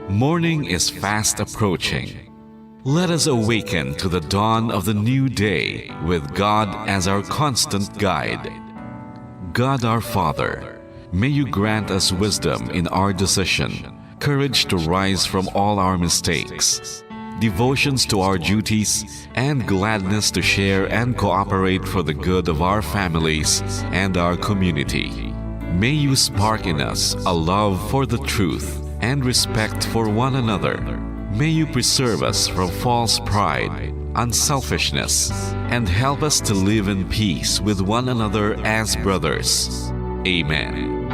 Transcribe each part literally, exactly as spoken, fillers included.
Morning is fast approaching. Let us awaken to the dawn of the new day with God as our constant guide. God our Father, may you grant us wisdom in our decision, courage to rise from all our mistakes, devotions to our duties, and gladness to share and cooperate for the good of our families and our community. May you spark in us a love for the truth and respect for one another. May you preserve us from false pride, unselfishness, and help us to live in peace with one another as brothers. Amen.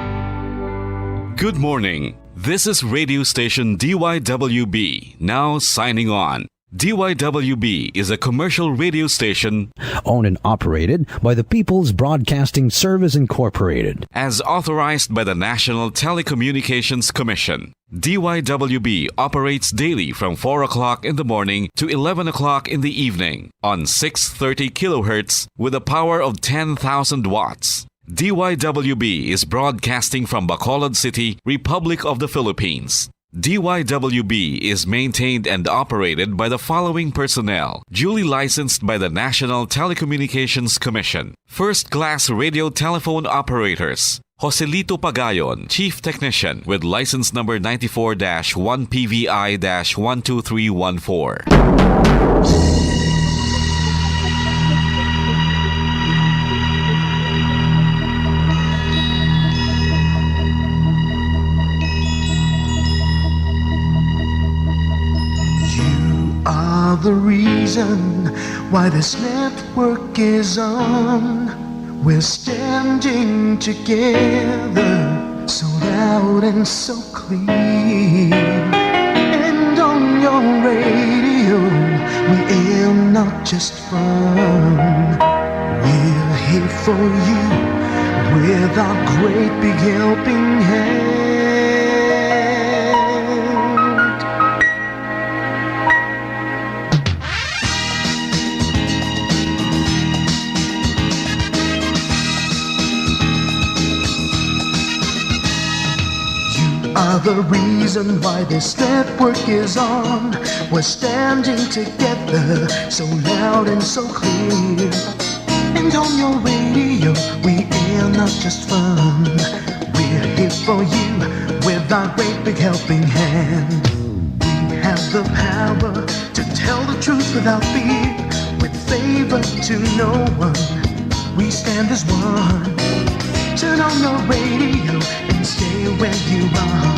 Good morning. This is radio station D Y W B, now signing on. D Y W B is a commercial radio station owned and operated by the People's Broadcasting Service Incorporated. As authorized by the National Telecommunications Commission. D Y W B operates daily from four o'clock in the morning to eleven o'clock in the evening on six thirty kilohertz with a power of ten thousand watts. D Y W B is broadcasting from Bacolod City, Republic of the Philippines. D Y W B is maintained and operated by the following personnel, duly licensed by the National Telecommunications Commission. First class radio telephone operators. Joselito Pagayon, Chief Technician, with license number ninety-four dash one P V I dash one two three one four. You are the reason why this network is on. We're standing together, so loud and so clear. And on your radio, we air not just fun. We're here for you with our great big helping hand. You are the reason why this network is on. We're standing together, so loud and so clear. And on your radio, we air not just fun. We're here for you with our great big helping hand. We have the power to tell the truth without fear, with favor to no one. We stand as one. Turn on your radio and stay where you are.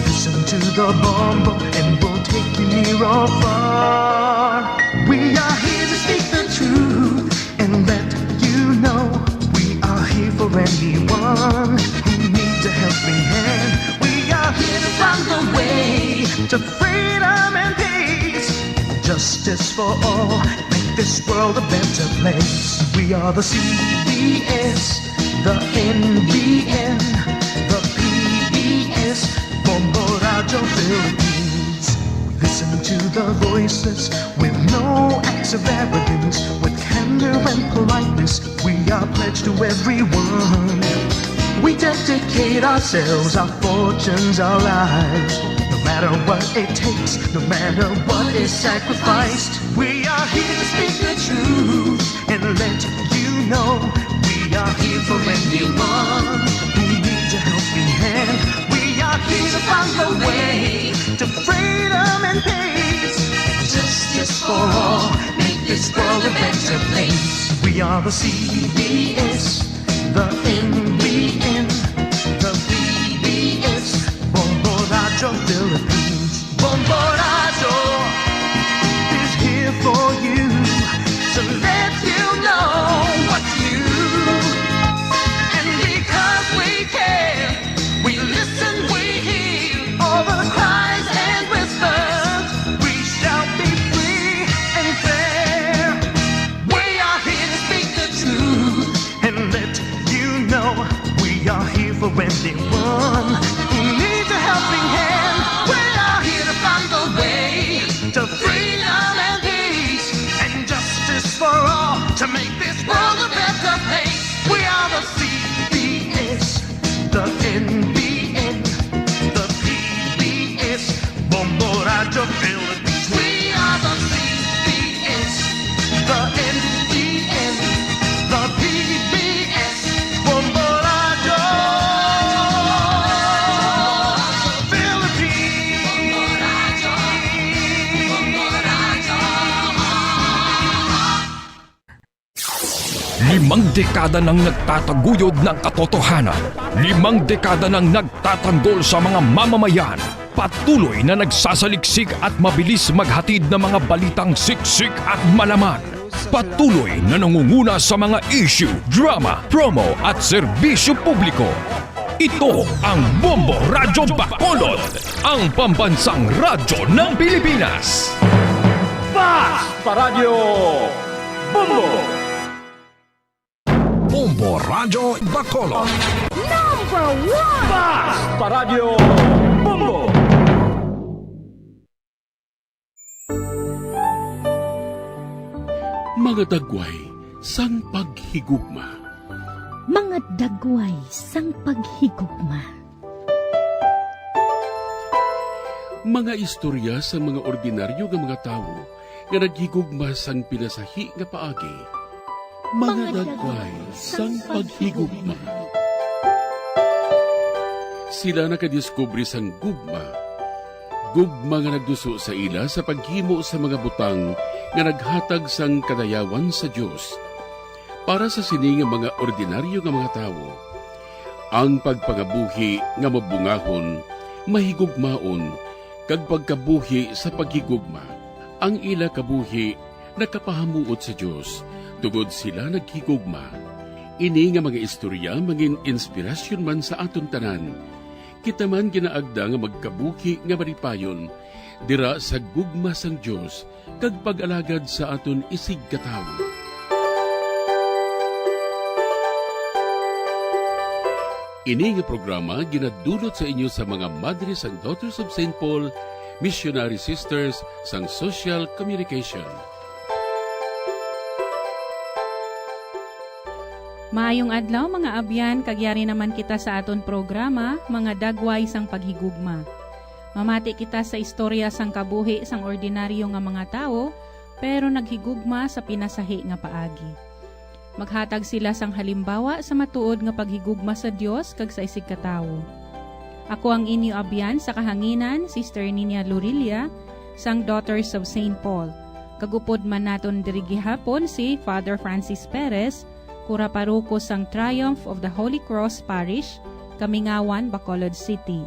Listen to the Bombo and we'll take you near or far. We are here to speak the truth and let you know we are here for anyone who needs a helping hand. We are here to find the way to freedom and peace. Justice for all, make this world a better place. We are the C B S, the N B N, the P B S, Bombo Radyo Philippines. We listen to the voices with no acts of arrogance, with candor and politeness. We are pledged to everyone. We dedicate ourselves, our fortunes, our lives. No matter what it takes, no matter what is sacrificed, we are here to speak the truth and let you know we are here for anyone who needs a helping hand. We are here to find a way to freedom and peace. Justice for all, make this world a better place. We are the C B S, the N B N, the P B S, Bombo Radyo Philippines. Bombo Radyo is here for you to let you know what's new. And because we care, we listen, we hear all the cries and whispers. We shall be free and fair. We are here to speak the truth and let you know we are here Limang dekada nang nagtataguyod ng katotohanan. Limang dekada nang nagtatanggol sa mga mamamayan. Patuloy na nagsasaliksik at mabilis maghatid ng mga balitang siksik at malaman. Patuloy na nangunguna sa mga issue, drama, promo at serbisyo publiko. Ito ang Bombo Radyo Bacolod, ang pambansang radyo ng Pilipinas. Fast Paradyo Bombo! Bombo Radyo Bacolod. Number one! Fast Paradyo Bombo! Mga dagway sang paghigugma. Mga dagway sang paghigugma. Mga istorya sang mga ordinaryo nga mga tawo nga naghigugma sang pinasahi nga paagi. Mga dagway sang paghigugma. Sila nakadiskubre sang gugma. Gugma nga nagduso sa ila sa paghimo sa mga butang nga naghatag sang kadayawan sa Dios. Para sa sini nga mga ordinaryo nga mga tawo, ang pagpangabuhi nga mabungahon, mahigugmaon, kag pagkabuhi sa paghigugma. Ang ila kabuhi nakapahamuot sa Dios, tungod sila naghigugma. Ini nga mga istorya mangin inspirasyon man sa aton tanan. Kita man ginaagda nga magkabuhi nga malipayon dira sa gugma sang Dios kag pag-alagad sa aton isigkatawo. Ini nga programa ginadulot sa inyo sa mga Madre sang Daughters of Saint Paul, Missionary Sisters sang Social Communication. Maayong adlaw, mga abyan, kag yari naman kita sa aton programa, Mga Dagway sang Paghigugma. Mamati kita sa istorya sang kabuhi sang ordinaryo nga mga tawo, pero naghigugma sa pinasahi nga paagi. Maghatag sila sang halimbawa sa matuod nga paghigugma sa Dios kag sa isigkatawo. Ako ang inyo abyan sa kahanginan, Sister Nina Lorilla, sang Daughters of Saint Paul. Kag upod man naton diri gihapon si Father Francis Perez, kura paroko sang Triumph of the Holy Cross Parish, Kamingawan, Bacolod City.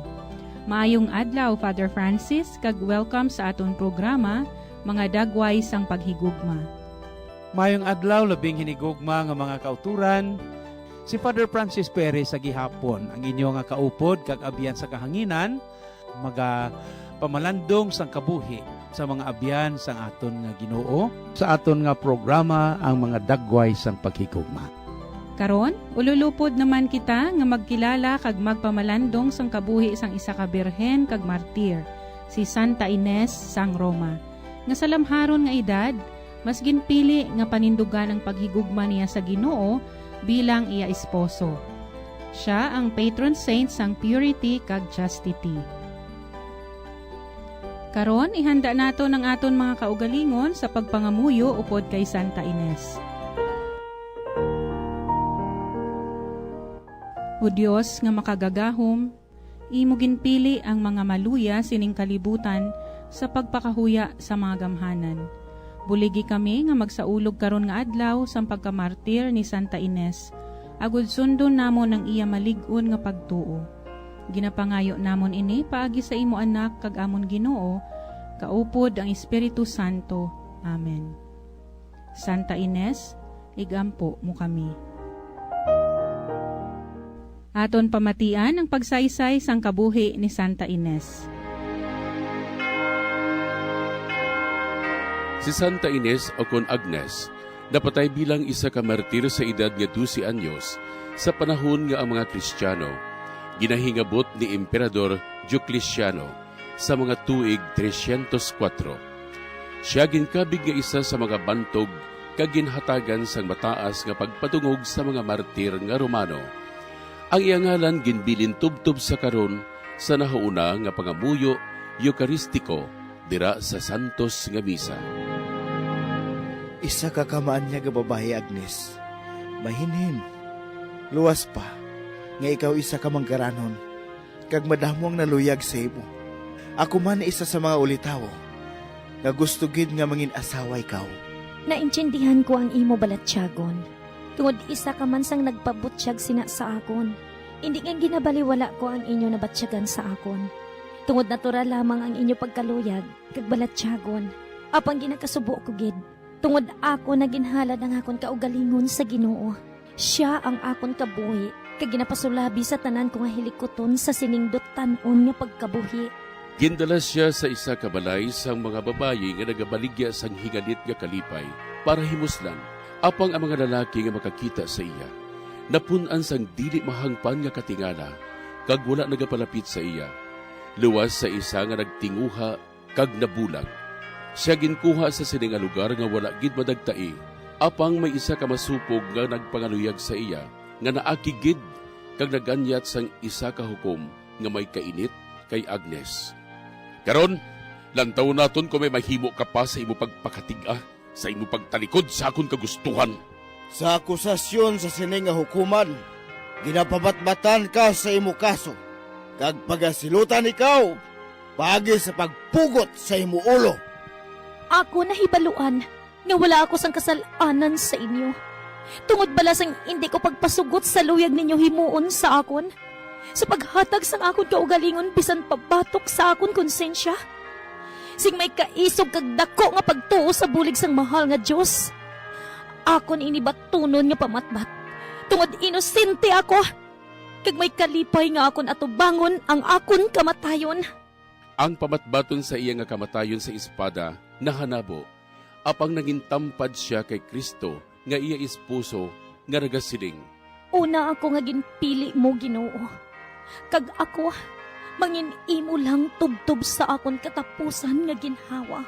Maayong adlaw, Father Francis, kag welcome sa aton programa, Mga Dagway sang Paghigugma. Maayong adlaw, labing hinigugma nga mga kauturan. Si Father Francis Perez sa gihapon, ang inyo nga kaupod kag abyan sa kahanginan, magapamalandong sang kabuhi sa mga abyan sang aton nga Ginoo, sa aton nga programa, ang Mga Dagway sang Paghigugma. Karon, ululupod naman kita nga magkilala kag magpamalandong sang kabuhi sang isa ka birhen kag martir, si Santa Ines sang Roma, nga sa lamharon nga edad, mas ginpili nga panindugan ang paghigugma niya sa Ginoo bilang iya esposo. Sia ang patron saint sang purity kag chastity. Karon, ihanda naton ang aton mga kaugalingon sa pagpangamuyo upod kay Santa Ines. O Dios nga makagagahom, imo ginpili ang mga maluya sining kalibutan sa pagpakahuya sa mga gamhanan. Buligi kami nga magsaulog karon nga adlaw sang pagkamartir ni Santa Ines, agud sundon namon ang iya malig-on nga pagtuo. Ginapangayo namon ini paagi sa imo Anak kag amon Ginoo, kaupod ang Espiritu Santo. Amen. Santa Ines, igampo mo kami. Aton pamatian ang pagsaysay sang kabuhi ni Santa Ines. Si Santa Ines, o kon Agnes, napatay bilang isa ka martir sa edad nga dose anyos, sa panahon nga ang mga Kristiano ginahingabot ni Emperador Diocleciano sa mga tuig trescientos cuatro. Sia ginkabig nga isa sa mga bantog kag ginhatagan sang mataas nga pagpadungog sa mga martir nga Romano. Ang iya ngalan ginbilin tubtob sa karon sa nahauna nga pangamuyo Eukaristiko dira sa Santos nga Misa. Isa ka kamaanyag nga babayi, Agnes. Mahinhin, luwas pa nga ikaw isa ka manggaranon kag madamo ang naluyag sa imo. Ako man isa sa mga ulitawo nga gusto gid nga mangin-asawa ikaw. Naintindihan ko ang imo balatyagon. tungod isa ka man sang nagpabutyag sina sa akon. Indi nga ginabaliwala ko ang inyo nabatyagan sa akon, tungod natural lamang ang inyo pagkaluyag kag balatyagon. Apang ginakasubo ko gid, tungod ako naginhalad ang akon kaugalingon sa Ginoo. Sia ang akon kabuhi, kag ginapasulabi sa tanan ko nga hilikuton sa sining dutan-on nga pagkabuhi. Gindala sia sa isa ka balay sang mga babayi nga nagabaligya sang hingalit nga kalipay para himuslan, apang ang mga lalaki nga makakita sa iya napun-an sang dili mahangpan nga katingala, kag wala nagapalapit sa iya, luwas sa isa nga nagtinguha kag nabulag. Sia ginkuha sa sini nga lugar nga wala gid madagtai, apang may isa ka masupog nga nagpangaluyag sa iya, nga naakig gid kag naganyat sang isa ka hukom nga may kainit kay Agnes. Karon, lantawon naton kon may mahimo ka pa sa imo pagpakatig-a, sa imo pagtalikod sa akon kagustuhan. Sa akusasyon sa sini nga hukuman, ginapabatbatan ka sa imo kaso, kag pagasilutan ikaw paagi sa pagpugot sa imo ulo. Ako nahibaluan nga wala ako sang kasal-anan sa inyo. Tungod bala sang indi ko pagpasugot sa luyag ninyo himuon sa akon, sa paghatag sang akon kaugalingon bisan pa batok sa akon konsensya, sing may kaisog kag daku nga pagtuo sa bulig sang mahal nga Dios, akon ini batunon nga pamatbat, tungod inosente ako, kag may kalipay nga akon atubangon ang akon kamatayon. Ang pamatbaton sa iya nga kamatayon sa espada nahanabo, apang nangintampad sia kay Cristo nga iya esposo, nga nagasiling, "Una ako nga ginpili mo, Ginoo, kag ako mangin-imo lang tubtob sa akon katapusan nga ginhawa."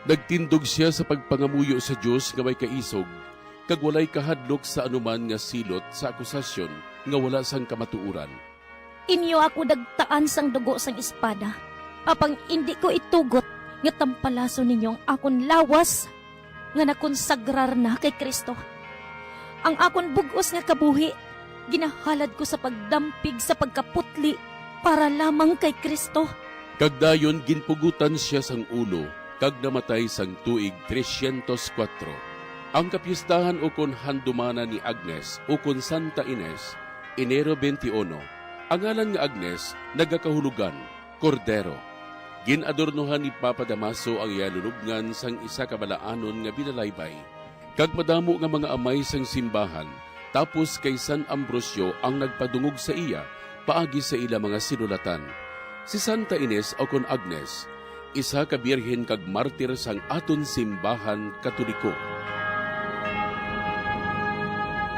Nagtindog sia sa pagpangamuyo sa Dios nga may kaisog, kag walay kahadlok sa anuman nga silot sa akusasyon nga wala sang kamatuoran. Inyo ako dagtaan sang dugo sang espada, apang indi ko itugot nga tampalason ninyo ang akon lawas nga nakonsagrar na kay Cristo. Ang akon bug-os nga kabuhi ginahalad ko sa pagdampig sa pagkaputli para lamang kay Cristo. Kag dayon ginpugotan sia sang ulo kag namatay sang tuig trescientos cuatro. Ang kapiestahan ukon handumanan ni Agnes ukon Santa Ines, Enero twenty-uno. Ang ngalan nga Agnes nagakahulogan, Kordero. Gin-adornohan ni Papa Damaso ang iya lulubngan sang isa ka balaanon nga binalaybay, kag madamo nga mga amay sang simbahan, tapos kay San Ambrosio ang nagpadungog sa iya paagi sa ila mga sinulatan. Si Santa Ines, ukon Agnes, isa ka birhen kag martir sang aton simbahan Katoliko.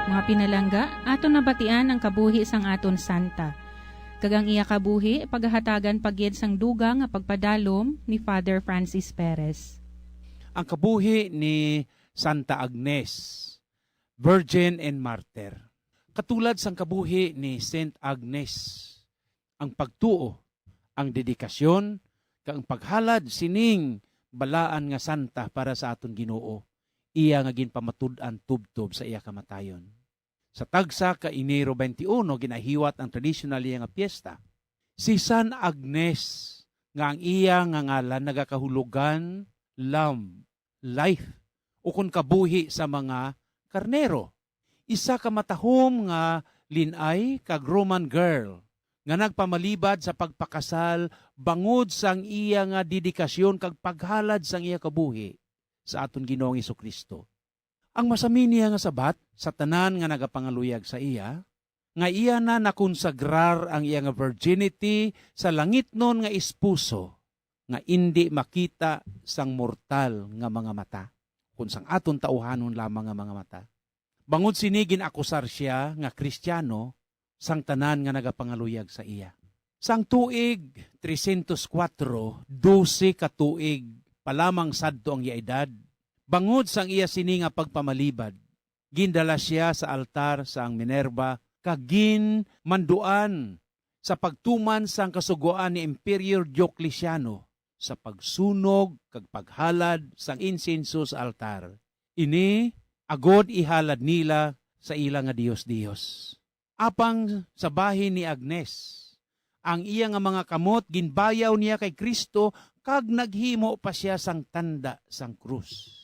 Mga pinalangga, aton nabatian ang kabuhi sang aton santa, kag ang iya kabuhi pagahatagan pa gid sang dugang nga pagpadalom ni Father Francis Perez. Ang kabuhi ni Santa Agnes, Virgin and Martyr. Katulad sang kabuhi ni Saint Agnes, ang pagtuo, ang dedikasyon, kag ang paghalad sining balaan nga santa para sa aton Ginoo, iya nga ginpamatud-an tubtob sa iya kamatayon. Sa tagsa ka Enero twenty-uno, ginahiwat ang tradisyonal niya nga piyesta. Si San Agnes, nga ang iya nga ngalan nagakahulugan lamb, life, ukon kabuhi sa mga karnero. Isa ka matahom nga lin-ay kag Roman girl nga nagpamalibad sa pagpakasal bangod sang iya nga dedikasyon kag paghalad sang iya kabuhi sa aton Ginoong Jesu-Cristo. Ang masami niya nga sabat sa tanan nga nagapangaluyag sa iya, nga iya na nakonsagrar ang iya nga virginity sa langitnon nga esposo, nga indi makita sang mortal nga mga mata, kun sang aton tawuhanon lamang nga mga mata. Bangod sini, gin-akusar sia nga Kristiano sang tanan nga nagapangaluyag sa iya. Sang tuig trescientos cuatro, dose ka tuig pa lamang sadto ang iya edad, bangod sang iya sini nga pagpamalibad, gindala sia sa altar sang Minerva kag ginmanduan sa pagtuman sang kasugoan ni Emperor Diocleciano sa pagsunog kag paghalad sang insenso sa altar. Ini agod ihalad nila sa ila nga dios-dios. Apang sa bahin ni Agnes, ang iya nga mga kamot ginbayaw niya kay Cristo, kag naghimo pa sia sang tanda sang krus.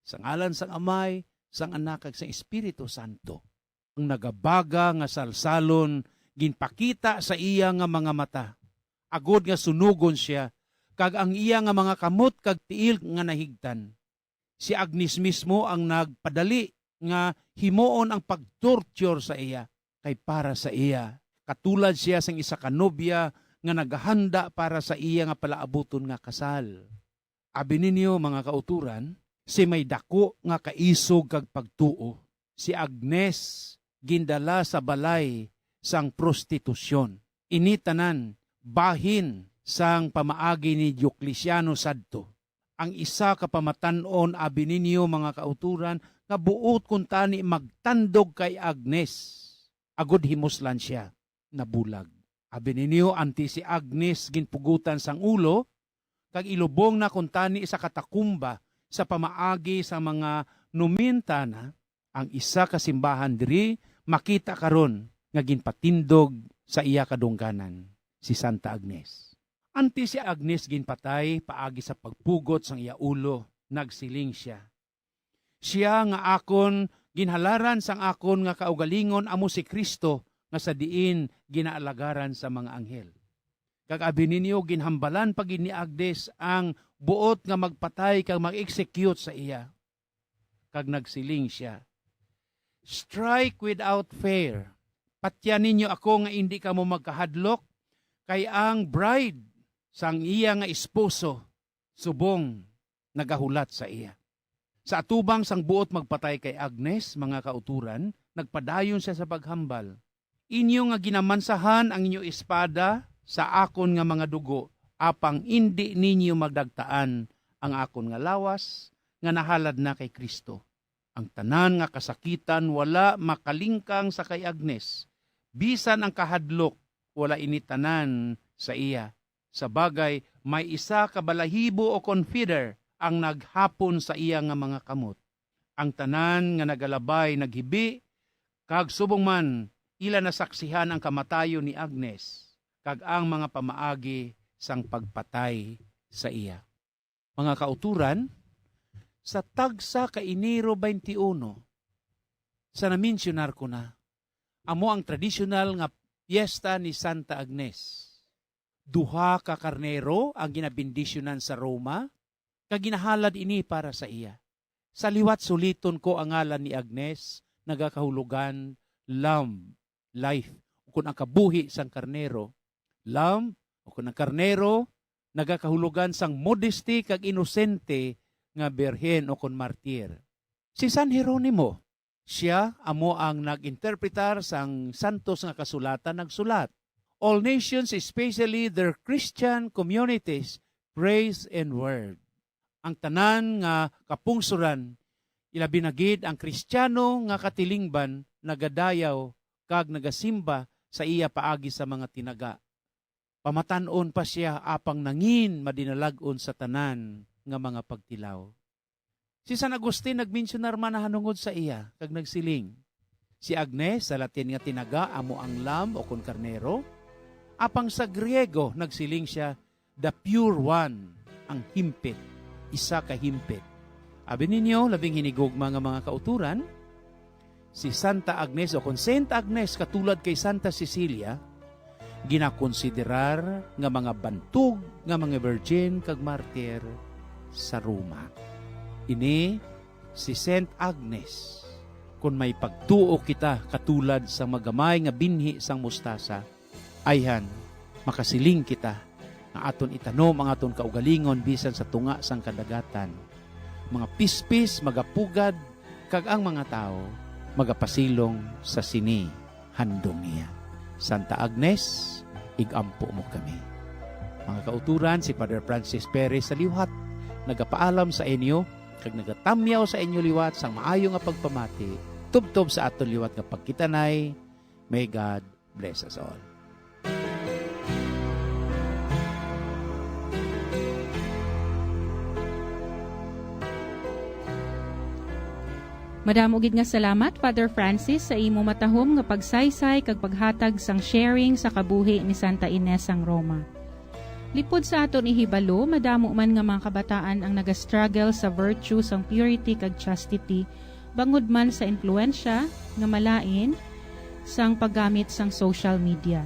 Sa ngalan sang Amay, sang Anak kag sang Espiritu Santo. Ang nagabaga nga salsalon ginpakita sa iya nga mga mata, agod nga sunugon sia, kag ang iya nga mga kamot kag tiil nga nahigtan. Si Agnes mismo ang nagpadali nga himuon ang pag-torture sa iya, kay para sa iya, katulad sia sang isa ka nobya nga nagahanda para sa iya nga palaabuton nga kasal. Abi ninyo, mga kauturan, si may daku nga kaisog kag pagtuo, si Agnes gindala sa balay sang prostitusyon. Ini tanan bahin sang pamaagi ni Diocleciano sadto. Ang isa ka pamatan-on, abi ninyo, mga kauturan, nga buot kuntani magtandog kay Agnes, agud himuslan sia, nabulag. Abi ninyo, anti si Agnes ginpugutan sang ulo, kag ilubong na kuntani sa katakumba sa pamaagi sa mga numintana, ang isa ka simbahan diri makita karon nga ginpatindog sa iya kadungganan, si Santa Agnes. Anti si Agnes ginpatay paagi sa pagpugot sang iya ulo, nagsiling sia, "Sia nga akon ginhalaran sang akon nga kaugalingon amo si Cristo nga sa diin ginaalagaran sa mga anghel." Kag abi ninyo, ginhambalan pa gid ni Agnes ang buot nga magpatay kag mag-execute sa iya. Kag nagsiling sia, "Strike without fear. Patyan ninyo ako nga indi kamo magkahadlok, kay ang bride sang iya nga esposo subong nagahulat sa iya." Sa atubang sang buot magpatay kay Agnes, mga kauturan, nagpadayon sia sa paghambal, "Inyo nga ginamansahan ang inyo espada sa akon nga mga dugo, apang indi ninyo madagtaan ang akon nga lawas nga nahalad na kay Cristo." Ang tanan nga kasakitan wala makalingkang sa kay Agnes, bisan ang kahadlok, wala ini tanan sa iya. Sa bagay, may isa ka balahibo o kon feather ang naghapon sa iya nga mga kamot. Ang tanan nga nagalabay naghibi, kag subong man ila nasaksihan ang kamatayon ni Agnes kag ang mga pamaagi sang pagpatay sa iya. Mga kauturan, sa tagsa ka Enero twenty-one, sa naminsyonar ko na, amo ang tradisyonal nga piyesta ni Santa Agnes. Duha ka karnero ang ginabendisyonan sa Roma, kag ginahalad ini para sa iya. Sa liwat suliton ko ang ngalan ni Agnes, nagakahulugan lamb, life, ukon ang kabuhi sang karnero. Lamb, ukon ang karnero, nagakahulugan sang modesty kag inosente nga birhen ukon martir. Si San Jeronimo, sia amo ang nag-interpretar sang santos nga kasulatan, nagsulat, "All nations, especially their Christian communities, praise and word." Ang tanan nga kapungsoran, ilabi na gid ang Kristiyano nga katilingban, nagadayaw kag nagasimba sa iya paagi sa mga tinaga. Pamatan-on pa sia apang nangin madinalag-on sa tanan nga mga pagtilaw. Si San Agustin nagmensyonar man nahanungod sa iya kag nagsiling, "Si Agnes, sa Latin nga tinaga, amo ang lamb o kon karnero, apang sa Griego nagsiling sia, the pure one, ang himpit, isa ka himpit." Abi ninyo, labing hinigugma nga mga kauturan, si Santa Agnes o kon Saint Agnes, katulad kay Santa Cecilia, ginakonsiderar nga mga bantog nga mga virgin kag martir sa Roma. Ini si Saint Agnes. Kon may pagtuo kita katulad sa magamay nga binhi sang mustasa, ayhan, makasiling kita nga aton itanom ang aton kaugalingon bisan sa tunga sang kadagatan. Mga pispis magapugad, kag ang mga tawo magapasilong sa sini handom niya. Santa Agnes, ig-ampo mo kami. Mga kauturan, si Father Francis Perez sa liwat nagapaalam sa inyo kag nagatamyaw sa inyo liwat sang maayo nga pagpamati tubtob sa aton liwat nga pagkitanay. May God bless us all. Madamo gid nga salamat, Father Francis, sa imo matahom nga pagsaysay kag paghatag sang sharing sa kabuhi ni Santa Ines sang Roma. Lipod sa aton ihibalo, madamo man nga mga kabataan ang nagastruggle sa virtue sang purity kag chastity, bangod man sa impluwensya nga malain sang paggamit sang social media.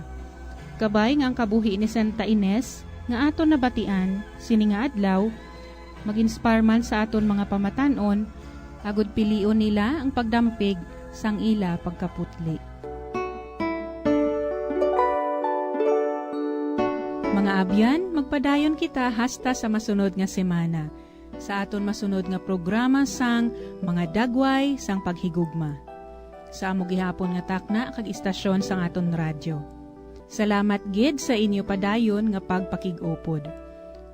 Kabay nga ang kabuhi ni Santa Ines nga aton nabatian sini nga adlaw mag-inspire man sa aton mga pamatan-on, agod pilion nila ang pagdampig sang ila pagkaputli. Mga abyan, magpadayon kita hasta sa masunod nga semana, sa aton masunod nga programa sang Mga Dagway sang Paghigugma, sa amo gihapon nga takna kag istasyon sang aton radyo. Salamat gid sa inyo padayon nga pagpakig-upod.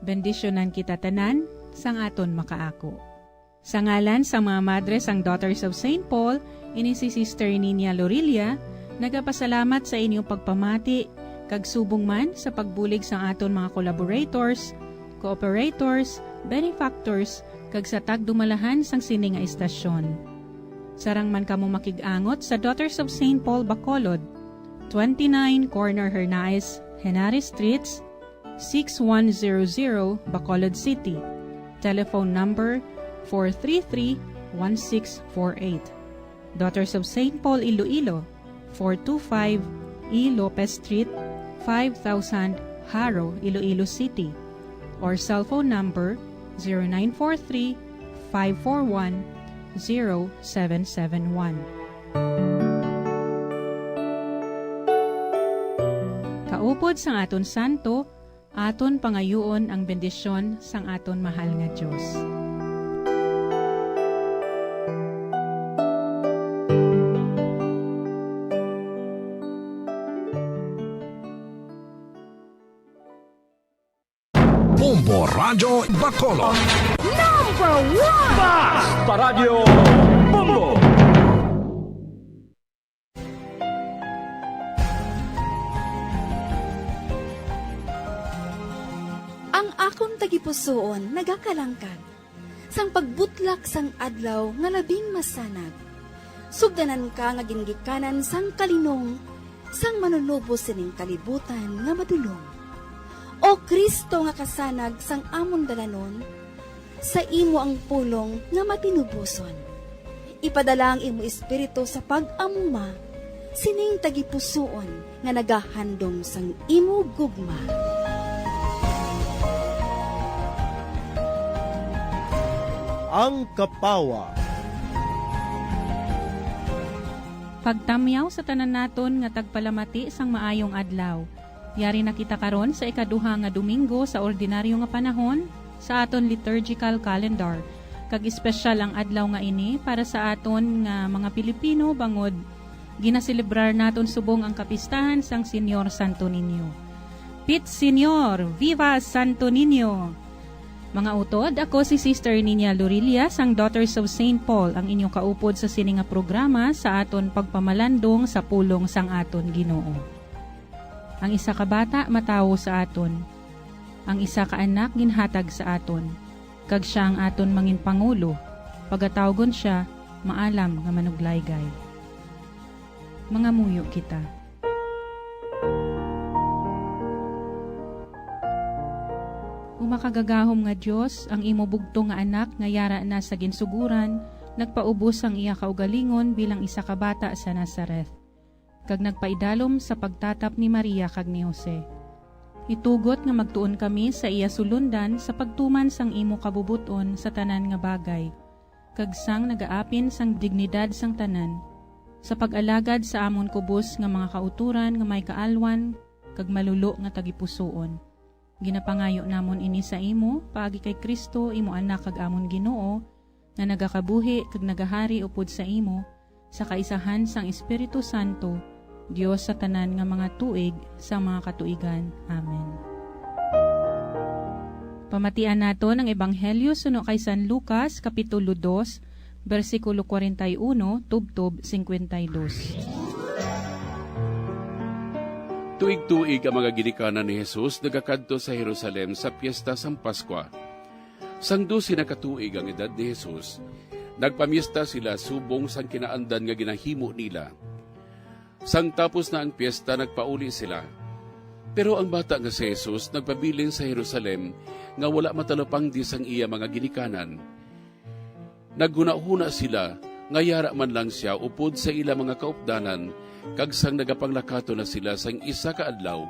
Bendisyonan kita tanan sang aton makaako. Sa ngalan sang mga madre sang Daughters of Saint Paul, ini si Sister Nina Lorilla, nagapasalamat sa inyong pagpamati, kag subong man sa pagbulig sang aton mga collaborators, cooperators, benefactors, kag sa tagdumalahan sang sini nga istasyon. Sarang man kamo makig-angot sa Daughters of Saint Paul Bacolod, twenty-nine Corner Hernaez, Henares Streets, six one zero zero, Bacolod City. Telephone number four three three, one six four eight. Daughters of Saint Paul Iloilo, four two five E Lopez Street, five thousand, Jaro, Iloilo City, or cell phone number zero nine four three, five four one, zero seven seven one. Kaupod sang aton santo, aton pangayuon ang bendisyon sang aton mahal nga Dios. Bombo Radyo Bacolod. Number one! Basta Radyo Bombo! Ang akon tagipusoon nagakalangkag sang pagbutlak sang adlaw nga labing masanag. Sugdanan ka nga gingikanan sang kalinong sang Manunubos sining kalibutan nga madulom. O Cristo nga kasanag sang amon dalanon, sa imo ang pulong nga matinuboson. Ipadala ang imo Espiritu sa pag-amuma sining tagipusoon nga nagahandom sang imo gugma. Ang Kapawa. Pagtamyaw sa tanan naton nga tagpalamati sang maayong adlaw. Yari na kita karon sa ikaduha nga Domingo sa ordinaryo nga panahon sa aton liturgical calendar, kag espesyal ang adlaw nga ini para sa aton nga mga Pilipino, bangod ginaselebrar naton subong ang kapistahan sang Señor Santo Niño. Pit Señor! Viva Santo Niño! Mga utod, ako si Sister Nina Lorilla sang Daughters of Saint Paul, ang inyo kaupod sa sini nga programa sa aton pagpamalandong sa pulong sang aton Ginoo. Ang isa ka bata matawo sa aton, ang isa ka anak ginhatag sa aton, kag sia ang aton manginpangulo, pagatawgon sia Maalam nga Manuglaygay. Mangamuyo kita. O makagagahom nga Dios, ang imo bugtong nga Anak nga yara na sa ginsuguran nagpaubos sang iya kaugalingon bilang isa ka bata sa Nazareth, kag nagpaidalom sa pagtatap ni Maria kag ni Jose. Itugot nga magtuon kami sa iya sulundan sa pagtuman sang imo kabubot-on sa tanan nga bagay, kag sang nagaapin sang dignidad sang tanan, sa pag-alagad sa amon kubos nga mga kautoran nga may kaalwan kag malulo nga tagipusoon. Ginapangayo namon ini sa imo paagi kay Cristo, imo Anak kag amon Ginoo, nga nagakabuhi kag nagahari upod sa imo, sa kaisahan sang Espiritu Santo, Dios sa tanan nga mga tuig sang mga katuigan. Amen. Pamatian naton ang Ebanghelyo suno kay San Lucas, Kapitulo dos, bersikulo kwarenta y uno tubtob cincuenta y dos. Tuig-tuig ang mga ginikanan ni Jesus nagakadto sa Jerusalem sa Piesta sang Pascua. Sang dose na ka tuig ang edad ni Jesus, nagpamiesta sila subong sang kinaandan nga ginahimo nila. Sang tapos na ang piesta, nagpauli sila. Pero ang bata nga si Jesus nagpabilin sa Jerusalem nga wala matalupangdi sang iya mga ginikanan. Naghunahuna sila nga yara man lang sia upod sa ila mga kaupdanan, kag sang nagapanglakaton na sila sang isa ka adlaw,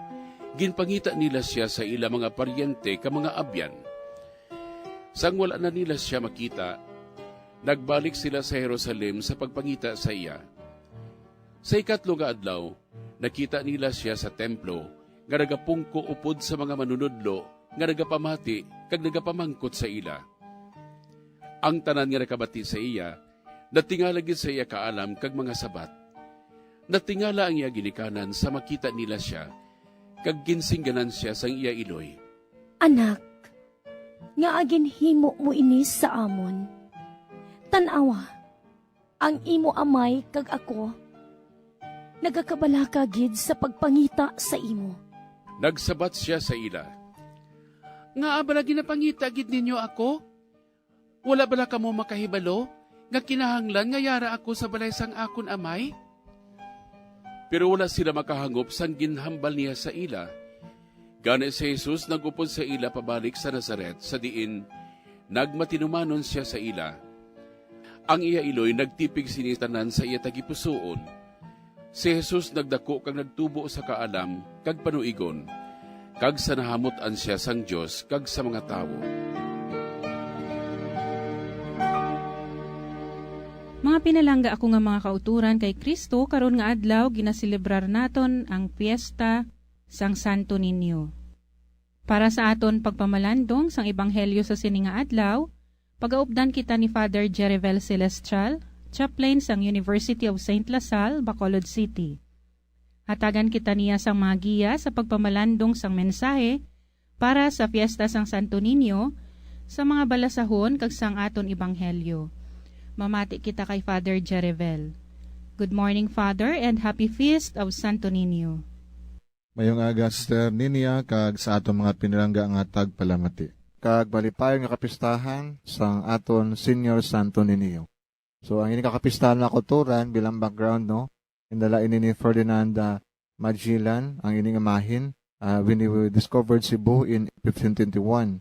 ginpangita nila sia sa ila mga paryente ka mga abyan. Sang wala na nila sia makita, nagbalik sila sa Jerusalem sa pagpangita sa iya. Sa ikatlo nga adlaw, nakita nila sia sa templo nga nagapungko upod sa mga manunodlo nga nagapamati kag nagapamangkot sa ila. Ang tanan nga nakabati sa iya natingala gid sa iya kaalam kag mga sabat. Natingala ang iya ginikanan sa makita nila sia, kag ginsingganan sia sang iya iloy. Anak, ngaa ginhimo mo ini sa amon? Tan-awa, ang imo amay kag ako nagakabalaka gid sa pagpangita sa imo. Nagsabat sia sa ila, "Ngaa bala ginapangita gid ninyo ako? Wala bala kamo makahibalo nga kinahanglan nga yara ako sa balay sang akon amay?" Pero wala sila makahangop sang ginhambal niya sa ila. Gani si Jesus nag-upod sa ila pabalik sa Nazaret, sa diin nagmatinumanon sia sa ila. Ang iya iloy nagtipig sini tanan sa iya tagipusoon. Si Jesus nagdako kag nagtubo sa kaalam kag panuigon, kag sa nahamut-an sia sang Dios kag sa mga tawo. Mga pinalangga ako nga mga kauturan kay Cristo, karon nga adlaw ginaselebrar naton ang piyesta sang Santo Niño. Para sa aton pagpamalandong sang ebanghelyo sa sini nga adlaw, pagaupdan kita ni Father Jerivel Celestial, chaplain sang University of Saint La Salle, Bacolod City. Hatagan kita niya sang mga giya sa pagpamalandong sang mensahe para sa Fiesta sang Santo Niño, sa mga balasahon kag sang aton ebanghelyo. Mamati kita kay Father Jerivel. Good morning, Father, and happy Feast of Santo Niño. Mayong aga, Sister Ninia, kag sa aton mga pinalangga nga tagpalamati. Kag malipayon nga kapistahan sang aton Senior Santo Niño. So, ang ini ka kapistahan nga kauturan bilang background, no? Indala ini ni Ferdinand, ah, Magellan, ang ini nga imahin, ah, when he discovered Cebu in fifteen twenty-one.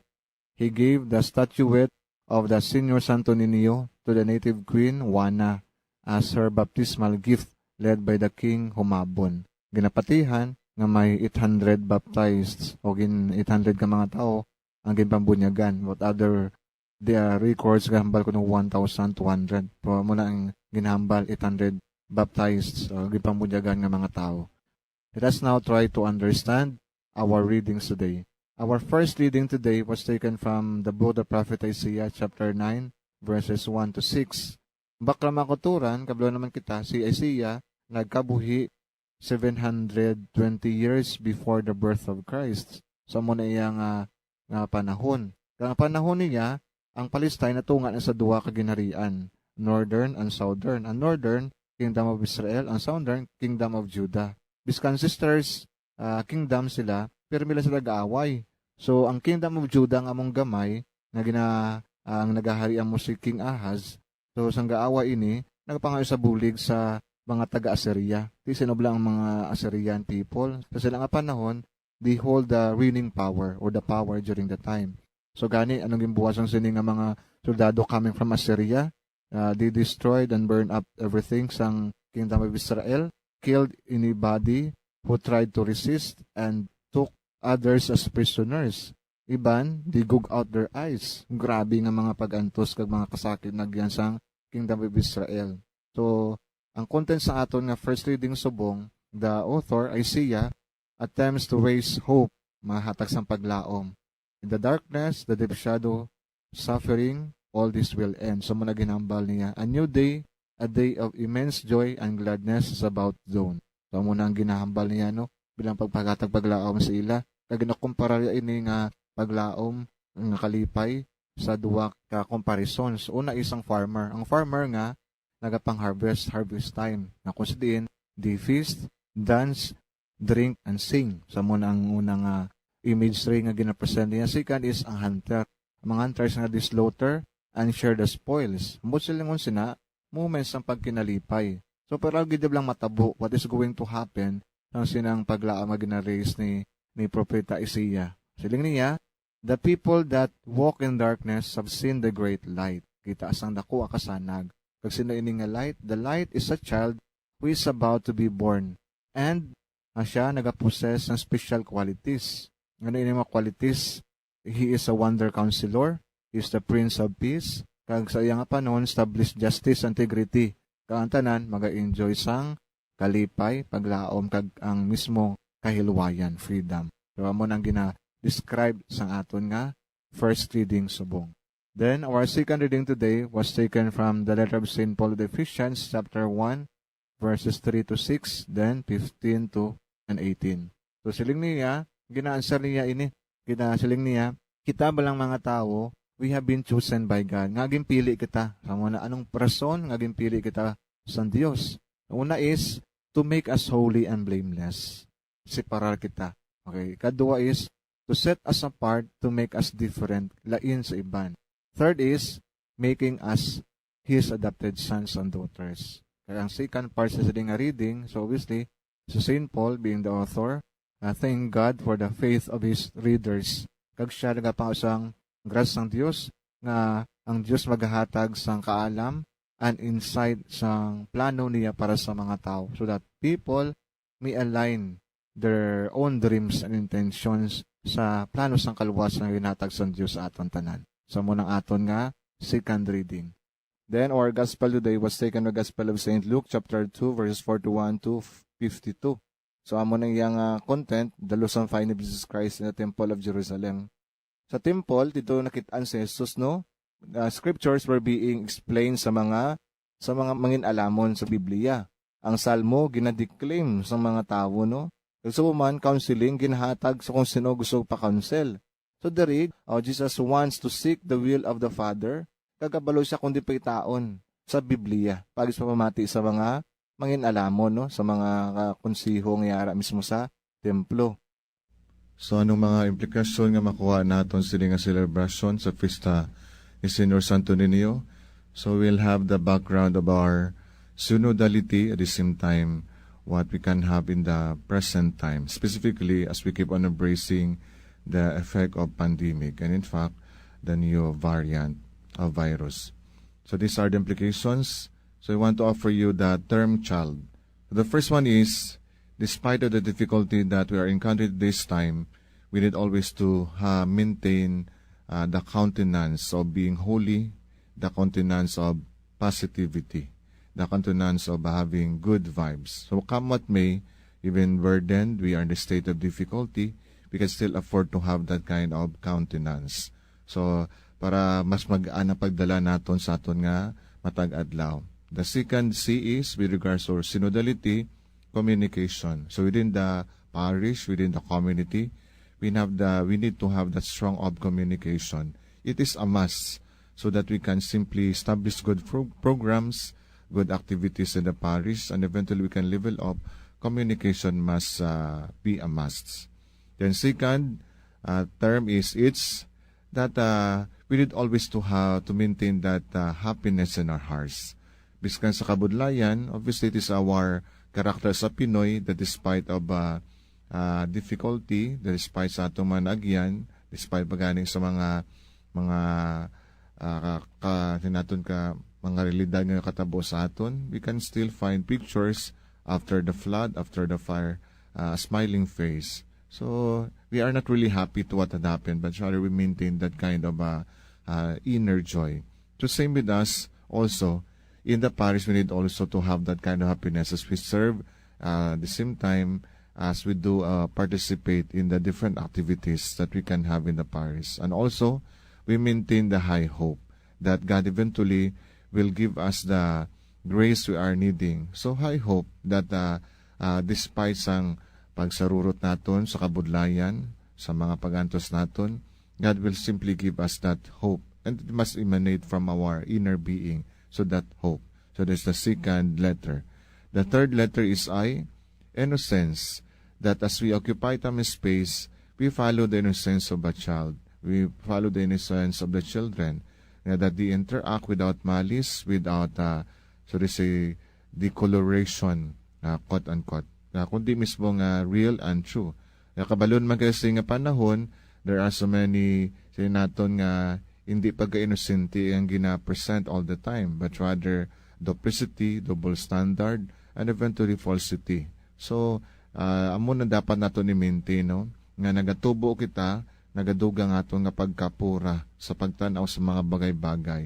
He gave the statuette of the Senior Santo Niño to the native queen, Juana, as her baptismal gift, led by the king Humabon. Ginapatihan nga may eight hundred baptized o gin eight hundred ka mga tawo ang ginpambunyagan. What other the, uh, records, gahambal kuno one thousand two hundred. Pero amo na ang ginhambal, eight hundred baptized, uh, ginpambunyagan nga mga tawo. Let us now try to understand our readings today. Our first reading today was taken from the book of the prophet Isaiah, chapter nine, verses one to six. Bakla, mga kauturan, kabalo naman kita, si Isaiah nagkabuhi seven hundred twenty years before the birth of Christ. So, amo na iya nga, nga panahon. Kaya ang panahon niya, ang Palestine natunga na sa duha ka ginharian, Northern and Southern. Ang Northern, Kingdom of Israel, ang Southern, Kingdom of Judah. Biskan sisters, ah, kingdom sila, pero mila sila gaaway. So, ang Kingdom of Judah nga among gamay, nga gina-, ang nagahari amo si King Ahaz, so, sang gaaway ini, nagpangayo sa bulig sa mga taga-Assyria. Ti sinubla ang mga Assyrian people. Sa sila nga panahon, they hold the reigning power or the power during the time. So gani, anong ginbuhat sang sini nga mga soldado coming from Assyria? Uh, they destroyed and burned up everything sang Kingdom of Israel, killed anybody who tried to resist, and took others as prisoners. Iban, they gouge out their eyes. Grabe nga mga pag-antos kag mga kasakit na gikan sang Kingdom of Israel. So, ang content sa aton nga first reading subong, the author, Isaiah, attempts to raise hope, mahatag sang paglaom. In the darkness, the deep shadow, suffering, all this will end. So, amo na ginhambal niya, a new day, a day of immense joy and gladness is about to dawn. So, amo na ang ginahambal niya, no? Bilang pagpakatag paglaom sa ila. Kag ginakumpara niya ini nga paglaom nga kalipay sa duha ka comparisons. Una, isang farmer. Ang farmer nga nagapang-harvest, harvest time. Na kung sa diin, they feast, dance, drink, and sing. Sa mo na ang unang, ah, imagery nga ginapresent niya. Second is ang hunter. Ang mga hunters nga they slaughter and share the spoils. Ambot sila ngon sina, moments sang pagkinalipay. So, pero gid lang matabo, what is going to happen sang sinang paglaom nga gina-raise ni, ni Propeta Isaiah. Siling niya, "The people that walk in darkness have seen the great light." Kita sang daku a kasanag. Kag sino ini nga light? The light is a child who is about to be born. And, ah, siya nagapossess ng special qualities. Ano ini mga qualities? He is a wonder counselor. He is the Prince of Peace. Kag sa iya nga panahon, establish justice, integrity. Kag ang tanan, maga-enjoy sang kalipay, paglaom, kag ang mismo kahilwayan, freedom. So, amo nang gina-describe sang aton nga first reading subong. Then, our second reading today was taken from the letter of Saint Paul to the Ephesians, chapter one, verses three to six, then fifteen to and eighteen. So, siling niya, gina-answer niya ini. Gina-, siling niya, "Kita ba lang mga tawo, we have been chosen by God." Nga ginpili kita. Sa mga anong rason nga ginpili kita sa Dios? Una is to make us holy and blameless. Separar kita. Okay. Kadua is to set us apart, to make us different, lain sa iban. Third is making us His adopted sons and daughters. Kaya ang second part sa sining nga reading, so obviously, si Saint Paul being the author, uh, thank God for the faith of his readers. Kag siya nagapausang grasya sang Dios nga ang Dios magahatag sang kaalam and insight sang plano niya para sa mga tawo, so that people may align their own dreams and intentions sa plano sang kaluwasan nga ginhatag sang Dios sa aton tanan. So, amo nang aton nga second reading. Then, our gospel today was taken from the Gospel of Saint Luke, chapter two, verses forty-one to fifty-two. So, amo nang iyang, ah, content, the Losang Finding of Jesus Christ in the Temple of Jerusalem. Sa temple, dito nakit-an si Jesus, no? Ah, scriptures were being explained sa mga, sa mga mangin-alamon sa Biblia. Ang Salmo ginadeclaim sa mga tawo, no? Kag sa human, counseling ginahatag sa kung sino gusto pa-counsel. So, diri, oh, Jesus wants to seek the will of the Father. Kag kabalo siya kung di pa itaon sa Biblia, pag sa pamati sa mga mangin-alamon, no? Sa mga, ah, konseho nga yara mismo sa templo. So, anong mga implikasyon nga makuha naton sini nga selebrasyon sa pista ni Señor Santo Niño? So, we'll have the background of our synodality, at the same time, what we can have in the present time, specifically as we keep on embracing the effect of pandemic and, in fact, the new variant of virus. So, these are the implications. So, I want to offer you the term child. The first one is, despite of the difficulty that we are encountering this time, we need always to, uh, maintain, uh, the countenance of being holy, the countenance of positivity, the countenance of having good vibes. So, come what may, even burdened, we are in the state of difficulty, we can still afford to have that kind of countenance. So, para mas mag-, ang pagdala naton sa aton nga matag adlaw. The second C is with regards to synodality, communication. So, within the parish, within the community, we have the, we need to have that strong of communication. It is a must so that we can simply establish good pro-, programs, good activities in the parish, and eventually we can level up. Communication must, uh, be a must. Then second, uh, term is it's that, uh, we need always to have, to maintain that, uh, happiness in our hearts. Biskan sa kabudlayan, obviously, it is our character sa Pinoy that despite of, uh, uh, difficulty, that despite sa atong mga naagyan, despite pa gani sa mga, mga, uh, ka, ka, naton ka, mga realidad nga katabo sa aton, we can still find pictures after the flood, after the fire, uh, smiling face. So, we are not really happy to what had happened, but rather we maintain that kind of, uh, uh, inner joy. So, same with us also. In the parish, we need also to have that kind of happiness as we serve, uh, at the same time as we do, uh, participate in the different activities that we can have in the parish. And also, we maintain the high hope that God eventually will give us the grace we are needing. So, high hope that, uh, uh, despite sang pagsarurot naton sa kabudlayan, sa mga pag-antos naton, God will simply give us that hope. And it must emanate from our inner being. So that hope. So that's the second letter. The third letter is I, innocence. That as we occupy time and space, we follow the innocence of a child. We follow the innocence of the children. Nga that they interact without malice, without, uh, so they say, decoloration, uh, quote unquote. Uh, kundi mismo nga real and true. Nga kabalon man kayo sa nga panahon, there are so many, sa naton nga hindi pagka-inosente ang gina-present all the time, but rather duplicity, double standard, and eventually falsity. So, ah, amo na dapat nato ni-maintain, no? Nga nagatubo kita, nagadugang aton nga pagkapura sa pagtan-aw sa mga bagay-bagay.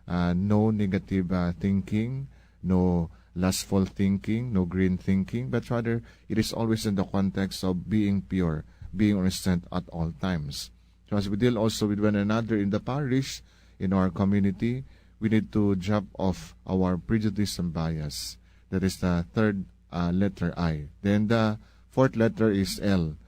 Ah, no negative, ah, thinking, no lustful thinking, no green thinking, but rather it is always in the context of being pure, being innocent at all times. So as we deal also with one another in the parish, in our community, we need to drop off our prejudice and bias. That is the third, uh, letter I. Then the fourth letter is L.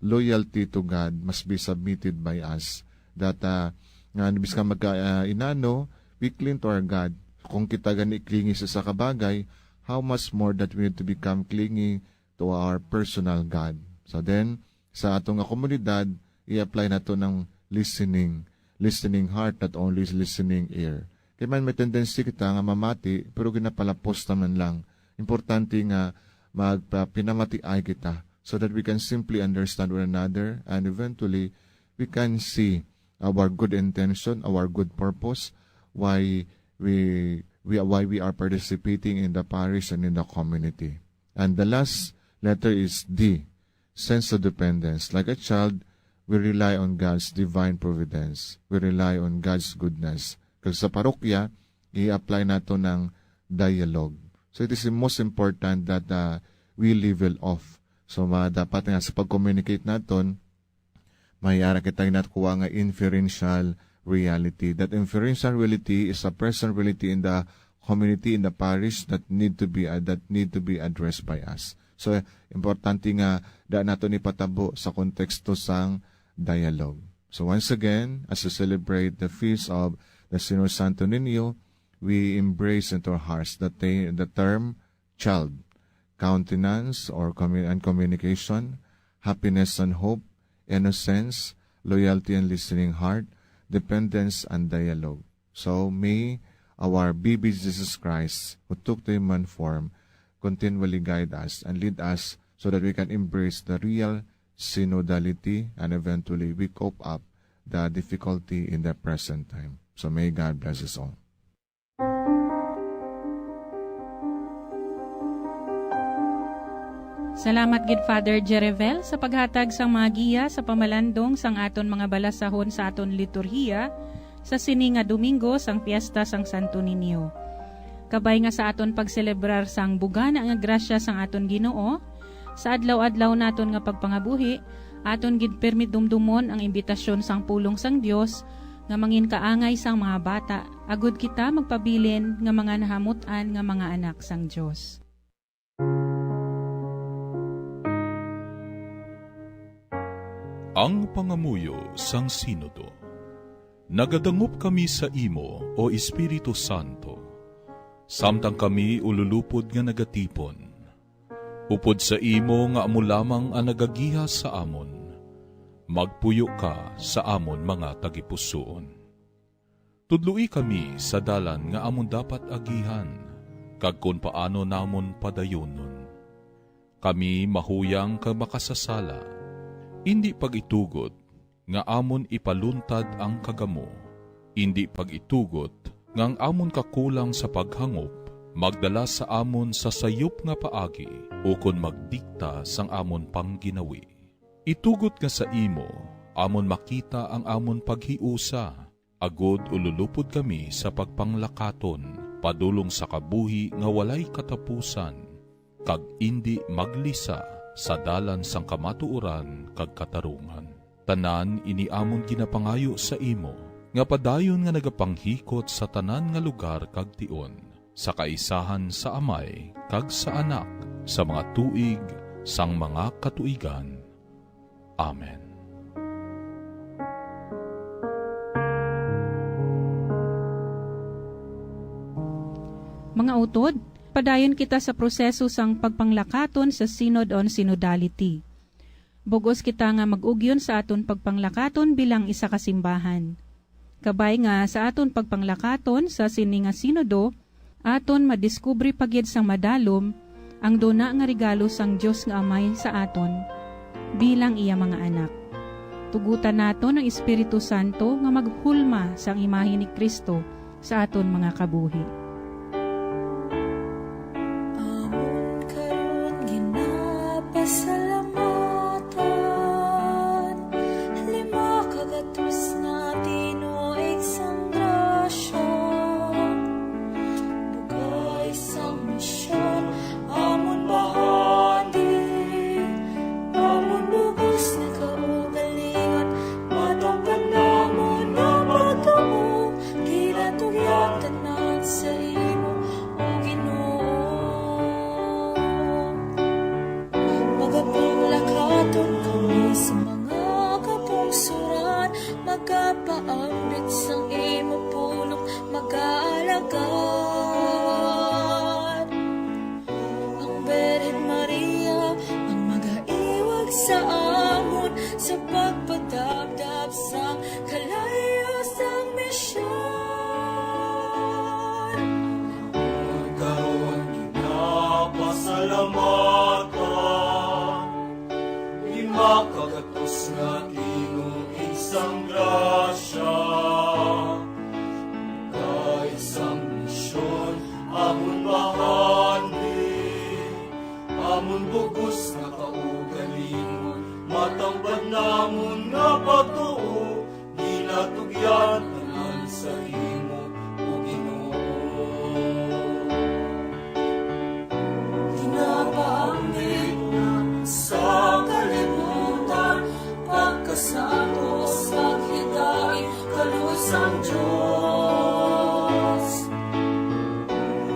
Loyalty to God must be submitted by us. That, uh, nga bisan magka, uh, inano, we cling to our God. Kung kita gani clingy sa isa ka bagay, how much more that we need to become clingy to our personal God. So then, sa ato nga komunidad, i-apply nato ng listening, listening heart, not only listening ear. Kay man may tendency kita nga mamati, pero ginapalapos naman lang. Importante nga magpapinamatiay kita so that we can simply understand one another and eventually we can see our good intention, our good purpose, why we, we, why we are participating in the parish and in the community. And the last letter is D, sense of dependence. Like a child, we rely on God's divine providence. We rely on God's goodness. Kag sa parokya, i-apply nato ng dialogue. So it is most important that, uh, we level off. So ma-, dapat nga sa pag-communicate naton, may ara kita ginakuha nga inferential reality. That inferential reality is a present reality in the community, in the parish that need to be, uh, that need to be addressed by us. So importante nga da nato ni patabo sa konteksto sang dialogue. So once again, as we celebrate the feast of the Señor Santo Niño, we embrace into our hearts the, te- the term child, countenance or commu- and communication, happiness and hope, innocence, loyalty and listening heart, dependence and dialogue. So may our baby Jesus Christ, who took the human form, continually guide us and lead us so that we can embrace the real synodality and eventually we cope up the difficulty in the present time. So may God bless us all. Salamat gid, Father Jerevel, sa paghatag sang mga giya sa pamalandong sang aton mga balasahon sa aton liturhiya sa sini nga Domingo sang Piesta sang Santo Niño. Kabay nga sa aton pagselebrar sang bugana nga grasya sang aton Ginoo, sa adlaw-adlaw naton nga pagpangabuhi, aton gid pirmi dumdumon ang imbitasyon sang pulong sang Dios nga mangin kaangay sang mga bata, agud kita magpabilin nga mga nahamut-an nga mga anak sang Dios. Ang pangamuyo sang Sinodo. Nagadangop kami sa imo, O Espiritu Santo, samtang kami ululupod nga nagatipon. Upod sa imo nga amo lamang ang nagagiha sa amon, magpuyo ka sa amon mga tagipusoon. Tudloi kami sa dalan nga amon dapat agihan, kag kon paano namon padayonon. Kami mahuyang kag makasasala. Indi pag-itugot nga amon ipaluntad ang kagamo. Indi pag-itugot nga ang amon kakulang sa paghangop magdala sa amon sa sayop nga paagi ukon magdikta sang amon pangginawi. Itugot nga sa imo amon makita ang amon paghiusa, agod ululupod kami sa pagpanglakaton padulong sa kabuhi nga walay katapusan, kag indi maglisa sa dalan sang kamatuoran kag katarungan. Tanan ini amon ginapangayo sa imo, nga padayon nga nagapanghikot sa tanan nga lugar kag tion, sa kaisahan sa Amay kag sa Anak, sa mga tuig sang mga katuigan. Amen. Mga utod, padayon kita sa proseso sang pagpanglakaton sa Synod on Synodality. Bug-os kita nga mag-ugyon sa aton pagpanglakaton bilang isa ka simbahan. Kabay nga sa aton pagpanglakaton sa sini nga Sinodo, aton madiskubre pa gid sang madalom ang duna nga regalo sang Dios nga Amay sa aton bilang iya mga anak. Tugutan naton ang Espiritu Santo nga maghulma sang imahe ni Cristo sa aton mga kabuhi. Paambit sang imo pulong mag-aalagad. Ang Birhen Maria ang magaiwag sa amon sa pagpadabdab sang kalayo sang misyon. Karon ginapasalamatan, lima ka gatos nga tinuig sang grasya. Kay sang misyon amon bahandi, amon bugos nga kaugalingon, matangpad namon nga pagtuo, ginatugyan tanan sa imo, O Ginoo. Ginapaambit na sa kalibutan, pagkasantos, paghigain, kaluoy sang Dios.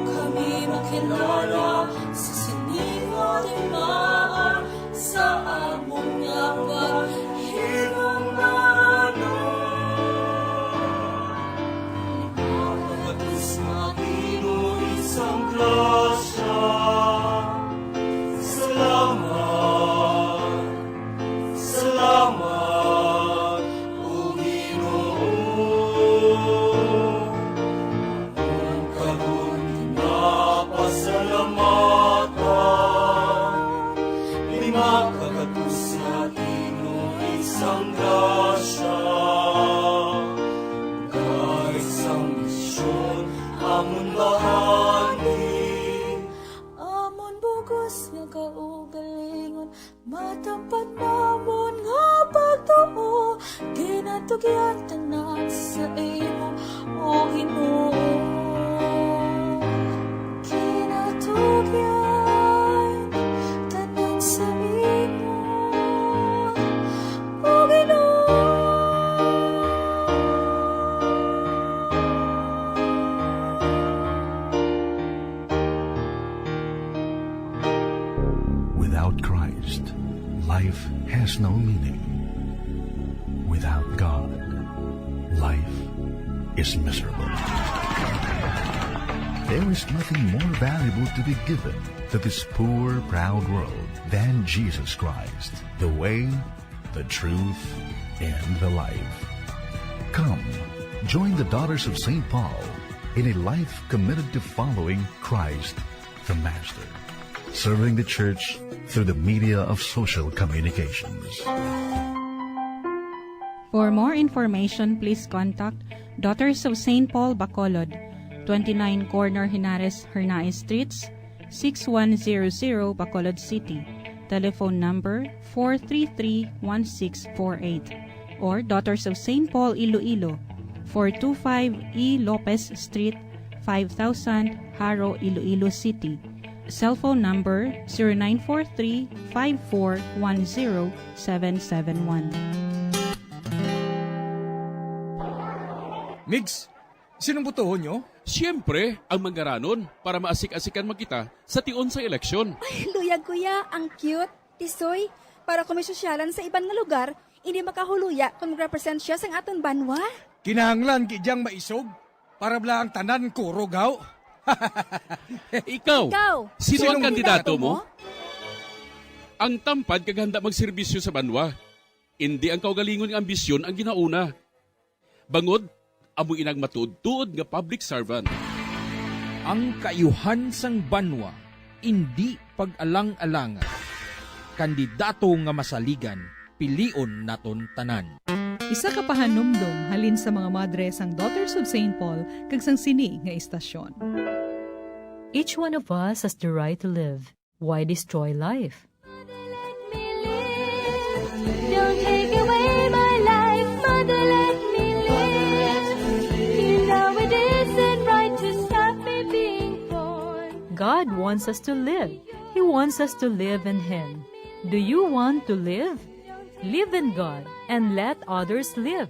Kami makilala sa sini nga timaan sa amon nga paghigugmaanay. Pagkatapos nga tinuig sang grasya, salamat, salamat, O Ginoo. Ang karon ginapasalamatan, lima ka gatos nga tinuig sang grasya, kay sang misyon amon bahandi. Amon bugos nga kaugalingon, matangpad namon nga pagtuo, ginatugyan tanan sa imo, O Ginoo. Ginatugyan tanan sa imo, O Ginoo. Without Christ, life has no meaning. Without God, life is miserable. There is nothing more valuable to be given to this poor, proud world than Jesus Christ, the way, the truth, and the life. Come, join the Daughters of Saint Paul in a life committed to following Christ the Master, serving the church through the media of social communications. For more information, please contact Daughters of Saint Paul Bacolod, twenty-nine Corner Henares Hernaez Streets, six one zero zero, Bacolod City. Telephone number four three three one six four eight. Or Daughters of Saint Paul Iloilo, four two five E Lopez Street, five thousand, Jaro, Iloilo City. Cellphone number zero nine four three five four one zero seven seven one. Migs, sinong botohon nyo? Siyempre, ang Mangaranon, para maasik-asikan man kita sa tion sa eleksyon. Ay, luyag, kuya. Ang cute. Tisoy, para kung may sosyalan sa iban nga lugar, hindi makahuluya kung mag-represent siya sang aton banwa. Kinahanglan gid yang maisog para bala ang tanan kurog, haw? Ikaw, Ikaw, sino ang sino ang kandidato kandidato mo? mo? Ang tampad kag handa magserbisyo sa banwa. Indi ang kaugalingon nga ambisyon ang ginauna. Bangod, amo inang matuod-tuod nga public servant. Ang kaayuhan sang banwa indi pag-alang-alangan. Kandidato nga masaligan, pilion naton tanan. Isa ka pahanumdom halin sa mga madre sang Daughters of Saint Paul kag sang sini nga istasyon. Each one of us has the right to live. Why destroy life? Mother, let me live. Don't take away my life. Mother, let me live. You know it isn't right to stop me being born. God wants us to live. He wants us to live in Him. Do you want to live? Live in God and let others live.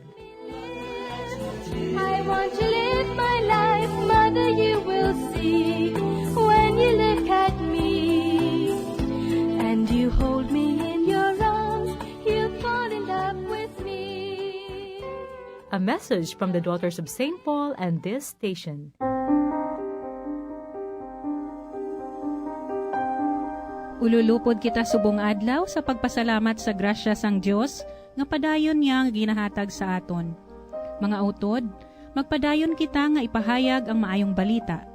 I want to live my life, mother, you will see. When you look at me and you hold me in your arms, you fall in love with me. A Message from the Daughters of Saint Paul and this station. Ululupod kita subong adlaw sa pagpasalamat sa grasya sang Dios nga padayon niya nga ginahatag sa aton. Mga utod, magpadayon kita nga ipahayag ang maayong balita.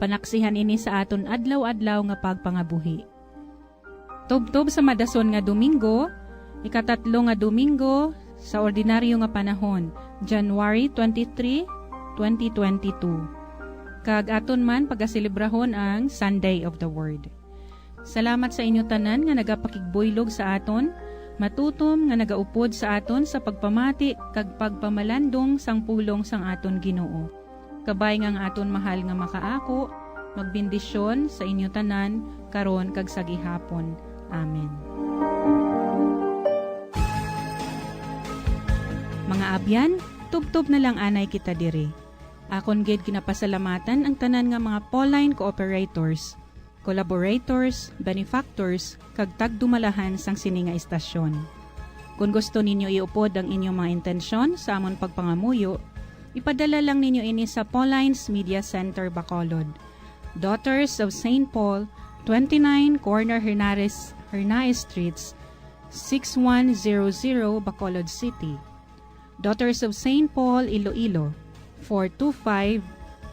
Panaksihan ini sa aton adlaw-adlaw nga pagpangabuhi. Tubtob sa madason nga Domingo, ikatatlo nga Domingo sa ordinaryo nga panahon, January twenty-three, twenty twenty-two. Kag aton man pagaselebrahon ang Sunday of the Word. Salamat sa inyo tanan nga nagapakigbuylog sa aton, matutom nga nagaupod sa aton sa pagpamati kag pagpamalandong sang pulong sang aton Ginoo. Kabay nga ang aton mahal nga makaako, magbendisyon sa inyo tanan, karon kag sa gihapon. Amen. Mga abyan, tubtob na lang anay kita diri. Akon gid ginapasalamatan ang tanan nga mga Pauline cooperators, collaborators, benefactors, kag tagdumalahan sang sini nga istasyon. Kon gusto ninyo iupod ang inyong mga intensyon sa amon pagpangamuyo, ipadala lang ninyo ini sa Pauline's Media Center, Bacolod, Daughters of Saint Paul, twenty-nine Corner Hernares, Hernaez Streets, six one zero zero, Bacolod City. Daughters of Saint Paul, Iloilo, four two five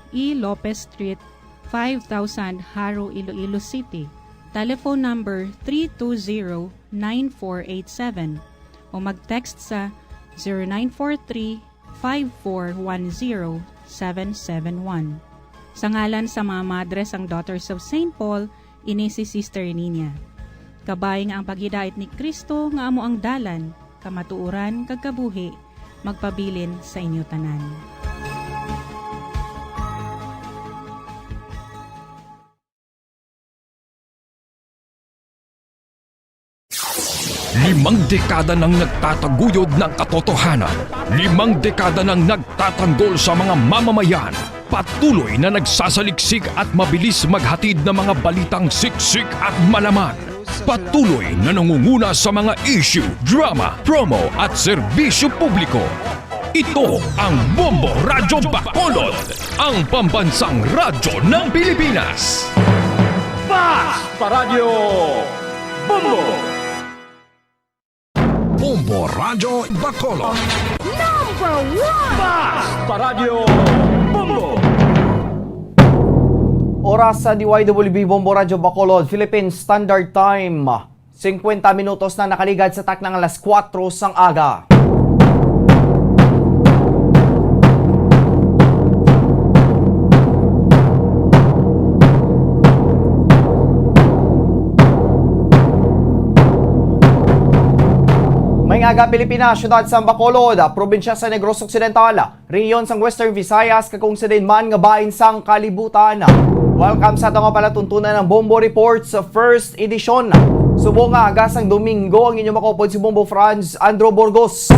E Lopez Street, five thousand, Jaro, Iloilo City. Telephone number three two zero, nine four eight seven o mag-text sa zero nine four three, five four one zero, seven seven one. Sa ngalan sa mga madre sang Daughters of Saint Paul, ini si Sister Nina. Kabay nga ang paghidait ni Cristo nga amo ang dalan, kamatuoran, kag kabuhi, magpabilin sa inyo tanan. Limang dekada nang nagtataguyod ng katotohanan. Limang dekada nang nagtatanggol sa mga mamamayan. Patuloy na nagsasaliksik at mabilis maghatid ng mga balitang siksik at malaman. Patuloy na nangunguna sa mga issue, drama, promo at serbisyo publiko. Ito ang Bombo Radyo Bacolod, ang pambansang radyo ng Pilipinas. Fast Paradyo Bombo! Bombo Radyo Bacolod. Number one! Fast Paradyo Bombo! Oras sa D Y W B Bombo Radyo Bacolod, Philippine Standard Time. Singkwenta minutos na nakaligad sa taknang alas kuwatro sang aga. May aga, Pilipinas, siyudad sa Bacolod, probinsya sa Negros Occidental, rehiyon sang Western Visayas, kag kung sa diin man nga bahin sang kalibutan. Welcome sa ato nga palatuntunan ng Bombo Reports First Edition. Subong nga aga sang Domingo, ang inyo makaupod si Bombo Franz Andrew Burgos.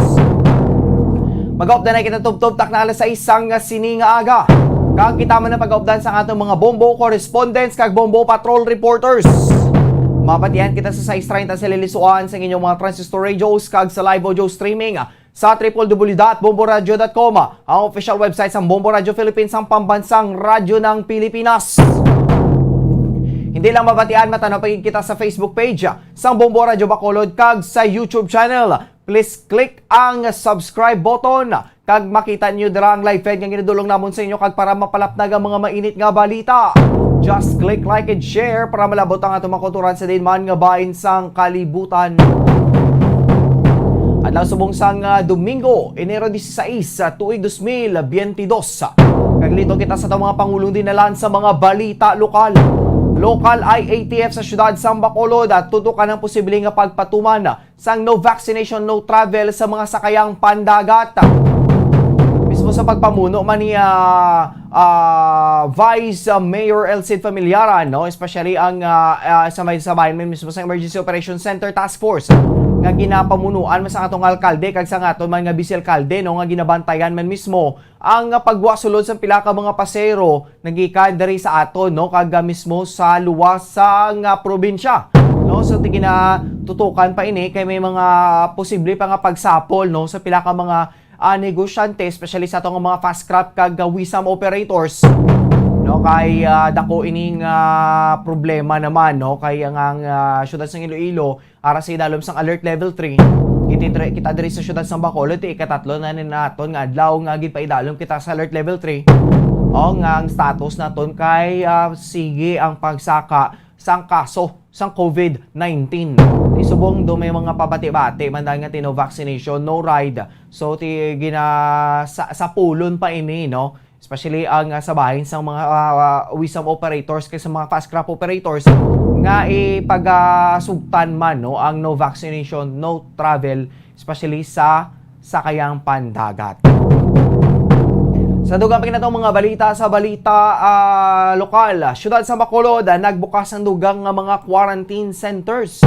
Mag-updan na kita tubtob takna alas sais sang sini nga aga. Kag kita man ang pag-updan sa atong mga Bombo correspondents kag Bombo patrol reporters. Mabatian kita sa sais treinta sa lilisuan sa inyong mga transistor radios kag sa live audio streaming sa triple W dot bomboradio dot com, ang official website sang Bombo Radyo Philippines, ang pambansang radyo ng Pilipinas. Hindi lang mabatian, matanaw pa gid kita sa Facebook page sang Bombo Radyo Bacolod kag sa YouTube channel. Please click ang subscribe button kag makita niyo dira ang live feed nga ginadulong namon sa inyo, kag para mapalapnag ang mga mainit nga balita, just click like and share para malabot ang atong mga kauturan sa diin man nga bahin sang kalibutan. Adlaw subong sang, ah, Domingo, Enero dieciséis, sa tuig dos mil biyente dos. Kag liton kita sa atong mga pangulong dinalan sa mga balita lokal. Local I A T F sa siyudad sang Bacolod, ah, tutukan ang posible nga pagpatuman sang no vaccination, no travel sa mga sakayang pandagat. Mismo sa pagpamuno man ni, ah, ah, Vice, ah, Mayor El Cid Familiaran, no, especially ang, ah, ah, sa may, sa bahin man mismo sa Emergency Operations Center Task Force nga ginapamunuan man sa atong alkalde kag sa aton man nga vice alkalde, no, nga ginabantayan man mismo ang pagwa sulod sa pila ka mga pasero nagikan diri sa aton, no, kag, ah, mismo sa luwas sang, ah, probinsya, no. So, ti-, ginatutukan pa ini kay may mga posible pa nga pagsapol, no, sa pila ka mga, ah, negosyante, especially sa atong mga fast craft kag, ah, wisam operators, no, kay, ah, dako ining, ah, problema naman, no, kay ang, ang, ah, siyudad sang Iloilo ara sa idalom sang alert level three. Kita diri, kita diri sa siyudad sang Bacolod, ti ikatatlo na ni naton nga adlaw nga ginpaidalom kita sa alert level three. O nga ang status naton kay, ah, sige ang pagsaka sang kaso sang COVID nineteen. Ti subong do may mga pabati-bati man dahil nga ti no vaccination, no ride. So, ti gina-, sa, sapulon pa ini, no? Especially ang, ah, sa bahin sang mga, ah, ah, wisam operators kay sa mga fast craft operators nga ipagasugtan man, no, ang no vaccination, no travel, especially sa sakayang pandagat. Sa dugang pa kinatong mga balita, sa balita, ah, lokal, siyudad sa Bacolod, ah, nagbukas ang dugang nga mga quarantine centers.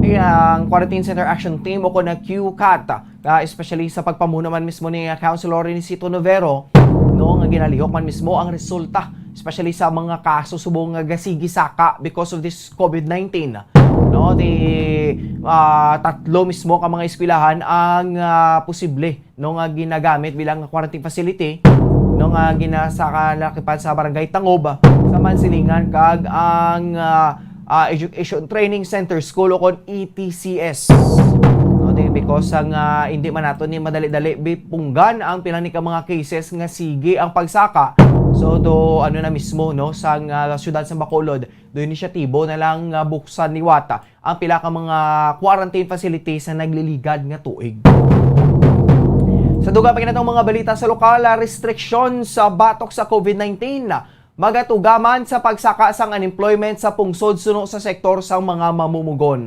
Ang Quarantine Center Action Team o kon ang Q CAT, ah, especially sa pagpamuno man mismo ni, ah, Councilor Renisito Novero, no, nga ginalihok man mismo ang resulta, especially sa mga kaso subong nga gasigi saka because of this COVID nineteen. No, di, ah, tatlo mismo ka mga eskwelahan ang, ah, posible, no, nga ginagamit bilang quarantine facility, no, nga ginasa kalakipan sa Barangay Tangob, sa Mansilingan, kag ang, ah, ah, Education Training Center School o kon E T C S. No, di, because ang, ah, hindi man nato ni madali-dali bipunggan ang pila ni ka mga cases nga sige ang pagsaka. So, do, ano na mismo, no, sa, ah, siyudad sa Bacolod, do inisyatibo na lang nga buksan liwat ang pila ka mga quarantine facilities sa nagliligad nga tuig. Sa dugang pa kinatong mga balita sa lokal, ah, restriction sa batok sa COVID nineteen magatugaman sa pagsaka sang unemployment sa pungsod suno sa sektor sang mga mamumugon.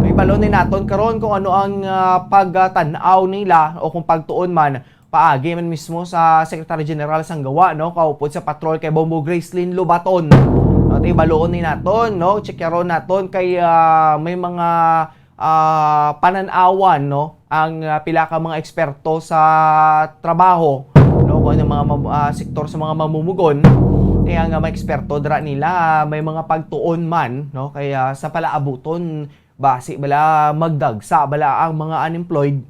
May balon ni naton karon kung ano ang, ah, pagtan-aw nila o kung pagtuon man paagi man mismo sa Secretary General sang Gawa, no, kaupod sa patrol kay Bombo Gracelyn Lobaton. No, ti baluon ni naton, no, checkeron naton kay, ah, may mga, ah, panan-awan, no, ang, ah, pila ka mga eksperto sa trabaho, no, kung ano mga mam-, ah, sektor sa mga mamumugon. Kaya nga mga eksperto dira nila, may mga pagtuon man, no, kaya sa palaabuton, basi bala magdagsa bala ang mga unemployed,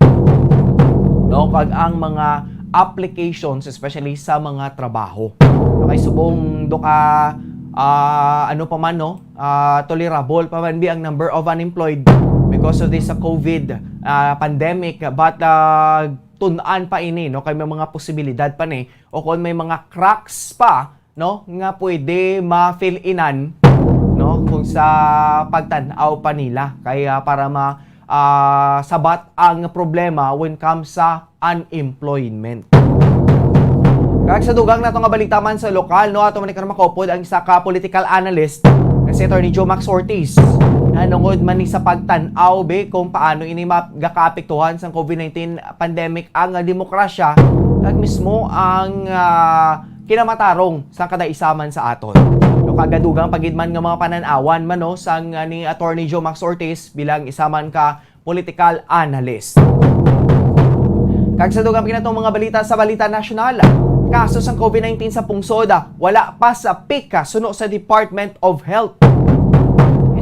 no, kag ang mga applications, especially sa mga trabaho. Okay, subong do ka, ah, ano pa man, no, ah, tolerable pa man bi ang number of unemployed because of this, ah, COVID, ah, pandemic, but, ah, tun-an pa ini, no, kay may mga posibilidad pa ni o kung may mga cracks pa, no, nga pwede ma-fill inan, no, kung sa pagtan-aw pa nila. Kaya para ma-, ah, sabat ang problema when comes sa unemployment. Kag sa dugang nato nga balita man sa lokal, no, ato man ni karon makaupod ang isa ka political analyst nga si Attorney Joe Max Ortiz. Nanungod man ni sa pagtan-aw, be, kung paano ini magakaapektuhan sang COVID nineteen pandemic ang, ah, demokrasya kag mismo ang, ah, kinamatarong sang kada isa man sa aton. No, kagadugang pa gid man nga mga panan-awan man, no, sang, ah, ni Attorney Joe Max Ortiz bilang isa man ka political analyst. Kag sa dugang pa kinatong mga balita sa balita nasyonal, kaso sang COVID nineteen sa pungsod, ah, wala pa sa peak, ah, suno sa Department of Health.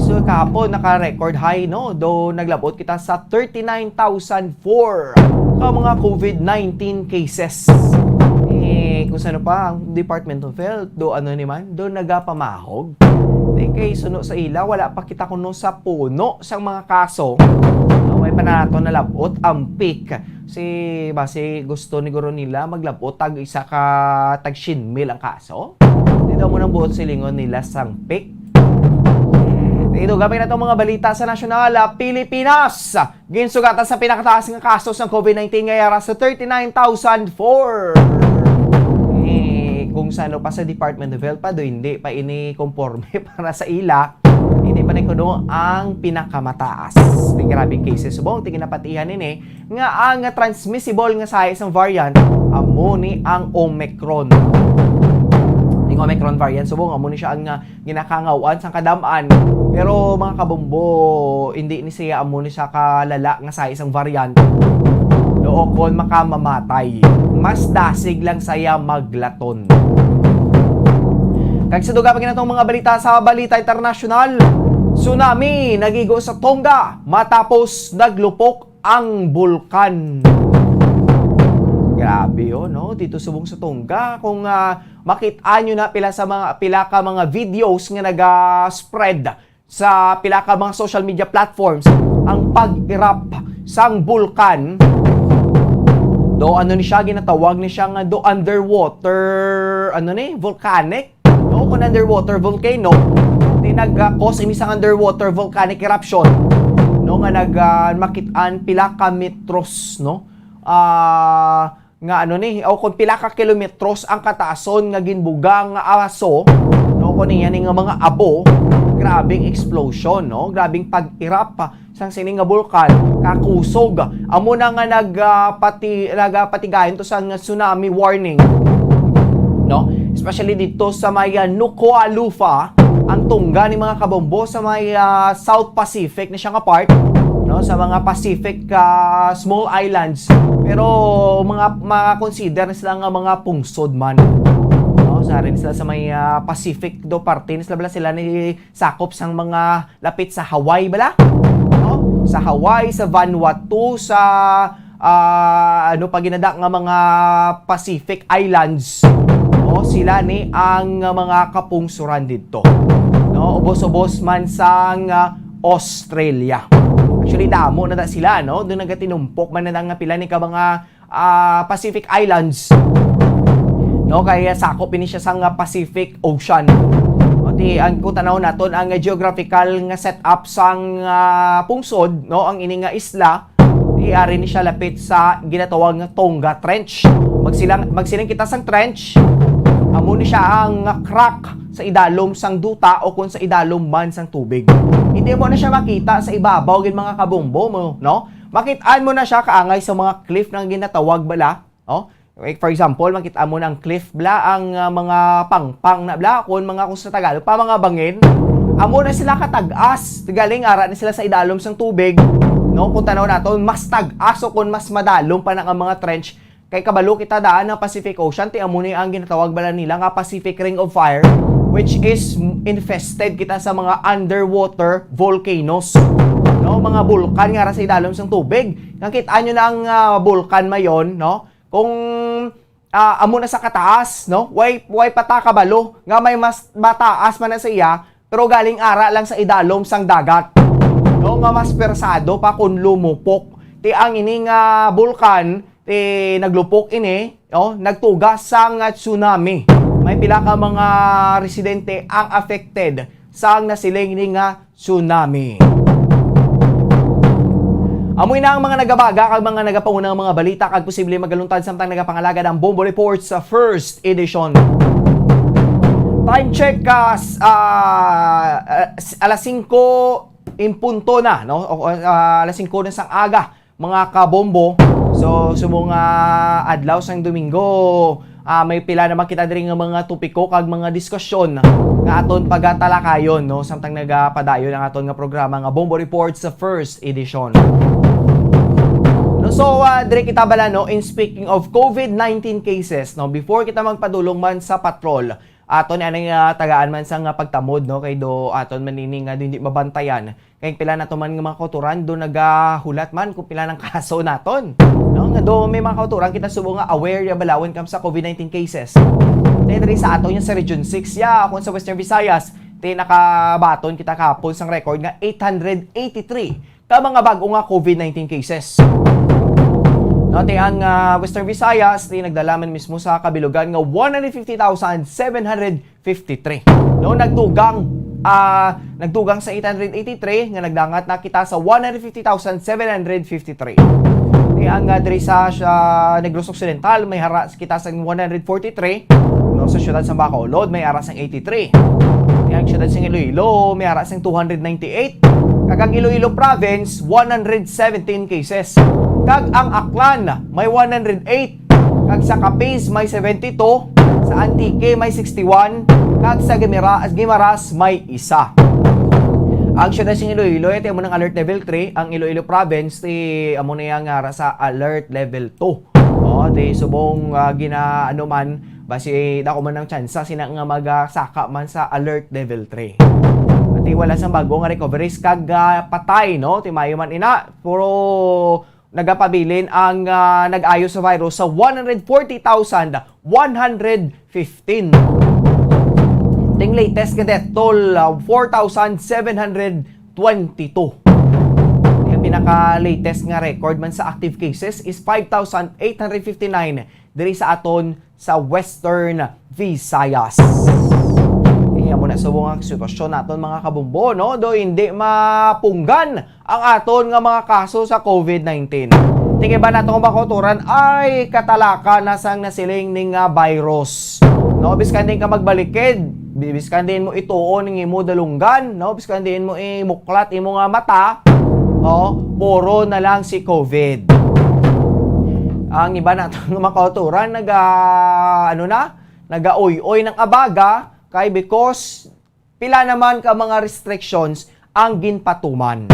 So, kahapon, naka-record high, no? Do naglabot kita sa thirty-nine thousand four ka mga COVID nineteen cases. Eh, kung sano pa, ang Department of Health, do ano ni man, do nagapamahog. Di kay suno sa ila, wala pa kita kuno sa puno sang mga kaso. Away pa nato nalabot ang peak. Si, basi gusto ni guro nila maglabot tag isa ka tag siyam mil ang kaso. Di daw mo nang buot silingon nila sang peak. Ito, gamay na tong mga balita sa nasyonal, ah, Pilipinas. Ginsugatan sa pinakataas nga kaso sang COVID nineteen nga yara sa thirty-nine thousand four. Eh, kung sano pa sa Department of Health pa, do hindi pa ini konforme para sa ila. Hindi pa ni kuno ang pinakamataas. Di grabe cases. Subong, tingin napatihan ini nga ang transmissible nga sahi sang variant, amo ni ang Omicron. Ning Omicron variant, subong, amo ni siya ang, ah, ginakangawan sang kadam-an. Pero, mga kabombo, hindi ni siya amo ni siya kalala nga sa isang variant. Dookon makamamatay. Mas dasig lang saya maglaton. Kag sa dugang pa kinatong mga balita sa balita internasyonal, tsunami nagigo sa Tonga matapos naglupok ang bulkan. Grabe, oh, no? Dito subong sa Tonga, kung, ah, makit-an nyo na pila sa mga, pila ka mga videos nga naga-spread sa pila ka mga social media platforms, ang pag-erupt sang bulkan, do, ano ni siya, ginatawag ni siya nga do underwater, ano ni, volcanic? No, kung underwater volcano, di nag-cause ini sang underwater volcanic eruption, no, nga nag, ah, makit-an pila ka metros, no? Ah, nga ano ni, o kung pila ka kilometros ang kataason nga ginbuga nga aso, no, kung niya ni nga mga abo, grabing explosion, no? Grabing pag-erupt sang sini nga bulkan, kakusog. Amo na nga nag, ah, pati, nagapatigayon to sang tsunami warning, no? Especially dito sa may, ah, Nuku'alofa, ang Tonga ni mga kabombo sa may, ah, South Pacific na siya nga part, no? Sa mga Pacific, ah, small islands. Pero mga, mga consider na sila nga mga pungsod man. No? Sa rin sila sa may, ah, Pacific do parte na sila, sila ni sakop sang mga lapit sa Hawaii bala, no? Sa Hawaii, sa Vanuatu, sa, ah, ano pa ginada nga mga Pacific Islands, no? Sila ni ang mga kapungsuran didto, no? Ubos-ubos man sang, ah, Australia. Actually, damo na ta sila, no? Doon nagatinumpok man na nga pila ni ka mga ah, Pacific Islands. No, kay sakop ini siya sang, ah, Pacific Ocean. O, ti, ang, kung tanaw naton ang geographical nga setup sang, ah, pungsod, no, ang ini nga isla, ti ari ni siya lapit sa ginatawag nga Tonga Trench. Magsilang, magsiling kita sang trench, amo ni siya ang crack sa idalom sang duta o kung sa idalom man sang tubig. Hindi mo na siya makita sa ibabaw, gid, mga kabombo mo, no? Makit-an mo na siya kaangay sa mga cliff nga ginatawag bala, oh. Like, for example, makit-an mo na ang cliff bala, ang, ah, mga pangpang na bala, kung mga, kung sa Tagalog pa, mga bangin. Amo na sila katag-as, galing ara na sila sa idalom sang tubig, no? Kung tanaw nato, mas tag-as o kung mas madalom pa na ang mga trench. Kay kabalo kita daan ang Pacific Ocean, ti amo ni ang ginatawag bala nila nga Pacific Ring of Fire, which is infested kita sa mga underwater volcanoes. No, mga bulkan nga ara sa idalom sang tubig. Nga kit-an nyo na ang, ah, bulkan mayon, no? Kung, ah, amo na sa kataas, no? Way, way pa ta kabalo nga may mas mataas man na sa iya, pero galing ara lang sa idalom sang dagat. No, nga mas persado pa kung lumupok. Ti ang ini nga bulkan, ti naglupok ini, no, nagtugas sang tsunami. May pila ka mga residente ang affected sang nasiling ni nga tsunami. Amoy na ang mga nagabaga kag mga nagapauna nga mga balita kag posible magaluntad samtang nagapangalagad ang Bombo Report sa first edition. Time check, ah, s-, ah, ah, s-, alas singko in punto na, no? O, ah, alas singko na sang aga, mga kabombo. So, subong nga adlaw sang Domingo, ah, may pila naman kita diri nga mga topiko kag mga diskusyon nga aton pagatalakayon, no? Samtang nagapadayon ang aton nga programa nga Bombo Report sa first edition. No, so, ah, diri kita bala, no, in speaking of COVID nineteen cases, no, before kita magpadulong man sa patrol, aton ni anay nga tagaan man sang, ah, pagtamod, no, kay do aton man ini nga hindi mabantayan. Kay pila nato man nga mga kautoran do nagahulat man kung pila nang kaso naton, no, nga do may mga kautoran kita subong nga aware ya bala when comes sa COVID nineteen cases. Kay diri sa aton yan sa Region six ya, kung sa Western Visayas, ti nakabaton kita kahapon sang record nga eight hundred eighty-three ka mga bag-o nga COVID nineteen cases. No, ti ang, ah, Western Visayas, ti nagdala man mismo sa kabilugan nga one hundred fifty thousand seven hundred fifty-three. No, nagdugang, ah, nagdugang sa eight hundred eighty-three, nga nagdangat na kita sa one hundred fifty thousand seven hundred fifty-three. Ti ang, ah, diri sa, sa Negros Occidental, may hara kita sa one hundred forty-three, no, sa siyudad sa Bacolod, may ara sang eighty-three. Kag ang siyudad sang Iloilo, may ara sang two hundred ninety-eight. Kag ang Iloilo Province, one hundred seventeen cases. Kag ang Aklan, may one hundred eight. Kag sa Capiz, may seventy-two. Sa Antique, may sixty-one. Kag sa Guimara-, Guimaras, may isa. Ang siyudad sang Iloilo, ito amo nang alert level three. Ang Iloilo Province, ti amo na yang ara sa alert level two. Oh, ti subong, ah, gina-, ano man, basi dako man ang tsansa sina nga magasaka man sa alert level three. Ti wala sang bag-o nga recoveries kag, ah, patay, no? Ti maayo man ina, pero nagapabilin ang, ah, nag-ayo sa virus sa one hundred forty thousand one hundred fifteen. Ting latest nga death toll, ah, four thousand seven hundred twenty-two. Ang pinaka-latest nga record man sa active cases is five thousand eight hundred fifty-nine diri sa aton sa Western Visayas. Kaya mo na subong ang sitwasyon naton, mga kabombo, no? Do hindi mapunggan ang aton nga mga kaso sa COVID nineteen. Tingin ba nato nga makuturan ay katalaka na sang nasiling ning, ah, virus? No, biskan din ka magbalikid, bi-, biskan din mo ituon ang imo dalunggan, no, biskan din mo imuklat imo nga mata, oh, puro na lang si COVID. Ang iba nato nga mga kauturan naga, ano na, nagauy-oy ng abaga kay because pila naman ka mga restrictions ang ginpatuman.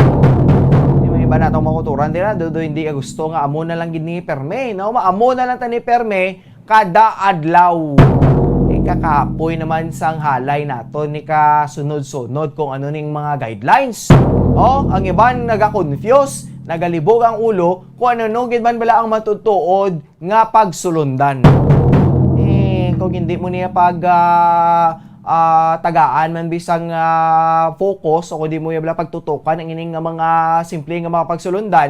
Di may iba natong makuturan dira, do, do hindi ka gusto nga amo na lang gid ni perme, no? Ma-, amo na lang tani perme kada adlaw. Eh, kakapoy naman sang halay nato ni kasunod-sunod kung ano ning mga guidelines. Oh, ang iban naga-confuse, nagalibog ang ulo kung ano no gid man bala ang matutuod nga pagsulundan. Eh, kung hindi mo niya pag, ah, ah, tagaan man bisang, ah, focus o kung di mo niya bala pagtutukan ang ining nga mga simple nga mga pagsulundan,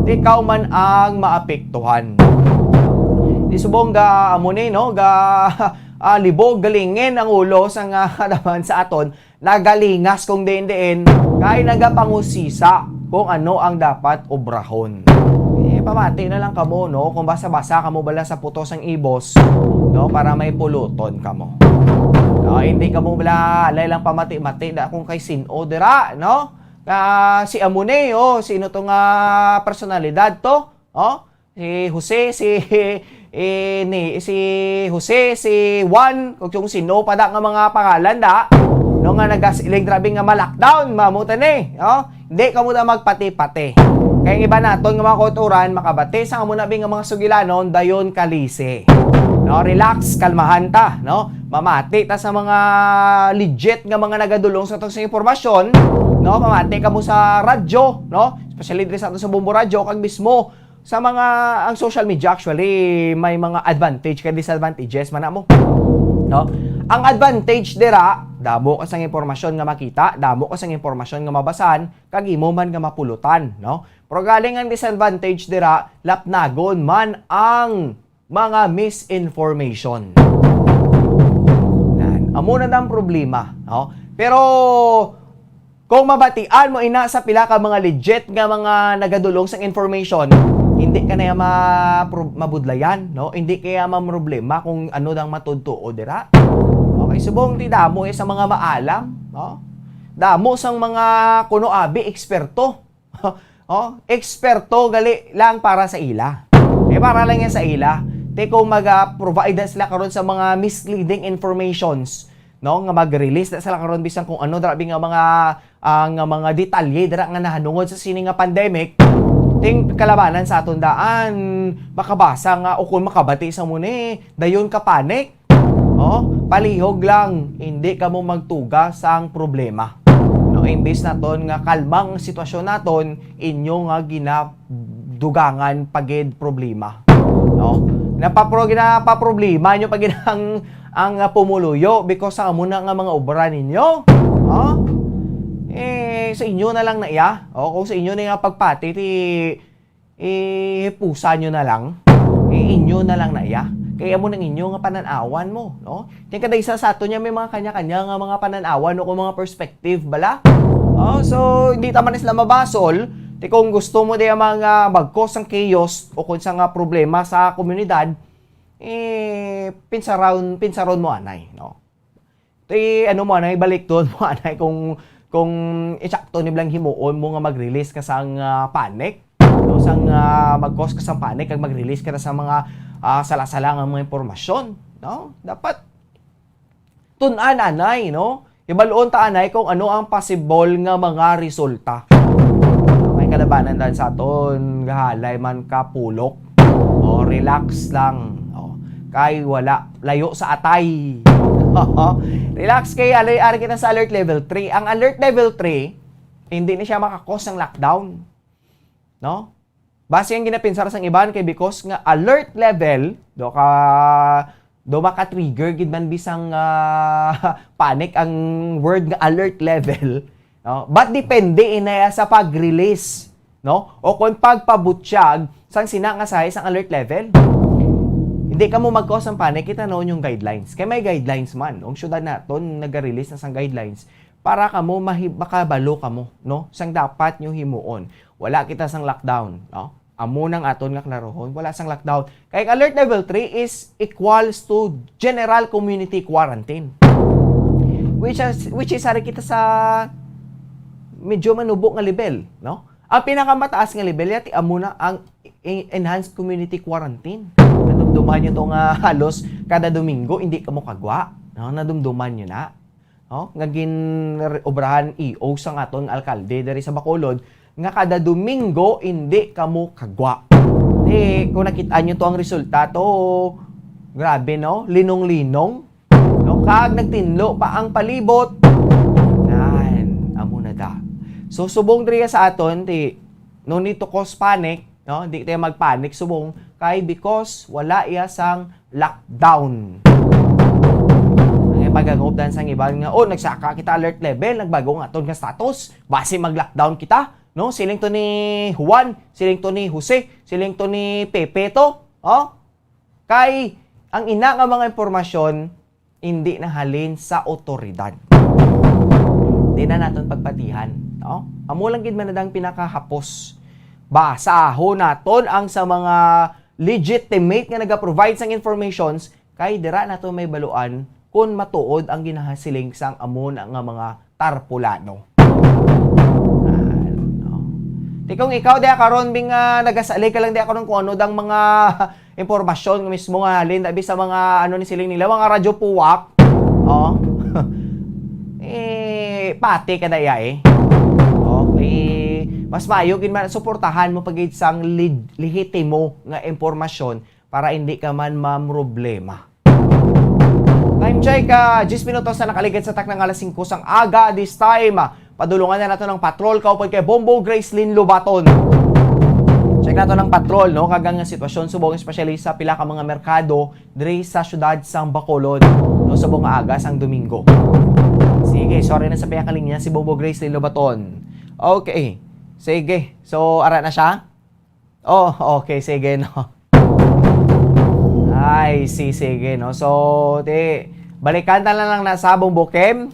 ikaw man ang maapektuhan. Di subong ga amo ni, no? Ga, ah, libog, galingin ang ulo sa nga naman sa aton nagalingas kung diin-diin, kay nagapangusisa kung ano ang dapat obrahon. Eh, pamati na lang kamo, no? Kung basa-basa kamo bala sa putos ang ibos, no? Para may puluton kamo. No, hindi kamo bala, alay lang pamati-mati da kung kay sin-o dira, no? Ah, si amo ni, oh, sino to nga personalidad to? Oh? Si Jose, si, eh, ni, si Jose, si Juan, kung, kung sino pa da nga mga pangalan da, no, nga nagasiling grabe nga ma-lockdown, mamuta ni, no? Hindi kamo na magpati-pati. Kay ang iba naton nga mga kauturan, makabati sa amo na bi nga mga sugilanon, dayon kalisi. No, relax, kalmahan ta, no? Mamati ta sa mga legit nga mga nagadulong sa atong sa impormasyon, no? Mamati kamo sa radyo, no? Especially diri sa ato sa Bombo Radyo, kag mismo sa mga, ang social media actually may mga advantage kag disadvantages man na mo. No? Ang advantage dira, damo ka sang impormasyon nga makita, damo ka sang impormasyon nga mabasan, kag imo man nga mapulutan, no? Pero galing ang disadvantage dira, lapnagon man ang mga misinformation. Nan, amo na ang problema, no? Pero kung mabatian mo ina sa pila ka mga legit nga mga nagadulong sang information, hindi ka na ya ma-, pro-, mabudlayan, no? Hindi kaya mamroblema kung ano dang matudtuo dira. Okay, subong ti damo eh sa mga maalam, no? Damo sang mga kuno abi eksperto. Oh, eksperto gali lang para sa ila. Eh, para lang yan sa ila. Te kung mag-provide na sila karon sa mga misleading informations, no, nga mag-release na sila karon bisan kung ano dira bi nga mga, ah, nga mga detalye dira nga nahanungod sa sini nga pandemic, ting kalabanan sa aton daan makabasa nga o kung makabati sa mo ni, dayon ka panic. Oh, palihog lang, hindi kamo magtuga sang problema. No, imbis naton nga kalmang sitwasyon naton, inyo nga ginadugangan pa gid problema. No? Napapro-, ginapaproblema nyo pa gid ang, ang, ah, pumuluyo because sa amo na nga mga obra ninyo. Oh? Eh, sa inyo na lang na iya. Oh, kung sa inyo na nga pagpati, ti, ihipusa nyo na lang. Eh, inyo na lang na iya. Kay amo nang inyo nga panan-awan mo, no? Kaya kada isa sa ato niya may mga kanya-kanya nga mga panan-awan o kung mga perspective bala. Oh, so, hindi ta man sila mabasol. Ti kung gusto mo di ang mga mag-cause ng chaos o kung sa nga problema sa komunidad, eh, pinsaron, pinsaron mo anay, no? Ti, ano mo anay, balik doon mo anay kung, kung insakto ni blang himuon mo nga mag-release ka sang, ah, panic, no? Sang, ah, mag-cause ka sang panic kag mag-release ka na sa mga, ah, sala-sala nga mga impormasyon, no? Dapat tun-an anay, no? Ibaluon ta anay kung ano ang possible nga mga resulta. May kalabanan dan sa aton, gahalay man ka pulok. O, relax lang. O, kay wala, layo sa atay. Relax kay ali, ari kita sa alert level three. Ang alert level three, hindi na siya makakos ng lockdown. No? Base ang ginapinsar sang iban kay because nga alert level, do ka, do maka-trigger gid man bisang, ah, panic ang word nga alert level, no? But depende inaya sa pag-release, no? O kung pagpabutyag sang sina nga size ang alert level. Hindi kamo mag-cause ng panic, kita noon yung guidelines. Kay may guidelines man. Ang syudad naton naga-release na sang guidelines para kamo mahi-, makabalo kamo, no? Sang dapat nyo himuon. Wala kita sang lockdown, no? Amo nang aton nga klarohon, wala sang lockdown. Kay ang alert level three is equals to general community quarantine. Which is, which is, ari kita sa medyo manubo nga level, no? Ang pinakamataas nga level, yati amo na ang e-, enhanced community quarantine. Nadumduman nyo to nga halos kada Domingo, hindi kamo kagwa, no? Nadumduman nyo na, no? Nga gin-obrahan E O sang aton alkalde diri sa Bacolod, nga kada Domingo, hindi kamo kagwa. Di, kung nakita nyo to ang resulta to, grabe, no? Linong-linong. No? Kag nagtinlo pa ang palibot. Nan, amo na da. So, subong diri sa aton, di, no need to cause panic, no? Di tayo magpanic subong kay because wala iya sang lockdown. Ang pagangupdan sang iban nga, "Oh, nagsaka kita alert level, nagbago ang aton nga status. Basi mag-lockdown kita." No? Siling to ni Juan, siling to ni Jose, siling to ni Pepe to. Oh? Kay ang ina nga mga impormasyon, hindi nahalin sa otoridad. Di na naton pagpatihan, no? Amo lang gid man na dang pinakahapos. Basahon naton ang sa mga legitimate nga naga-provide sang informations, kay dira naton may baluan kung matuod ang ginahasiling sang amo na nga mga tarpulano. Ah, no? Ti kung ikaw diha karon, bing, ah, nagasalig ka lang diha karon kung ano dang mga impormasyon nga mismo nga halin, abi sa mga, ano ni siling nila, mga radyo puwak. Oh. Eh, pati ka na iya eh. Okay. Mas maayo gid man, suportahan mo pa gid sang lid-, lehitimo nga impormasyon para hindi ka man mamroblema. Time check, ah, diyes minutos na nakaligid sa takna nga alas singko sang aga. This time, ah, padulungan na nato ng patrol kaupod kay Bombo Gracelyn Lobaton. Check nato ng patrol, no, kag ang sitwasyon subong, especially sa pila ka mga merkado diri sa siyudad sang Bacolod, no, subong nga aga sang Domingo. Sige, sorry na sa piyakalinya si Bombo Gracelyn Lobaton. Okay. Sige. So, ara na siya? Oh, okay, sige, no. Ay, si, sige, no. So, ti, balikan ta na lang na sa Bombo Kim.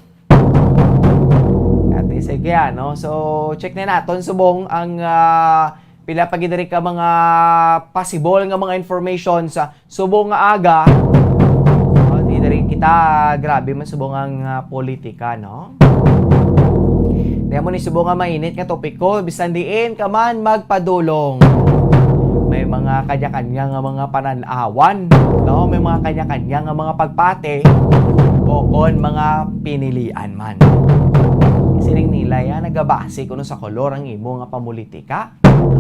Ati, sige, ah, no. So, check na naton subong ang, ah, pila pa gid diri ka mga possible nga mga information sa subong nga aga. Oh, di diri kita, grabe man subong ang, ah, politika, no. Di mo ni subong nga mainit nga topiko, bisan diin ka man magpadulong. May mga kanya-kanya nga mga panan-awan, no? May mga kanya-kanya nga mga pagpati, o kon mga pinilian man. Siling nila, ya, nagabase kuno sa kolor ang imo nga pamulitika.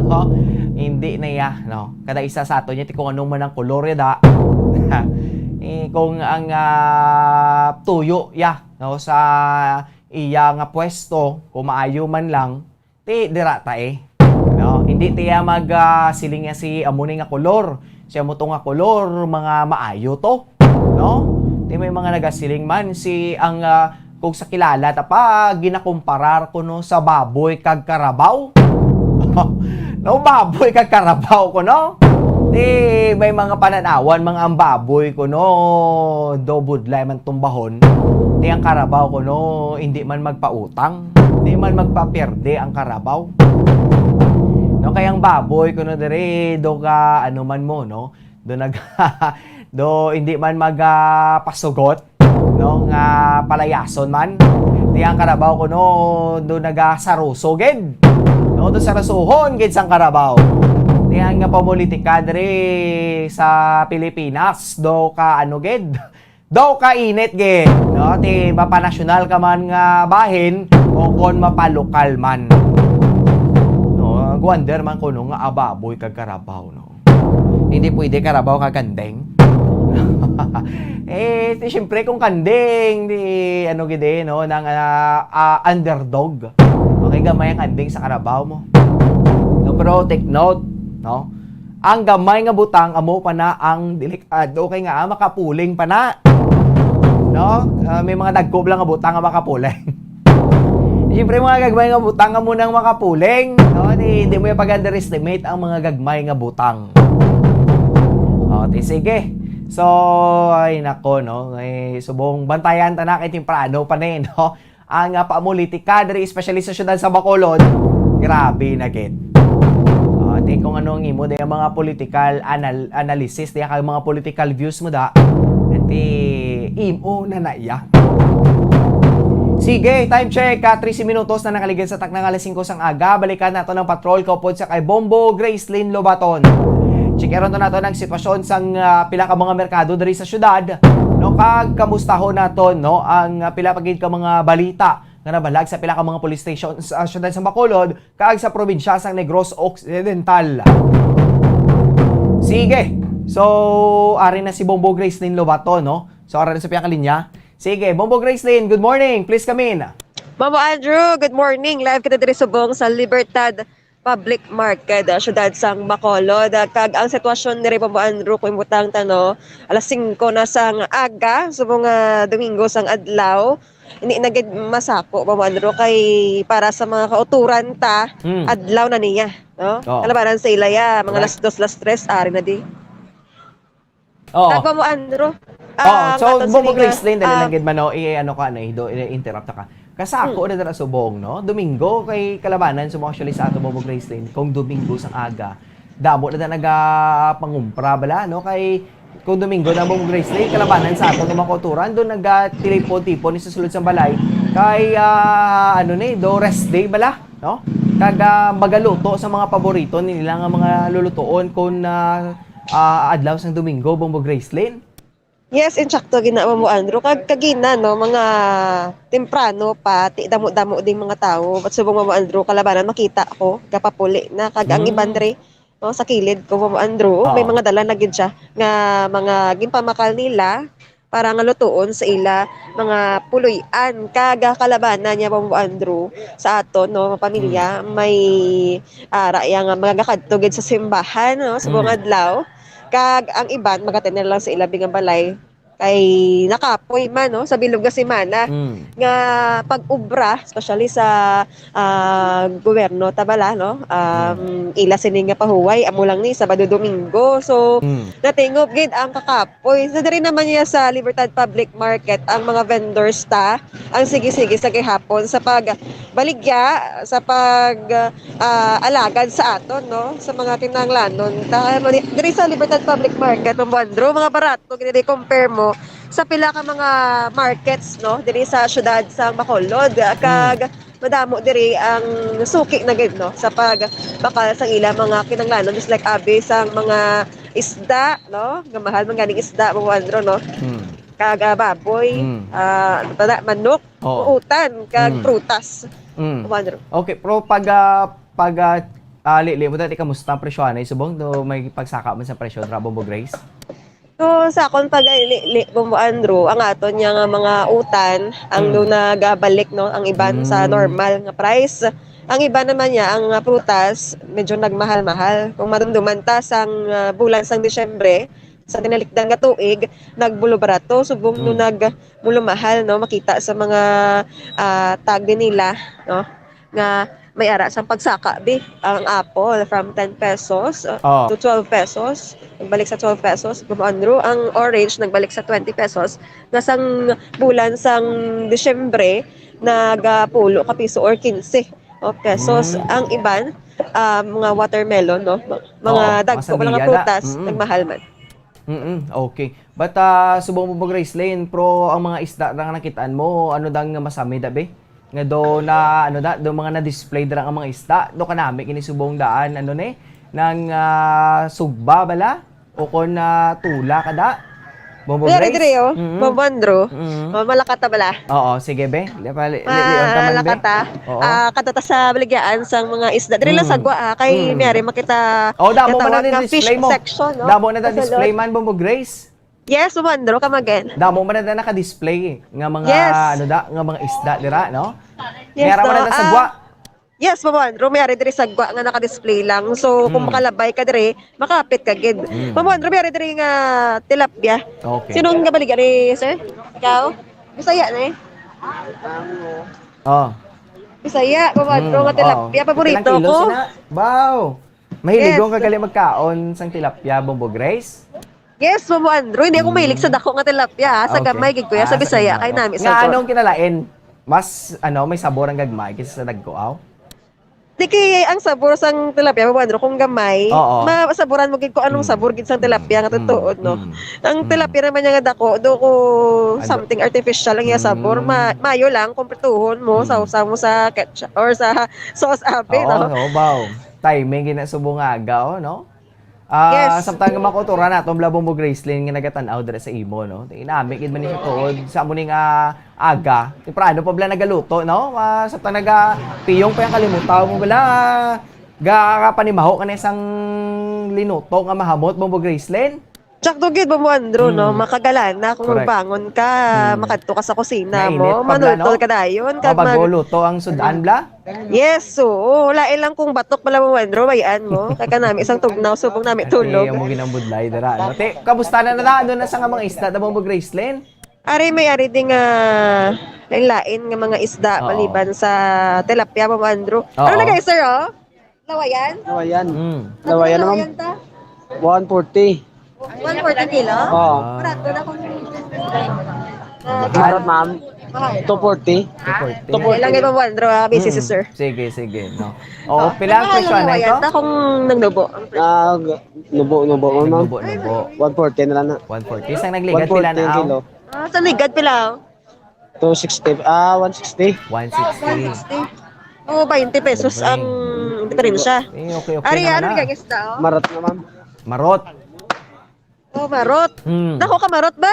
No? Hindi na ya, no? Kada isa sa aton, ya, ti kung anong man ang kolor, ya, da. Eh, kung ang, ah, tuyo, ya, no, sa iya nga pwesto, kung maayo man lang, ti dira ta eh. No? Hindi tiya mag, ah, siling niya si amo ni nga kolor. Si amo to nga kolor, mga maayo to. No? Ti may mga nagasiling man, si ang, ah, kung sa kilala ta pa, ginakumparar ko no sa baboy kag karabaw. No, baboy kag karabaw ko no. Ti may mga pananawan, mga ang baboy ko no, do budlay man tumbahon. Ti ang karabaw ko no, hindi man magpautang, hindi man magpaperde ang karabaw. No, kay ang baboy ko no diri, do ka, ano man mo, no? Do nag-, do hindi man mag, ah, pasugot, no, nga palayason man. Ti ang karabaw ko no, do nagasaruso gid. No, do sarusuhon gid sang karabaw. Ti ang nga pamulitika diri sa Pilipinas, do ka ano gid, do ka init gid. No, ti mapanasyonal ka man nga bahin, o kon mapalokal man. No, nag-wonder man ko no nga ababoy kag karabaw, no. Hindi pwede karabaw ka kanding. Eh, di, siyempre, kung kanding, di, ano gid eh, no, nang, ah, ah, underdog. Okay, gamay ang kanding sa karabaw mo. No, pero take note, no? Ang gamay nga butang amo pa na ang delikado kay nga, ah, makapuling pa na. No? Ah, may mga dagko lang nga butang nga makapuling. Siyempre, mga gagmay nga butang nga mo nang makapuling, no? Di, di mo yung pag-underestimate ang mga gagmay nga butang. O, di sige. So, ay nako, no? Ay, subong bantayan ta na kay temprano pa ni, no? Ang, ah, pamulitika diri, especially sa siyudad sa Bacolod, grabe na gid. Ah, di kung ano ang imo, di ang mga political anal-, analysis, di ang mga political views mo da, di imo na na iya. Sige, time check, ah, trese minutos na nakaligid sa takna nga alas singko sang aga. Balikan nato ng patrol kaupod sa kay Bombo Gracelyn Lobaton. Checkeron to nato ng sitwasyon sang, ah, pila ka mga merkado diri sa syudad, no, kag kamustahon nato, no, ang, ah, pila pa gid ka mga balita nga nabalag sa pila ka mga police station sa syudad sa Bacolod kag sa probinsya sang Negros Occidental. Sige. So, ari na si Bombo Gracelyn Lobato, no? So, ari na sa piyakalinya. Sige, Bombo Gracelyn, good morning. Please come in. Bombo Andrew, good morning. Live kita diri subong sa Libertad Public Market, ah, siyudad sang Bacolod. Ah, kag ang sitwasyon diri, Bombo Andrew, kung imutang tano, alas singko na sang aga, subong nga Domingo sang adlaw. Hindi na gid masako, Bombo Andrew, kay para sa mga kauturan ta, Mm. adlaw na niya, no? Oo. Kalabanan sa ila ya, mga Correct. Alas dos, alas tres, ari na di. Oo. Kag Bombo Andrew, Oo. ah, So, katon Bombo sini nga, Gracelyn, dali ah, lang gid man, no? I-, ano ka, ano, i-, do-, i-interrupt ka. Kasako Mm. na dira subong, no? Domingo, kay kalabanan, subong actually sa ato, Bombo Gracelyn, kung Domingo sang aga, damo na, na nagapangumpra, bala, no? Kay kung Domingo na, Bombo Gracelyn, kalabanan sa ato nga mga kauturan, doon nagtilipon-tipon ni sa sulod sa balay. Kay, ah, ano ni, do rest day, bala, no? Kag, ah, magaluto sa mga paborito nila nga mga lulutuon kung, ah, ah, adlaw sang Domingo, Bombo Gracelyn. Yes, insakto gid na, Bombo Andrew. Kag kagina, no, mga temprano pa, ti damo-damo ding mga tawo. But subong, Bombo Andrew, kalabanan makita ko, gapapuli na. Kag ang Mm. iban diri, no, sa kilid ko, Bombo Andrew, may Oo. mga dala na gid siya nga mga ginpamakal nila para nga lutuon sa ila mga puloy-an. Kag kalabanan niya, Bombo Andrew, sa aton, no, pamilya, Mm. may ara ya nga magakadto gid sa simbahan, no, subong Mm. adlaw. Kag ang iban, magatener lang sa ilabi nga balay. Kay nakapoy man, no, sa bilog nga semana Mm. nga pag-ubra, especially sa, ah, gobyerno, ta bala, no? Um, Mm. ila sini nga pahuway, amo lang ni Sabado, Domingo. So, Mm. natingob gid ang kakapoy. So, diri naman niya sa Libertad Public Market, ang mga vendors ta, ang sige-sige sa gihapon sa pagbaligya, sa pag, ah, alagad sa aton, no? Sa mga kinahanglanon. Ta-, diri sa Libertad Public Market, Bombo Andrew, mga barato gid i-compare mo sa pila ka mga markets, no? Diri sa siyudad sa Bacolod. Mm. Kag madamo diri ang suki na gid, no? Sa pagbakal sa ila mga kinahanglanon, just like abi sang mga isda, no? Nga mahal man ganing isda, Bombo Andrew, no? Mm. Kag, ah, baboy, Mm. ah, ano pa na, manok, Oo. Utan, kag Mm. prutas. Mm. Bombo Andrew. Okay, pero pag, ah, pag, ah, ah, Lili, mo dati, kamusta ang presyo anay? Subong, do may pagsaka man sa presyo, dira, Bombo Grace? So, sa akon pag-, Lili, Bombo Andrew, ang aton niya nga mga utan, ang Mm. do nagabalik, no, ang iban sa Mm. normal nga price. Ang iban naman niya, ang, ah, prutas, medyo nagmahal-mahal. Kung madumduman ta sang, ah, bulan sang Disyembre, sa tinalikdan nga tuig, nagbulo barato, subong no Mm. nag-, mulo mahal, no? Makita sa mga, ah, tag din nila, no? Nga may ara sang pagsaka, bi. Ang apple from ten pesos, uh, Oh. to twelve pesos. Nagbalik sa twelve pesos, Bombo Andrew. Ang orange nagbalik sa twenty pesos. Nga sang bulan sang Disyembre, nagapulo ka piso or quince, oh, pesos. Mm. Ang iban, ah, mga watermelon, no? Ma-, mga Oo, dagko, mga mga sandya da. prutas, Mm. nagmahal man. Mm, okay. But, ah, subong mo, Gracelyn, pero ang mga isda na nga nakitaan mo, ano dang masamid, abi? Nga do na, ano da, do mga na-display dira nga mga isda, do kanami kini subong daan, ano ni? Nang, ah, sugba bala? O kon, ah, tula ka da? Bombo Diri, Grace? diri, oh. Mm-mm. Bombo Andrew. Mm-mm. Oh, malakata bala? Oo, sige, be. Li-, pali-, li-, lion ta man, be. Malakata. Oo. Ah, kadto ta sa baligyaan sang mga isda. Diri lang Mm. sa gwa, ah, kay Mm. miyari makita Oh, damo man na katawag nga display fish mo. section, no? Damo na Sa display sulod. man, Bombo Grace. Yes, Bombo Andrew, come again. Damo man na naka-display nga mga, Yes. ano da, nga mga isda dira, no? Yes, May ara man no? na sa Ah, gwa. Yes, Ma'am Andrew, may ari diri sa gwa nga naka-display lang. So, kung Mm. makalabay ka diri, makapit ka gid. Mm. Ma'am Andrew, may ari diri nga tilapia. Okay. Sino ang gabaligya ni sir? Ikaw? Bisaya na eh. Oh. Bisaya, Ma'am Andrew, Mm, nga tilapia. Oh. Paborito Ilang kilo ko. Sina? Wow! Mahilig Yes. ko kagali magkaon sang tilapia, Bombo Grace. Yes, Ma'am Andrew. Hindi ako Mm. mahilig sa dako nga tilapia, ha. Sa Okay. gamay gid ko ya, sa Ah, sa Bisaya, gamay. Kay nami Nga sa anong kinalain? Mas, ano, may sabor ang gagmay kaysa sa dagko, aw? Di kay ang sabor sang tilapia, Ma'am Andrew, kung gamay, Oo. masaboran mo gid kung anong Mm. sabor gid sang tilapia nga Mm. tutuod, no? Mm. Ang Mm. tilapia naman niya nga dako, do ko Ado- something artificial ang iya sabor. Mm. Ma-, mayo lang kung prituhon mo, Mm. sausaw mo sa ketchup or sa sauce, abi, Oo, no? Oo, baw. Timing gina subong nga aga, oh, no? Ah, Yes. samtang nga makultura naton, bala, Bombo Gracelyn, nga nagatan-aw dira sa imo, no? Inami gid man ni sa tuod sa amo ning, ah, aga. Temprano pa bala nagaluto, no? Ah, samtang naga piyong pa yung kalimutaw mo bala, ah, ga panimaho ka na isang linuto nga mahamot, Bombo Gracelyn? Tsakto gid, Bombo Andrew, no? Mm. Makagalana kung Correct. magbangon ka, Mm. makadto ka sa kusina Mainit mo, pa bala, manultol no? ka dayon, kag Mabago mag- luto ang sudan, bala? Yes, oo. Lain lang kung batok pala mo, Andrew, bayan mo. Kay kanami isang tugnaw, subong nami Ate, tulog. Amo ginambudlay dira, no? Te, kamusta na na? Ano na sa nga mga isda na mo, Gracelyn? Ari, may ari ding, ah, lain-lain nga mga isda Oo. maliban sa tilapia, Ma'am Andrew. Ano Oo. na kayo, sir, oh? Lawayan? Lawayan. Mm. Lawayan, Lawayan ma'am. ta? One forty. One forty kilo? Oo. Ah. Barato na kung, ah, Mahal, ma'am. Mahal. Two forty. Two forty. Two forty. Kailangan mo, Andrew, ah, busy si Mm. sir. Sige, sige, no. Oo, Oo. pila ang Mahal presyo ang na lawayan ito? ta kung nagnubo. Ah, g-, nubo, nubo, ma'am. Nagnubo, nubo. One forty na lang na. One forty. Isang nagligad, pila na, One forty ang aw? kilo. Ah, sa ligad, pila, oh? Two sixty. Ah, one sixty. One sixty. One sixty. Oh, twenty pesos ang diferensya. Eh, okay, okay Ari, naman ano na. Yung isda, oh? Marot na, ma'am. Marot. Oh, marot. Hmm. Dako ka marot ba?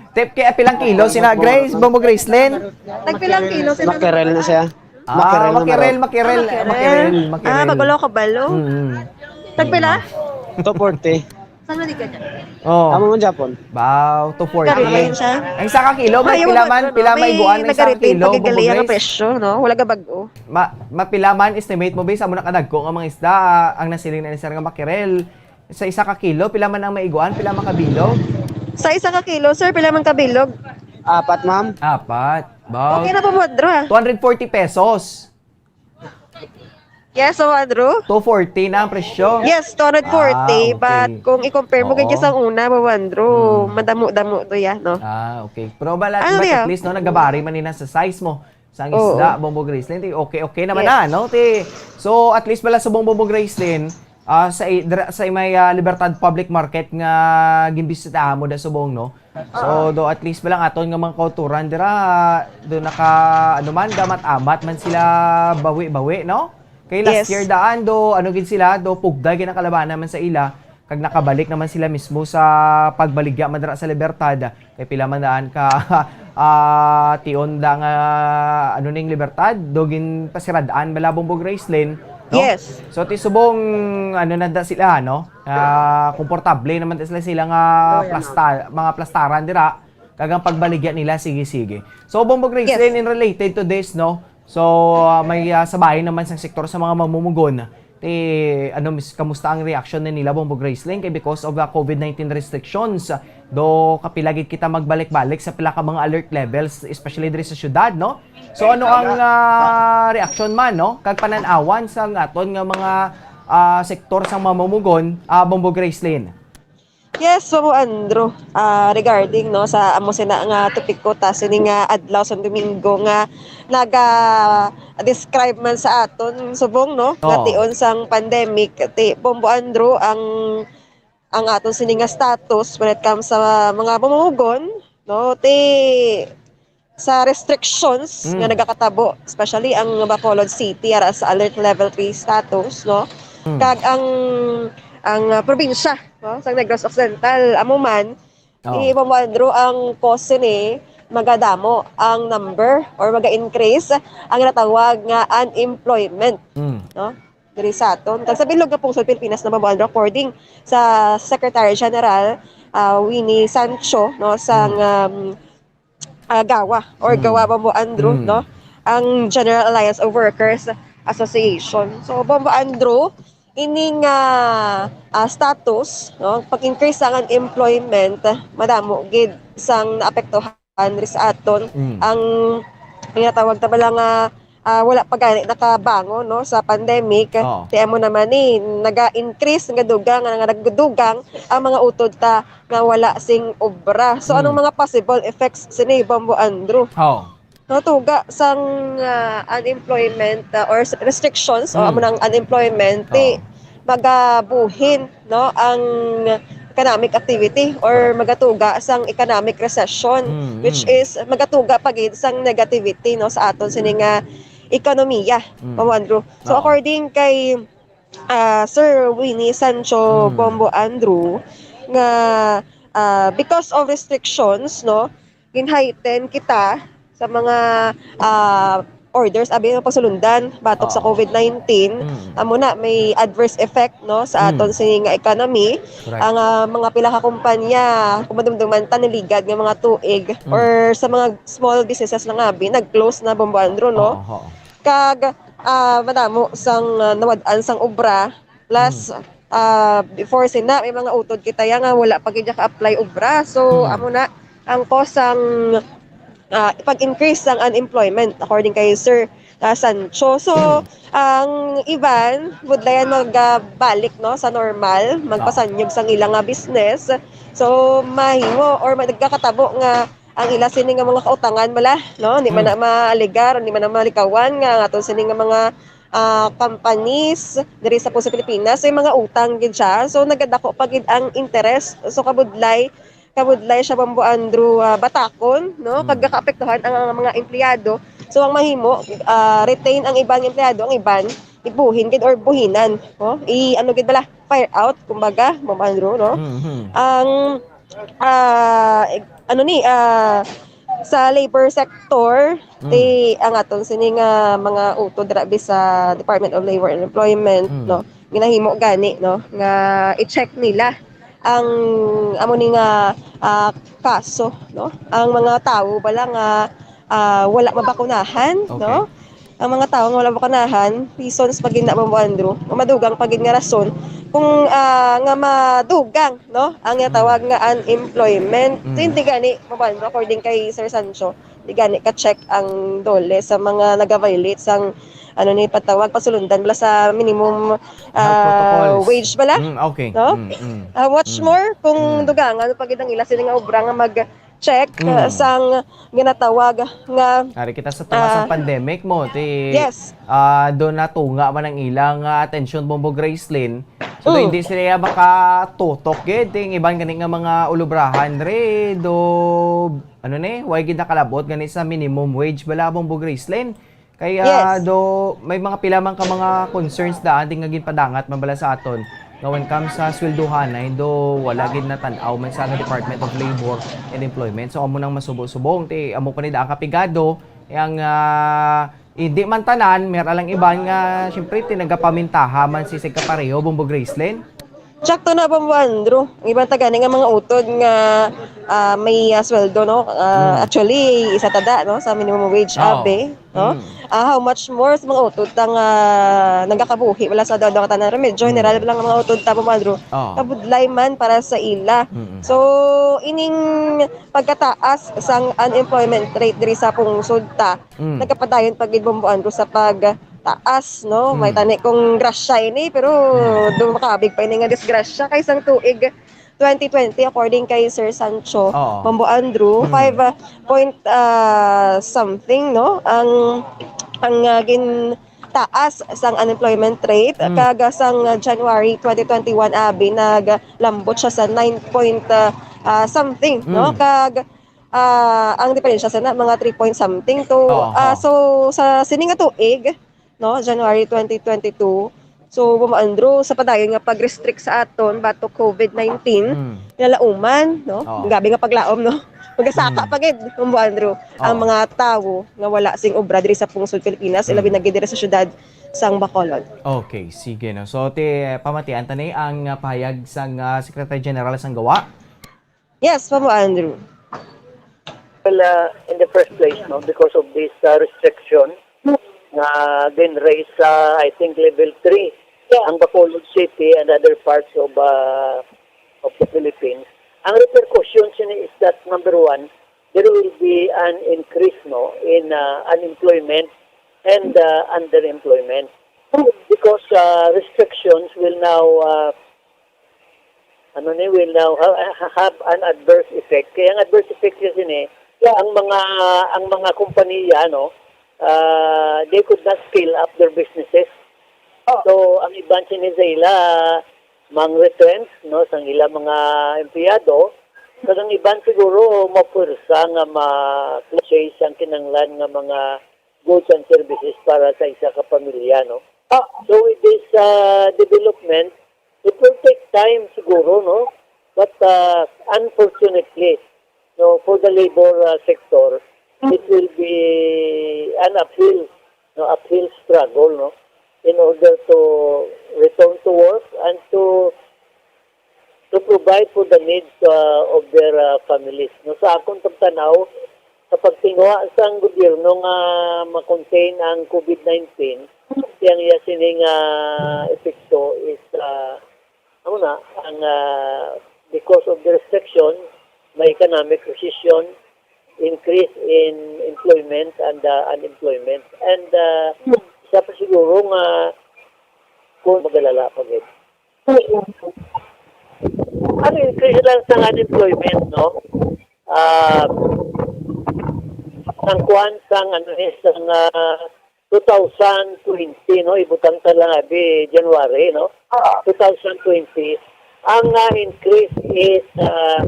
Tip, kaya pilang kilo sina Grace, Bombo Gracelyn? Tagpilang kilo sila. Mackerel na siya. Ah, Mackerel na mackerel, marot. Mackerel, Ah, mackerel, mackerel. Ah, mackerel. Bago lang ako balo. Mm, mm. Tagpila? Two forty. Saan na di ka dyan? Oh. Amo man Japon. Baw, two forty. Kami siya. Ang isa ka kilo, may Ayaw pila mo man, ba, pila no? may May iguan, ang isa ka nagaritin kilo, pagkagaling ang Bombo Grace? Presyo, no? Wala ka bag-o. Ma-, mapila man, estimate mo, Bis, amo na kadagko nga mga isda, ah, ang nasiling na ni Sir nga mackerel. Sa isa ka kilo, pila man ang maiguan? Pila man ka bilog? Sa isa ka kilo, sir, pila man ka bilog? Apat, ma'am. Apat. About Okay na po, Madro, ah. two hundred forty pesos. Yes, so, Madro? Two forty na ang presyo? Yes, two hundred forty, Ah, okay. but kung i-compare mo Oo. kay sa una, Madro, Hmm. madamo-damo to, ya, no? Ah, okay. Pero bala, Ano but niya? at least, no, nagabari man nila sa size mo. Sang Oo. isda, Bombo Gracelyn, di okay, okay naman Yes. na, no? Ti, so, at least pala subong, Bombo Gracelyn, ah, sa i-, dra-, sa may, ah, Libertad Public Market nga gimbisitahan mo da subong, no? So, Oo. do at least pala ang aton nga mga kauturan dira, do naka, ano man, gamat-amat man sila bawi-bawi, no? Kay last Yes. year daan, do, ano gid sila, do pugda gid ang kalabanan man sa ila, kag nakabalik naman sila mismo sa pagbaligya man dira sa Libertad. Kay pila man daan ka, ah, tion da nga, ano ning Libertad, do ginpasirad-an bala, Bombo Gracelyn, no? Yes. So, ti subong, ano na da sila, no? Ah, komportable naman da sila, sila nga Oo, yan, plasta-, mga plastaran dira, kag ang pagbaligya nila, sige-sige. So, Bombo Gracelyn, Yes. in related to this, no? So, ah, may, ah, sabayan naman sang sektor sa mga mamumugon. Ti, ano, mis-, kamusta ang reaction na nila, Bombo Gracelyn? Kay because of the covid nineteen restrictions, do kapila gid kita magbalik-balik sa pila ka mga alert levels, especially diri sa syudad, no? So, ano ang, ah, reaction man, no? Kag panan-awan sa aton nga mga, ah, sektor sa mamumugon, ah, Bombo Gracelyn? Yes, so, Andrew, ah, regarding, no, sa amo sina nga topiko ta sini nga adlaw sa Domingo nga naga-describe man sa aton subong, no, nga Oo. tion sang pandemic, ti Bombo Andrew, ang, ang aton sini nga status when it comes sa mga mamumugon, no, ti sa restrictions Mm. nga nagakatabo, especially ang Bacolod City ara sa alert level three status, no? Mm. Kag ang, ang, ah, probinsya, no, sa Negros Occidental, amo man, Oo. di mo, Andrew, ang cause ni magadamo ang number or maga-increase ang natawag nga unemployment, Mm. no? Diri sa aton. Kag sa bilog nga pungsod Pilipinas na, Andrew, according sa Secretary General, ah, Winnie Sancho, no, sa, Mm. um, ah, gawa or Mm. gawa ba mo, Andrew, Mm. no? Ang General Alliance of Workers, Association. So, Bombo Andrew, ining, ah, ah, status, no, pag-increase sang unemployment, madamo gid sang naapektuhan diri sa aton. Mm. Ang ginatawag ta bala nga, ah, wala pa gani nakabangon, no, sa pandemic. Oo. Kaya mo naman ni, naga-increase, nagadugang, nga nagadugang ang mga utod ta nga wala sing obra. So, anong Mm. mga possible effects sini, Bombo Andrew? Oo. No, tuga sang, ah, unemployment, ah, or s-, restrictions, o Mm. amo nang unemployment, ti Oo. magabuhin, no, ang economic activity or Correct. magatuga sang economic recession, Mm, which mm. is magatuga pa gid sang negativity, no, sa aton sini nga ekonomiya, Mm. Bombo Andrew. So, Oo. according kay, ah, Sir Winnie Sancho Mm. Bombo Andrew, nga, ah, because of restrictions, no, gin-heighten kita sa mga, ah, orders abi nga pasulundan batok sa Oo. covid nineteen. Mm. Amo na, may adverse effect, no, sa Mm. aton sini nga economy. Correct. Ang, ah, mga pila ka kumpanya, kung madumduman ta, naligad nga mga tuig Mm. or sa mga small businesses lang abi, nag-close na, Bombo Andrew, no? Oo, oo. Kag, ah, madamo sang, ah, nawad-an sang obra. Plus, Mm. ah, before sina, may mga utod kita ya nga wala pa gid ka-apply obra. So, Mm. amo na ang cause sang, ah, pag-increase sang unemployment, according kay Sir, ah, Sancho. So, Mm. ang iban, budlayan mag, ah, balik, no, sa normal, Ah. magpasanyog sang ila nga business. So, mahimo or ma-, nagkakatabo nga ang ila sini nga mga kautangan bala, no? Di man Hmm. na maaligar, di man na malikawan nga ang aton sini nga mga, ah, companies diri sa, po sa Pilipinas, may mga utang gid siya. So, nagadako pa gid ang interest. So, kabudlay, kabudlay siya, Bombo Andrew, ah, batakon, no? Hmm. Kag kaapektuhan ang mga empleyado. So, ang mahimo, ah, retain ang iban nga empleyado, ang iban, ibuhin gid or buhinan, no? I-, ano gid bala, fire out, kumbaga, Bombo Andrew, no? Mhm. Ang, ah, ig-, ano ni, ah, sa labor sector, Mm. ti ang aton sini nga mga utod dira bi sa Department of Labor and Employment, Mm. no? Ginahimo gani, no, nga i-check nila ang amo ni nga, ah, kaso, no? Ang mga tawo bala nga, ah, wala mabakunahan, Okay. no? Ang mga tawo nga wala mabakunahan, reasons pa gid na, Bombo Andrew, nga madugang pa gid nga rason kung, ah, nga madugang, no, ang Mm. ginatawag nga unemployment. So, Mm. hindi gani, Bombo Andrew, according kay Sir Sancho, di gani ka-check ang DOLE sa mga naga-violate sang, ano ni, patawag, pasulundan bala sa minimum, Health ah, protocols. wage bala, Mm, okay. no? Mm, mm. Ah, much Mm. more kung Mm. dugangan pa gid ang ila sini nga obra nga mag-check, Mm. ah, sang ginatawag nga, Ari kita sa tunga sang ah, pandemic mo, ti, yes. ah, do natunga man ang ilang, ah, atensyon, Bombo Gracelyn. So, do Mm. hindi sila makatutok gid, ti ang iban gani nga mga ulubrahan, re, do, ano ni, way gid nakalabot gani sa minimum wage bala, Bombo Gracelyn. Kay, ah, Yes. do, may mga pila man ka mga concerns daan, ti nga ginpadangat man bala sa aton. Nga when comes sa sweldohanay, do, wala gid natan-aw man sa Department of Labor and Employment. So, amo nang masubo-subong, ti, amo pa ni daan kapigado, ang, ah, hindi man tanan, meron lang iban nga, siyempre, ti nagapamintaha man si sig kapareho, Bombo Gracelyn. Sakto na, Bombo Andrew. Ang iban ta gani nga mga utod nga, ah, may, ah, sweldo, no? Ah, Mm. actually, isa ta da, no, sa minimum wage, Oo. abi, no? Mm. Ah, how much more sa mga utod ta nga nagakabuhi, wala sa daw nga tanan. Medyo general Mm. lang ang mga utod ta, Bombo Andrew. Oo. Kabudlay man para sa ila. Mm. So, ining pagkataas sang unemployment rate diri sa pungsod ta, Mm. nagapadayon pa gid, Bombo Andrew, sa pagtaas, no? May Mm. tani kung grasya ini, pero Mm. do makabig pa ini nga disgrasya kay sang tuig twenty twenty, according kay Sir Sancho Oo. Bombo Andrew, Mm. five point, ah, something, no? Ang, ang, ah, gintaas sang unemployment rate, Mm. kag sang January twenty twenty-one, abi, naglambot siya sa nine point, ah, ah, something, no? Mm. Kag ah, ang diferensya sana mga three point something to, Oo, ah, oo. So, sa sini nga tuig, no, January twenty twenty-two, so, Bombo Andrew, sa padayon nga pag-restrict sa aton batok covid nineteen, Mm. nalauman, no? Oo. Grabe nga paglaom, no? Magasaka Mm. pa gid, Bombo Andrew, ang Oo. mga tawo nga wala sing obra diri sa pungsod Pilipinas, Mm. ilabi na gid diri sa syudad sang Bacolod. Okay, sige, no. So, ti, pamatian ta ni ang, ah, pahayag sang, ah, Secretary General sang GAWA. Yes, Bombo Andrew. Well, uh, in the first place, no, because of this, uh, restriction, uh, uh, din raise sa, I think, level three, yeah, ang Bacolod City and other parts of uh, of the Philippines. Ang repercussion sini is that, number one, there will be an increase, no, in uh, unemployment and uh, underemployment, because uh, restrictions will now uh, ano ni, will now ha- ha- have an adverse effect. Kaya ang adverse effect kasi ni, yeah, ang mga ang mga kompanya, no, uh, they could not scale up their businesses. Oh. So ang iban sini sa ila mang retrench, no, sang ila mga empleyado, kag ang iban siguro mapwersa nga ma-purchase ang kinanglan nga mga goods and services para sa isa ka pamilya, no? Ah. So with this uh, development, it will take time siguro, no? But uh, unfortunately, no, for the labor uh, sector, it will be an uphill, no, uphill struggle, no, in order to return to work and to to provide for the needs uh, of their uh, families. No, sa akon pagtanaw, sa pagtinguha sang gobyerno nga ma-contain ang COVID nineteen, siyang iya sining uh, epekto is uh, ano na, ang uh, because of the restriction, may economic recession, increase in employment and uh, unemployment. And uh, isa pa siguro nga kung magalala pa gid. Ang increase lang sa unemployment, no? Ah, ang kuan sang ano eh, sang ah, two thousand twenty, no? Ibutang ta lang abi January, no? Ah. Two thousand twenty. Ang ah, increase is ah,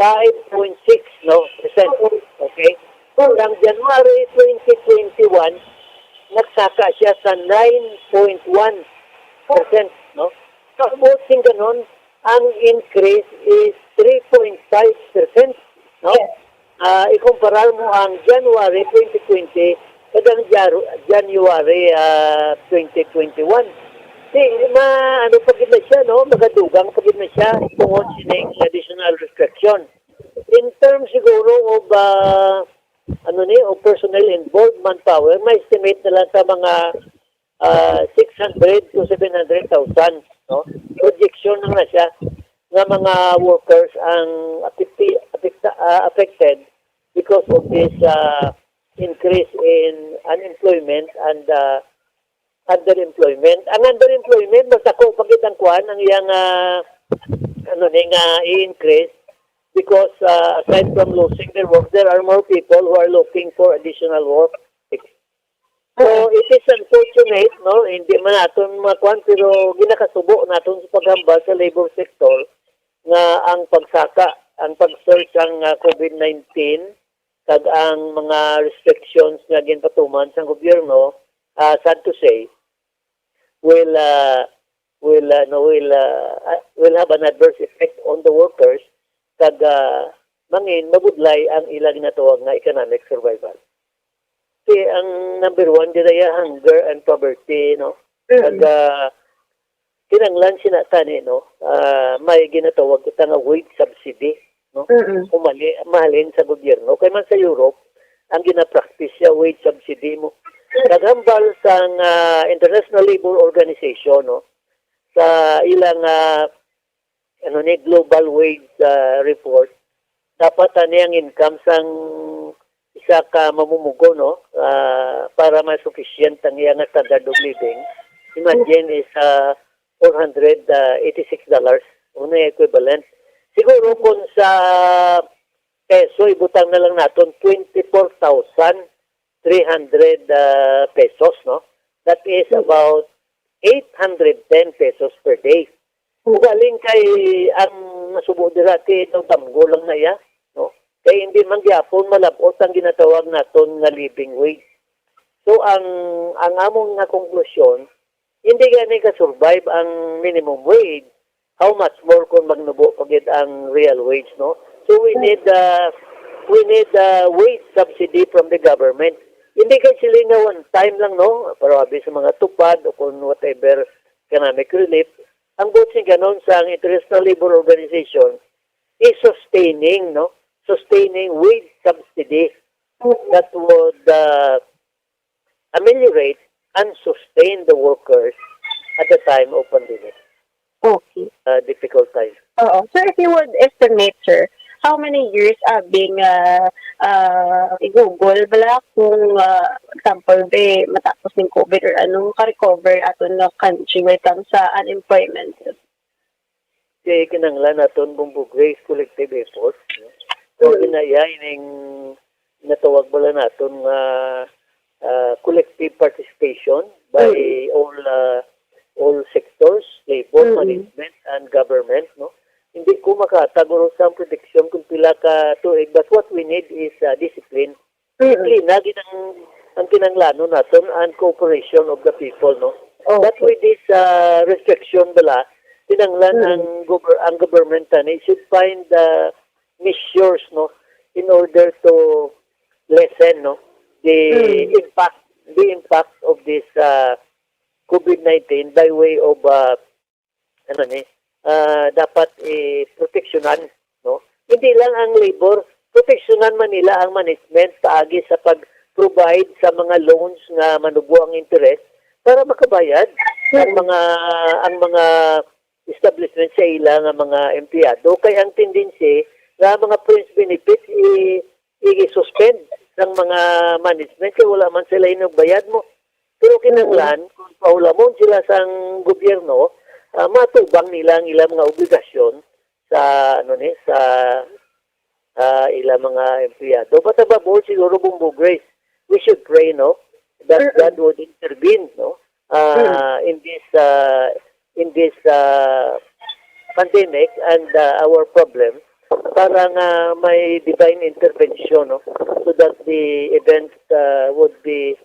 five point six, no, percent. Okay? From January twenty twenty-one, nagsaka siya sa nine point one percent, no? Kabuot sing ganon, ang increase is three point five percent, no? Ah, ikumparar mo ang January twenty twenty kag ang Jar- January ah, twenty twenty-one. Di, ma, ano pa gid na siya, no? Magadugang pa gid na siya tungod sining additional restriction. In terms siguro of, ah, ano ni, of personnel involved, manpower, ma-estimate na lang sa mga ah, six hundred to seven hundred thousand, no? Projection lang na siya nga mga workers ang apekti-, apekta-, ah, affected because of this ah, increase in unemployment and ah, underemployment. Ang underemployment, mas dako pa gid ang kuan, ang iyang ah, ano ni nga i-increase because ah, aside from losing their work, there are more people who are looking for additional work. So, it is unfortunate, no? Hindi man naton makuan, pero ginakasubo naton sa paghambal sa labor sector nga ang pagsaka, ang pag-surge sang ah, COVID nineteen, kag ang mga restrictions nga ginpatuman sang gobyerno, ah, sad to say, will ah, will ah, no, will ah, ah, will have an adverse effect on the workers, kag ah, mangin mabudlay ang ila ginatawag nga economic survival. Kay ang number one dira ya hunger and poverty, no? Mm. Kag ah, kinahanglan sina tani, no? Ah, may ginatawag kita nga wage subsidy, no? Mm. Kung mali, mahalin sa gobyerno. Kay man sa Europe, ang ginapractice siya, wage subsidy mo. Naghambal sang ah, International Labor Organization, no? Sa ilang ah, ano ni, global wage ah, report, dapat ani ang income sang isa ka mamumugo, no? Ah, para ma-sufficient ang iya nga standard of living. Imagine is ah, four hundred eighty-six dollars, ano yung equivalent. Siguro kung sa peso, ibutang na lang naton twenty-four thousand three hundred ah, pesos, no? That is about eight hundred ten pesos per day. Ugaling kay ang nasubo dira ti daw damgo lang na iya, no? Kay hindi man gyapon malab-ot ang ginatawag naton nga living wage. So ang ang among nga konklusyon, hindi gani ka-survive ang minimum wage. How much more kung magnubo pa gid ang real wage, no? So we need uh, we need uh, wage subsidy from the government. Hindi kay sila nga one time lang, no? Pero abi sa mga tupad o kung whatever economic relief, ang buot sing ganon sa International Labor Organization is sustaining, no? Sustaining wage subsidy that would uh, ameliorate and sustain the workers at the time of pandemic, Okay. uh, difficult time. Oo. So, if you would estimate, sir, how many years, ah, being, ah, ah, igugol bala kung, ah, example, be, matapos ng COVID or anong ka-recover aton nga country when it comes sa unemployment? Kay kinahanglan naton, Bombo Grace, collective effort, no? So, Mm. ginaya ining natawag bala naton nga, ah, collective participation by Mm. all, ah, all sectors, labor, Mm. management, and government, no? Hindi ko makatag oro sang prediction kung pila ka tuig, but what we need is, ah, discipline. Mm. Disiplina gid ang, ang kinahanglanon naton and cooperation of the people, no? Okay. But with this, ah, restriction bala, kinahanglan Mm. ang gover-, ang government tani should find, ah, measures, no, in order to lessen, no, the Mm. impact, the impact of this, ah, COVID nineteen by way of, ah, ano ni, ah, dapat, eh, proteksyonan, no? Hindi lang ang labor, proteksyonan man nila ang management paagi sa pag-provide sa mga loans nga manubo ang interest para makabayad ang Mm. mga, ang mga establishment sa ila nga mga empleyado. Kay ang tendency nga mga fringe benefits i-, i-suspend sang mga management kay wala man sila hinugbayad mo. Pero kinahanglan, kung pahulamon sila sang gobyerno, ah, matubang nila ang ilang mga obligasyon sa, ano ni, sa, ah, ilang mga empleyado. But above all, siguro, Bombo Grace, we should pray, no, that Mm-mm. God would intervene, no, ah, Mm. in this, ah, in this, ah, pandemic and, ah, our problem para nga may divine intervention, no, so that the event, ah, would be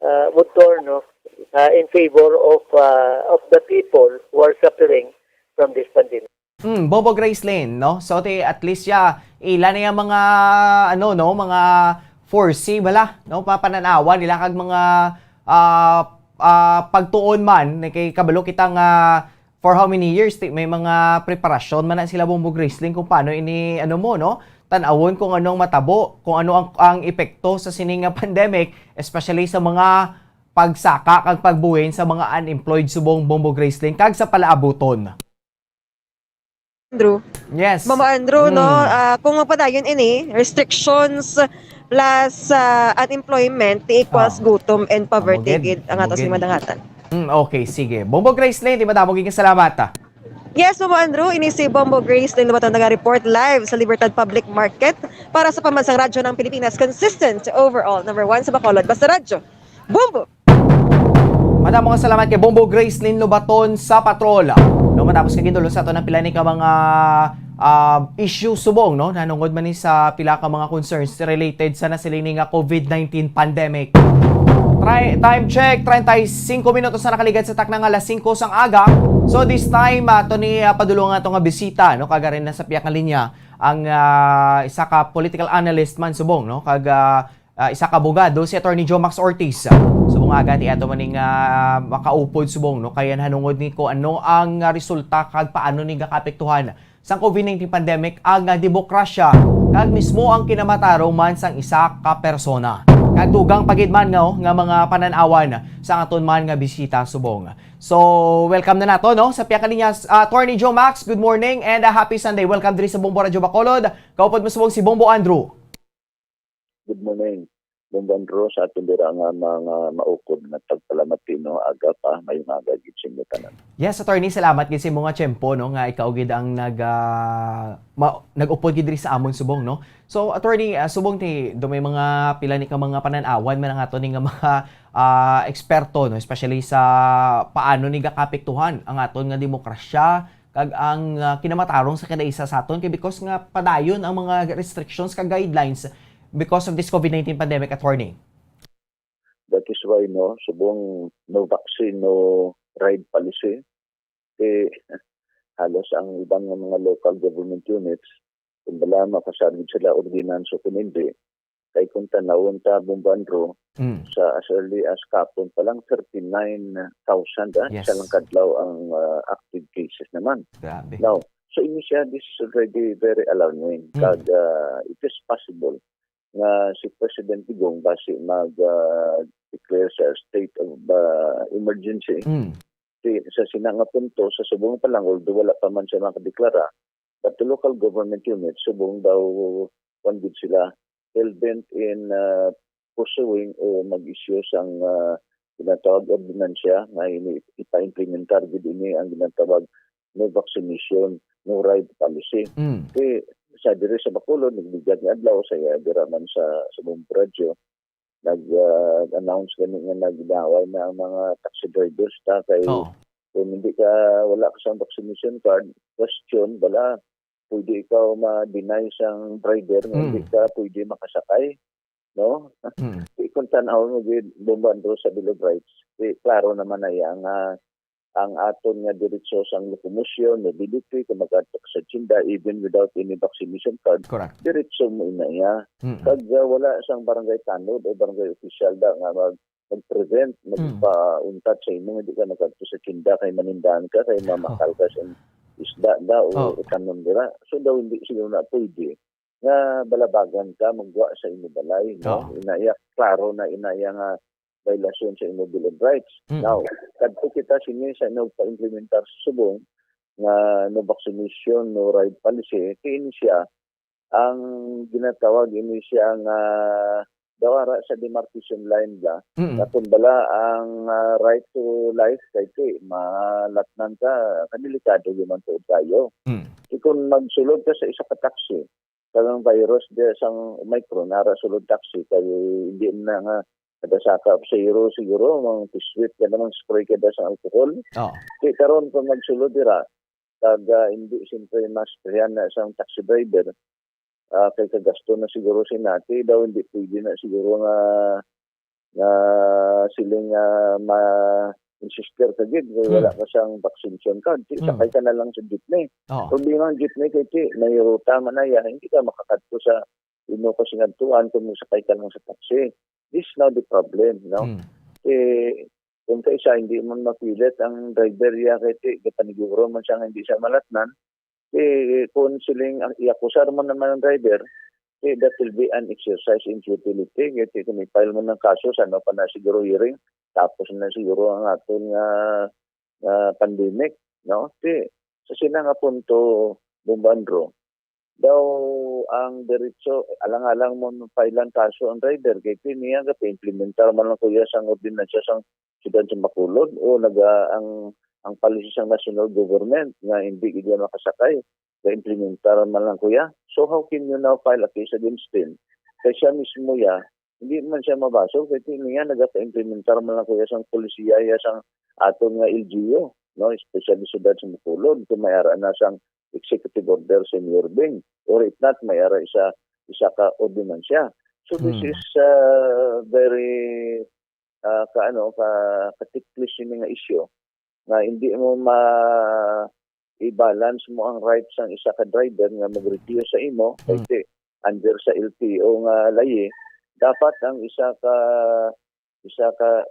uh, would turn, no, uh, in favor of, uh, of the people who are suffering from this pandemic. Hmm, Bombo Gracelyn, no? So, ti, at least siya, ila na yung mga, ano, no, mga foresee, bala, no? Papananawan nila kag mga, ah, ah, pagtuon man, kay kabalo kita nga for how many years, ti, may mga preparasyon man na sila, Bombo Gracelyn, kung paano ini, ano mo, no? Tan-awon kung ano ang matabo, kung ano ang, ang epekto sa sini nga pandemic, especially sa mga pagsaka kag pagbuhin sa mga unemployed subong, Bombo Gracelyn, kag sa palaabuton. Andrew. Yes. Mama Andrew, no, Mm. ah, kung mapadayon ini, restrictions plus, ah, unemployment equals Ah. gutom and poverty Amo gid, gid ang amo ato sa gid. Madangatan. Mm, okay, sige. Bombo Gracelyn, ti madamo gid nga salamat, ah. Yes, Bombo Andrew, ini si Bombo Gracelyn Lubaton, naga-report live sa Libertad Public Market para sa Pambansang Radyo ng Pilipinas, consistent, overall, number one sa Bacolod. Basta Radyo, Bombo! Madamo nga salamat kay Bombo Gracelyn Lubaton sa Patrol. No, matapos ka gindulong sa ato ng pila ni ka mga, ah, issue subong, no? Nanungod man ni sa pila ka mga concerns related sa nasiling ni nga COVID nineteen pandemic. Try, time check, treinta y cinco minutos na nakaligad sa takna nga alas singko sang aga. So this time, ato ni, ah, padulungan ato nga bisita, no? Kag ari na sa pihak nga linya ang, ah, isa ka political analyst man subong, no? Kag, ah, ah, isa ka abogado, si Attorney Joe Max Ortiz. Subong nga agad, ato man ning, ah, makaupod subong, no? Kaya nahanungod ni ko ano ang, ah, resulta kag paano ni gakaapektuhan sang COVID nineteen pandemic ang, ah, demokrasya kag mismo ang kinamatarong man sang isa ka persona. Kag dugang pa gid man nga, oh, nga mga panan-awan sa aton man nga bisita subong. So, welcome na nato, no? Sa pihak nga linya, ah, Attorney Joe Max, good morning and, ah, happy Sunday. Welcome diri sa Bombo Radyo Bacolod. Kaupod mo subong si Bombo Andrew. Good morning, Bombo Andrew, sa aton dira nga mga maukod nga tagpalamati, no, aga pa, mayong aga gid sa inyo tanan. Yes, attorney, salamat gid sa imo nga tiyempo, no, nga ikaw gid ang nag, ah, ma-, nag-upod gid diri sa amon subong, no. So, attorney, ah, subong ti, do may mga pila ni ka mga panan-awan man ang aton ni nga mga, ah, eksperto, no, especially sa paano ni gakaapektuhan ang aton nga demokrasya, kag ang, ah, kinamatarong sa kada isa sa aton kay because nga padayon ang mga restrictions kag guidelines because of this COVID nineteen pandemic, attorney. That is why, no, subong no vaccine, no ride policy. Kay halos ang iban nga mga local government units, kung bala makasagid sila ordinansa kung hindi, kay kung tanawon ta, Bombo Andrew, Mm. sa as early as kapon pa lang, thirty-nine thousand, ah, Yes. isa lang kadlaw ang, ah, active cases naman. Grabe. Now, so ini siya, this is already very alarming. Mm. Kag, ah, it is possible nga si President Digong basi mag, ah, declare sa state of, ah, emergency. Mm. Ti-, sa sina nga punto, sa subong pa lang, although wala pa man siya makadeklara, but the local government unit, subong daw, kwan gid sila, hell-bent in, ah, pursuing o mag-issue sang, ah, ginatawag ordinansya nga ini, ipa-implementar gid ini ang ginatawag no vaccination, no ride policy. Mm. Kay sa diri sa Bacolod, nagbigat nga adlaw, sa iya dira man sa, sa Bumbo Radyo, nag, ah, announce gani nga nagdaway na ang mga taxi drivers ta kay Oo. kung hindi ka, wala ka sa vaccination card, question, bala, pwede ikaw ma-deny sang driver nga hindi Mm. ka pwede makasakay, no? Mm. Di kung tan-aw mo gid, Bombo Andro, sa Bill of Rights, di, klaro naman na iya nga ang aton nga diretso sang lokomosyon, mobility, kung mag-adto ka sa tienda, even without any vaccination card, Correct. diretso mo ina iya. Mm. Kag, ah, wala sang barangay tanod o barangay official da nga mag-, mag-prevent, Mm. magpauntat sa imo, hindi ka makadto sa tienda kay manindahan ka, kay mamakal ka sa isda da o Oo. utanon dira. So daw hindi siguro na pwede nga balabagan ka magwa sa imo balay, no? Oo. Ina iya, klaro na ina iya nga violation sa imo Bill of Rights. Mm. Now, kadto kita sini sa nagpa-implementar sa subong nga no vaccination, no ride policy, kay ini siya ang ginatawag, ini siya nga daw ara sa demarcation line ba? Mm. Na kung bala ang, ah, right to life kay ti malatnan ka, kadelikado gyud man tuod kayo. Mm. Di kung magsulod ka sa isa ka taxi, kanang virus diya sang Omicron, nara sulod taxi, kay hindi na nga nagasaka sa iro siguro, mang piswit ka na, mang spray ka na sa alcohol. Oo. Di karon kung magsulod dira, kag, ah, hindi siyempre mas na sang taxi driver, ah, kay kagasto na siguro sina, ti daw hindi pwede na siguro nga, nga siling, ah, ma-, insister ka gid, kay Hmm. wala ka sang vaccination card. Ti, Hmm. sakay ka na lang sa jeepney. Oh. Problema ang jeepney kay ti, may ruta man na yan, hindi ka makakadto sa imo kasingadtuan kung magsakay ka lang sa taxi. This is now the problem, no? Hmm. Eh, kung kaisa, hindi man mapilit ang driver, iya kay ti, gapaniguro man siya nga hindi siya malatnan, eh, kung siling ang iakusar mo naman ang driver, eh, that will be an exercise in futility. Kaya ti, kung i-file mo ng kaso, sa ano pa na siguro hearing, tapos na siguro ang aton nga, nga pandemic, no? Ti, sa sina nga punto, Bombo Andro, daw ang diretso, alang-alang mo file ang kaso ang driver, kay ti niya gapa-implementar man lang kuya sang ordinansya sang siyudad sa Bacolod, o naga-, ang, ang policy sang national government nga hindi gid yan makasakay, ga-implementar man lang kuya. So how can you now file a case against him? Kay siya mismo ya, hindi man siya mabasol, kay ti niya nagapa-implementar man lang kuya sang polisiya ya sang aton nga L G U, no? Especially siyudad sa Bacolod, kung may ara na sang executive order sa Mayor Bing, or if not, may ara isa, isa ka ordinansya. So this Hmm. is, uh, very, uh, ka, ano, ka, katiklis ini nga issue nga hindi mo ma-, i-balance mo ang rights sang isa ka driver nga mag-refuse sa imo, Hmm. kay ti, under sa L T O nga layi, dapat ang isa ka, isa ka,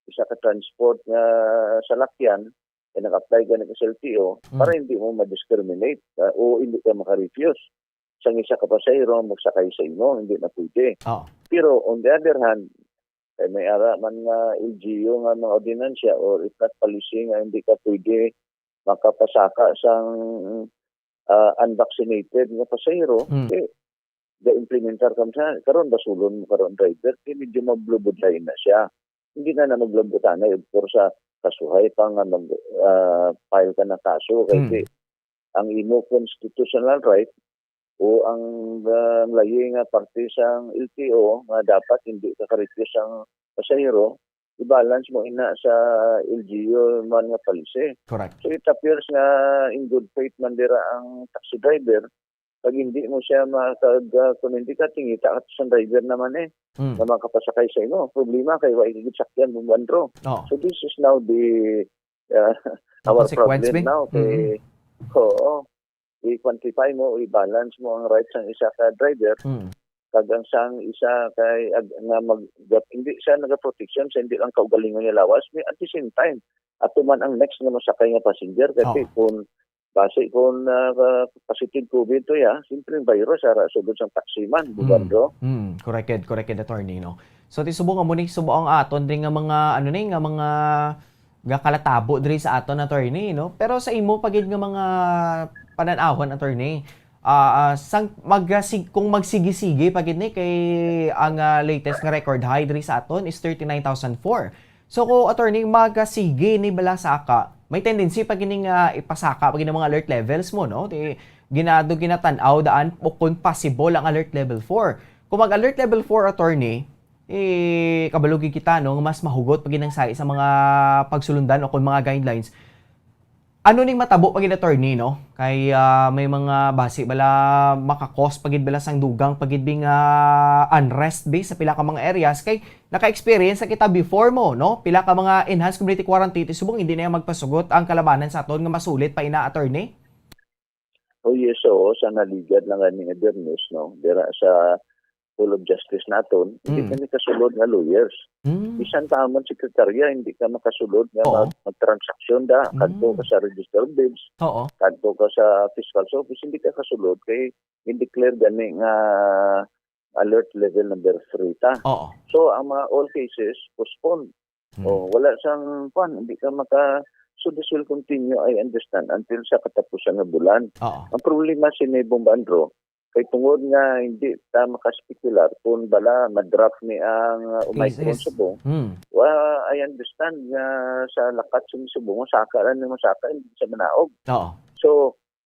isa ka transport nga salakyan, kay nag-apply ka na sa L T O, Hmm. para hindi mo ma-discriminate, ah, o hindi ka maka-refuse sang isa ka pasahero ang magsakay sa imo, hindi na pwede. Oh. Pero on the other hand, kay may ara man nga L G U nga mga ordinansya or if not policy nga hindi ka pwede makapasaka sang, ah, unvaccinated nga pasahero, Hmm. eh, ga-implementar kam sa, karon basulon mo karon driver, kay medyo mablubudlay na siya. Hindi na na maglabutangay, of course, sa kasuhay pa nga mag, ah, file ka na kaso, kay Hmm. ti, ang imo constitutional right o ang, ah, layi nga parte sang L T O nga dapat hindi ka ka-refuse ang pasahero, i-balance mo ina sa L G U man nga policy. Correct. So, it appears nga in good faith man dira ang taxi driver, pag hindi mo siya makag-, ah, kung hindi ka tingita ka sa driver naman eh, Mm. na makapasakay sa imo. Ang problema kay wa ikigit sakyan mo, Andro. Oh. So, this is now the, ah, Ang our consequence, problem Bing? now. Kay, Mm. oo, i-quantify mo, i-balance mo ang rights sang isa ka driver, Mm. kag ang sang isa kay ag-, nga mag-, gap-, hindi siya nagaproteksyon sa hindi lang kaugalingon niya lawas, may at the same time, ato man ang next nga masakay nga passenger, kasi Oo. kung Basi kung, ah, positive COVID to ya, simple virus, ara, sulod sang taksiman, di ba, Mm. bro? Mm, correct, correct, attorney, no? So, ti subong amo ni, subong ang aton din nga mga, ano ni, nga mga gakalatabo diri sa aton, attorney, no? Pero sa imo pa gid nga mga panan-awon, attorney, ah, ah, sang magasig-, kung magsigi-sige pa gid ni kay ang, ah, latest nga record high diri sa aton is thirty-nine thousand four. So, kung, attorney, magasigi ni bala saka, may tendency pa gini nga ipasaka pa gini mga alert levels mo, no? Di, ginado ginatan-aw daan o kung possible ang alert level four. Kung mag-alert level four, attorney, eh, kabalo gid kita, no, nga mas mahugot pa gid ang sahi sa mga pagsulundan o kung mga guidelines. Ano ning matabo pa gid, attorney, no? Kay, ah, may mga basi bala, maka-cause pa gid bala sang dugang pa gid bi nga unrest bi sa pila ka mga areas. Kay naka-experience na kita before mo, no? Pila ka mga enhanced community quarantine, ti subong hindi na yan magpasugot ang kalabanan sa aton nga masulit pa ina, attorney? Oh, yes, oo. Sa naligad lang gani nga Bernes, no? Dira sa Hall of Justice naton, hindi Mm. kami kasulod nga lawyers. Mm. Bisan pa amon sekretarya, hindi ka makasulod nga Oo. mag-, magtransaksyon da. Kadto Mm. ka sa Register of Deeds, Oo. kadto ka sa Fiscal's Office, hindi ka kasulod kay i-declare gani nga alert level number three ta. Oo. So, ang mga all cases, postponed. Hmm. Oh, wala sang, kwan, hindi ka maka-, so this will continue, I understand, until sa katapusan nga bulan. Oo. Ang problema sini, Bomba Andro, kay tungod nga hindi ta makaspekular kung bala ma-drop ni ang, uh, Omicron Cases. subong, Hmm. wa-, I understand nga sa lakat sini subong, masaka lang ni masaka, hindi sa manaog. Oo. So,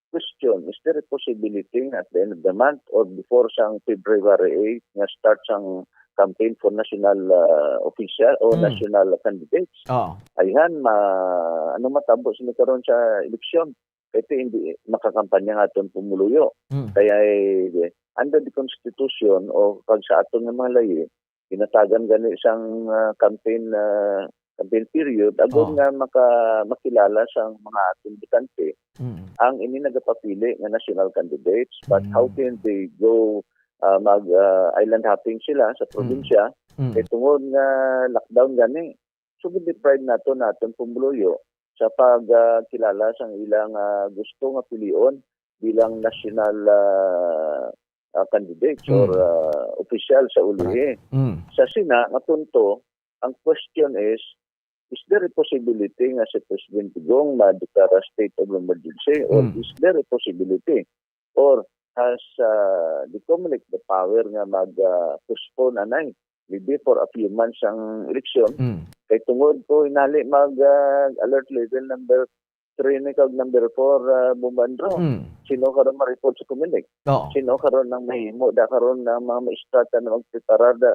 question, is there a possibility nga at the end of the month or before sang February eight nga start sang campaign for national, ah, official o Mm. national candidates? Oo. Ayhan, ma-, ano matabo sini karon sa eleksyon? Kay ti hindi makakampanya nga aton pumuluyo. Mm. Kaya, eh, under the constitution o pag sa aton nga mga layi, ginatagan gani sang, ah, campaign, ah, campaign period, agud Oh. nga maka-, makilala sang mga aton botante Mm. ang ini nagapapili nga national candidates. But how Mm. can they go, ah, mag, ah, island hopping sila sa Mm. probinsya? Mm. Kay tungod nga lockdown gani, so gi-deprive nato naton pumuluyo sa pag, ah, kilala sang ilang, ah, gusto nga pilion bilang national, ah, ah, candidates or, Mm. ah, opisyal sa ulihi. Correct. Mm. Sa sina nga punto, ang question is, is there a possibility nga si President Digong madeklara state of emergency? Or Mm. is there a possibility? Or has, ah, the COMELEC the power nga mag, ah, postpone anay, maybe for a few months ang eleksyon? Mm. Kay tungod ko inali mag, ah, alert level number three ni kag number four, ah, Bomba Andro. Mm. Sino karon ma-report sa COMELEC? Oo. Sino karon ang mahimo da karon ang mga maestrata na magpreparar da,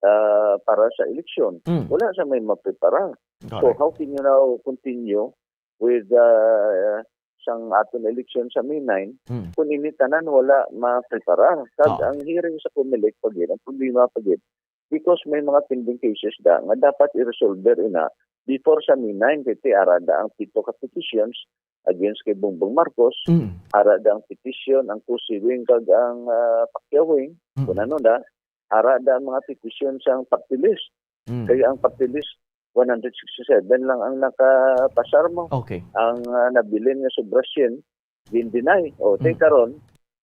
ah, para sa eleksyon? Mm. Wala sa may mapreparar. So, Correct. how can you now continue with, ah, sang aton eleksyon sa May nine Mm. kung ini tanan wala mapreparar? Kag Oo. ang hearing sa COMELEC pa gid, ang problema pa gid, because may mga pending cases da nga dapat i-resolve ina before sa May nine, kay ti ara da ang pito ka petitions against kay Bongbong Marcos, Mm. ara da ang petition ang COSI wing kag ang, ah, Pacquiao wing, Mm. kung ano na, ara da ang mga petition sang party list. Mm. Kay ang party list, one hundred sixty-seven lang ang nakapasar mo. Okay. Ang, ah, nabilin nga sobra syen, gin-deny. O, ti Mm. karon,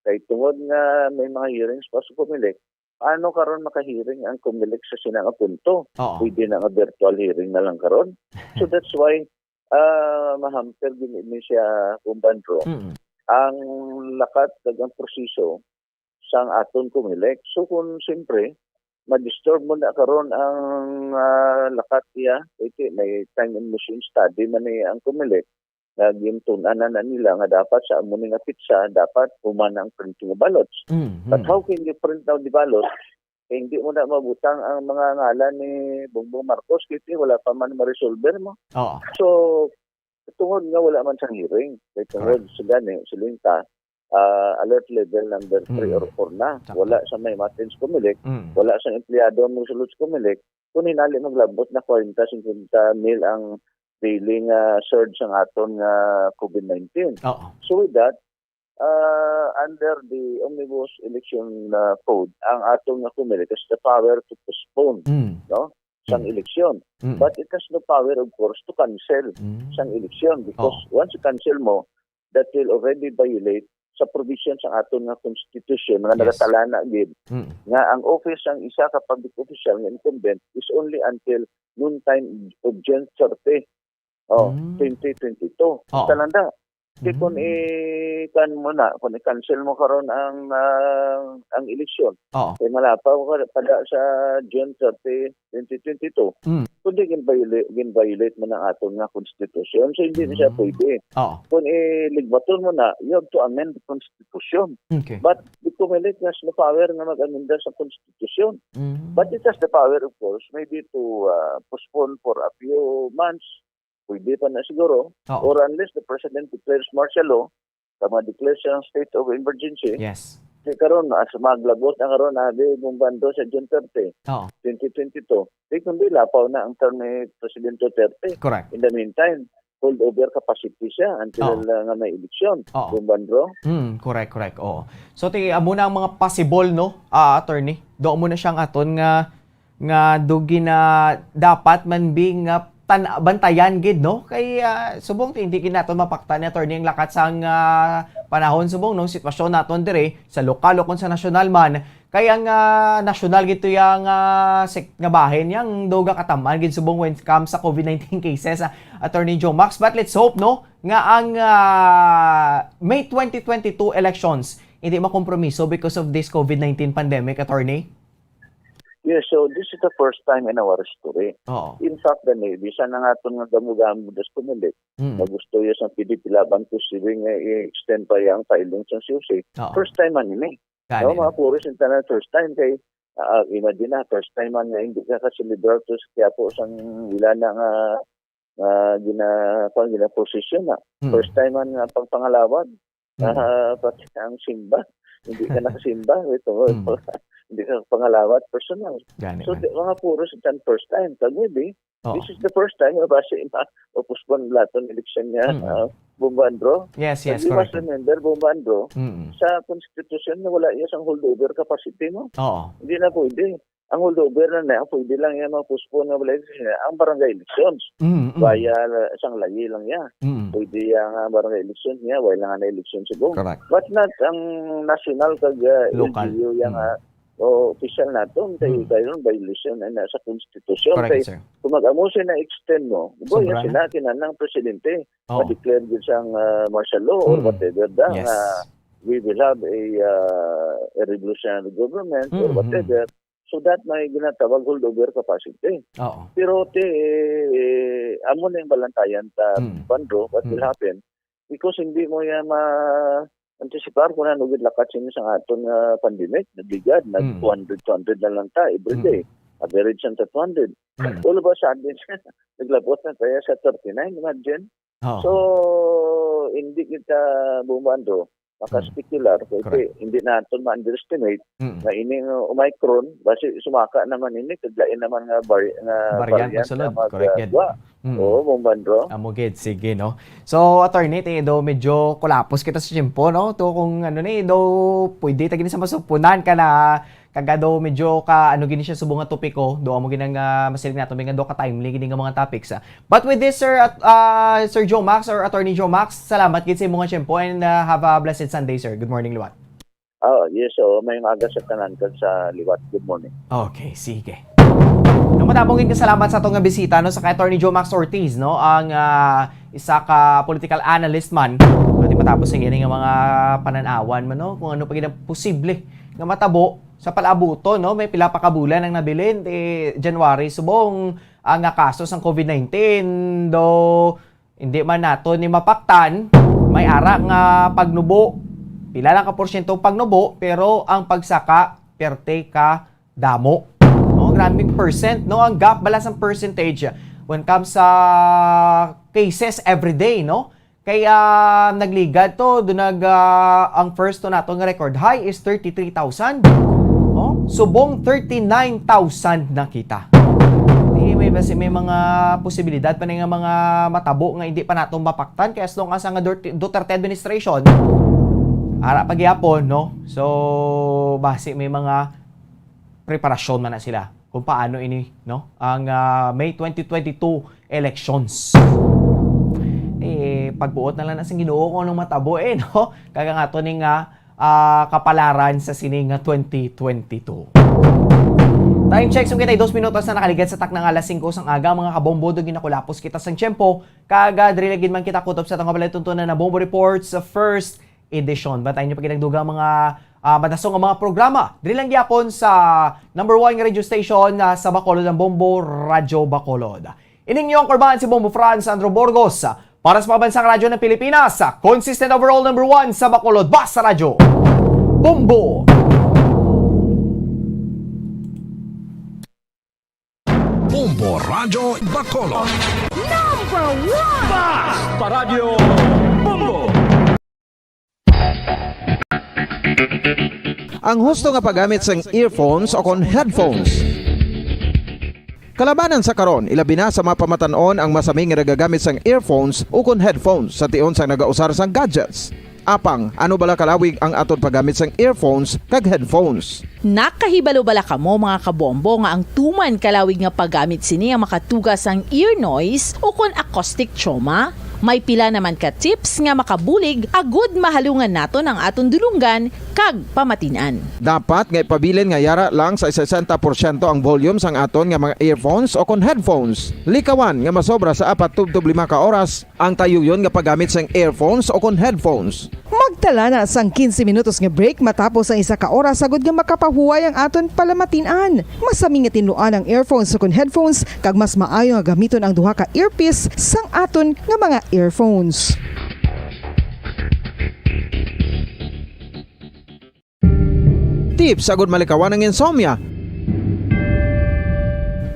kay tungod nga may mga hearings pa sa COMELEC, ano karon maka-hearing ang COMELEC sa sina nga punto? Oo. Pwede na nga virtual hearing na lang karon. So that's why, ah, mahamper gid ni siya, Bomba Andro. Mm. Ang lakat kag ang proseso sang aton COMELEC. So kung siyempre, ma-disturb mo na karon ang, ah, lakat niya, kay ti may time and motion study man ni ang COMELEC, nga gintun-an na, na nila nga dapat sa amo ni nga petsa, dapat human na ang printing of ballots. Mm, But mm. how can you print now the ballot? Kay hindi mo na mabutang ang mga ngalan ni Bongbong Marcos, kay ti wala pa man ma-resolve mo. Oo. So, tungod nga wala man sang hearing, kay tungod Correct. sa gani, siling ta, ah, alert level number three Mm. or four na. Sakto. Wala sa may Martins COMELEC, Mm. wala sang empleyado ang mosulod sa COMELEC, kung hinali maglabot na kwarenta, singkwenta mil ang daily nga surge sang aton nga COVID nineteen. Oo. So with that, ah, under the Omnibus Election, ah, Code, ang aton nga COMELEC has the power to postpone, Mm. no, sang Mm. eleksyon. Mm. But it has no power, of course, to cancel Mm. sang eleksyon because Oo. once you cancel mo, that will already violate sa provision sa aton nga konstitusyon nga Yes. nagatalana gid Mm. nga ang office sang isa ka public official nga incumbent is only until noon time of June thirty, oh, Mm. twenty twenty-two. Oo. Talanda. Kay kung Mm. i-, kan mo na, kung i-cancel mo karon ang, ah, ang eleksyon, Oo. kay malapaw ka pa da sa June thirty, twenty twenty-two, Mm. kundi gin-violate, gin-violate mo ng aton nga konstitusyon. So, hindi na siya Mm. pwede. Oo. Kung iligbaton mo na, you have to amend the constitution. Okay. But the Comelec has no power nga mag-amenda sa constitution. Mm. But it has the power, of course, maybe to, ah, postpone for a few months. Pwede pa na siguro. Oo. Or unless the president declares martial law, tama, declares siyang state of emergency. Yes. Di karon, as maglabot na karon, ah, di bumbando sa June thirty, Oo. twenty twenty-two. Di kundi lapaw na ang term ni President Duterte. Correct. In the meantime, holdover capacity siya until, Oo. uh, nga may eleksyon. Oo. Bumbando. Hmm, correct, correct. Oo. So, ti-, amo na ang mga possible, no, ah, attorney? Do mo na siyang aton nga, nga dugi na dapat man bi nga tan-, bantayan gid, no? Kay, ah, subong ti-, hindi gid naton mapaktan ni attorney ang lakat sang, ah, panahon subong, no? Sitwasyon naton dire sa lokal o kung sa nasyonal man. Kay ang, ah, nasyonal gid to yang, ah, sek-, nga bahin yang do gakatamaan gid subong when it comes sa COVID nineteen cases, ah, Attorney Joe Max. But let's hope, no, nga ang, ah, May twenty twenty-two elections hindi makompromiso because of this COVID nineteen pandemic, Attorney? Yes, so this is the first time in our history. Oo. In fact, the Navy, sa nga aton nga gamo-gamo das Comelec, Mm. na gusto ya sa P D P laban posible nga i-extend pa yang filing sa C O C. Oo. First time man ini. Gani No, na. mga puros yung tanan first time kay, ah, imagine na, first time man nga hindi ka ka-celebrar to sa Quiapo sang wala na nga, nga gina-, kwan, gina-procession na. Mm. First time man nga pagpangalawad, Mm. ah, pati ang simba, hindi ka nakasimba, ito, Mm. hindi ka pangalawad personal. Gani So, man. di, mga puros yung tanan first time. Kag maybe, Oo. this is the first time nga basi ma-, ma-postpone lahat ang election niya, Mm. ah, Bomba and Draw. Yes, yes, But we must correct. remember, Bomba and Draw, Mm. sa konstitusyon na wala iya sang holdover capacity, no? Oo. Hindi na pwede. Ang holdover na na, pwede lang yan ma-postpone nga wala election niya, ang barangay elections. Mm, mm. Via la-, sang layi lang niya. Mm. Pwede yang, ah, barangay elections niya, wala nga na election subong. Correct. But not ang national kag, ah, Local. L G U yang, Mm. ah, o official naton, kay Mm. kayo violation na, na sa konstitusyon. Correct, Kay sir. kung mag-amo siya na extend mo, boy, Sobra yan na. sila, kinanang presidente, Oo. ma-declare gid siyang, ah, martial law or Mm. whatever da, Yes. nga we will have a, ah, a revolutionary government or Mm-hmm. whatever. So that may ginatawag holdover capacity. Oo. Pero ti, amo na yung balantayan ta, Mm. Pandro, what will Mm. happen? Because hindi mo yan ma-anticipar kung ano gid lakat sini sa aton nga pandemic. Nagligad, nag Mm. two hundred, two hundred na lang ta every Mm. day. Average lang ta two hundred. Mm. All of a sudden, naglabot na tayo sa thirty-nine, imagine. Oo. So, hindi kita bumando, Mm. maka-specular, kasi Correct. hindi naton ma-underestimate Mm. na ining Omicron, basi sumaka naman ini, kag lain naman nga vari-, nga Variant variant masunod. nga mag-, Correct gid. gwa. Mm. Oo, Bumban, bro. Amo gid, sige, no? So, attorney, ti do medyo kulapos kita sa tiyempo, no? To kung ano ni, do pwede ta gini sa masupunan ka na, kag do medyo ka, ano gini siya, subong nga topiko, do amo gini nga masiling nato, may nga do ka timely gini nga mga topics, ah. But with this, sir, at, ah, Sir Joe Max or Attorney Joe Max, salamat gid sa imo nga tiyempo and, ah, have a blessed Sunday, sir. Good morning liwat. Ah, yes, so, may aga sa tanan kag sa liwat. Good morning. Okay, sige. Ang madamo gid nga salamat sa ato nga bisita, no, sa kay Attorney Joe Max Ortiz, no, ang, ah, isa ka political analyst man. Ating matapos ang ini nga mga panan-awan man, no, kung ano pa gid ang posible nga matabo sa palabuton, no, may pila pa ka bulan ang nabilin, eh, January, subong, ah, nga kaso sang COVID nineteen, do Hindi man nato ni mapaktan, may ara nga pagnubo. Pila lang ka porsyento ang pagnubo, pero ang pagsaka, perte ka damo. No, grabing percent, no? Ang gap bala sang percentage when comes sa cases every day, no? Kay, ah, nagligad to, do nag, ah, ang first to nato nga record high is thirty-three thousand. Oh, subong thirty-nine thousand na kita. Di, may basi may mga posibilidad pa ni nga mga matabo nga hindi pa nato mapaktan, kay as long as ang Duterte, Duterte administration, ara pa gyapon, no? So, basi may mga preparasyon man na sila kung paano ini, no? Ang, ah, May twenty twenty-two elections. Eh, Pagbuot na lang na sang Ginoo kung anong matabo, eh, no? Kag ang ato ni nga, ah, kapalaran sa sini nga twenty twenty-two. Time check, sugod kay dos minutos na nakaligad sa takna nga alas singko sang aga, mga kabombo, daw ginakulapos kita sang tiyempo. Kag, ah, diri lagi man kita kutob sa atong kabalatuntunan na Bombo Reports, ah, first edition. Bantayan niyo pa gid ang dugang mga, ah, madasong nga mga programa. Diri lang gyapon sa number one nga radio station, ah, sa Bacolod, ang Bombo Radyo Bacolod. Ining inyong kurbahan si Bombo Franz Andrew Burgos. Para sa Pambansang Radyo ng Pilipinas, consistent overall number one sa Bacolod, Basta Radyo. Bombo! Bombo Radyo Bacolod. Number one! Basta Radyo Bombo! Ang husto nga paggamit sang earphones o kon headphones. Kalabanan sa karon, ilabi na sa mga pamatan-on ang masami nga nagagamit sang earphones o kon headphones sa tion sang nagausar sang gadgets. Apang, ano bala kalawig ang aton paggamit sang earphones kag headphones? Nakahibalo bala kamo, mga kabombo, nga ang tuman kalawig nga paggamit sini ang makatuga sang ear noise o kon acoustic trauma? May pila naman ka tips nga makabulig agud mahalungan naton ang aton dulonggan kag pamatin-an. Dapat nga ipabilin nga yara lang sa sesenta porsyento ang volume sang aton nga mga earphones o kon headphones. Likawan nga masobra sa apat tubtob lima ka oras ang tayuyon nga paggamit sang earphones o kon headphones. Magtala na sang quince minutos nga break matapos ang isa ka oras agud nga makapahuway ang aton palamatin-an. Masami nga tinluan ang earphones o kon headphones, kag mas maayo nga gamiton ang duha ka earpiece sang aton nga mga earphones. Tips agud malikawan ang insomnia.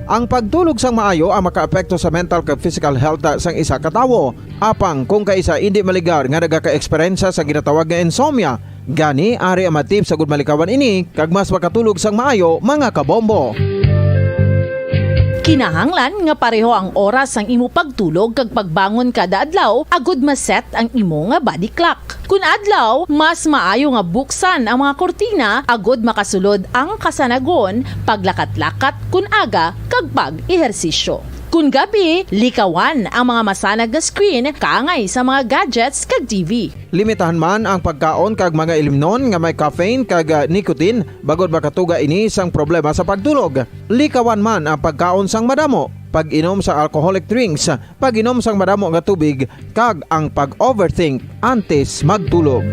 Ang pagtulog sang maayo ang makaapekto sa mental kag physical health sang isa ka tawo. Apang kung kaisa indi maligar nga nagaka-eksperyensya sa ginatawag nga insomnia, gani ari ang mga tips agud malikawan ini kag mas makatulog sang maayo, mga kabombo. Kinahanglan nga pareho ang oras sang imo pagtulog kag pagbangon kada adlaw agud ma-set ang imo nga body clock. Kun adlaw, mas maayo nga buksan ang mga kurtina agud makasulod ang kasanagon, paglakat-lakat kun aga, kag pag-ehersisyo. Kun gabi, likawan ang mga masanag nga screen kaangay sa mga gadgets kag T V. Limitahan man ang pagkaon kag mga ilimnon nga may caffeine kag, ah, nicotine, bangod makatuga ini sang problema sa pagtulog. Likawan man ang pagkaon sang madamo, pag-inom sa alcoholic drinks, pag-inom sang madamo nga tubig, kag ang pag-overthink antes magtulog.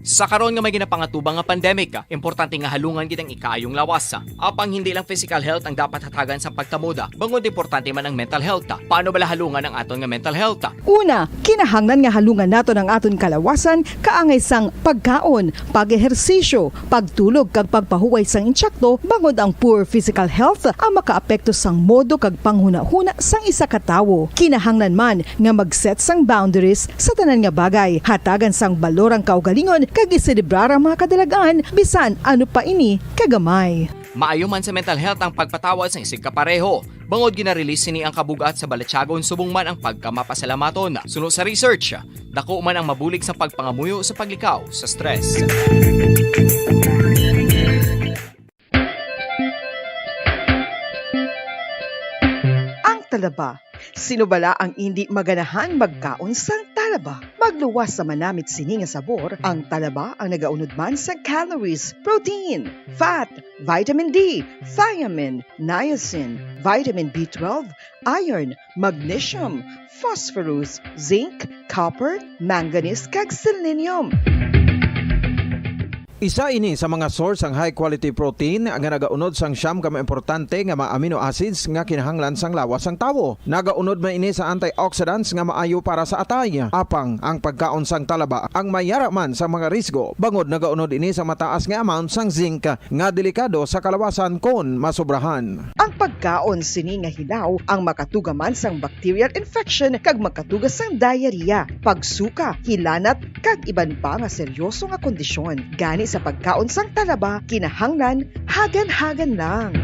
Sa karon nga may ginapangatubang nga pandemic, importante nga halungan gid ang ikaayong lawas. Apang hindi lang physical health ang dapat hatagan sa pagkamoda, bangod importante man ang mental health. Paano bala halungan ang aton nga mental health? Una, kinahanglan nga halungan naton ang aton kalawasan kaangay sang pagkaon, pag-ehersisyo, pagtulog kag pagpahuway sang insakto, bangod ang poor physical health ang makaapekto sang modo kag panghunahuna sang isa ka tawo. Kinahanglan man nga mag-set sang boundaries sa tanan nga bagay, hatagan sang balor ang kaugalingon kag iselebrar ang mga kadalag-an bisan ano pa ini kagamay. Maayo man sa mental health ang pagpatawad sang isigkapareho. Bangod gina-release sini ang kabug-at sa balatyagon subong man ang pagkamapasalamaton. Suno sa research, dako man ang mabulig sa pagpangamuyo sa paglikaw sa stress. Ang talaba. Sino bala ang indi maganahan magkaon sang talaba? Magluwas sa manamit sini nga sabor, ang talaba ang nagaunod man sa calories, protein, fat, vitamin D, thiamine, niacin, vitamin B twelve, iron, magnesium, phosphorus, zinc, copper, manganese, kag selenium. Isa ini sa mga source sang high quality protein nga nagaunod sang siyam ka mga importante nga mga amino acids nga kinahanglan sang lawas sang tawo. Nagaunod man ini sa antioxidants nga maayo para sa atay. Apang ang pagkaon sang talaba ang may yara man sa mga risgo, bangod nagaunod ini sa mataas nga amount sang zinc nga delikado sa kalawasan kon masobrahan. Ang pagkaon sini nga hilaw ang makatuga man sang bacterial infection kag makatuga sang diarrhea, pagsuka, hilanat, kag iban pa nga seryoso nga kondisyon. Gani sa pagkaon sang talaba, kinahanglan hagan-hagan lang.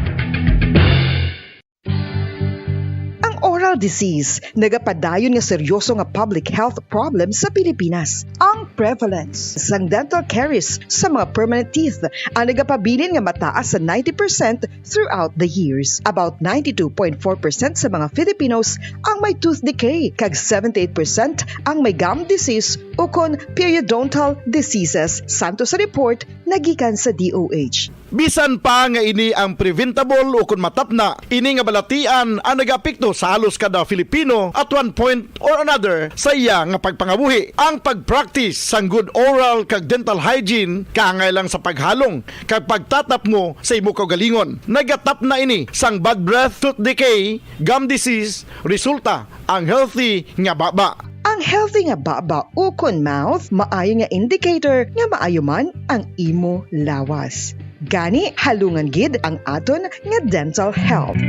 Ang dental disease, nagapadayon nga seryoso nga public health problem sa Pilipinas. Ang prevalence sang dental caries sa mga permanent teeth ang nagapabilin nga mataas sa ninety percent throughout the years. About ninety-two point four percent sa mga Filipinos ang may tooth decay, kag seventy-eight percent ang may gum disease ukon periodontal diseases, santo sa report nga gikan sa D O H. Bisan pa nga ini ang preventable ukon matapna, ini nga balatian ang nagaapekto sa halos kada Filipino at one point or another sa iya nga pagpangabuhi. Ang pag-practice sang good oral kag dental hygiene kaangay lang sa paghalong kag pagtatapngo sa imo kaugalingon. Nagatapna ini sang bad breath, tooth decay, gum disease, resulta ang healthy nga baba. Ang healthy nga baba ukon mouth maayo nga indicator nga maayo man ang imo lawas. Gani, halungan gid ang aton nga dental health.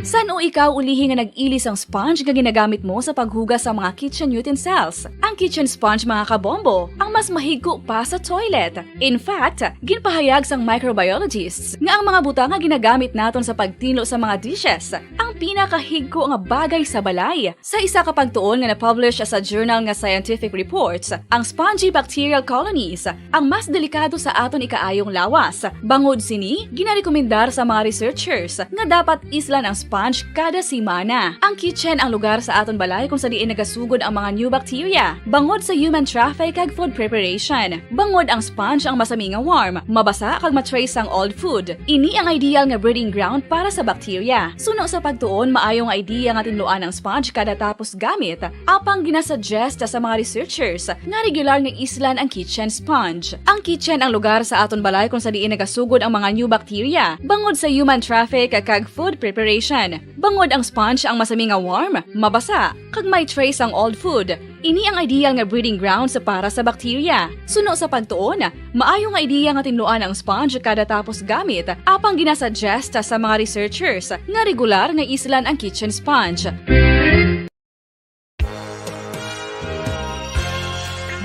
San-o ikaw ulihi nga nag-ili sang sponge nga ginagamit mo sa paghugas sa mga kitchen utensils? Ang kitchen sponge, mga kabombo, ang mas mahigko pa sa toilet. In fact, ginpahayag sang microbiologists nga ang mga butang nga ginagamit naton sa pagtinlo sa mga dishes ang pinakahigko nga bagay sa balay. Sa isa ka pagtuon nga na-publish sa journal nga Scientific Reports, ang spongy bacterial colonies ang mas delikado sa aton ikaayong lawas. Bangod sini, ginarekomendar sa mga researchers nga dapat islan ang sponge kada semana. Ang kitchen ang lugar sa aton balay kung sa diin nagasugod ang mga new bacteria bangod sa human traffic kag food preparation. Bangod ang sponge ang masami nga warm, mabasa kag ma-trace sang old food. Ini ang ideal nga breeding ground para sa bacteria. Suno sa pagtuon, maayo nga idea nga tinluan ang sponge kada tapos gamit. Apang ginasuggest sa mga researchers nga regular nga islan ang kitchen sponge. Ang kitchen ang lugar sa aton balay kung sa diin nagasugod ang mga new bacteria bangod sa human traffic kag food preparation. Bangod ang sponge ang masami nga warm, mabasa, kag may trace ang old food. Ini ang ideal nga breeding grounds para sa bacteria. Suno sa pagtuon, maayo nga idea nga tinluan ang sponge kada tapos gamit, apang ginasuggest sa mga researchers nga regular nga islan ang kitchen sponge.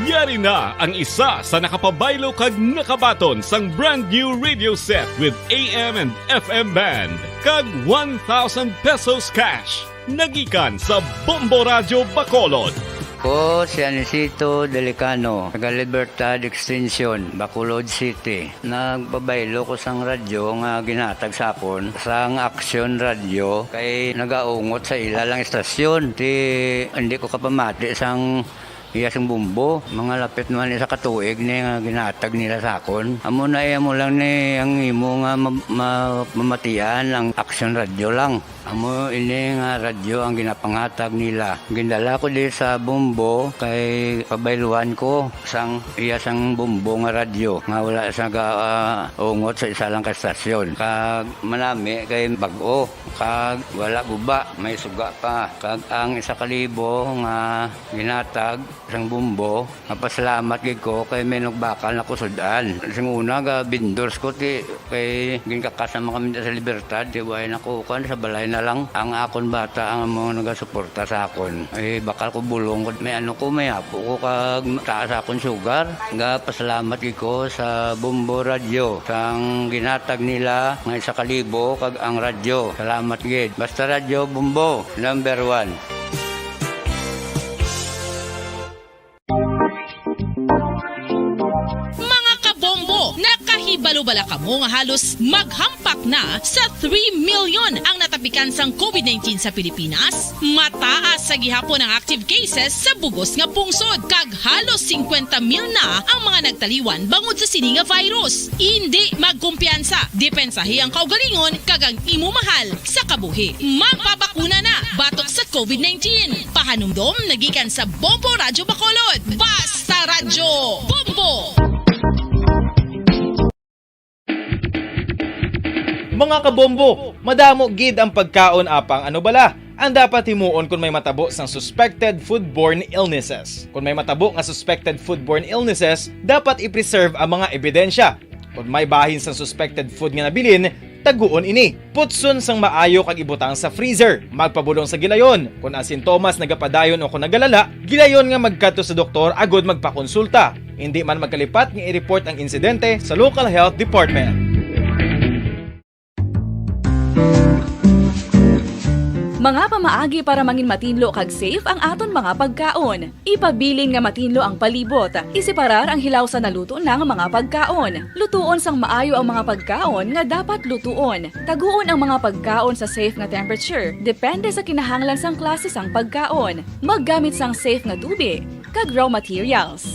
Yari na ang isa sa nakapabaylo kag nakabaton sang brand new radio set with A M and F M band kag one thousand pesos cash. Nagikan sa Bombo Radyo Bacolod. Ko si Anisito Delicano, taga Libertad Extension, Bacolod City. Nagpabaylo ko sang radyo nga ginhatag sa akon sang Action Radio kay nagaungot sa ila lang istasyon. Ti, hindi ko kapamati sang iya sing bumbo. Mga lapit naman isa ka tuig ni nga ginhatag nila sa akon. Amo na iya mo lang ni ang imo nga ma-, ma-, mamatian ang Action Radio lang. Amo ini nga radyo ang ginapanghatag nila. Gindala ko di sa Bombo kay pabayluan ko sang iya sang Bombo nga radyo nga wala sa ga, ah, ungot sa isa lang ka stasyon. Kag manami kay bag-o, kag wala guba, may suga pa. Kag ang isa ka libo nga ginhatag sang Bombo, mapasalamat gid ko kay may nagbakal na ko sud-an. Sing una, ga vendors ko, ti, kay ginkakas na man kami sa Libertad, ti, way na ko, kuan, sa balay na lang. Ang akon bata ang amo nagasuporta sa akon. Eh, bakal ko bulong ko, may ano ko, may apo ko, kag taas akon sugar. Ga pasalamat gid ko sa Bombo Radyo, sang ginhatag nila nga isa ka libo, kag ang radyo. Salamat gid. Basta Radyo Bombo, number one. Mga kabombo, nakahibalo bala kamo nga halos maghampak na sa three million ang natapikan sang COVID nineteen sa Pilipinas? Mataas sa gihapon ang active cases sa bugos nga pungsod, kag halos singkwenta mil na ang mga nagtaliwan bangod sa sini nga virus. Indi magkumpiyansa, depensahi ang kaugalingon kag ang imo mahal sa kabuhi. Magpabakuna na batok sa COVID nineteen. Pahanumdom nagikan sa Bombo Radyo Bacolod. Basta Radyo Bombo! Mga kabombo, madamo gid ang pagkaon, apang ano bala ang dapat himuon kon may matabo sang suspected foodborne illnesses? Kon may matabo nga suspected foodborne illnesses, dapat i-preserve ang mga ebidensya. Kon may bahin sang suspected food nga nabilin, taguon ini. Putson sang maayo kag ibutang sa freezer. Magpabulong sa gilayon. Kon ang sintomas nagapadayon o kon nagalala, gilayon nga magkadto sa doktor agud magpakonsulta. Indi man magkalipat nga i-report ang insidente sa local health department. Mga pamaagi para mangin matinlo kag safe ang aton mga pagkaon. Ipabilin nga matinlo ang palibot. Iseparar ang hilaw sa naluto na nga mga pagkaon. Lutuon sang maayo ang mga pagkaon nga dapat lutuon. Taguon ang mga pagkaon sa safe nga temperature, depende sa kinahanglan sang klase sang pagkaon. Maggamit sang safe nga tubi kag raw materials.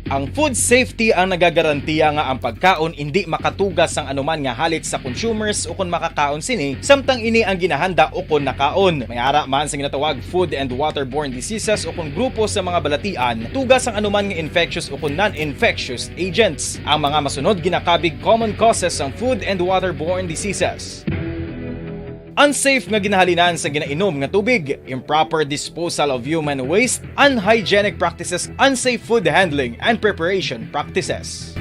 Ang food safety ang nagagarantiya nga ang pagkaon indi makatuga sang anuman nga halit sa consumers ukon makakaon sini, samtang ini ang ginahanda ukon nakaon. May ara man sa ginatawag food and waterborne diseases ukon grupo sa mga balatian, tuga sang anuman nga infectious ukon non-infectious agents. Ang mga masunod ginakabig common causes sang food and waterborne diseases. Unsafe nga ginahalinan sa ginainom nga tubig, improper disposal of human waste, unhygienic practices, unsafe food handling and preparation practices.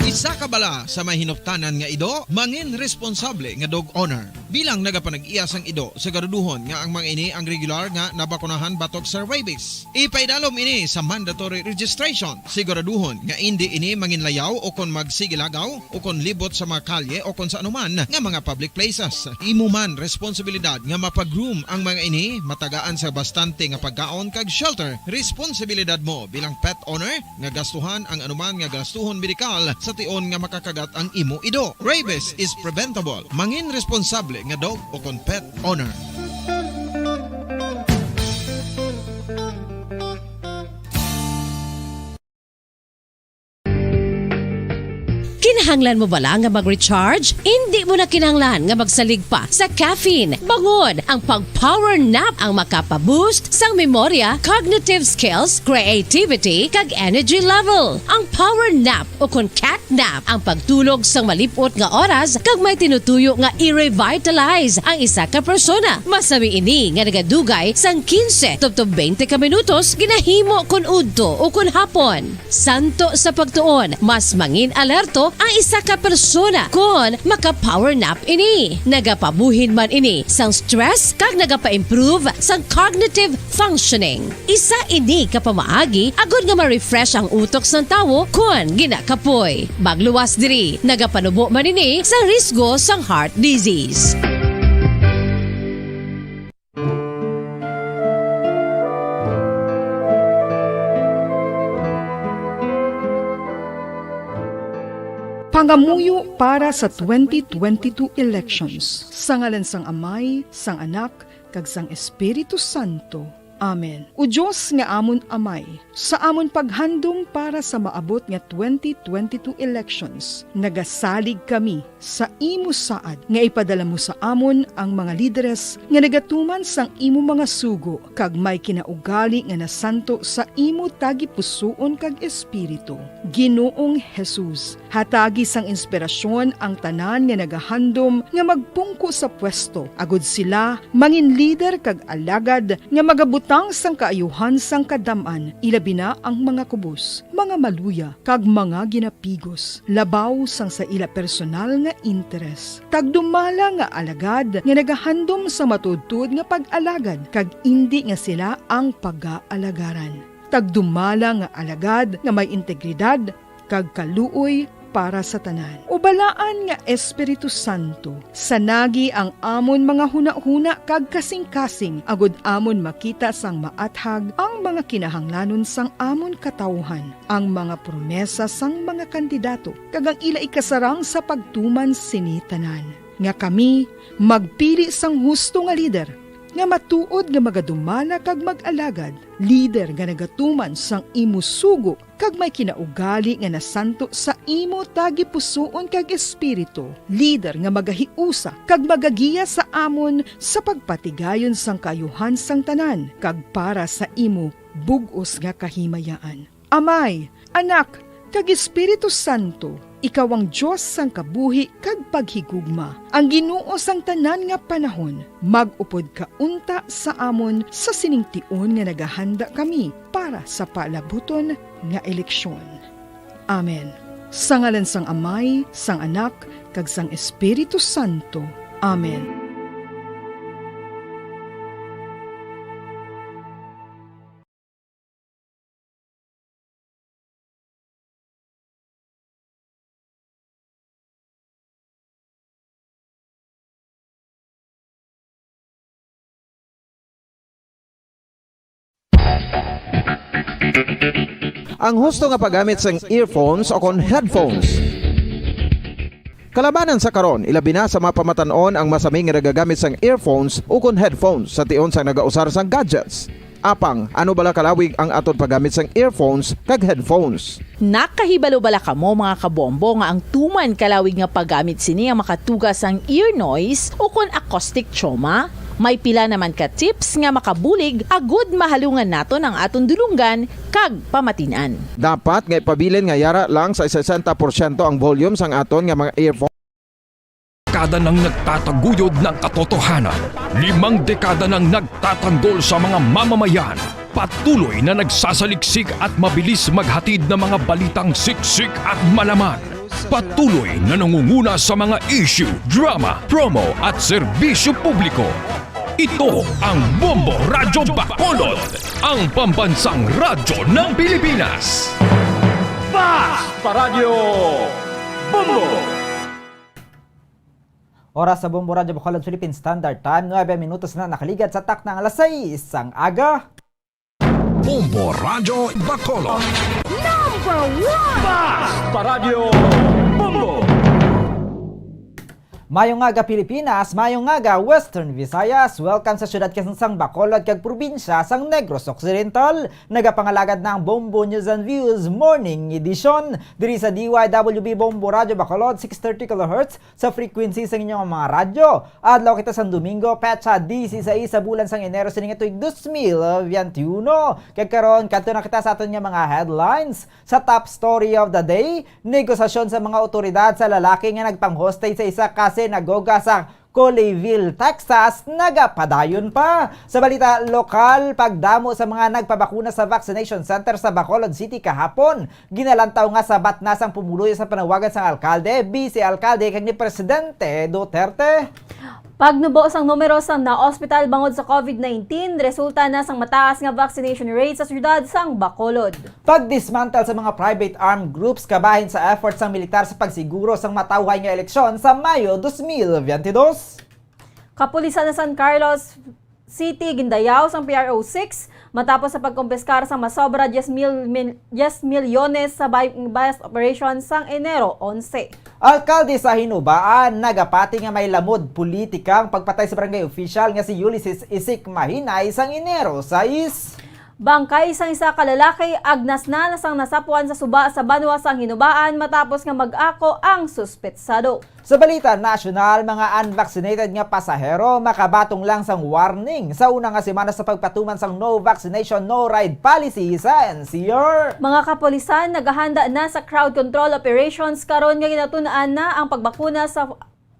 Isa ka bala sa may hinuptanan nga ido, mangin responsable nga dog owner. Bilang nagapanag-iya sang ido, siguraduhon nga ang mga ini ang regular nga nabakunahan batok sa rabies. Ipaidalom ini sa mandatory registration. Siguraduhon nga indi ini manginlayaw o kon magsigilagaw o kon libot sa mga kalye o kon sa anuman nga mga public places. Imo man responsibilidad nga mapa-groom ang mga ini, matagaan sa bastante nga pagkaon kag shelter. Responsibilidad mo bilang pet owner nga gastuhan ang anuman nga gastuhon medikal sa tion nga makakagat ang imo ido. Rabies is preventable. Mangin responsable nga dog o kon pet owner. Kinahanglan mo bala nga mag-recharge? Indi mo na kinahanglan nga magsalig pa sa caffeine. Bangod, ang pag-power nap ang makapa-boost sang memorya, cognitive skills, creativity, kag energy level. Ang power nap o kon cat nap ang pagtulog sang malip-ot nga oras kag may tinutuyo nga i-revitalize ang isa ka persona. Masami ini nga nagadugay sang quince tubtob twenty ka minutos ginahimo kon udto o kon hapon. Santo sa pagtuon, mas mangin-alerto ang isa ka persona kon maka-power nap ini. Nagapabuhin man ini sang stress kag nagapa-improve sang cognitive functioning. Isa ini ka pamaagi agod nga ma-refresh ang utok sang tawo kon ginakapoy. Magluwas diri, nagapanubo man ini sang risgo sang heart disease. Pangamuyo para sa twenty twenty-two elections. Sa ngalan sang Amay, sang Anak, kag sang Espiritu Santo. Amen. O Dios nga amon Amay, sa amon paghandom para sa maabot nga twenty twenty-two elections, nagasalig kami sa imo saad nga ipadala mo sa amon ang mga lideres nga nagatuman sang imo mga sugo kag may kinaugali nga nasanto sa imo tagipusoon kag espiritu. Ginoong Jesus, hatagi sang inspirasyon ang tanan nga nagahandom nga magpungko sa pwesto, agod sila mangin lider kag alagad nga magabutang sang kaayuhan sang kadam-an, ilabi na ang mga kubos, mga maluya, kag mga ginapigos, labaw sang sa ila personal nga interes. Tagdumala nga alagad nga nagahandom sa matuodtuod nga pag-alagad, kag indi nga sila ang pagaalagaran. Tagdumala nga alagad nga may integridad kag kaluoy para sa tanan. O Balaan nga Espiritu Santo, sanagi ang amon mga hunahuna kag kasingkasing, agod amon makita sang maathag ang mga kinahanglanon sang amon katawuhan, ang mga promesa sang mga kandidato, kag ang ila ikasarang sa pagtuman sini tanan, nga kami magpili sang husto nga lider, nga matuod nga magadumala kag mag-alagad, lider nga nagatuman sang imo sugo kag may kinaugali nga nasanto sa imo tagipusoon kag espiritu, lider nga magahiusa kag magagiya sa amon sa pagpatigayon sang kaayuhan sang tanan kag para sa imo bug-os nga kahimayaan. Amay, Anak, kag Espiritu Santo, ikaw ang Dios sang kabuhi kag paghigugma, ang Ginoo sang tanan nga panahon. Mag-upod ka unta sa amon sa sining tion nga nagahanda kami para sa palabuton nga eleksyon. Amen. Sa ngalan sang Amay, sang Anak, kag sang Espiritu Santo. Amen. Ang husto nga paggamit sang earphones o kon headphones. Kalabanan sa karon, ilabi na sa mga pamatan-on ang masami nga nagagamit sang earphones o kon headphones sa tion sang nagausar sang gadgets. Apang, ano bala kalawig ang aton paggamit sang earphones kag headphones? Nakahibalo bala kamo, mga kabombo, nga ang tuman kalawig nga paggamit sini ang makatuga sang ear noise o kon acoustic trauma? May pila naman ka tips nga makabulig agud mahalungan naton ang aton dulonggan kag pamatin-an. Dapat nga ipabilin nga yara lang sa sesenta porsyento ang volume sang aton nga mga earphones. Dekada nang nagtataguyod ng katotohanan, limang dekada nang nagtatanggol sa mga mamamayan, patuloy na nagsasaliksik at mabilis maghatid ng mga balitang siksik at malaman. Patuloy na nangunguna sa mga issue, drama, promo at serbisyo publiko. Ito ang Bombo Radyo Bacolod, ang pambansang radyo ng Pilipinas. Fast Paradyo Bombo! Oras sa Bombo Radyo Bacolod Philippine Standard Time, nuebe minutos na nakaligat sa takna nga alas sais sang aga. Bombo Radyo Bacolod. Number one! Fast Paradyo Bombo! Mayong aga, Pilipinas, mayong aga, Western Visayas. Welcome sa siyudad kag sang Bacolod kag probinsya sang Negros Occidental. Nagapangalagad na ang Bombo News and Views Morning Edition diri sa D Y W B Bombo Radyo Bacolod, six thirty kilohertz sa frequency sang inyong mga radyo. Adlaw kita sang Domingo, petsa dieciséis sa bulan sang Enero sining tuig dos mil veintiuno. Kag karon, kadto na kita sa aton nga mga headlines. Sa top story of the day, negosasyon sa mga awtoridad sa lalaki nga nagpang-hostage sa isa ka sinagoga sa Colleyville, Texas, nagapadayon pa. Sa balita lokal, pagdamo sa mga nagpabakuna sa vaccination center sa Bacolod City kahapon, ginalantaw nga sabat na sang pumuluyo sa panawagan sang alkalde, vice alkalde, kag ni Presidente Duterte. Pagnubo sang numero sang naospital bangod sa COVID nineteen, resulta na sang mataas nga vaccination rate sa siyudad sang Bacolod. Pag-dismantle sa mga private armed groups kabahin sa effort sang militar sa pagsiguro sang matawhay nga eleksyon sa Mayo dos mil biyente dos. Kapulisan sa San Carlos City gindayaw sang P R O six matapos sa pagkumpiskar sang masobra diyes mil, mil, diyes milyones sa buy-, bust operation sang Enero onse. Alkalde sa Hinubaan nagapati nga may lamod politika ang pagpatay sa barangay official nga si Ulysses Isik Mahinay sang Enero sais. Bangkay sang isa ka lalaki agnas na sang nasapwan sa suba sa banwa sang Hinubaan matapos nga mag-ako ang suspetsado. Sa balita nasyonal, mga unvaccinated nga pasahero makabaton lang sang warning sa una nga semana sa pagpatuman sang no vaccination, no ride policy sa N C R. Mga kapulisan nagahanda na sa crowd control operations karon nga ginatun-an na ang pagbakuna sa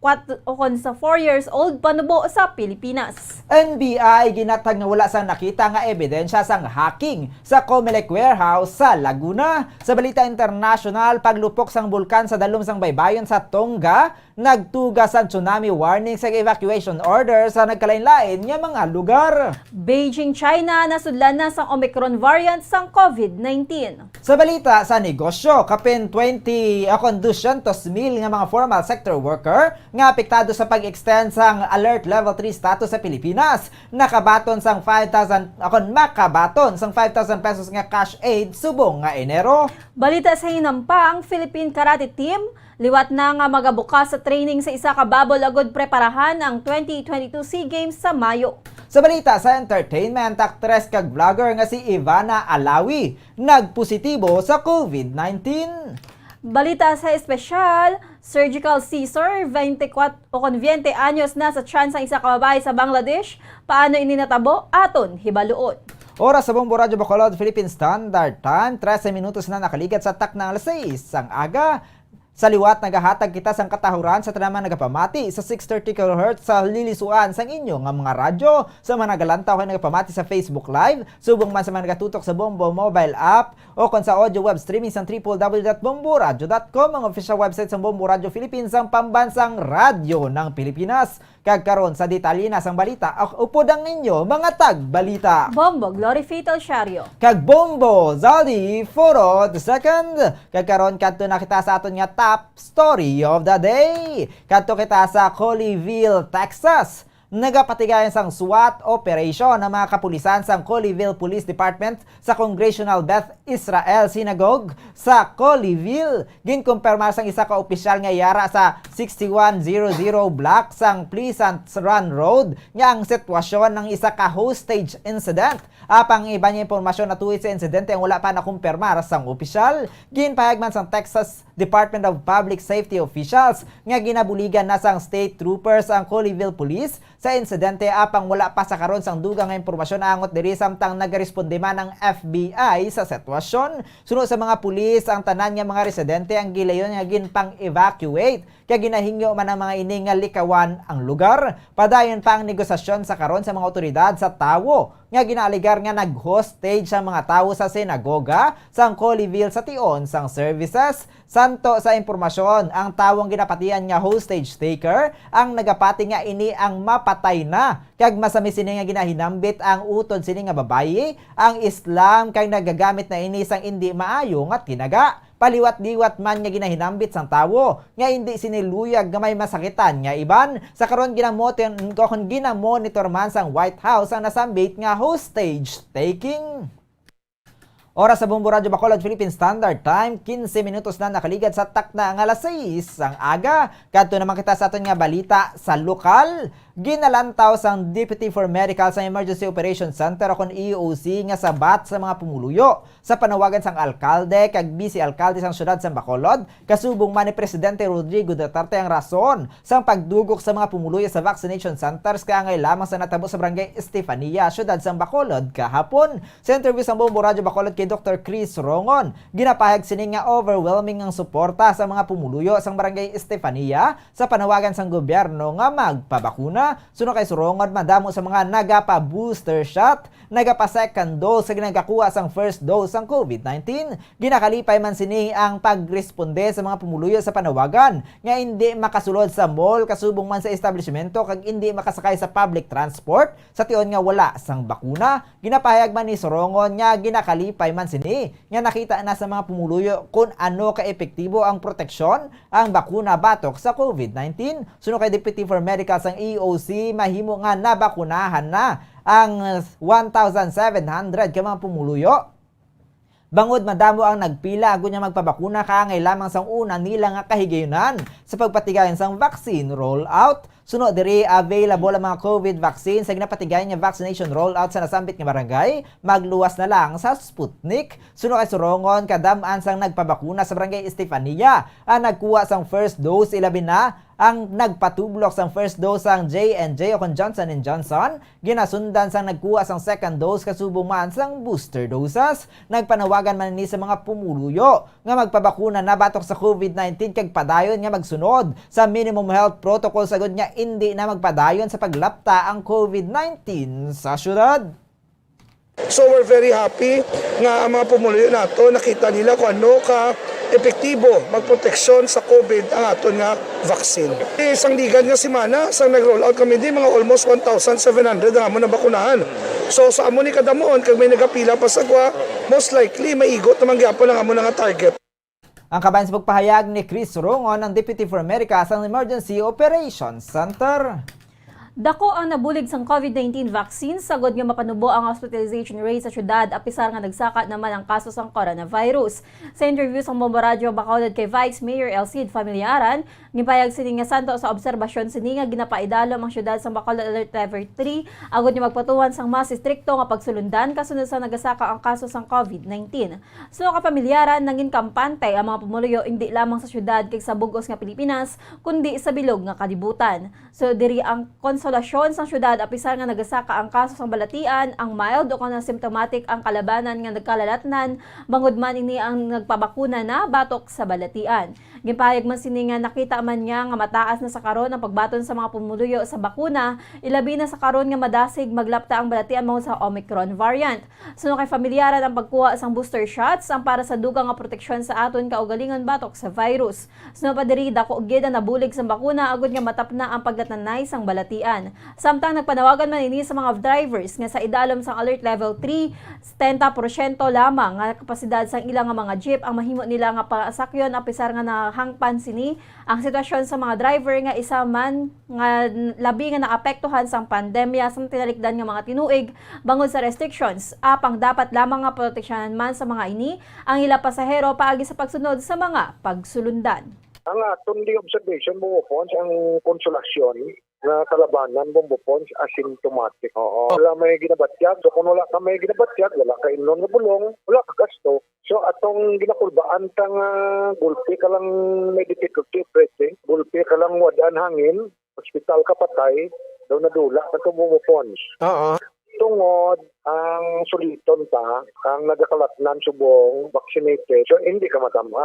kwat-, o kon sa four years old panubo sa Pilipinas. N B I ginatag nga wala sang nakita nga ebidensya sang hacking sa Comelec warehouse sa Laguna. Sa balita internasyonal, paglupok sang bulkan sa dalom sang baybayon sa Tonga nagtuga sang tsunami warning sa evacuation order sa nagkalain-lain nga mga lugar. Beijing, China, nasudlan na sang Omicron variant sang COVID nineteen. Sa balita sa negosyo, kapin twenty o kon dosyentos mil nga mga formal sector worker nga apektado sa pag-extend sang Alert Level three status sa Pilipinas nakabaton sang five thousand, o kon makabaton sang five thousand pesos nga cash aid subong nga Enero. Balita sa hinampang, Philippine Karate Team liwat na nga magabukas sa training sa isa ka bubble agud preparahan ang twenty twenty-two SEA Games sa Mayo. Sa balita sa entertainment, aktres kag vlogger nga si Ivana Alawi nagpositibo sa COVID nineteen. Balita sa espesyal, surgical scissor, twenty-four o kon twenty anyos na sa tiyan sang isa ka babayi sa Bangladesh. Paano ini natabo? Aton hibaluon. Oras sa Bombo Radyo Bacolod, Philippine Standard Time, trese minutos na nakaligat sa takna nga alas sais sang aga. Sa liwat, nagahatag kita sang katahuran sa tanan nga nagapamati sa six thirty kilohertz sa lilisuan sang inyo nga mga radyo, sa mga nagalantaw kag nagapamati sa Facebook Live, subong man sa mga nagatutok sa Bombo mobile app, o kon sa audio web streaming sang triple W dot bomboradyo dot com, ang official website sang Bombo Radyo Philippines, ang pambansang radyo ng Pilipinas. Kag karon sa detalye na sang balita, ak-, upod ang inyo mga tagbalita. Bombo Glory Fatal Shario. Kag Bombo Zaldi Foro the second. Kag karon kadto na kita sa aton nga top story of the day. Kadto kita sa Colleyville, Texas. Nagapatigayon sang SWAT operation ang mga kapulisan sang Colleyville Police Department sa Congregational Beth Israel Synagogue sa Colleyville. Ginkumpirmar sang isa ka opisyal nga yara sa sixty-one zero zero block sang Pleasant Run Road nga ang sitwasyon ng isa ka hostage incident. Apang iban nga impormasyon natuid sa insidente ang wala pa nakumpirmar sang opisyal. Ginpahayag man sang Texas Department of Public Safety officials nga ginabuligan na sang state troopers ang Colleyville Police sa insidente, apang wala pa sa karon sang dugang nga impormasyon angot diri, samtang nagaresponde man ang F B I sa sitwasyon. Suno sa mga pulis, ang tanan nga mga residente ang gilayon nga ginpang-evacuate, kay ginahingyo man ang mga ini nga likawan ang lugar. Padayon pa ang negosasyon sa karon sa mga awtoridad sa tawo nga ginaalegar nga nag-hostage ang mga tawo sa sinagoga sang Colleyville sa tion sang services. Santo sa impormasyon, ang tawong ginapatihan nga hostage taker ang nagapati nga ini ang mapatay na, kag masami sini nga ginahinambit ang utod sini nga babayi ang Islam, kag nagagamit na ini sang indi maayo nga tinaga. Paliwat-liwat man nga ginahinambit sang tawo nga indi sini luyag nga may masakitan nga iban. Sa karon, ginamotin-, kon ginamonitor man sang White House ang nasambit nga hostage taking. Oras sa Bombo Radyo Bacolod, Philippine Standard Time, quince minutos na nakaligad sa takna nga alas sais sang aga. Kadto naman kita sa aton nga balita sa lokal. Ginalantaw sang Deputy for Medical sa Emergency Operation Center, o kon E O C, nga sabat sa mga pumuluyo sa panawagan sang alkalde kag vice alkalde sang siyudad sang Bacolod, kasubong man ni Presidente Rodrigo Duterte, ang rason sang pagdugok sa mga pumuluyo sa vaccination centers kaangay lamang sa natabo sa Barangay Estefania, siyudad sang Bacolod, kahapon. Sa interview sang Bombo Radyo Bacolod kay Doktor Chris Rongon, ginapahayag sini nga overwhelming ang suporta sa mga pumuluyo sang Barangay Estefania sa panawagan sang gobyerno nga magpabakuna. Suno kay Rongon, madamo sa mga nagapa-booster shot, nagapa-second dose, kag nagakuha sang first dose sang COVID nineteen. Ginakalipay man sini ang pagresponde sa mga pumuluyo sa panawagan nga indi makasulod sa mall, kasubong man sa establishmento, kag indi makasakay sa public transport sa tion nga wala sang bakuna. Ginapahayag man ni Sorongon nga ginakalipay man sini nga nakita na sa mga pumuluyo kun ano ka epektibo ang proteksyon ang bakuna batok sa COVID nineteen. Suno kay Deputy for Medical sang E O C, mahimo nga nabakunahan na ang one thousand seven hundred ka mga pumuluyo. Bangod madamo ang nagpila agud nga magpabakuna kaangay lamang sang una nila nga kahigayunan sa pagpatigayon sang vaccine rollout. Suno diri, available ang mga COVID vaccine sa ginapatigayon nga vaccination rollout sa nasambit nga barangay, magluwas na lang sa Sputnik. Suno kay Sorongon, kadam-an sang nagpabakuna sa Barangay Estefania ang nagkuha sang first dose, ilabi na ang nagpatublok sang first dose sang J and J o kon Johnson and Johnson, ginasundan sang nagkuha sang second dose kasubong man sang booster doses. Nagpanawagan man ini sa mga pumuluyo nga magpabakuna na batok sa COVID nineteen kag padayon nga magsunod sa minimum health protocols agud nga indi na magpadayon sa paglapta ang COVID nineteen sa syudad. So, we're very happy nga ang mga pumuluyo nato nakita nila kung ano ka epektibo magproteksyon sa COVID ang aton nga vaccine. Eh, sang ligad nga semana, sang nag-roll out kami di, mga almost one thousand seven hundred ang amon nabakunahan. So, sa amo ni kadamuon, kag may nagapila pa sa gwa, most likely, maigot naman gyapon ang amo na nga target. Ang kabahin sa pagpahayag ni Chris Rongon, ang Deputy for America sa Emergency Operations Center. Dako ang nabulig sang COVID nineteen vaccine, sagod nga mapanubo ang hospitalization rate sa syudad, apisar nga nagsaka naman ang kaso sang coronavirus. Sa interview sang Bombo Radyo Bacolod kay Vice Mayor El Cid Familiaran, gipahayag sini nga santo sa obserbasyon sini nga ginapaidalom ang syudad sang Bacolod Alert Level three, agud nga magpatuman sang mas estrikto nga pagsulundan kasunod sa nagasaka ang kaso sang COVID nineteen. Suno kay Familiaran, nangin kampante ang mga pumuluyo indi lamang sa syudad kag sa bug-os nga Pilipinas, kundi sa bilog nga kalibutan. So, diri ang konsolasyon sang syudad, apisar nga nagasaka ang kaso sang balatian, ang mild o kon asymptomatic ang kalabanan nga nagkalalatnan, bangod man ini ang nagpabakuna na batok sa balatian. Ginpahayag man sini nga nakita man niya nga mataas na sa karon ang pagbaton sa mga pumuluyo sa bakuna, ilabi na sa karon nga madasig maglapta ang balatian bangod sa Omicron variant. Suno kay Familiaran, ang pagkuha sang booster shots ang para sa dugang nga proteksyon sa aton kaugalingon batok sa virus. Suno pa diri, dako gid ang nabulig sang bakuna agud nga matapna ang paglatanay sang balatian. Samtang nagpanawagan man ini sa mga drivers nga sa idalom sang Alert Level three, setenta porsyento lamang nga kapasidad sang ila nga mga jeep ang mahimo nila nga pasakyon, apisar nga na Hangpan sini, ang sitwasyon sa mga driver nga isa man nga labi nga naapektuhan sang pandemya sang tinalikdan nga mga tinuig bangod sa restrictions, apang dapat lamang nga proteksyonan man sa mga ini ang ila pasahero paagi sa pagsunod sa mga pagsulundan. Ang aton di observation, Bombo Pons, ang konsolasyon nga kalabanan, Bombo Pons, asymptomatic. Oo. Wala may ginabatyag. So, kung wala ka may ginabatyag, wala ka imnon nga bulong, wala ka gasto. So, atong ginakulbaan ta nga gulpi ka lang may difficulty of breathing, gulpi ka lang wad-an hangin, hospital ka patay, daw nadula ka to, Bombo Pons. Oo. Tungod ang suliton ta, ang nagakalatnan subong vaccinated, so hindi ka matam-a.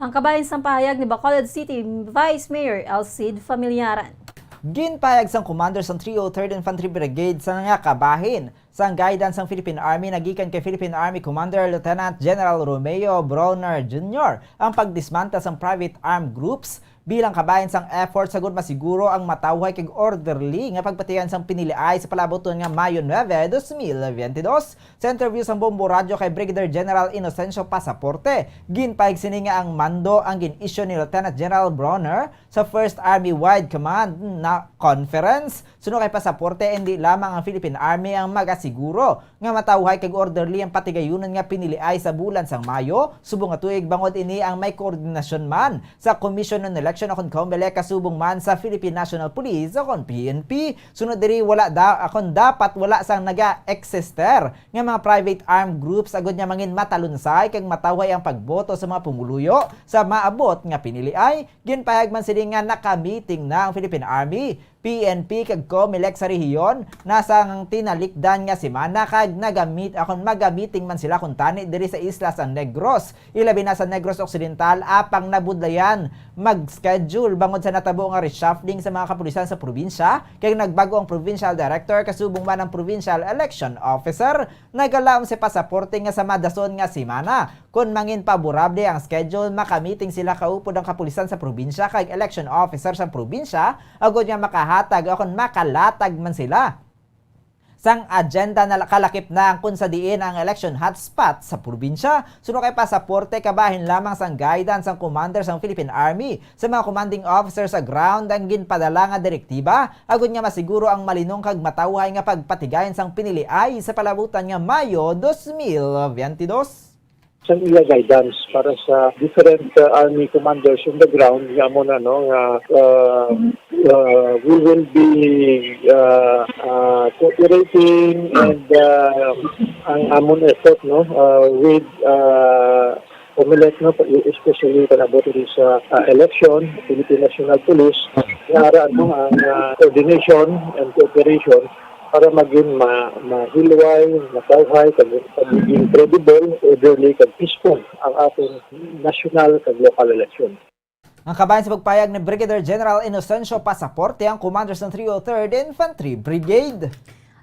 Ang kabahin sang pahayag ni Bacolod City Vice Mayor Elcid Familiaran. Ginpahayag sang commander sang three oh third Infantry Brigade sa nga kabahin sang guidance sang Philippine Army nagikan kay Philippine Army Commander Lieutenant General Romeo Brawner Junior ang pagdismanta sang private armed groups bilang kabahin sang effort sa gud masiguro ang matawhay kag orderly nga pagpatigayon sang piniliay sa palabuton nga Mayo nuebe, dos mil biyente dos. Sa interview sang Bombo Radyo kay Brigadier General Inocencio Pasaporte, ginpahayag sini nga ang mando ang gin-issue ni Lieutenant General Brawner sa First Army Wide Command na conference. Suno kay Pasaporte, indi lamang ang Philippine Army ang magasiguro nga matawhay kag orderly ang patigayunon nga piniliay sa bulan sang Mayo, subong nga tuig, bangod ini ang may koordinasyon man sa Commission on Election o kon COMELEC, kasubong man sa Philippine National Police o kon P N P. Sunod diri, wala da-, akon dapat wala sang naga-existe nga mga private armed groups agud nga mangin matalunsay kag matawhay ang pagboto sa mga pumuluyo sa maabot nga piniliay. Ginpahayag man sini nga nakamiting na ang Philippine Army, P N P kag COMELEC sa rehiyon na sang tinalikdan nga semana kag nagamit-, akon magamiting man sila kuntani diri sa isla sa Negros, ilabi na sa Negros Occidental, apang nabudlayan mag-schedule bangod sa natabo nga reshuffling sa mga kapulisan sa probinsya, kay nagbag-o ang provincial director kasubong man ang provincial election officer. Nagalaom si Pasaporte nga sa madason nga semana, kon mangin paborable ang schedule, makamiting sila kaupod ang kapulisan sa probinsya kag election officer sa probinsya, agud nga makahatag o kon makalatag man sila sang agenda na kalakip na ang kung sa diin ang election hotspot sa probinsya. Suno kay Pasaporte, kabahin lamang sang guidance sang commander sang Philippine Army sa mga commanding officer sa ground ang ginpadala nga direktiba, agud nga masiguro ang malinong kag matawhay nga pagpatigayon sang piniliay sa palabutan nga Mayo dos mil biyente dos. Sang ila guidance para sa different, uh, army commanders on the ground, nga amo na, no, nga, uh, uh, we will be, uh, uh, cooperating and, uh, ang amon effort, no, uh, with, uh, COMELEC, no, especially palabot diri sa, uh, election, Philippine National Police, nga ara, no, ang, uh, coordination and cooperation para maging ma-, mahilway, matawhay, kag pagiging credible, orderly, kag peaceful ang aton national kag local election. Ang kabahin sa pagpayag ni Brigadier General Inocencio Pasaporte, ang commander sang three oh third Infantry Brigade.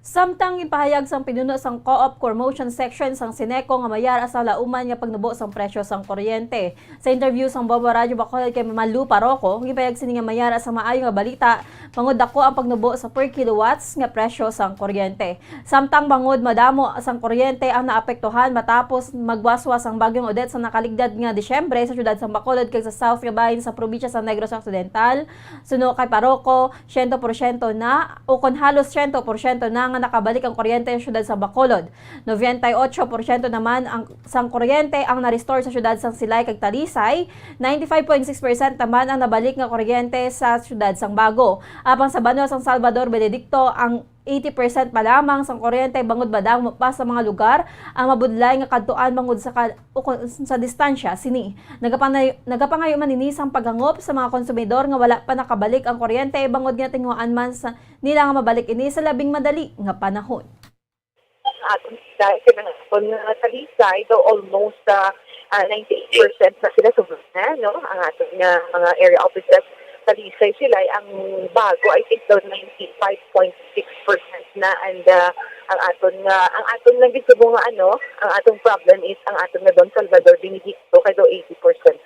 Samtang ginpahayag sang pinuno sang Co-op Promotion Section sang Ceneco nga mayara sa lauman nga pagnubo sang presyo sang kuryente. Sa interview sang Bombo Radyo Bacolod kay Malu Paroco, ginpahayag sini nga mayara sa maayo nga balita bangod dako ang pagnubo sa per kilowatts nga presyo sang kuryente. Samtang bangod madamo sang kuryente ang naapektuhan matapos magwaswas ang Bagyong Odette sa nakaligdad nga Disyembre sa siyudad sang Bacolod kag sa South nga bahin sa probinsya sa Negros Occidental, suno kay Paroco, siyento porsyento na o kon halos siyento porsyento na nga nakabalik ang kuryente sa siyudad sang Bacolod. Nobenta y ocho porsyento naman ang sang kuryente ang na-restore sa siyudad sang Silay kag Talisay, ninety-five point six percent naman ang nabalik nga kuryente sa siyudad sang Bago. Apang sa banwa sang Salvador Benedicto, ang eighty percent pa lamang sang kuryente bangod madamo pa sa mga lugar ang mabudlay nga kadtuan bangod sa ka-, ukon sa distansya sini. Nagapangay-, nagapangayo man ini sang paghangop sa mga konsumidor nga wala pa nakabalik ang kuryente bangod nga tinguhaan man sa nila nga mabalik ini sa labing madali nga panahon. Ang aton Talisay, kay ang aton nga Talisay daw almost, ah, ah, ninety-eight percent na sila, sobra na, no? Ang aton nga mga area offices, Talisay, Silay, ang Bago, I think daw ninety-five point six percent na, and, ah, ang aton nga, ang aton lang gid subong nga, ano, ang atong problem is ang aton nga Don Salvador Benedicto, kay daw eighty percent.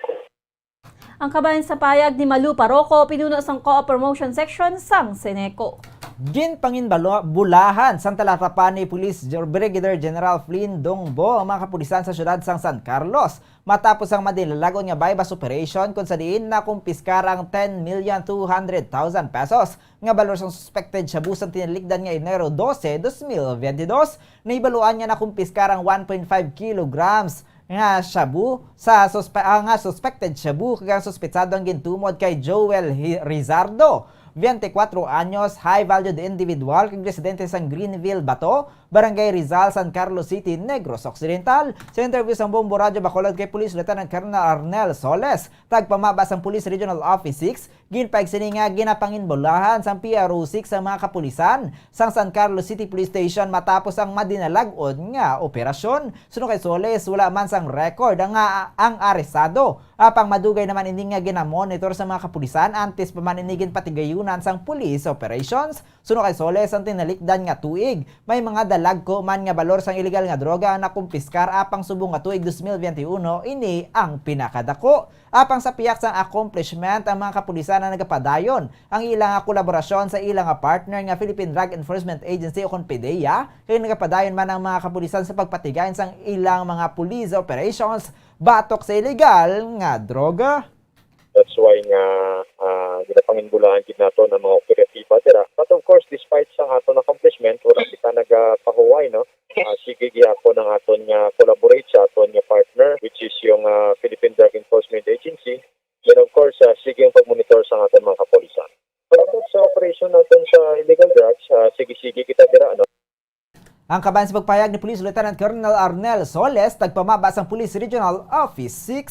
Ang kabahin sa payag ni Malu Paroco, pinuno sang Co-op Promotion Section sang Ceneco. Ginpanginbalo-, bulahan sang Tlacopan ni Police Brigadier General Flynn Dongbo ang mga kapulisan sa siyudad sang San Carlos matapos ang madinalag-on nga buy-bust operation, kung sa diin nakumpiskar ang ten million two hundred thousand pesos nga balor sang suspected shabu sang tinalikdan nga Enero dose, dos mil biyente dos. Nahibaluan nga nakumpiskar ang one point five kilograms nga shabu sa suspe-, ah, nga suspected shabu, kag ang suspetsado ang gintumod kay Joel Hi-, Rizardo, twenty-four anyos, high-valued individual, kag residente sang Greenville, Bato, Barangay Rizal, San Carlos City, Negros Occidental. Sa interview sang Bombo Radyo Bacolod kay Police Lieutenant Colonel Arnel Soles, tagpamaba sang Police Regional Office six, ginpahayag sini nga ginapanginbulahan sang P R O six ang mga kapulisan sang San Carlos City Police Station matapos ang madinalag-on nga operasyon. Suno kay Soles, wala man sang record ang, ang arestado. Apang madugay naman ini nga ginamonitor sa mga kapulisan antes pa man ini ginpatigayunan sang police operations. Suno kay Soles, ang tinalikdan nga tuig, may mga dalagko man nga balor sang iligal nga droga ang nakumpiskar, apang subong nga tuig dos mil biyente uno ini ang pinakadako. Apang sa pihak sang accomplishment, ang mga kapulisan ang nagapadayon ang ila nga kolaborasyon sa ila nga partner nga Philippine Drug Enforcement Agency o kon PDEA, kay nagapadayon man ang mga kapulisan sa pagpatigayon sang ilang mga police operations batok sa iligal nga droga. That's why nga, ah, ginapanginbulahan gid naton ang mga operatiba dira. But of course, despite sang aton accomplishment, wala kita nagapahuway, no? Ah, sige gihapon ang aton nga collaborate sa aton nga partner, which is yung, ah, Philippine Drug Enforcement Agency. And of course, ah, sige ang pagmonitor sa aton mga kapulisan. Pagabot sa operation naton sa illegal drugs, ah, sige-sige kita dira, no? Ang kabahin sa pagpahayag ni Police Lieutenant Colonel Arnel Soles, tagpamaba sang Police Regional Office six.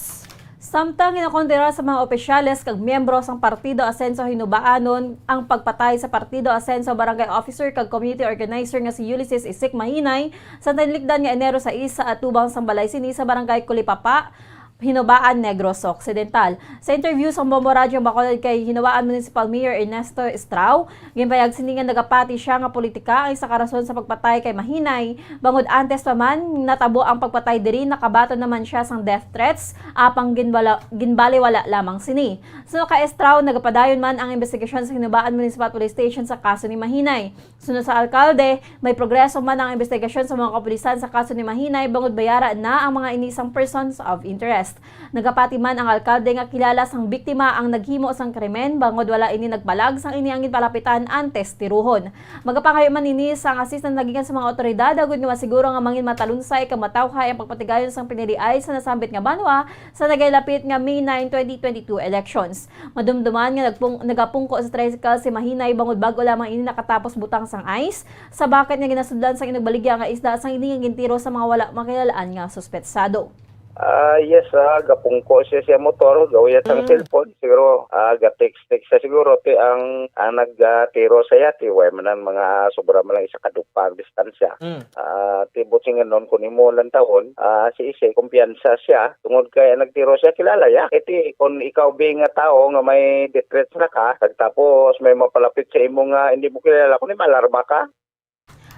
Samtang ginakondenar sa mga opisyales kag miyembro sang Partido Asenso Hinubaanon ang pagpatay sa Partido Asenso barangay officer kag community organizer nga si Ulysses Isik Mahinay sa tinalikdan nga Enero sais sa atubang sang balay sini sa barangay Kulipapa, Hinubaan, Negros Occidental. Sa interview sang Bombo Radyo Bacolod kay Hinubaan Municipal Mayor Ernesto Estrao, ginpahayag sini nga nagapati sia nga politika ang isa ka rason sa pagpatay kay Mahinay, bangod antes pa man natabo ang pagpatay diri, nakabaton naman sia sang death threats, apang ginbala-, ginbaliwala lamang sini. Suno kay Estrao, nagapadayon man ang investigasyon sa Hinubaan Municipal Police Station sa kaso ni Mahinay. Sunod sa alkalde, may progreso man ang investigasyon sa mga kapulisan sa kaso ni Mahinay, bangod bayara na ang mga ini sang persons of interest. Nagapati man ang alkalde nga kilala sang biktima ang naghimo sang krimen, bangod wala ini nagpalag sang ini ang ginpalapitan antes tiruhon. Magapangayo man ini sang assistance nagikan sa mga awtoridad agod nga masiguro nga mangin matalunsay kag matawhay ang pagpatigayon sang piniliay sa nasambit nga banwa sa nagailapit nga May nine, twenty twenty-two elections. Madumduman nga nagpung-, nagapungko sa tricycle si Mahinay bangod bag-o lamang ini nakatapos butang sang ice sa baket nga ginasudlan sang inugbaligya nga isda sang ini nga gintiro sa mga wala makilal-an nga suspetsado. Ah, yes, ah, gapungko siya sa motor, gawya sang Mm. cellphone, siguro, ah, ga-text-text siya siguro, ti ang, ang nagtiro sa iya, ti way man ang mga sobra man lang isa ka dupa ang distansya. Mm. Ah, ti buot silingon, kung imo lantawon, ah, si Ise, kumpiyansa siya, tungod kay ang nagtiro siya, kilala ya. Kay ti, kung ikaw, bi, nga tawo nga may death threats na ka, kag tapos may mapalapit sa imo nga hindi mo kilala, kung maalarma ka.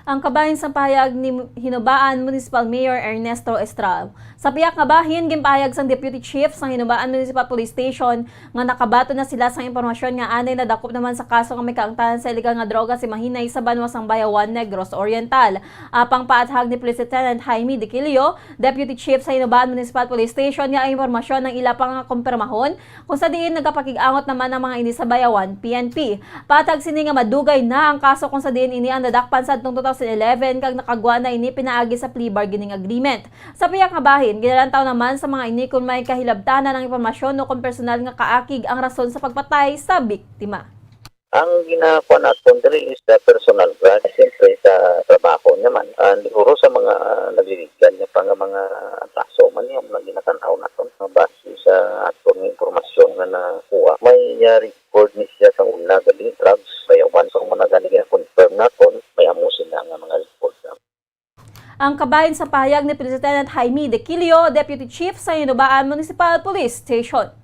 Ang kabahin sang pahayag ni Hinubaan Municipal Mayor Ernesto Estrao. Sa pihak nga bahin, ginpahayag sang Deputy Chief sang Hinubaan Municipal Police Station nga nakabaton na sila sang impormasyon nga anay nadakop naman sa kaso nga may kaangtanan sa iligal nga droga si Mahinay sa banwa sang Bayawan, Negros Oriental. Apang paathag ni Police Lieutenant Jaime Dequilio, Deputy Chief sa Hinubaan Municipal Police Station, nga ang impormasyon ang ila pa nga kumpirmahon kung sa diin nagapakig-angot naman ang mga ini sa Bayawan P N P. Patag sini nga madugay na ang kaso kung sa diin ini ang nadakpan sa adtong two thousand eleven kag nakagwa na ini pinaagi sa plea bargaining agreement. Sa pihak nga bahin, ginalantaw naman sa mga ini kung may kahilabtanan ang impormasyon o kung personal nga kaakig ang rason sa pagpatay sa biktima. Ang ginakuha naton diri is the personal grudge. Siyempre, sa trabaho naman, ah, siguro sa mga naliligan niya pa nga mga kaso man, yung mga ginatanaw naton, mga base sa aton nga impormasyon nga nakuha, may, ah, record ni siya sa una gali, drugs, bayawan, sa mga gani nga confirm naton, may amo sila nga mga record. Ang kabahin sa pahayag ni Police Lieutenant Jaime Dequilio, Deputy Chief sa Hinubaan Municipal Police Station.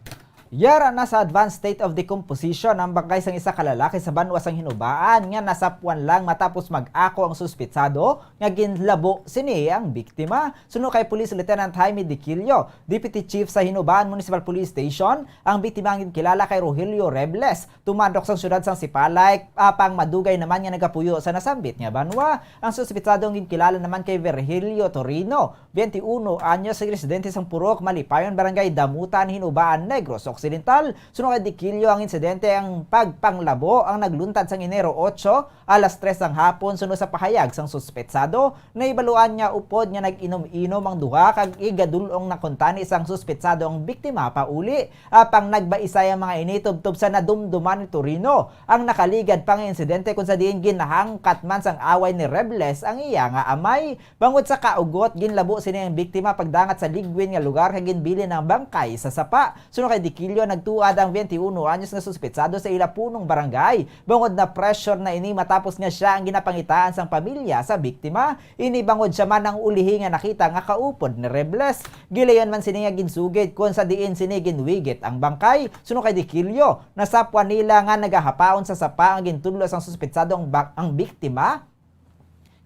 Yara na sa advanced state of decomposition ang bangkay sang isa ka lalaki sa banwa sang Hinubaan nga nasapwan lang matapos mag-ako ang suspitsado nga ginlabo sini ang biktima. Suno kay Police Lieutenant Jaime Diquillo, Deputy Chief sa Hinubaan Municipal Police Station, ang biktima ang ginkilala kay Rogelio Rebles, tumandok sang siyudad sang Sipalay, apang madugay naman nga nagapuyo sa nasambit nga banwa. Ang suspitsado ang ginkilala naman kay Virgilio Torino, twenty-uno anyos, residente sang Purok Malipayon, Barangay Damutan, Hinubaan, Negros Occidental. Suno kay Diquillo, ang insidente ang pagpanglabo ang nagluntad sang Enero otso, alas tres sang hapon. Suno sa pahayag sang suspetsado, nahibaluan nga upod nga nag-inom-inom ang duha kag igadul-ong na kuntani sang suspetsado ang biktima pauli. Apang nagbaisay ang mga ini tubtob sa nadumduman ni Torino ang nakaligad pa nga insidente, kung sa diin ginahangkat man sang away ni Rebles ang iya nga amay. Bangod sa kaugot, ginlabo sini ang biktima pagdangat sa ligwin nga lugar kag ginbilin ang bangkay sa sapa. Suno kay Diquillo, nagtuad ang twenty-uno anyos nga suspetsado sa ila punong barangay bangod na pressure na ini matapos nga sia ang ginapangitaan sang pamilya sa biktima. Ini bangod sia man ang ulihi nga nakita nga kaupod ni Rebles. Gilayon man sini nga ginsugid kon sa diin sini ginwigit ang bangkay. Suno kay Diquillo, nasapwan nila nga nagahapaon sa sapa ang gintudlo sang suspetsado ang ba-, ang biktima.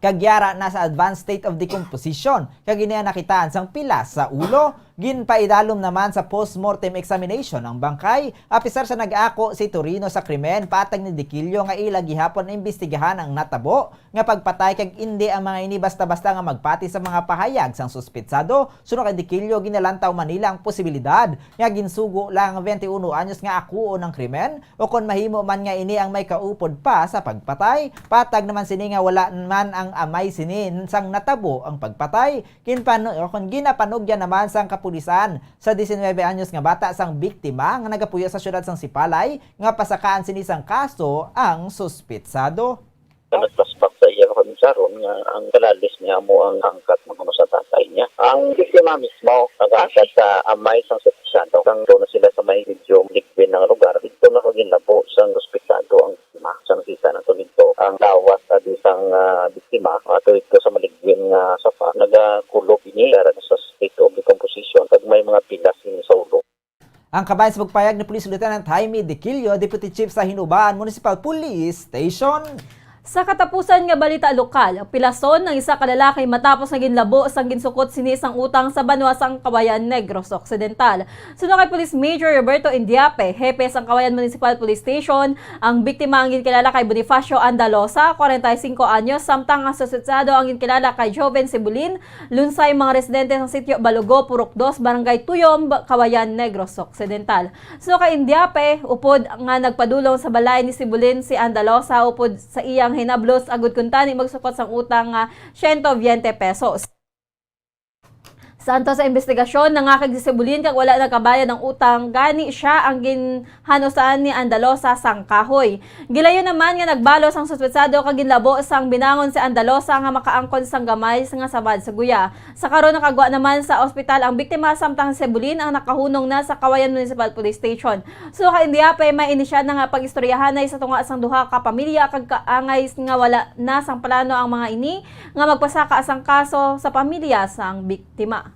Kag yara na sa advanced state of decomposition, kag ini ang nakitaan sang pilas sa ulo. Ginpaidalom naman sa postmortem examination ang bangkay. Apisar sa nag-ako si Torino sa krimen, patag ni Diquillo nga ila gihapon imbestigahan ang natabo nga pagpatay kag indi ang mga ini basta-basta nga magpati sa mga pahayag sang suspitsado. Suno kay Diquillo, ginalantaw man nila ang posibilidad nga ginsugo lang ang twenty-uno anyos nga akuon ang krimen, o kon mahimo man nga ini ang may kaupod pa sa pagpatay. Patag naman sini nga wala man ang amay sini sang natabo ang pagpatay. Ginpanu-, o kon ginapanugyan naman sang kapulisan sa diecinuebe anyos nga bata sang biktima nga nagapuyo sa siyudad sang Sipalay nga pasakaan sini sang kaso ang suspitsado. Nagpaspak sa iya kapansaron nga ang kalalis niya amo ang hangkat man kuno sa tatay niya. Ang biktima mismo nagangkat sa amay sang suspetsado. Kang doon na sila sa may medyo ligwin nga lugar, dito na ko ginlabo sang suspetsado ang biktima. Sa nakita nato dito, ang lawas adi sang, ah, biktima, ato ito sa maligwin nga sapa, nagakulop ini, dara na sa state of decomposition, kag may mga pilas ini sa ulo. Ang kabahin sa pagpayag ni Police Lieutenant Jaime Diquillo, Deputy Chief sa Hinubaan Municipal Police Station. Sa katapusan nga balita lokal, pilason ang isa ka lalaki matapos nga ginlabo sang ginsukot sini sang utang sa banwa sang Kawayan, Negros Occidental. Suno kay Police Major Roberto Indiape, hepe sang Kawayan Municipal Police Station, ang biktima ang ginkilala kay Bonifacio Andalosa, kwarenta y singko anyos, samtang ang suspetsado ang ginkilala kay Joven Sibulin, Lunsay, mga residente sa Sitio Balugo, Purok Dos, Barangay Tuyom, Kawayan, Negros Occidental. Suno kay Indiape, upod nga nagpadulong sa balay ni Sibulin si Andalosa upod sa iyang hinablos agud kuntani magsukot sang utang nga siyento biyente pesos. Sa antos sa imbestigasyon, nangakig si Sibulin kag wala nagkabayad ang utang, gani sia ang gin- hanusan ni Andalosa sang kahoy. Gilayon naman nga nagbalos ang suspetsado kag ginlabo sang binangon si Andalosa nga makaangkon sang gamay nga samad sa guya. Sa karon, nakagwa naman sa ospital ang biktima, samtang si Sibulin ang nakahunong na sa Kawayan Municipal Police Station. Suno kay Indiape, may inisya na nga pag-istoryahanay sa tunga sang duha ka pamilya kag kaangay nga wala na sang plano ang mga ini nga magpasaka sang kaso sa pamilya sang biktima.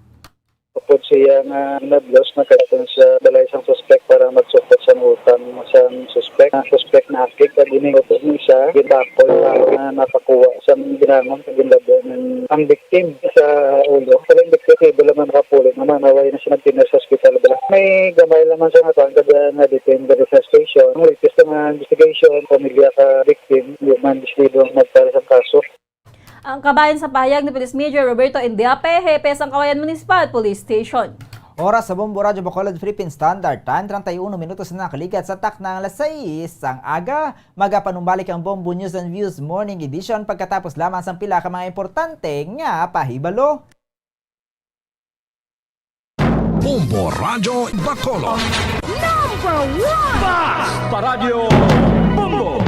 Upod siya nga nablos, nagkadto sa balay sang suspek para magsukot sang utang sang suspek. Ang suspek naakig kag ini upod ni siya, ginbakoy nga napakuha sang binangon kag ginlabo ning ang victim sa ulo. Pero ang victim, able naman makapuli naman, away na siya nagtiner sa ospital bala. May gamay lang man siya nga kuan kag, ah, na-detain diri sa station. Ang latest nga investigation, pamilya ka victim, di man desidido ang magpara sa kaso. Ang kabahin sa pahayag ni Police Major Roberto Indiape, hepe sang Kawayan Municipal Police Station. Oras sa Bombo Radyo Bacolod Philippine Standard Time, treinta y uno minutos na nakaligat sa takna nga alas sais sang aga. Magapanumbalik ang Bombo News and Views Morning Edition pagkatapos lamang sang pila ka mga importante nga pahibalo. Bombo Radyo Bacolod. Number one! Basta Radyo Bombo!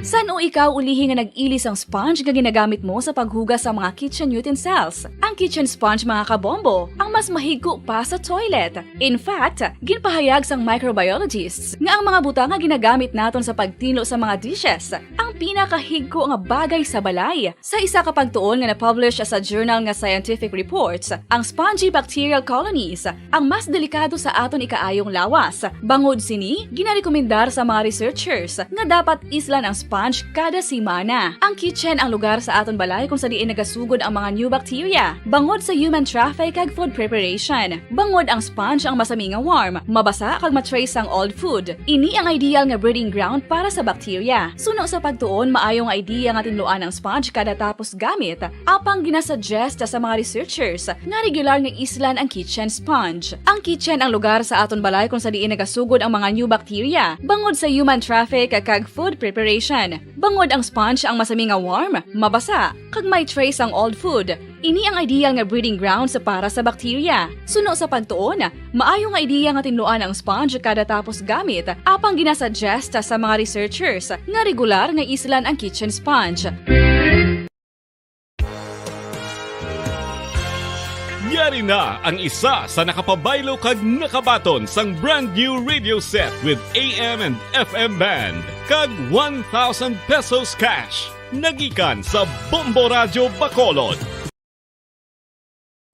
San-o ikaw ulihi nga nag-ili sang sponge nga ginagamit mo sa paghugas sa mga kitchen utensils? Ang kitchen sponge, mga kabombo, ang mas mahigko pa sa toilet. In fact, ginpahayag sang microbiologists nga ang mga butang nga ginagamit naton sa pagtinlo sa mga dishes, ang pinakahigko nga bagay sa balay. Sa isa ka pagtuon nga na-publish sa journal nga Scientific Reports, ang spongy bacterial colonies ang mas delikado sa aton ikaayong lawas. Bangod sini, ginarekomendar sa mga researchers nga dapat islan ang sponge kada semana. Ang kitchen ang lugar sa aton balay kung sa diin nagasugod ang mga new bacteria. Bangod sa human traffic kag food preparation, bangod ang sponge ang masami nga warm, mabasa kag ma-trace ang old food. Ini ang ideal nga breeding ground para sa bacteria. Suno sa pagtuon, maayo nga idea nga tinluan ang sponge kada tapos gamit. Apang ginasuggest sa mga researchers nga regular nga islan ang kitchen sponge. Ang kitchen ang lugar sa aton balay kung sa diin nagasugod ang mga new bacteria, bangod sa human traffic kag food preparation. Bangod ang sponge ang masami nga warm, mabasa, kag may trace ang old food. Ini ang ideal nga breeding grounds para sa bacteria. Suno sa pagtuon, maayo nga ideya nga tinluan ang sponge kada tapos gamit, apang ginasuggest sa mga researchers nga regular nga islan ang kitchen sponge. Yari na ang isa sa nakapabaylo kag nakabaton sang brand new radio set with A M and F M band kag one thousand pesos cash. Nagikan sa Bombo Radyo Bacolod.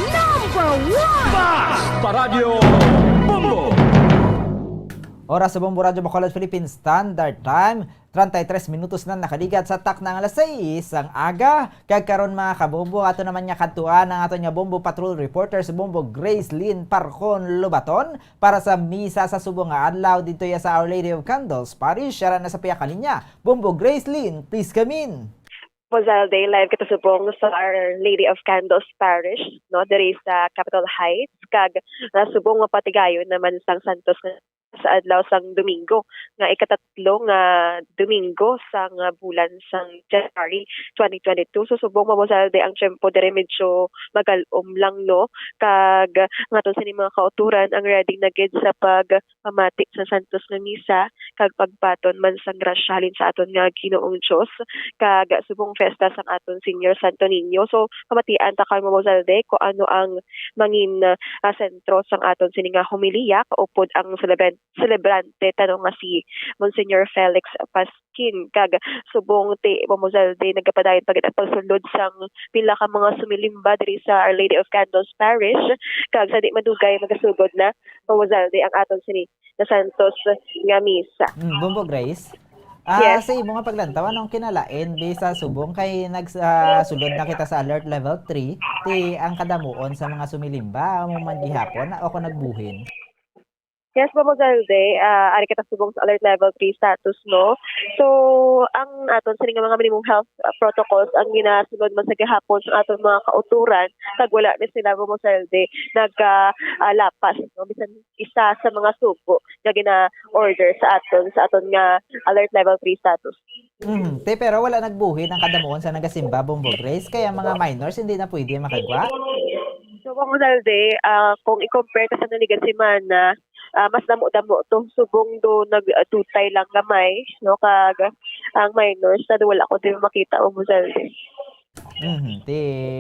Number one! Basta Radyo Bombo! Oras sa Bombo Radyo Bacolod Philippine Standard Time. Treinta y tres minutos na nakaligat sa takna nga alas sais sang aga. Kag karon, mga kabombo, ato naman nga kadtuan ang aton nga Bombo Patrol reporter, si Bombo Grace Lynn Parcon Lobaton, para sa misa sa subong nga adlaw didto ya sa Our Lady of Candles Parish. Siya na sa pihak linya. Bombo Grace Lynn, please come in. Mozalde, live kita subong sa Our Lady of Candles Parish, no, diri sa Capitol Heights, kag nasubong mapatigayon naman sang Santos nga sa adlaw sang Domingo, nga ikatatlo nga Domingo sang bulan sang January twenty twenty-two. So, subong, Ma'am Mozalde, ang tiyempo diri medyo magal-om lang, no? Kag ang aton sini mga kauturan ang ready na gid sa pagpamati sa Santos nga Misa kag pagbaton man sang grasya halin sa aton nga Ginoong Dios, kag subong fiesta sang aton Senior Santo Niño. So, pamatian ta ka, Ma'am Mozalde, kung ano ang mangin, ah, sentro sang aton sini nga homilya, kaupod ang celebran-, celebrante tano nga si Monsignor Felix Pasquin. Kag subong ti, Ma'am Mozalde, nagapadayon pa gid ang pagsulod sang pila ka mga sumilimba diri sa Our Lady of Candles Parish. Kag sa di madugay, magasugod na, Ma'am Mozalde, ang aton sini nga Santos nga Misa. Mm, Bombo Grace? Ah, Yes. Sa imo nga paglantaw, anong kinalain di sa subong kay nagsulod na kita sa alert level three, ti ang kadamuon sa mga sumilimba amo man gihapon o kung nagbuhin? Yes, Ma'am Mozalde, ah, ari kita subong sa alert level three status, no? So, ang aton sini nga mga minimum health, ah, protocols ang ginasunod man sa gihapon sa aton mga kauturan, kag wala ni sila, Ma'am Mozalde, nag, ah, ah, lapas, no? Bisan isa sa mga sugo nga gina-order sa aton, sa aton nga alert level three status. Mhm. Te, pero wala nagbuhin ang kadamuon sa nagasimba, Bombo Grace, kaya ang mga minors hindi na pwede makagwa? So, Ma'am Mozalde, ah, kung i-compare ka sa naliga semana, ah, mas damo-damo to. Subong do nagdutay lang gamay, no? Kag ang minors na wala ko din makita, Ma'am Mozalde. Mhm. Ti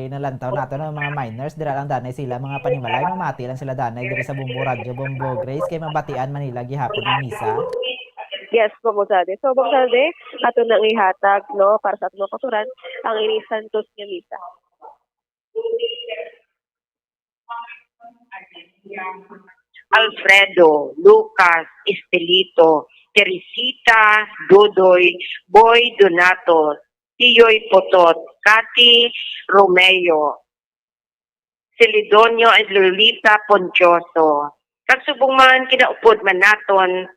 nalantaw nato ng mga minors, dira lang danay sila, mga panimalay, mamati lang sila danay diri sa Bombo Radyo, Bombo Grace, kay mabatian man nila gihapon ang misa. Yes, Ma'am Mozalde. So, Ma'am Mozalde, ato nang ihatag, no, para sa aton mga kauturan, ang ini Santos nga Misa. Alfredo, Lucas, Estelito, Teresita, Dodoy, Boy, Donato, Tiyoy, Potot, Cathy, Romeo, Celedonio, and Lolita Ponchoso. Kag subong man, kinaupod man naton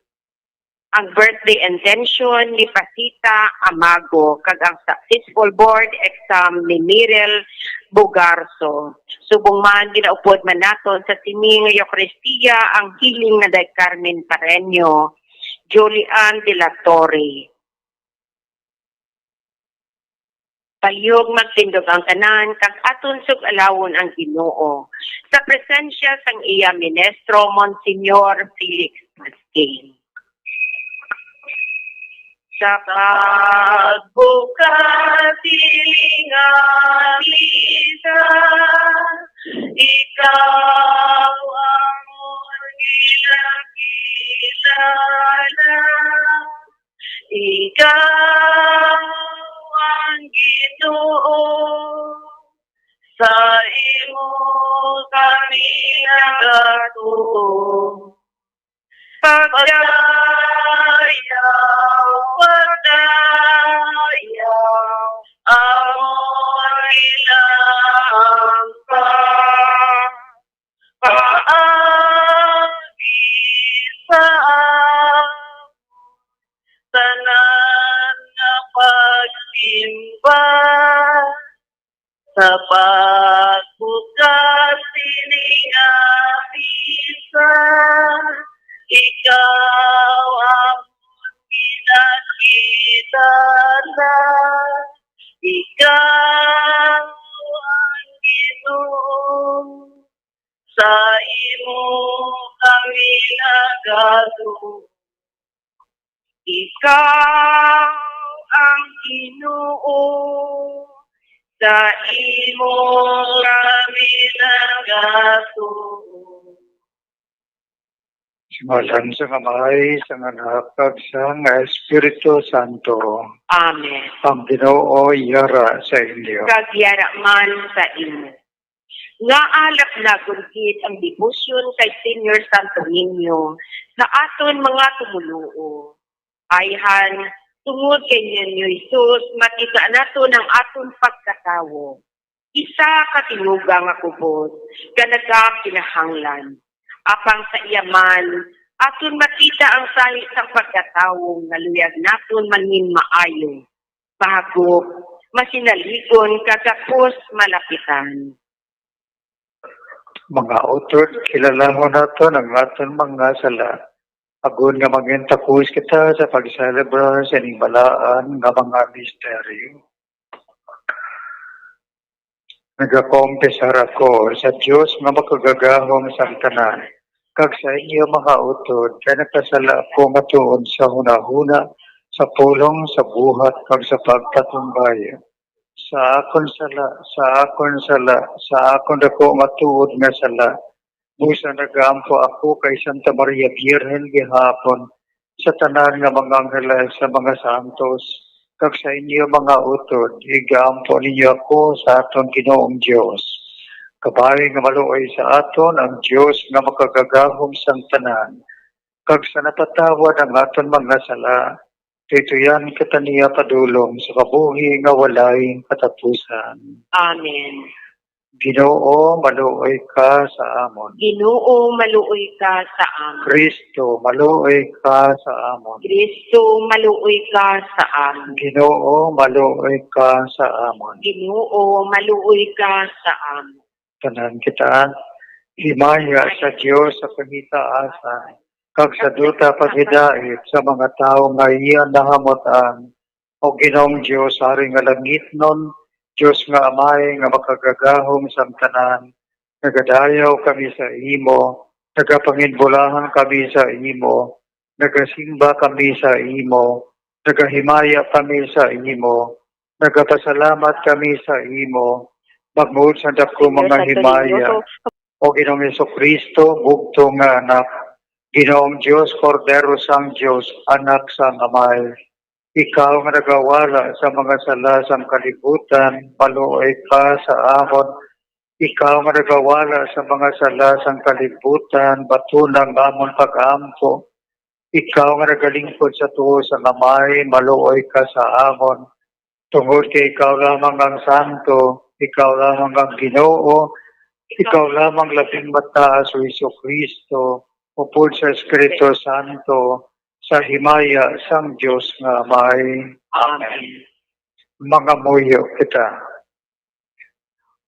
ang birthday intention ni Pasita Amago kag ang successful board exam ni Mirel Bugarso. Subong man, ginaupod man naton sa sini nga Eucharistia ang healing na day Carmen Pareño, Julian de la Torre. Palihog magtindog ang tanan, kag aton sug-alawon ang Ginoo sa presensya sang iya ministro, Monsignor Felix Pasquin. Sa pagbukas sini nga misa, ikaw amon ginakilala. Ikaw ang Ginoo, sa imo kami nagatuo. Pagdayaw, pagdayaw, amon ilang ka. Paagi sa amon tanan nga pagsimba, sa pagbukas sini nga misa, ikaw amon ginakita na. Ikaw ang Ginoo, sa imo kami nagatuo. Ikaw ang Ginoo, sa imo kami nagatuo. Sa ngalan sang Amay, sang Anak, kag sang Espiritu Santo. Amen. Ang Ginoo yara sa inyo. Kag yara man sa inyo. Nga alap na gid ang debosyon kay Señor Santo Niño sa aton mga tumoluo. Ayhan, tungod kay Niño Jesus, makita naton ang aton pagkatawo. Isa ka tinuga nga kubos nga nagakinahanglan. Apang sa iya man, aton makita ang sahi sang pagkatawo nga luyag naton manginmaayo, mahagop, masinaligon, kag gapos malapitan. Mga utod, kilalahon naton ang aton mga sala, agod nga mangin takos kita sa pagselebra sining balaan nga mga misteryo. Nagakompisar ako sa Dios nga makagagahom sang tanan, kag sa inyo, mga utod, kay nagkasala ako matuod sa hunahuna, sa pulong, sa buhat, kag sa pagpatumbaya. Sa akon sala, sa akon sala, sa akon daku nga tuod nga sala, busa nagaampo ako kay Santa Maria Birhen gihapon, sa tanan nga mga angeles, sa mga santos, kag sa inyo, mga utod, igaampo ninyo ako sa aton Ginoong Dios. Kabay nga maluoy sa aton ang Dios nga makagagahom sang tanan, kag sa napatawad ang aton mga sala, tuyan kita niya padulong sa kabuhi nga walay katapusan. Amen. Ginoo, maluoy ka sa amon. Ginoo, maluoy ka sa amon. Kristo, maluoy ka sa amon. Kristo, maluoy ka sa amon. Ginoo, maluoy ka sa amon. Ginoo, maluoy ka sa amon. Tanan kita, himaya sa Dios sa kahitaasan, kag sa duta paghidait sa mga tawo nga iya nahamut-an. O Ginoong Dios, Hari nga langitnon, Dios nga Amay nga makagagahom sang tanan, nagadayaw kami sa imo, nagapanginbulahan kami sa imo, nagasimba kami sa imo, nagahimaya kami sa imo, nagapasalamat kami sa imo, bangod sa dako mga himaya. O Ginoong Jesu-Cristo, bugtong nga Anak, Ginoong Dios, Kordero sang Dios, Anak sang Amay. Ikaw nga nagawala sa mga sala sang kalibutan, maluoy ka sa amon. Ikaw nga nagawala sa mga sala sang kalibutan, batuna ang amon pag-ampo. Ikaw nga nagalingkod sa tuo sang Amay, maluoy ka sa amon. Tungod kay ikaw lamang ang santo, ikaw lamang ang Ginoo, ikaw lamang labing mataas, o Jesu-Cristo, upod sa Espiritu Santo, sa himaya sang Dios nga Amay. Amen. Mangamuyo kita.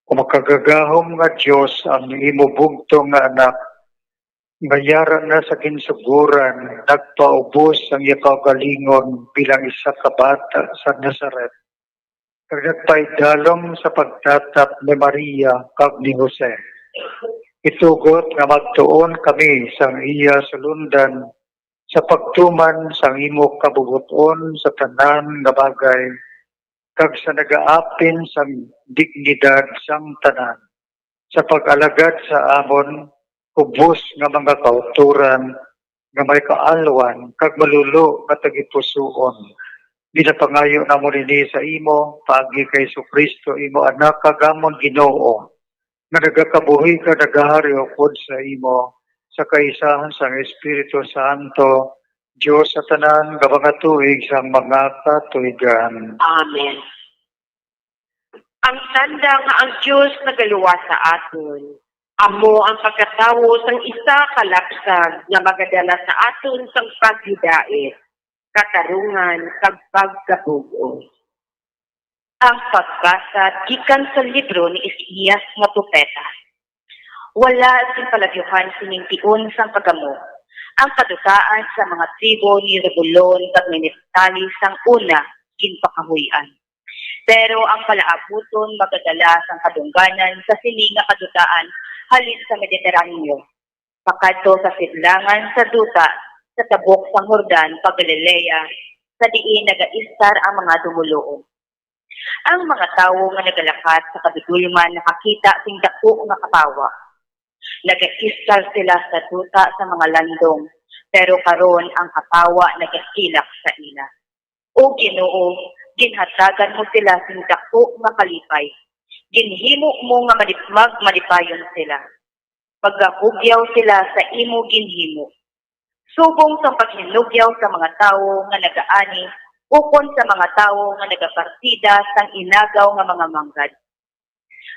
O makagagahom nga Dios, ang imo bugtong nga Anak, nga yara na sa ginsugoran, nagpaubos sang iya kaugalingon bilang isa ka bata sa Nazaret, kag nagpaidalom sa pagtatap ni Maria kag ni Jose. Itugot nga magtuon kami sang iya sulundan sa pagtuman sang imo kabubot-on sa tanan nga bagay, kag sa nagaapin sang dignidad sang tanan, sa pag-alagad sa amon ubos nga mga kauturan, nga may kaalwan kag malulo nga tagipusoon. Ginapangayo namon ini sa imo paagi kay Jesu-Cristo, imo Anak kag amon Ginoo, nga nagakabuhi kag nagahari upod sa imo sa kaisahan sang Espiritu Santo, Dios sa tanan nga mga tuig sang mga katuigan. Amen. Ang tanda nga ang Dios nagaluwas sa aton, amo ang pagkatawo sang isa ka lapsag nga magadala sa aton sang paghidait, katarungan, kag pagkabug-os. Ang pagbasa gikan sa libro ni Isaias nga propeta. Wala sing palabyuhan sining tion sang pagamo. Ang kadutaan sa mga tribo ni Zebulon kag ni Neftali sang una ginpakahuy-an. Pero ang palaabuton magadala sang kadungganan sa sini nga kadutaan halin sa Mediterraneo, pakadto sa sidlangan sa duta sa tabok sang Jordan, pa Galilea, sa diin nagaistar ang mga dumoluo. Ang mga tawo nga nagalakat sa kadudolman nakakita sing daku nga kapawa. Nagaistar sila sa duta sa mga landong, pero karon ang kapawa nagasilak sa ila. O Ginoo, ginhatagan mo sila sing daku nga kalipay. Ginhimo mo nga malipmag malipayon sila. Pagahugyaw sila sa imo ginhimo. Subong sang paghinugyaw sa mga tawo nga nagaani, ukon sa mga tawo nga nagapartida sang inagaw nga mga manggad.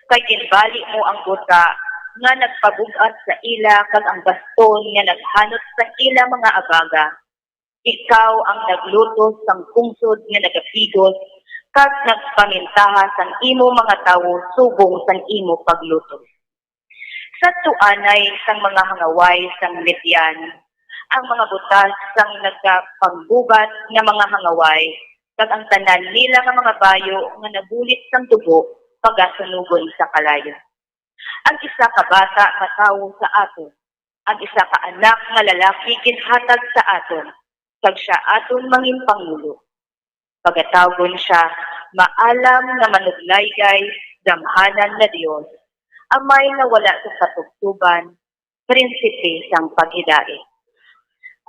Kay ginbali mo ang guta nga nagpabug-at sa ila, kag ang baston nga naghanot sa ila mga abaga. Ikaw ang naglutos sang pungsod nga nagapigos, kag nagpamintaha sang imo mga tawo subong sang imo paglutos. Sa tuanay sang mga hangaway sang Midian, ang mga butas sang nagapanggubat nga mga hangaway, kag ang tanan nila nga mga bayo nga nabulit sang dugo, pagasunugon sa kalayo. Ang isa ka bata nga tawo sa aton, ang isa ka anak nga lalaki ginhatag sa aton, kag sia aton mangin pangulo. Pagatawgon sia Maalam nga Manuglaygay, Gamhanan nga Dios, Amay nga Wala sa Katubtoban, Prinsipe sang Paghidait.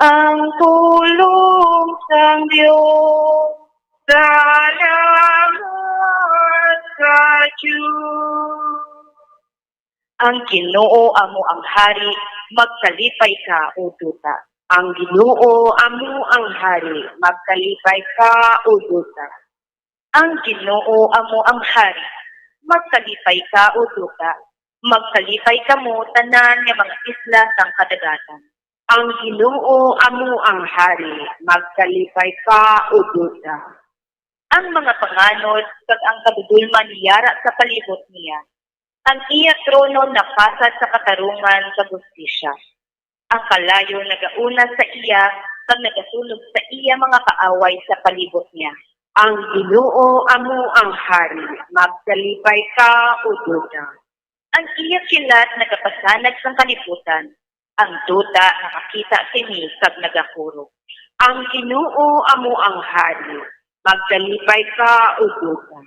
Ang pulong sang Dios. Salamat sa Dios. Ang Ginoo amo ang Hari, magkalipay ka, O duta. Ang Ginoo amo ang Hari, magkalipay ka, O duta. Ang Ginoo amo ang Hari, magkalipay ka, O duta. Magkalipay kamo, tanan nga mga isla sang kadagatan. Ang Ginoo amo ang Hari, magkalipay ka, O duta. Ang mga panganod kag ang kadudolman yara sa palibot niya. Ang iya trono napasad sa katarungan kag hustisya. Ang kalayo nagauna sa iya, kag nagasunog sa iya mga kaaway sa palibot niya. Ang Ginoo amo ang Hari, magkalipay ka, O duta. Ang iya kilat nagapasanag sang kalibutan, ang duta nakakita sini kag nagahurog. Ang Ginoo amo ang Hari, magkalipay ka, O duta.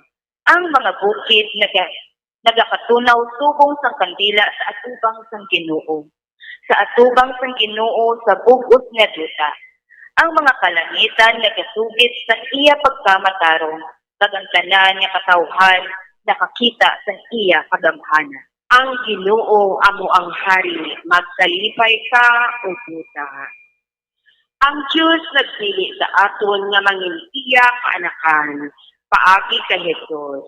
Ang mga bukid naga-, nagakatunaw subong sang kandila sa atubang sang Ginoo, sa atubang sang Ginoo sa bug-os nga duta. Ang mga kalangitan nagasugid sa iya pagkamatarong, kag ang tanan nga katawuhan nakakita sa iya kagamhanan. Ang Ginoo amo ang Hari, magkalipay ka, O duta. Ang Dios nagpili sa aton nga mangin iya kaanakan paagi kay Jesus,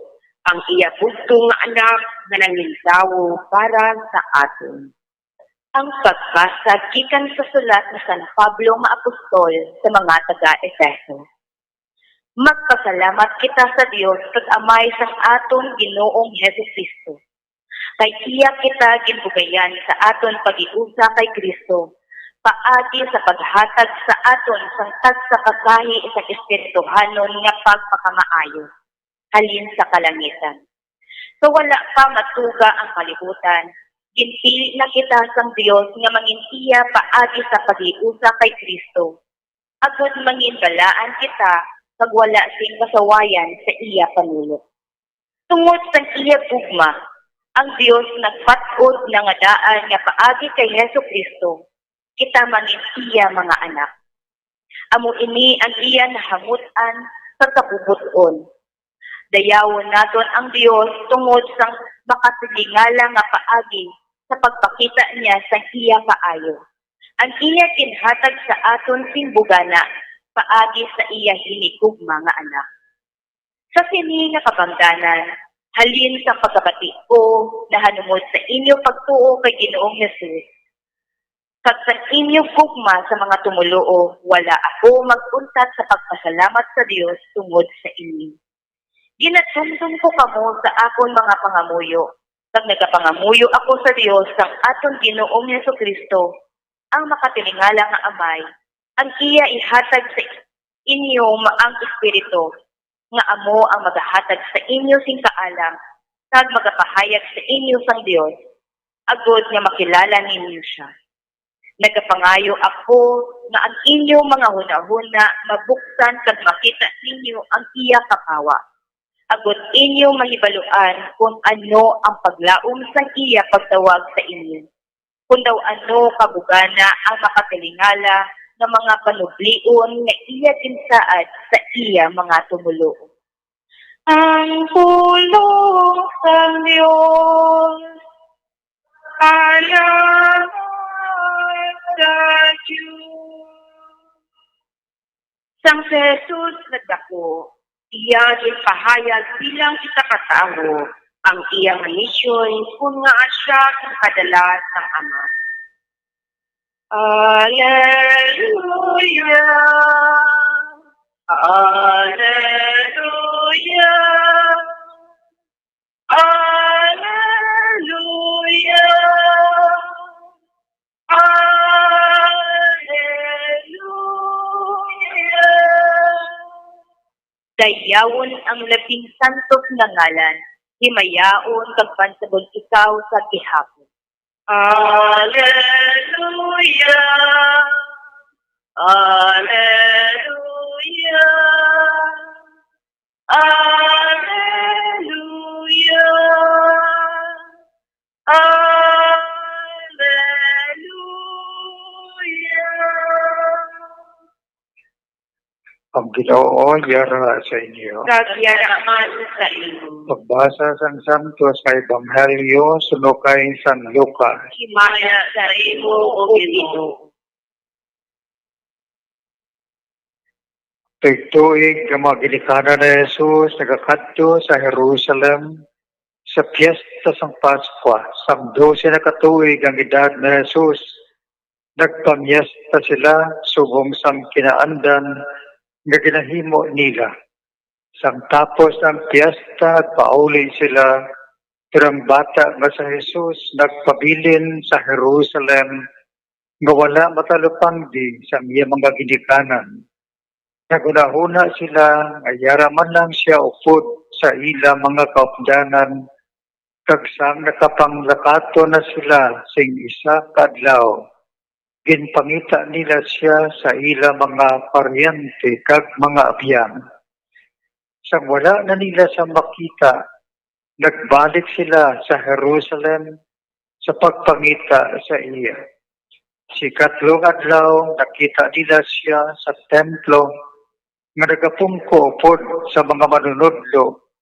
ang iya bugtong nga Anak nga nangin tawo para sa aton. Ang pagbasa gikan sa sulat ni San Pablo nga apostol sa mga taga-Efeso. Magpasalamat kita sa Dios kag Amay sang aton Ginoong Jesu-Cristo, kay iya kita ginbugayan sa aton paghiusa kay Cristo, paagi sa paghatag sa aton sang tagsa ka kahi sang espirituhanon nga pagpakamaayo halin sa kalangitan. Sa wala pa matuga ang kalibutan, ginpili na kita sang Dios nga mangin iya paagi sa paghiusa kay Cristo, agod mangin balaan kita kag wala sing kasawayan sa iya panulok. Tungod sang iya gugma, ang Dios nagpat-od na nga daan nga paagi kay Jesu-Cristo, kita man gid iya mga anak. Amo ini ang iya nahamut-an sa kabubot-on. Dayawon naton ang Dios tungod sang makatilingala nga paagi sa pagpakita niya sang iya kaayo. Ang iya ginhatag sa aton sing bugana paagi sa iya hinigugma nga Anak. Sa sini nga kabangdanan, halin sa pagkabati ko nahanungod sa inyo pagtuo kay Ginoong Jesus, kag sa inyo gugma sa mga tumoluo, wala ako mag-untat sa pagpasalamat sa Dios tungod sa inyo. Ginadumdom ko kamo sa akon mga pangamuyo, kag nagapangamuyo ako sa Dios sang aton Ginoong Jesu-Cristo, ang makatilingala nga Amay, ang iya ihatag sa inyo ma-, ang Espiritu, nga amo ang magahatag sa inyo sing kaalam, kag magapahayag sa inyo sang Dios, agod nga makilala ninyo sia. Nagapangayo ako nga ang inyo mga hunahuna mabuksan kag makita ninyo ang iya kapawa, agod inyo mahibaluan kon ano ang paglaom sang iya pagtawag sa inyo, kon daw ano kabugana ang makatilingala nga mga panublion nga iya ginsaad sa iya mga tumoluo. Ang pulong sang Dios. Salamat sa Dios. Sang si Jesus nagdako, iya ginpahayag bilang isa ka tawo ang iya nga misyon, kun ngaa sia ginpadala sang Ama. Alleluia, alleluia, alleluia, alleluia. Dayawon ang labing santos nga ngalan, himayaon kag pansabon ikaw sa gihapon. Alleluia, alleluia, alleluia, alleluia. Ang Ginoo yara sa inyo. Kag yara man sa imo. Pagbasa sang Santos nga Ebanghelyo suno kay San Lucas. Himaya sa imo, O Ginoo. Tuig-tuig ang mga ginikanan ni Jesus nagakadto sa Jerusalem sa piyesta sang Paskwa. Sang dose na ka tuig ang edad ni Jesus, nagpamiesta sila subong sang kinaandan nga ginahimo nila. Sang tapos ang piyesta, nagpauli sila, pero ang bata nga si Jesus nagpabilin sa Jerusalem nga wala matalupangdi sang iya mga ginikanan. Naghunahuna sila nga yara man lang sia upod sa ila mga kaupdanan, kag sang nakapanglakaton na sila sing isa ka adlaw, ginpangita nila sia sa ila mga paryente kag mga abyan. Sang wala na nila sia makita, nagbalik sila sa Jerusalem sa pagpangita sa iya. Sa ikatlong adlaw, nakita nila sia sa templo nga nagapungko upod sa mga manunodlo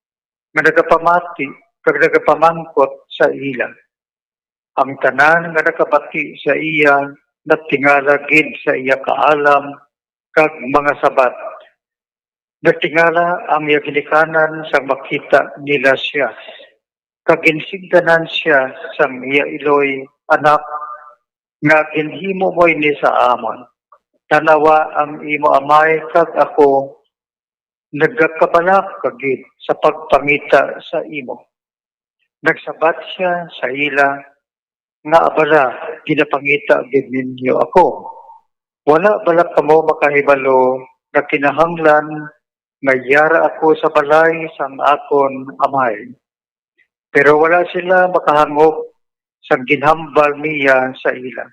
nga nagapamati kag nagapamangkot sa ila. Ang tanan nga nakabati sa iya natingala gid sa iya kaalam kag mga sabat. Natingala ang iya ginikanan sang makita nila sia, kag ginsingganan sia sang iya iloy, "Anak, nga ginhimo mo ini sa amon? Tan-awa, ang imo amay kag ako nagakabalaka gid sa pagpangita sa imo." Nagsabat sia sa ila nga, "Abala, ginapangita gid ninyo ako. Wala bala kamo makahibalo nga kinahanglan nga yara ako sa balay sang akon amay?" Pero wala sila makahangop sang ginhambal niya sa ila.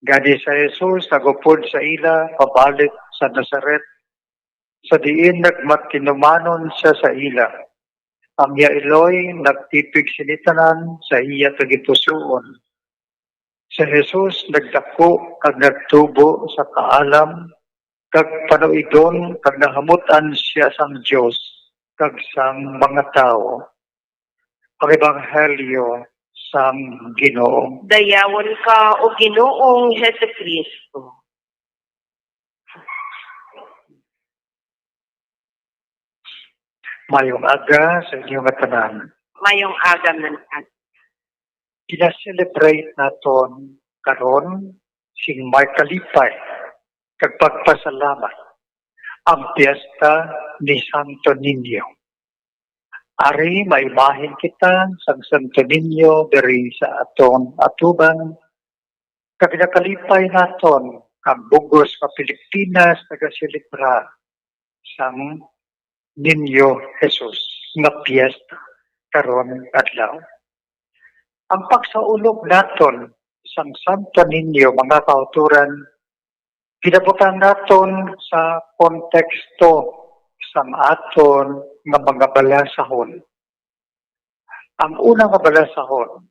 Gani si Jesus nagupod sa ila pabalik sa Nazaret, sa diin nagmatinumanon sia sa ila. Ang iya iloy nagtipig sini tanan sa iya tagipusoon. Si Jesus nagdako kag nagtubo sa kaalam kag panuidon, kag nahamut-an sia sang Dios kag sang mga tawo. Ang Ebanghelyo sang Ginoo. Dayawon ka, O Ginoong Jesucristo. Mayong aga sa inyo nga tanan. Mayong aga man. Gina-celebrate naton karon sing may kalipay kag pagpasalamat ang piyesta ni Santo Niño. Ari, maimahin kita sang Santo Niño diri sa aton atubangan, kag nakalipay naton ang bug-os nga Pilipinas nagaselebrar sang Niño Jesus nga piyesta karon adlaw. Ang pagsaulog naton sang Santo Niño, mga kauturan, ginabutang naton sa konteksto sang aton nga mga balasahon. Ang una nga balasahon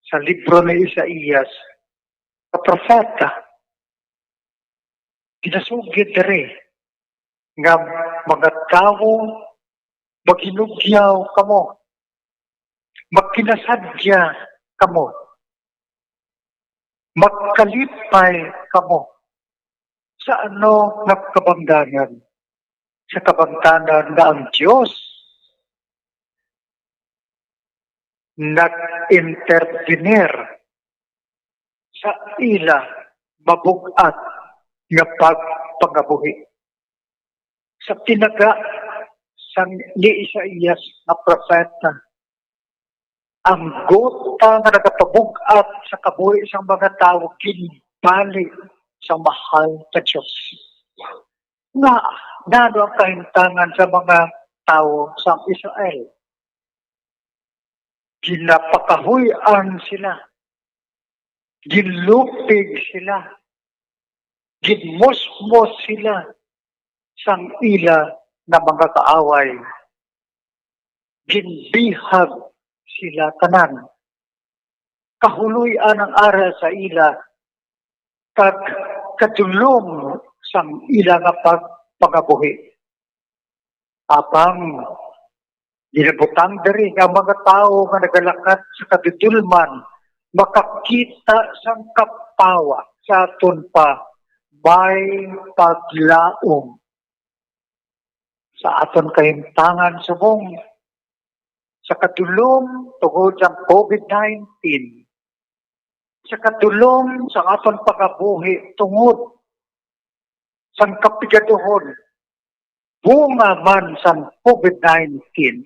sa libro ni Isaias, nga propeta, ginasugid diri nga, "Mga tawo, maghinugyaw kamo, magkinasadya kamo, magkalipay kamo." Sa ano nga kabangdanan? Sa kabangdanan nga ang Dios nag-intervenir sa ila mabug-at nga pagpangabuhi. Sa tinaga sang ni Isaias nga propeta, ang gota nga nagapabug-at sa kabuhi sang mga tawo ginbali sang mahal nga Dios. Nga, nano ang kahimtangan sa mga tawo sa Israel? Ginapakahuy-an sila, ginlupig sila, ginmusmos sila sang ila nga mga kaaway, ginbihag sila tanan. Kahuloy-an ang ara sa ila, kag kadulom sang ila nga pagpangabuhi. Apang ginabutang diri nga ang mga tawo nga nagalakat sa kadudolman makakita sang kapawa sa aton pa may paglaom. Sa aton kahimtangan subong sa kadulom tungod sa covid nineteen, sa kadulom sa aton pagkabuhi tungod sang kapigaduhon, bunga man sang covid nineteen,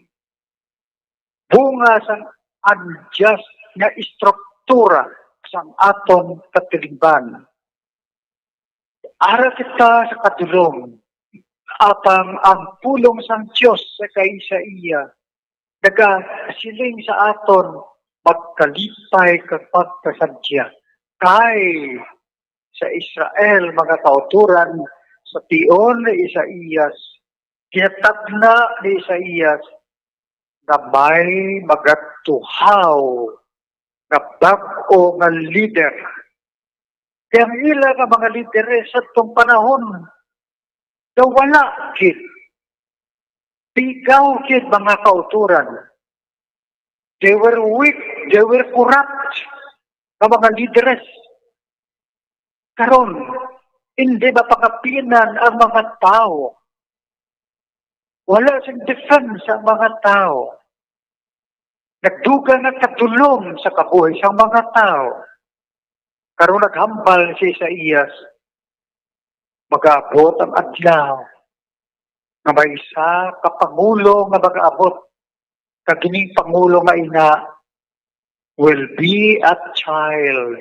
bunga sang unjust nga estruktura sang aton katilingban. Ara kita sa kadulom, apang ang pulong sang Dios sa kay sa iya nagasiling sa aton, "Magkalipay kag magpasadya, kay sa Israel, mga kauturan, sa tion ni Isaias, ginatagna ni Isaias nga may magatuhaw nga bag-o nga lider." Kay ang ila nga mga lideres sa atong panahon, nawala gid. Pigaw gid, mga kauturan. They were weak, they were corrupt nga mga lideres. Karon, hindi mapakapinan ang mga tawo. Wala sing defense ang mga tawo. Nagdugang nga kadulom sa kabuhi sang mga tawo. Karon naghambal si Isaias, mag-abot ang adlaw nga may isa ka pangulo nga mag-abot, kag kining pangulo nga ina will be a child,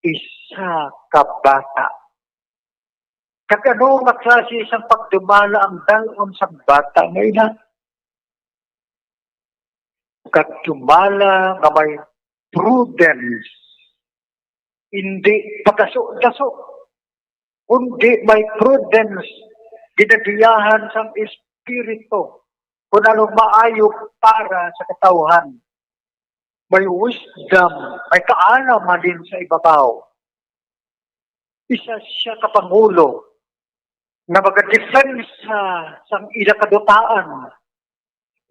isa ka bata. Kag ano nga klase sang pagdumala ang dal-on sang bata nga ina? Pagdumala nga may prudence, hindi pagdaso-daso, kundi may prudence, ginabiyahan sang Espiritu kung ano maayo para sa katawhan. may wisdom, may kaalam halin sa ibabaw. Isa sia ka pangulo nga magadepensa sang ila kadutaan.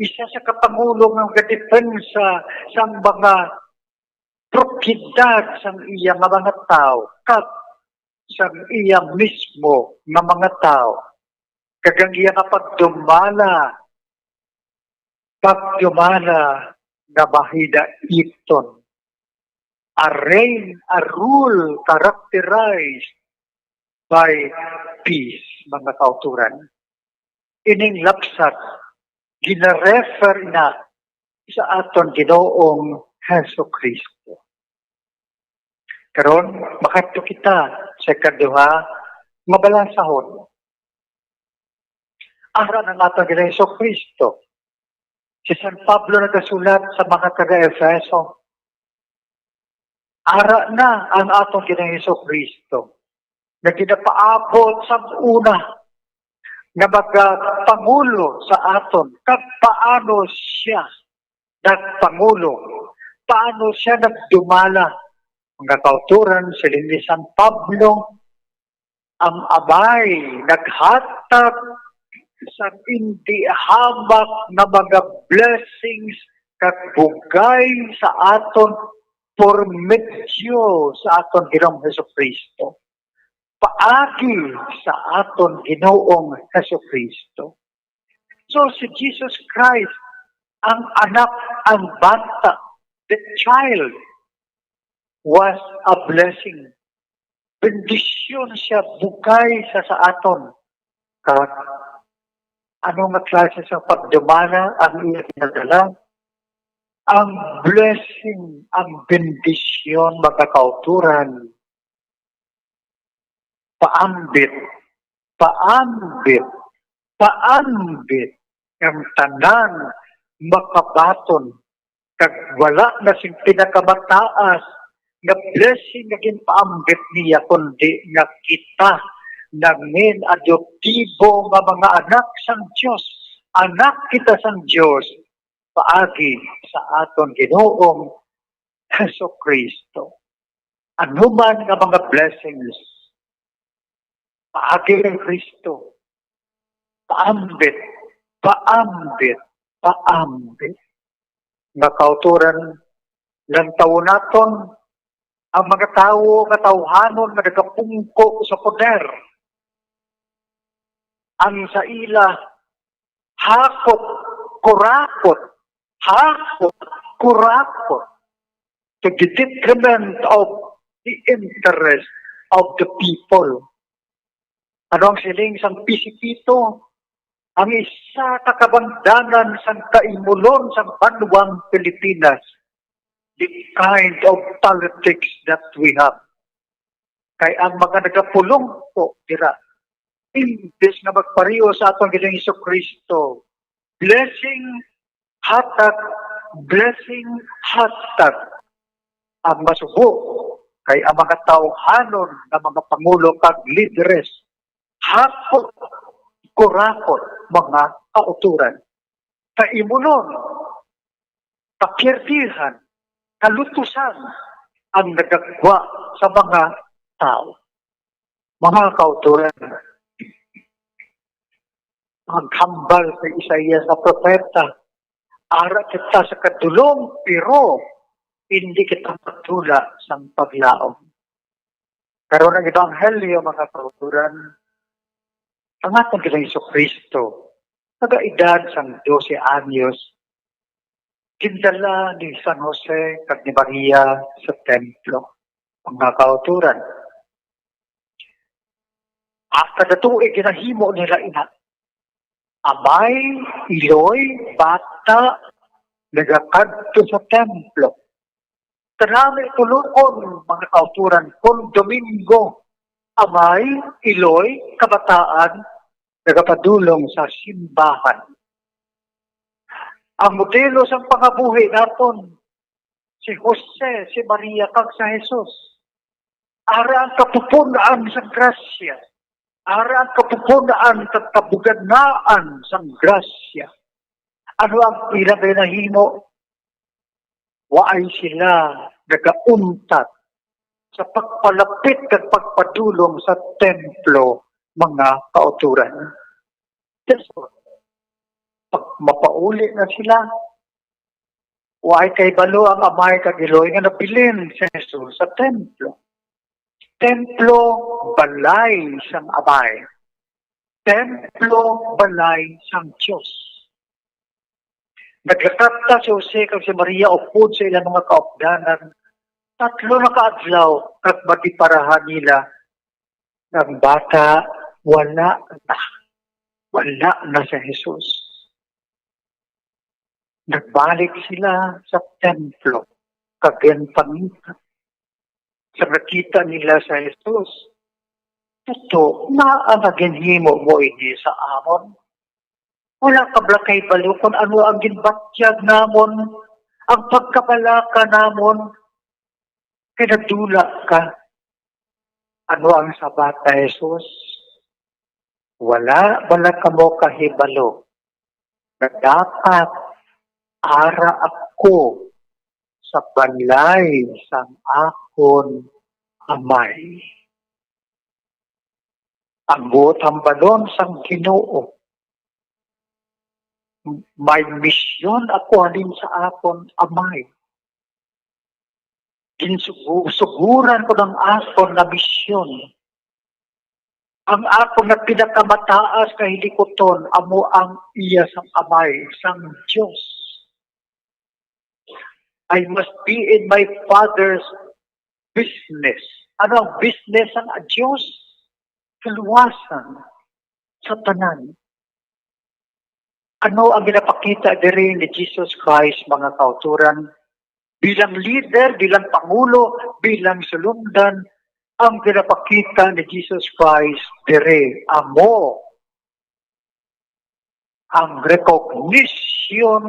Isa sia ka pangulo nga magadepensa sang mga propiedad sang iya nga mga tawo kag sang iya mismo nga mga tawo. Kag ang iya nga pagdumala, pagdumala nga mahidaiton. A reign, a rule characterized by peace, mga kauturan. Ining lapsat ginarefer na sa aton Ginoong Jesu-Cristo. Karon, makadto kita sa ikaduha nga balasahon. Ara na nga aton Ginoong Jesu-Cristo. Si San Pablo nagasulat sa mga taga-Efeso, ara na ang aton Ginoong Jesu-Cristo nga ginapaabot sang una nga magapangulo sa aton, kag paano sia nagpangulo, paano sia nagdumala. Mga kauturan, siling ni San Pablo, ang Amay naghatag sang indi hamak nga mga blessings kag bugay sa aton por medio sa aton Ginoong Jesu-Cristo, paagi sa aton Ginoong Jesu-Cristo. So, si Jesus Christ, ang anak, ang bata, the child, was a blessing. Bendisyon siya, bugay sa, sa aton. Kag ano nga klase sa pagdumala ang iya ginadala? Ang blessing, ang bendisyon, mga kauturan. Paambit, paambit, paambit, ang tanan makabaton, kag wala na sing pinakamataas nga blessing nga ginpaambit niya, kundi nga kita nangin adoptibo nga mga anak sang Dios. Anak kita sang Dios paagi sa aton Ginoong Jesu-Cristo. Ano man nga mga blessings, paagi kay Cristo, paambit, paambit, paambit. Nga kauturan, lantawon naton ang mga tawo nga tawhanon nga nagapungko sa poder. Ang sa ila, hakot, kurakot, hakot, kurakot, to the detriment of the interest of the people. Ano ang siling sang P C P two? Ang isa ka kabangdanan sang kaimulon sang banwang Pilipinas, the kind of politics that we have. Kay ang mga nagapulong po dira, imbes nga magpareho sa aton Ginoong Jesu-Cristo, blessing, hatag, blessing, hatag. Ang masubo kay ang mga tawhanon nga mga pangulo kag lideres, hakot, kurakot, mga kauturan, kaimulon, kapiyerdihan, kalutusan ang nagagwa sa mga tawo. Mga kauturan, ang hambal sa Isaias nga propeta, ara kita sa kadulom, pero hindi kita matula sang paglaom. Karon ang ebanghelyo, mga kauturan, ang aton Ginoong Jesu-Cristo, nagaedad sang dose anyos, gindala ni San Jose kag ni Maria sa templo, mga kauturan. Ang kada tuig ginahimo nila ina. Amay, iloy, bata, nagakadto sa templo. Kanami tulokon, mga kauturan, kon Domingo, amay, iloy, kabataan, nagapadulong sa simbahan. Ang modelo sang pangabuhi naton, si Jose, si Maria, kag sa Jesus. Ara ang kapupun-an sang grasya. Ara ang kapupun-an kag kabuganaan sang grasya. Ano ang ilang ginahimo? Waay sila nagauntat sa pagpalapit kag pagpadulong sa templo, mga kautoran. Pag mapauli na sila, waay kahibalo ang amay kag iloy nga nabilin si Jesus sa templo. Templo, balay sang amay. Templo, balay sang Dios. Naglakat ta si Jose kag si Maria upod sa ilang mga kaupdanan. Tatlo na ka adlaw kag madiparahan nila nga ang bata wala na. Wala na si Jesus. Nagbalik sila sa templo kag ginpangita. Sa nakita nila sa Jesus, "Tuto, ngaa nga ginhimo mo ini sa amon? Wala ka bala kahibalo kon ano ang ginbatyag namon, ang pagkabalaka namon? Kay nadula ka." Ano ang sabat ni Jesus? "Wala bala kamo kahibalo nga dapat ara ako sa balay sang akon Amay?" Ang buot hambalon sang Ginoo, may misyon ako halin sa akon Amay. Ginsugu-, suguran ko ang akon nga misyon. Ang akon nga pinakamataas nga hilikuton amo ang iya sang Amay, sang Dios. "I must be in my Father's business." Ano ang business sang Dios? Kaluwasan sa tanan. Ano ang ginapakita diri ni Jesus Christ, mga kautoran? Bilang leader, bilang pangulo, bilang sulundan, ang ginapakita ni Jesus Christ diri amo ang recognition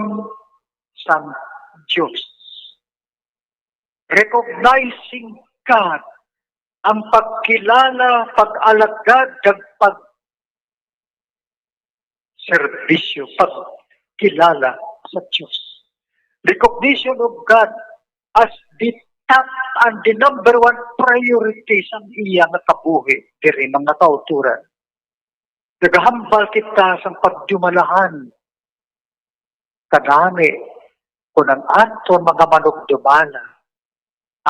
sang Dios. Recognizing God, ang pagkilala, pag-alagad, kag pag-serbisyo, pagkilala sa Dios. Recognition of God as the top and the number one priority sang iya nga kabuhi diri, mga kautoran. Nagahambal kita sang pagdumalahan kanami kon ang aton mga manugdumala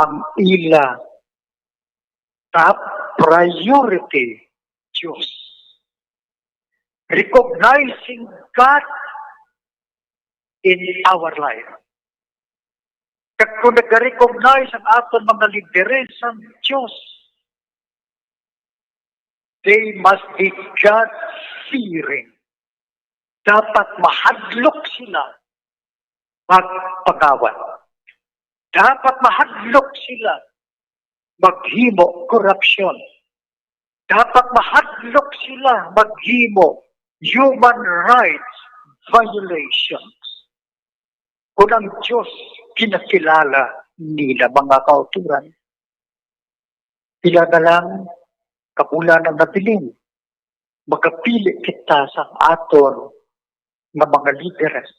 ang ila top priority, Dios. Recognizing God in our life. Kag kung nag-recognize ang aton mga lideres sang Dios, they must be God-fearing. Dapat mahadlok sila magpangawat. Dapat mahadlok sila maghimo korupsyon. Dapat mahadlok sila maghimo human rights violations. Kung ang Dios ginakilala nila, mga kautoran, pila na lang ka bulan ang nabilin, magapili kita sa aton nga mga lideres.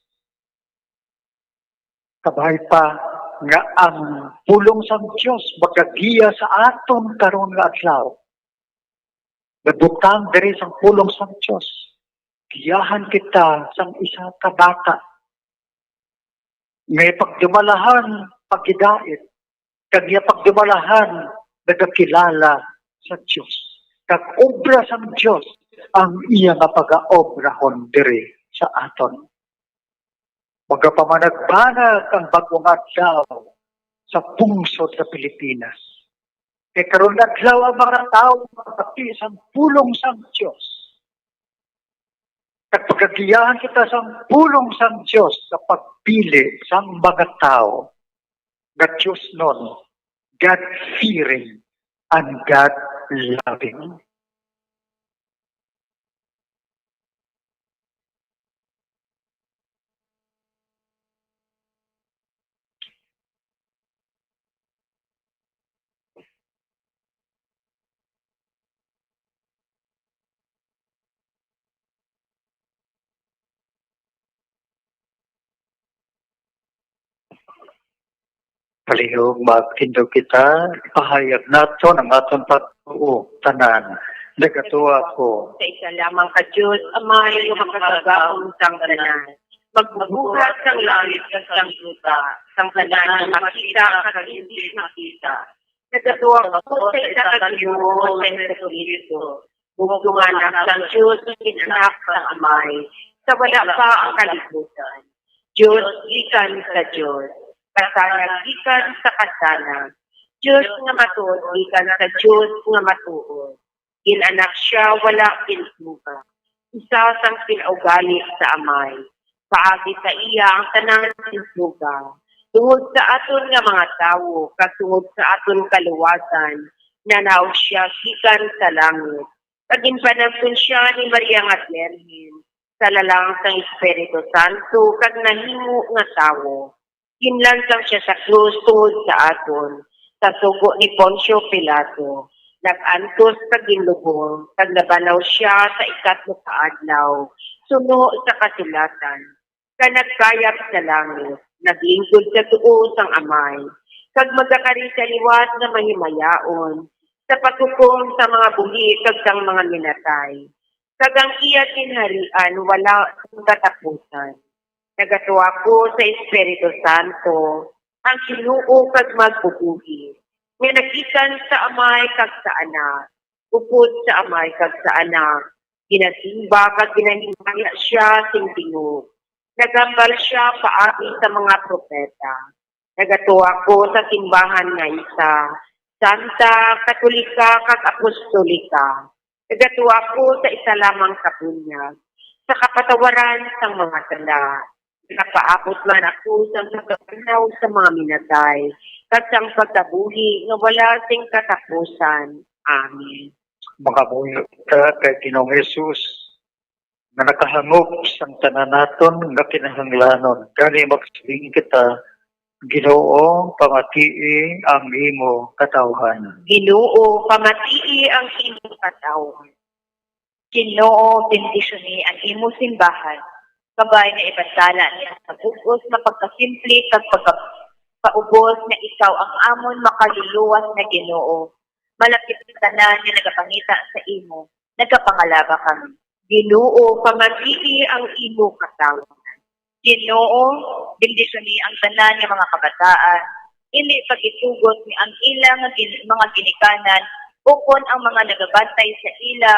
Kabay pa nga ang pulong sang Dios magagiya sa aton karon nga adlaw. Nabutang diri sang pulong sang Dios, giyahan kita sang isa ka bata nga ipagdumalahan paghidait, kag iya pagdumalahan nagakilala sa Dios, kag obra sang Dios ang iya nga pagaobrahon diri sa aton. Magapamanagbanag ang bag-o nga adlaw sa pungsod sa Pilipinas. Kay karon adlaw ang mga tawo magpati sang pulong sang Dios. Kag pagagiyahan kita sang pulong sang Dios sa pagpili sang mga tawo nga diosnon, God-fearing, and God-loving. Palihog magtindog kita, ipahayag naton ang aton pagtuo tanan. Nagatuo ako sa isa lamang ka Dios, Amay nga makagagahom sang tanan, magbubuhat sang langit kag sang yuta, sang tanan nga makita kag hindi makita. Nagatuo ako sa isa ka Ginoo, sa Jesu-Cristo, bugtong nga Anak sang Dios, nga gin-anak sang Amay, sa wala pa ang kalibutan. Dios gikan sa Dios, kasanag gikan sa kasanag, Dios nga matuod gikan sa Dios nga matuod. Gin-anak sia wala gin-suga, isa sang kinaugali sa Amay. Paagi sa iya ang tanan gin-suga. Tungod sa aton nga mga tawo, kag tungod sa aton kaluwasan, nanaog sia gikan sa langit. Kag ginpanagton sia ni Maria nga Birhen, sa lalang sang Espiritu Santo, kag nahimo nga tawo. Ginlansang sia sa krus tungod sa aton, sa sugo ni Poncio Pilato. Nag-antos kag ginlubong, kag nabanaw sia sa ikatlo ka adlaw, suno sa kasulatan. Kag nagkayap sa langit, naglingkod sa tuo sang Amay, kag magakari sa liwat nga mahimayaon, sa paghukom sa mga buhi kag sang mga minatay. Kag ang iya ginharian wala sing katapusan. Nagatuo ako sa Espiritu Santo, ang Ginoo kag magbubuhi, nga nagikan sa Amay kag sa Anak, upod sa Amay kag sa Anak. Ginasimba kag ginahimaya sia sing tingog. Naghambal sia paagi sa mga propeta. Nagatuo ako sa simbahan nga isa, santa, katolika, kag apostolika. Nagatuo ako sa isa lamang ka bunyag, sa kapatawaran sang mga sala. Nagapaabot man ako sang pagkabanaw sa mga minatay, kag sang pagkabuhi nga wala sing katapusan. Amen. Makabuhi ka kay Ginoong Jesus, nga nakahangop sang tanan naton nga kinahanglanon. Gani magsiling kita, Ginoo, pamatii ang imo katawhan. Ginoo, pamatii ang imo katawhan. Ginoo, bendisyoni ang imo simbahan. Kabay nga ibantala niya sa bug-os nga pagkasimple kag pagkapaubos nga ikaw ang amon makaluluwas nga Ginoo. Malapit ang tanan nga nagapangita sa imo. Nagapangalaba kami. Ginoo, pamatii ang imo katawhan. Ginoo, bendisyoni ang tanan nga mga kabataan. Indi pagitugot ni ang ila nga gin-, mga ginikanan, ukon ang mga nagabantay sa ila,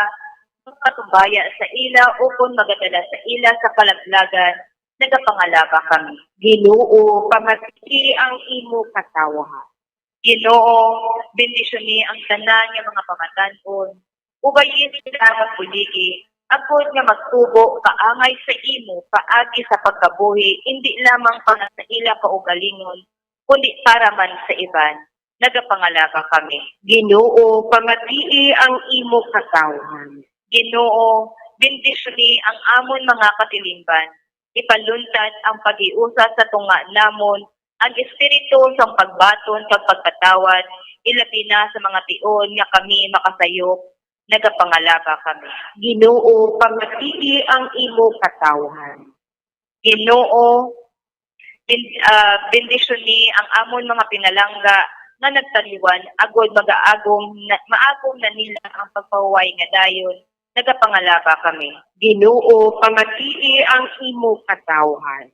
magpatubaya sa ila, ukon magadala sa ila sa kalaglagan. Nagapangalaba kami. Ginoo, pamatii ang imo katawhan. Ginoo, bendisyoni ang tanan nga mga pamatan-on. Ubayi sila nga buligi, agod nga magtubo kaangay sa imo paagi sa pagkabuhi, indi lamang para sa ila kaugalingon, kundi para man sa iban. Nagapangalaba kami. Ginoo, pamatii ang imo katawhan. Ginoo, bendisyoni ang amon mga katilingban. Ipaluntad ang paghiusa sa tunga namon, ang espiritu sang pagbaton kag pagpatawad, ilabi na sa mga tion nga kami makasayop. Nagapangalaba kami. Ginoo, pamatii ang imo katawhan. Ginoo, ben-, ah, bendisyoni ang amon mga pinalangga nga nagtaliwan, agod magaagom na, maagom na nila ang pagpahuway nga dayon. Nagapangalaba kami. Ginoo, pamatii ang imo katawhan.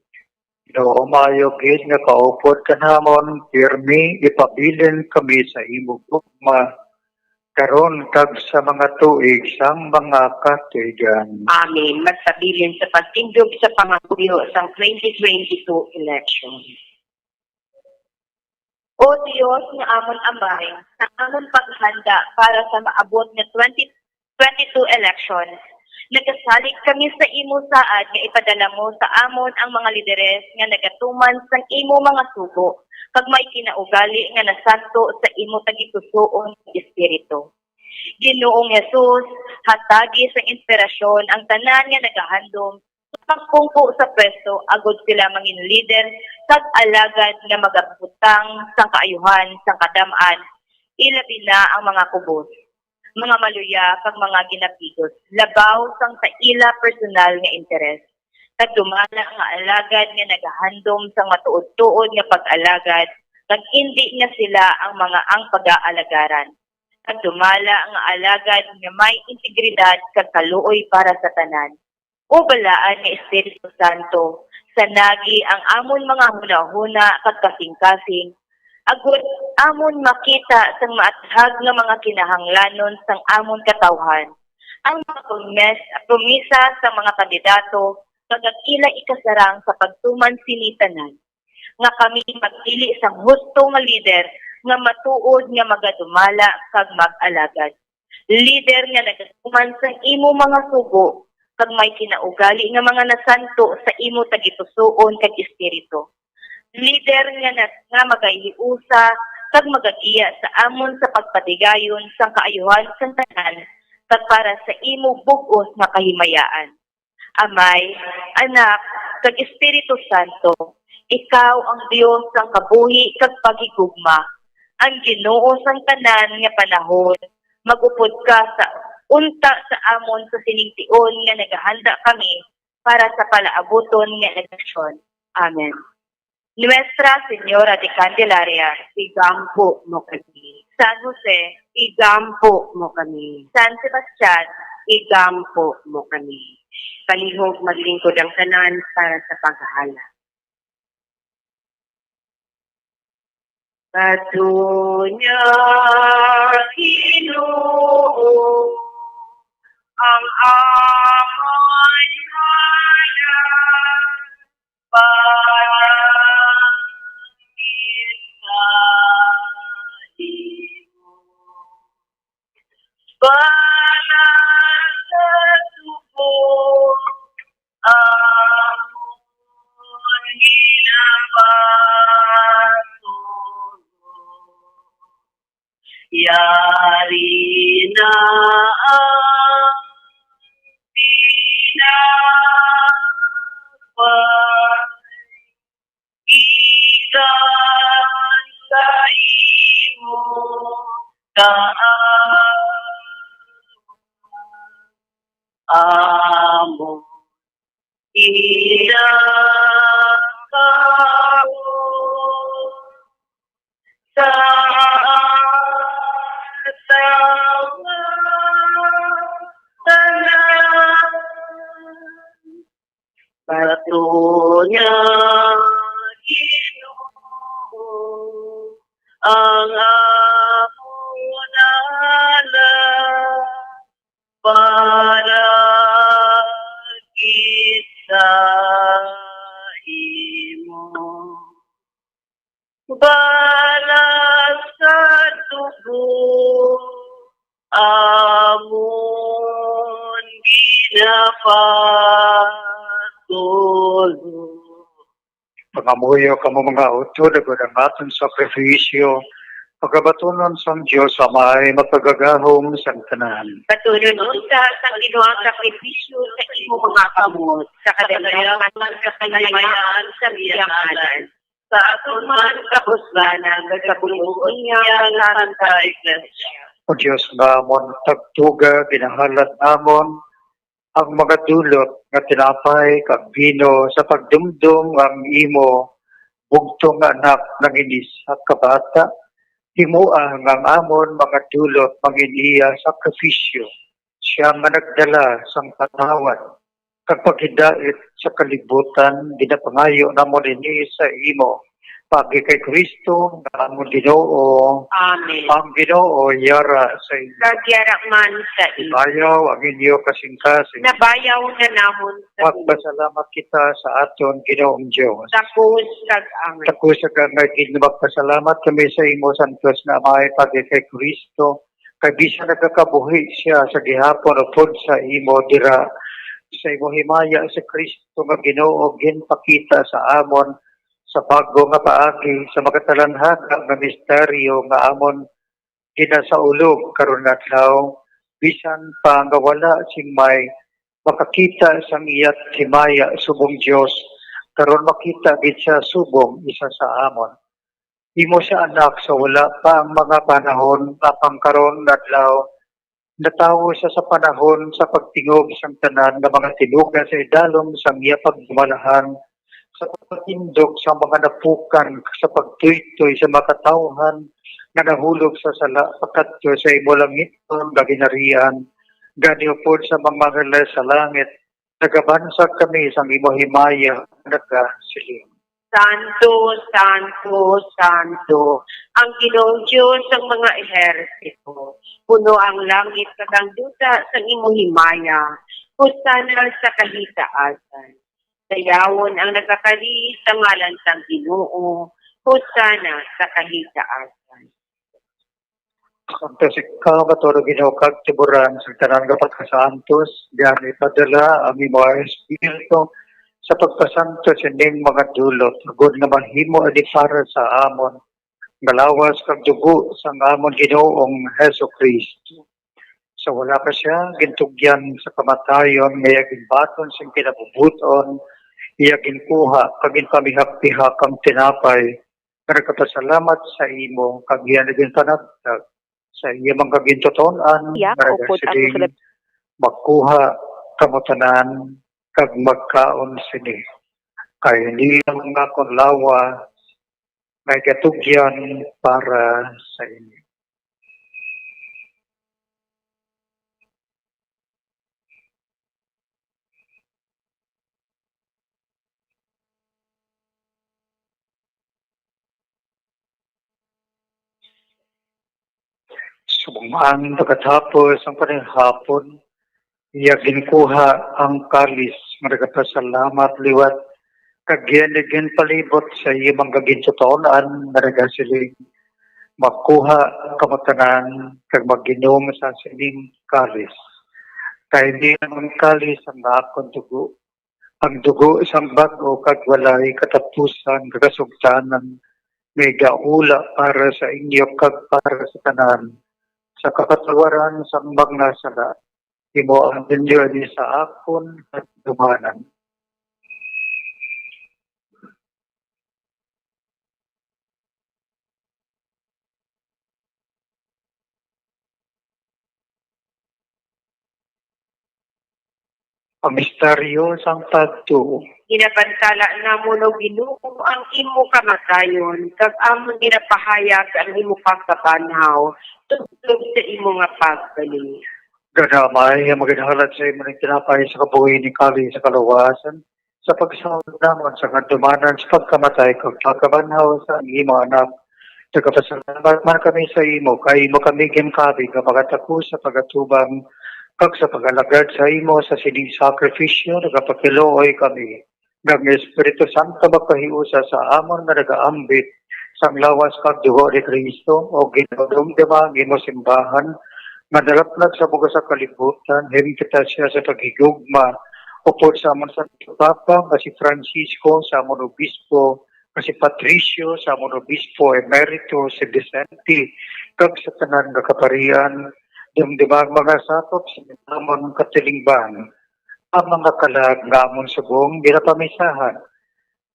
Ginoo, maayo gid nga kaupod ka namon, pirmi ipabilin kami sa imo gugma, karon kag sa mga tuig sang mga katuigan. Amen. Magpabilin sa pagtindog sa pangapuyo sang twenty twenty-two election. O Dios nga amon Amay, sa amon paghanda para sa maabot nga twenty twenty-two election, nagasalig kami sa imo saad nga ipadala mo sa amon ang mga lideres nga nagatuman sang imo mga sugo kag may kinaugali nga nasanto sa imo tagipusoon nga Espiritu. Ginoong Jesus, hatagi sang inspirasyon ang tanan nga nagahandom sa pagpungko sa pwesto, agod sila mangin lider kag alagad nga magabutang sang kaayuhan sang kadam-an, ilabi na ang mga kubos, mga maluya, kag mga ginapigos, labaw sang sa ila personal nga interes. Kag dumala nga alagad nga nagahandom sang matuod-tuod nga pag-alagad, kag indi nga sila ang mga ang pag-aalagaran, kag dumala nga alagad nga may integridad kag kaluoy para sa tanan. O balaan nga Espiritu Santo, sanagi ang amon mga hunahuna kag kasingkasing, agod amon makita sang maathag nga mga kinahanglanon sang amon katawhan, ang mga promes-, promesa sang mga kandidato, kag ang ila ikasarang sa pagtuman sini tanan, nga kami magpili sang husto nga lider nga matuod nga magadumala kag mag-alagad. Lider nga nagatuman sang imo mga sugo, kag may kinaugali nga mga nasanto sa imo tagipusoon kag espiritu. Lider nga na, nga magahiusa kag magagiya sa amon sa pagpatigayon sang kaayuhan sang tanan, kag para sa imo bug-os nga kahimayaan. Amay, Anak, kag Espiritu Santo, ikaw ang Dios sang kabuhi kag paghigugma, ang Ginoo sang tanan nga panahon. Mag-upod ka sa unta sa amon sa sining tion nga nagahanda kami para sa palaabuton nga eleksyon. Amen. Nuestra Señora de Candelaria, igampo mo kami. San Jose, igampo mo kami. San Sebastian, igampo mo kami. Palihog maglingkod ang tanan para sa paghahala. Katunya, Ginoo, ang amon ngalan, palangit sa imo. Balang sa tubo, amon ginabaton. Yari na ang tinapay, gikan sa imo kaaway. Amo ginakaon sa tawa tanan. Katunya, Ginoo, ang amon alam para kita imo. Balang sa tubo, amon ginapatulo. Pangamuyo kamo, mga utod, agod ang aton sakrifisyo pagabatunon sang Dios Amay makagagahom sang tanan. Patunon unta sang Ginoo ang sakrifisyo sa imo mga kamot, sa kadayawhan kag kahimayaan sa iya ngalan, sa aton man kabusganan, kag sa kabubut-on niya nga Santa Iglesia. O Dios nga amon tagtuga, ginahalad namon ang mga dulot nga tinapay kag bino sa pagdumdom nga ang imo bugtong nga Anak nanginisa ka bata. Himoa nga ang amon mga dulot mangin iya sakrifisyo, sia nga nagdala sang patawad kag paghidait sa kalibutan. Ginapangayo namon ini sa imo, paagi kay Cristo nga amon Ginoo. Amen. Ang Ginoo yara sa inyo. Kag yara man sa imo. Ibayaw ang inyo kasingkasing. Nabayaw na namon sa imo. Magpasalamat kita sa aton Ginoong Dios. Takos kag angay. Takos kag angay gid nga magpasalamat kami sa imo, Santos nga Amay, paagi kay Cristo, kay bisan nagakabuhi sia sa gihapon upod sa imo dira sa imo himaya si Cristo nga Ginoo ginpakita sa amon sa bag-o nga paagi sa makatalanghaga nga misteryo nga amon ginasaulog karon nga adlaw, bisan pa nga wala sing may makakita sang iya himaya subong Dios, karon makita gid sia subong isa sa amon. Imo sia, Anak, sa wala pa ang mga panahon, apang karon nga adlaw, natawo sia sa panahon sa pagtingog sang tanan nga mga tinuga sa idalom sang iya pagdumalahan, sa pagtindog sa mga napukan, sa pagtuytoy sa mga katawhan nga nahulog sa sala, pakadto sa imo langitnon nga ginharian. Gani upod sa mga angeles sa langit, nagabansag kami sang imo himaya, nagasiling: Santo, santo, santo, ang Ginoong Dios sang mga ehersito. Puno ang langit kag ang duta sang imo himaya. Hosana sa kahitaasan. Dayawon ang nagakari sa ngalan sang Ginoo. Hosana sa kahitaasan. Santos ikaw, matuod, Ginoo, kag tiburan sang tanan nga pagkasantos. Gani, padala ang imo Espiritu sa pagpasantos sining mga dulot, agod nga mahimo ini para sa amon nga lawas kag dugo sang amon Ginoong Jesu-Cristo. Sa wala pa sia gintugyan sa kamatayon, nga iya ginbaton sing kinabubut-on, iya ginkuha kag ginpamihak-pihak ang tinapay, nga nagapasalamat sa imo, kag iya ginpanagtag sa iya mga gintuton-an, Iya, nga upod ang nagasiling: "Magkuha kamo tanan kag magkaon sini, kay ini ang akon lawas nga igatugyan para sa inyo." Subong ang pagkatapos sang panihapon, iya ginkuha ang kalis nga nagapasalamat liwat, kag iya ginpalibot sa iya mga gintuton-an nga nagasiling: "Magkuha kamo tanan kag mag-inom sa sining kalis, kay ini ang kalis sang akon dugo, ang dugo sang bag-o kag walay katapusan nga kasugtanan, nga igaula para sa inyo kag para sa tanan sa kapatawaran sang mga sala. Himuon ninyo ini sa akon kahinumdumanan." Ang misteryo sang pagtuo. Ginabantala namon, O Ginoo, ang imo kamatayon, kag amon ginapahayag ang imo pagkabanhaw tubtob sa imo nga pagbalik. Gani, Amay, nga magdala sa imo ning tinapay sa kabuhi, ning kalis sa kaluwasan, sa pagsahod namon sa kahinumdumanan sa pagkamatay kag pagkabanhaw sa imo Anak. Nagapasalamat man kami sa imo, kay imo kami ginkabig nga makatago sa pag-atubang kag sa pag-alagad sa imo. Sa sining sakrifisyo nagapakiluoy kami nga ang Espiritu Santo magpahiusa sa amon nga nagaambit sang lawas kag dugo ni Cristo, o ginadumduma ang imo simbahan nga nalaplag sa bug-os nga kalibutan. Himpita sia sa paghigugma upod sa amon Santo Papa nga si Francisco, sa amon Obispo nga si Patricio, sa amon Obispo Emerito si Vicente, kag sa tanan nga kaparian. Dumduma ang mga sakop sa amon katilingban, ang mga kalag nga amon subong ginapamisahan.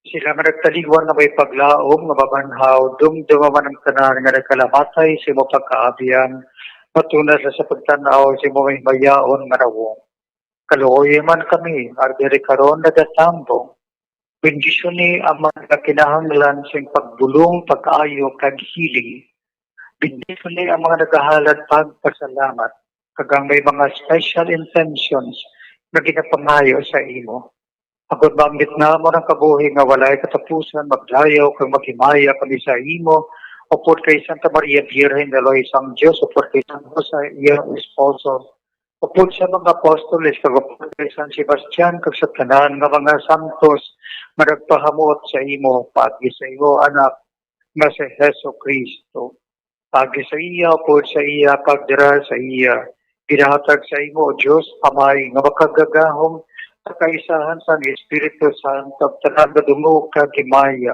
Sila nga nagtaliwan nga may paglaom nga mabanhaw, dumduma man ang tanan nga nagkalamatay sa imo pagkaabian, matuna sila sa pagtan-aw sa imo mahimayaon nga nawong. Kaluoyi man kami, nga diri karon nagatambong. Bendisyoni ang mga kinahanglan sing pagbulong, pag-ayo, kag healing. Bendisyoni ang mga nagahalad pagpasalamat, kag ang may mga special intentions nga ginapangayo sa imo. Agod maambit namon ang kabuhi nga walay katapusan, magdayaw kag maghimaya kami sa imo, upod kay Santa Maria Birhen nga Loy sang Dios, upod kay San Jose, iya esposo, upod sa mga apostoles, kag upod kay San Sebastian, kag sa tanan nga mga santos nga nagpahamuot sa imo, paagi sa imo Anak nga si Jesu-Cristo. Paagi sa iya, upod sa iya, kag dira sa iya, ginahatag sa imo, O Dios Amay, nga makagagahom sa kaisahan sang Espiritu Santo, ang tanan nga dungog kag himaya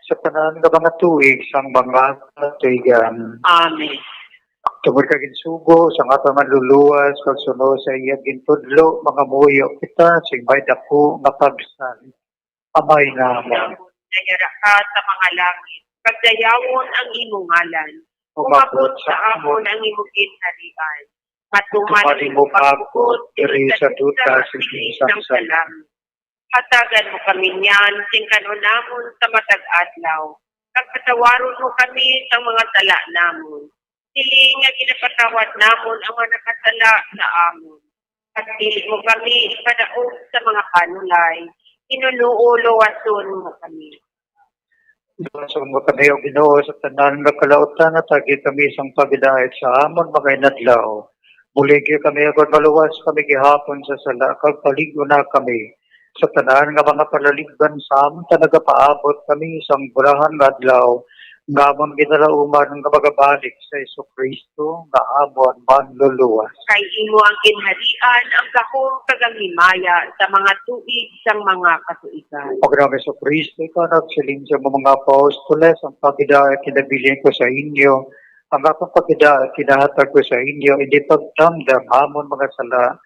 sa tanan nga mga tuig sang mga katuigan. Amen. Tungod kag ginsugo sang aton Manluluwas, kag suno sa iya gintudlo, mangamuyo kita sing may daku nga pagsalig. Amay namon, nga yara ka sa mga langit, pagdayawon ang imong ngalan. Umabot sa amon ang imong ginharian. Matuman ang imong pagbuot diri sa duta, sini sang langit. Hatagan mo kami niyan sing kan-on namon sa matag adlaw, kag patawaron mo kami sang mga sala namon, siling nga ginapatawad namon ang mga nakasala sa amon. Kag dili mo kami ipadaog sa mga panulay, hinunoo luwason mo kami. Luwason mo kami, O Ginoo, sa tanan nga kalautan, hatagi kami sang paghidait sa amon mga inadlaw. Buligi kami agod maluwas kami gihapon sa sala, kag palig-on na kami sa tanan nga mga palaligban, samtang nagapaabot kami sang bulahan nga adlaw nga amon ginalauman nga magabalik sa Jesu-Cristo nga amon Manluluwas. Kay imo ang ginharian, ang gahom, kag ang himaya sa mga tuig sang mga katuigan. Pagkatapos Jesu-Cristo, ikaw nagsiling sa mga apostoles, ang paghidait ginabilin ko sa inyo, ang akon paghidait ginahatag ko sa inyo, hindi pagdamdam amon mga sala,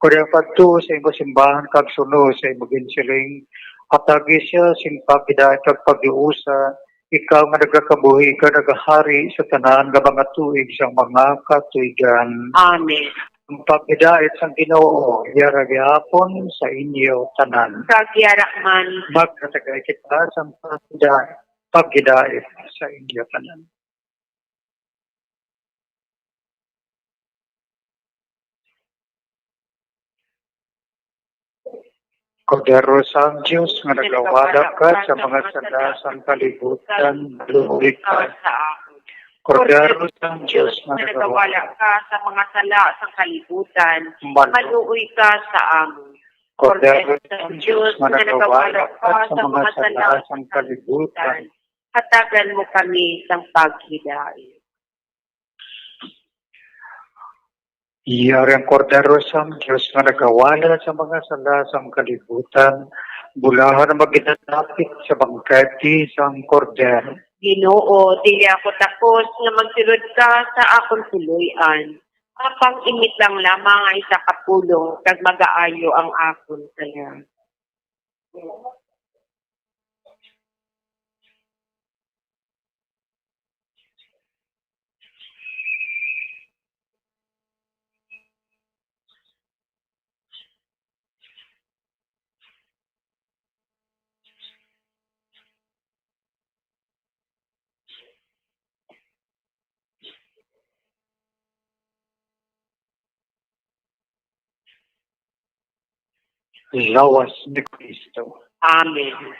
kundi ang pagtuo sa imo simbahan kag sunod sa imo ginsiling. Hatagi siya sing paghidait kag paghiusa, ikaw nga nagakabuhi kag nagahari sa tanan nga mga tuig sang mga katuigan. Amen. Ang paghidait sang Ginoo yara gihapon sa inyo tanan. Kag yara man. Magkatagay kita sang paghidait, paghidait sa inyo tanan. Kordero sang Dios nga nagawala ka sa mga sala sang kalibutan, maluoy ka. Kordero sang Dios nga nagawala ka sa mga sala sang kalibutan, maluoy ka sa amon. Kordero sang Dios nga nagawala ka sa mga sala sang kalibutan, hatagan mo kami sang paghidait. Yari ang Kordero sang Dios nga nagawala sa mga sala sang kalibutan, bulahan ang maginadapit sa bangkete sang Kordero. Ginoo, dili ako takos nga magsulod ka sa akon puloy-an, apang imit lang lamang ang isa ka pulong kag magaayo ang akon sala. Lawas ni Cristo. Amen.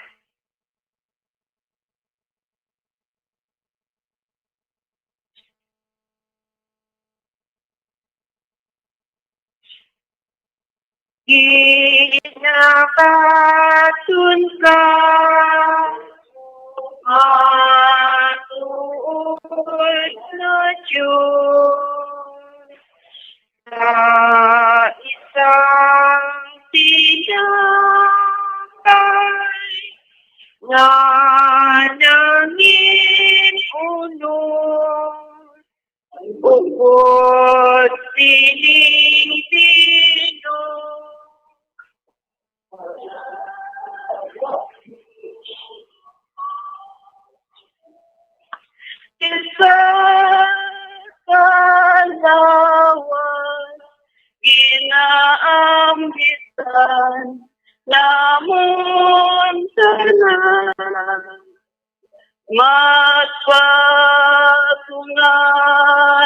Ginakatun ka, matuod na Dios, sa isang tinapay nga nangin-unod, upod sining vino. Sa kalawas, ginaambisan namon tanan. Magpatunga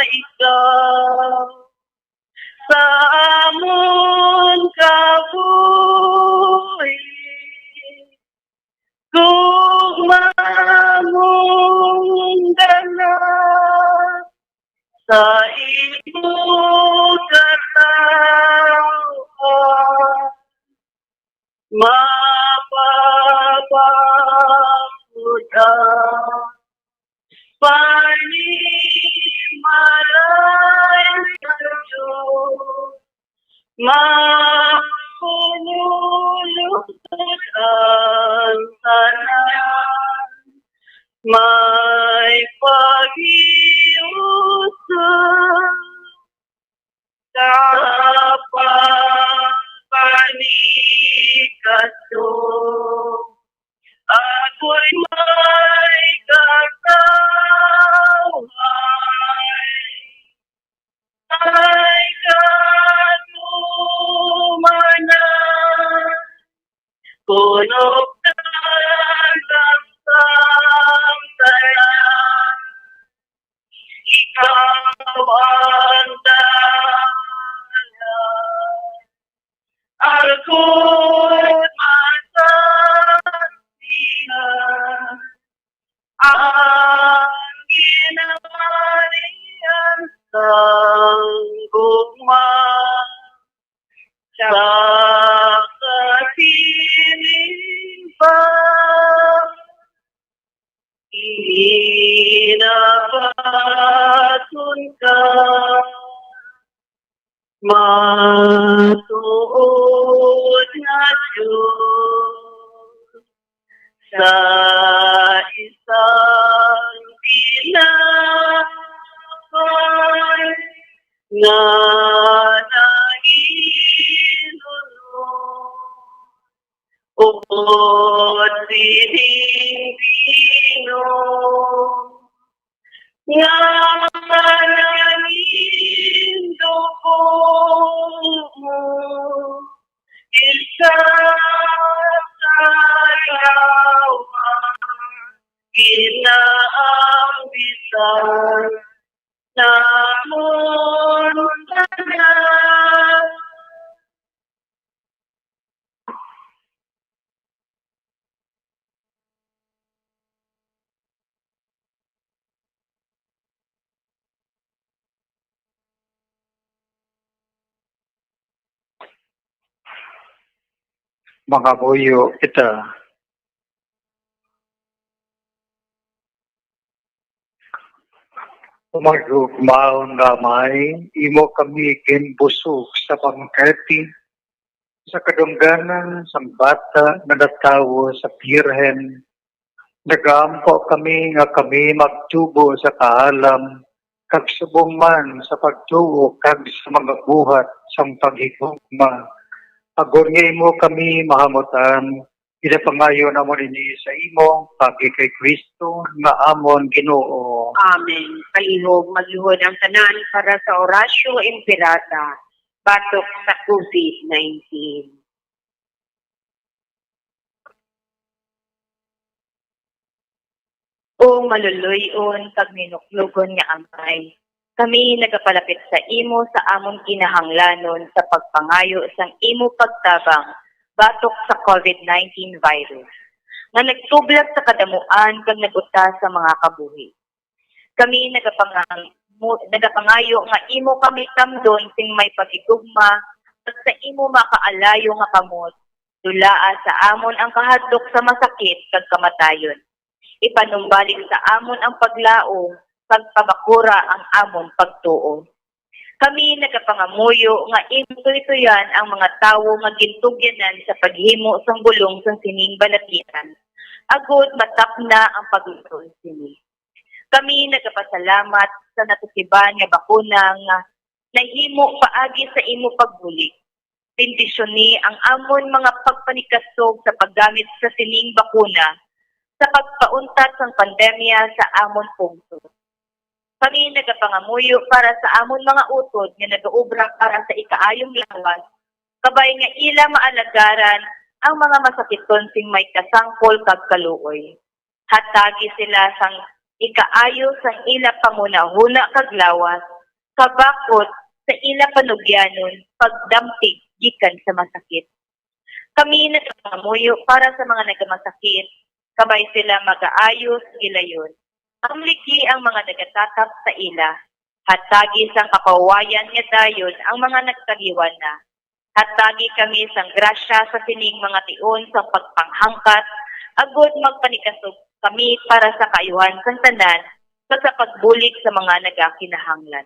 ikaw sa amon kabuhi. Gugma mong dala sa imo katawhan, mapapagod ang panimalay sa Dios. Makululot ang tanan, may paghiusa sa pagpanikaso. Ako'y may katawhay, may katumanan, Kunop ka lang sa tanan. Ikaw ang dalan. Ako masaksihan ang ginharian sang gugma sa kasiling pa. Ginabaton ka, matuod nga Dios, sa isang tinapay nga nahinunod. Upod sining bino nga nangin dugo mo, isa sa yawa ginaambisan namon tanan. Mangamuyo kita. Magugmaon nga Amay, imo kami ginbusog sa bangkete, sa kadungganan sang bata nga natawo sa Birhen. Nagaampo kami nga kami magtubo sa kaalam, kag subong man sa pagtuo kag sa mga buhat sang paghigugma, agod nga imo kami mahamutan. Ginapangayo namon ini sa imo, paagi kay Cristo nga amon Ginoo. Amen. Palihog, magluhod ang tanan para sa Oratio Imperata batok sa COVID nineteen. O maluluy-on kag minuklogon nga Amay, kami nagapalapit sa imo sa amon kinahanglanon sa pagpangayo sang imo pagtabang batok sa COVID nineteen virus nga nagtublag sa kadamuan kag nag-utas sa mga kabuhi. Kami nagapang-, mu-, nagapangayo nga imo kami tamdon sing may paghigugma, kag sa imo makaalayo nga kamot, dulaa sa amon ang kahadlok sa masakit kag kamatayon. Ipanumbalik sa amon ang paglaom, kag pabakura ang amon pagtuo. Kami nagapangamuyo nga imo tuytoyan ang mga tawo nga gintugyanan sa paghimo sang bulong sang sining balatian, agod matapna ang pagluto sini. Kami nagapasalamat sa natukiban nga bakuna nga nahimo paagi sa imo pagbulig. Bendisyoni ang amon mga pagpanikasog sa paggamit sa sining bakuna sa pagpauntat sang pandemya sa amon pungsod. Kami nagapangamuyo para sa amon mga utod nga nagaobra para sa ikaayong lawas, kabay nga ila maalagaran ang mga masakiton sing may kasangkol kag kaluoy. Hatagi sila sang ikaayo sang ila panghunahuna kag lawas, kabakod sa ila panugyanon pagdampig gikan sa masakit. Kami nagapangamuyo para sa mga nagamasakit, kabay sila magaayo sa gilayon. Amliki ang mga nagatatap sa ila. Hatagi sang kapahuwayan nga dayon ang mga nagtaliwan na. Hatagi kami sang grasya sa sining mga tion sang pagpanghangkat, agod magpanikasog kami para sa kaayuhan sang tanan kag sa pagbulig sa mga nagakinahanglan.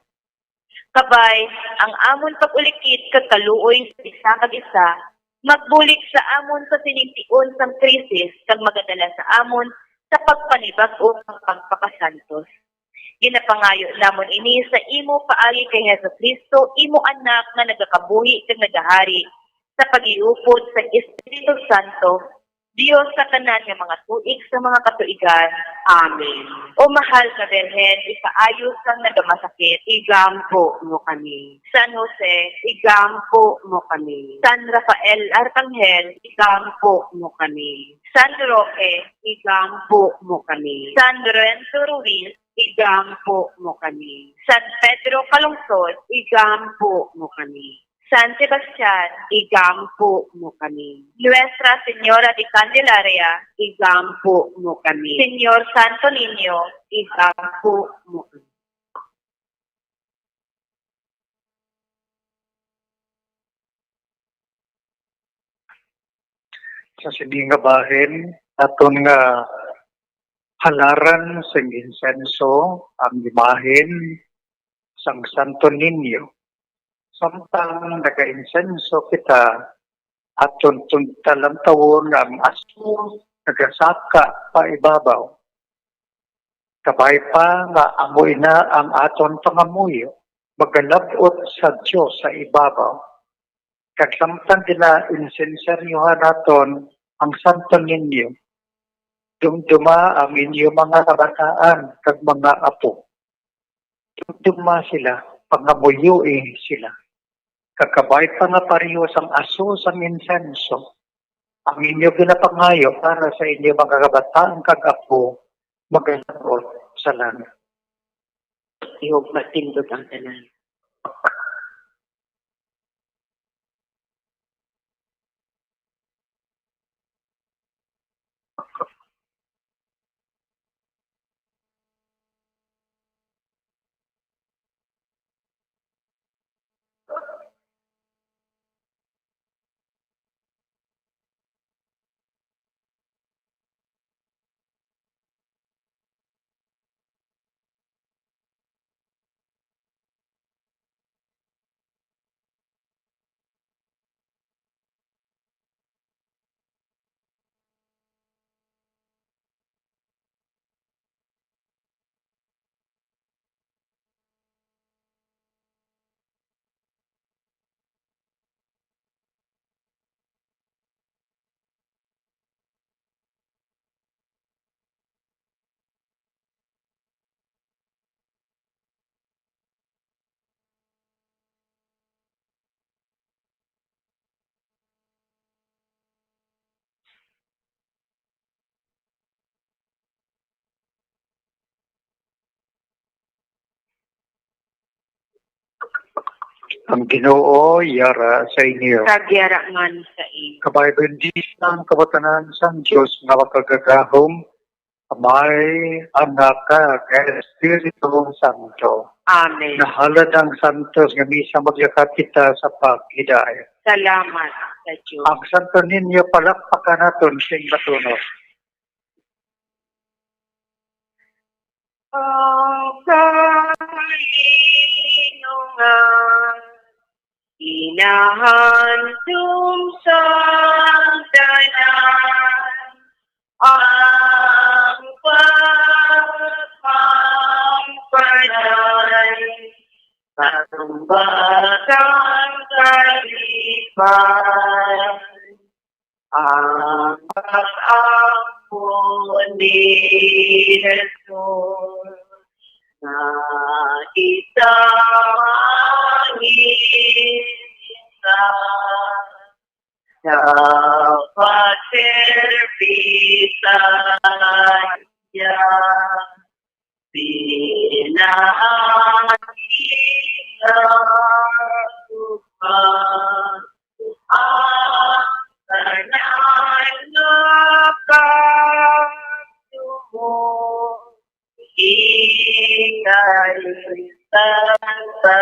Kabay, ang amon pag-ulikid kag kaluoy sa isa kag isa, magbulig sa amon sa sining tion sang krisis kag magadala sa amon sa pagpanibag-o kag pagpakasantos. Ginapangayo namon ini sa imo paagi kay Jesu-Cristo, imo Anak nga nagakabuhi kag nagahari sa paghiupod sang Espiritu Santo, Dios sa tanan nga mga tuig sa mga katuigan. Amen. O mahal nga Birhen, ikaayo sang nagamasakit, igampo mo kami. San Jose, igampo mo kami. San Rafael Arcangel, igampo mo kami. San Roque, igampo mo kami. San Lorenzo Ruiz, igampo mo kami. San Pedro Calungsod, igampo mo kami. San Sebastian, igampo mo kami. Nuestra Señora de Candelaria, igampo mo kami. Señor Santo Niño, igampo mo kami. Sa sini nga bahin, aton nga halaran sing insenso ang imahen sang Santo Niño. Samtang nagainsenso kita, aton tun-, talantawon nga ang aso nagasaka pa ibabaw. Kabay pa nga amo ina ang aton pangamuyo, magalab-ot sa Dios sa ibabaw. Kag samtang gina-insensaryuhan naton ang Santo Niño, dumduma ang inyo mga kabataan kag mga apo. Dumduma sila, pangamuyoi sila. Kag kabay pa nga pareho sang aso sang insenso, ang inyo ginapangayo para sa inyo mga kabataan kag apo, magalab-ot sa langit. Ihog matindog ang tanan. Ang Ginoo yara sa inyo. Kag yara man sa inyo. Kabay bendisyon ang kabatanan sang Dios nga makagagahom, Amay, Anak, kag Espiritu Santo. Amen. Nahalad ang santos nga misa, maglakat kita sa paghidait. Salamat sa Dios. Ang Santo Niño, palakpakan naton sing matunok. Ang kalinungan, ginahandom sa tanan, ang pagpampanay, katumbasan, kalipay. Ang pag-ampo ni Jesus nga kita manginsa sa pagserbi sa iya. Pinaagi sa tupa ang tanan nga pagtumon, ikay Tata.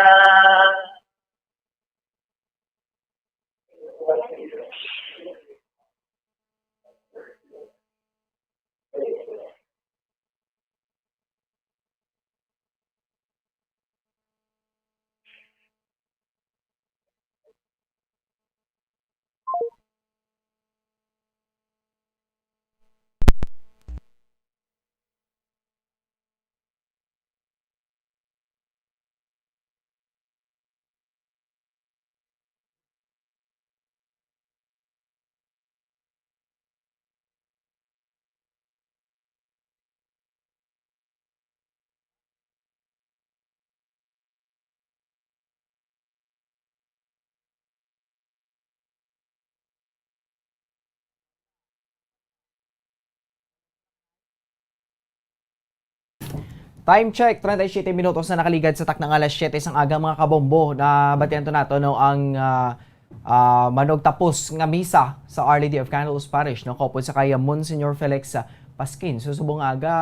Time check, treinta y siete minutos na nakaligad sa takna nga alas siyete sang aga, mga kabombo. Nabatian to nato, no, ang, ah, ah, manugtapos nga misa sa Our Lady of Candles Parish, no, kaupod sa kay Monsignor Felix, ah, Pasquin. So, subong nga aga,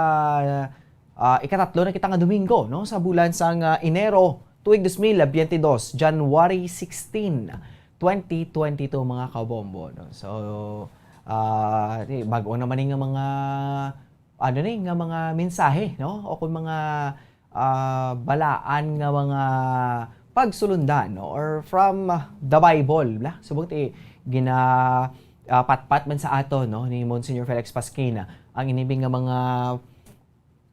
ah, ikatatlo na kita nga Domingo, no, sa bulan sang, ah, Enero, tuig dos mil biyente dos, January sixteen, twenty twenty-two, mga kabombo, no. So, ah, di, bag-o naman ni nga mga ano ni, nga mga mensahe, no? O kung mga, ah, balaan nga mga pagsulundan, no? Or from, ah, the Bible, bla? Subong ti gina, ah, patpat man sa ato, no, ni Monsignor Felix Pasquin, ang inibing nga mga,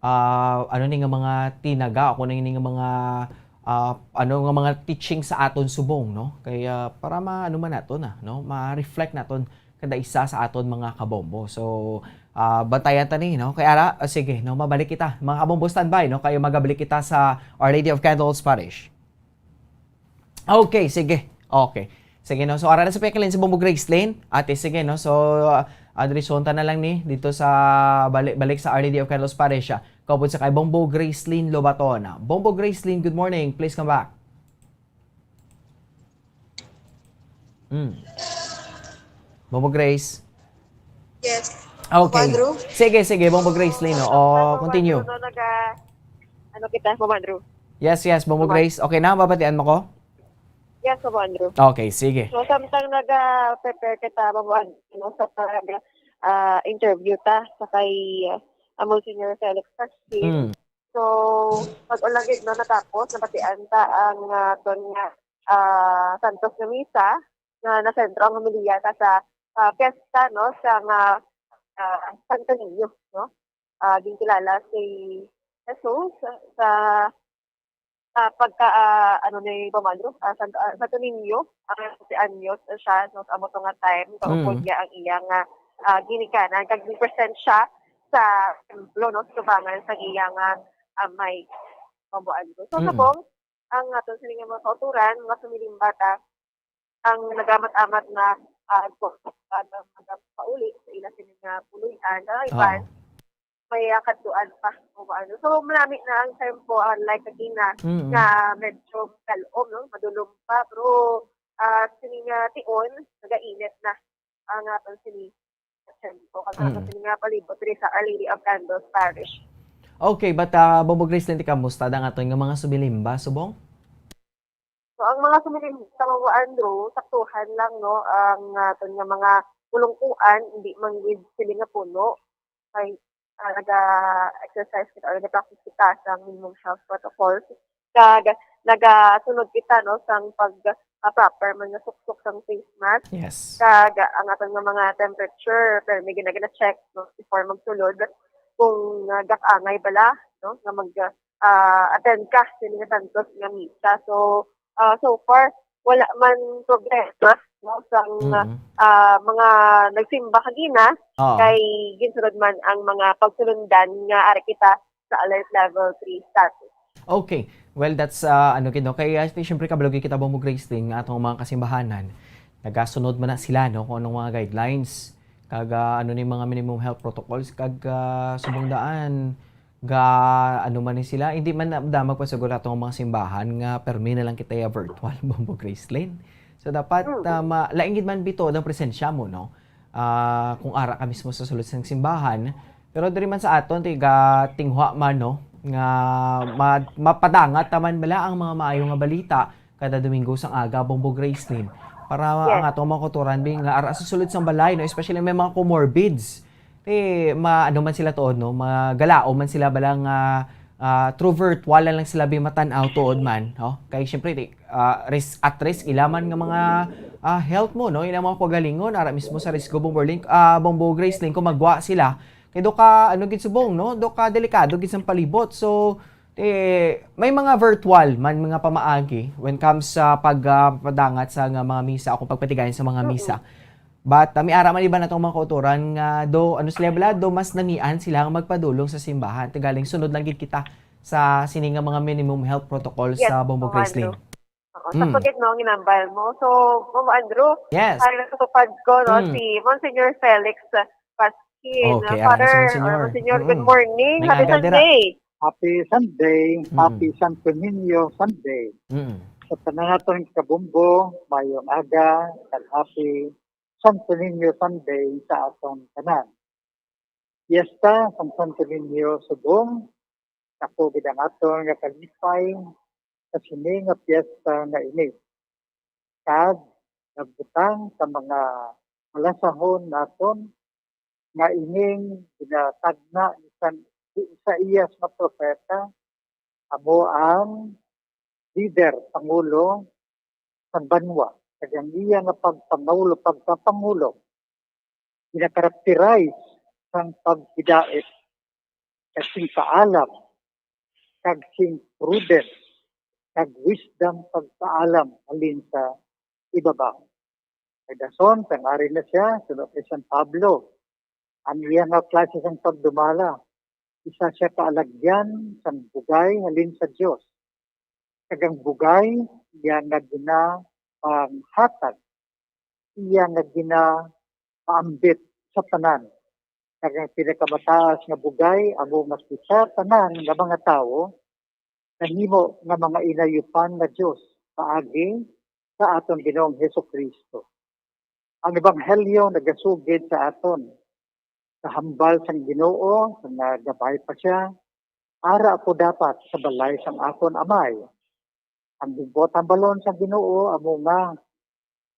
ah, ano ni, nga mga tinaga, o kung ano ni nga mga, ah, ano nga mga teaching sa aton subong, no? Kaya para ma-, ano man naton, ah, no? Ma-reflect naton kada isa sa aton, mga kabombo. So, ah, bantayan ta ni, no? Kay ara, ah, sige, no, mabalik kita. Mga kabombo, standby, no? Kay magabalik kita sa Our Lady of Candles Parish. Okay, sige. Okay. Sige, no? So, ara na sa pagkilin si Bombo Gracelyn. Ate, sige, no? So, ah, adresyon ta na lang ni dito sa balik, balik sa Our Lady of Candles Parish, ah. Kaupod sa kay Bombo Gracelyn Lobaton. Bombo Gracelyn, good morning. Please come back. Mm. Bombo Grace. Yes. Okay. Andrew? Sige, sige, Bombo Grace Lino. O, continue. Andrew, no, naga, ano kita, Bobo Andrew? Yes, yes, Bombo Grace. Okay na, mabatian mo ko? Yes, Bobo Andrew. Okay, sige. So, samtang naga-prepare kita, Bobo Andrew, no, sa pag, ah, interview ta sa kay, ah, Monsignor Felix Pasquin. Mm. So, pag ulagid, no, natapos, nabatian ta ang, ah, ton nga, ah, Santos nga Misa, nga nasentro ang homilya ta sa, ah, fiesta, no, sa nga, ah, Santo Niño, no? Ah, ginkilala si Jesus sa, ah, pagka, ah, ano ni Bombo Andrew, ah, Santo, ah, Santo Niño, ang si Anyos siya, no, sa amo to nga time, kaupod Mm. niya ang iya nga, ah, ginikanan, kag gi-present siya sa templo, no, sa tubangan sa iya nga amay, Bombo Andrew. So, Mm. subong, ang aton sini nga mga kauturan, mga sumilimba ta, ang nagamat-amat na, ah, ko, ah, na nagapauli sa ila sini nga puloy-an, ah, iban, Oo. may, ah, kadtuan pa, o ano. So, malami na ang tempo, ah, like kagina, Mm. nga medyo kalom, no? Madulom pa, pero, ah, sini nga tion, nagainit na ang aton sini. O kag Mm. aton sini nga palibot diri sa Our Lady of Candles Parish. Okay, but, ah, Bombo Grace Lino, kamusta ang aton nga mga sumilimba, subong? So, ang mga sumilimba, Bombo Andrew, saktuhan lang, no, ang, ah, aton nga mga pulong-kuan, hindi man gid sila nga puno. Kay, ah, naga-exercise kita or naga-practice kita sa minimum health protocols. Kag nagasunod kita, no, sang pag, ah, proper man nga suksok sang face mask. Yes. Kag ang aton nga mga temperature, pero may gina-check, no, before magsulod kung, ah, gak-angay bala, no, nga mag, ah, attend ka sini nga santos nga misa. So, ah, so far, wala man problema, no, sang, Mm. ah, mga nagsimba kagina, Oo. kay ginsunod man ang mga pagsulundan nga ari kita sa alert level three status. Okay. Well, that's, ah, ano gid, no? Kay, ah, siyempre, kabalo gid kita, Bombo Grace Lino, nga atong mga kasimbahanan, nagasunod man na sila, no, kung anong mga guidelines, kag, ah, ano ni mga minimum health protocols, kag, ah, subong daan, ga, ano man ni sila, hindi man na, da magpasugod atong mga simbahan nga permi na lang kita ya virtual, Bombo Grace Lino. So, dapat, Mm. ah, ma, lain gid man bitaw ang presensya mo, no? Ah, kung ara ka mismo sa sulod sang simbahan, pero diri man sa aton, tiga tinghua man, no, nga ma-, mapadangat ta man bala ang mga maayo nga balita kada Domingo sang aga, Bombo Grace Lino, para Yes. ang atong mga kauturan, bi, nga ara sa sulod sang balay, no, especially may mga comorbids, ti ma-, ano man sila tuod, no, magalaom man sila bala nga, ah, through virtual na lang sila, bi, matan-aw tuod man, no? Kay, syempre, ti, ah, risk, at risk ila man nga mga, ah, health mo, no? Ila mga kaugalingon, ara mismo sa risko, Bombo Lino, ah, Bombo Grace Lino, kung magwa sila, kay do ka, ano gid subong, no? Do ka delikado gid sang palibot. So, eh, may mga virtual man mga pamaagi when comes sa pag, ah, padangat sa nga mga misa o kung pagpatigayon sa mga Mm-mm. misa. But, ah, may ara man iba natong mga kauturan nga do, ano sila bala, do mas namian sila nga magpadulong sa simbahan. Ti galing sunod lang gid kita sa sini nga mga minimum health protocols Yes, sa Bombo oo, Grace ano. Lino. Oo, Mm. sa pagid, no, ang ginambal mo. So, Bombo Andrew, Yes. ay natutupad ko, no, Mm. si Monsignor Felix Pasquin. Okay, Father, ara si Monsignor. or Monsignor, good Mm-mm. morning. May Happy aga dira. Sunday. Happy Sunday, Mm. Happy Santo Niño Sunday. Mm. Sa tanan naton kabumbo, mayong aga, kag Happy Santo Niño Sunday sa aton tanan. Piyesta sang Santo Niño subong, ako gid ang aton nga kalipay sa sini nga piyesta nga ini. Kag nagbutang sa mga kalasahon naton nga ining ginatagna ni San Isaias nga propeta, amo ang lider, pangulo sang banwa, kag ang iya nga pagpangulo, pagpapangulo, ginakarakterize sang paghidait, kag sing paalam, kag sing prudence, kag wisdom pagpaalam halin sa ibabaw. Kay dason, kang ari na siya, suno kay San Pablo, ang iya nga klase sang pagdumala, isa siya ka alagyan sang bugay halin sa Dios. Kag ang bugay, iya nga ginapanghatag, iya nga ginapaambit sa tanan. Kag ang pinakamataas nga bugay, amo nga kita tanan nga mga tawo, nahimo nga mga inayupan nga Dios paagi sa aton Ginoong Jesu-Cristo. Ang ebanghelyo nagasugid sa aton sa hambal sang Ginoo, nga gabay pa siya, "Ara ako dapat sa balay sang akon amay." Ang buot hambalon sang Ginoo amo nga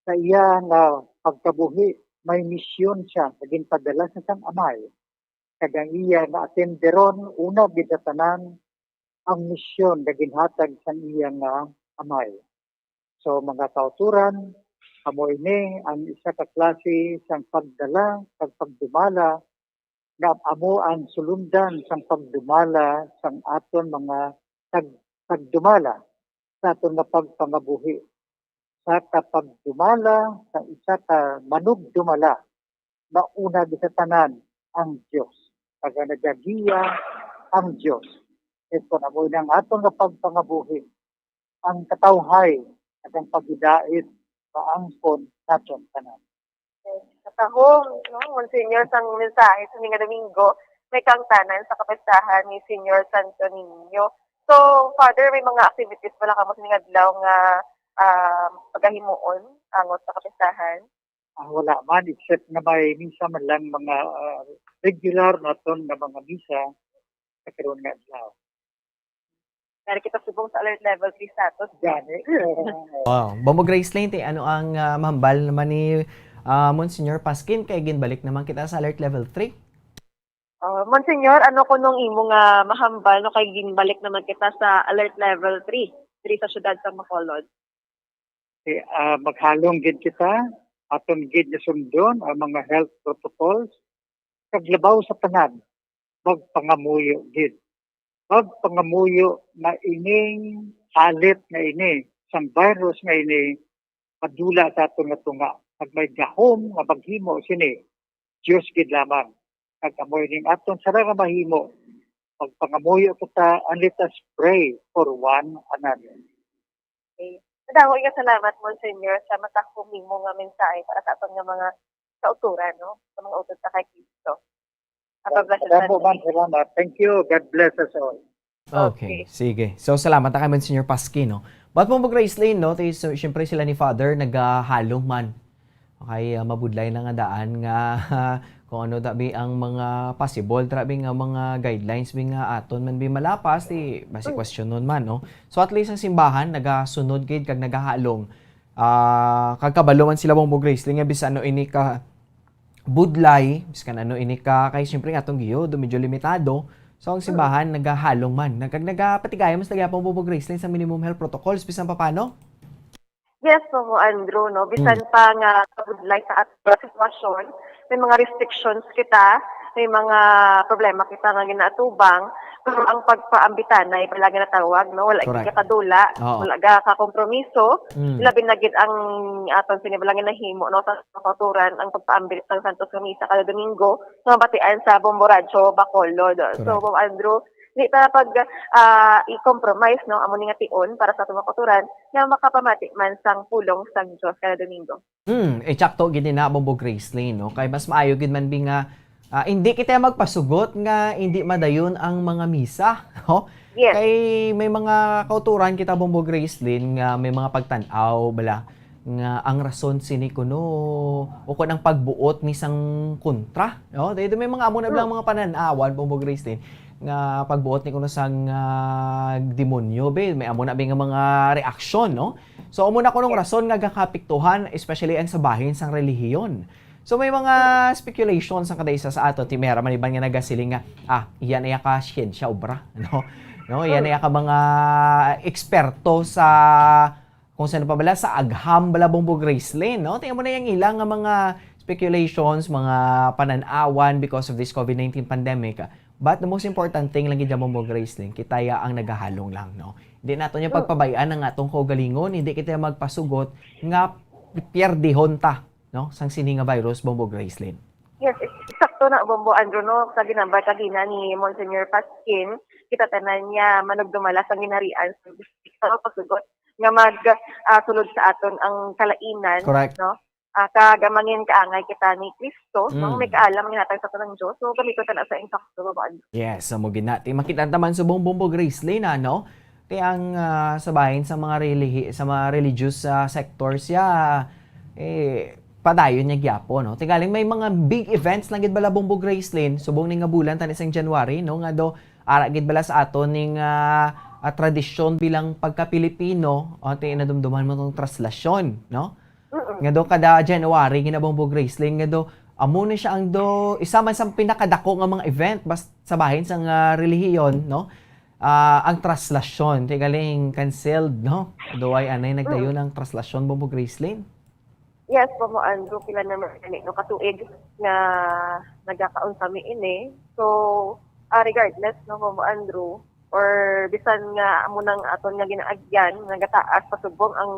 sa iya nga pagkabuhi, may misyon siya nga ginpadala sa sang amay, kag ang iya nga atenderon una gid sa tanan ang misyon nga ginhatag sang iya nga amay. So, mga kauturan, amo ini ang isa ka klase sang pagdala kag pagdumala nga amo ang sulundan sang pagdumala sang aton mga tag-, pagdumala sa aton nga pagpangabuhi, sa ka pagdumala sa isa ka manugdumala mauna gid sa tanan ang Dios. Kag ang nagagiya ang Dios. Kay kun amo ini ang aton nga pagpangabuhi, ang katawhay kag ang paghidait maangkon naton tanan. Katahom, no, Monsignor, sang mensahe sa nga Domingo, may kaangtanan sa kapistahan ni Señor Santo Niño. So, Father, may mga activities bala kamo sa ning adlaw nga, ah, pagahimuon angot sa kapistahan? Ah, wala man, except nga may misa man lang, mga, ah, regular naton nga mga misa sa karon nga adlaw. Dari kita subong sa alert level three status. Gani. Wow. Bombo Gracelyn, ti ano ang, ah, mahambal naman ni, ah, Monsignor Pasquin kay ginbalik naman kita sa alert level three? Ah, Monsignor, ano kuno ang imo nga mahambal, no, kay ginbalik naman kita sa alert level three, diri sa siyudad sa Bacolod? Eh, ah, maghalong gid kita, aton gid nga sundon ang mga health protocols, kag labaw sa tanan, magpangamuyo gid. Magpangamuyo nga ining halit nga ini, sang virus nga ini, madula sa aton nga tunga. Kag may gahom nga maghimo sini, Dios gid lamang. Kag amo ining aton sara nga mahimo, magpangamuyo kita, and let us pray for one another. Okay. Madamo nga salamat, Monsignor, sa matahom nimo nga mensahe para sa aton nga mga kauturan, no? Sa mga utod ta kay Cristo. Madamo man, salamat. Thank you. God bless us all. Okay, okay. Sige. So, salamat na kay Monsignor Pasquin, no? But, Bombo Gracelyn, no? Ti, so, siyempre sila ni Father nagahalong man. Okay, ah, mabudlay na nga daan nga kung ano tabi ang mga possible tabi nga mga guidelines bi nga aton man bi malapas, ti basi, mm, question nun man, no? So, at least ang simbahan nagasunod gid kag nagahalong, ah, kag kabalo man sila, Bombo Gracelyn, nga bisan ano ini ka budlay, biskan ano ini ka, kay siyempre nga atong gihod, medyo limitado. So, ang simbahan nagahalong man. Nag-, nagapatigayon man sa gyapon, Bombo Gracelyn, sa minimum health protocols, bisan pa paano? Yes, Bombo Andrew, no? Bisan pa nga kabudlay sa ating sitwasyon, may mga restrictions kita, may mga problema kita nga ginaatubang, pero ang pagpaambitanay, palagi natawag, no? Wala, correct, gakadula, oo, wala gakakompromiso, mm, labi na gid ang aton sini, wala nga nahimo, no? Sa kauturan, ang pagpaambit sang Santos nga Misa kada Domingo, nga mabatian sa Bombo Radyo Bacolod. So, correct, Bombo Andrew, di ta pag, ah, i-compromise, no, amo ni nga tion para sa aton mga kauturan nga makapamati man sang pulong sang Dios kada Domingo. Hmm, eh, tsakto gid ni na, Bombo Gracelyn, no? Kay mas maayo gid man bi nga, Ah, hindi kita magpasugot nga hindi madayon ang mga misa, no? Yes. Kay may mga kauturan kita, Bombo Gracelyn, nga may mga pagtan-aw bala nga ang rason sini kuno o kun ang pagbuot ni sang kontra, no? Dahil may mga amo na bilang Hmm. mga panan-awan, Bombo Gracelyn, nga pagbuot ni kuno sang, ah, demonyo, be, may amo na ba nga mga reaksyon, no? So, amo na kunong Yes. rason nga gakapiktuhan, especially ang sa bahin sang relihiyon. So, may mga speculations ang kada isa sa ato, ti may ara man iban nga nagasiling nga, "Ah, iya na iya ka siyensya obra," no? No, iya na iya ka mga eksperto sa, kung saan pa bala, sa agham bala, Bombo Gracelyn, no? Tingnan mo na yung ilang nga mga speculations, mga panan-awan because of this covid nineteen pandemic. But the most important thing lang gid, Bombo Gracelyn, kita ya ang nagahalong lang, no? Hindi nato niya Mm. pagpabayaan ang atong kaugalingon, hindi kita magpasugot nga pierdihon ta, no, sang sini nga virus, Bombo Gracelyn. Yes, eksakto na, Bombo Andrew, no? Sa ginambal kagina ni Monsignor Pasquin, kita tanan niya manugdumala sang ginharian sa pagsugot nga mag, ah, sulod sa aton ang kalainan, Correct. no? Ah, kag mangin kaangay kita ni Cristo, no? Mm. May kaalam nga hatag sa aton ang Dios. So, gamiton ta na sa insakto, Bombo Andrew. Yes, amo gid na. Ti makita ta man subong, Bombo Gracelyn, no? Ti ang, ah, sa bahin sa mga relihi-, sa mga religious, ah, sectors ya, eh, padayon niya gyapon, no? Ti galing may mga big events lang gid bala, Bombo Gracelyn, subong ni nga bulan tani sang January, no? Nga do, ara gid bala sa aton ning, ah, ah, tradisyon bilang pagka-Pilipino, o, ti nadumduman mo tong traslasyon, no? Mm-mm. Nga do kada January, gina, Bombo Gracelyn, nga do, amo ni siya ang do, isa man sa pinakadako nga mga event, bas-, sa bahin sang, ah, relihiyon, no? Ah, ang traslasyon, ti galing canceled, no? Do ay anay nagdayon Mm. ang traslasyon, Bombo Gracelyn? Yes, Bombo Andrew, pila naman gani, no, katuig nga nagakaon kami ini. So, ah, regardless, no, Bombo Andrew, or bisan nga amo nang aton nga ginaagyan, nagataas pa subong ang,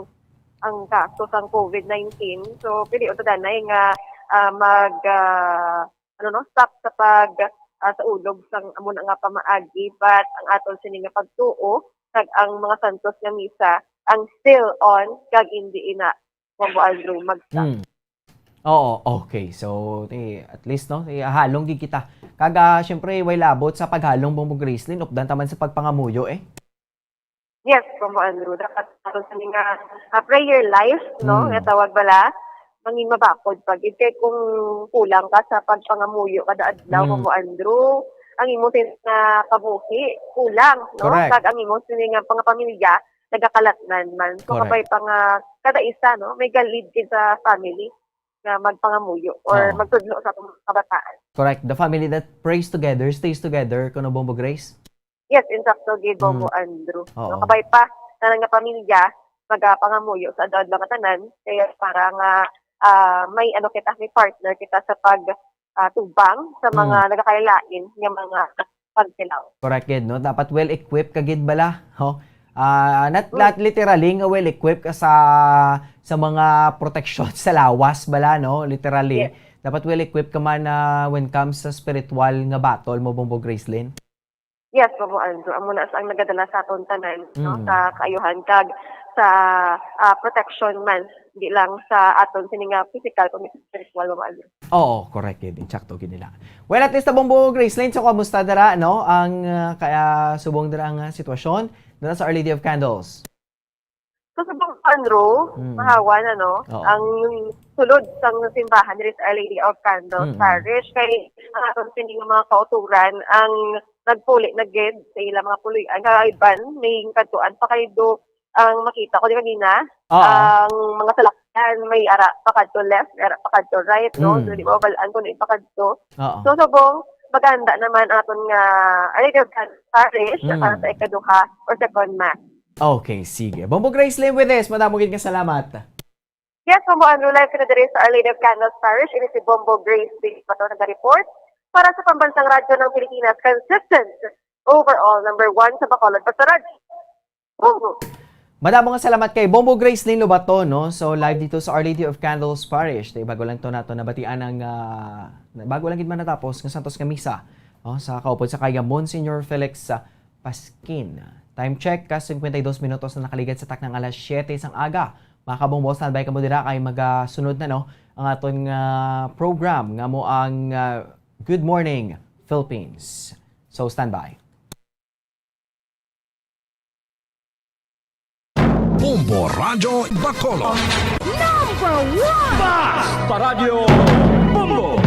ang kaso sang covid nineteen. So, pili unta danay nga, ah, mag, ah, ano, no, stop sa pag, ah, sa ulog sang amo na nga pamaagi, but ang aton sini nga pagtuo kag ang mga santos nga misa ang still on kag hindi ina, Bombo Andrew, mag-stop. Mm. Oo, okay. So, eh, at least, no, eh, halong gid kita. Kag, ah, syempre, way labot sa paghalong, Bombo Gracelyn, updan ta man sa pagpangamuyo, eh. Yes, Bombo Andrew. Dapat aton sa mga, ah, prayer life, no, Mm. nga tawag bala, mangin mabakod pa gid. Kay kung kulang ka sa pagpangamuyo kada adlaw, Mm. Bombo Andrew, ang imo sin-, nga kabuhi, kulang, no? Correct. Kag ang imo sini nga pangapamilya, nagakalatnan man. So, Correct. kabay pa nga kada isa, no, may galid gid sa family nga magpangamuyo or Oh. magtudlo sa atong kabataan. Correct. The family that prays together stays together, kuno, Bombo Grace? Yes, insakto gid, Bombo Mm. Andrew. Oo. No, kabay pa, tanan nga pamilya, magapangamuyo sa adlaw-adlaw nga tanan. Kaya para nga, ah, may ano kita, may partner kita sa pag, ah, tubang sa mga Mm. nagakalain-lain nga mga pagtilaw. Correct gid, no? Dapat well-equipped ka gid bala, ho? Ah, not, Mm. not literally nga well-equipped ka sa, sa mga proteksyon sa lawas bala, no? Literally. Yes. Dapat well-equipped ka man, ah, when comes sa spiritual nga battle mo, Bombo Gracelyn. Yes, Bombo Andrew. Amo na ang nagadala sa aton tanan, no? Mm. Sa kaayuhan kag sa, ah, protection man, di lang sa aton sini nga physical, kundi spiritual, Bombo Andrew. Oo, correct gid. Insakto gid nila. Well, at least, Bombo Gracelyn, so kamusta dira, no? Ang, ah, kaya subong dira ang, ah, sitwasyon dira sa Our Lady of Candles. So, sa Bangkan, Ro, Mm. mahawa na, no? Oo. Ang sulod sang simbahan diri sa Our Lady of Candles Mm-mm. Parish, kay ang aton sini nga mga kauturan ang nagpuli na gid sa ilang mga puloy-an. Kay iban, may kadtuan pa kay do ang makita ko di kanina, Oo. ang mga salakyan, may ara pa kadto left, may ara pa kadto right, no? Mm. So, di ba, balaan ko na ipakadto. Oo. So, subong, maganda naman aton nga Our Lady of Candles Parish Mm. para sa ikaduha or second mass. Okay, sige. Bombo Grace Lim with this. Madamo gid nga salamat. Yes, Bombo Andrew, live ka na diri sa Our Lady of Candles Parish. Ini si Bombo Grace Lim Bato naga-report para sa Pambansang Radyo ng Pilipinas. Consistent, overall, number one sa Bacolod, basta radyo. Bombo. Madamo nga salamat kay Bombo Grace Lim Lobato, no? So, live dito sa Our Lady of Candles Parish. Tay bago lang to nato nabatian ang, ah, bago lang gid man natapos nga santos nga misa, no? Sa kaupod sa kay Monsignor Felix, ah, Pasquin. Time check, ka cincuenta y dos minutos na nakaligad sa taknang alas siyete sang aga. Mga kabombo, standby kamo dira kay magasunod na, no, ang aton nga program nga mo ang, ah, Good Morning Philippines. So, stand by. Bombo Radyo Bacolod. Number one! Basta Radyo Bombo!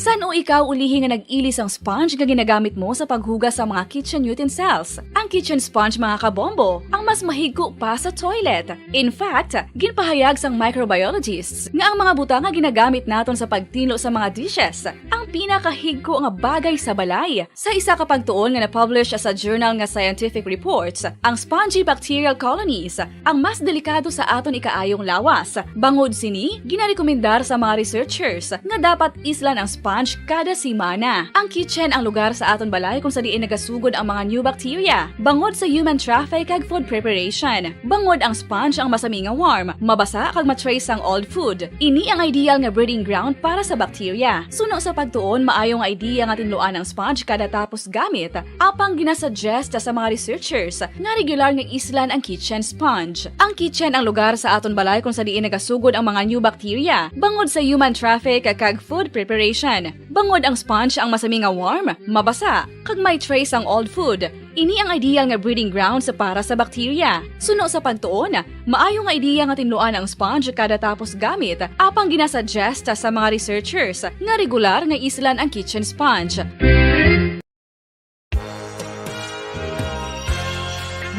San-o ikaw ulihi nga nag-ili sang sponge nga ginagamit mo sa paghugas sa mga kitchen utensils? Ang kitchen sponge, mga kabombo, ang mas mahigko pa sa toilet. In fact, ginpahayag sang microbiologists nga ang mga butang nga ginagamit naton sa pagtinlo sa mga dishes ang pinakahigko nga bagay sa balay. Sa isa ka pagtuon nga na-publish sa journal nga Scientific Reports, ang spongy bacterial colonies ang mas delikado sa aton ikaayong lawas. Bangod sini, ginarekomendar sa mga researchers nga dapat islan ang sponge kada semana. Ang kitchen ang lugar sa aton balay kung sa diin nagasugod ang mga new bacteria, bangod sa human traffic kag food preparation. Bangod ang sponge ang masami nga warm, mabasa kag ma-trace ang old food. Ini ang ideal nga breeding ground para sa bacteria. Suno sa pagtuon, maayo nga idea nga tinluan ang sponge kada tapos gamit. Apang ginasuggest sa mga researchers nga regular nga islan ang kitchen sponge. Ang kitchen ang lugar sa aton balay kung sa diin nagasugod ang mga new bacteria, bangod sa human traffic kag food preparation. Bangod ang sponge ang masami nga warm, mabasa, kag may trace ang old food. Ini ang ideal nga breeding grounds para sa bacteria. Suno sa pagtuon, maayo nga idea nga tinluan ang sponge kada tapos gamit, apang ginasuggest sa mga researchers nga regular nga islan ang kitchen sponge.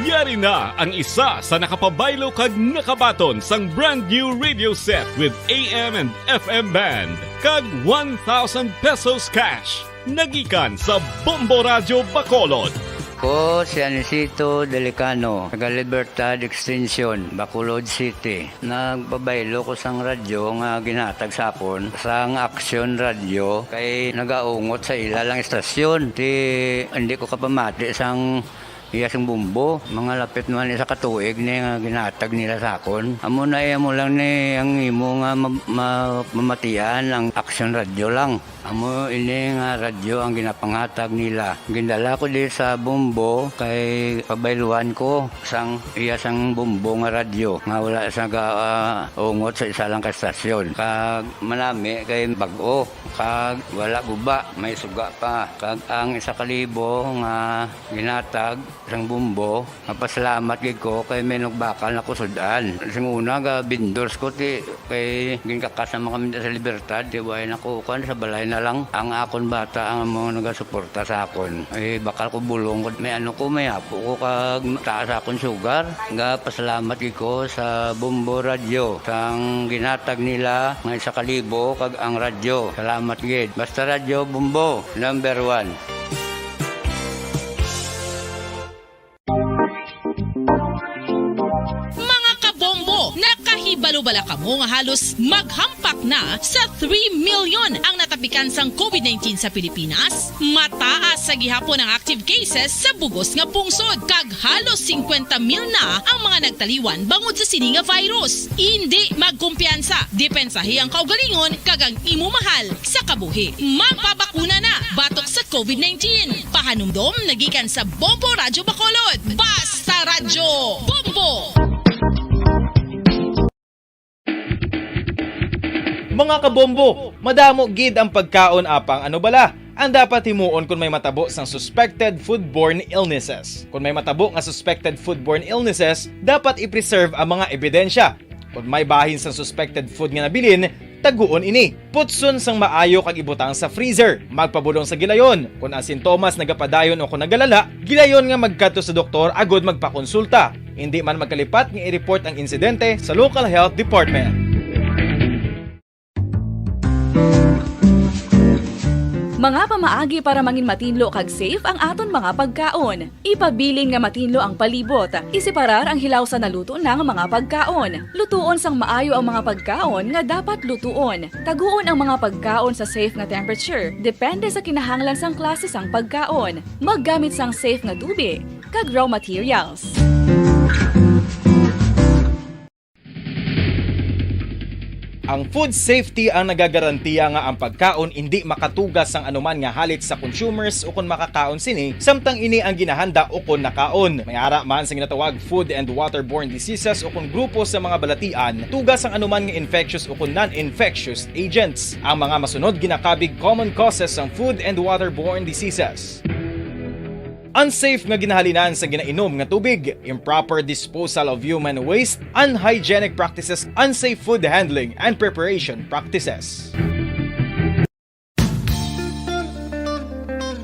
Yari na ang isa sa nakapabaylo kag nakabaton sang brand new radio set with A M and F M band kag one thousand pesos cash. Nagikan sa Bombo Radyo Bacolod. Ko si Anisito Delicano, taga Libertad Extension, Bacolod City. Nagpabaylo ko sang radyo nga ginhatag sa akon sang Aksyon Radyo kay nagaungot sa ila lang istasyon. Ti, hindi ko kapamati sang iya sing bombo. Mga lapit naman isa ka tuig ni nga ginhatag nila sa akon. Amo na, amo lang ni ang imo nga ma-, ma-, mamatian ang Aksyon Radyo lang. Amo ini nga radyo ang ginapanghatag nila. Gindala ko di sa bombo kay pabayluan ko sang iya sang bombo nga radyo nga wala sa ga, ah, ungot sa isa lang ka estasyon. Kag manami kay bag-o, kag wala guba, may suga pa. Kag ang isa ka libo nga ginhatag sang bombo, mapasalamat gid ko kay may nagbakal na ko sud-an. Sing una, ga vendors ko, ti, kay ginkakas naman kami sa Libertad, ti, way na ko, kuan, sa balay na lang. Ang akon bata ang mga nagasuporta sa akon. Eh, bakal ko bulong ko, may ano ko, may apo ko, kag taas akon sugar. Ga pasalamat gid ko sa Bombo Radyo, sang ginhatag nila nga isa ka libo, kag ang radyo. Salamat gid. Basta Radyo Bombo, number one. Mga kabombo, nakahibalo bala kamo nga halos maghampak na sa three million ang natapikan sang covid nineteen sa Pilipinas? Mataas sa gihapon ang active cases sa bug-os nga pungsod, kag halos singkwenta mil na ang mga nagtaliwan bangod sa sini nga virus. Indi magkumpiyansa, depensahi ang kaugalingon kag ang imo mahal sa kabuhi. Magpabakuna na batok sa covid nineteen. Pahanumdom nagikan sa Bombo Radyo Bacolod. Basta Radyo Bombo! Mga kabombo, madamo gid ang pagkaon, apang ano bala ang dapat himuon kon may matabo sang suspected foodborne illnesses? Kon may matabo nga suspected foodborne illnesses, dapat i-preserve ang mga ebidensya. Kon may bahin sang suspected food nga nabilin, taguon ini. Putson sang maayo kag ibutang sa freezer. Magpabulong sa gilayon. Kon ang sintomas nagapadayon o kon nagalala, gilayon nga magkadto sa doktor agud magpakonsulta. Indi man magkalipat nga i-report ang insidente sa local health department. Mga pamaagi para mangin matinlo kag safe ang aton mga pagkaon. Ipabilin nga matinlo ang palibot. Iseparar ang hilaw sa naluto na nga mga pagkaon. Lutuon sang maayo ang mga pagkaon nga dapat lutuon. Taguon ang mga pagkaon sa safe nga temperature, depende sa kinahanglan sang klase sang pagkaon. Maggamit sang safe nga tubi kag raw materials. Ang food safety ang nagagarantiya nga ang pagkaon indi makatuga sang anuman nga halit sa consumers ukon makakaon sini, samtang ini ang ginahanda ukon nakaon. May ara man sa ginatawag food and waterborne diseases ukon grupo sa mga balatian, tuga sang anuman nga infectious ukon non-infectious agents. Ang mga masunod ginakabig common causes sang food and waterborne diseases. Unsafe nga ginahalinan sa ginainom nga tubig, improper disposal of human waste, unhygienic practices, unsafe food handling, and preparation practices.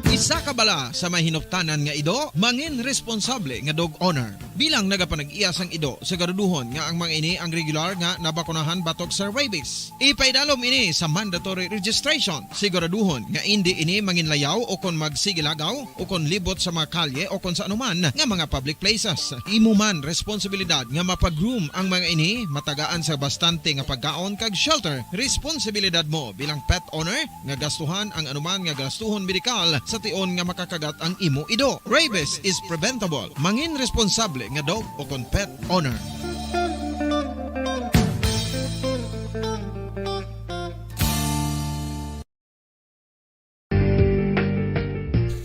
Isa ka bala sa may hinuptanan nga ido, mangin responsable nga dog owner. Bilang nagapanag-iya sang ido, siguraduhon nga ang mga ini ang regular nga nabakunahan batok sa rabies. Ipaidalom ini sa mandatory registration. Siguraduhon nga indi ini manginlayaw o kon magsigilagaw o kon libot sa mga kalye o kon sa anuman nga mga public places. Imo man responsibilidad nga mapag-groom ang mga ini, matagaan sa bastante nga pagkaon kag shelter. Responsibilidad mo bilang pet owner nga gastuhan ang anuman nga gastuhon medikal sa tion nga makakagat ang imo ido. Rabies is preventable. Mangin responsable nga dog o kon pet owner.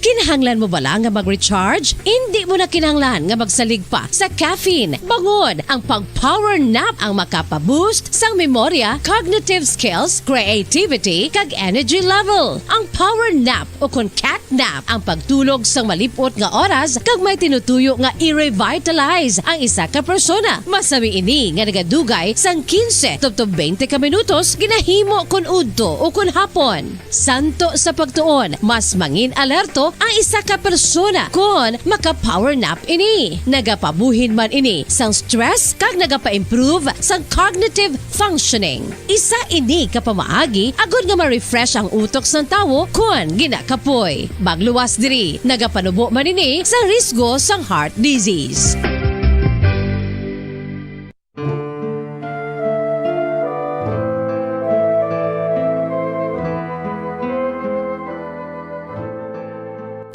Kinahanglan mo bala nga mag-recharge? Indi mo na kinahanglan nga magsalig pa sa caffeine. Bangod ang pag-power nap ang makapa-boost sang memorya, cognitive skills, creativity, kag energy level. Ang power nap o kon cat nap ang pagtulog sang malip-ot nga oras kag may tinutuyo nga i-revitalize ang isa ka persona. Masami ini nga nagadugay sang quince tubtob twenty ka minutos ginahimo kon udto o kon hapon. Santo sa pagtuon, mas mangin alerto ang isa ka persona kon maka-power nap ini. Nagapabuhin man ini sang stress kag nagapa-improve sang cognitive functioning. Isa ini ka pamaagi agod nga ma-refresh ang utok sang tawo kon ginakapoy. Magluwas diri, nagapanubo man ini sa risgo sang heart disease.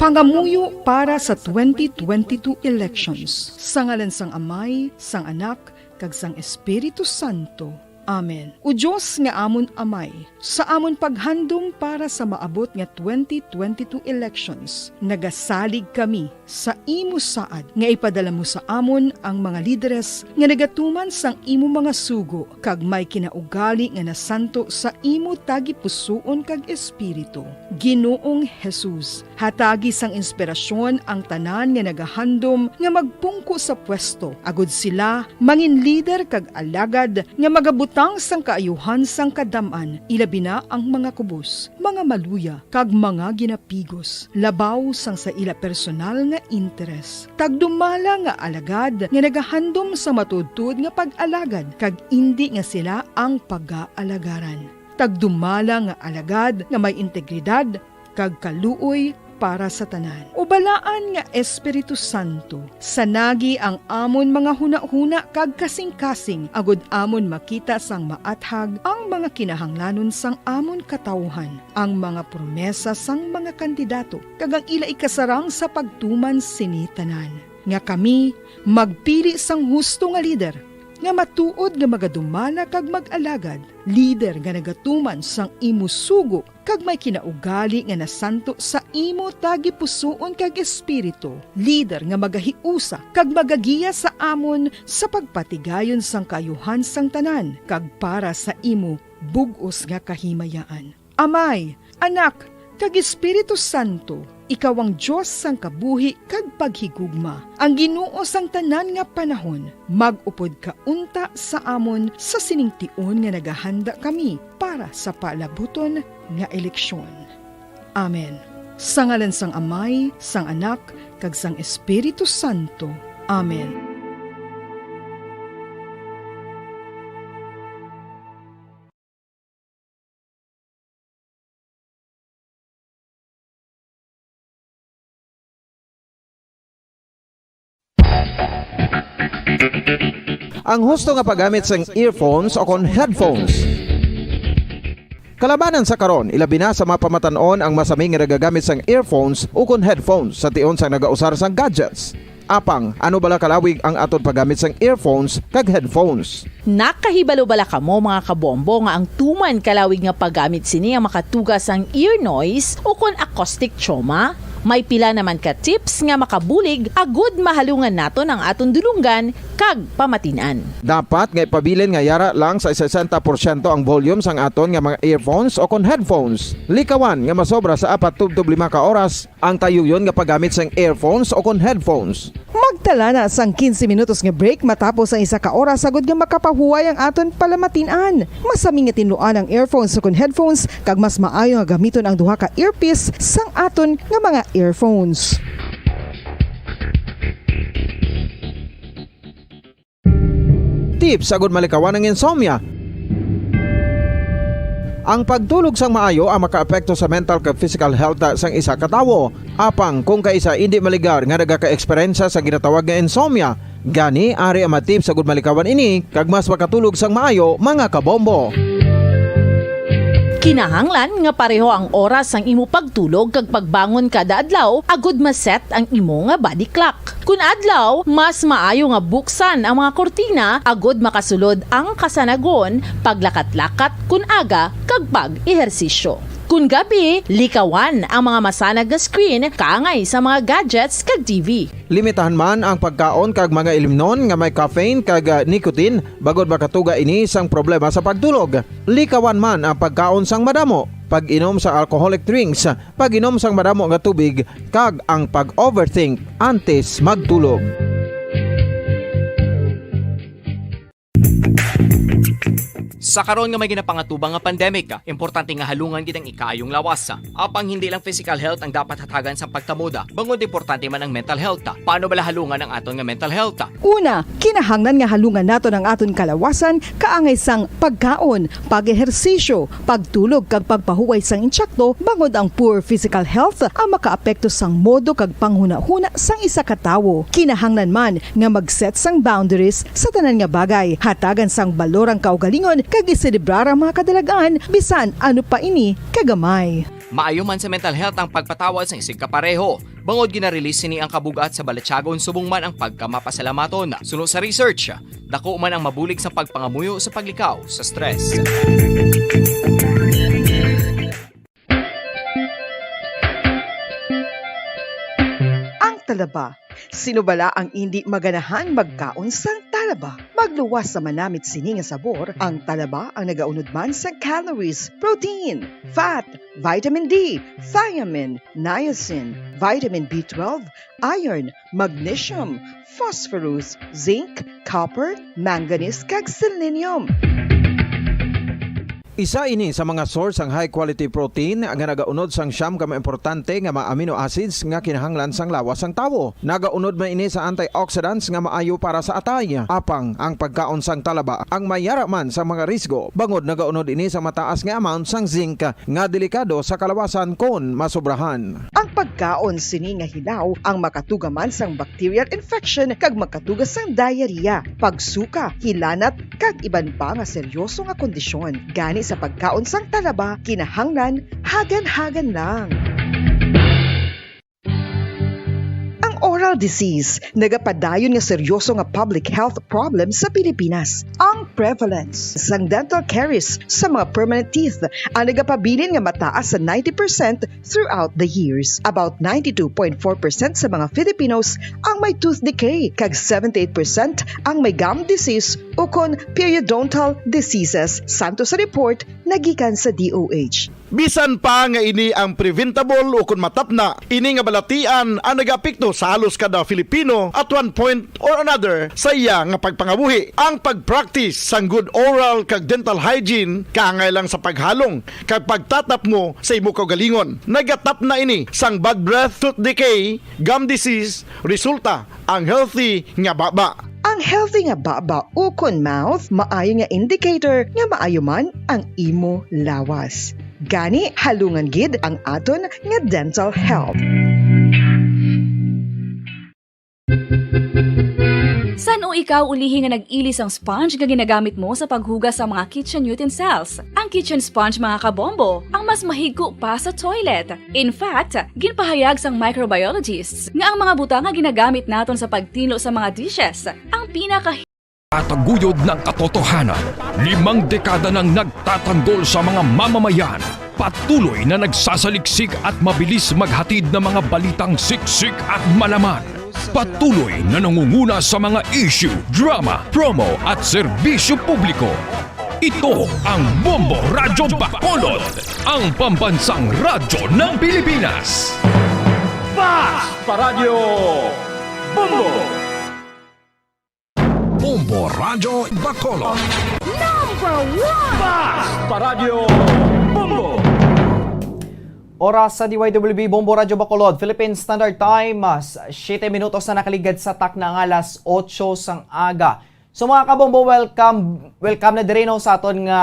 Pangamuyo para sa twenty twenty-two elections. Sa ngalan sang Amay, sang Anak, kag sang Espiritu Santo. Amen. O Dios nga amon Amay, sa amon paghandom para sa maabot nga twenty twenty-two elections, nagasalig kami sa imo saad nga ipadala mo sa amon ang mga lideres nga nagatuman sang imo mga sugo kag may kinaugali nga nasanto sa imo tagipusoon kag espiritu. Ginoong Jesus, hatagi sang inspirasyon ang tanan nga nagahandom nga magpungko sa pwesto, agud sila mangin lider kag alagad nga magabutang sang kaayuhan sang kadam-an, ilabi na ang mga kubos, mga maluya, kag mga ginapigos, labaw sang sa ila personal nga interes. Tagdumala nga alagad nga nagahandom sa matuodtuod nga pag-alagad, kag indi nga sila ang pagaalagarang. Tagdumala nga alagad nga may integridad kag kaluoy para sa tanan. O Balaan nga Espiritu Santo, sanagi ang amon mga hunahuna kag kasingkasing, agud amon makita sang maathag ang mga kinahanglanon sang amon katawuhan, ang mga promesa sang mga kandidato, kag ang ila ikasarang sa pagtuman sini tanan, nga kami magpili sang husto nga lider, nga matuod nga magadumala kag mag-alagad, lider nga nagatuman sang imo sugo kag may kinaugali nga nasanto sa imo tagipusoon kag espiritu, lider nga magahiusa kag magagiya sa amon sa pagpatigayon sang kaayuhan sang tanan kag para sa imo bug-os nga kahimayaan. Amay, Anak, kag Espiritu Santo, ikaw ang Dios sang kabuhi kag paghigugma, ang Ginoo sang tanan nga panahon. Mag-upod ka unta sa amon sa sining tion nga nagahanda kami para sa palabuton nga eleksyon. Amen. Sa ngalan sang Amay, sang Anak, kag sang Espiritu Santo. Amen. Ang husto nga paggamit sang earphones o kon headphones. Kalabanan sa karon, ilabi na sa mga pamatan-on ang masami nga nagagamit sang earphones o kon headphones sa tion sang nagausar sang gadgets. Apang, ano bala kalawig ang aton paggamit sang earphones kag headphones? Nakahibalo bala kamo, mga kabombo, nga ang tuman kalawig nga paggamit sini ang makatuga sang ear noise ukon acoustic trauma? May pila naman ka tips nga makabulig agud mahalungan naton ang aton dulonggan kag pamatin-an. Dapat nga ipabilin nga yara lang sa sesenta porsyento ang volume sang aton nga mga earphones ukon headphones. Likawan nga masobra sa apat tubtob lima ka oras ang tayuyon nga paggamit sang earphones ukon headphones. Magtala na sang quince minutos nga break matapos ang isa ka oras, agud nga makapahuway ang aton palamatin-an. Masami nga tinluan ang earphones ukon headphones, kag mas maayo nga gamiton ang duha ka earpiece sang aton nga mga earphones. Tips agud malikawan ang insomnia. Ang pagtulog sang maayo ang makaapekto sa mental kag physical health sang isa ka tawo. Apang kung kaisa indi maligar nga nagakaeksperyensya sa ginatawag nga insomnia, gani ari ang mga tips agud malikawan ini kag mas makatulog sang maayo, mga kabombo. Kinahanglan nga pareho ang oras sang imo pagtulog kag pagbangon kada adlaw agud ma-set ang imo nga body clock. Kun adlaw, mas maayo nga buksan ang mga kurtina agud makasulod ang kasanagon, paglakat-lakat kun aga, kag pag-ehersisyo. Kun gabi, likawan ang mga masanag nga screen kaangay sa mga gadgets kag T V. Limitahan man ang pagkaon kag mga ilimnon nga may caffeine kag, ah, nicotine, bangod makatuga ini sang problema sa pagtulog. Likawan man ang pagkaon sang madamo, pag-inom sa alcoholic drinks, pag-inom sang madamo nga tubig, kag ang pag-overthink antes magtulog. Sa karon nga may ginapangatubang nga pandemic, importante nga halungan gid ang ikaayong lawas. Apang hindi lang physical health ang dapat hatagan sang pagtamod, bangod importante man ang mental health. Paano bala halungan ang aton nga mental health? Una, kinahanglan nga halungan naton ang aton kalawasan kaangay sang pagkaon, pag-ehersisyo, pagtulog kag pagpahuway sang intsakto, bangod ang poor physical health ang makaapekto sang modo kag panghunahuna sang isa ka tawo. Kinahanglan man nga mag-set sang boundaries sa tanan nga bagay. Hatagan sang balor ang kaugalingon kag iselebrar ang mga kadalag-an, bisan ano pa ini kagamay. Maayo man sa mental health ang pagpatawad sang isigkapareho, bangod gina-release sini ang kabug-at sa balatyagon subong man ang pagkamapasalamaton. Suno sa research, dako man ang mabulig sa pagpangamuyo sa paglikaw sa stress. Ang talaba. Sino bala ang indi maganahan magkaon sang talaba? Magluwas sa manamit sini nga sabor, ang talaba ang nagaunod man sang calories, protein, fat, vitamin D, thiamine, niacin, vitamin B twelve, iron, magnesium, phosphorus, zinc, copper, manganese, kag selenium. Isa ini sa mga source sang high quality protein nga nagaunod sang siyam ka mga importante nga mga amino acids nga kinahanglan sang lawas sang tawo. Nagaunod man ini sa antioxidants nga maayo para sa atay. Apang ang pagkaon sang talaba ang may yara man sa mga risgo, bangod nagaunod ini sa mataas nga amount sang zinc nga delikado sa kalawasan kon masobrahan. Ang pagkaon sini nga hilaw ang makatuga man sang bacterial infection kag makatuga sang diarrhea, pagsuka, hilanat, kag iban pa nga seryoso nga kondisyon. Gani sa pagkaon sang talaba, kinahanglan hagan-hagan lang. Ang oral disease nagapadayon nga seryoso nga public health problem sa Pilipinas. Ang prevalence sang dental caries sa mga permanent teeth ang nagapabilin nga mataas sa ninety percent throughout the years. About ninety-two point four percent sa mga Filipinos ang may tooth decay, kag seventy-eight percent ang may gum disease ukon periodontal diseases, santo sa report nga gikan sa D O H. Bisan pa nga ini ang preventable ukon matapna, ini nga balatian ang nagaapekto sa halos kada Filipino at one point or another sa iya nga pagpangabuhi. Ang pag-practice sang good oral kag dental hygiene kaangay lang sa paghalong kag pagtatapmo sa imo kaugalingon. Nagatapna ini sang bad breath, tooth decay, gum disease, resulta ang healthy nga baba. Ang healthy nga baba ukon mouth maayo nga indicator nga maayo man ang imo lawas. Gani, halungan gid ang aton nga dental health. San-o Ikaw ulihi nga nag-ili sang sponge nga ginagamit mo sa paghugas sa mga kitchen utensils. Ang kitchen sponge, mga kabombo, ang mas mahigko pa sa toilet. In fact, ginpahayag sang microbiologists nga ang mga butang nga ginagamit naton sa pagtinlo sa mga dishes ang pinaka Tataguyod ng katotohanan. Limang dekada nang nagtatanggol sa mga mamamayan. Patuloy na nagsasaliksik at mabilis maghatid ng mga balitang siksik at malaman. Patuloy na nangunguna sa mga issue, drama, promo at serbisyo publiko. Ito ang Bombo Radyo Bacolod, ang pambansang radyo ng Pilipinas. Bas Paradyo Bombo! Bombo Radyo Bacolod. Number one! Bas Paradyo Bombo! Oras sa D Y W B Bombo Radyo Bacolod, Philippine Standard Time, mas siyete minutos na nakaligad sa takna nga alas otso sang aga. So, mga kabombo, welcome, welcome na diri, no, sa aton nga,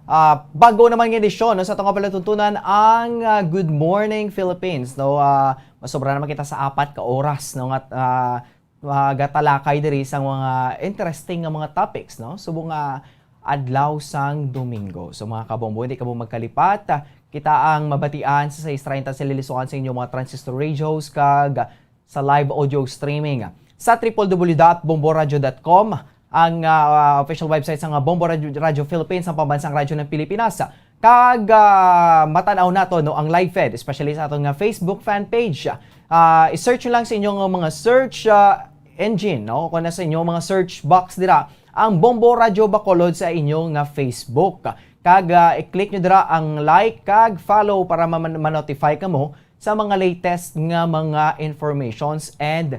ah, bago naman nga edisyon, no, sa aton nga palatuntunan, ang, ah, Good Morning Philippines, no. Ah, masobra naman kita sa apat ka oras, no, nga, ah, magatalakay diri sa mga interesting nga mga topics, no? Subong nga adlaw sang Domingo. So, mga kabombo, hindi kamo magkalipat. Kita ang mabatian sa sais treinta sa lilisuan sa inyong mga transistor radios kag sa live audio streaming sa triple W dot bomboradio dot com, ang, ah, official website sa nga Bombo Radio, Radio Philippines, ang pambansang radyo ng Pilipinas. Kag, ah, matan-aw nato, no, ang live feed, especially sa aton nga Facebook fan page. Ah, i-search nyo lang sa inyong mga search, ah, engine, no? Kung sa inyong mga search box dira, ang Bombo Radyo Bacolod sa inyong nga Facebook. Kag, ah, i-click nyo dira ang like kag follow para ma-, ma-notify kamo sa mga latest nga mga informations and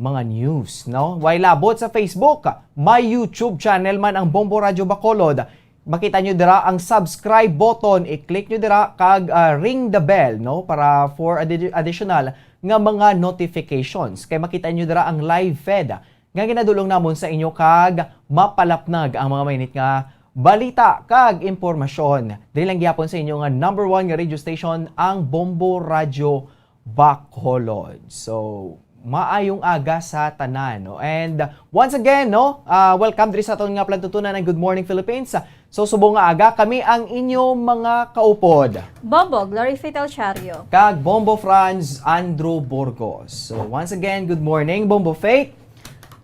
mga news, no? Way labot sa Facebook, may YouTube channel man ang Bombo Radyo Bacolod. Makita nyo dira ang subscribe button, i-click nyo dira kag, ah, ring the bell, no? Para for addi-, additional nga mga notifications. Kay makita nyo dira ang live feed nga ginadulong namon sa inyo kag mapalapnag ang mga mainit nga balita kag impormasyon. Diri lang gyapon sa inyo nga number one nga radio station, ang Bombo Radyo Bacolod. So, maayong aga sa tanan, no? And, uh, once again, no, uh, welcome diri sa aton nga palatuntunan ang Good Morning Philippines. So, subong nga aga, kami ang inyo mga kaupod. Bombo, Glory Faith El Chario. Kag Bombo Franz Andrew Burgos. So, once again, good morning, Bombo Faith.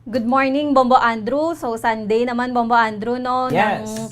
Good morning, Bombo Andrew. So, Sunday naman, Bombo Andrew, no? Yes. Ng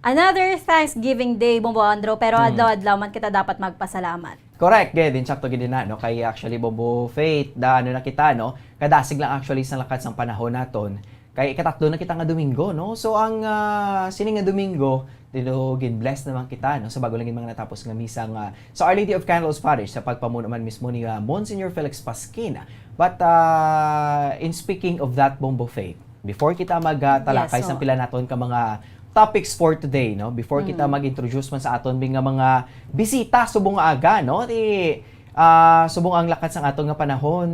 another Thanksgiving Day, Bombo Andrew. Pero Mm. adlaw-adlaw man kita dapat magpasalamat. Correct, gid. Insakto gid na, no? Kay actually, Bombo Faith, da, ano na kita, no? Kadasig lang actually sa lakat sang panahon naton. Kay ikatatlo na kita nga Domingo, no? So, ang, ah, sini nga Domingo, dito gin-bless naman kita, no? Sa bago lang gid mga natapos nga misa nga sa Our Lady of Candles Parish, sa pagpamuno man mismo ni, ah, Monsignor Felix Pasquin. But, ah, in speaking of that, Bombo Faith, before kita mag, ah, talakay Yes, sang oh. pila naton ka mga topics for today, no? Before kita Mm. mag-introduce man sa aton nga mga bisita subong nga aga, no? Di, ah, subong ang lakat sang aton nga panahon,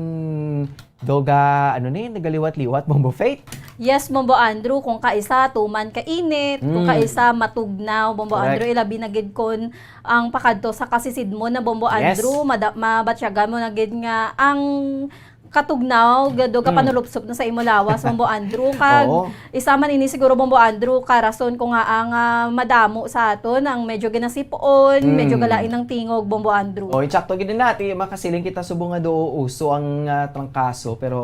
doga, ano ni, nagaliwat-liwat, Bombo Faith? Yes, Bombo Andrew, kung kaisa tuman kainit, kung Mm. kaisa matugnaw, Bombo Correct. Andrew, ilabi na gid kon ang pakadto sa kasisidmon na, Bombo Yes. Andrew, mada-, mabatyagan mo na gid nga ang katugnaw, gado ka Mm. panulupsop na sa imo lawas, Bombo Andrew. Kag Oo. isa man ini siguro, Bombo Andrew, ka rason ko nga ang, ah, madamo sa aton ang medyo ginasipon, Mm. medyo galain ang tingog, Bombo Andrew. Oh, insakto gid na, ti, makasiling kita subong nga do uso ang, ah, trangkaso, pero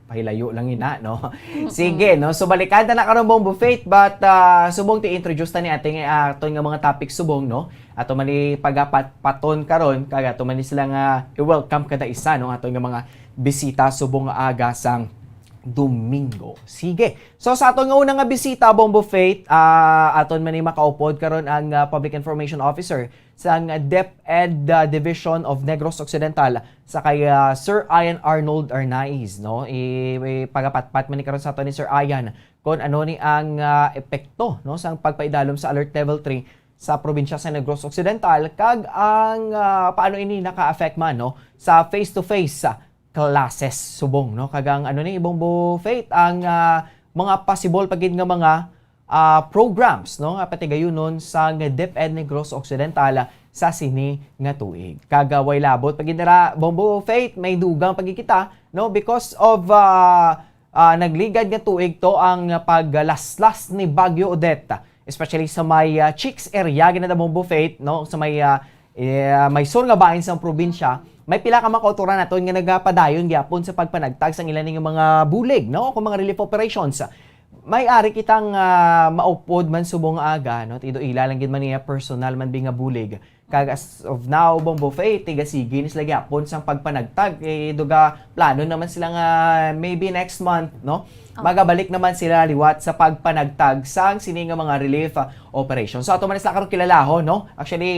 pahilayo lang ina, no? Mm-mm. Sige, no? So, balikan ta na karon, Bombo Faith, but, ah, subong ti introduce ta ni ate nga, ah, aton nga mga topic subong, no? Ato man ni pagapat-paton karon, kag ato man ni sila nga i-welcome kada isa, no? Aton nga mga bisita subong nga aga sang Domingo. Sige. So, sa aton nga una nga bisita, Bombo Faith, ah, aton man ni makaupod karon ang, ah, Public Information Officer sang DepEd, ah, Division of Negros Occidental, sa kay, ah, Sir Ian Arnold Arnaiz, no? I, ipagapatpat man ni karon sa aton ni Sir Ian kung ano ni ang, ah, epekto, no, sang pagpaidalom sa Alert Level three sa probinsya sa Negros Occidental, kag ang, ah, paano ini naka-affect man, no, sa face-to-face, ah, classes subong, no? Kag ang ano ni, Bombo Faith, ang, ah, mga possible pa gid nga mga, ah, programs, no, nga patigayunon sang DepEd Negros Occidental sa sini nga tuig. Kag, ah, way labot pa gid dira, Bombo Faith, may dugang pa gid kita, no, because of, ah, Ah, nagligad nga tuig to ang paglaslas ni Bagyo Odette, especially sa may, ah, Chicks area, ginadabong Bufate, no? Sa may, ah, eh, may sur nga bahin sang probinsya. May pila ka mga kautoran naton nga nagapadayon gyapon sa pagpanagtag sang ila ning mga bulig, no? Kung mga relief operations. May ari kitang, ah, maupod man subong aga, no? Ti do ila lang gid man niya personal man bi nga bulig. Kag as of now, Bombo Faith, tigasigi ni sila gyapon sang pagpanagtag. Kay duga, plano naman sila nga maybe next month, no? Oh. Magabalik naman sila liwat sa pagpanagtag sang sini nga mga relief, ah, operation. So, ato man sila karon kilalahon, no? Actually,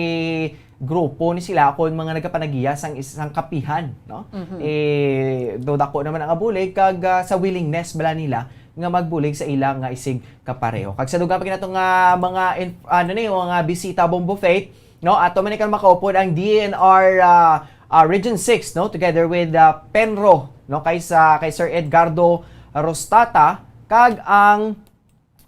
grupo ni sila kon mga nagapanagiya sang isang kapihan, no? Mhm. Eh, do dako naman ang abulig kag, ah, sa willingness bala nila nga magbulig sa ila nga isig kapareho. Kag sa dugang pa gid nato nga mga inf-, ano ni, mga bisita, Bombo Faith, no? Ato man ni karon makaupod ang D N R, ah, ah, Region six, no? Together with, ah, Penro, no? Kay sa, kay Sir Edgardo Rostata, kag ang,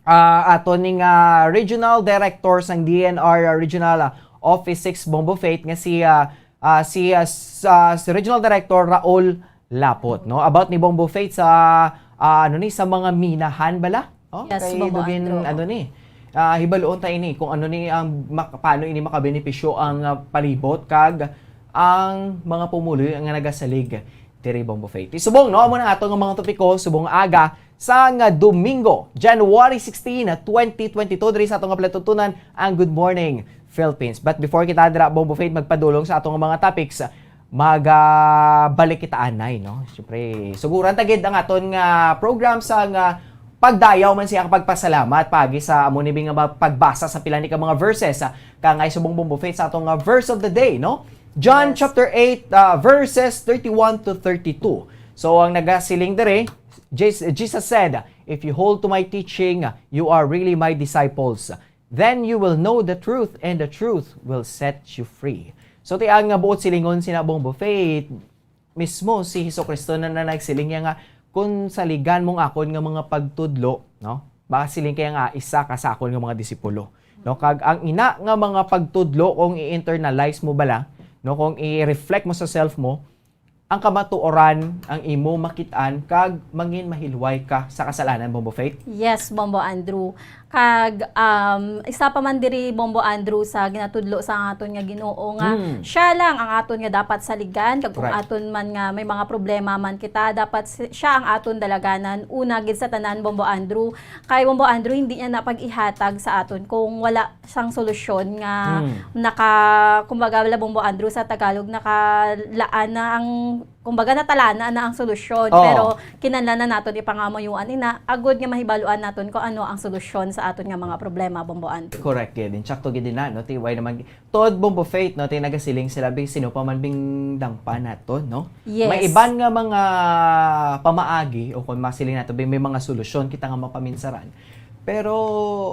ah, ato ning, ah, Regional Director sang D N R, ah, Regional, ah, Office six, Bombo Faith, nga si, ah, ah, si, ah, s-, ah, si Regional Director Raul Lapot, no? About ni Bombo Faith sa, ah, ano ni, sa mga minahan bala, no? Yes, Kay Bombo dugin, Andrew. ano ni, ah, hibaluon ta ini kung ano ni ang mak-, paano ini makabenepisyo ang, ah, palibot kag ang mga pumuluyo nga nagasalig diri, Bombo Faith. Subong, no? Amo na ato nga mga topiko subong aga sang Domingo, January sixteen, twenty twenty-two, diri sa ato nga palatuntunan, ang Good Morning Philippines. But before kita dira, Bombo Faith, magpadulong sa ato nga mga topics, magabalik kita anay, no? Siyempre, suguran ta gid ang aton nga program sa nga pagdayaw man siya, pagpasalamat paagi sa amo ni nga pagbasa sa pila ni ka mga verses, ah, kangay subong, Bombo Faith, sa aton nga verse of the day, no? John Yes. chapter eight, ah, verses thirty-one to thirty-two. So, ang nagasiling diri, Jes-, Jesus said, "If you hold to my teaching, you are really my disciples. Then you will know the truth, and the truth will set you free." So, ti ang nga buot silingon sina, Bombo Faith, mismo si Jesu-Cristo na, na nagsiling niya nga, "Kung saligan mong akon nga mga pagtudlo, no? Makasiling kaya nga isa ka sa akon nga mga disipulo." No? Kag ang ina nga mga pagtudlo, kung i-internalize mo bala, no? Kung i-reflect mo sa self mo, ang kamatuoran ang imo makit-an kag mangin mahilway ka sa kasalanan, Bombo Faith? Yes, Bombo Andrew. Kag, um, isa pa man diri, Bombo Andrew, sa ginatudlo sa aton nga Ginoo nga Mm. siya lang ang aton nga dapat saligan, kag kung Correct. aton man nga may mga problema man kita, dapat si-, siya ang aton dalaganan. Una gid sa tanan, Bombo Andrew, kay Bombo Andrew, hindi niya na pag-ihatag sa aton kung wala sang solusyon nga Mm. naka-, kumbaga, wala, Bombo Andrew, sa Tagalog, nakalaan na ang, kumbaga, natalana na ang solusyon. Oo. Pero kinahanglan na naton ipangamuyuan ina, agod nga mahibaluan naton kung ano ang solusyon sa aton nga mga problema, Bombo Andrew. Correct gid. Insakto gid na, no? Ti, why naman gi-, tod, Bombo Faith, no? Ti nagasiling sila, bi, sino pa man bing dangpa nato, no? Yes. May iban nga mga pamaagi, o kung masiling nato, bi, may mga solusyon kita nga mapaminsaran. Pero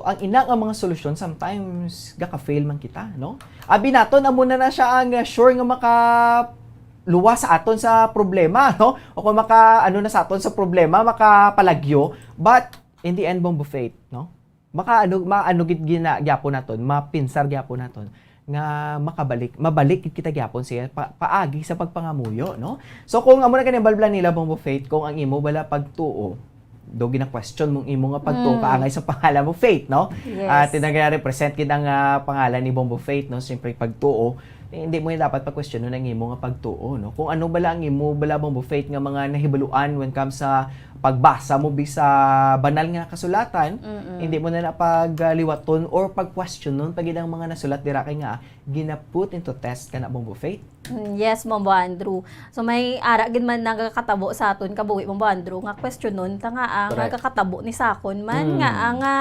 ang ina nga mga solusyon, sometimes gaka-fail man kita, no? Abi naton, amo na na siya ang, uh, sure nga makaluwas sa aton sa problema, no? O kung maka, ano na sa aton sa problema, makapalagyo. But in the end, Bombo Faith, no? Maka, ano, ma-, ano gid gina-, gyapon naton, mapinsar gyapon naton nga makabalik, mabalik gid kita gyapon siya pa-, paagi sa pagpangamuyo, no? So, kung amo na gani ang balblan nila, Bombo Faith, kung ang imo bala pagtuo, do gina-question mong imo nga pagtuo Mm. kaangay sa pangalan mo, Faith, no? Yes. At nagre-represent gid ang, ah, pangalan ni Bombo Faith, no? Siyempre, pagtuo, eh, hindi mo dapat pag-questionon ang imo nga pagtuo, no? Kung ano bala ang imo bala, Bombo Faith, nga mga nahibaluan when comes sa pagbasa mo bi sa banal nga kasulatan, Mm-mm. hindi mo na na pagliwaton or pag-questionon pa gid ang mga nasulat dira kay nga gina-put into test ka na, Bombo Faith. Mm, yes, Bombo Andrew. So, may ara gid man nagakatabo sa aton kabuhi, Bombo Andrew, nga questionon ta nga, ah, Correct. nagakatabo ni sa akon man Mm. nga, ah, nga,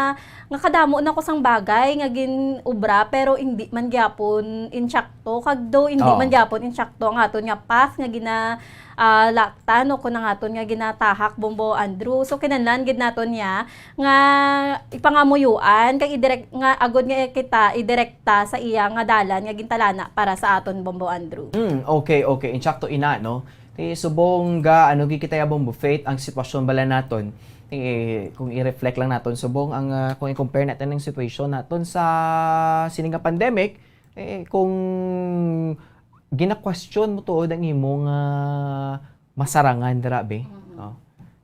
nga kadamo na ko sang bagay nga gin-obra, pero hindi man gyapon insakto, kag do hindi Oh. man gyapon insakto ang aton nga path nga gina-, ah, laktan o kun ang aton nga ginatahak, Bombo Andrew. So, kinahanglan gid naton niya nga ipangamuyuan kag idirek-, nga agod nga kita idirekta sa iya nga dalan nga gintalana para sa aton, Bombo Andrew. Mm, okay, okay. Insakto ina, no? Ti subong ga, ano, gid kita ya, Bombo Faith, ang sitwasyon bala naton. Ti, kung i-reflect lang naton, subong ang, ah, kung i-compare natin ang situation naton sa sini nga pandemic, eh, kung gina-question mo tuod ang imo nga masarangan dira, be, Mm-mm. no?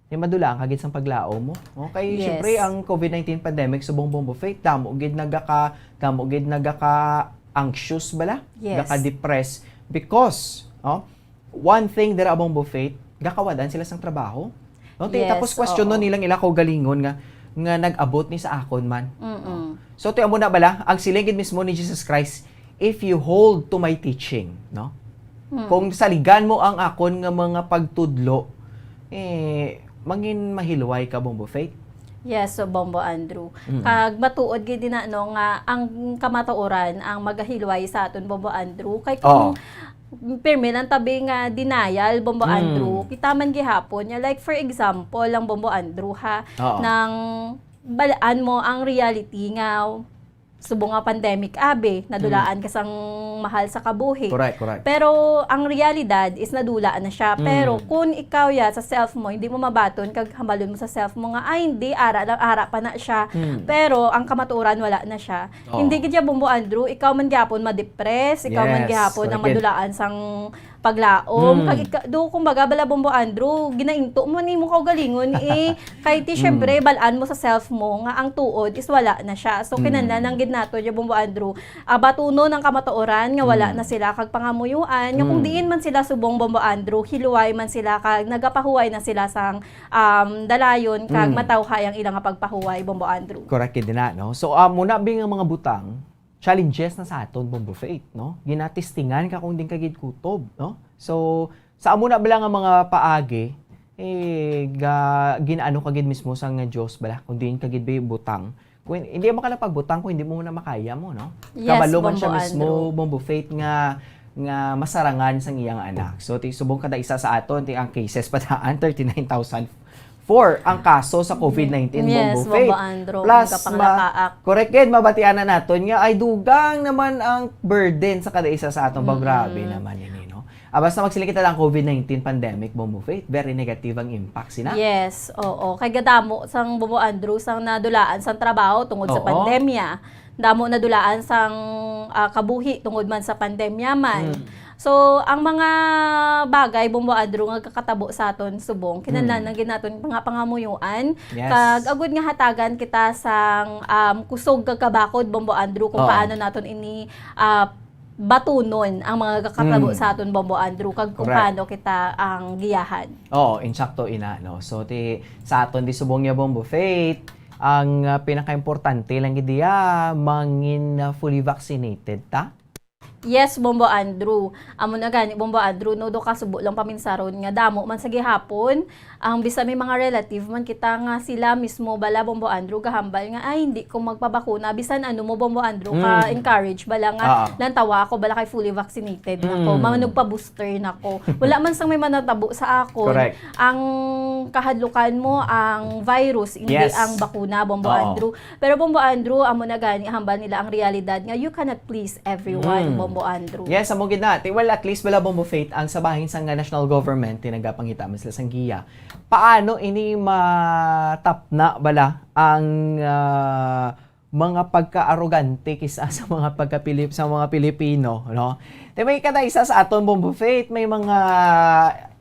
Di madulaan ka gid sang paglaom mo. Okay, Yes. syempre, ang COVID nineteen pandemic subong, Bombo Faith, damo gid nagaka-, damo gid nagaka-anxious bala, Yes. gaka-depress. Because, oh, one thing dira, Bombo Faith, gakawad-an sila sang trabaho. No? Ti-, Yes, tapos question oo. no nilang ila kaugalingon nga, nga nag-abot ni sa akon man. Mm-mm. So, ti amo na bala, ang siling gid mismo ni Jesus Christ, "If you hold to my teaching," no? Mm. Kung saligan mo ang akon nga mga pagtudlo, eh, mangin mahilway ka, Bombo Faith? Yes, so Bombo Andrew. Mm. Kag matuod gid na, no, nga ang kamatuoran ang magahilway sa aton, Bombo Andrew. Kay Oo. kung pirmi lang tabi nga denial, Bombo Mm. Andrew, kita man gihapon niya. Like, for example, lang, Bombo Andrew, ha, Oo. nang balaan mo ang reality nga subong nga pandemic, abi, nadulaan Mm. ka sang mahal sa kabuhi. Correct, correct. Pero ang realidad is nadula na siya. Mm. Pero kung ikaw ya sa self mo, hindi mo mabaton kag hambalon mo sa self mo nga, "Ay, hindi, ara lang, ara pa na siya." Mm. Pero ang kamatuoran, wala na siya. Oo. Hindi gid ya, Bombo Andrew, ikaw man gyapon ma-depress, ikaw man Yes, gyapon ang correct. madulaan sang paglaom. Mm. Kag ika-, do, kumbaga, bala, Bombo Andrew, ginainto mo ni mo kaugalingon, eh. Kay ti, Mm. syempre, balaan mo sa self mo nga ang tuod is wala na siya. So, Mm. kinahanglan lang gid nato, ya, Bombo Andrew, ah, batunon ang kamatuoran nga wala Mm. na sila kag pangamuyuan, nga kung Mm. diin man sila subong, Bombo Andrew, hiluway man sila kag nagapahuway na sila sang, um, dalayon kag Mm. matawhay ang ila nga pagpahuway, Bombo Andrew. Correct gid na, no? So, ah, muna, bi, nga mga butang, challenges na sa aton, Bombo Faith, no? Ginatistingan ka kung din ka gid kutob, no? So, sa amo na bala nga mga paagi, eh, ga-, ginaano ka gid mismo sang Dios bala, kung diin ka gid bi-, butang. Kung hindi mo ka na pagbutang kung hindi mo na makaya mo, no? Yes, Kabalo man siya Bombo mismo, Andrew. Bombo Faith, nga, nga masarangan sang iyang anak. So, ti subong kada isa sa aton, ti ang cases pa daan, thirty-nine thousand four ang kaso sa COVID nineteen, Yes, Bombo Faith. Bombo Andrew, Plus, ang kapangalakaak. ma-, correct gid, mabatian na naton nga ay dugang naman ang burden sa kada isa sa aton. Ba, Mm. grabe naman ini, no? Ah, basta magsiling kita lang COVID nineteen pandemic, Bombo Faith, very negative ang impact sina. Yes, oo. Kay gadamo sang, Bombo Andrew, sang nadulaan sang trabaho tungod sa Oo. pandemya. Damo nadulaan sang, ah, kabuhi tungod man sa pandemya man. Mm. So, ang mga bagay, Bombo Andrew, nga kakatabo sa aton subong, kinahanglan Mm. lang gid naton nga pangamuyuan. Yes. Kag agud nga hatagan kita sang, um, kusog kag kabakod, Bombo Andrew, kung Oo. paano naton ini, ah, batunon ang mga kakatabo Mm. sa aton, Bombo Andrew, kag kung Correct. paano kita ang giyahan. Oo, insakto ina, no? So, ti, sa aton di subong ya, Bombo Faith, ang, ah, pinakaimportante lang gid diya, mangin, ah, fully vaccinated ta. Yes, Bombo Andrew. Amo na gani, Bombo Andrew, no, do kasubo lang paminsaron nga damo man sa gihapon ang bisan may mga relative man kita nga sila mismo bala, Bombo Andrew, gahambal nga, "Ay, hindi ko magpabakuna." Bisan ano mo, Bombo Andrew, Mm. ka-encourage bala nga, Ah. "Lantawa ako, bala kay fully vaccinated na ko, Mm. manugpa-booster na ko." Wala man sang may manatabo sa akon. Correct. Ang kahadlukan mo, ang virus, hindi Yes. ang bakuna, Bombo Oo. Andrew. Pero, Bombo Andrew, amo na gani, hambal nila ang realidad nga you cannot please everyone, Mm. Bombo Andrew. Yes, amo gid na. Ti, well, at least bala, Bombo Faith, ang sa bahin sang national government, ti nagapangita man sila sang giya. Paano ini matapna bala ang, ah, mga pagka-arogante kisa sa mga pagka-Pilip-, sa mga Pilipino, no? Ti may kada isa sa aton, Bombo Faith, may mga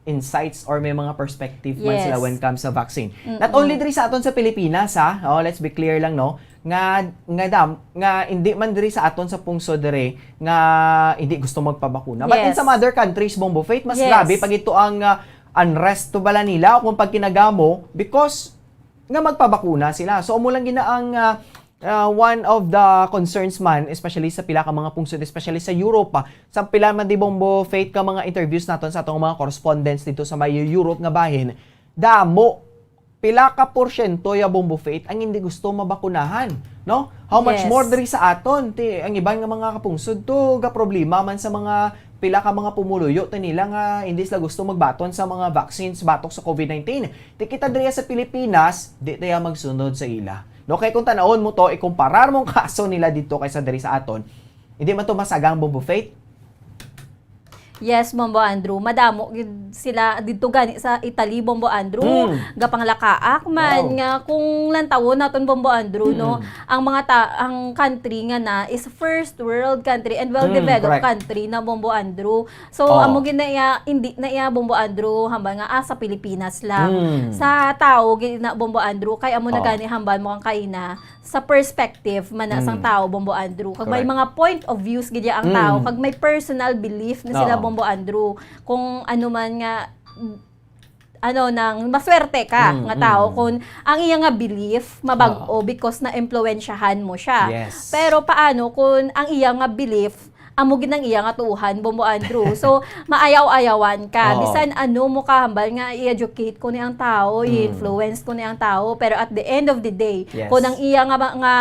insights or may mga perspective man sila Yes. when comes sa vaccine. Mm-mm. Not only diri sa aton sa Pilipinas, ha? Oh, let's be clear lang, no? Nga, nga dam-, nga hindi man diri sa aton sa pungsod diri nga hindi gusto magpabakuna. But in Yes. some other countries, Bombo Faith, mas Yes. grabe pa gid to ang, ah, unrest to bala nila o kung pagkinagamo because nga magpabakuna sila. So, amo lang gina ang, ah, ah, one of the concerns man, especially sa pila ka mga pungsod, especially sa Europe, ah, sa pila man di, Bombo Faith, ka mga interviews naton sa atong mga correspondents dito sa may Europe nga bahin, damo, pila ka porsyento ya, Bombo Faith, ang hindi gusto mabakunahan, no? How much Yes. more diri sa aton? Ti, ang iban nga mga kapungsod to, ga problema man sa mga pila ka mga pumuluyo to nila nga hindi sila gusto magbaton sa mga vaccines batok sa COVID nineteen. Ti kita diri sa Pilipinas, di tayo magsunod sa ila. No, kay kung tanawon mo to, ikumparar mo ang kaso nila dito kaysa diri sa aton, hindi man to masagang, Bombo Faith. Yes, Bombo Andrew. Madamo gid sila didto gani sa Italy, Bombo Andrew. Mm. Gapanglakaak man Wow. nga kung lantawon naton, Bombo Andrew, no, Mm. ang mga ta-, ang country nga na is first world country and well-developed Mm, correct. country na, Bombo Andrew. So, Oh. amo gid na iya, hindi na iya, Bombo Andrew, hambal nga, ah, sa Pilipinas lang. Mm. Sa tao gid na, Bombo Andrew, kay amo na Oh. gani hambal mo kang kaina, sa perspective man na sang Mm. tao, Bombo Andrew. Kag may Correct. mga point of views gid ya ang Mm. tao, kag may personal belief na sila, Oo. Bombo Andrew. Kung ano man nga, ano, nang maswerte ka Mm, nga tao, mm. kung ang iya nga belief mabag-o Oo. because na-impluwensyahan mo siya. Yes. Pero paano kung ang iya nga belief amo gid ang iya nga tuohan, Bombo Andrew? So, maayaw-ayawan ka. Oo. Bisan ano mo kahambal nga i-educate ko ni ang tao, Mm. i-influence ko ni ang tao, pero at the end of the day, Yes. kung ang iya nga, nga,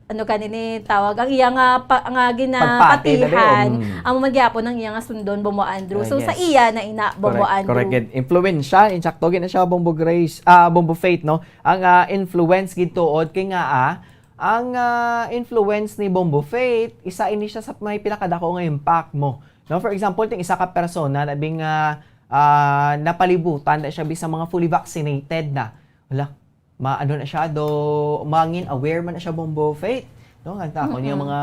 ano ka nini tawag, ang iya nga pa, nga Pagpati, dali, ginapatihan, mm. amo man gyapon ang iya nga sundon, Bombo Andrew. Ah, So, sa yes. iya na ina, Bombo Correct, Andrew. correct gid. Impluwensya, insakto gid na siya, Bombo Grace, ah, Bombo Faith, no? Ang, ah, influence gid tuod kay nga, ah, ang, ah, influence ni Bombo Faith, isa ini siya sa may pila ka dako nga impact mo. No, for example, ting isa ka persona na bing, ah, ah, napalibutan na siya bisan mga fully vaccinated na. Wala, ma-, ano na siya, do, mangin aware man na siya, Bombo Faith. No, nga ako niya Mm-mm. mga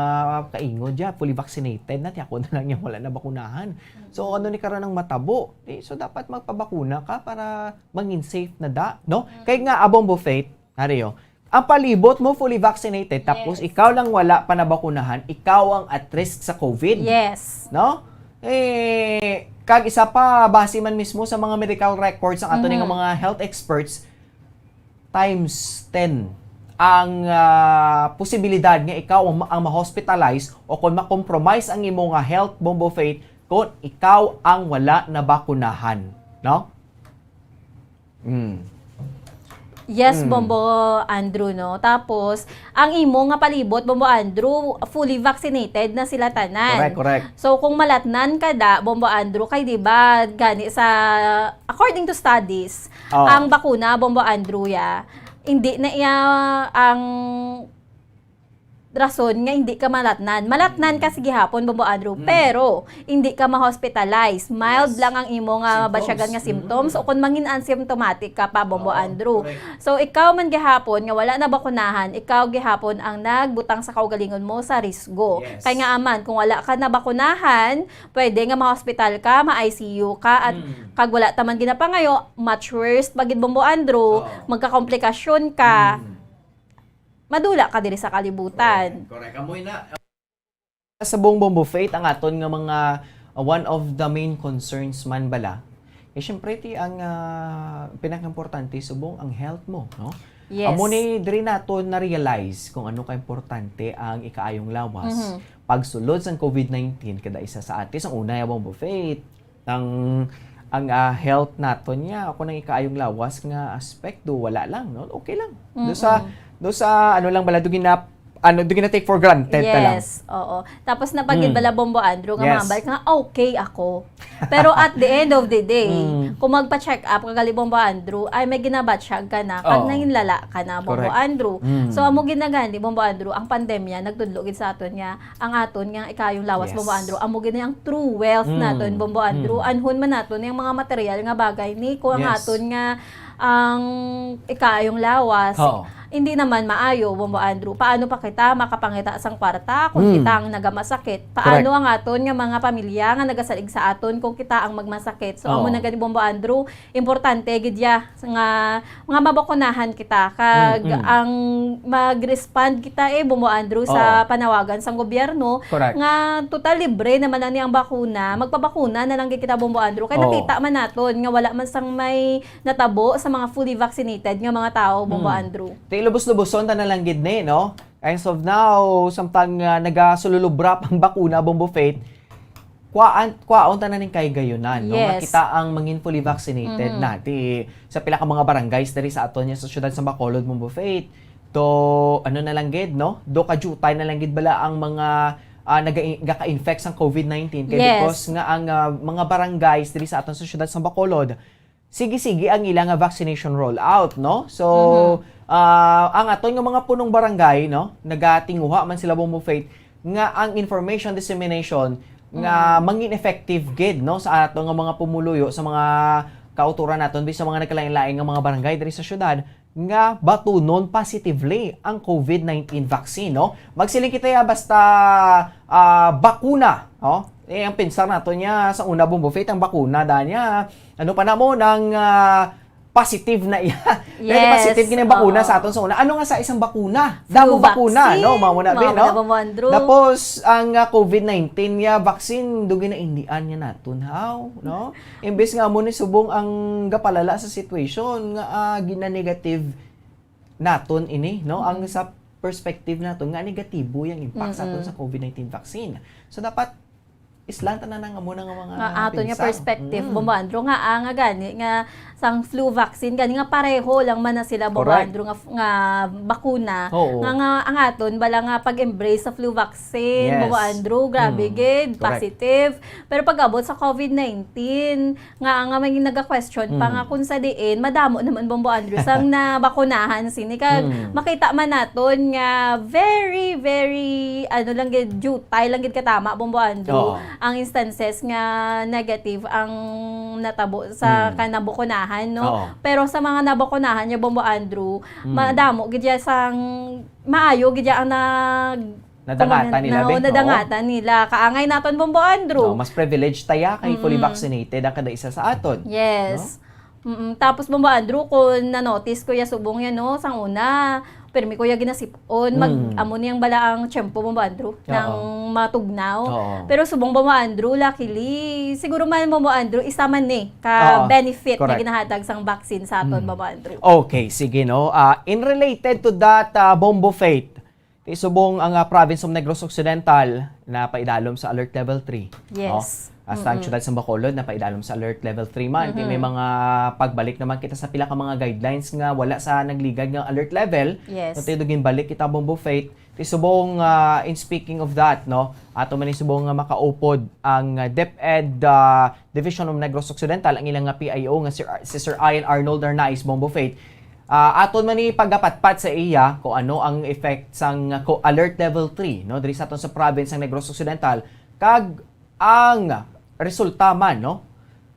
kaingod ya, fully vaccinated na, ti ako na lang yung wala na bakunahan. So, ano ni karon ang matabo? Eh, so, dapat magpabakuna ka para mangin safe na da, no? Mm. Kay nga, ah, Bombo Faith, Ari, oh. Ang palibot mo fully vaccinated, tapos Yes. ikaw lang wala pa nabakunahan, ikaw ang at risk sa COVID. Yes. No? Eh, kag isa pa, base man mismo sa mga medical records ang ato Mhm. nga mga health experts, times ten ang, ah, posibilidad nga ikaw ang, ang ma-hospitalize o kung ma-compromise ang imo nga health, Bombo Faith, kung ikaw ang wala nabakunahan. No? Mm. Yes, Mm. Bombo Andrew, no? Tapos, ang imo nga palibot, Bombo Andrew, fully vaccinated na sila tanan. Correct, correct. So, kung malatnan ka da, Bombo Andrew, kay di ba, gani sa, according to studies, Oh. ang bakuna, Bombo Andrew, ya, hindi na iya ang rason nga hindi ka malatnan. Malatnan ka, Mm. sige hapon, Bombo Andrew, Mm. pero hindi ka ma-hospitalize. Mild Yes. lang ang imo nga Symptoms. basyagan nga symptoms Mm. o kung mangin asymptomatic ka pa, Bombo Oo, Andrew. correct. So, ikaw man gihapon nga wala nabakunahan, ikaw gihapon ang nagbutang sa kaugalingon mo sa risgo. Yes. Kay nga aman, kung wala ka nabakunahan, pwede nga ma-hospital ka, ma-I C U ka, at Mm. kag wala ta man ginapangayo, much worse pa gid, Bombo Andrew, Oo. magkakomplikasyon ka. Mm. Madula ka diri sa kalibutan. Correct, correct. Amoy na. Sa buong Bombo Faith, ang aton nga mga, uh, one of the main concerns man bala, eh, syempre, ti ang, ah, pinakaimportante subong ang health mo, no? Yes. Amo ni diri nato na-realize kung ano kaimportante ang ikaayong lawas. Mhm. Pagsulod sang COVID nineteen, kada isa sa atin, sang una, ya, Bombo Faith, ang, ang, ah, health naton niya, ako nang ikaayong lawas nga aspect, do wala lang, no? Okay lang. Do sa, Mm-mm. do sa, ano lang bala, do gina-, ano, do gina-take for granted ta lang. Yes, oo. Tapos na pag Mm. bala, Bombo Andrew, nga Yes. mambal nga, "Okay ako." Pero at the end of the day, Mm. kung magpa-check up ka gali, Bombo Andrew, ay may ginabatsyag ka na, kag Oo. nanginlala ka na, Bombo Correct. Andrew. Mm. So, amo gid na gani, Bombo Andrew, ang pandemya, nagtudlo gid sa aton nga, ang aton nga ikayong lawas, Yes. Bombo Andrew, amo gid ang true wealth Mm. naton, Bombo Andrew. Mm. Anhon man naton yung mga material nga bagay ni, kung ang Yes. aton nga, ang ikayong lawas, Oo. hindi naman maayo, Bombo Andrew. Paano pa kita makapangita sang kwarta kung Mm. kita ang nagamasakit? Paano Correct. ang aton nga mga pamilya nga nagasalig sa aton kung kita ang magmasakit? So, amo Oo. na gani, Bombo Andrew, importante gid ya nga, nga mabakunahan kita, kag Mm, mm. ang mag-respond kita, eh, Bombo Andrew, sa Oo. panawagan sang gobyerno Correct. nga total libre naman lang ni ang bakuna, magpabakuna na lang gid kita, Bombo Andrew. Kay Oo. nakita man naton nga wala man sang may natabo sa mga fully vaccinated nga mga tawo, Bombo Mm. Andrew. Ti lubos-luboson ta na lang gid ni, no? As of now, samtang, ah, nagasululubra pang bakuna, Bombo Faith, kuhaan, kuhaon ta na ning kahigayonan, no? Nga Yes. kita ang mangin fully vaccinated Mhm. na. Ti, sa pila ka mga barangays diri sa aton nga sa siyudad sa Bacolod, Bombo Faith, do, ano na lang gid, no? Do kadiutay na lang gid bala ang mga, ah, naga-, gaka-infect sang COVID nineteen. Kay Yes. because nga ang, ah, mga barangays diri sa aton sa siyudad sa Bacolod, sige-sige ang ila nga vaccination rollout, no? So, Mhm. ah, ang aton nga mga punong barangay, no, nagatinguha man sila, Bombo Faith, nga ang information dissemination nga Mm. mangin effective gid, no, sa ato nga mga pumuluyo, sa mga kautoran naton, bisan sa mga nagkalain-lain nga mga barangay diri sa syudad, nga batunon positively ang COVID nineteen vaccine, no? Magsiling kita ya basta, ah, bakuna, no? Eh, ang pensar nato niya sa una, Bombo Faith, ang bakuna, da niya, ano pa na mo, nang, ah, positive na iya. Very Yes, positive kini bakuna oo. sa aton sa una. Ano nga sa isang bakuna? Damo Flu bakuna, vaccine. no? Mao na, Mao Ben, na, no? Bombo Andrew. Tapos, ang, ah, COVID nineteen niya vaccine, dugi na indian niya naton. How? No? Imbes nga amo ni subong ang gapalala sa situation nga, ah, gina-negative naton ini, no? Ang Mm. sa perspective naton nga negatibo yung impact sa aton Mm-mm. sa COVID nineteen vaccine. So, dapat islan tanan ang amo na nga mga Nga ato niya pinsang. perspective, Mm. Bombo Andrew, nga, ah, nga gani, nga sang flu vaccine, gani nga pareho lang man na sila, Bombo Correct. Andrew, nga f-, nga bakuna, Oo. nga, nga ang aton, bala nga pag-embrace sa flu vaccine, Yes. Bombo Andrew, grabe Mm. gid, Correct. positive. Pero pag-abot sa COVID nineteen, nga, nga may naga-question pa Mm. nga kung sa diin, madamo naman, Bombo Andrew, sang nabakunahan sini. Kag Mm. makita man naton nga very, very, ano lang gid, jutay lang gid katama, Bombo Andrew, Oo. ang instances nga negative ang natabo sa Mm. kanabakunahan, no? Oo. Pero sa mga nabakunahan niya, Bombo Andrew, Mm. madamo gid ya sang maayo gid ya ang nag-, Nadangatan nila, na, be, oo, no? nadangatan nila. Kaangay naton, Bombo Andrew. No, mas privileged taya kay fully Mm. vaccinated ang kada isa sa aton. Yes. No? Mm-mm. Tapos, Bombo Andrew, kung na-notice ko ya subong yan, no, sang una, pirmi ko ya ginasip-on, mag-, Mm. amo niyang bala ang tiyempo, Bombo Andrew, Oo. nang matugnaw. Oo. Pero subong, Bombo Andrew, luckily, siguro man, Bombo Andrew, isa man ni ka Oo. benefit na Correct. ginahatag sang vaccine sa aton, Mm. Bombo Andrew. Okay, sige, no. Ah, in related to that, ah, Bombo Faith, ti subong ang, ah, province of Negros Occidental napaidalom sa alert level three, Yes. no? Hasta ang Mm-mm. siyudad sa Bacolod napaidalom sa alert level three man. Ti may Mm-hmm. mga pagbalik naman kita sa pila ka mga guidelines nga wala sa nagligad nga alert level. Yes. Kung tayo ginbalik kita, Bombo Faith, ti subong, ah, in speaking of that, no? Ato man ni subong nga makaupod ang, ah, DepEd, ah, Division of Negros Occidental, ang ilang nga P I O nga si, si Sir Ian Arnold Arnaiz, Bombo Faith. Ah, aton man ni pagapatpat sa iya kung ano ang effect sang, ah, ko-, alert level three, no, diri sa aton sa province sang Negros Occidental, kag ang resulta man, no?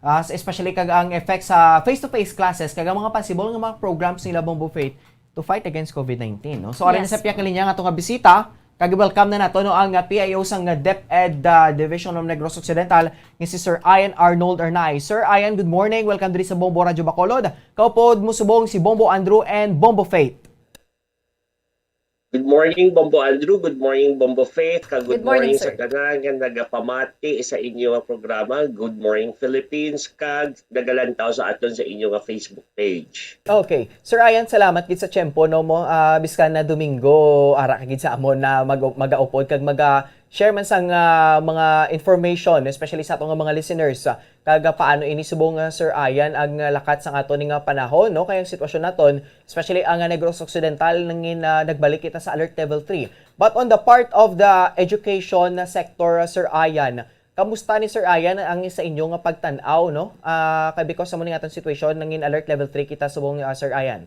Ah, s-, especially kag ang effect sa face-to-face classes kag ang mga possible nga mga programs nila, Bombo Faith, to fight against COVID nineteen, no? So, ari na Yes. sa piyakalinya nga ato nga bisita, kag welcome na nato, no, ang, ah, P I O sang, ah, DepEd, ah, Division of Negros Occidental, nga si Sir Ian Arnold Arnaiz. Sir Ian, good morning. Welcome diri sa Bombo Radyo Bacolod. Kaupod mo subong si Bombo Andrew and Bombo Faith. Good morning, Bombo Andrew. Good morning, Bombo Faith. Kag good Good morning, morning sa sir. tanan nga nagapamati sa inyo nga programa, Good Morning Philippines, kag nagalantaw sa aton sa inyo nga Facebook page. Okay. Sir Ian, salamat gid sa tiyempo, no, mo, ah, biskan na Domingo, ara ka gid sa amon na mag-, magaupod kag maga-share man sang, ah, mga information, especially sa ato nga mga listeners, ah, kag, ah, paano ini subong, ah, Sir Ian, ang, ah, lakat sang ato ni nga panahon, no? Kay ang sitwasyon naton, especially ang, ah, Negros Occidental, nangin, ah, nagbalik kita sa alert level three. But on the part of the education sector, ah, Sir Ian, kamusta ni, Sir Ian, ang sa inyo nga pagtan-aw, no? Ah, kay because sa mo ning aton situation, nangin alert level three kita subong, ah, Sir Ian.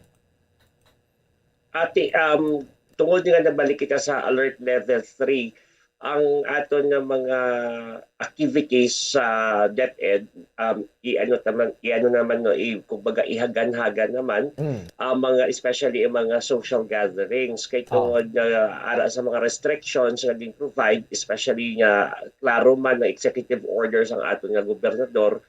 Ati, um, tungod nga nabalik kita sa alert level three, ang aton nga mga activities sa DepEd, um, i-ano taman, i-ano naman, no, i-, kumbaga, ihagan-hagan naman Mm. ang mga, especially ang mga social gatherings. Kay Oo. tungod nga ara sa mga restrictions nga gin-provide, especially nga klaro man na executive orders ang aton nga gobernador,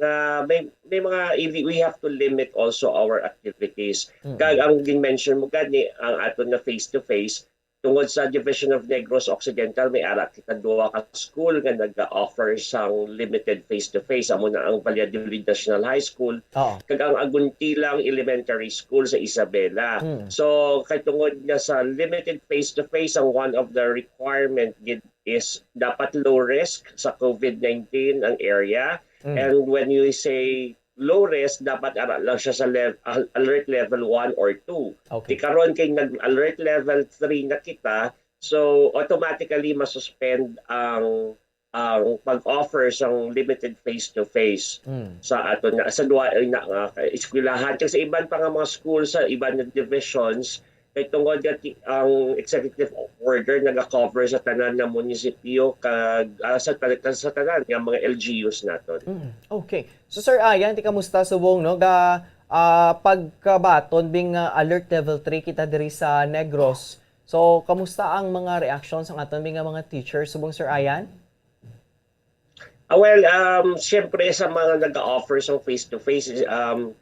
nga may, may mga, we have to limit also our activities. Mm. Kag ang gin-mention mo gani, ang aton nga face-to-face, tungod sa Division of Negros Occidental, may ara kita duha ka school nga nag-offer sang limited face-to-face. Amo na ang Valladolid National High School, Oo. kag ang Aguntilang Elementary School sa Isabela. Mm. So, kay tungod nga sa limited face-to-face, ang one of the requirement gid is dapat low risk sa COVID nineteen ang area. Mm. And when you say low risk, dapat ara lang siya sa lev-, al-, alert level one or two. Okay. Di karon kay nag-alert level three na kita, so automatically masuspend ang, ang pag-offer sang limited face-to-face Mm. sa aton nga, sa duha, ay, na, nga eskwelahan. Kag sa iban pa nga mga school, sa iban nga divisions, Kay tungod nga ti-, ang executive order naga-cover sa tanan nga munisipyo kag, ah, sa ta-, sa tanan nga mga L G Us naton. Mm, okay. So, Sir Ayan, ti kamusta subong, no? Ga, ah, pagkabaton bing, ah, alert level three kita diri sa Negros. So, kamusta ang mga reaksyon sang aton bing, ah, mga teachers subong, Sir Ayan? Ah, well, um, siyempre sa mga nag-offer sa face-to-face, um,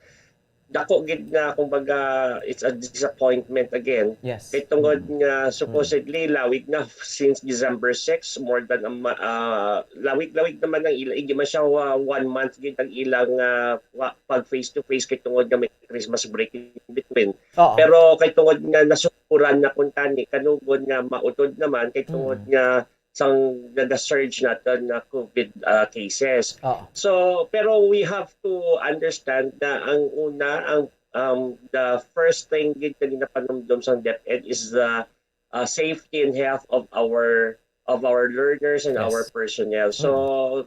dako gid nga, kumbaga, it's a disappointment again. Yes. Kay tungod Mm. nga supposedly lawig na since December six, more than a ma-, ah, lawig-lawig naman ang ila, hindi man siya, ah, one month gid ang ilang, ah, wa-, pag face to face kay tungod nga may Christmas break in between. Oo. Pero kay tungod nga nasukuran na kuntani, kanugod nga mautod naman kay tungod Mm. nga sang naga-surge naton nga COVID, ah, cases. Oo. So, pero we have to understand na ang una, ang, um, the first thing gid nga ginapanumdom sang DepEd is the, uh, safety and health of our, of our learners and Yes. our personnel. So, Mm.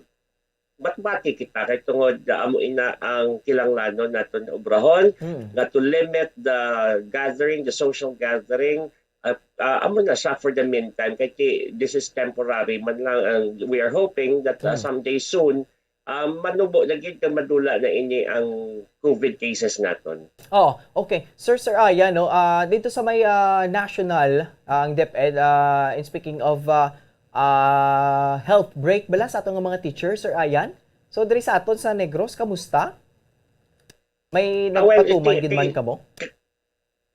batbati kita kay tungod nga amo ina ang kilanglanon naton nga obrahon, Mm. nga to limit the gathering, the social gathering, at, ah, amo na siya for the meantime, kay ti-, this is temporary man lang, and we are hoping that, ah, Mm. someday soon, ah, manubo na gid kag madula na ini ang COVID cases naton. Oh, okay. Sir, Sir Ayan, no, ah, dito sa may, ah, national, ah, ang DepEd, ah, in speaking of, ah, ah, health break bala sa aton nga mga teacher, Sir Ayan? So, diri sa aton sa Negros, kamusta? May Ah, well, nagpatuman iti-, gid man iti-, kamo?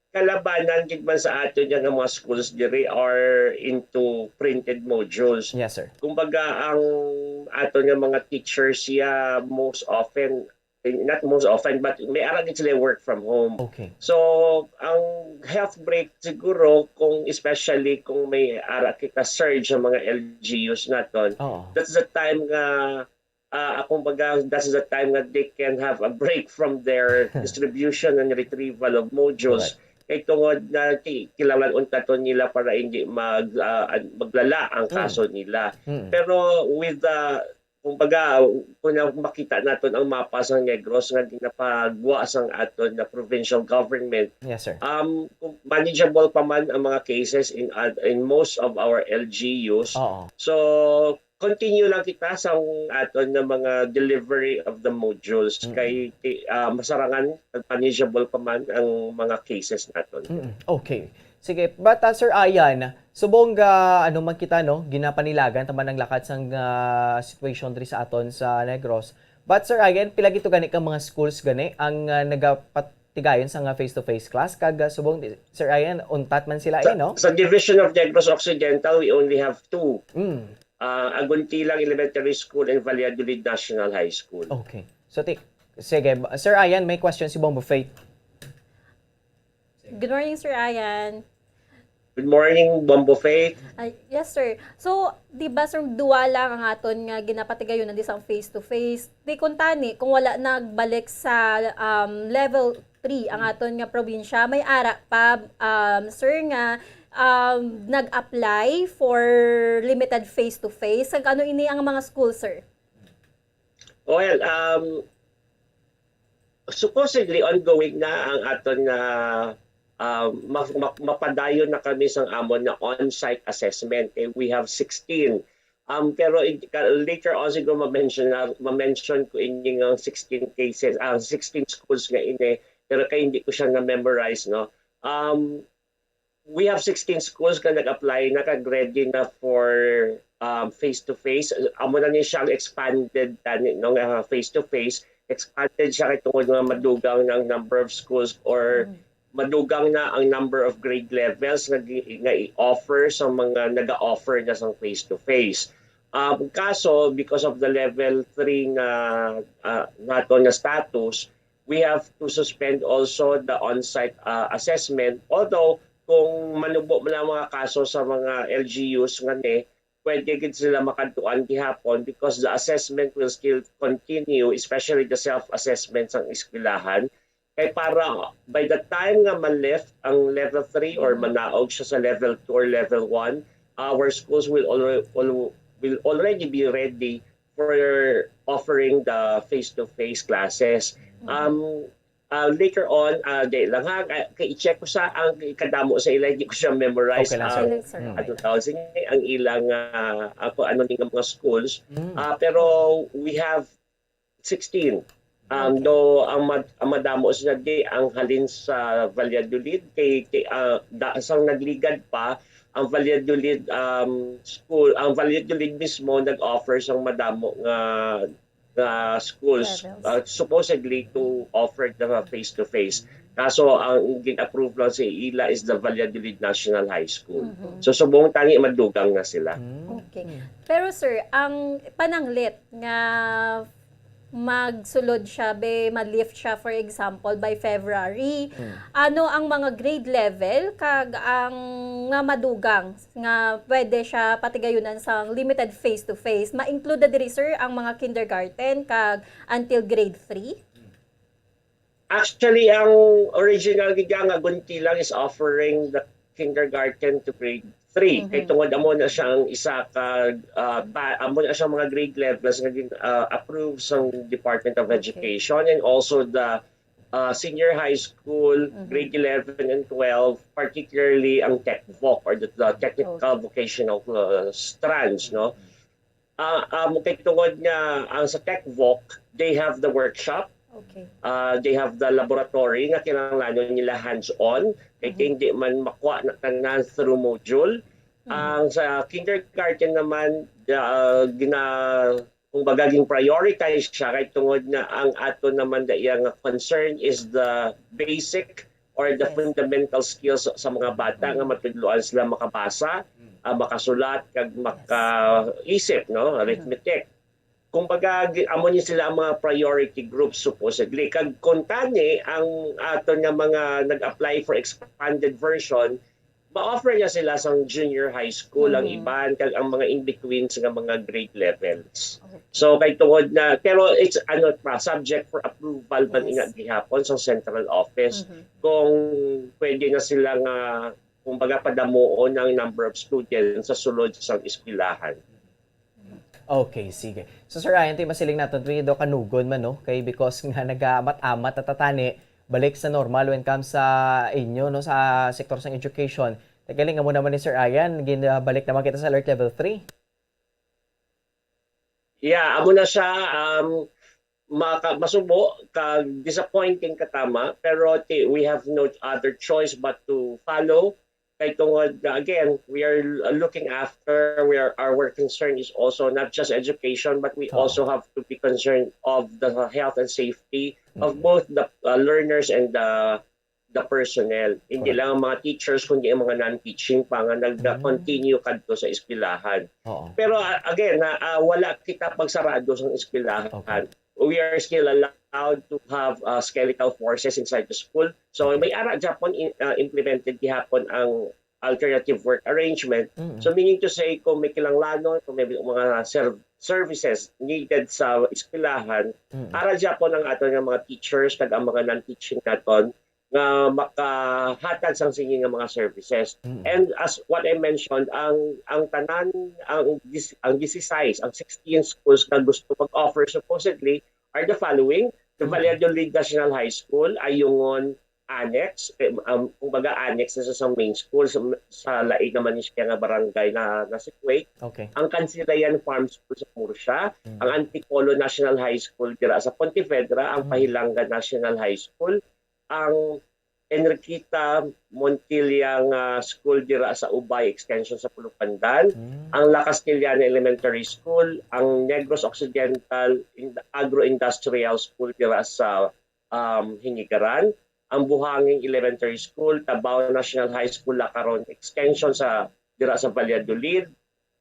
kalabanan gid man sa aton nga mga schools diri are into printed modules. Yes, sir. Kumbaga, ang aton nga mga teachers, yeah, most often, eh, not most often, but may ara gid sila work from home. Okay. So, ang health break siguro, kung especially kung may ara kita surge sa mga L G Us naton, Oo. that's the time nga, ah, akong baga, that's the time nga they can have a break from their distribution and retrieval of modules. Correct. Kay tungod na ki-, kailangan untaton nila para hindi mag-, ah, an-, maglala ang Mm. kaso nila. Mm. Pero with the, kumbaga, kung na-, makita naton ang mapa sa Negros nga ginapagwa sang aton na provincial government, Yes, sir. um, manageable pa man ang mga cases in oth-, in most of our L G Us. Oo. So, continue lang kita sa aton nga mga delivery of the modules. Mm. Kay, ti-, ah, masarangan, manageable pa man ang mga cases naton. Mm, okay. Sige, but, ah, Sir Ayan, subong nga, ano man kita, no, ginapanilagan ta man ang lakad sang, ah, situation diri sa aton sa Negros. But, Sir Ayan, pila gid to gani ka mga schools gani ang, ah, nagapatigayon sa nga face-to-face class? Kag, ah, subong, Sir Ayan, untat man sila, Sa, eh, no? sa Division of Negros Occidental, we only have two. Mm. Ah, Aguntilang Elementary School and Valladolid National High School. Okay. So, ti-, sige, Sir Ayan, may question si Bombo Faith. Good morning, Sir Ayan. Good morning, Bombo Faith. Ay, yes, sir. So, di ba, sir, duwa lang ang aton nga ginapatigayon na di sa face-to-face? Di kuntani, kung wala nagbalik sa, um, level three ang aton nga probinsya, may ara pa, um, sir, nga, um, nag-apply for limited face-to-face. Kag ano ini ang mga school, sir? Well, um, supposedly ongoing na ang aton nga, ah, ma-, ma-, mapadayon na kami sang amon nga on-site assessment. Eh, we have sixteen. Um, pero in-, ka-, later on siguro ma-mention na, ma-mention ko ini nga sixteen cases, ah, sixteen schools nga ini, pero kay hindi ko siya na-memorize, no? Um, we have sixteen schools nga nag-apply na kag ready na for, um, face-to-face. Amo na ni siya ang expanded tani, no, nga face-to-face. Expanded siya kay tungod nga madugang na ang number of schools or Mm. madugang na ang number of grade levels nga gi-, nga i-offer sa mga naga-offer na sang face-to-face. Um, kaso, because of the level three nga, ah, naton nga status, we have to suspend also the on-site, ah, assessment. Although, kung manubo man ang mga kaso sa mga L G Us nga ni, pwede gid sila makadtuan gihapon because the assessment will still continue, especially the self-assessment sang eskwelahan. Kay para by the time nga ma-lift ang level three or Mm. manaog siya sa level two or level one, our schools will alre-, al-, will already be ready for offering the face-to-face classes. Mm. Um, Ah, later on, ah, di lang ha, ah, kay i-check ko sa ang kadamo sa ila, hindi ko siya memorize. Okay lang, sir. Ang, Sige, sir. Mm. ano tawag, sige, ang ilang, ah, ako, ano ni nga mga schools. Mm. Ah, pero we have sixteen. Um, Okay. Though ang, mad- ang madamo sila di ang halin sa Valladolid, kay, kay ah, da, sang nagligad pa, ang Valladolid um, school, ang Valladolid mismo nag-offer sang madamo nga nga schools Levels. uh, supposedly to offer the face-to-face. Kaso ang gin-approve lang sa ila is the Valladolid National High School. Mhm. So subong tani madugang na sila. Mm. Okay. Pero sir, ang pananglit nga magsulod siya, be, ma-lift siya, for example, by February, Mm. ano ang mga grade level kag ang nga madugang nga pwede siya patigayunan sa limited face-to-face? Ma-include diri, sir, ang mga kindergarten kag until grade three? Actually, ang original gid nga Guntilang is offering the kindergarten to grade three. Mhm. Kay tungod amo na siya ang isa ka, ah, ba, amo na siya mga grade levels nga gin, ah, approve sa Department of Okay. Education and also the ah, senior high school, Mhm. grade eleven and twelve, particularly ang TechVoc or the, the technical vocational uh, strands, no? Ah, um, kay tungod nga ang sa TechVoc, they have the workshop, Okay. uh, they have the laboratory nga kinahanglanon nila hands-on, kay Mhm. hindi man makuha na tanan through module. Mhm. Ang sa kindergarten naman, uh, gina kumbaga gin prioritize siya kay tungod nga ang ato naman da iya nga concern is the basic or the Yes. fundamental skills sa mga bata nga Mhm. matudloan sila makabasa, Mm. ah, makasulat kag makaisip, no, arithmetic. Kumbaga gi- amo ni sila ang mga priority groups supposedly. Kag kung tani ang ato nga mga nag-apply for expanded version, ma-offer niya sila sang junior high school ang Mhm. iban kag ang mga in-betweens nga mga grade levels. Okay. So kay tungod na, pero it's ano pa, subject for approval man Yes. ina gihapon sa central office Mhm. kung pwede na sila nga kumbaga padamuon ang number of students sa sulod sa eskwelahan. Okay, sige. So Sir Ryan, ti masiling naton, Rido, kanugon man, no? Kay because nga nagaamat-amat na tatani, balik sa normal when comes sa inyo, no, sa sektor sang education. Nagaling mo naman ni Sir Ryan, ginabalik naman kita sa alert level three. Yeah, amo na siya, um, maka, masubo kag disappointing katama, pero ti, we have no other choice but to follow. Kay tungod na, again, we are looking after, we are, our concern is also not just education, but we Oo. also have to be concerned of the health and safety of Mhm. both the uh, learners and the the personnel. Hindi Correct. lang ang mga teachers, kundi ang mga non-teaching pa nga nag-continue kadto sa eskwelahan. Oo. Pero uh, again, na, uh, wala kita pagsarado sa eskwelahan. Okay. We are still allowed to have uh, skeletal forces inside the school. So Okay. May ara gyapon in, uh, implemented gihapon ang alternative work arrangement. Mm. So meaning to say, kung may kinahanglanon, kung may mga serv- services needed sa eskwelahan, Mm. ara gyapon ang ato nga mga teachers kag ang mga non-teaching naton nga makahatag sang sini nga mga services. Mm. And as what I mentioned, ang ang tanan, ang dis- ang disisais, ang sixteen schools nga gusto mag-offer supposedly are the following: the Mm. Valladolid National High School, Ayungon Annex, eh, um, kumbaga annex na sa, sa main school, sa, sa lain naman ni siya nga barangay na, na situate. Okay. Ang Kansilayan Farm School sa Murcia, Mm. ang Antipolo National High School dira sa Pontevedra, ang Mm. Pahilangan National High School, ang Enriqueta Montilla nga school dira sa Ubay Extension sa Pulupandan, Mm. ang La Castellana Elementary School, ang Negros Occidental In- Agro-Industrial School dira sa um, Hinigaran, ang Buhanging Elementary School, Tabao National High School, Lacaron Extension sa dira sa Valladolid,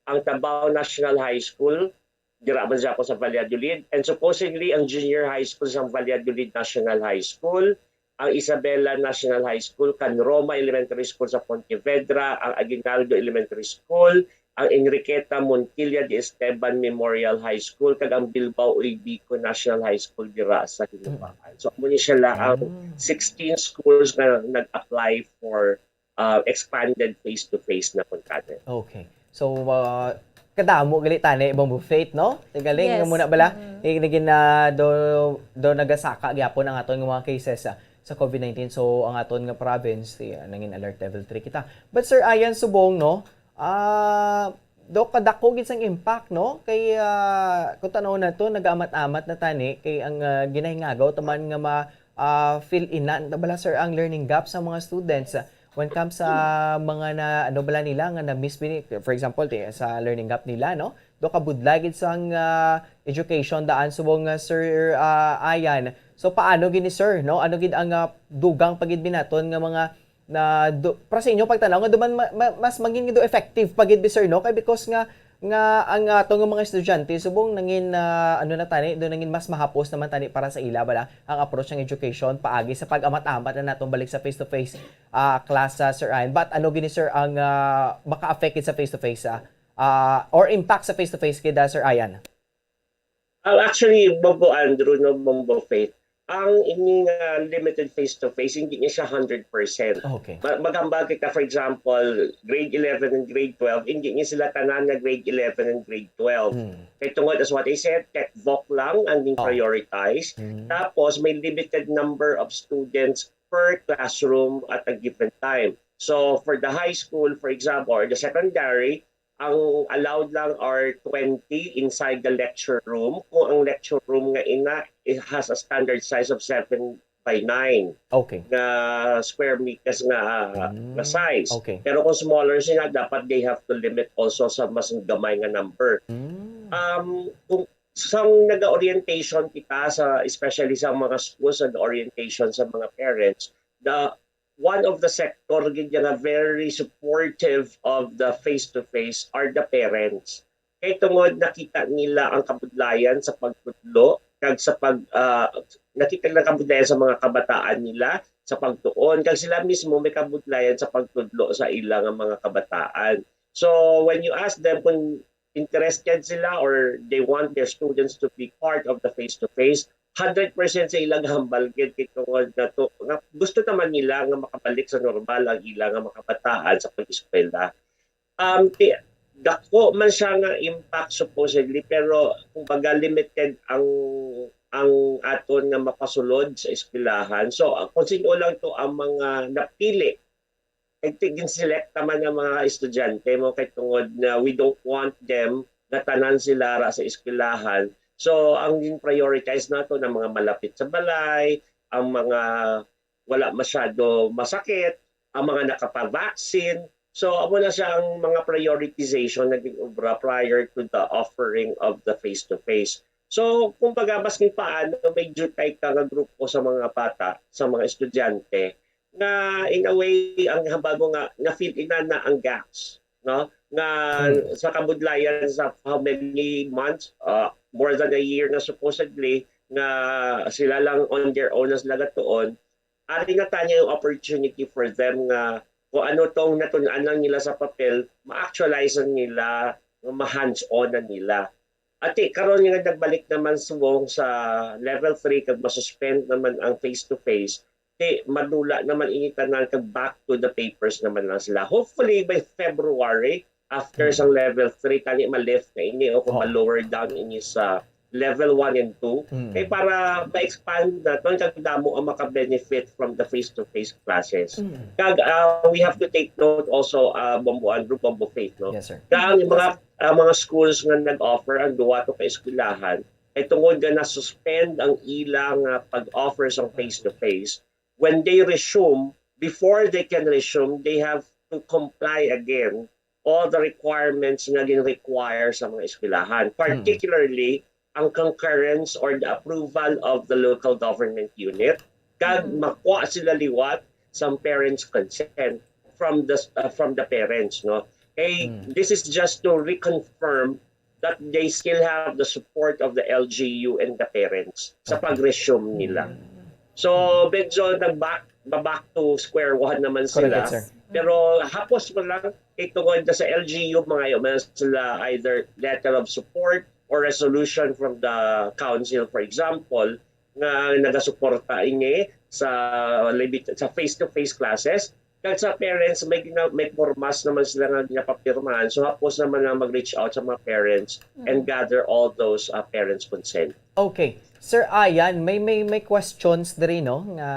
ang Tabao National High School, dira man siya sa Valladolid, and supposedly ang junior high school sa Valladolid National High School, ang Isabela National High School, kan Roma Elementary School sa Pontevedra, ang Aguinaldo Elementary School, ang Enriqueta Montilla de Esteban Memorial High School, kag ang Bilbao Uybico National High School dira sa Hinubaan. So, amo ni sila ang Mm. sixteen schools nga nag-apply for uh, expanded face-to-face na contact. Okay. So, uh, kadamo gali tani ibang buffet, no? Galing nga Yes. muna bala, Mm. eh, naging na do, do nagasaka gyapon ang aton nga mga cases, ah, sa COVID nineteen. So, ang aton nga province, eh, nangin alert level three kita. But Sir Ian Subong, no? Ah, do kadako gid sang impact, no? Kay, ah, kung tanaw na to, nagaamat-amat na tani kay ang, ah, ginahingagaw taman nga ma ah, fill in na, na bala, sir, ang learning gap sa mga students, ah, when comes sa mga na, ano bala nila, nga na-miss bini-, for example, ti, sa learning gap nila, no? Do kabudlay gid sang, ah, education daan subong nga, Sir, ah, Ayan. So, paano gini, sir, no? Ano gid ang, ah, dugang pa gid binaton nga mga na do, para sa inyo pagtanaw nga duman ma, ma, mas maging do effective pa gid bi, sir, no? Kay because nga nga ang ato nga mga estudyante subong nangin, ah, ano na tani, do nangin mas mahapos naman tani para sa ila bala ang approach ng education paagi sa pag-amat-amat na natong balik sa face-to-face, ah, class, ah, Sir Ian. But ano gini, sir, ang, ah, maka-affect gid sa face-to-face, ah, ah, or impact sa face-to-face gid, ah, Sir Ian? Ah, actually, Bombo Andrew, no, Bombo Faith, ang ining ah, limited face-to-face, hindi niya siya hundred percent. Okay. Ma- Maghambal kita, for example, grade eleven and grade twelve, hindi niya sila tanan nga grade eleven and grade twelve. Hmm. Kay tungod, as what I said, tech voc lang ang being Oh. prioritized. Hmm. Tapos, may limited number of students per classroom at a given time. So, for the high school, for example, or the secondary, ang allowed lang are twenty inside the lecture room. Kung ang lecture room nga ina, it has a standard size of seven by nine Okay. nga square meters nga, Mm. nga size. Okay. Pero kung smaller sila, dapat they have to limit also sa mas gamay nga number. Mm. Um, kung sang nag-orientation kita sa, especially sa mga schools, nag-orientation sa mga parents, the one of the sector gid nga very supportive of the face-to-face are the parents. Kay tungod nakita nila ang kabudlayan sa pagtudlo kag sa pag ah, nakita nila ang kabudlayan sa mga kabataan nila sa pagtuon, kag sila mismo may kabudlayan sa pagtudlo sa ila nga mga kabataan. So when you ask them kung interested sila or they want their students to be part of the face-to-face, hundred percent sa ilang hambal gid kay tungod na to, nga gusto naman nila nga makabalik sa normal ang ila nga mga kabataan sa pag-eskwela. Um, ti, dako man siya nga impact supposedly, pero kumbaga limited ang ang aton nga mapasulod sa eskwelahan. So, ah, kung sino lang to ang mga napili, nagti-, ginselect naman ang mga estudyante mo kay tungod na we don't want them nga tanan sila ra sa eskwelahan. So, ang gin-prioritize nato na mga malapit sa balay, ang mga wala masyado masakit, ang mga nakapavaccine. So, amo na siya ang mga prioritization na gin-obra prior to the offering of the face-to-face. So, kumbaga, mas paano may jutay ka nga grupo sa mga bata, sa mga estudyante, nga in a way, ang hambal mo nga, na-fill in na, na ang gaps, no? Nga Hmm. sa kabudlayan sa how many months, uh, more than a year na supposedly, nga sila lang on their own na sila gatuon, ari na tanya yung opportunity for them nga kung ano tong natun-an lang nila sa papel, ma-actualize nila, ma-hands-on na nila. Ati, karon nga nagbalik naman subong sa level three kag masuspend naman ang face-to-face, ti madula naman ini tanan kag back to the papers naman lang sila. Hopefully by February, after Mm. sang level three, kani ma-lift na ini o kung Oo. ma-lower down ini sa level one and two, Mm. kay para ma-expand naton kag damo ang maka-benefit from the face-to-face classes. Mm. Kag ah, we have to take note also, uh, Bombo Andrew, Bombo Faith, no? Yes, sir. Nga ang mga ang mga schools nga nag-offer ang duwa to ka eskwelahan, kay tungod nga na-suspend ang ilang ah, pag-offer sa face-to-face, when they resume, before they can resume, they have to comply again all the requirements nga gin-require sa mga eskwelahan, particularly ang concurrence or the approval of the local government unit, kag Mhm. makuha sila liwat sa parents' consent from the uh, from the parents, no? Kay Mm. this is just to reconfirm that they still have the support of the L G U and the parents sa Okay. pag-resume nila. Mm. So, medyo nag-back, ba-back to square one naman Correct, sila. sir. Pero hapos mo lang, kay tungod na sa L G U, mangayo man sila either letter of support or resolution from the council, for example, nga nagasuporta ini sa limit, sa face-to-face classes. At sa parents, may gina-, may formas naman sila nga ginapapirmahan. So, hapos naman na mag-reach out sa mga parents and Mm. gather all those uh, parents' consent. Okay. Sir Ayan, may may may questions diri, no, nga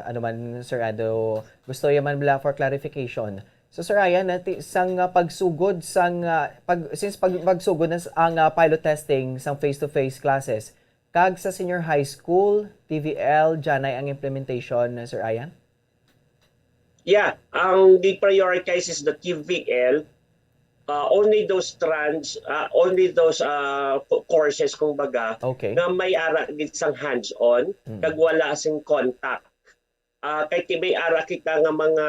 ano man, Sir Ado, gusto ya man bala for clarification. So Sir Ayan, nati, sang uh, pagsugod sang uh, pag since pag, pagsugod na s- ang uh, pilot testing sang face-to-face classes kag sa senior high school, T V L, Janay ang implementation, Sir Ayan? Yeah, ang di-prioritize is the T V L. Uh, only those strands, uh, only those uh, co- courses, kumbaga, Okay. nga may ara gid sang hands-on, Mm. kag wala sing contact. Uh, kay ti-, may ara kita nga mga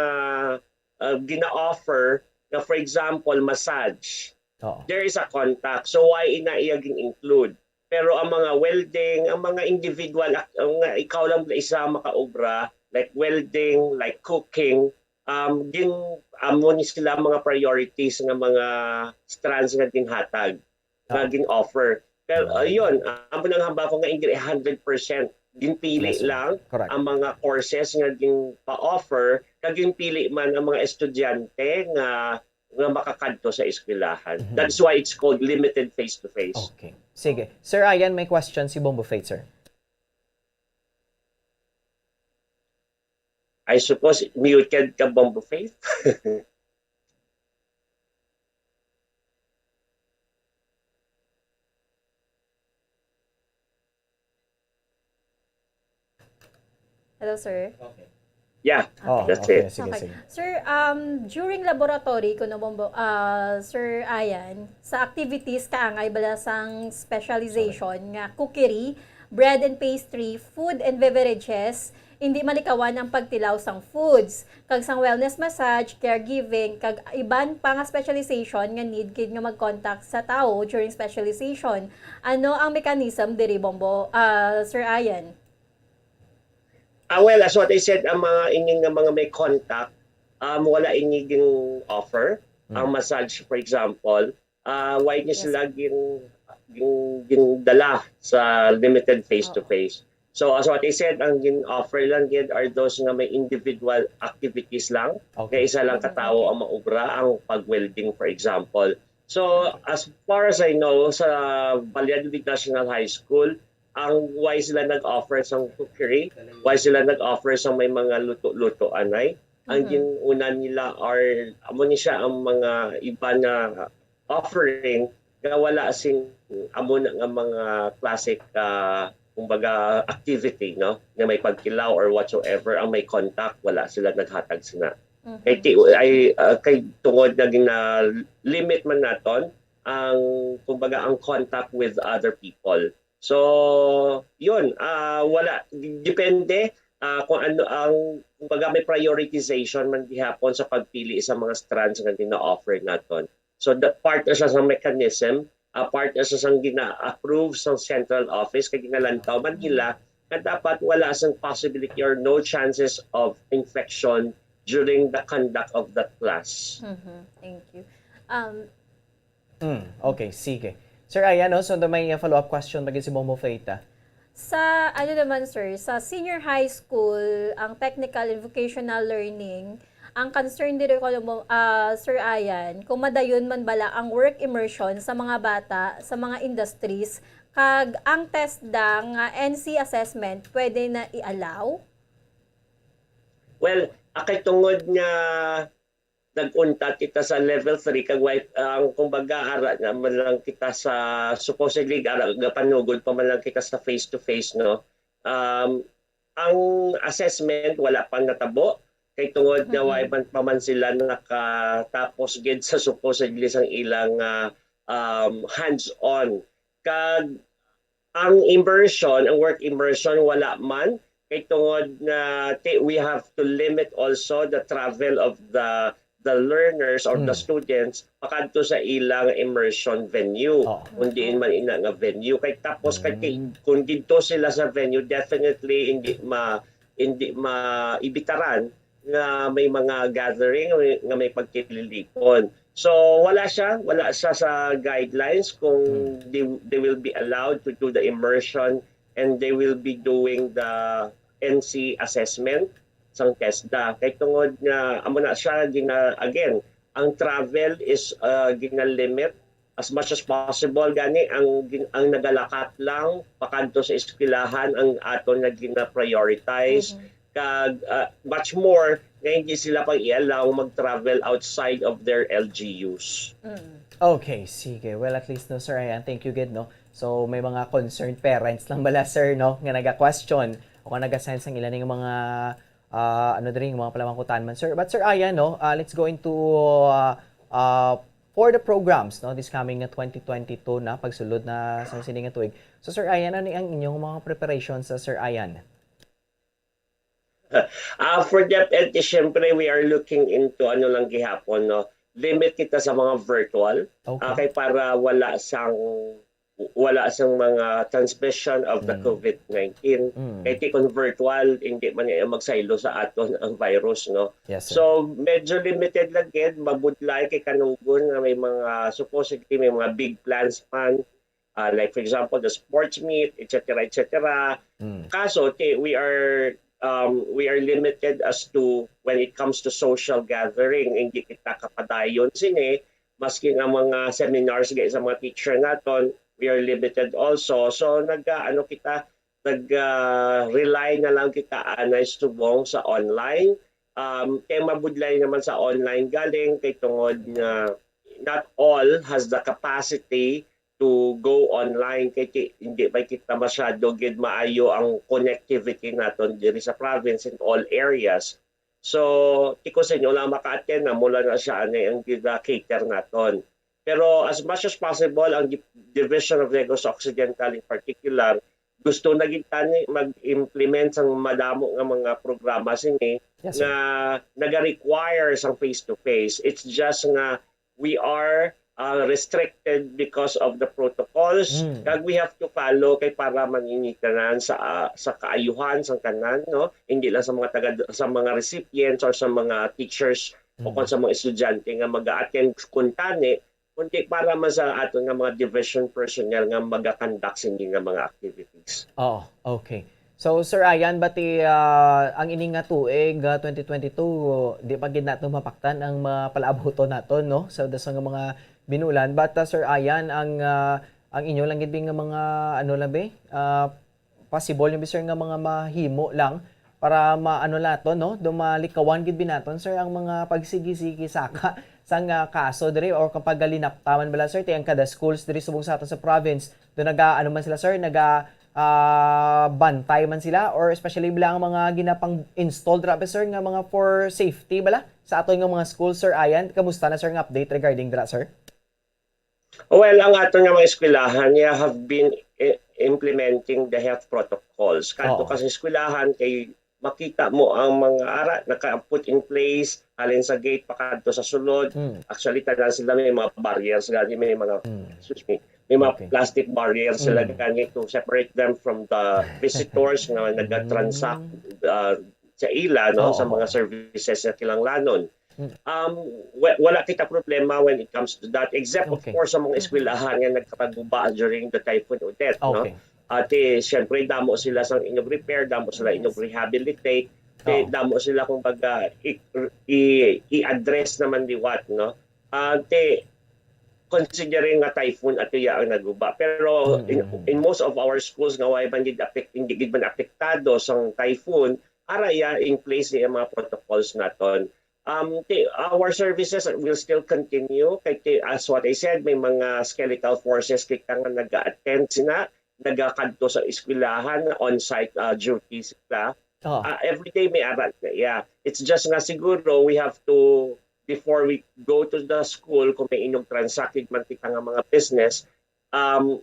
uh, gina-offer nga, for example, massage. Oo. There is a contact. So why ina iya gin-include? Pero ang mga welding, ang mga individual, ak- ang nga ikaw lang isa makaobra, like welding, like cooking, um, gin, amo ni sila ang mga priorities nga mga strands nga ginhatag, nga Oo. gin-offer. Pero uh, yun, amo nang hamba ko nga hindi hundred percent. Ginpili Yes, sir. lang Correct. ang mga courses nga gin-offer, kag ginpili man ang mga estudyante nga nga makakadto sa eskwelahan. Mhm. That's why it's called limited face-to-face. Okay. Sige. Sir Ayan, may question si Bombo Faith, sir. I suppose muted ka, Bombo Faith. Hello, sir. Yeah, Oh, that's okay. it. Sige, Okay. sige. Sir, um, during laboratory, kuno mo, ah, Sir Ayan, sa activities kaangay bala sang specialization nga cookery, bread and pastry, food and beverages, hindi malikawan ang pagtilaw sang foods, kag sang wellness massage, caregiving, kag iban pa nga specialization nga need gid nga mag-contact sa tawo during specialization. Ano ang mechanism diri, Bombo, ah, Sir Ayan? Ah, well, as what I said, ang mga ining nga mga may contact, um, wala ini gin-offer. Mm. Ang massage, for example, ah, why niya Yes. sila gin, gin, gindala sa limited face-to-face? So, as what I said, ang gin-offer lang gid are those nga may individual activities lang. Nga Okay. isa lang ka tawo ang maubra, ang pag-welding, for example. So, as far as I know, sa Valladolid National High School, ang why sila nag-offer sang cookery, why sila nag-offer sang may mga luto-luto anay. Ang Mhm. gin-una nila are, amo ni siya ang mga iba na offering nga wala sing amo na nga mga classic, ah, kumbaga, activity, no, nga may pagkilaw or whatsoever, ang may contact, wala sila naghatag sina. Mhm. Kay ti-, ay, ah, kay tungod nga gina-limit man naton ang, kumbaga, ang contact with other people. So, yun, ah, wala, depende, ah, kung ano ang, kumbaga, may prioritization man gihapon sa pagpili sa mga strands nga gina-offer naton. So, that part na siya sa mechanism, ah, part na siya sang gina-approve sa central office, kay ginalantaw man nila nga dapat wala sang possibility or no chances of infection during the conduct of that class. Mhm. Thank you. Um, Mm, okay, sige. Sir Ayan, no? So may uh, follow-up question pa gid si Bombo Faith, ah. Sa, ano naman, sir, sa senior high school, ang technical and vocational learning, ang concern diri ko, mo, ah, Sir Ayan, kung madayon man bala ang work immersion sa mga bata sa mga industries, kag ang TESDA nga N C assessment, pwede na i-allow? Well, akay tungod nga nag-untat kita sa level three, kag why, ang kumbaga, ara naman lang kita sa, supposedly, ara, gapanugod pa man lang kita sa face-to-face, no? Um, ang assessment wala pa natabo, kay tungod nga Mhm. why man pa man sila nakatapos gid sa supposedly sang ilang ah, um, hands-on. Kag ang immersion, ang work immersion, wala man. Kay tungod nga ti-, we have to limit also the travel of the the learners or the Mm. students pakadto sa ilang immersion venue, Oo. kung diin man ina nga venue. Kay tapos kay ti-, Mm. kung didto sila sa venue, definitely hindi ma hindi maibitaran nga may mga gathering nga may pagtililipon. So wala siya, wala siya sa guidelines kung Hmm. they, they will be allowed to do the immersion and they will be doing the N C assessment. sang TESDA. Kay tungod nga, amo na siya, gina, again, ang travel is uh, ginalimit as much as possible. Gani, ang, gin- ang nagalakat lang pakadto sa eskwelahan ang aton nga gina-prioritize. Mhm. Kag uh, much more nga hindi sila pag-i-allow mag-travel outside of their L G Us. Mm. Okay, sige. Well, at least, no, Sir Ayan, thank you gid, no? So, may mga concerned parents lang bala, sir, no, nga naga-question o nga naga-send sang ila ning mga ah, ano diri, mga palamangkutan man, sir. But, Sir Ayan, no, ah, let's go into ah, ah, for the programs, no, this coming na twenty twenty-two na, pagsulod na sa sini nga tuig. So, Sir Ayan, ano ang inyong mga preparations sa, Sir Ayan? Ah, for DepEd, eh, syempre, we are looking into ano lang gihapon, no? Limit kita sa mga virtual. Okay. Ah, kay para wala sang wala sang mga transmission of the Mm. covid nineteen. Mm. Kay ti kung virtual, hindi man niya magsaylo sa aton ang virus, no? Yes, sir. So, medyo limited lang gid, mabudlay kay kanugon nga may mga, supposedly, may mga big plans man. Ah, like, for example, the sports meet, et cetera, et cetera. Mm. Kaso, ti, we are um, we are limited as to when it comes to social gathering. Hindi kita kapadayon sini, maski nga mga seminars gay sa mga teacher naton, we are limited also. So nag ano kita, nag ah, rely na lang kita anay subong sa online. Um, kay mabudlay naman sa online galing kay tungod nga not all has the capacity to go online kay ti, hindi may kita masyado gid maayo ang connectivity naton diri sa province in all areas. So, ti ko sa inyo lang maka-attend na mula na siya ani ang gina-cater naton. Pero as much as possible, ang Di- Division of Negros Occidental in particular, gusto na gid tani mag-implement sang madamo nga mga programa sini Yes, sir. nga naga-require sang face-to-face. It's just nga we are uh, restricted because of the protocols Mm. that we have to follow kay para manginitanan sa ah, sa kaayuhan sang tanan, no? Hindi lang sa mga taga sa mga recipients or sa mga teachers o Mm. kung sa mga estudyante nga mag-attend kuntani, kundi para man sa aton nga mga division personnel nga maga-conduct sini nga mga activities. Oh, okay. So, Sir Ayan, bati ah, ang ini nga tuig, ah, twenty twenty-two, di pa gid nato mapaktan ang mga palaabuton naton, no? Sa dasa nga mga binulan. But, ah, Sir Ayan, ang ah, ang inyo lang gid nga mga, ano lang, be? Ah, possible yung, sir, nga mga mahimo lang para maano naton, no? Do malikawan gid bi naton, sir, ang mga pagsigi-sige saka sang ah, kaso diri or kapag linaptaman bala, sir, ti ang kada schools diri subong sa aton sa province, do naga ano man sila, sir, naga ah, bantay man sila, or especially bala ang mga ginapang-install dira, sir, nga mga for safety bala sa aton nga mga school, Sir Ayan? Kamusta na, sir, nga update regarding dira, sir? Well, ang aton nga mga eskwelahan niya have been i- implementing the health protocols. Kadto Oo. ka sa eskwelahan kay makita mo ang mga ara naka-put in place halin sa gate pakadto sa sulod. Mm. Actually, tanan sila may mga barriers gani, may mga Mm. excuse me, may mga Okay. plastic barriers sila Mm. gani to separate them from the visitors nga nagtransact Mm. uh, sa ila, no, sa Oo. mga services na kinahanglanon. Mm. Um, wa- wala kita problema when it comes to that, except of Okay. course sa mga Mm. eskwelahan nga nagkataguba during the Typhoon Odette, no? Okay. Ate, siyempre, damo sila sang inyong repair, damo sila Yes. inyong rehabilitate, te, Oo. damo sila, kumbaga, i- i- i-address naman liwat, no? Ate, considering nga typhoon ato ya ang naguba. Pero in, Mm. in most of our schools nga way man gid apek, hindi gid man apektado sang typhoon, ara ya in place ni ang mga protocols naton. Um, ti, our services will still continue. Kay ti, as what I said, may mga skeletal forces kita nga nag-attend sina, nagakadto sa eskwelahan, on-site uh, duty sila. Oh. Uh, every day may ara. Yeah. It's just nga siguro we have to, before we go to the school, kung may inyong transact man kita nga mga business, um,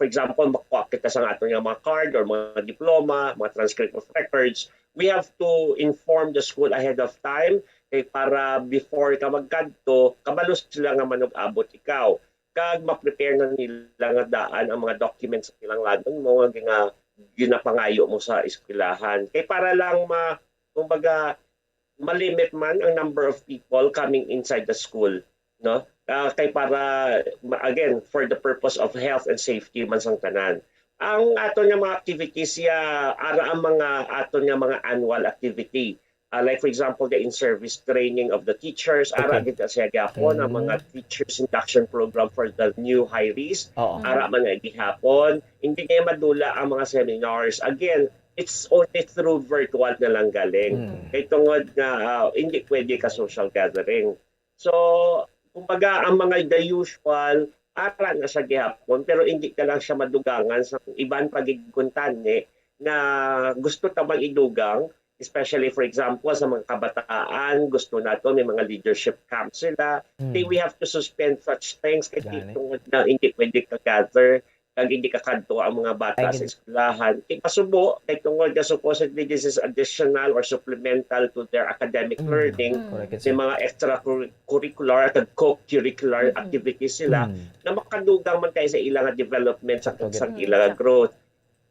for example, makuha kita sa aton nga mga card or mga diploma, mga transcript of records, we have to inform the school ahead of time kay para before ka magkadto, kabalo sila nga manug-abot ikaw. Kag ma-prepare na nila nga daan ang mga documents sa kinahanglanon mo nga gina- ginapangayo mo sa eskwelahan. Kay para lang ma kumbaga malimit man ang number of people coming inside the school, no? Ah, kay para ma- again for the purpose of health and safety man sang tanan. Ang aton nga mga activities ya ara ang mga aton nga mga annual activity. Ah, like, for example, the in-service training of the teachers, ara Okay. gid na siya gihapon ang mga Mm. teachers induction program for the new hirees, Oo. ara man nga gihapon. Hindi niya madula ang mga seminars. Again, it's only through virtual na lang galing. Mm. Kay tungod nga ah, hindi pwede ka social gathering. So, kumbaga, ang mga the usual, ara na siya gihapon, pero hindi ka lang siya madugangan sa iban pagigkuntani nga gusto ta bang idugang, especially, for example, sa mga kabataan, gusto nato may mga leadership camp sila. Then Mm. we have to suspend such things kay di Gani. tungod na hindi pwede ka-gather kag hindi ka kadto ang mga bata Ay, sa gid. Eskwelahan. Di ba subo, kay tungod nga supposedly this is additional or supplemental to their academic Mm. learning, Mm. Correct, may sir. mga extracurricular at co-curricular Mm-mm. activities sila Mm. na makadugang man kay sa ila nga development sa, Sakto, gid. sa Mm, ila nga sakto. growth.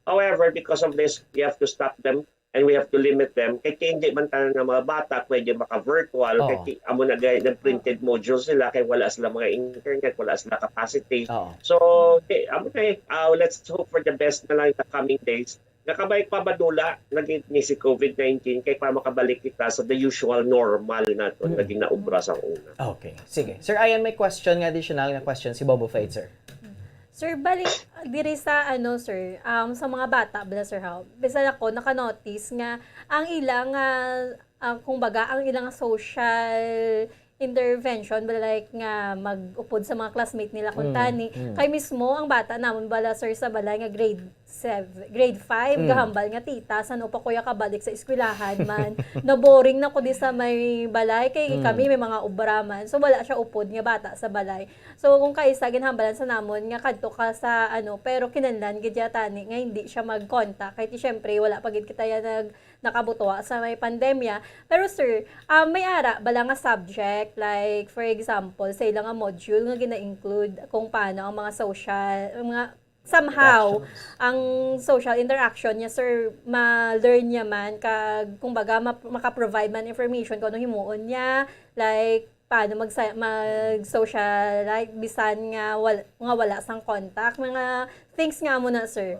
However, because of this, we have to stop them and we have to limit them. Kay kay hindi man tanan nga mga bata pwede maka-virtual, kay Oo. ti- amo na gani nag-printed Oo. modules sila, kay wala sila mga internet, wala sila capacity. Oo. So, okay, amo na eh. Ah, let's hope for the best na lang in the coming days. Nakabalik pa madula na gid ni si COVID nineteen kay para makabalik kita sa the usual normal nato nga Mm. ginaubra sa una. Okay. Sige. Sir Ian, may question nga, additional nga question si Bobo Faith, sir. Sir, bali, diri sa, ano, sir, um, sa mga bata, bala, sir, ha, bisan ako, nakanotice nga ang ila nga, ah, kung baga, ang ila nga social intervention, bala, like, nga mag-upod sa mga classmate nila kung Mm, tani. mm. Kay mismo, ang bata namon, bala, sir, sa balay nga grade seven, grade five, Mm. gahambal nga, "Tita, san-o pa ko ya kabalik sa eskwelahan man? Naboring na ko di sa may balay, kay Mm. kami may mga obra man." So, wala siya upod nga bata sa balay. So, kung kaisa, ginhambalan sa namon nga kadto ka sa, ano, pero kinahanglan gid ya tani nga hindi siya mag-contact. Kay ti, syempre, wala pa gid kita ya nag-, nakabutuwa sa may pandemya. Pero, sir, ah, may ara bala nga subject, like, for example, sa ila nga module nga gina-include kung paano ang mga social, ang mga, somehow, Interactions. ang social interaction niya, sir, ma-learn niya man, kag, kumbaga, ma-, maka-provide man information kung ano himuon niya, like, paano mag-, mag-socialite, bisan nga wal-, nga wala sang contact, mga things nga amo na, sir.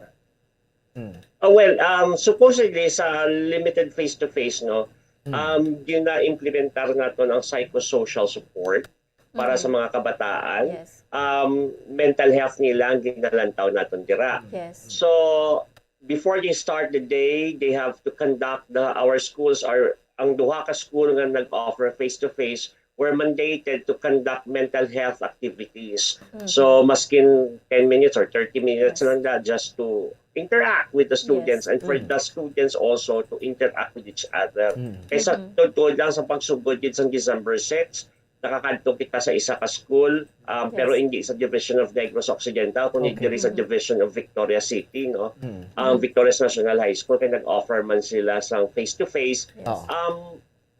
Mm. Ah, well, um, supposedly sa limited face-to-face, no, Mm. um, gina-implementar naton ang psychosocial support para sa Mhm. mga kabataan. Yes. Um, mental health nila ang ginalantaw naton dira. Yes. So, before they start the day, they have to conduct the, our schools are, ang duha ka school nga nag-offer face-to-face were mandated to conduct mental health activities. Mhm. So, maskin ten minutes or thirty minutes Yes. lang na just to interact with the students Yes. and for Mm. the students also to interact with each other. Mm. Kay sa Mhm. totoo lang, sa pagsugod gid sang December six, nakakadto kita sa isa ka school, um, pero Yes. hindi sa Division of Negros Occidental, kundi Okay. diri sa Mhm. Division of Victoria City, no? Mm. Ang Mhm. Victorias National High School, kay nag-offer man sila sang face-to-face. Yes. Oo. Um,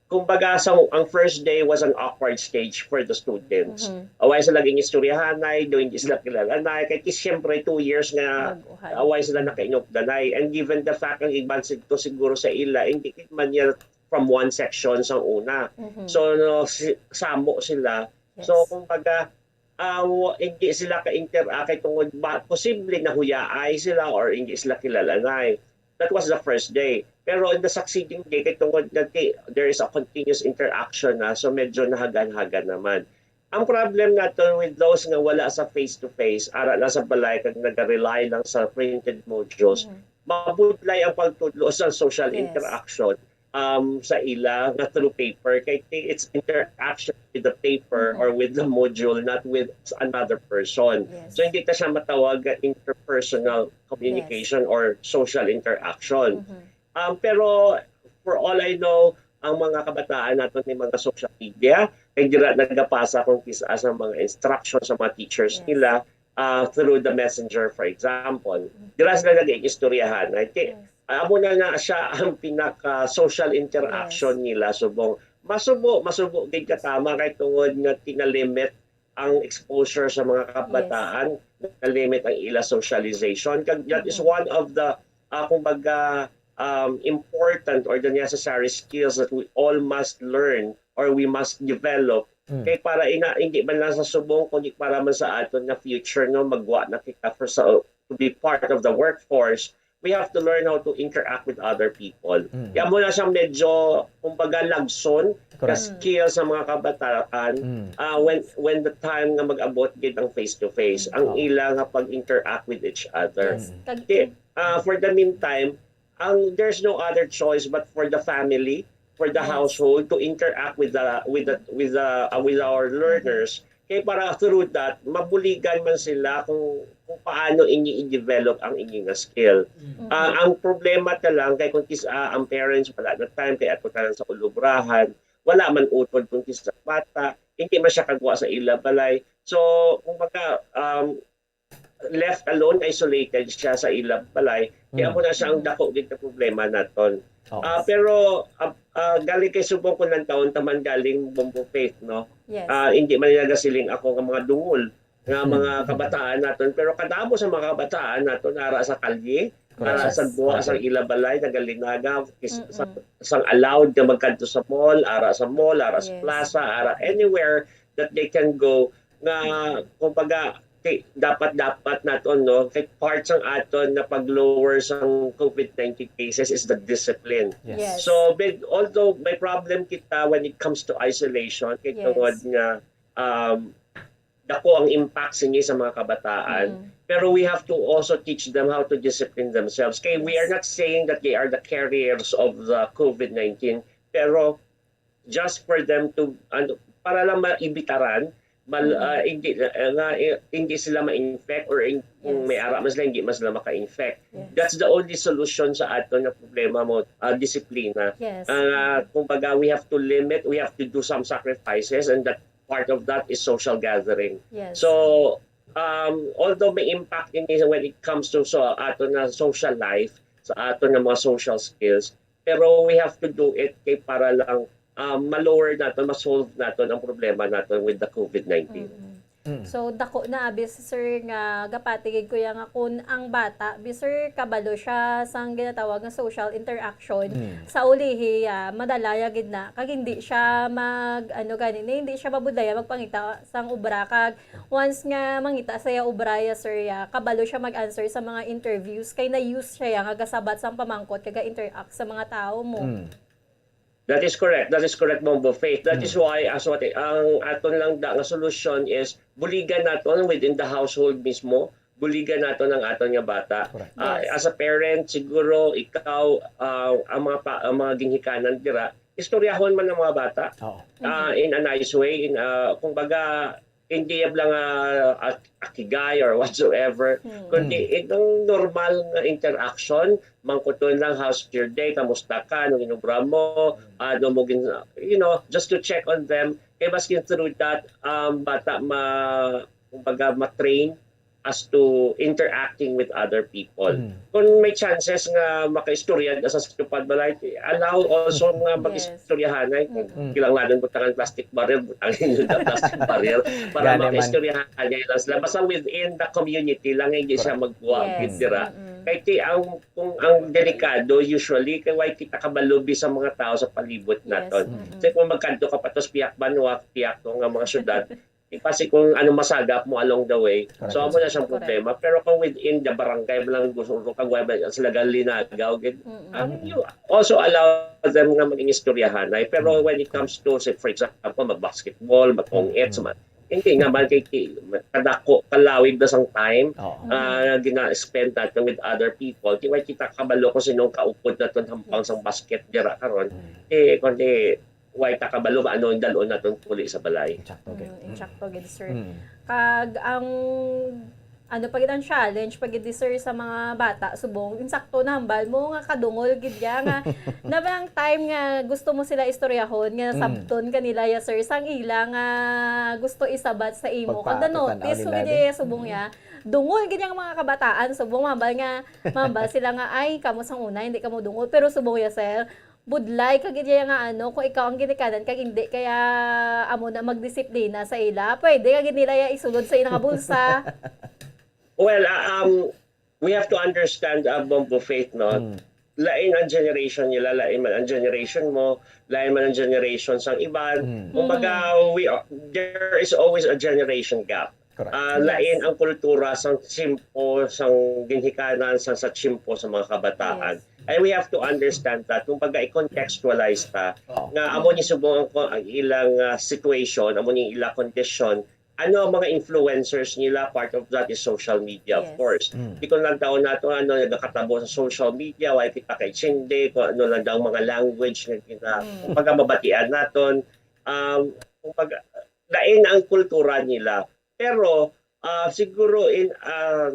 kumbaga, sa, ang first day was an awkward stage for the students. Mhm. Away sila ginistoryahanay, do hindi sila kilalanay. Kay ti, siyempre, two years nga Baguhan. away sila nakainugdanay. And given the fact, ang iban si-, to siguro sa ila, hindi man niya from one section sa una. Mhm. So, no, si, samo sila. Yes. So, kumbaga, ah, wa-, hindi sila ka-interact kay tungod ba, posible nahuyaay sila or hindi sila kilalanay. That was the first day. Pero in the succeeding day, kay tungod nga ti-, there is a continuous interaction na, so medyo nahagan-hagan naman. Ang problem nato with those nga wala sa face-to-face, ara lang sa balay kag naga-rely lang sa printed modules, Mhm. mabudlay ang pagtudlo sa social Yes. interaction, um, sa ila nga through paper. Kay ti-, it's interaction with the paper Mhm. or with the module, not with another person. Yes. So, hindi ta siya matawag nga interpersonal communication or social interaction. Mhm. Um, pero for all I know, ang mga kabataan naton ni mga social media, kay dira nagapasa kung kis-a sa mga instruction sa mga teachers Yes. nila, ah, through the messenger, for example. Dira sila nag-iistoryahan. I think, Yes. amo na nga siya ang pinaka-social interaction Yes. nila. Subong, masubo, masubo gid katama kay tungod nga tinalimit ang exposure sa mga kabataan, na-limit ang ila socialization. Kag that is Mhm. one of the, ah, kumbaga, um, important or the necessary skills that we all must learn or we must develop. Mm. Kay para ina, hindi man lang sa subong, kundi para man sa aton nga future, no, magwa na kita for sa, to be part of the workforce, we have to learn how to interact with other people. Mm. Kaya mo na siya medyo, kumbaga, lagson, Correct. ka-skill sa mga kabataan, Mm. ah, when when the time nga mag-abot gid ang face-to-face, ang Oo. ila nga pag-interact with each other. Yes. Kag- Kay, ah, for the meantime, ang there's no other choice but for the family, for the Yes. household to interact with the with the with the uh, with our learners. Kay para through that, mabuligan man sila kung kung paano inyo i-develop ang inyo nga skill. Mhm. Ah, ang problema ta lang kay kung kis-, ah, ang parents wala na time kay ato tanan sa ulubrahan, wala man utod kung kis-, bata, hindi man siya kagwa sa ila balay. So, kumbaga, um, left alone, isolated siya sa ila balay. Kaya Mm. mo na siya ang dako gid nga problema naton. Oo. Ah, pero ah, ah, galing kay subong ko ng taon taman galing Bombo Faith, no? Yes. Ah, hindi man nila gasiling ako nga mga dungol nga Hmm. mga kabataan naton, pero kadamo sa mga kabataan naton ara sa kalye, ara Correct. sa guwa, Okay. sang ila balay, nagalinagaw, is- Mm-mm. sa, sang allowed nga magkadto sa mall, ara sa mall, ara sa Yes. plaza, ara anywhere that they can go, nga kumbaga kay dapat dapat naton, no, kay part sang aton na pag-lower sang COVID nineteen cases is the discipline. Yes. Yes. So big, although may problem kita when it comes to isolation, kay Yes. tungod nga um, dako ang impact sini sa mga kabataan, Mm. pero we have to also teach them how to discipline themselves. Kay we Yes. are not saying that they are the carriers of the COVID nineteen, pero just for them to, ano, para lang maibitaran, mal, Mm. ah, hindi, ah, nga, eh, hindi sila ma-infect or in, kung Yes. may ara man sila, hindi man sila maka-infect. Yes. That's the only solution sa aton nga problema mo, ah, disiplina. Yes. Ah, kumbaga, we have to limit, we have to do some sacrifices, and that part of that is social gathering. Yes. So, um, although may impact ini when it comes to so, ato na social life, sa ato na mga social skills, pero we have to do it kay para lang um, ma-lower naton, ma-solve naton ang problema naton with the COVID nineteen. Mm-mm. Mm. So dako na abi, sir, nga gapatigig ko ya nga kun ang bata bi, sir, kabalo siya sang ginatawag nga social interaction, Mm. sa ulihi, ah, madala ya gid na kag hindi siya mag, ano gani ni, hindi siya mabudlaya magpangita sang obra. Kag once nga mangita siya obra ya, sir, ya kabalo siya mag-answer sa mga interviews kay na-use siya ya nga gasabat sang pamangkot kag ga-interact sa mga tawo mo. Mm. That is correct. That is correct, Bombo Faith. That is Mm. why, as what ang aton lang da nga solusyon is buligan naton within the household mismo, buligan naton ang aton nga bata. Correct. Ah, Yes. as a parent, siguro ikaw, ah, ang mga pa, ang mga ginhikanan dira, istoryahon man ang mga bata. Oo. Ah, in a nice way, in, ah, kumbaga, hindi lang, ah, ak-, akigay or whatsoever, Hmm. kundi itong normal nga interaction, mangkuton lang, "How's your day? Kamusta ka? Anong inubra mo? Ano mo gin-," you know, just to check on them. Kay maskin through that, um, bata ma-, kumbaga, ma-train as to interacting with other people. Mm. Kung may chances nga makaistorya na sa tupad balay, allow also nga Yes. mag-istoryahanay. Kung Mm. kinahanglan butangan plastic barrel, butangan yung plastic barrel para Gani man. makaistoryahanay lang sila. Basta within the community lang, hindi siya Correct. magbuwag Yes. dira. Mm-mm. Kay ti ang, kung ang delikado, usually, kay why kita kabalubi sa mga tao sa palibot Yes. naton. Mm-mm. Kasi kung magkadto ka pa tos piyak banwa, piyak to nga mga syudad, di pa si kung ano masagap mo along the way. Correct. So, amo na siyang Correct. problema. Pero kung within the barangay mo lang gusto ka, wala sila galinagaw, gid. Mm-mm. Um, you also allow them nga maging istoryahanay. Pero Mm. when it comes to, say, for example, mag-basketball, mag-ongets, Mm. man, hindi nga man kay, kay kadako, kalawig na sang time, Oo. ah, gina-spend natin with other people. Di ba kita kabalo kung sinong kaupod naton hampang sang basket dira karon? Mm. Eh, kundi, why ta kabalo ba ano ang dalon naton puli sa balay? Insakto gid. Mm, insakto gid, sir. Mm. Kag ang ano pa gid ang challenge pa gid, sir, sa mga bata subong insakto na hambal mo nga kadungol gid ya nga na ba ang time nga gusto mo sila istoryahon nga Mm. sabton ka nila ya, sir, sang ila nga gusto isabat sa imo. Kag Pagpaato na-notice tanaw ko nila, gid di? Ya, subong ya, dungol gid ya ang mga kabataan subong mambal nga mambal sila nga, "Ay, kamo sang una hindi kamo dungol." Pero subong ya, sir, budlay ka gid ya nga ano, kung ikaw ang ginikanan kag hindi kaya amo na magdisiplina sa ila, pwede ka gid nila ya isulod sa ila nga bulsa. Well, uh, um, we have to understand, uh, Bombo Faith, no? Mm. Lain ang generation nila, lain man ang generation mo, lain man ang generation sang iban. Mm. Kumbaga, we are, there is always a generation gap. Correct. Ah, lain ang kultura sang tiyempo, sang ginhikanan, sang sa tiyempo sa mga kabataan. Yes. And we have to understand that, kung baga i-contextualize ta, Oo. nga amo ni subong ang, ang ilang, ah, situation, amo ni ilang kondisyon, ano ang mga influencers nila, part of that is social media, of Yes. course. Mm. Di ko lang taon nato, ano, nagakatabo sa social media, wala kita kaintindi, kung ano lang daw mga language nga gina-, Mm. kumbaga mabatian naton. Um, kumbaga, lain ang kultura nila. Pero, ah, siguro in a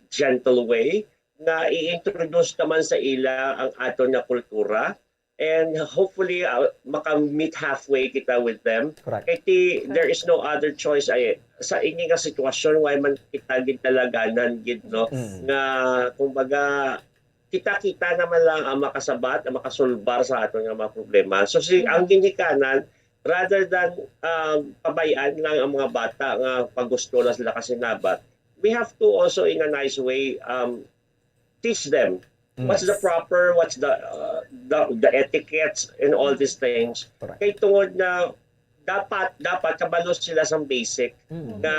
gentle way, nga i-introduce naman sa ila ang aton nga kultura. And hopefully, ah, maka-meet halfway kita with them. Correct. Kay ti, there is no other choice ay sa ini nga sitwasyon, why man kita gid talaganan gid, no? Mm. Nga, kumbaga, kita-kita naman lang ang makasabat, ang makasulbar sa aton nga mga problema. So, si, Mm. ang ginikanan, rather than, um, pabay-an lang ang mga bata nga pagusto lang sila kasinabat, we have to also, in a nice way, um, teach them what's the Yes. proper, what's the, uh, the, the etiquettes and all these things. Correct. Kay tungod na dapat, dapat kabalo sila sa basic Mm. nga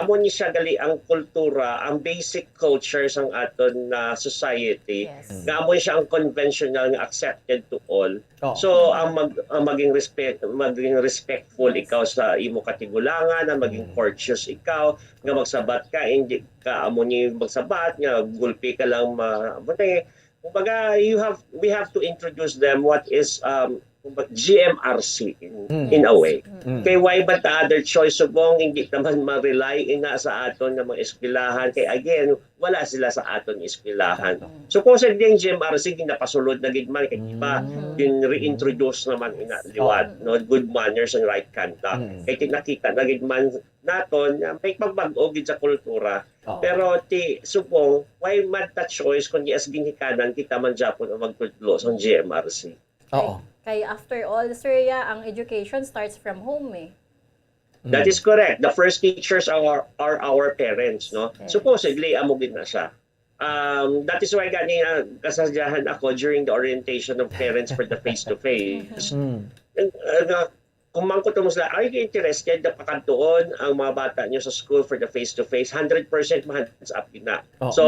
amo ni siya gali ang kultura, ang basic culture sang aton na society, Yes. Mm. nga amo ni siya ang conventional nga accepted to all. Oh. So, ang mag-, ang maging respect, maging respectful Yes. ikaw sa imo katigulangan, ang maging Mm. courteous ikaw, nga magsabat ka, hindi ka amo ni magsabat, nga gulpi ka lang ma-, amo ni, kumbaga, you have, we have to introduce them what is, um, kumbaga, G M R C in, Mm. in a way. Mm. Kay why ba ta other choice? Subong, hindi naman ma-rely ina sa aton nga mga eskwelahan. Kay again, wala sila sa aton eskwelahan. Mm. So, kung sa din G M R C, ginapasulod na gid man, kay iba, Mm. gin-reintroduce naman ina Yes. liwat, Oh. no? Good manners and right conduct. Mm. Kay nakita na gid man naton nga may pagbag-o gid sa kultura. Oo. Pero ti subong, why man ta choice kung di as ginhikanan kita man gyapon ang magtudlo sa G M R C? Oo. Kay, kay after all, Sir, ya, ang education starts from home eh. That Mm. is correct. The first teachers are, are our parents, no? Yes. Supposedly, amo gid na siya. Um, that is why gani, ah, kasadyahan ako during the orientation of parents for the face-to-face. Mm. And, uh, kumangkot mo sila, "Are you interested na pakadtuon ang mga bata niyo sa school for the face-to-face?" Hundred percent ma-hands up gid na. Oo. So,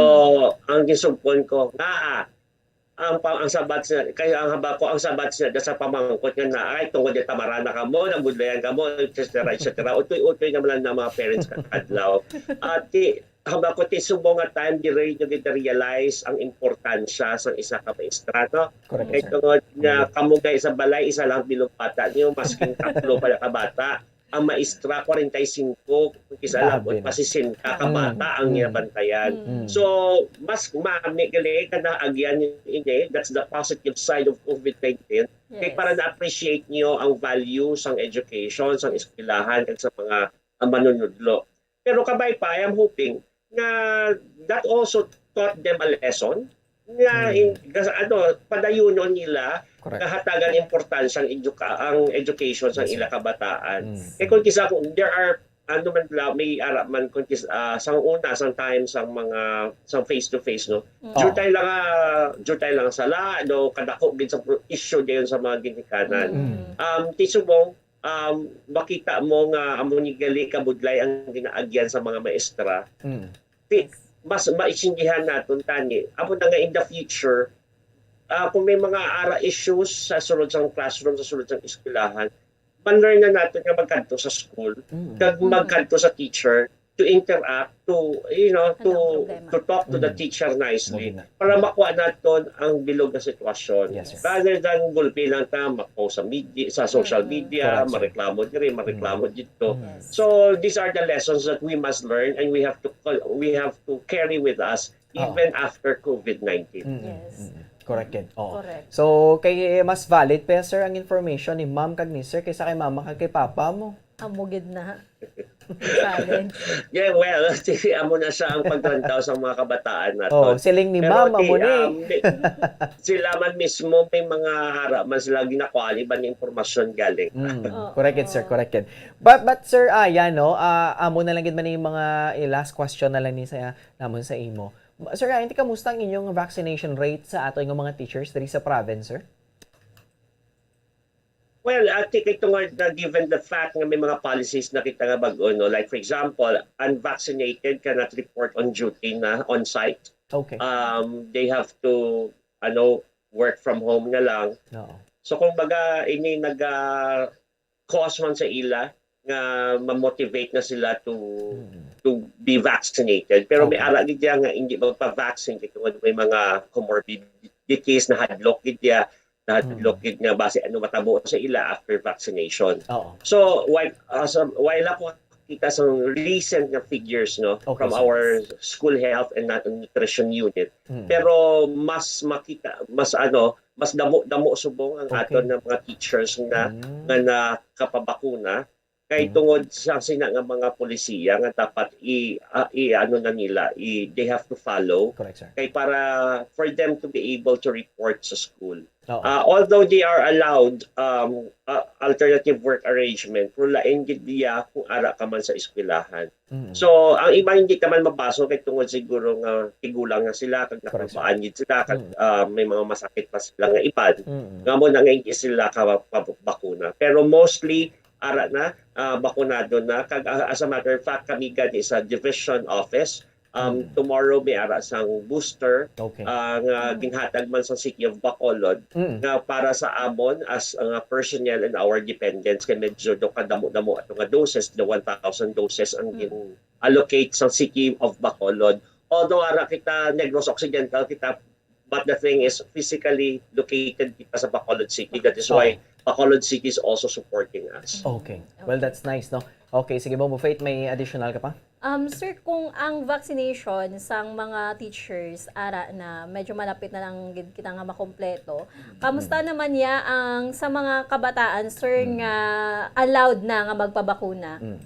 ang ginsugpon ko, nga, ah, ang pa-, ang sabat sila, kay ang haba ko, ang sabat sila sa pamangkot nga na, "Ay, tungod di tamarana kamo, nabudlayan kamo, et cetera, et cetera." Utoy-utoy naman lang na mga parents kadlaw. At ti-, haba ko, ti subong nga time, diri nyo gid realize ang importansya sang isa ka maestra, no? Correct, Kay sir. tungod nga Correct. kamo gay sa balay, isa lang bilog bata nyo, masking tatlo pa ka bata, ang maestra, kwarenta y singko, kung kisa Grabe labot na. pa sesenta ka Mm, bata ang mm. ginabantayan. Mm. So, mas mami gali ka na agyan ini, that's the positive side of COVID nineteen. Kay Yes. para na-appreciate niyo ang value sang education, sang eskwelahan, kag sa mga, ah, manunudlo. Pero kabay pa, I am hoping nga that also taught them a lesson nga Mm. in, gas-, ano, padayunon nila Correct. nga hatagan importansya ang educa-, ang education sa Yes, sir. ila kabataan. Mm. Eh, kung kisa kung there are, ano man la, may ara man kung kis-, ah, sang una, sang time, sang mga, sang face-to-face, no? Mm. Jutay lang, ah, jutay lang sala, no? Kadako gid sa pro-, issue dayon sa mga ginikanan. Mm. Um, ti subong, um, makita mo nga amo ni gali kabudlay ang ginaagyan sa mga maestra. Mm. Ti-, Yes. mas maintindihan naton tani. Amo na nga in the future, ah, kung may mga ara issues sa sulod sang classroom, sa sulod sang eskwelahan, ma-learn na naton nga magkadto sa school, Mm. kag Mm. magkadto sa teacher to interact, to, you know, Ano to, ang problema? to talk to the Mm. teacher nicely Muna. para makuha naton ang bilog nga sitwasyon. Yes, sir. Rather than gulpi lang ta, mako sa media, sa social Mm. media, Correct, sir. mareklamo diri, mareklamo Mm. dito. Mm. Yes. So, these are the lessons that we must learn and we have to col-, we have to carry with us Oh. even after COVID nineteen. Mm, Yes. mm, mm. Correct gid. Oo. Correct. So, kay mas valid pa, sir, ang information ni ma'am kag ni sir kaysa kay mama kag kay papa mo. Amo gid na. Challenge. Yeah, well, amo na siya ang paglantaw sa mga kabataan nato. Oh, siling ni Pero mama ti, mo ni. um, di-, sila man mismo, may mga ara man sila ginakuha, iban nga impormasyon galing. Mm, Oo. correct gid, sir, correct gid. But, but, sir, ah, yan, no? Ah, amo na lang gid man yung mga, eh, last question na lang ni sa, namon sa imo. Ma-, Sir Ryan, ti kamusta ang inyong vaccination rate sa ato nga mga teachers diri sa province, sir? Well, I think ito nga na given the fact nga may mga policies na kita nga bag-o, no? Like, for example, unvaccinated cannot report on duty na on site. Okay. Um, they have to, ano, work from home na lang. Oo. So, kung baga, ini nag-cause man sa ila nga ma-motivate na sila to Mm. to be vaccinated. Pero may Okay. ara gid diya nga hindi magpa-vaccine kay tungod may mga comorbidities na hadlok gid diya, na hadlok Mm. gid nga basi ano matabo sa ila after vaccination. Oo. So, while as a, while ako kita sa recent nga figures, no, Okay, from sir. our school health and nut- nutrition unit, Mm. pero mas makita, mas ano, mas damo-damo subong ang Okay. aton nga mga teachers nga Mm. nga nakapabakuna kay Mm. tungod sa sina nga mga polisiya nga dapat i, ah, i ano na nila, i, they have to follow Correct, sir. kay para for them to be able to report sa school. Oo. Ah, although they are allowed, um, ah, alternative work arrangement, pero lain gid diya kung ara ka man sa eskwelahan. Mm. So, ang iba hindi ka man mabaso kay tungod siguro nga tigulang na sila, kag Correct, sir. Kakulbaan gid sila, kag Mm. ah, may mga masakit pa sila nga iban. Mm. Nga mo na nga hindi sila ka pa-, bakuna. Pero mostly, ara na, ah, bakunado na. Kag ah, as a matter of fact, kami gani sa division office, um, Mm. tomorrow may ara sang booster Okay. ah, nga ginhatag man sa City of Bacolod Mm. nga para sa amon as nga personnel and our dependents kay medyo do kadamo-damo ato nga doses, the one thousand doses ang Mm. gin-allocate sa City of Bacolod. Although ara kita Negros Occidental kita, but the thing is physically located kita sa Bacolod City. That is why Oo. Bacolod City is also supporting us. Okay. Well, that's nice, no? Okay, sige, Bombo Faith, may additional ka pa? Um, sir, kung ang vaccination sang mga teachers ara na medyo malapit na lang gid kita nga makompleto, kamusta naman niya ang sa mga kabataan, sir, Mm. nga allowed na nga magpabakuna? Mm.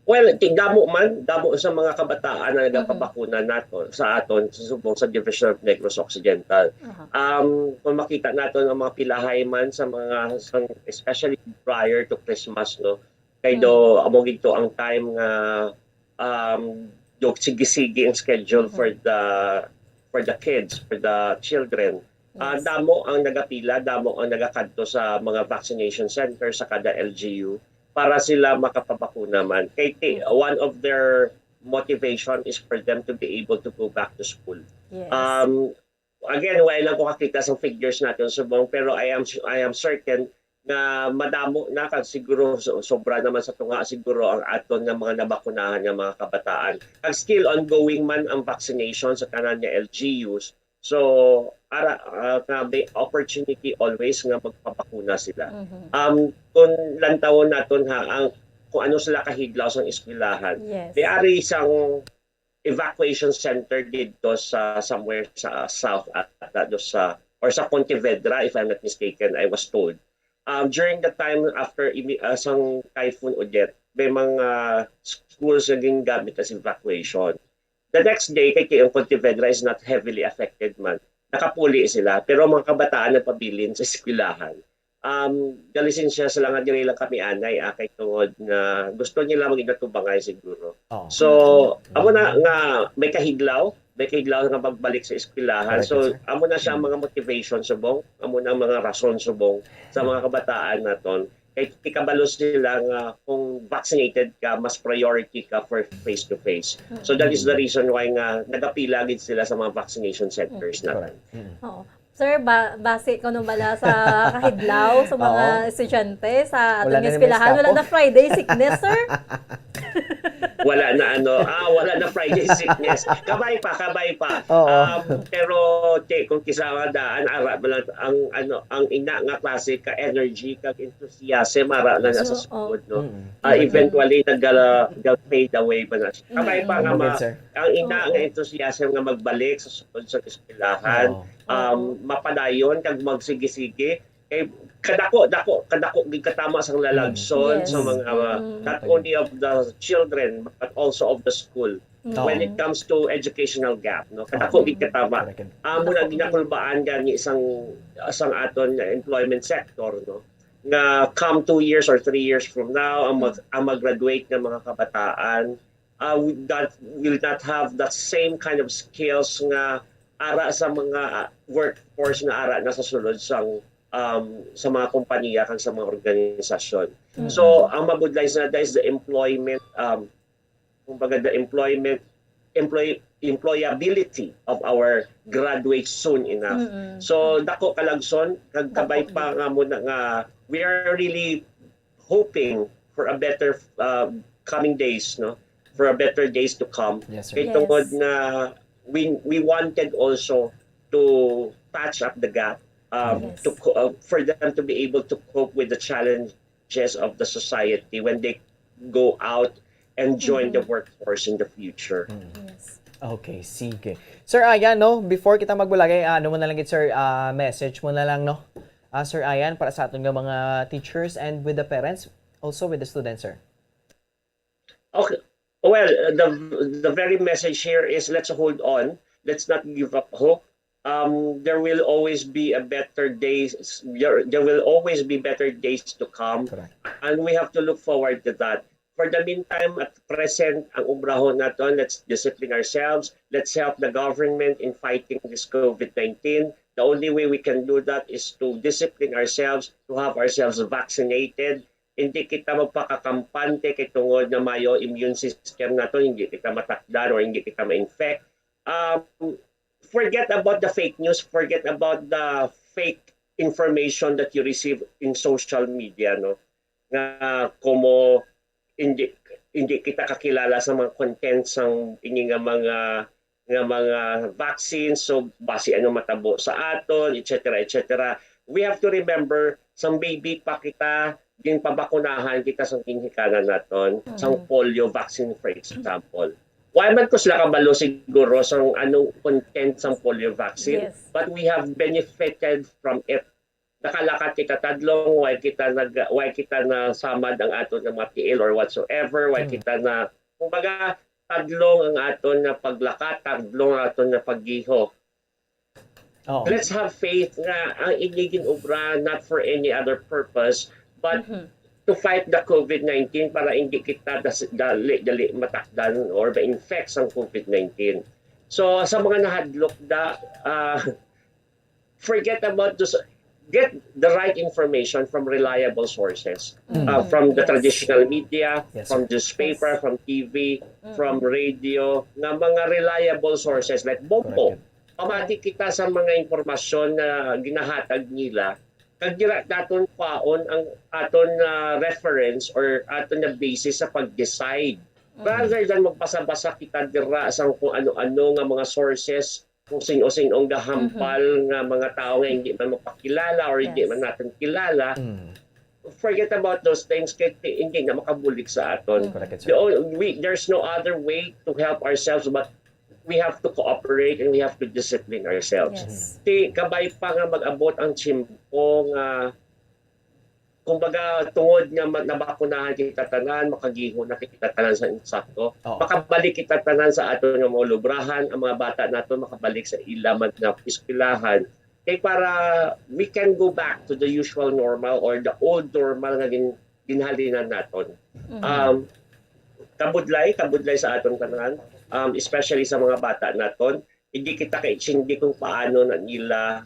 Well, ti- damo man, damo sa mga kabataan na Mhm. nagapabakuna nato sa aton sa subong sa Division of Negros Occidental. Aha. Um, kung makita nato ang mga pilahay man sa mga sang, especially prior to Christmas, no, kay Mm. do amo gid to ang time nga um do sige-sige ang schedule Mhm. for the for the kids, for the children. Ah, Yes. damo ang nagapila, damo ang nagakadto sa mga vaccination center sa kada L G U para sila makapabakuna man. Kay ti- Mm. one of their motivation is for them to be able to go back to school. Yes. Um, again, wala lang ko kakita sa figures natin subong, pero I am I am certain nga madamo na kag siguro so, sobra naman sa tunga siguro ang aton nga mga nabakunahan nga mga kabataan. Kag still ongoing man ang vaccination sa tanan nga L G Us. So, ara uh, nga may opportunity always nga magpabakuna sila. Mhm. Um, kung lantawon naton ha ang kung ano sila kahidlaw sa eskwelahan. Yes. May ari sang evacuation center dito sa somewhere sa south ata do sa or sa Pontevedra, if I'm not mistaken, I was told. Um, during the time after imi- uh, sang Typhoon Odette, may mga schools nga ginagamit as evacuation. The next day, kay ang Pontevedra is not heavily affected man, nakapuli sila. Pero ang mga kabataan nagpabilin sa eskwelahan. Um, galisensya sila nga diri lang kami anay, ah, kay tungod nga gusto nila mag-inatubangay siguro. Oh. So, amo na nga may kahidlaw, may kahidlaw nga magbalik sa eskwelahan. Correct, So, sir. Amo na siya ang Mm. mga motivation subong, amo na ang mga rason subong sa mga kabataan naton. Kay kabalo sila nga kung vaccinated ka, mas priority ka for face to face. So that is the reason why nga nagapila gid sila sa mga vaccination centers natin. Correct. Mm. Oo. Sir, ba, base ko nung bala sa kahidlaw sa mga Oo. estudyante sa Wala aton na nga ni eskwelahan, Miss wala Capo? Na Friday sickness, sir? Wala na ano, ah, wala na Friday sickness. Kabay pa, kabay pa. Oo. Um, pero te, kung kisa nga daan, ara man lang ang ano, ang ina nga klase ka energy, kag enthusiasm, ara na nasa So, sukod, no? Mm. Ah, eventually nag nag fade away ba na siya. Kabay pa nga Ano ma, gid, sir? Ang ina Oo. nga enthusiasm nga magbalik sa sukod sa eskwelahan, Oo. um, mapadayon kag magsige-sige. Kay kadako, dako, kadako gid katama sang lalagson Yes. sa mga Mm. not only of the children but also of the school Mm. when it comes to educational gap, no? Kadako Okay. gid katama. Correct. Amo na Dako. Ginakulbaan gani sang sang aton nga employment sector, no? Nga come two years or three years from now, ang mag, ang mag-graduate nga mga kabataan, uh, that will not have that same kind of skills nga ara sa mga, ah, workforce nga ara na sa sulod sang um, sa mga kompanya kag sa mga organisasyon. Mm. So, ang mabudlay sa nata is the employment, um, kumbaga, the employment, employ-, employability of our graduates soon enough. Mm-mm. So, dako kalagson, kag Dako kabay pa nga mo na nga, we are really hoping for a better, uh, coming days, no? For a better days to come. Yes, sir. Kay Yes. tungod nga we, we wanted also to patch up the gap, um, Yes. to co-, uh, for them to be able to cope with the challenges of the society when they go out and join the Mm-hmm. workforce in the future. Mm. Yes. Okay, sige. Sir Ayan, no, before kita magbulagay, ano mo na lang gid, sir, ah, message mo na lang, no? Ah, Sir Ayan, para sa aton nga mga teachers and with the parents, also with the students, sir. Okay. Well, uh, the the very message here is let's hold on. Let's not give up hope. Um, there will always be a better days. There, there will always be better days to come, Correct. and we have to look forward to that. For the meantime, at present, ang obrahon naton, let's discipline ourselves. Let's help the government in fighting this COVID nineteen. The only way we can do that is to discipline ourselves, to have ourselves vaccinated. Hindi kita magpakakampante kay tungod na mayo immune system nato, hindi kita matakdan or hindi kita ma-infect. Um, forget about the fake news, forget about the fake information that you receive in social media, no? Nga como hindi, hindi kita kakilala sa mga content sang ini nga mga, nga mga vaccines, so basi ano matabo sa aton, et cetera, et cetera. We have to remember, sang baby pa kita, ginpabakunahan kita sang ginhikanan naton, sang Mm. polio vaccine, for example. Wala man ko sila kabalo siguro sang anong content sang polio vaccine, Yes. but we have benefited from it. Nakalakat kita tadlong, wala kita nag-, wala kita nasamad ang aton nga mga tiil or whatsoever, wala Mm. kita na, kumbaga, tadlong ang aton nga paglakat, tadlong ang aton nga paggiho. Oo. Let's have faith nga ang ini ginobra not for any other purpose but Mhm. to fight the COVID nineteen para hindi kita das-, dali, dali matakdan or ma-infect sang COVID nineteen. So, sa mga nahadlok da, ah, forget about those, get the right information from reliable sources. Mm. Uh, from the Yes. traditional media, Yes, from sir. newspaper, Yes. from T V, Mm. from radio, nga mga reliable sources like Bombo. Correct. Pamati kita sa mga impormasyon na ginahatag nila, kag dira naton kwaon ang aton nga reference or aton nga basis sa pag-decide. Mm. Rather than magbasa-basa kita dira sa kung ano-ano nga mga sources, kung sino-sino ang gahampal Mhm. nga mga tao nga hindi man mapakilala or hindi Yes. man natin kilala, Mm. forget about those things, kay ti-, hindi na makabulig sa aton. Mm. Correct, sir. The o-, we, there's no other way to help ourselves but we have to cooperate and we have to discipline ourselves. Yes. Ti, kabay pa nga mag-abot ang tiyempo nga, kumbaga, tungod nga ma-, nabakunahan kita tanan, makagiho na kita tanan sa insakto. Oo. Makabalik kita tanan sa aton nga mga lubrahan, ang mga bata naton makabalik sa ila man nga eskwelahan. Kay para we can go back to the usual normal or the old normal nga gin-, ginhalinan naton. Mhm. Um, kabudlay, kabudlay sa aton tanan, um, especially sa mga bata naton. Hindi kita kaintindi kung paano na nila,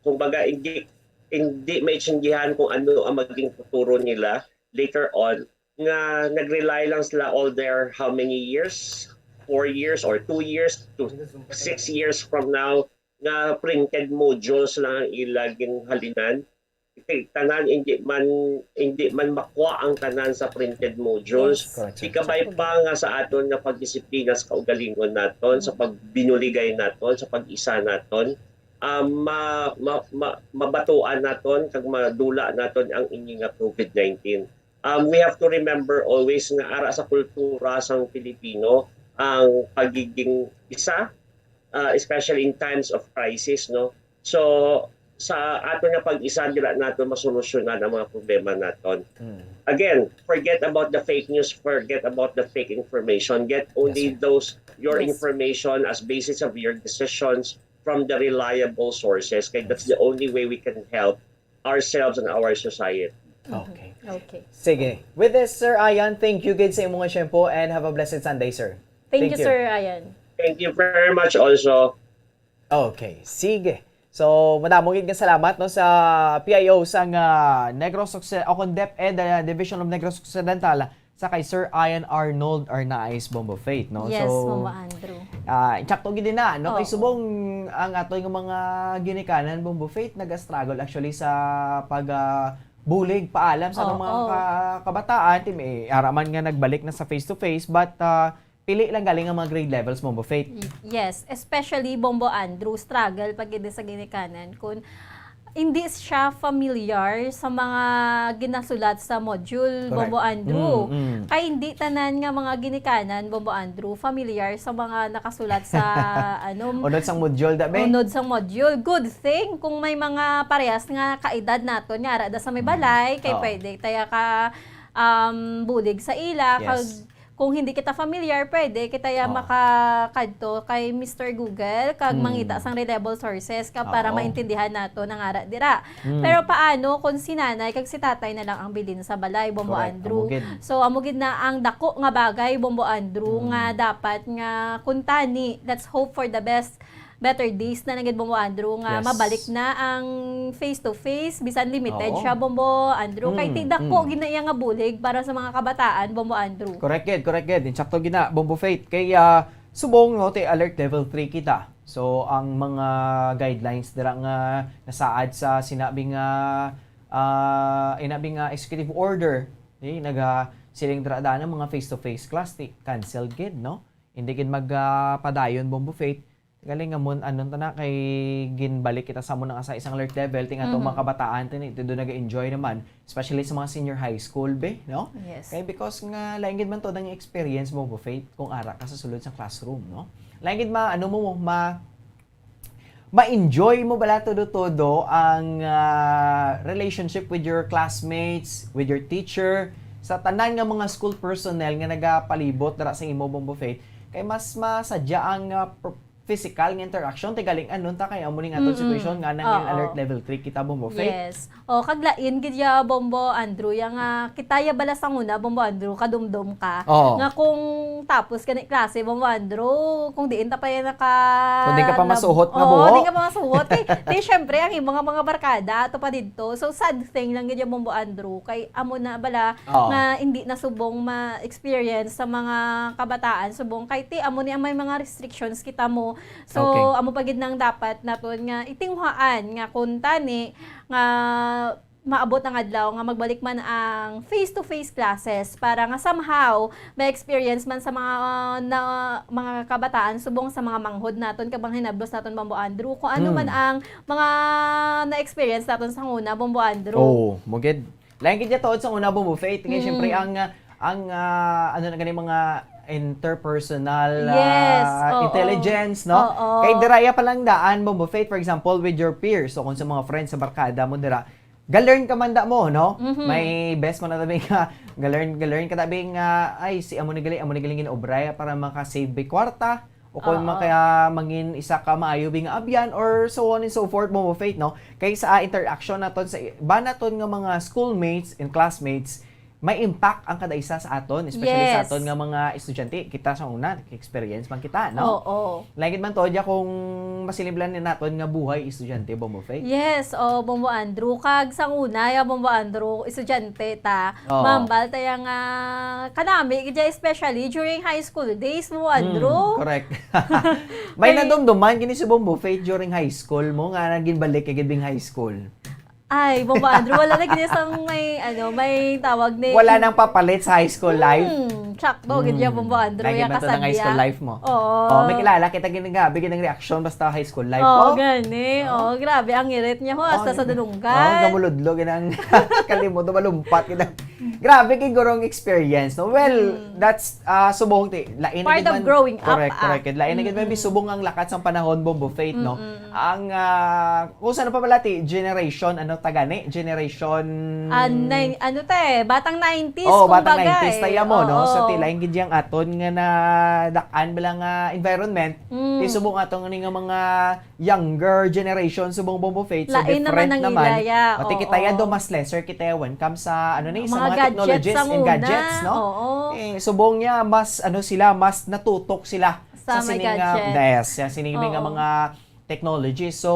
kumbaga, hindi, hindi maintindihan kung ano ang maging futuro nila later on, nga nag-rely lang sila all their, how many years? Four years or two years to six years from now, nga printed modules lang ang ila ginhalinan. Kay tanan, hindi man, hindi man makuha ang tanan sa printed modules. Yes. Correct, sir. Di kabay pa nga sa aton nga pagdisiplina sa kaugalingon naton, sa pagbinuligay naton, sa pag-isa naton, um, ma-, ma-, ma-, mabatuan naton kag madula naton ang ini nga COVID nineteen. Um, we have to remember always nga ara sa kultura sang Pilipino ang pagiging isa, uh, especially in times of crisis, no? So, sa aton nga pag-isa, dira naton masolusyonan ang mga problema naton. Mm. Again, forget about the fake news, forget about the fake information. Get only Yes, sir. those, your Yes. information as basis of your decisions from the reliable sources. Kay that's Yes. the only way we can help ourselves and our society. Mhm. Okay. Okay. Sige. With this, Sir Ayan, thank you gid sa imong tiyempo and have a blessed Sunday, sir. Thank Thank you, you. Sir Ayan. Thank you very much also. Okay. Sige. So, madamo gid nga salamat, no, sa P I O sang, ah, Negros Occ-, o kon DepEd, ah, Division of Negros Occidental, sa kay Sir Ian Arnold Arnaiz, Bombo Faith, no? Yes, So, Bombo Andrew. ah, insakto gid na, no? Kay Oo. Subong ang ato nga mga ginikanan, Bombo Faith, nag-struggle actually sa pag, ah, bulig, paalam sa atong Oo. mga ka-, kabataan. Ti may ara man nga nagbalik na sa face-to-face, but, ah, pili lang galing ang mga grade levels, Bombo Faith. Y-, yes, especially Bombo Andrew, struggle pa gid sa ginikanan kun hindi siya familiar sa mga ginasulat sa module, Correct. Bombo Andrew. Mm, mm. Kay hindi tanan nga mga ginikanan, Bombo Andrew, familiar sa mga nakasulat sa, ano, Unod sang module, da, be? Unod sang module. Good thing kung may mga parehas nga kaedad naton nga ara da sa may Mm. balay, kay Oo. pwede taya ka, um, bulig sa ila, Yes. kag kung hindi kita familiar, pwede kita ya Oo. makakadto kay Mister Google kag Hmm. mangita sang reliable sources ka para Oo. maintindihan nato ang ara dira. Hmm. Pero paano kung si nanay kag si tatay na lang ang bilin sa balay, Bombo Correct. Andrew? Amo gid. So, amo gid na ang dako nga bagay, Bombo Andrew, Hmm. nga dapat nga kuntani, let's hope for the best, better days na lang gid, Bombo Andrew, nga Yes. mabalik na ang face-to-face, bisan limited Oo. siya, Bombo Andrew. Kay Mm, ti dako mm. gid na iya nga bulig para sa mga kabataan, Bombo Andrew. Correct gid, correct gid. Insakto gid na, Bombo Faith. Kay, ah, subong, no, ti alert level three kita. So, ang mga guidelines dira nga nasaad sa sinabi nga, ah, inabi nga executive order, eh, naga-, siling dira daan ang mga face-to-face class, ti cancel gid, no? Hindi gid mag, ah, padayon, Bombo Faith. Galing nga mo, ano ta na, kay ginbalik kita sa mo na nga sa isang alert level, ti nga atong Mm-hmm. mga kabataan, ti ni, ti do naga-enjoy naman, especially sa mga senior high school, be, no? Yes. Kay because nga, lain gid man to ang experience mo, Faith, kung ara ka sa sulod sa classroom, no? Lain gid ma-, ano mo, ma-, ma-enjoy mo bala todo-todo ang, ah, relationship with your classmates, with your teacher, sa tanan nga mga school personnel nga nagapalibot dira sa imo, Bombo Faith, kay mas masadya ang, ah, pr-, physical nga interaction, ti galing anon ta kay amo ni nga aton Mm-mm. situation nga nang Oo. alert level three kita, Bombo Faith. Yes. O, kag lain gid ya, Bombo Andrew, ya nga kita ya bala sang una, Bombo Andrew, kadumdom ka. Oo. Nga kung tapos ka ni klase, Bombo Andrew, kung diin ta pa ya naka Kung di ka pa masuhot nga Oo, buhok. di ka pa masuhot. Ti, ti, syempre, ang imo nga mga barkada, ato pa didto. So, sad thing lang gid ya, Bombo Andrew, kay amo na bala Oo. nga hindi na subong ma-experience sa mga kabataan, subong kay ti amo ni ang may mga restrictions kita mo. So, Okay. amo pa gid nang dapat naton nga itinguhaan nga kung tani nga maabot ang adlaw nga magbalik man ang face-to-face classes para nga somehow may experience man sa mga, uh, na, mga kabataan subong sa mga manghod naton kag mga hinablos naton, Bombo Andrew, kung ano Hmm. man ang mga na-experience naton sa una, Bombo Andrew. Oo, mo gid. Lain gid ya tuod sa una, Bombo Faith. Kay Mm. syempre, ang, ah, ang, ah, ano na gani, mga interpersonal, ah, Yes, oo. intelligence, no? Oo. Kay dira ya pa lang daan, Bombo Faith, for example, with your peers, so kung sa mga friends sa barkada mo dira, ga-learn ka man da mo, no? Mhm. May best mo na tabi nga, ga-learn, ga-learn ka tabi nga, ay, si amo ni gali, amo ni galing gin-obra ya para maka-save bi kwarta. O kung Oo. maka-, mangin isa ka maayo bi nga abyan, or so on and so forth, Bombo Faith, no? Kay sa interaction naton sa i-, ba naton nga mga schoolmates and classmates, may impact ang kada isa sa aton, especially sa Yes. aton nga mga estudyante. Kita sa una, experience man kita, no? Oo. Lain gid man to, diya kung masiniblan ni naton nga buhay estudyante, Bombo Faith. Yes, o, Bombo Andrew. Kag sa una, ya, Bombo Andrew, estudyante ta. Oo. Mambal tayo nga kanami, gid especially during high school days mo, Andrew. Mm, correct. May Kay nadumduman gini si Bombo Faith during high school mo, nga naging balik kay gid high school. Ay, Bombo Andrew, wala na gid sang may, ano, may tawag ni Wala nang papalit sa high school life. Hmm, sakto, gid ya, Mm. Bombo Andrew, Lagi ya man to ng high school kasadya. life mo. Oo. Oh, may kilala kita gid nga, bigyan ng reaksyon basta high school life Oo, mo. gani. Oo. Oo, grabe, ang irit niya, ho, hasta Oo, sa dununggan. Oo, gamuludlo, ginang kalimot, malumpat, ginang Grabe kay gurong experience, no? Well, Mm. that's, ah, subong ti, lain na Part gid of man, growing up, correct, ah. correct. Lain na gid man Mm-mm. bisubong ang lakat sang panahon, Bombo Faith, no? Mm-mm. Ang, ah, kung saan pa pala ti, generation, ano, tagani? Generation Ah, nine, ano te, batang nineties, Oh, batang kumbaga, nineties eh. tayo mo, no? So, Oo. ti, lain gid yang aton nga nadak-an bala nga environment. Mm. Ti, subong aton nga mga younger generation subong Bombo Faith, so Lain different naman ang naman. ila, ya. Pati kita ya Oo. do mas lesser kita ya when comes sa, ano ni, sa Mga mga gadgets technologies sa and una. gadgets, no? Oo. Eh, subong niya, mas, ano sila, mas natutok sila Sa sa may sining, ah, gadgets. yes, sa sining Oo. nga mga technology. So,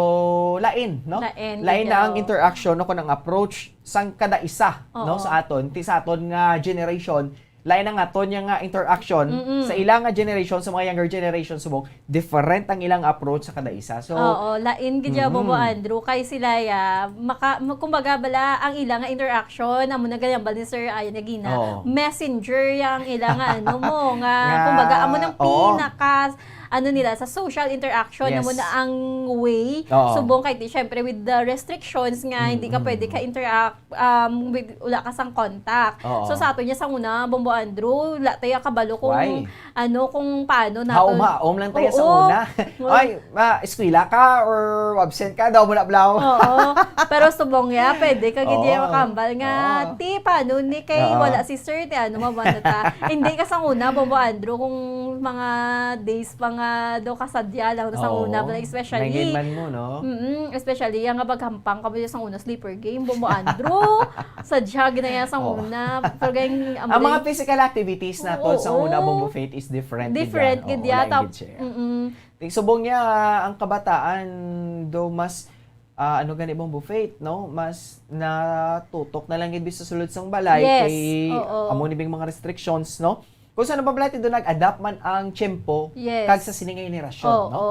lain, no? Lain Lain gid na ang daw. interaction, no, kung ang approach sang kada isa, no, Oo. sa aton, ti sa aton nga generation, lain ang aton nga interaction Mm-mm. sa ila nga generation, sa mga younger generation, subong, different ang ilang approach sa kada isa. So, Oo, lain gid ya, Bobo Mm. Andrew, kay sila ya, maka, ma-, kumbaga bala, ang ila nga interaction, amo na gayambal ni Sir Ayan nga gina, Oo. messenger ya ang ila nga ano mo, nga, Nga, kumbaga, amo nang oo. pinaka, ano nila, sa social interaction, Yes. amo na ang way, Oo. subong kay, di, syempre, with the restrictions nga, hindi ka Mm-mm. pwede ka interact, um, with, wala ka sang contact. Oo. So, sa ato niya sa una, Bombo Andrew, wala tayo kabalo kung, Why? ano, kung paano nato. Haom-haom lang tayo sa Oo. una. Wala. Ay, ah, eskwela ka or absent ka, daw mo na blaw. Oo. Pero subong ya, pwede ka gid ya Oo. makambal nga, Oo. "Ti, paano ni kay Oo. wala si sir, ti ano, mabuhat na ta." Hindi ka sa una, Bombo Andrew, kung mga days pa nga daw kasadya lang sa Oo. una, like, especially, Nangin man mo, no? Mm, especially, yang nga paghampang ka ba sa una, sleeper game, Bombo Andrew, sadya, ginaya sa Oo. una. Pero gayang, Ang mga amo physical activities Oo, nato sa una, oo. Bombo Faith, is different gid Different yan. gid Oo, ya, lain tap-, gid siya. mm-mm. Ti subong niya, ang kabataan, do mas, ah, ano gani, Bombo Faith, no? Mas natutok na lang gid sa sulod sang balay Yes, kay oo. amo ni bing mga restrictions, no? Kung sa nababla, ti do nag-adapt man ang tiyempo Yes. kag sa sini nga henerasyon, Oo. no?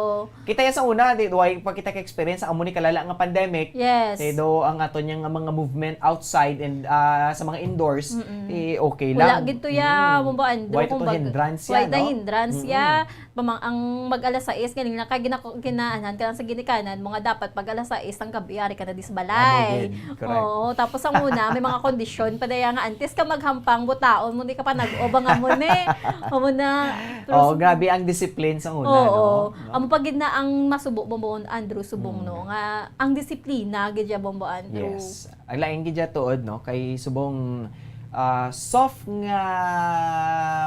Kita ya sa una, di, way pa kita ka-experience sa amo ni kalala nga pandemic. Yes. Ti do ang aton niya nga mga movement outside and, ah, sa mga indoors, Mm-mm. eh, okay Wala lang. gid to ya, Mm. Bombo Andrew, Way to to kumbaga, hindrance ya, way na no? hindrance Mm-mm. ya. Pamang-, ang mag-alas sais, galing na ka, gina-, ginaanhan ka lang sa ginikanan mo nga dapat pag alas sais ang gabi, ari ka na di sa balay. Amo gid, correct. Oo, tapos ang una, may mga kondisyon pa daya nga, antes ka maghampang, butaon mo, di ka pa nag-oba nga mo, ne. Amo na. Pero Oo, sa grabe ang discipline sa una, Oo. no? No? Amo pa gid na ang masubo, Bombo Andrew, subong, Mm. no, nga ang disiplina gid ya, Bombo Andrew. Yes. Ang lain gid ya tuod, no, kay subong, ah, soft nga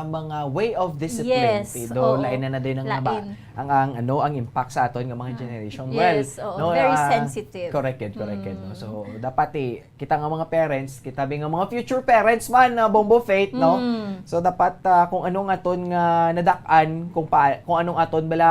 mga way of discipline. Yes, Pero oo. lain na na din ang Lain. naba-, ang, ang, ano, ang impact sa aton nga mga Ah, generation. yes, Well, oo, no, very ah, sensitive. correct gid, correct gid, no? Mm. So, dapat, eh, kita nga mga parents, kita bi nga mga future parents man, ah, Bombo Faith, no? Mm. So, dapat, ah, kung anong aton nga nadak-an, kung pa-, kung anong aton bala,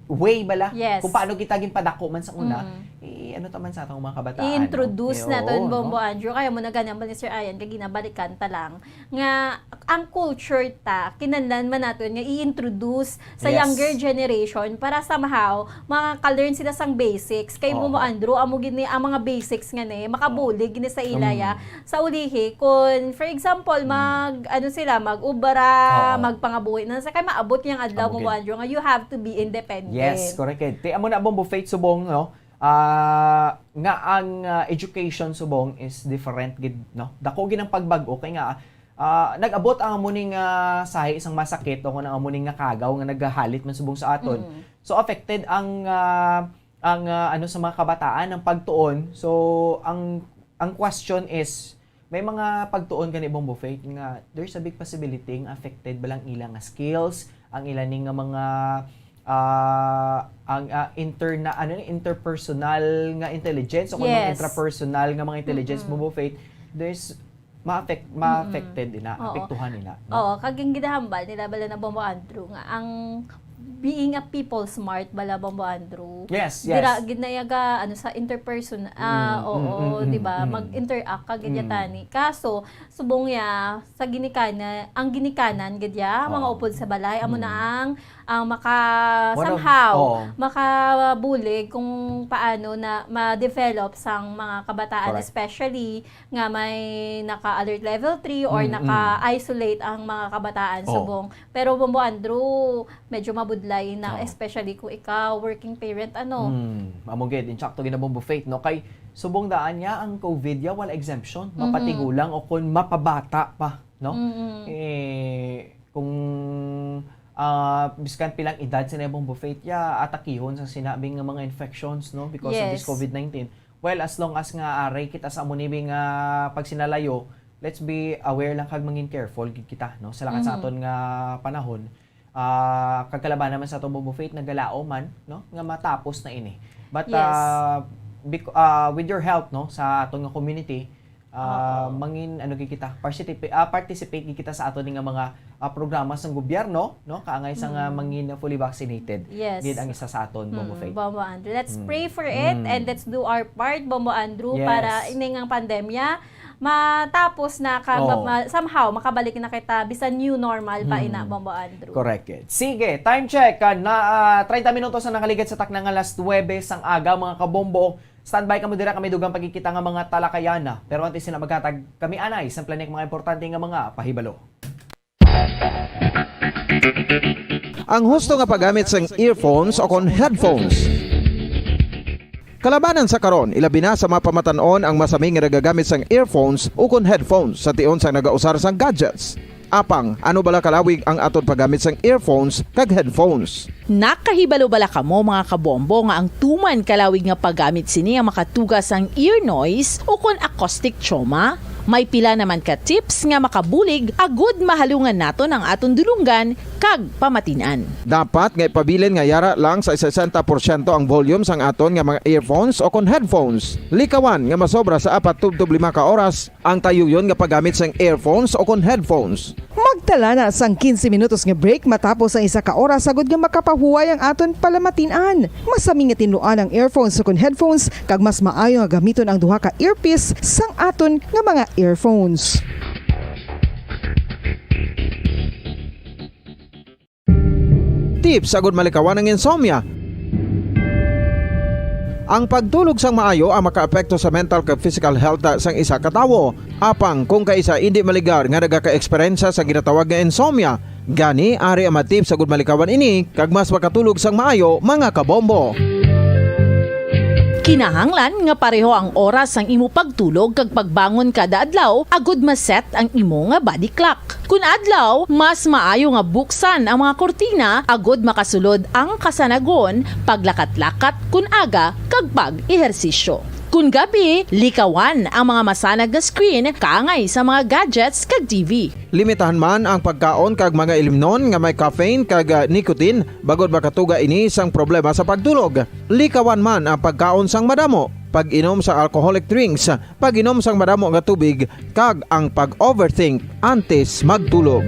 way bala, Yes. kung paano kita ginpadako man sa una, Mm. i-, ano ta man sa atong mga kabataan, I-introduce no? Eh, naton, oo, Bombo no? Andrew. Kaya mo na ganyan ba ni Sir Ayan, kay ginabalikan ta lang nga ang culture ta, kinahanglan man naton nga i-introduce sa Yes. younger generation para somehow makaka-learn sila sang basics. Kay Oo. Bombo Andrew, amo gid ni ang mga basics nga ni, makabulig Oo. gid ni sa ila ya. Mm. Sa ulihi, kung, for example, Mm. mag, ano sila, mag-ubra, Oo. magpangabuhi na sa kay maabot yang adlaw Amo mo, gid. Andrew, nga you have to be independent. Yes, correct gid. Ti amo na, Bombo Faith, subong, no? Ah, nga ang, ah, education subong is different gid, no? Dako gid ang pagbag-o kay nga, ah, nag-abot ang amo ning, ah, sahi sang masakit o kung ang amo ning nakagaw nga naghahalit man subong sa aton. Mm. So, affected ang, ah, ang, ah, ano, sa mga kabataan, ang pagtuon. So, ang, ang question is, may mga pagtuon gani, Bombo Faith, nga there's a big possibility nga affected ba lang ila nga skills, ang ila ni nga mga, ah, ang, ah, interna-, ano ni, interpersonal nga intelligence o kung mga Yes. intrapersonal nga mga intelligence, Mm-mm. Bombo Faith, there's ma-affect-, Mm-mm. ma-affected ina, Oo. apektuhan ina, no? Oo, kag ang ginahambal nila bala na, Bombo Andrew, nga ang being a people smart bala, Bombo Andrew. Yes, yes. Dira gid na yaga, ano, sa interperson-, ah, Mm, oo, mm, mm, di ba? mm. Mag-interact ka gid ya Mm. tani. Kaso, subong ya, sa ginikana-, ang ginikanan gid ya, mga Oo. upod sa balay, amo na Mm. ang, ang maka-, One of, somehow, oo. makabulig kung paano na ma-develop sang mga kabataan, Correct. especially nga may naka-alert level three or Mm, mm. naka-isolate ang mga kabataan, Oh. subong. Pero, Bombo Andrew, medyo mabudlay na, Oh. especially kung ikaw, working parent, ano. Hmm, amo gid, insakto gid na, Bombo Faith, no? Kay subong daan niya ang COVID, ya, wala exemption. Mhm. Mapatigulang o kung mapabata pa, no? Mm-mm. Eh, kung, ah, biskan pilang edad sina, Bombo Faith, ya, atakihon sa sinabing nga mga infections, no? Because of this Yes. COVID nineteen. Well, as long as nga aray kita sa amo ni nga pagsinalayo, let's be aware lang kag mangin careful gid kita, no? Sa lakat sa Mhm. aton nga panahon, ah, kag kalabanan man sa aton, Bombo Faith, nagalaom man, no? Nga matapos na ini. But, Yes. ah, bec-, ah, with your help, no, sa aton nga community, ah, Oo. mangin, ano gid kita, participa-, ah, participate gid kita sa aton nga mga, ah, programa sang gobyerno, no? Kaangay sa nga Mm. mangin fully vaccinated. Yes. Gid ang isa sa aton, Bombo Mm, Faith. Bombo Andrew. Let's Mm. pray for it Mm. and let's do our part, Bombo Andrew, Yes. para ini nga pandemya matapos na ka, Oo. ma-, somehow makabalik na kita bisan new normal pa Mm. ina, Bombo Andrew. Correct, gid. Sige, time check. Ah, na, ah, treinta minutos na nakaligid sa takna nga alas nuebe sang aga, mga kabombo. Standby kamo dira, kami dugang pagkikita nga mga talakayan. Pero antes sila maghatag, kami anay sa planik mga importante nga mga pahibalo. Ang husto nga paggamit sang earphones o kon headphones. Kalabanan sa karon, ilabi na sa mga pamatan-on ang masami nga nagagamit sang earphones o kon headphones sa tion sang nagausar sang gadgets. Apang, ano bala kalawig ang aton paggamit sang earphones kag headphones? Nakahibalo bala kamo, mga kabombo, nga ang tuman kalawig nga paggamit sini ang makatuga sang ear noise o kon acoustic trauma? May pila naman ka tips nga makabulig agud mahalungan naton ang aton dulonggan kag pamatin-an. Dapat nga ipabilin nga yara lang sa sesenta porsyento ang volume sang aton nga mga earphones o kon headphones. Likawan nga masobra sa apat tubtob lima ka oras ang tayuyon nga paggamit sang earphones o kon headphones. Magtala na sang quince minutos nga break matapos ang isa ka oras agud nga makapahuway ang aton palamatin-an. Masami nga tinluan ang earphones o kon headphones, kag mas maayo nga gamiton ang duha ka earpiece sang aton nga mga earphones. Tips agud malikawan ang insomnia. Ang pagtulog sang maayo ang makaapekto sa mental kag physical health sang isa ka tawo. Apang kung kaisa indi maligar nga nagaka-eksperyensya sa ginatawag nga insomnia, gani ari ang mga tips agud malikawan ini kag mas makatulog sang maayo, mga kabombo. Kinahanglan nga pareho ang oras sang imo pagtulog kag pagbangon kada adlaw agud ma-set ang imo nga body clock. Kun adlaw, mas maayo nga buksan ang mga kurtina agud makasulod ang kasanagon, paglakat-lakat kun aga, kag pag-ehersisyo. Kun gabi, likawan ang mga masanag nga screen kaangay sa mga gadgets kag T V. Limitahan man ang pagkaon kag mga ilimnon nga may caffeine kag, ah, nicotine, bangod makatuga ini sang problema sa pagtulog. Likawan man ang pagkaon sang madamo, pag-inom sa alcoholic drinks, pag-inom sang madamo nga tubig, kag ang pag-overthink antes magtulog.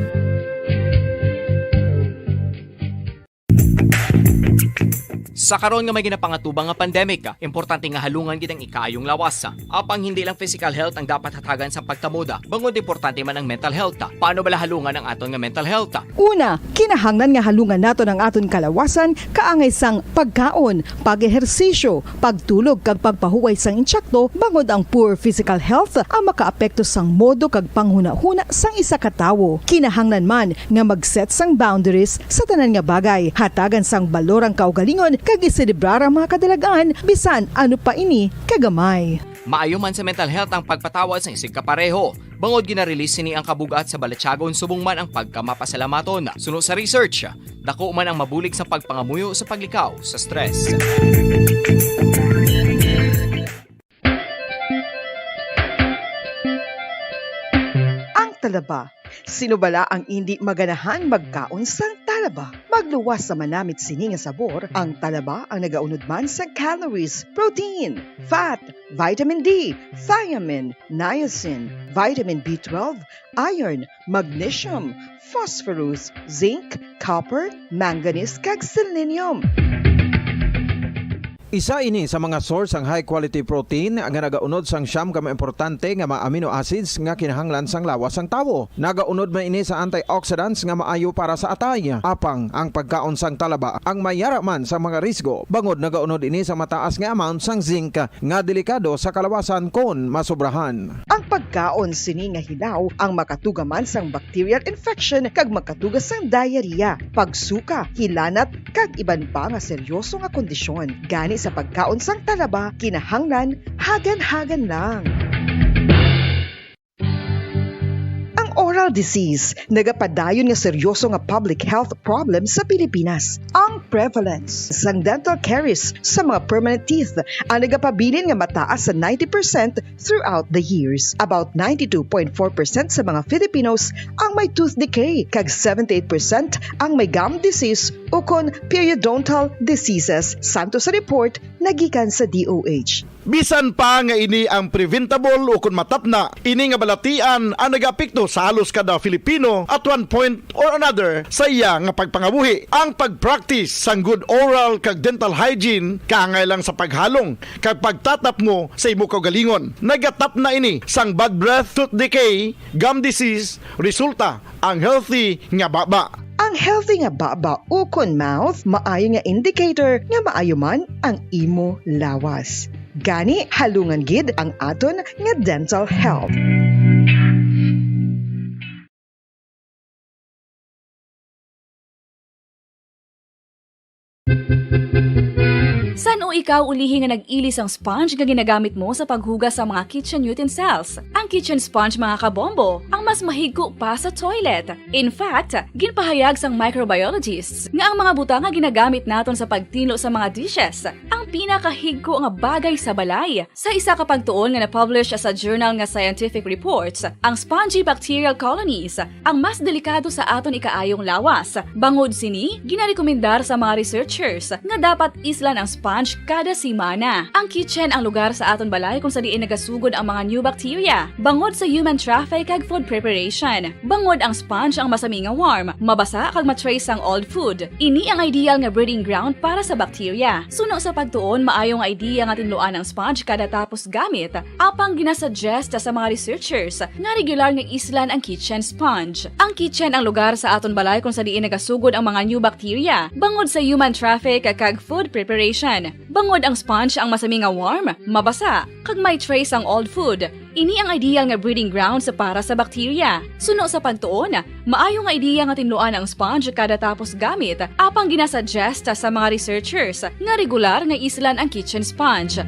Sa karon nga may ginapangatubang nga pandemic, importante nga halungan gid ang ikaayong lawas. Apang hindi lang physical health ang dapat hatagan sa pagtamod, bangod importante man ang mental health. Paano bala halungan ang aton nga mental health? Una, kinahanglan nga halungan naton ang aton kalawasan kaangay sang pagkaon, pag-ehersisyo, pagtulog kag pagpahuway sang insakto, bangod ang poor physical health ang makaapekto sang modo kag panghunahuna sang isa ka tawo. Kinahanglan man nga mag-set sang boundaries sa tanan nga bagay, hatagan sang balor ang kaugalingon kag iselebrar ang mga kadalagan, bisan ano pa ini kagamay. Maayo man sa mental health ang pagpatawad sang isigkapareho, bangod gina-release sini ang kabug-at sa balatyagon subong man ang pagkamapasalamaton. Suno sa research, dako man ang mabulig sa pagpangamuyo sa paglikaw sa stress. Ang talaba. Sino bala ang indi maganahan magkaon sang talaba? Magluwas sa manamit sini nga sabor, ang talaba ang nagaunod man sa calories, protein, fat, vitamin D, thiamine, niacin, vitamin B twelve, iron, magnesium, phosphorus, zinc, copper, manganese, kag selenium. Isa ini sa mga source sang high quality protein nga nagaunod sang siyam ka mga importante nga mga amino acids nga kinahanglan sang lawas sang tawo. Nagaunod man ini sa antioxidants nga maayo para sa atay. Apang ang pagkaon sang talaba ang may yara man sa mga risgo, bangod nagaunod ini sa mataas nga amount sang zinc nga delikado sa kalawasan kon masobrahan. Ang pagkaon sini nga hilaw ang makatuga man sang bacterial infection kag makatuga sang diarrhea, pagsuka, hilanat, kag iban pa nga seryoso nga kondisyon. Gani sa pagkaon sang talaba, kinahanglan hagan-hagan lang. Ang oral disease nagapadayon nga seryoso nga public health problem sa Pilipinas. Ang prevalence sang dental caries sa mga permanent teeth ang nagapabilin nga mataas sa ninety percent throughout the years. About ninety-two point four percent sa mga Filipinos ang may tooth decay, kag seventy-eight percent ang may gum disease ukon periodontal diseases, santo sa report nga gikan sa D O H. Bisan pa nga ini ang preventable o kon matapna, ini nga balatian ang nagaapekto sa halos kada Filipino at one point or another sa iya nga pagpangabuhi. Ang pag-practice sang good oral kag dental hygiene kaangay lang sa paghalong kag pagtatapngo sa imo kaugalingon. Nagatapna ini sang bad breath, tooth decay, gum disease, resulta ang healthy nga baba. Ang healthy nga baba ukon mouth maayo nga indicator nga maayo man ang imo lawas. Gani, halungan gid ang aton nga dental health. San-o ikaw ulihi nga nag-ili sang sponge nga ginagamit mo sa paghugas sa mga kitchen utensils? Ang kitchen sponge, mga kabombo, ang mas mahigko pa sa toilet. In fact, ginpahayag sang microbiologists nga ang mga butang nga ginagamit naton sa pagtinlo sa mga dishes ang pinakahigko nga bagay sa balay. Sa isa ka pagtuon nga na-publish sa journal nga Scientific Reports, ang spongy bacterial colonies ang mas delikado sa aton ikaayong lawas. Bangod sini, ginarekomendar sa mga researchers nga dapat islan ang sponge kada semana. Ang kitchen ang lugar sa aton balay kung sa diin nagasugod ang mga new bacteria bangod sa human traffic kag food preparation. Bangod ang sponge ang masami nga warm, mabasa kag ma-trace sang old food. Ini ang ideal nga breeding ground para sa bacteria. Suno sa pagtuon, maayo nga idea nga tinluan ang sponge kada tapos gamit, apang ginasuggest sa mga researchers nga regular nga islan ang kitchen sponge. Ang kitchen ang lugar sa aton balay kung sa diin nagasugod ang mga new bacteria bangod sa human traffic kag food preparation. Bangod ang sponge ang masami nga warm, mabasa, kag may trace ang old food, ini ang ideal nga breeding grounds para sa bacteria. Suno sa pagtuon, maayo nga ideya nga tinluan ang sponge kada tapos gamit, apang ginasuggest sa mga researchers nga regular nga islan ang kitchen sponge.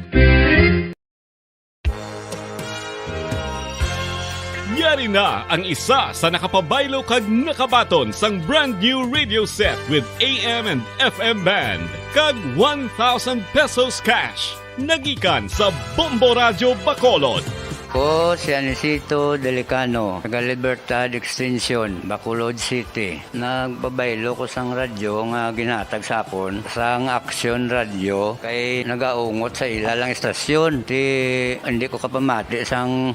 Yari na ang isa sa nakapabaylo kag nakabaton sang brand new radio set with A M and F M band kag one thousand pesos cash. Nagikan sa Bombo Radyo Bacolod. Ko si Anisito Delicano, taga Libertad Extension, Bacolod City. Nagpabaylo ko sang radyo nga ginhatag sa akon sang Aksyon Radyo kay nagaungot sa ila lang istasyon. Ti, hindi ko kapamati sang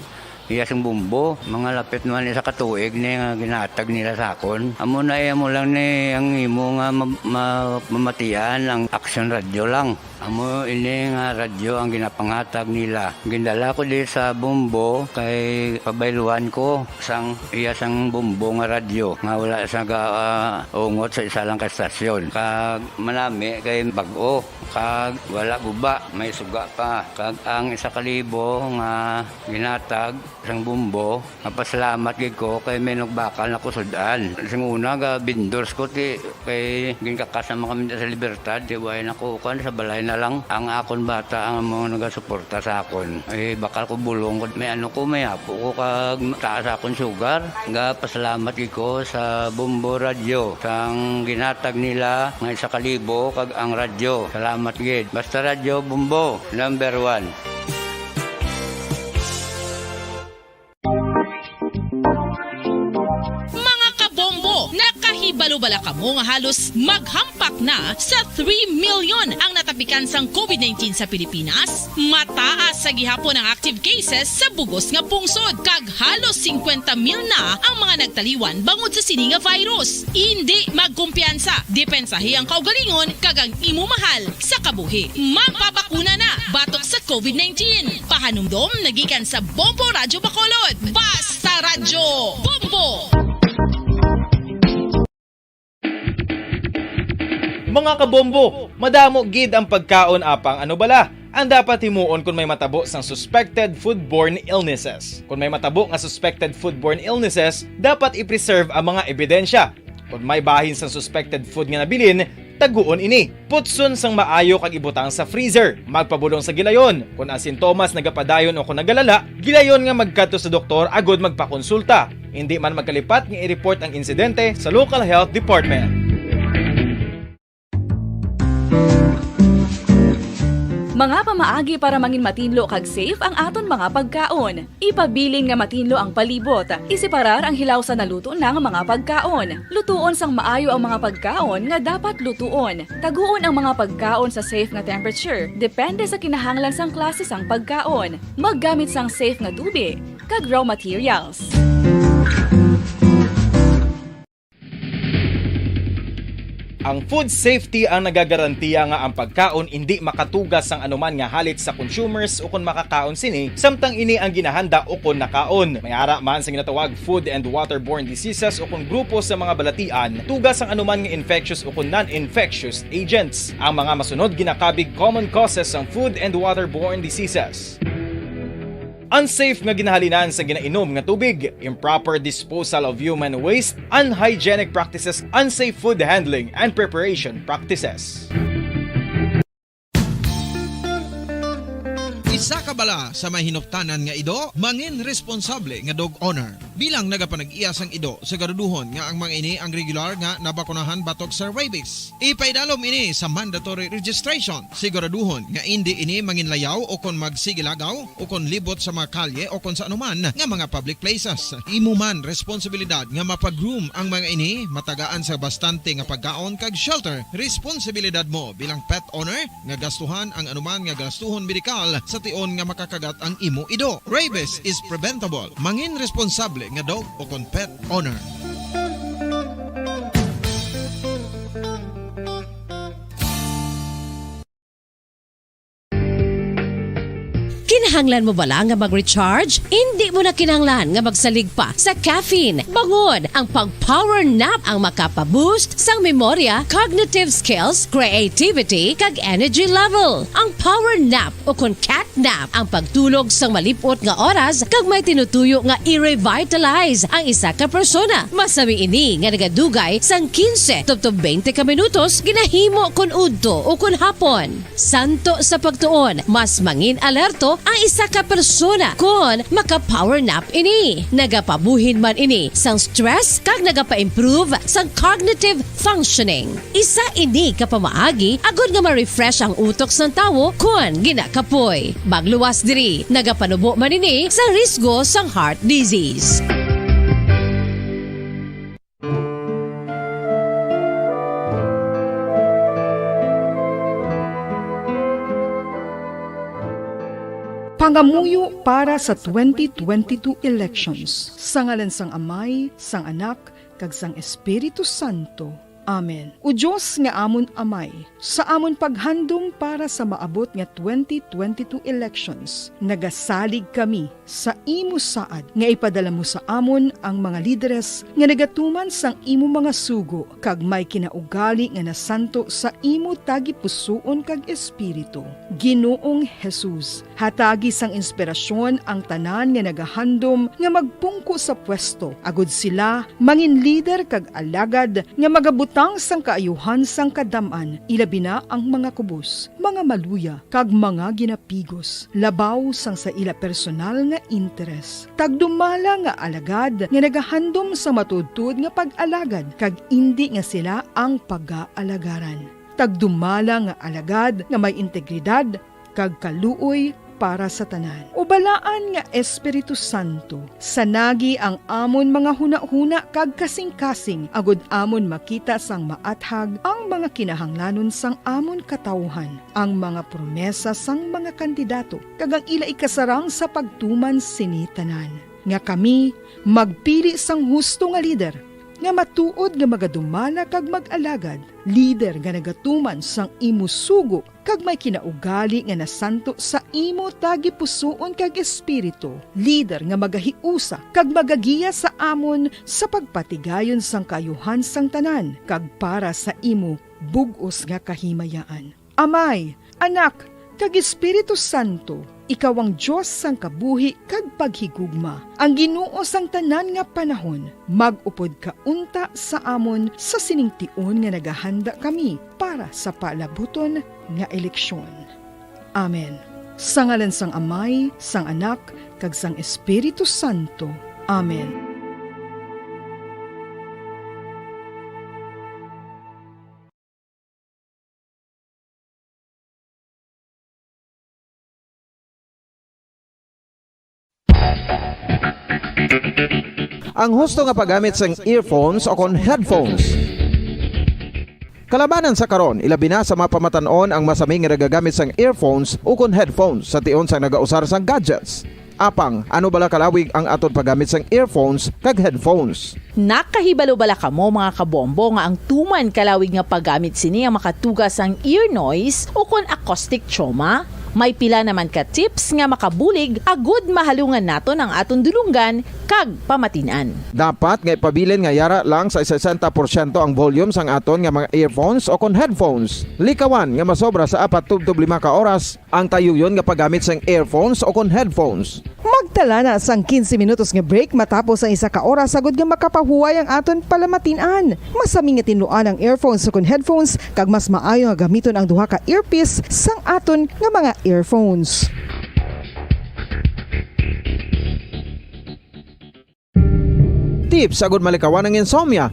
iya sing bumbo. Mga lapit naman isa ka tuig ni nga ginhatag nila sa akon. Amo na iya mo lang ni ang imo nga ma-, ma-, mamatian ang Aksyon Radyo lang. Amo ini nga radyo ang ginapanghatag nila. Gindala ko di sa Bombo kay pabayluhan ko sang iya sang Bombo nga radyo nga wala sa ga, ah, ungot sa isa lang ka estasyon. Kag manami kay bag-o, kag wala guba, may suga pa. Kag ang isa ka libo nga ginhatag sang Bombo, mapasalamat gid ko kay may nagbakal na ko sud-an. Sing una, ga vendors ko ti kay ginkakas naman kami sa Libertad, ti way na ko kuan, sa balay na lang. Ang akon bata ang mga nagasuporta sa akon. Eh, bakal ko bulong ko, may ano ko, may apo ko kag taas akon sugar. Ga pasalamat gid ko sa Bombo Radyo sang ginhatag nila nga isa ka libo kag ang radyo. Salamat gid. Basta Radyo Bombo, number one. Mga kabombo, nakahibalo bala kamo nga halos maghampak na sa three million ang natapikan sang COVID nineteen sa Pilipinas? Mataas sa gihapon ang active cases sa bugos nga pungsod, kag halos singkwenta mil na ang mga nagtaliwan bangod sa sini nga virus. Indi magkumpiyansa, depensahi ang kaugalingon kag ang imo mahal sa kabuhi. Magpabakuna na batok sa COVID nineteen. Pahanumdom nagikan sa Bombo Radyo Bacolod. Basta Radyo Bombo! Mga kabombo, madamo gid ang pagkaon, apang ano bala ang dapat himuon kon may matabo sang suspected foodborne illnesses? Kon may matabo nga suspected foodborne illnesses, dapat i-preserve ang mga ebidensya. Kon may bahin sang suspected food nga nabilin, taguon ini. Putson sang maayo kag ibutang sa freezer. Magpabulong sa gilayon. Kon ang sintomas nagapadayon o kon nagalala, gilayon nga magkadto sa doktor agud magpakonsulta. Indi man magkalipat nga i-report ang insidente sa local health department. Mga pamaagi para mangin matinlo kag safe ang aton mga pagkaon. Ipabilin nga matinlo ang palibot. Iseparar ang hilaw sa naluto na nga mga pagkaon. Lutuon sang maayo ang mga pagkaon nga dapat lutuon. Taguon ang mga pagkaon sa safe nga temperature, depende sa kinahanglan sang klase sang pagkaon. Maggamit sang safe nga tubig kag raw materials. Ang food safety ang nagagarantiya nga ang pagkaon indi makatuga sang anuman nga halit sa consumers ukon makakaon sini, samtang ini ang ginahanda ukon nakaon. May ara man sa ginatawag food and waterborne diseases ukon grupo sa mga balatian, tuga sang anuman nga infectious ukon non-infectious agents. Ang mga masunod ginakabig common causes sang food and waterborne diseases. Unsafe nga ginahalinan sa ginainom nga tubig, improper disposal of human waste, unhygienic practices, unsafe food handling and preparation practices. Isa ka bala sa may hinuptanan nga ido, mangin responsable nga dog owner. Bilang nagapanag-iya sang ido, siguraduhon nga ang mga ini ang regular nga nabakunahan batok sa rabies. Ipaidalom ini sa mandatory registration. Siguraduhon nga indi ini manginlayaw o kon magsigilagaw o kon libot sa mga kalye o kon sa anuman nga mga public places. Imo man responsibilidad nga mapa-groom ang mga ini, matagaan sa bastante nga pagkaon kag shelter. Responsibilidad mo bilang pet owner nga gastuhan ang anuman nga gastuhon medikal sa tion nga makakagat ang imo ido. Rabies is preventable. Mangin responsable nga dog o kon pet owner. Kinahanglan mo bala nga mag-recharge? Indi mo na kinahanglan nga magsalig pa sa caffeine. Bangod, ang pag-power nap ang makapa-boost sang memorya, cognitive skills, creativity, kag energy level. Ang power nap ukon cat nap ang pagtulog sang malip-ot nga oras kag may tinutuyo nga i-revitalize ang isa ka persona. Masami ini nga nagadugay sang quince tubtob twenty ka minutos ginahimo kon udto ukon hapon. Santo sa pagtuon, mas mangin-alerto ang isa ka persona kon maka-power nap ini. Nagapabuhin man ini sang stress kag nagapa-improve sang cognitive functioning. Isa ini ka pamaagi agod nga ma-refresh ang utok sang tawo kon ginakapoy. Magluwas diri, nagapanubo man ini sa risgo sang heart disease. Pangamuyo para sa twenty twenty-two elections. Sa ngalan sang Amay, sang Anak, kag sang Espiritu Santo. Amen. O Dios nga amon Amay, sa amon paghandom para sa maabot nga twenty twenty-two elections, nagasalig kami sa imo saad nga ipadala mo sa amon ang mga lideres nga nagatuman sang imo mga sugo kag may kinaugali nga nasanto sa imo tagipusoon kag espiritu. Ginoong Jesus, hatagi sang inspirasyon ang tanan nga nagahandom nga magpungko sa pwesto, agod sila mangin lider kag alagad nga magabutang sang kaayuhan sang kadam-an, ilabi na ang mga kubos, mga maluya, kag mga ginapigos, labaw sang sa ila personal nga interes. Tagdumala nga alagad nga nagahandom sang matuodtuod nga pag-alagad, kag indi nga sila ang pagaalagaran. Tagdumala nga alagad nga may integridad kag kaluoy para sa tanan. O Balaan nga Espiritu Santo, sanagi ang amon mga hunahuna kag kasingkasing, agod amon makita sang maathag ang mga kinahanglanon sang amon katawuhan, ang mga promesa sang mga kandidato, kag ang ila ikasarang sa pagtuman sini tanan. Nga kami magpili sang husto nga lider, nga matuod nga magadumala kag mag-alagad, lider nga nagatuman sang imo sugo kag may kinaugali nga nasanto sa imo tagipusoon kag espiritu, lider nga magahiusa kag magagiya sa amon sa pagpatigayon sang kaayuhan sang tanan kag para sa imo bug-os nga kahimayaan. Amay, Anak, kag Espiritu Santo, ikaw ang Dios sang kabuhi kag paghigugma, ang Ginoo sang tanan nga panahon. Mag-upod ka unta sa amon sa sining tion nga nagahanda kami para sa paalabuton nga eleksyon. Amen. Sa ngalan sang Amay, sang Anak, kag sang Espiritu Santo. Amen. Ang husto nga paggamit sang earphones o kon headphones. Kalabanan sa karon, ilabi na sa mga pamatan-on ang masami nga nagagamit sang earphones o kon headphones sa tion sang nagausar sang gadgets. Apang, ano bala kalawig ang aton paggamit sang earphones kag headphones? Nakahibalo bala kamo, mga kabombo, nga ang tuman kalawig nga paggamit sini ang makatuga sang ear noise o kon acoustic trauma? May pila naman ka tips nga makabulig agud mahalungan naton ang aton dulonggan kag pamatin-an. Dapat nga ipabilin nga yara lang sa sesenta porsyento ang volume sang aton nga mga earphones o kon headphones. Likawan nga masobra sa apat tubtob lima ka oras ang tayuyon nga paggamit sang earphones o kon headphones. Magtala na sang quince minutos nga break matapos ang isa ka oras agud nga makapahuway ang aton palamatin-an. Masami nga tinluan ang earphones o kon headphones, kag mas maayo nga gamiton ang duha ka earpiece sang aton nga mga earphones. Tips agud malikawan ang insomnia.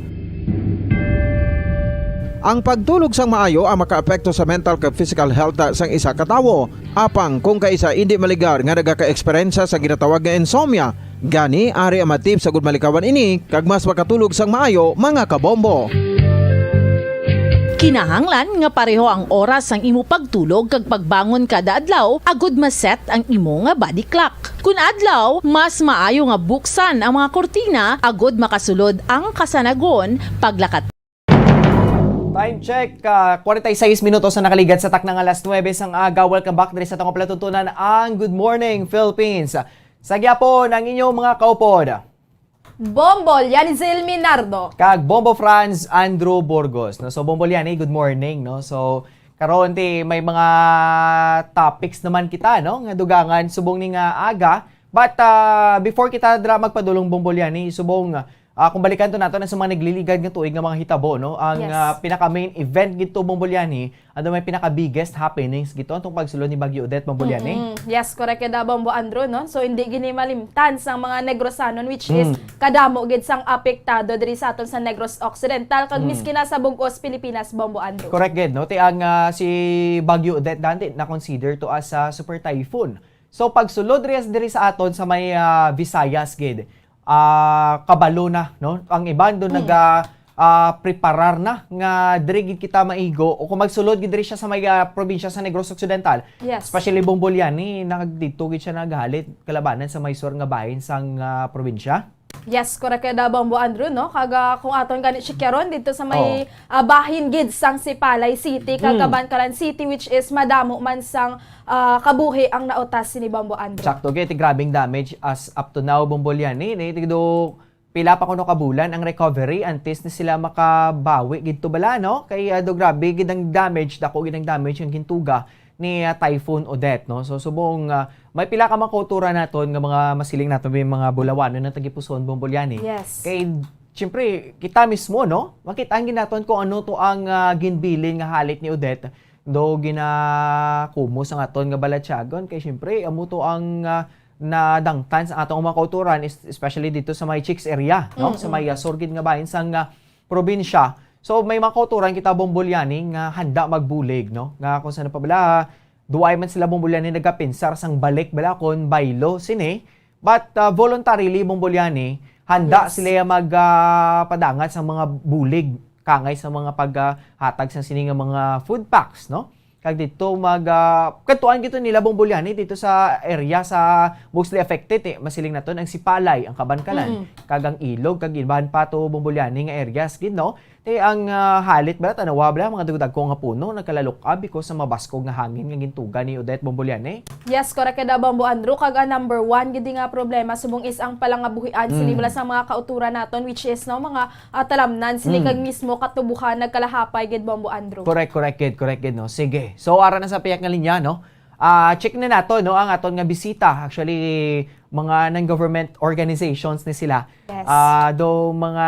Ang pagtulog sang maayo ang makaapekto sa mental kag physical health sang isa ka tawo. Apang kung kaisa indi maligar nga nagaka-eksperyensya sa ginatawag nga insomnia, gani ari ang mga tips agud malikawan ini kag mas makatulog sang maayo, mga kabombo. Kinahanglan nga pareho ang oras sang imo pagtulog kag pagbangon kada adlaw agud ma-set ang imo nga body clock. Kun adlaw, mas maayo nga buksan ang mga kurtina agud makasulod ang kasanagon paglakat. Time check, ah, forty-six minutos na nakaligad sa takna nga alas nuebe sang aga. Welcome back diri sa atong palatuntunan, ang Good Morning Philippines. Sa gyapon ang inyong mga kaupod, Bombo Lianizil Minardo. Kag Bombo Franz Andrew Burgos, no? So, Bombo Liani, good morning, no? So, karon ti may mga topics naman kita, no, nga dugangan subong ni nga aga. But, ah, before kita dira magpadulong, Bombo Liani, subong, ah, kung balikan to nato na sa mga nagliligad nga tuig nga mga hitabo, no? Ang, Yes. ah, pinaka main event gid to, Bombo Liani, ano may pinaka biggest happenings gid to, atong pagsulod ni Bagyo Odette, Bombo Liani? Mm-mm. Yes, correct gid, ah, Bombo Andrew, no? So, hindi gini malimtan sang mga Negrosanon, which is Mm. kadamo gid sang apektado diri sa aton sa Negros Occidental, kag Mm. miski na sa bug-os Pilipinas, Bombo Andrew. Correct gid, no? Ti ang, ah, si Bagyo Odette dati na-consider to as a super typhoon. So, pagsulod diri, diri sa aton sa may, ah, Visayas gid, ah, kabalo na, no? Ang iban doon Mm. naga, ah, preparar na nga diri gid kita maigo, o kung magsulod gid diri siya sa may, ah, probinsya sa Negros Occidental, Yes. especially Bombo Liani, nagdito gid siya naghalit kalabanan sa may sur nga bahin sang, ah, probinsya. Yes, correct ka da, Bombo Andrew, no? Kag, ah, kung aton gani chikaron dito sa may, Oh. ah, bahin gid sang Sipalay City, kag Mm. Kabankalan City, which is madamo man sang, ah, kabuhi ang nautas ni Bombo Andrew. Sakto, kay ti grabing damage as up to now, Bombo Liani, ni, ni, do, pila pa kuno ka bulan ang recovery antes ni sila makabawi gid to bala, no? Kay, ah, do grabe gid ang damage, dako gid ang damage ang gintuga ni, ah, Typhoon Odette, no? So, subong, ah, may pila ka mga kauturan naton nga mga masiling naton, may mga bulawanon na tagipuson, Bombo Liani. Yes. Kay, siyempre, kita mismo, no? Makita ang ginaton kung ano to ang, ah, ginbilin nga halit ni Odette. Do ginakumos ang aton nga balatyagon. Kay, siyempre, amo to ang, ah, nadangtan sa atong mga kauturan, es-, especially dito sa may Chicks area, no? Sa Mm-mm. may, ah, sur gid nga bahin sang, ah, probinsya. So, may mga kauturan kita, Bombo Liani, nga handa magbulig, no? Nga kung saan pa bala, duay man sila, Bombo Liani, nagapinsar sang balik bala kon baylo sini. But, ah, voluntarily, Bombo Liani, handa Yes. sila mag, ah, padangat sa mga bulig, kangay sa mga pag, ah, hatag sa sini nga mga food packs, no? Kag dito mag, ah, kadtuan gito nila, Bombo Liani, dito sa area sa mostly affected, eh, masiling naton ang Sipalay, ang Kabankalan, Mm. kag ang Ilog, kag iban pa to, Bombo Liani, nga areas gid, no? Te ang, ah, halit bala, tanawa bala, mga dagko-dagko nga puno nagkalalukab because sa mabaskog nga hangin nga gintuga ni Odette, Bombo Liani. Yes, correct ka da, Bombo Andrew. Kag ang number one gid nga problema subong is ang palangabuhian sini Mm. bala sa mga kauturan naton, which is, no, mga, ah, talamnan sini Mm. kag mismo katubuhan nagkalahapay gid, Bombo Andrew. Correct, correct gid, correct gid, no. Sige. So, ara na sa piyak nga linya, no. Ah, check na nato, no, ang aton nga bisita. Actually, mga non-government organizations ni sila. Yes. Ah, do mga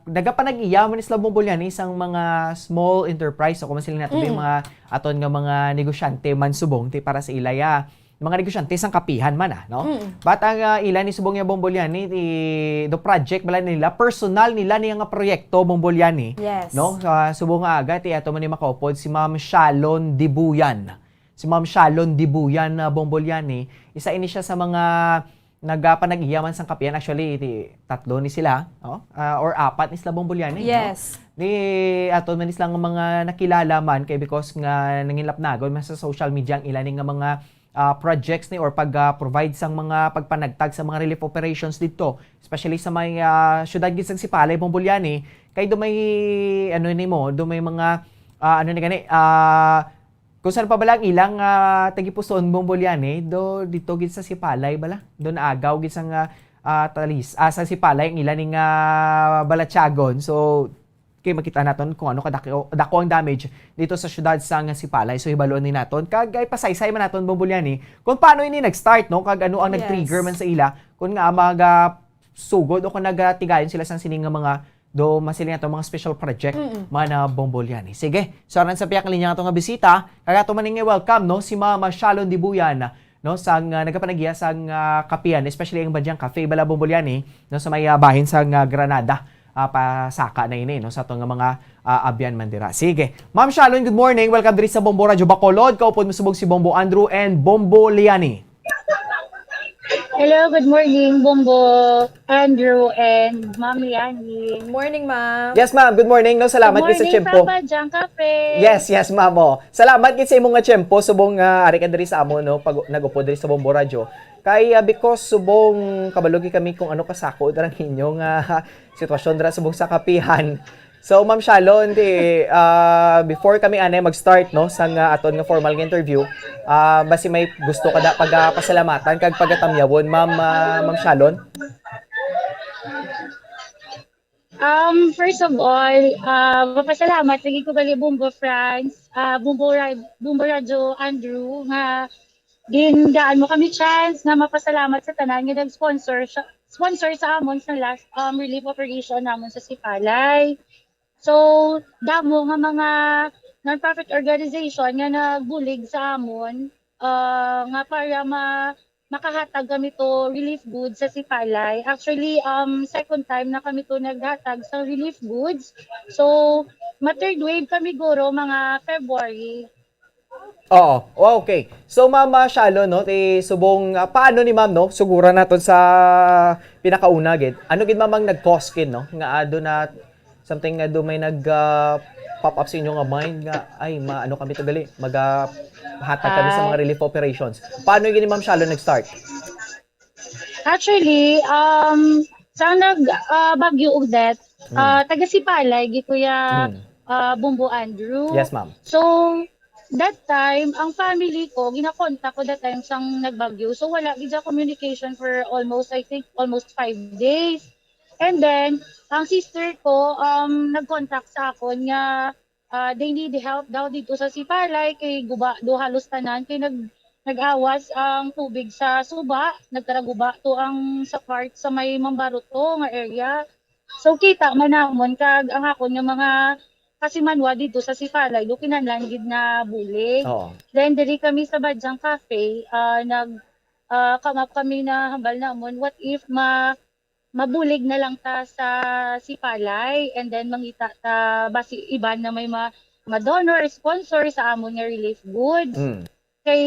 nagapanag-iya man sila, Bombo Liani, sang mga small enterprise, o kung masiling nato, Mm. mga aton nga mga negosyante man subong, ti para sa ila ya, mga negosyante sang kapihan man, ah, no? Mm. But ang, ah, ila ni subong ya, Bombo Liani, ti, do project bala nila, personal nila niya nga proyekto, Bombo Liani, Yes. no? Sa subong nga aga, ti ato man ni makaupod si Ma'am Shalon Dibuyan. Si Ma'am Shalon Dibuyan, ah, Bombo Liani, isa ini siya sa mga nagapanag-iya man sang kapihan. Actually, di, tatlo ni sila, no? Ah, or apat ni sila Bombo Liani, no? Yes. Di, aton man ni sila nga mga nakilala man kay because nga nanginlapnagon man sa social media ang ila ni nga mga, ah, projects ni or pag, ah, provide sang mga pagpanagtag sa mga relief operations didto, especially sa may, ah, syudad gid sang Sipalay, Bombo Liani, kay do may, ano ni mo, do may mga, ah, ano ni gani, ah, kung saan pa bala ang ilang, ah, tagipusoon, Bombo Liani, do dito gid sa Sipalay bala, do naagaw gid sang, ah, ah, Talis, ah, sa Sipalay ang ila ning, ah, balatyagon. So, kay makita naton kung ano kadako, dako ang damage dito sa syudad sang Sipalay. So, hibaluon ni naton. Kag ay pasaysay man naton, Bombo Liani, kung paano ini nag-start, no? Kag ano ang nag-trigger Yes. man sa ila, kung nga mag, ah, sugod o kung nagatigayon sila sang sining nga mga do masiling ato mga special project, Mm-mm. man na Bombo Liani. Sige, so aran sa pihak linya ato nga bisita, kag ato man nga welcome, no, si Mama Shalon Dibuyan, no, sang, ah, nagapanag-iya sang, ah, kapihan, especially ang Badyang Cafe, bala Bombo Liani, no, sa may, ah, bahin sang, ah, Granada, ah, pasaka na ini, no, sa ato nga mga, ah, abyan man dira. Sige, Ma'am Shalon, good morning. Welcome diri sa Bombo Radyo Bacolod. Kaupod mo subong si Bombo Andrew and Bombo Liani. Hello, good morning, Bombo Andrew and Ma'am Liani. Morning, ma'am. Yes, ma'am. Good morning, no? Salamat Good gid sa morning tiyempo. from Badyang Cafe. Yes, yes, ma'am, oh. Salamat gid sa imo nga tiyempo subong nga ari ka diri sa amo, no? Pag nag-upod diri sa Bombo Radyo. Kay, ah, because subong kabalo gid kami kung ano kasako ang inyo nga sitwasyon dira subong sa kapihan. So, Ma'am Shalon, di, ah, before kami anay mag-start, no, sang, ah, aton nga formal nga interview, ah, basi may gusto ka da pagapasalamatan kag pagatamyawon, Ma'am, ah, Ma'am Shalon? Um, first of all, ah, mapasalamat lagi ko gali Bombo France, ah, Bombo Ra-, Bombo Radyo Andrew, nga gingaan mo kami chance nga mapasalamat sa tanan nga nag-sponsor siya, sponsor sa amon sa last, um, relief operation namon sa Sipalay. So, damo nga mga non-profit organization nga nagbulig sa amon, ah, nga para ma-, makahatag kami to relief goods sa Sipalay. Actually, um, second time na kami to naghatag sa relief goods. So, ma-third wave kami guro mga February. Oo. Oh, okay. So, Ma'am, ah, Shalon, no, ti subong, ah, paano ni Ma'am, no? Suguran naton sa pinakauna gid. Ano gid, Ma'am, ang nag-cause gid, no, nga ado na something nga do may nag, ah, pop up sa inyo nga mind nga, "Ay, ma-, ano kami to gali, mag, ah, hatag kami sa mga Ay. relief operations." Paano gid ni Ma'am Shalon nag-start? Actually, um, sa nag, ah, Bagyo Odette, Hmm. ah, taga Sipalay, gi Kuya, Hmm. ah, Bombo Andrew. Yes, ma'am. So, that time, ang family ko, ginakontak ko that time sang nagbagyo. So, wala gid siya communication for almost, I think, almost five days. And then, ang sister ko, um, nag-contact sa akon nga, ah, they need help daw dito sa Sipalay, kay guba do halos tanan, kay nag-, nag-awas ang tubig sa suba, nagkaraguba to ang sa part sa may Mambaroto nga area. So, kita man namon, kag ang akon nga mga kasimanwa dito sa Sipalay, do kinahanglan gid na bulig. Oo. Then, diri kami sa Badyang Cafe, ah, nag, ah, come up kami na hambal namon, what if ma-, mabulig na lang ta sa Sipalay, and then mangita ta basi iban na may ma-, ma-donor, sponsor sa amon nga relief goods. Mm. Kay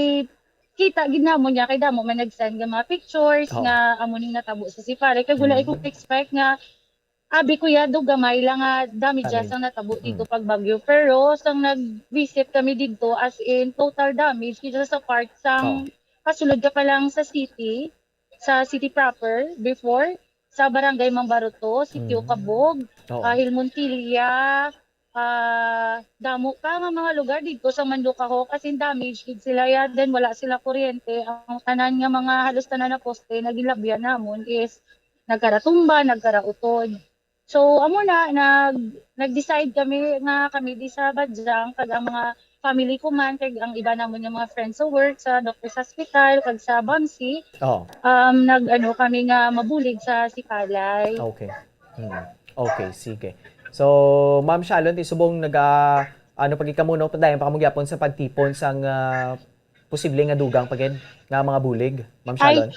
kita gid namon niya, kay damo man nag-send nga mga pictures Oo. nga amo ning natabo sa Sipalay. Kay wala Mm. ko expect nga, abi ko ya, do gamay lang nga damages Damage. ang natabo Mm. dito pag bagyo. Pero sang nag-visit kami dito, as in, total damage, kita sa part sang Oo. kasulod ka pa lang sa city, sa city proper, before, sa Barangay Mambaroto, Sitio Mm. Cabog, Oo. ah, Hill Montilla, ah, damo pa nga mga lugar dito sa Mandukahok, as in damage gid sila ya, then wala sila kuryente. Ang tanan nga mga, halos tanan na poste na ginlabyan namon is nagkaratumba, nagkarautod. So, amo na, nag-, nag-decide kami nga kami di sa Badyang, kag ang mga family ko man, kag ang iba namon nga mga friends sa work, sa doctor's hospital, kag sa BAMC, Oo. um, nag-, ano, kami nga mabulig sa Sipalay. Okay. Hmm. Okay, sige. So, Ma'am Shalon, ti subong naga-, ano, pag ikaw mo, no, padayon pa kamo gyapon sa pagtipon sang, ah, posible nga dugang pa gid nga mga bulig, Ma'am Ay, Shalon?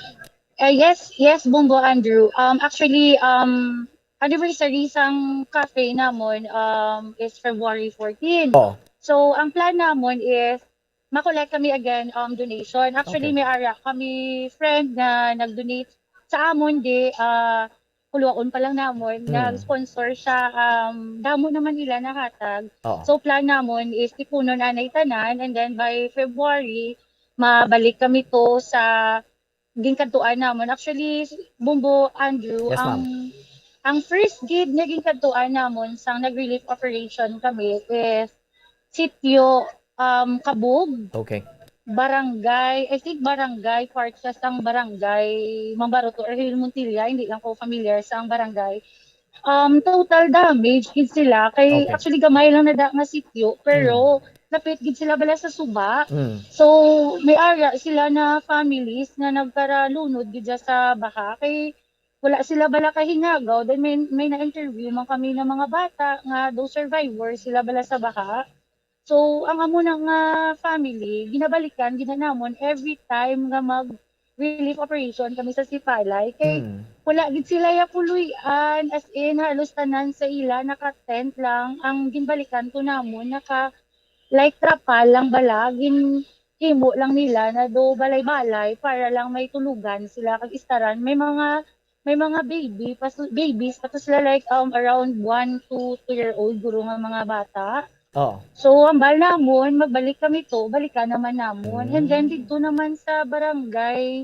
ah, yes, yes, Bombo Andrew. Um, actually, um, anniversary sang cafe namon, um, is February fourteen. Oo. So, ang plan namon is ma-collect kami again, um, donation. Actually, Okay. may ara kami friend nga nag-donate sa amon, di, ah, kuluaon pa lang namon, Mm. nag-sponsor siya, um, damo naman nila nahatag. Oo. So, plan namon is tipunon anay tanan, and then by February, mabalik kami to sa ginkadtuan namon. Actually, Bumbo Andrew, Yes, ma'am. ang, ang first gig nga ginkadtuan namon sang nag-relief operation kami is Sitio, um, Kabug, Okay. barangay, I think barangay, part siya sang barangay Mambaroto or Hill Montilla, hindi lang ko familiar sang barangay. Um, total damage gid sila. Kay Okay. actually gamay lang na da nga sitio, pero Mm. lapit gid sila bala sa suba. Mm. So, may ara sila na families nga nagkaralunod gid dya sa baha. Kay wala sila bala kahingagaw. Then may, may na-interview man kami na mga bata nga those survivors sila bala sa baha. So, ang amo na nga family, ginabalikan gid na namon every time nga mag relief operation kami sa Sipalay. Kay Mm. wala gid sila ya puloy-an, as in, halos tanan sa ila naka-tent lang. Ang ginbalikan to namon, naka, like, trapal lang bala, ginhimo lang nila na do balay-balay para lang may tulugan sila kag istaran. May mga, may mga baby, pa, babies pa to sila, like, um, around one to two year old guro nga mga bata. Oo. So, hambal namon, magbalik kami to, balikan naman namon. And then, Mm. didto naman sa barangay,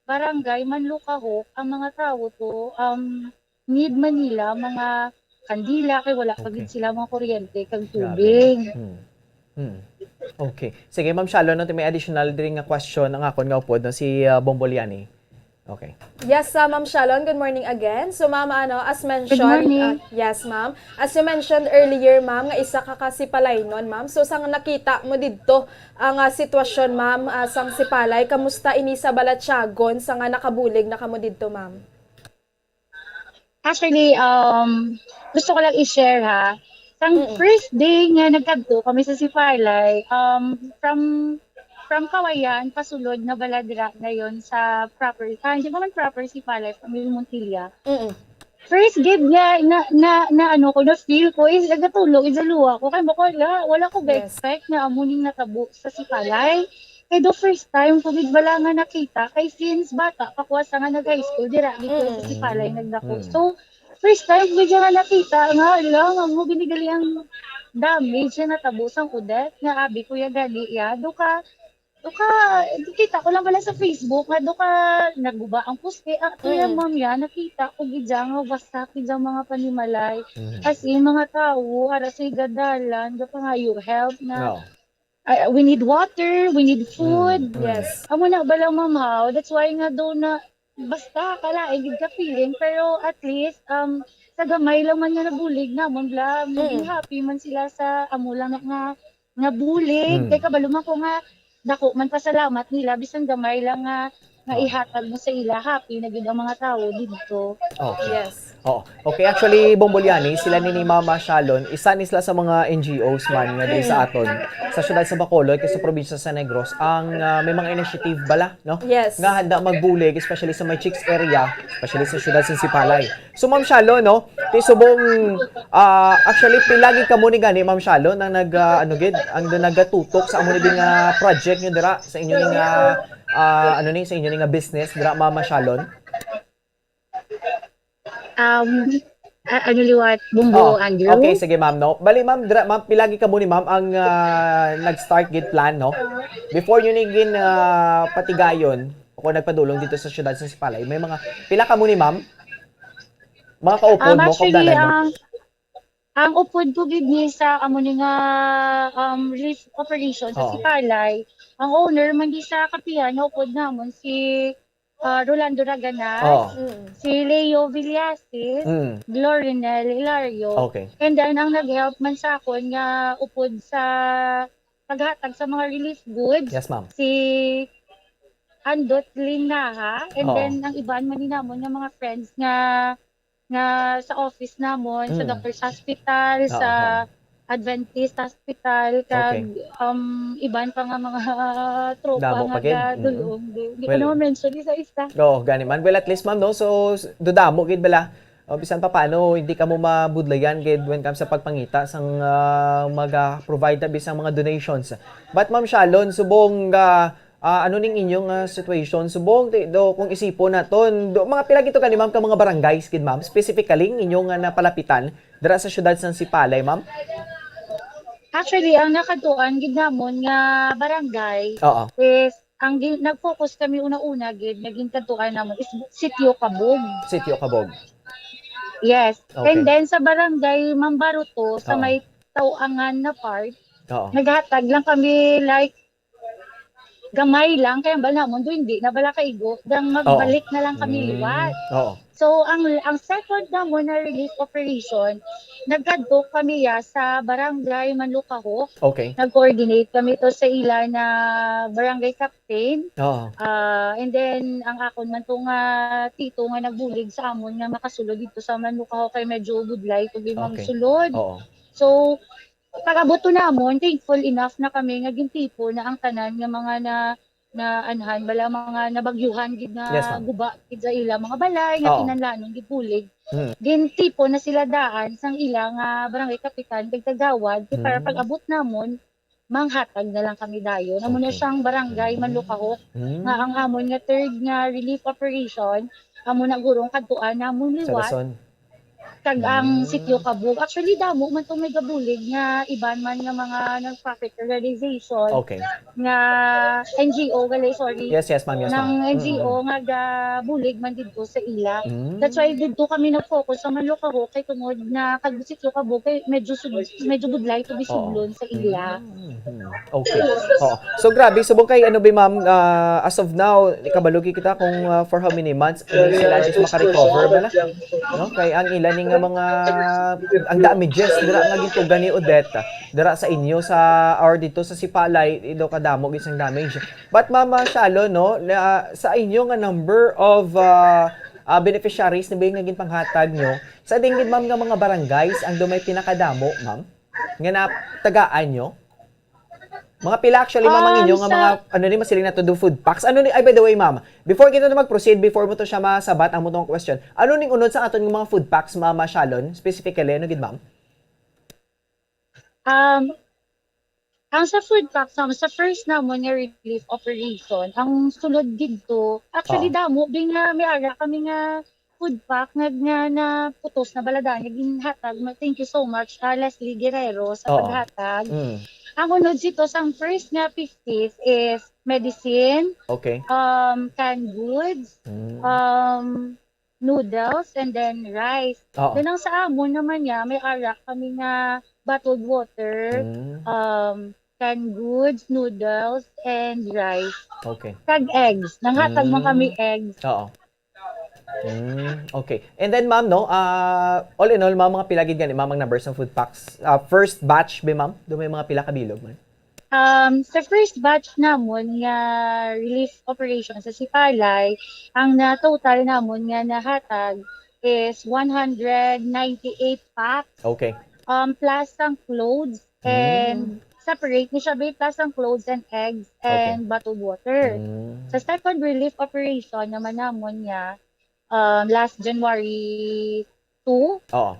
barangay Manlukahok, ang mga tawo to, um, need man nila mga kandila, kay wala pa gid Okay. sila mga kuryente kag Grabe. tubig. Hmm. Hmm. Okay. Sige, Ma'am Shalon, no, may additional diri nga question ang akon nga upod, no, si, ah, Bombo Liani. Okay. Yes, uh, Ma'am Shalon, good morning again. So, Ma'am, ano, as Good mentioned, morning. uh, yes, Ma'am. As you mentioned earlier, Ma'am, nga isa ka ka Sipalaynon, Ma'am. So, sang nakita mo didto ang, uh, sitwasyon, Ma'am, uh, sang Sipalay, kamusta ini sa balatyagon sa nga nakabulig na kamo didto, Ma'am? Actually, um, gusto ko lang i-share, ha. Sang Mm. first day nga nagkadto kami sa Sipalay, um, from, from Kawayan, pasulod na bala dira dayon sa proper, ah, hindi naman proper Sipalay, from Montilla. Mm. First gid nga na, na, na ano ko, na-feel ko is nagatulog, is luha ko. Kay bako wala, wala ko Yes. ga-expect na amo ning natabo sa Sipalay. Kay the first time ko gid bala nga nakita, kay since bata pa ko, asa nga nag-high school, dira gid ko sa Mm. Sipalay nagdako. Mm. So, first time ko gid nga nakita nga, ala, nga mo gini gali ang damage nga natabo sang Odette, nga abi ko ya gani ya. Do ka, do ka, kita ko lang pala sa Facebook nga do ka naguba ang poste. Ah, to ya, Mm. ma'am, ya, nakita ko gid ya nga wasak gid ang mga panimalay. Mm. As in, mga tawo, ara sa gadalan, gapangayo help na, Oo. ah, we need water, we need food. Mm, mm. Yes. Amo na bala, ma'am, haw? That's why nga do na, basta kalain gid ka feeling, pero at least, um, sa gamay lang man nga nabulig namon, bla, maging Mm. happy man sila sa amo lang nga, nga bulig. Mm. Kay kabalo man ko nga dako man pasalamat nila, bisan gamay lang nga, nga Oh. ihatag mo sa ila, happy na gid ang mga tawo didto. Okay. Yes. Oo. Okay, actually, Bombo Liani, sila ni, ni Mama Shalon, isa ni sila sa mga N G Os man nga diri sa aton, sa siyudad sa Bacolod, kag sa probinsya sa Negros, ang, ah, may mga initiative bala, no? Yes. Nga handa magbulig, especially sa may chicks area, especially sa siyudad sa Sipalay. So, Ma'am Shalon, no? Ti subong, ah, actually, pila gid kamo ni gani, Ma'am Shalon, ang nag, ah, ano gid, ang nagatutok sa amo ni nga project nyo dira, sa inyo ni nga, ah, ano ni, sa inyo ni nga business dira, Ma'am Shalon? Um, a-, ano liwat, Bumbo, Oh, Andrew? Okay, sige, ma'am, no? Bali, ma'am, dra-, ma'am, pila gid kamo ni ma'am ang, ah, nag-start gid plan, no? Before nyo ni gin, ah, patigayon o kung nagpadulong dito sa siyudad sa Sipalay, may mga, pila kamo ni ma'am? Mga kaupod Um, mo, actually, kaupdanan mo? ang, ang upod ko gid ni sa amo ni nga, um, relief operation sa Oo. Sipalay, ang owner man di sa kapihan, upod namon si ah, Rolando Raganas, Oo. Mm. si Leo Villasis, Mm. Glorinel Hilario. Okay. And then, ang nag-help man sa akon nga upod sa paghatag sa mga relief goods, Yes, ma'am. si Andot Linaha. And Oo. then, ang iban man ni namon nga mga friends nga, nga sa office namon, sa Mm. Doctors Hospital, Oo, sa oo. Adventist Hospital, kag, Okay. um, iban pa nga mga tropa Damo nga pa gid. Mm. gadulong. Di, di ko Well, na ma-mention isa-isa. Oo, gani man. Well, at least, ma'am, no? So, s-, dudamo gid bala. O, bisan pa paano, hindi kamo mabudlayan gid when comes sa pagpangita sang, ah, maga-provide ta bisang mga donations. But, Ma'am Shalon, subong, ah, Ah, ano ning inyong, ah, situation subong? Ti-, do, kung isipon naton, do, mga pila gid to gani, ma'am, ka mga barangays gid, ma'am, specifically ang inyong, ah, napalapitan dira sa siyudad sang Sipalay, ma'am? Actually, ang nakadtuan gid namon nga barangay Oo. is, ang gi-, nag-focus kami una-una gid nga ginkadtuan namon is Sitio Kabog. Sitio Kabog. Yes. Okay. And then sa barangay Mambaruto, sa Oo. may Tauangan na part, Oo. naghatag lang kami, like, gamay lang, kaya ba namon do hindi na bala kaigo, dang Oo. magbalik na lang kami Mm. liwat. Oo. So, ang, ang second namon na relief operation, nagkadto kami ya sa barangay Manlukahok. Okay. Nag-coordinate kami to sa ila na barangay captain. Oo. Ah, and then, ang akon man to nga tito nga nagbulig sa amon nga makasulod dito sa Manlukahok kay medyo budlay to gid Okay. magsulod. Oo. So, pag-abot to namon, thankful enough na kami nga gintipon na ang tanan nga mga na, na anhan, bala, mga nabagyuhan gid nga Yes, ma'am. guba gid sa ila mga balay nga Oo. kinahanglanon gid bulig. Hmm. Gintipon na sila daan sang ila nga barangay kapitan kag kagawad, kay para Hmm. pag-abot namon, manghatag na lang kami dayon. Amo na Okay. siyang barangay Hmm. Manlukahok, Hmm. nga ang amon nga third nga relief operation, amo na gurong kadtuan namon Sa liwat. Rason. Kag ang Mm. Sitio Kabog. Actually, damo man tong may gabulig nga iban man nga mga non-profit organization Okay. nga N G O, gali, sorry. Yes, yes, ma'am. Yes, Nang ma'am. N G O Mm. nga gabulig man didto sa ila. Mm. That's why didto kami nag-focus sa Manlukahok kay tungod na kag Sitio Kabog kay medyo sub-, medyo budlay to Yes. Oo. bisudlon sa ila. Mm. Okay. Oo. So, grabe. Subong kay, ano ba, ma'am, ah, as of now, kabalo kita kung, ah, for how many months, ano, sila is makarecover bala? No? Kay ang ila ni nga mga, ang damages, dira nga gitugan ni Odette, dira sa inyo, sa, or dito sa Sipalay, ilo kadamo, isang damage. But, Mama Shalon, no, na, sa inyo nga number of, ah, ah, beneficiaries na ba nga ginpanghatag nyo, sa tingin, ma'am, nga mga barangays, ang dumay pinakadamo, ma'am, nga natagaan nyo? Mga pila actually, ma'am, ang Um, inyo nga sa mga, ano ni, masiling nato do food packs? Ano ni, ay, by the way, ma'am, before kita na mag-proceed, before mo to siya masabat, ang mo tong question, ano ning unod sa aton nga mga food packs, Mama Shalon, specifically, ano gid, ma'am? Um, ang sa food packs, um, sa first namon nga relief operation, ang sulod didto, actually, Ah. damo, bi nga may ara kami nga food pack nga, nga naputos na bala daan, nga ginhatag. Ma-, thank you so much, ah, Leslie Guerrero, sa Oo. paghatag. Mm. Ang unod sito, sang first nga fiftieth is medicine, Okay. um, canned goods, Mm. um, noodles, and then rice. Oo. Then ang sa amon naman niya, may ara kami nga bottled water, Mm. um, canned goods, noodles, and rice. Okay. Kag eggs. Nanghatag man Mm. kami eggs. Oo. Mm, okay. And then, ma'am, no, ah, all in all, ma'am, mga pila gid gani, ma'am, ang numbers ng food packs? Ah, first batch ba, ma'am? Do may mga pila ka bilog man? Um, sa first batch namon nga relief operation sa Sipalay, ang na-total namon nga nahatag is one hundred ninety-eight packs. Okay. Um, plus ang clothes and Mm. separate ni siya, be, plus ang clothes and eggs Okay. and bottled water. Mm. Sa second relief operation naman namon nga, um, last January two, Oo.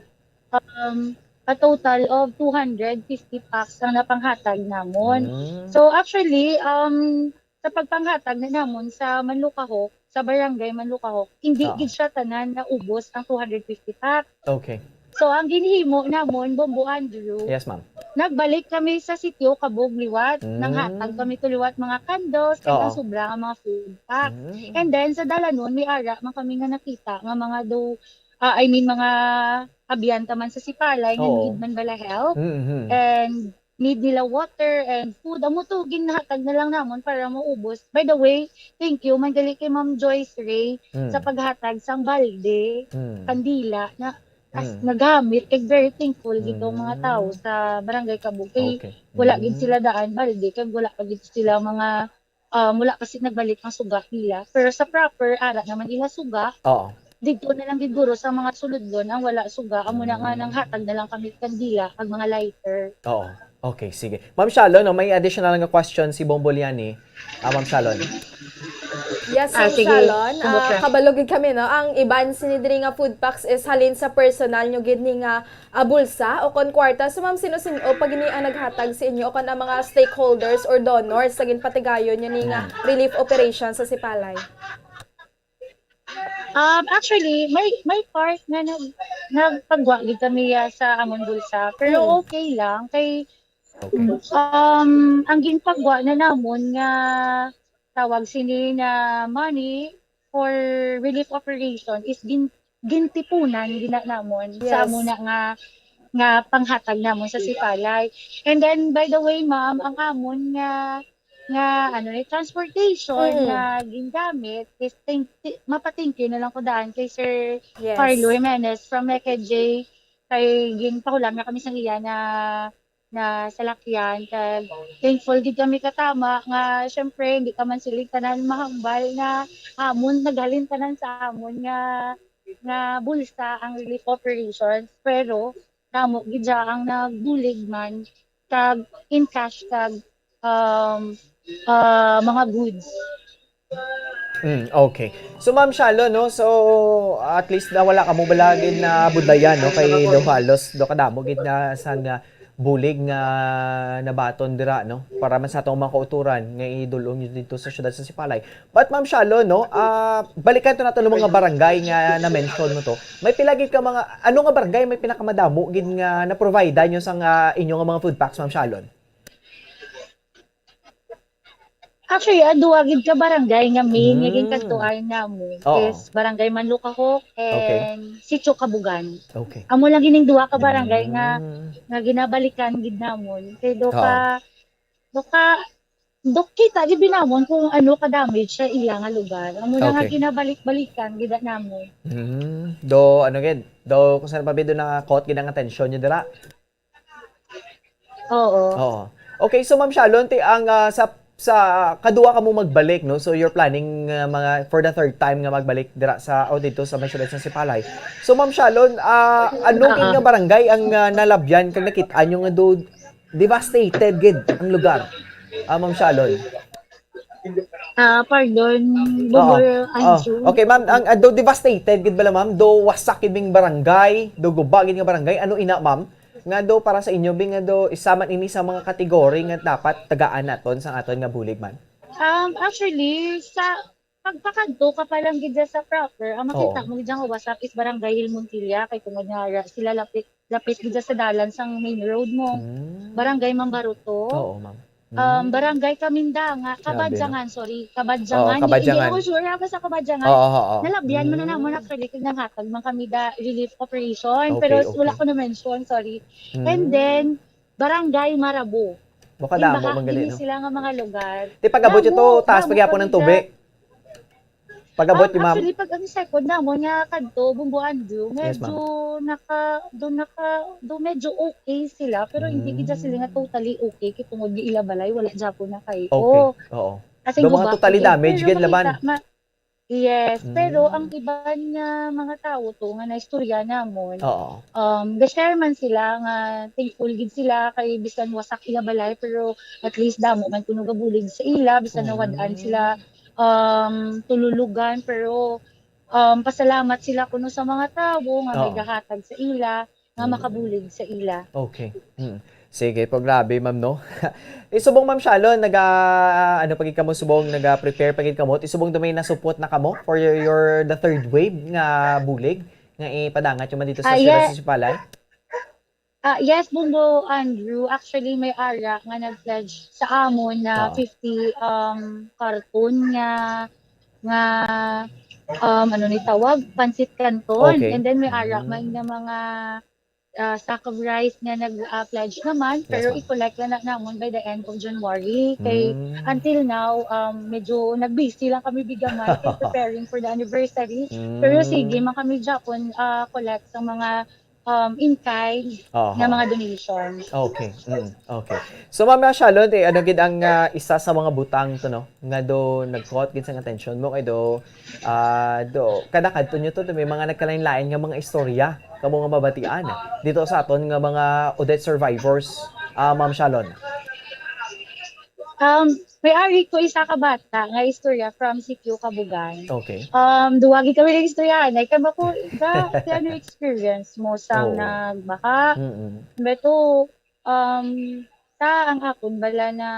um, a total of two hundred fifty packs ang napanghatag namon. Mm. So, actually, um, sa pagpanghatag na namon sa Manlukahok, sa barangay Manlukahok, hindi Oo. gid siya tanan naubos ang two hundred fifty packs. Okay. So, ang ginhimo namon, Bombo Andrew, Yes, ma'am. nagbalik kami sa sitio Kabog liwat. Mm. Nanghatag kami to liwat mga candles, kag Oo. ang sobra nga mga food packs. Mm. And then, sa dalanon, may ara man kami nga nakita nga mga do-, ah, I mean, mga abyan ta man sa Sipalay nga Oo. need man bala help. Mm-hmm. And need nila water and food. Amo to, ginhatag na lang namon para maubos. By the way, thank you man gali kay Ma'am Joyce Ray Mm. sa paghatag sang balde, Mm. kandila, na as Mm. nagamit, kag very thankful gid ang mga Mm. tao sa Barangay Kabog. Kay Okay. wala gid Mm. sila daan balde, kag wala pa gid sila mga, um, wala pa si-, nagbalik ang suga nila. Pero sa proper, ara naman ila suga. Oo. Didto na lang gid guro sa mga suludlon ang wala suga, amo na nga Mm. nanghatag na lang kami kandila kag mga lighter. Oo. Okay, sige. Ma'am Shalon, no, may additional nga question si Bong Boliani. Ah, Ma'am Shalon. Yes, Ma'am Shalon. Ah, kabalo gid kami, no? Ang iban sini diri nga food packs is halin sa personal nyo gid ni nga ah, bulsa o kon kwarta. So, ma'am, sino-sino pa gini ang naghatag sa inyo o kon ang mga stakeholders or donors sa ginpatigayon nyo ni nga relief operation sa Sipalay? Um, actually, may may part nga nag nagpagwa gid kami, ah, sa amon bulsa, pero Mm. okay lang kay, Okay. um, ang ginpagwa na namon nga tawag sini na money for relief operation is gin gintipunan gina namon sa Yes. amo na nga nga panghatag namon sa Sipalay. And then, by the way, ma'am, ang amon nga nga ano ni transportation Mm. nga gingamit is thank ti- mapa-thank you na lang ko daan kay Sir Yes. Carlo Jimenez from Meke J kay ginpahulam na kami sa iya na na salakyan kag thankful gid kami katama nga syempre hindi ka man sila tanan mahambal na amon naghalin tanan sa amon nga nga bulsa ang relief operations pero namo gid siya ang nagbulig man kag in cash kag um, ah, mga goods. Mm, okay. So, Ma'am Shalon, no? So, at least na wala kamo bala gid na budlayan, no? Kay do halos, do kadamo gid na sang ah, bulig nga nabaton dira, no? Para man sa atong mga kauturan nga idul-ong nyo dito sa syudad sa Sipalay. But, Ma'am Shalon, no? Ah, balikan to nato ng mga barangay nga na-mention mo to. May pila gid ka mga, ano nga barangay may pinakamadamo gid nga na-provide nyo sa nga inyo nga mga food packs, Ma'am Shalon? Actually, ang duwa gid ka barangay nga main nga Mm. ginkantuan namon Oo. is Barangay Manlukahok Okay. and Sitio Kabugan. Okay. Amo lang gining duha ka barangay nga Mm. nga ginabalikan gid namon kay do Oo. ka do ka do kita gid namon kung ano ka damage sa ila nga lugar. Amo na nga Okay. ginabalik-balikan gid namon. Mm. Do, ano gid? Do, kung saan pa bido na caught gid ang atensyon nyo dira? Oo. Oo. Okay, so Ma'am Shalon, ti ang ah, sa sa kaduwa ka mo magbalik, no? So you're planning ah, mga for the third time nga magbalik dira sa o dito sa may syudad sa Sipalay. So Ma'am Shalon, ah, ano Ah, gid nga barangay ang ah, nalabyan kag nakit-an nyo nga do devastated gid ang lugar? Ah, Ma'am Shalon. Ah, pardon, Oo. Bubor Oh, Andrew. Okay, ma'am, ang ah, do devastated gid bala, ma'am? Do wasak gid ning barangay, do guba gid nga barangay? Ano ina, ma'am? Nga do para sa inyo, bing nga do isa man ini sa mga kategory nga dapat tagaan naton sa aton nga bulig man? Um, actually, sa pagpakadto ka pa lang gid sa proper, ang makita Oo. mo gid nga wasak is Barangay Hill Montilla kay tungod nga ra- sila lapit lapit gid sa dalan sang main road mo. Mm. Barangay Mambaruto. Oo, ma'am. Um, Mm. Barangay Kamindanga, Grabe, no? Kabadyangan, sorry, Oo, Kabadyangan. Di, hindi Kabadyangan. ako sure ako sa Kabadyangan. Oo, oo. Nalabyan mo na Mm. namon actually kung nanghatag man kami da relief operation. Okay, Pero okay. wala ko na-mention, sorry. Mm. And then, Barangay Marabo. Baka damo Baha man gid gali, ni no? Sila nga mga lugar. Di pag-abot Damo, ito, taas damo pagyapon kami ng tubig. Pag-abot Um, yung ma'am. Actually, pag ang second namon nga kadto, Bumbo Andrew, Yes, medyo naka, do naka, do medyo okay sila, pero hindi gid sila nga Mm. totally okay kay tungod nga ila balay wala gyapon na kay Okay. Oo. As in, Do mga guba totally gid. damage Pero gid laban. makita, ma- Yes, pero Mm. ang iban nga mga tawo to nga naistorya namon, Oo. um, ga-share man sila nga thankful gid sila kay bisan wasak ila balay pero at least damo man kuno gabulig sa ila bisan nawad-an Mm. sila um tululugan pero um pasalamat sila kuno sa mga tawo nga may Oo. gahatag sa ila nga Mm. makabulig sa ila. Okay. Mm. Sige po, grabe, ma'am, no? Isubong, Ma'am Shalon, naga, ano pa gid kamo subong, naga-prepare pa gid kamo. Isubong do may nasupot na kamo for your, your the third wave nga bulig nga ipadangat yung man dito sa Ah, Sierra yeah. Sisipalay? Ah, yes, Bumbo Andrew. Actually, may ara nga nag-pledge sa amon na Oo. fifty um karton nga nga um ano ni tawag, pancit canton. Okay. And then may ara Mm. man nga mga ah, sack of rice nga nag-pledge naman, Yes, pero ma'am. i-collect lang na namon by the end of January. Kay Mm. until now, um, medyo nag-busy lang kami bigaman kay preparing for the anniversary. Pero Mm. sige, man kami gyapon ah, collect sa mga um, in kind Aha. nga mga donations. Okay. Mm, okay. So, Ma'am Shalon, eh, ano gid ang ah, isa sa mga butang to, no? Nga do nag-caught gid sa atensyon mo kay do ah do kada kadto nyo to, do may mga nagkalain-lain nga mga istorya kamo nga mabatian dito sa aton nga mga Odette survivors. Ah, Ma'am Shalon. Um, may ari ko isa ka bata nga istorya from Sitio Kabugan. Okay. Um, duwa gid kami ng istoryahan. Ay, kama ko, ka, ano experience mo sa Oo. nagbaha? Mm-mm. Beto, um, ta ang akon bala na,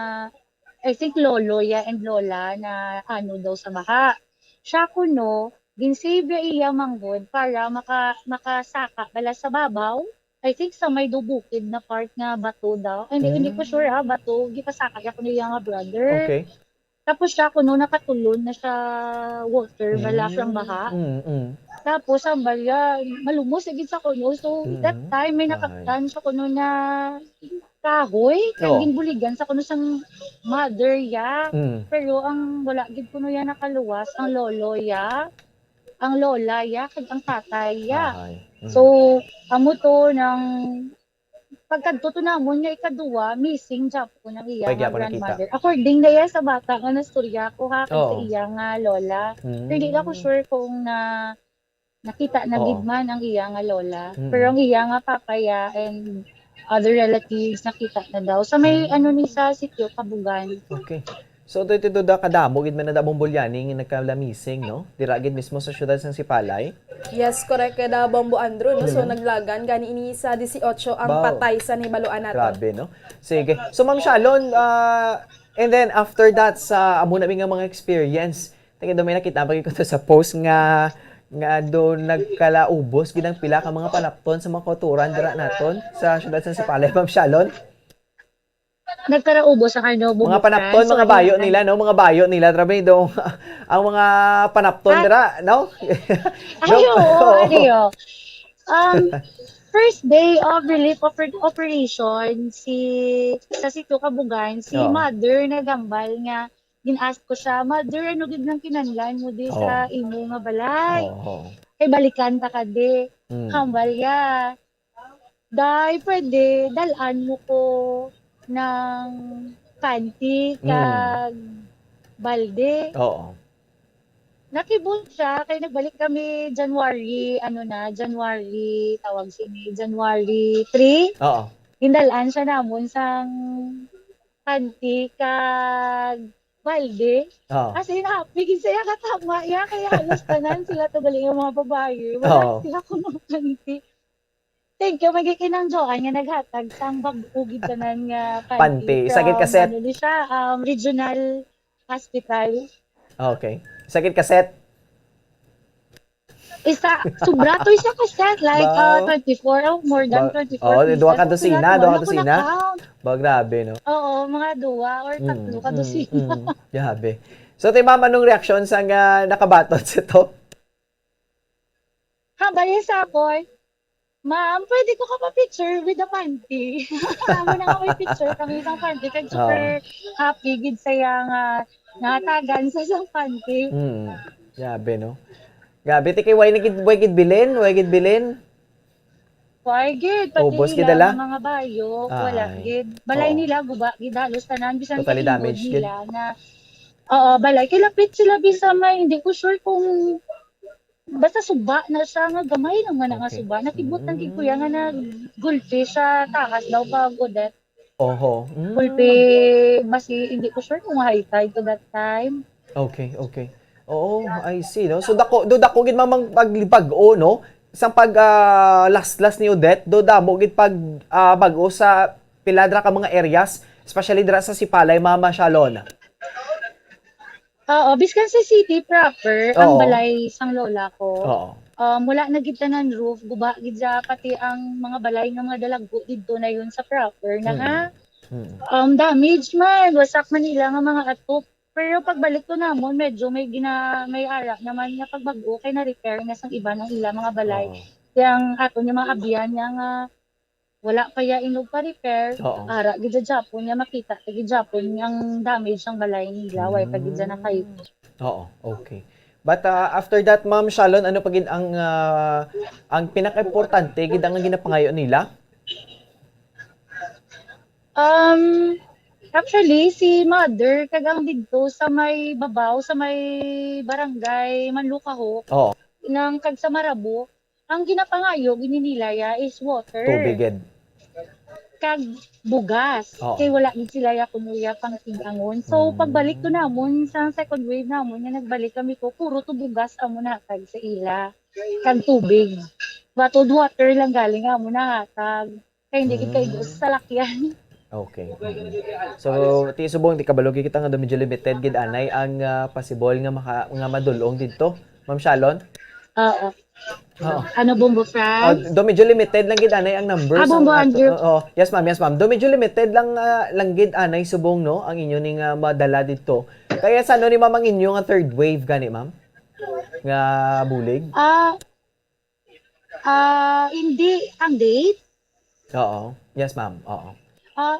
I think, lolo ya and lola na ano daw sa baha. Siya kuno, ginsave ya iya manghod para maka, makasaka bala sa babaw. I think sa may daw bukid na part nga bato daw. Hindi, hindi ko Mm. sure ha, bato. Gipasaka ya kuno iya nga brother. Okay. Tapos siya kuno nakatulon na siya water, bala from baha. Mm, mm. Tapos ang balya, malumos gid sa kuno. So, that Mm. time, may Ay. nakaptan siya kuno na kahoy. Kaya Oh. ginbuligan sa kuno sang mother ya. Mm. Pero ang wala gid kuno ya nakaluwas, ang lolo ya, ang lola ya, kag ang tatay ya. Ay. Mm. So, amo to nang pagkadto to namon nga ikaduwa, missing gyapon ang iya Pwede nga ako nakita. grandmother. According na iya sa bata nga nastorya ko ha, kag sa Oo. iya nga lola. Mm. Pero hindi ako sure kung na nakita na Oo. gid man ang iya nga lola. Mm. Pero ang iya nga papa ya and other relatives nakita na daw. Sa may Mm. ano ni sa sitio Kabugan. Okay. So, ito, ito, da, kadamo gid man na da Bombolyani nga nagkala-missing, no? Dira gid mismo sa siyudad sang Sipalay. Yes, correct kay da Bombo Andrew, no? So, Mhm. naglagan gani ini sa dieciocho ang Wow. patay sa nahibaluan nato. Grabe, no? Sige. So, Ma'am Shalon, ah, and then after that, sa amo na mi nga mga experience, tingin daw may nakita pa ko sa post nga nga do nagkalaubos gid ang pila ka mga panapton sa mga kauturan dira naton sa siyudad sa Sipalay, Ma'am Shalon. Nagkaraubos ang ano, Mga bubuksan. panapton, So, mga ano bayo yan, nila, no? Mga bayo nila, grabe do. Ang mga panapton Ah. dira, no? Ay, No? oo, Oo. ano yun? Um, first day of relief oper- operation, si, sa Sitio Kabugan, si Oo. mother nagambal nga, gin-ask ko siya, "Mother, ano gid nang kinahanglan mo di sa Oo. imo nga balay? Oo. Kay balikan ta ka di." Mm. Hambal ya, "Day, pwede, dalan mo ko ng panty Mm. kag balde." Oo. Nakibot siya, kay nagbalik kami January, ano na, January, tawag sini, January three. Oo. Gindalan siya namon sang panty kag balde. Oo. As in, happy gid siya katama ya, kaya halos tanan sila to gali nga mga babayi. Wala Oo. sila kuno panty. Thank you, may kinang Joan nga naghatag sang bag-o gid tanan nga Panty. panty. Sakit From, kaset. Ano ni siya, um, regional hospital. Okay. Sakit kaset. Isa, sobra to isa ka set, like, uh, Wow. twenty-four, oh, more than Ba- twenty-four oh, pieces. duha ka So, dosina, sila, duha ka wala ko dosina. Na-count. Ba, grabe, no? Oo, mga duha or tatlo Mm, ka mm, dosina. mm. Grabe. So, ti ma'am, anong reaksyon sa nga nakabaton sa to? Habang sa ako, eh, "Ma'am, pwede ko ka pa-picture with the panty?" Amo na nga may picture kami sa panty. Kag super Oo. happy gid saya nga natagan sa isang panty. Mm. Grabe, no? Grabe, ti kay way na gid, way gid bilin, way gid bilin. Why gid? Pati Ubos gid ila ala? Nga mga bayo, wala Ay. gid. Balay Oo. Nila, guba, gid halos tanan. Bisan Totally katingod damaged gid. Nila na, oo, balay. Kay lapit sila bisa may, hindi ko sure kung basta suba na siya nga gamay lang man nga Okay. suba. Nakibot lang gid Mm. kuya nga naggulpi siya taas daw pag Odette. Oho. Mm. Gulpi, basi, hindi ko sure kung high tide to that time. Okay, okay. Oo, I see, no? So, dako, do dako gid mamang paglibag-o, no? Sang pag, ah, last, last ni Odette, do damo gid pag, ah, bag-o sa pila dira ka mga areas, especially dira sa Sipalay, Mama Shalon. Oo, biskan sa city proper, ang Oo. Balay sang lola ko. Oo. Um, wala na gid tanan roof, guba gid siya, pati ang mga balay nga mga dalagko didto na yun sa proper na Mm. ha. Mm. Um, damage man, wasak man nila nga mga atop. Pero pagbalik to namon, medyo may gina-, may ara naman nga pagbag-o kay na-repair na sang iban ang ila mga balay. Oo. Kaya ang ato nga mga abyan nga, nga wala pa ya inog pa-repair, Oo. ara gid sa Japon nga makita gid Japon ang damage sang balay nila, way pa gid siya Mm. nakaibot. Oo, okay. But, ah, after that, Ma'am Shalon, ano pa gid ang, ah, ang pinakaimportante gid ang ginapangayo nila? Um, actually, si mother, kag ang didto sa may babaw, sa may barangay Manlukahok, Oo. nang kag sa Marabo, ang ginapangayo gid nila ya is water. Tubig gid. kag bugas. Oo. Kay wala gid sila ya kuno ya pang tig-angon. So, Mm. pagbalik to namon sa second wave namon, nga nagbalik kami ko, puro to bugas amo natag sa ila. Kag tubig. Bottled water lang galing amo nahatag. Kay hindi gid kaigo Mm. sa salakyan. Okay. Mm. So, ti subong, ti kabalo gid kita nga do medyo limited gid anay ang, ah, possible nga maka-, nga madul-ong didto, Ma'am Shalon? Oo. Oo. Ano, Bumbo Ah, Franz? Do medyo limited lang gid anay ang numbers Ah, ang Bumbo ato-, Andrew. Oo. Yes, ma'am. Yes, ma'am. Do medyo limited lang, ah, lang gid anay subong, no, ang inyo ning, ah, madala didto. Kaya sa ano ni ma'am ang inyo nga third wave gani, ma'am? Nga bulig? Ah, ah, hindi ang date. Oo. Yes, ma'am. Oo. Ah,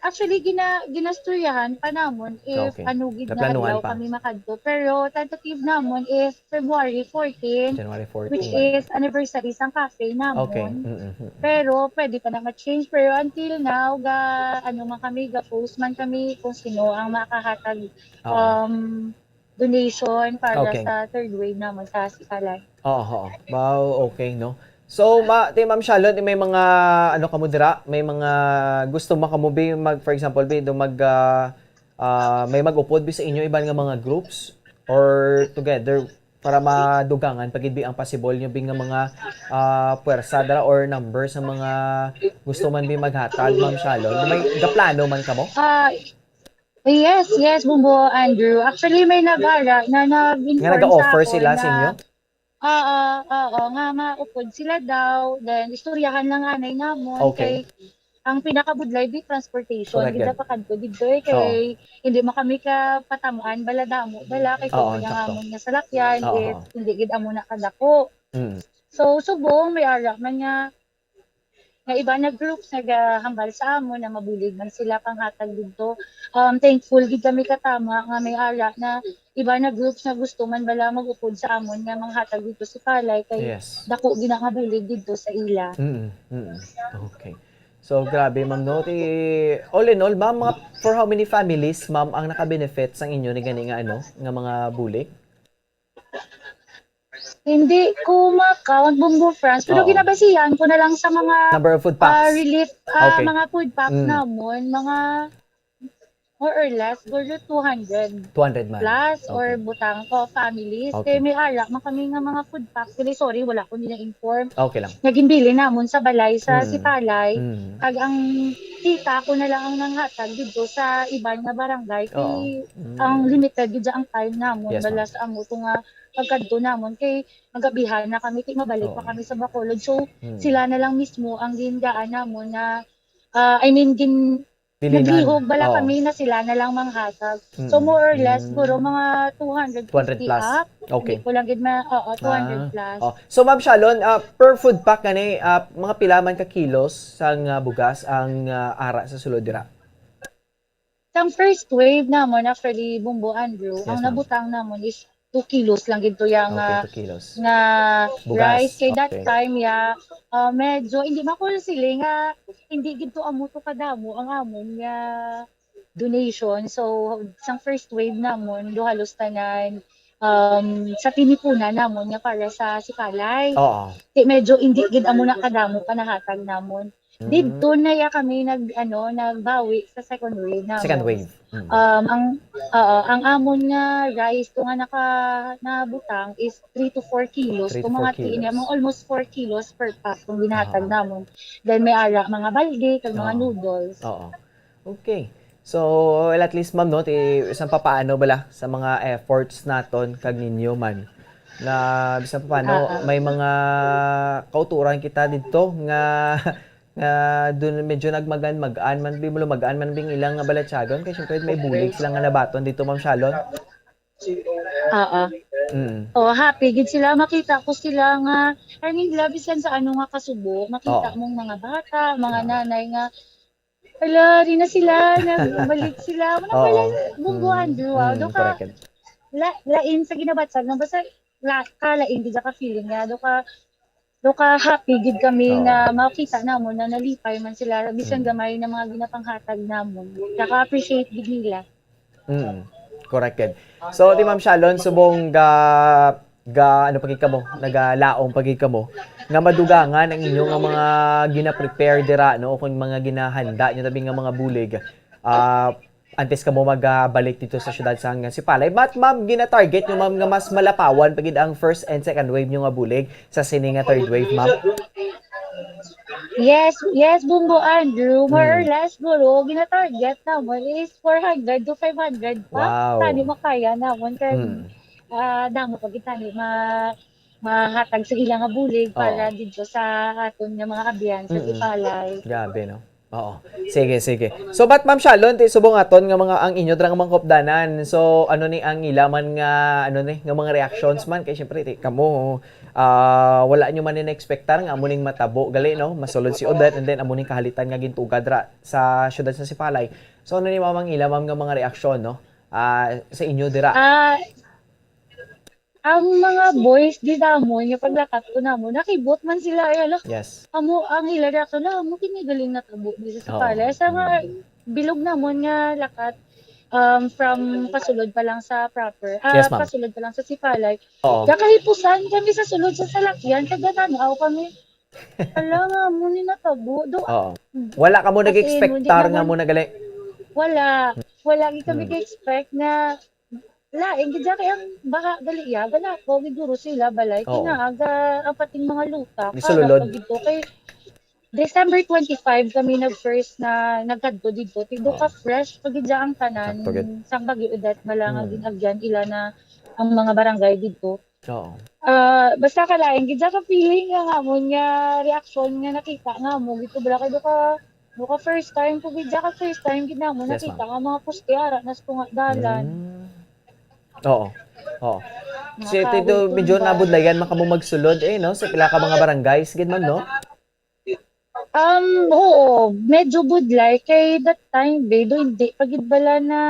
actually, gina-, ginastoryahan pa namon if Okay. ano gid na Naplanuhan adlaw pa. kami makadto. Pero tentative namon is February fourteen, January fourteen. which is anniversary sang cafe namon. Okay. Mm, mm, mm. Pero pwede pa na ma-change. Pero until now, ga-, ano man kami, ga-post man kami kung sino ang makahatag, Oo. um, donation para Okay. sa third wave namon sa Sipalay. Oo, oo. Wow, okay, no? So, ma-, ti Ma'am Shalon, may mga, ano kamo dira? May mga gusto mo kamo, bi, mag, for example, bi, do mag, ah, ah, may mag-upod, bi, sa inyo iban nga mga groups or together para madugangan pa gid, bi, ang possible nyo, bi, nga mga, ah, puwersa dira or number sa mga gusto man, bi, maghatag, Ma'am Shalon? May gaplano man kamo? Ah, yes, yes, Bumbo Andrew. Actually, may nag-ara na nag-inform Nga nag-offer sa akon sila sa na inyo? Oo, oo, nga maupod sila daw. Then, istoryahan lang anay namon Okay. kay ang pinakabudlay di transportation, Correct, gid yeah. pakadto didto, eh, Oo. kay hindi man kami kapatam-an, bala damo, bala kay Oo, kung sakto. Amon nga salakyan, Oo, if oo. hindi gid amo na kadako. Mm. So, subong, may ara man nga, nga iban nga groups nagahambal sa amon na mabulig man sila panghatag didto. Um, thankful gid kami katama nga may ara na iban nga groups nga gusto man bala mag-upod sa amon nga manghatag didto sa Sipalay kay Yes. dako gid nga bulig didto sa ila. Mm, mm. Okay. So, grabe, ma'am, no? Ti, all in all, ma'am, mga, for how many families, ma'am, ang nakabenefit sang inyo ni gani nga, ano, nga mga bulig? Hindi ko ma-count, Bumbo Franz, pero Oo. ginabasihan ko na lang sa mga, Number of food ah, packs. relief, ah, Okay. mga food pack Mm. namon, mga more or less, siguro two hundred Two hundred man. plus or Okay. butang ko, families. Okay. Kay may ara man kami nga mga food pack. Kay sorry, wala ko nila inform. Okay lang. Nga ginbilin namon sa balay sa Mm. Sipalay. Mm. Kag ang tita ko na lang ang nanghatag didto sa iban nga barangay. Kay Oo. Mm. ang limited gid ang time namon, Yes, bala ma'am. sa amo to nga pagkadto namon kay magabihan na kami, kay mabalik pa Oo. kami sa Bacolod. So, Hmm. sila na lang mismo ang gingaan namon na, ah, I mean, gin-, Pilinan. naglihog bala Oo. kami na sila na lang manghatag. So, Mm. more or less, Mm. siguro mga two hundred fifty Two hundred plus. up. Okay. Hindi ko lang gid ma-, oo, Ah. two hundred plus. Oh. So, Ma'am Shalon, ah, per food pack gani, ah, mga pila man ka kilos sang, ah, bugas ang, ah, ara sa sulod dira? Sang first wave namon, actually, Bumbo Andrew, Yes, ang ma'am. nabutang namon is two kilos lang gid to ya Okay, nga, two kilos. nga Bugas. rice. Kay that Okay. time, ya, ah, medyo, hindi man ko sili nga, hindi gid to amo to kadamo ang amon nga donation. So, sang first wave namon, do halos tanan, um, sa tinipunan namon nga para sa Sipalay. Oo. Kay medyo hindi gid amo na kadamo pa nahatag namon. Mm. Didto na ya kami nag-, ano, nagbawi sa second wave namon. Second wave. Mm. Um, ang, oo, ang amon nga rice to nga naka-, nabutang is three to four kilos. Three to Kung four mga tiin niya, kilos. mga almost four kilos per pack kung ginhatag Aha. namon. Then may ara, mga balde, kag mga Oo. noodles. Oo. Okay. So, well, at least, ma'am, no, ti, bisan pa paano bala sa mga efforts naton kag ninyo man, na bisan pa paano, Ah, ah. may mga kauturan kita didto nga, nga dun medyo nagmagan-magan man, bi, malo magaan man bing ilang nga balatyagon, kay syempre may bulig sila nga nabaton didto, Ma'am Shalon. Oo. Mm. Oh, happy gid sila. Makita ko sila nga, I mean, labi sila sa ano nga kasubo. Makita Oo. mong mga bata, mga Oo. nanay nga, "Hala, rin na sila, nagbalik sila." Wala Oo. pala, bungguhan, Mm. di ba? Mm, Do ka, correct. la-, lain sa ginabatyag, no? Basta, la-, kalain, di ka feeling nga. Do ka, do ka happy gid kami Oo. nga makita namon na nalipay man sila, bisan Mm. gamay na mga ginapanghatag namon. Naka-appreciate gid nila. Mm. Correct gid. So, ti Ma'am Shalon, subong ga-, ga-, ano pa gid kamo, nagalaom pa gid kamo, nga madugangan ang inyo nga mga gina-prepare dira, no? O kung mga ginahanda nyo tabi nga mga bulig, ah, antes kamo magabalik dito sa syudad sang Sipalay. But, ma'am, gina-target nyo, ma'am, nga mas malapawan pa gid ang first and second wave nyo nga bulig sa sini nga third wave, ma'am? Yes, yes, Bumbo Andrew. More or Mm. less, guro, gina-target namon is four hundred to five hundred pa. Wow. Tani makaya namon kay Mm. ah, damo pa gid tani ma mahatag sa ila nga bulig Oo. para didto sa aton nga mga abyan sa Mm-mm. Sipalay. Grabe, no? Oo. Sige, sige. So, but Ma'am Shalon, ti subong aton nga mga, ang inyo dira nga mga kaupdanan. So, ano ni ang ila man nga, ano ni, nga mga reactions man? Kay syempre, ti, kamo, ah, wala nyo man ni na-expectar nga amo ning matabo. Gali, no? Masulod si Odette and then amo ning kahalitan nga gintugad ra sa syudad sa Sipalay. So, ano ni, ma'am, ang ila, ma'am, nga mga reaksyon, no? Ah, sa inyo dira. Ah, ang mga boys di namon nga paglakat ko namon, nakibot man sila ay hala. Yes. Amo ang ila reaction na amo kini galing natabo di sa Oo. Sipalay. Sa mga Mm. bilog namon nga lakat um, from pasulod pa lang sa proper, ah, Yes, ma'am. pasulod pa lang sa Sipalay. Oo. Kakahipusan kami sa sulod sa salakyan, kaganaw kami. Ala nga, mo ni natabo. Do, Oo. Wala ka mo As in, nag-expectar hindi nga naman- mo nagali. wala. Wala gid kami Hmm. ka-expect nga lain gid kay ang baha gali ya, wala ko gid guro sila balay. Oo. Kinaaga ang pating mga luta. Gisululod. Kala ko gid to kay December twenty-five kami nag first na nagkadto dito. Tido Oo. ka fresh pa gid ang tanan. Sakto gid. Sang Bagyo Odette bala nga Hmm. ginagyan ila na ang mga barangay dito. Oo. Ah, basta ka lain gid ka feeling nga ngamon nga reaksyon nga nakita nga mo gito bala kay do ka do ka first time ko gid ka first time gid namo Yes, nakita ma'am. Nga mga poste ara nas tunga dalan. Mm. Oo. Oo. Mga Si kahoy Tito, medyo tumba. Nabudlayan man kamo magsulod eh, no? Sa pila ka mga barangays gid, ma'am, no? Um, oo, medyo budlay kay that time be do hindi pa gid bala na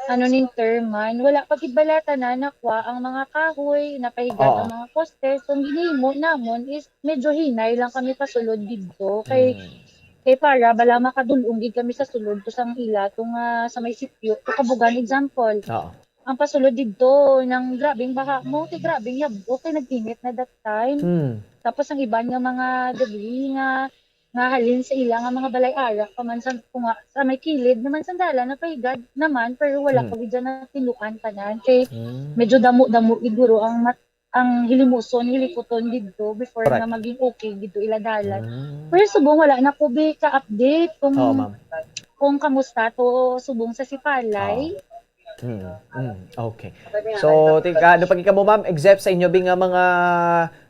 ano ning term man, wala pa gid bala tanan nakuha ang mga kahoy, napahigad Oo. Ang mga poste. So, ang ginhimo namon is medyo hinay lang kami pasulod didto kay Mm. kay para bala makadul-ong gid kami sa sulod to sang ila to nga sa may sityo, to Kabugan example. Oo. Ang pasulod didto nang grabing baha mo, kay grabing yabok kay nag-init na that time. Hmm. Tapos ang iban nga mga debris nga nga halin sa ila nga mga balay ara pa man sa tunga sa may kilid naman sang dalan napahigad naman pero wala Hmm. pa gid dyan natiluan tanan kay Hmm. medyo damo-damo gid guro ang mat, ang hilimuson hilikuton didto before Correct. Nga maging okay gid to ila dalan. Hmm. Pero subong wala na ko bi ka-update kung Oo, ma'am. Kung kamusta to subong sa Sipalay. Oo. Mm, mm, okay. So, tika, ano pa gid kamo, ma'am, except sa inyo bi nga mga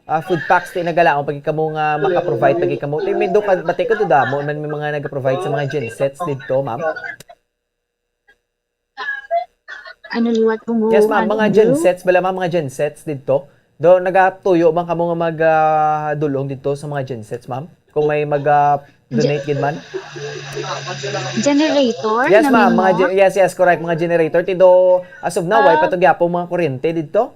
ah, food packs ti nagalaon pa gid kamo nga maka-provide pa gid kamo. Ti may do ka bati ko to damo man may mga nag-provide sa mga gensets didto, ma'am. Ano liwat kung Yes, ma'am, ano mga do? Gensets bala, ma'am, mga gensets didto. Do nagatuyo man kamo nga mag ah, dulong didto sa mga gensets, ma'am? Kung may mag ah, donate gid man. Generator? Yes, na ma'am. may Mga mo? gen- yes, yes, correct. Mga generator. Ti do, as of now, way Ah. pa to gyapon mga kuryente didto?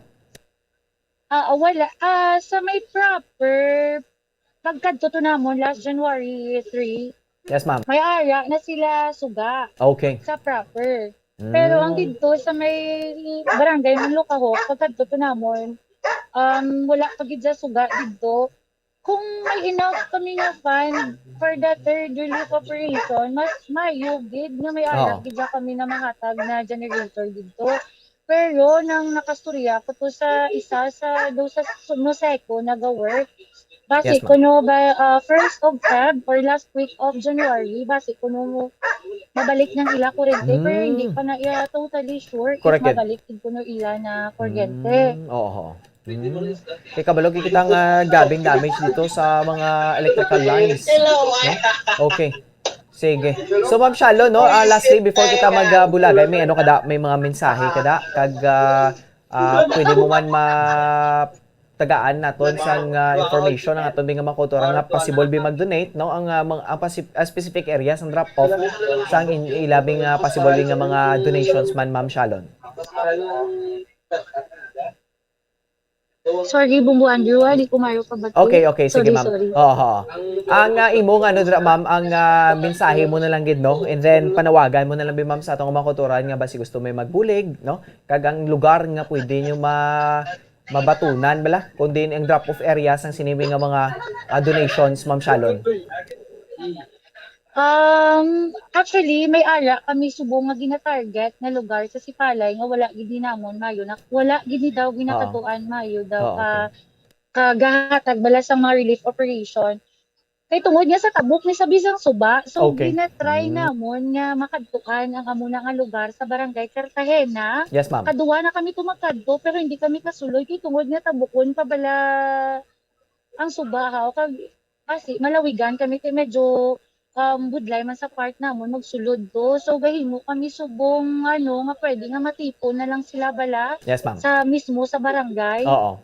Ah, ah, wala. Ah, sa may proper, pagkadto to namon last January three, Yes, ma'am. may ara na sila suga Okay. sa proper. Mm. Pero ang didto sa may barangay ng Lukaho, pagkadto to namon, um, wala pa gid sa suga didto. Kung may enough kami nga fund for the third relief operation, mas mayo gid nga may ara Oo. gid kami na mahatag na generator didto. Pero nang nakastorya ko to sa isa sa do sa Noseco naga-work, basi Yes, ma'am. kuno by uh, first of Feb or last week of January, basi kuno mo mabalik ng ila kuryente, pero hindi Mm. pa na iya totally sure if Correct, yun. mabalik gid kuno ila na kuryente. Mm, oo. Mm. Kay kabalo kita nga gabing damage dito sa mga electrical lines. No? Okay. Sige. So, Ma'am Shalon, no, ah, lastly, before kita magbulagay, may ano kada, may mga mensahe kada, kag ah, ah, pwede mo man ma tagaan naton sang ah, information ang aton mga makultura nga possible bi mag-donate, no, ang ah, mga, ang pasi- ah, specific area sang drop off sang in, ilabi nga possible bi nga mga donations man, Ma'am Shalon. Sorry, Bumbo Andrew, ah, di ko mayo kabati. Okay, okay, sige, Sorry, ma'am. sorry. Oo, oo. Ang ah, imo nga ano dira, ma'am, ang ah, mensahe mo na lang gid, no? And then panawagan mo na lang bi, ma'am, sa atong mga kautoran nga basi gusto may magbulig, no? Kag ang lugar nga pwede nyo ma mabatunan bala, kundi ang drop-off area sang sini nga mga, ah, donations, Ma'am Shalon? Um, actually, may ara kami subong nga gina-target nga lugar sa Sipalay nga wala gid ni namon maayo na, wala gid ni daw ginakatuan maayo daw Ah, ka, okay. kagahatag bala sa mga relief operation. Kay tungod nga sa tabok ni sa bisang suba, so Okay. gina-try Mm. namon nga makadtuan ang amo na nga lugar sa Barangay Cartagena. Yes, ma'am. Kaduwa na kami to magkadto, pero hindi kami kasulod kay tungod nga tabukon pa bala ang suba, ha, o kag, kasi malawigan kami kay medyo, um, budlay man sa part namon magsulod to. So, gahimo kami subong, ano, nga pwede nga matipon na lang sila bala Yes, ma'am. sa mismo sa barangay. Oo.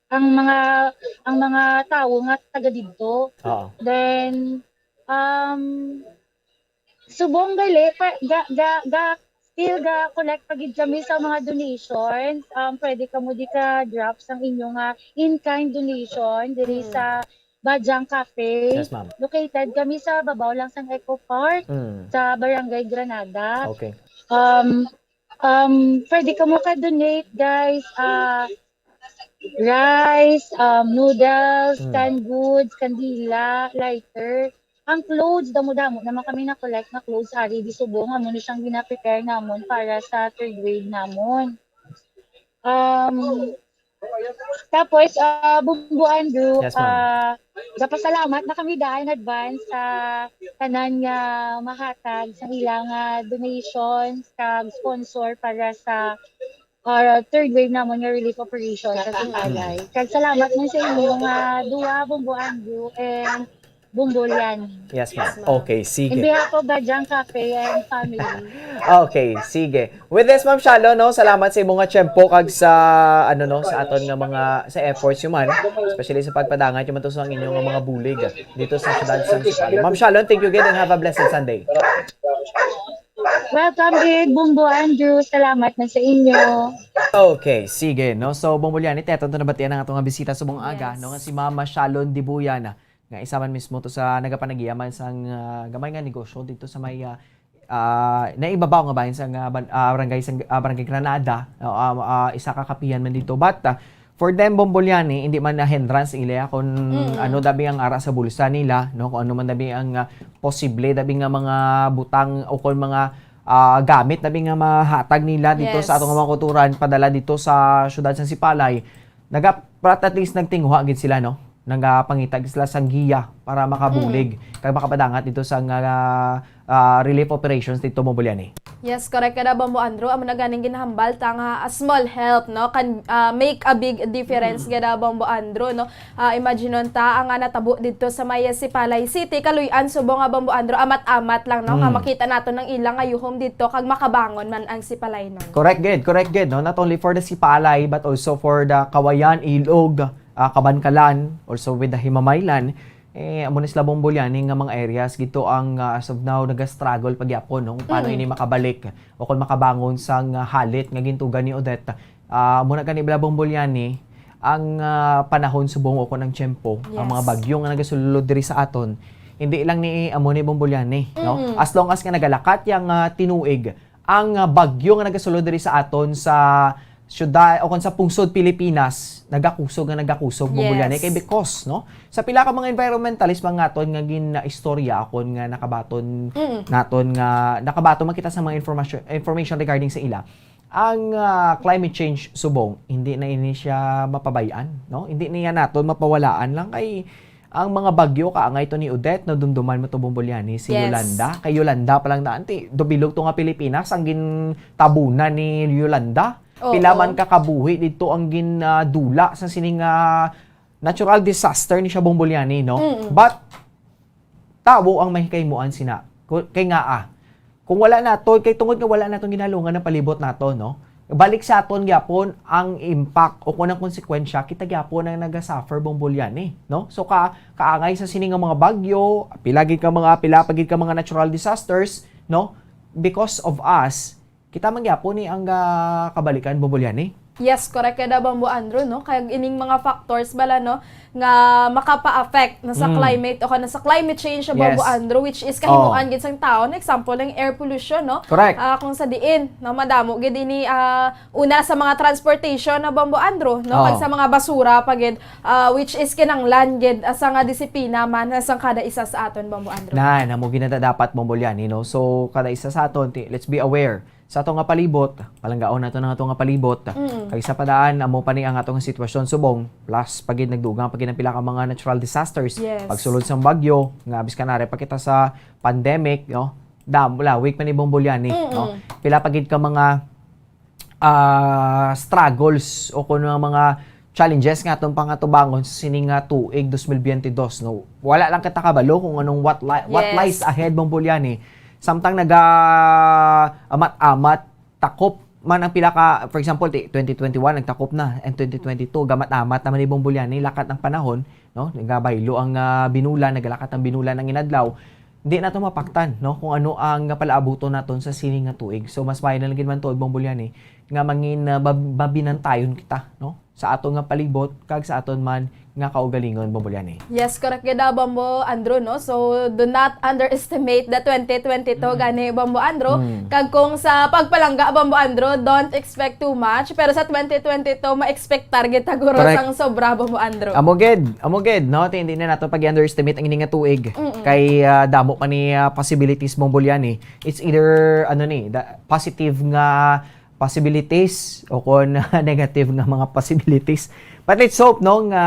Ang mga, ang mga tawo nga taga didto. Oo. Then, um, subong gali, pa, ga, ga, ga, still ga collect pa gid kami sa mga donations. Um, pwede kamo di ka drop sang inyo nga in-kind donation diri Mm. sa Bajang Cafe. Yes, ma'am. Located kami sa babaw lang sang Eco Park, Mm. sa Barangay Granada. Okay. Um, um, pwede kamo ka-donate, guys. Ah, rice, um, noodles, Mm. canned goods, kandila, lighter. Ang clothes, damo-damo naman kami na-collect na clothes, ari di subong, amo na siyang gina-prepare namon para sa third wave namon. Um, tapos, ah, Bumbo Andrew, Yes, ma'am. ah, gapasalamat na kami daan in advance sa tanan nga mahatag sa ilang, ah, donations kag sponsor para sa, ah, third wave namon nga relief operation sa Sa Sipalay. Kag salamat man sa inyo nga duha, Bumbo Andrew and Bumbo Liani. Yes, ma'am. Yes, ma'am. Okay, In sige. behalf of Bajang Cafe and family. Okay, sige. With this, Ma'am Shalon, no, salamat sa imo nga tiyempo kag sa, ano, no, sa aton nga mga, sa efforts niyo man, especially sa pagpadangat niyo man to sa inyo nga mga bulig dito sa siyudad sa Sipalay. Ma'am Shalon, thank you again and have a blessed Sunday. Welcome, Ed. Bumbo Andrew, salamat na sa inyo. Okay, sige, no? So, Bumbo Liani, ti aton to nabatian ang aton nga bisita subong aga, Yes. no, nga si Mama Shalon Dibuyan, nga isa man mismo to sa nagapanagiya man sang, ah, gamay nga negosyo dito sa may, ah, ah, naibabaw nga bahin sang, ah, ban-, ah, barangay sang, ah, Barangay Granada, no? Ah, ah, isa ka kapihan man dito. But, ah, for them, Bumbo Liani, hindi man na hindrance ila kung Mm. ano dabi ang ara sa bulsa nila, no? Kung ano man dabi ang, ah, posible dabi nga mga butang o kung mga, ah, gamit dabi nga mahatag nila dito Yes. sa atong mga kulturan, padala dito sa siyudad sa Sipalay. Naga-, but at least nagtinguha gid sila, no? Nagapangita gid sila sang giya para makabulig Mm. kag makapadangat dito sa nga, ah, relief operations dito, Bumbo Liani. Yes, correct ka na, Bumbo Andrew. Amo na ganing ginahambal ta nga a small help, no, can, ah, make a big difference Mm. gid, ah, Bumbo Andrew, no? Ah, imaginon ta ang, ah, natabo dito sa may Sipalay City, kaluy-an subong nga, Bumbo Andrew, amat-amat lang, no, nga Mm. makita naton ang ilang nga yuhom dito kag makabangon man ang Sipalaynon. Correct gid, correct gid, no? Not only for the Sipalay, but also for the Cauayan, Ilog, ah, Kabankalan, also with the Himamaylan. Eh, amo ni sila, Bumbo Liani, nga mga areas gito ang, ah, as of now, nagastruggle pa gyapon, no? Kung paano Mm. ini makabalik o kung makabangon sang, ah, halit nga gintuga ni Odette. Ah, amo na gani bala, Bumbo Liani, ang, ah, panahon subong o kung ang tiyempo, ang mga Yes. bagyo nga nagasulod diri sa aton, hindi lang ni amo ni, Bumbo Liani, no? Mm. As long as nga nagalakat yang, ah, tinuig, ang, ah, bagyo nga nagasulod diri sa aton sa syudad o kung sa pungsod Pilipinas, nagakusog nga nagakusog, Bumbo Liani. Yes. Kay because, no, sa pila ka mga environmentalist man naton nga gin-istorya akon nga nakabaton Mm. naton nga nakabaton man kita sa mga information, information regarding sa ila. Ang, ah, climate change subong, hindi na ini siya mapabay-an, no? Hindi niya naton mapawalaan lang kay ang mga bagyo, kaangay to ni Odette, nadumduman mo to, Bumbo Liani, si Yes. Yolanda. Kay Yolanda pa lang na, anti, dubilog to nga Pilipinas ang gintabunan ni Yolanda. Oo. Pila man ka kabuhi dito ang gin, ah, dula sa sining, ah, natural disaster ni siya, Bumbo Liani, no? Mm. But, tawo ang may kahimoan sina. Ku-, kay nga, ah, kung wala naton, kay tungod nga wala naton ginalungan ang palibot naton, no? Balik sa aton gyapon ang impact o kung ang konsekwensya, kita gyapon ang nagasuffer, Bumbo Liani, no? So, ka-, kaangay sa sini nga mga bagyo, pila gid ka mga, pila pa gid ka mga natural disasters, no? Because of us, kita man gyapon ni ang, ah, kabalikan, Bumbo Liani. Yes, correct ka da, Bombo Andrew, no? Kaya ining mga factors bala, no, nga makapa-affect na sa Mm. climate o kana sa climate change, Bombo Yes. Andrew, which is kahimuan Oh. gid sang tawo. Na example, ang air pollution, no? Correct. Ah, kung sa diin, no, madamo gid ini, ah, una sa mga transportation na, Bombo Andrew, no? Oh. Kag sa mga basura pa gid, ah, which is kinanglan gid, ah, sa nga disiplina man sa kada isa sa aton, Bombo Andrew. Na, namo ginada dapat, Bombo Liani, no? So, kada isa sa aton, ti-, let's be aware. Sa ato nga palibot, palanggaon nato na ato nga palibot. Mm. Kay sa padaan, amo pa ni ang ato nga sitwasyon subong, plus pa gid nagdugang pa gid ang pila ka mga natural disasters. Yes. Pagsulod sang bagyo, nga biskan ari pa kita sa pandemic, no? Dam, lawig pa ni Bombo Liani, Mm-mm. no? Pila pa gid ka mga, ah, struggles o kuno nga mga challenges nga aton pangatubangon sa sini nga tuig dos mil biyente dos, no? Wala lang kita kabalo kung anong what li-, what Yes. lies ahead, Bombo Liani. Samtang naga-amat-amat, takop man ang pila ka, for example, ti-, twenty twenty-one, nagtakop na, and twenty twenty-two, gamat-amat naman ni Bombo Liani, lakat ang panahon, no? Nagabaylo ang, ah, binulan, nagalakat ang binulan ang inadlaw. Hindi nato mapaktan, no? Kung ano ang palaabuton naton sa sini nga tuig. So, mas maayo na lang gid man tuod, Bombo Liani, nga mangin, ah, bab-, babinantayon kita, no? Sa aton nga palibot, kag sa aton man nga kaugalingon, Bombo Liani. Yes, correct gid, ah, Bombo Andrew, no? So, do not underestimate the twenty twenty-two Mm. gani, Bombo Andrew. Mm. Kag kung sa pagpalangga, Bombo Andrew, don't expect too much. Pero sa twenty twenty-two, ma-expect target ta guro Correct. sang sobra, Bombo Andrew. Amo gid, amo gid, no? Ti-, hindi na nato pag-underestimate ang ini nga tuig. Mm-mm. Kay, ah, damo pa ni, ah, possibilities, Bombo Liani. It's either, ano ni, da-, positive nga possibilities o kon negative nga mga possibilities. But let's hope, no, nga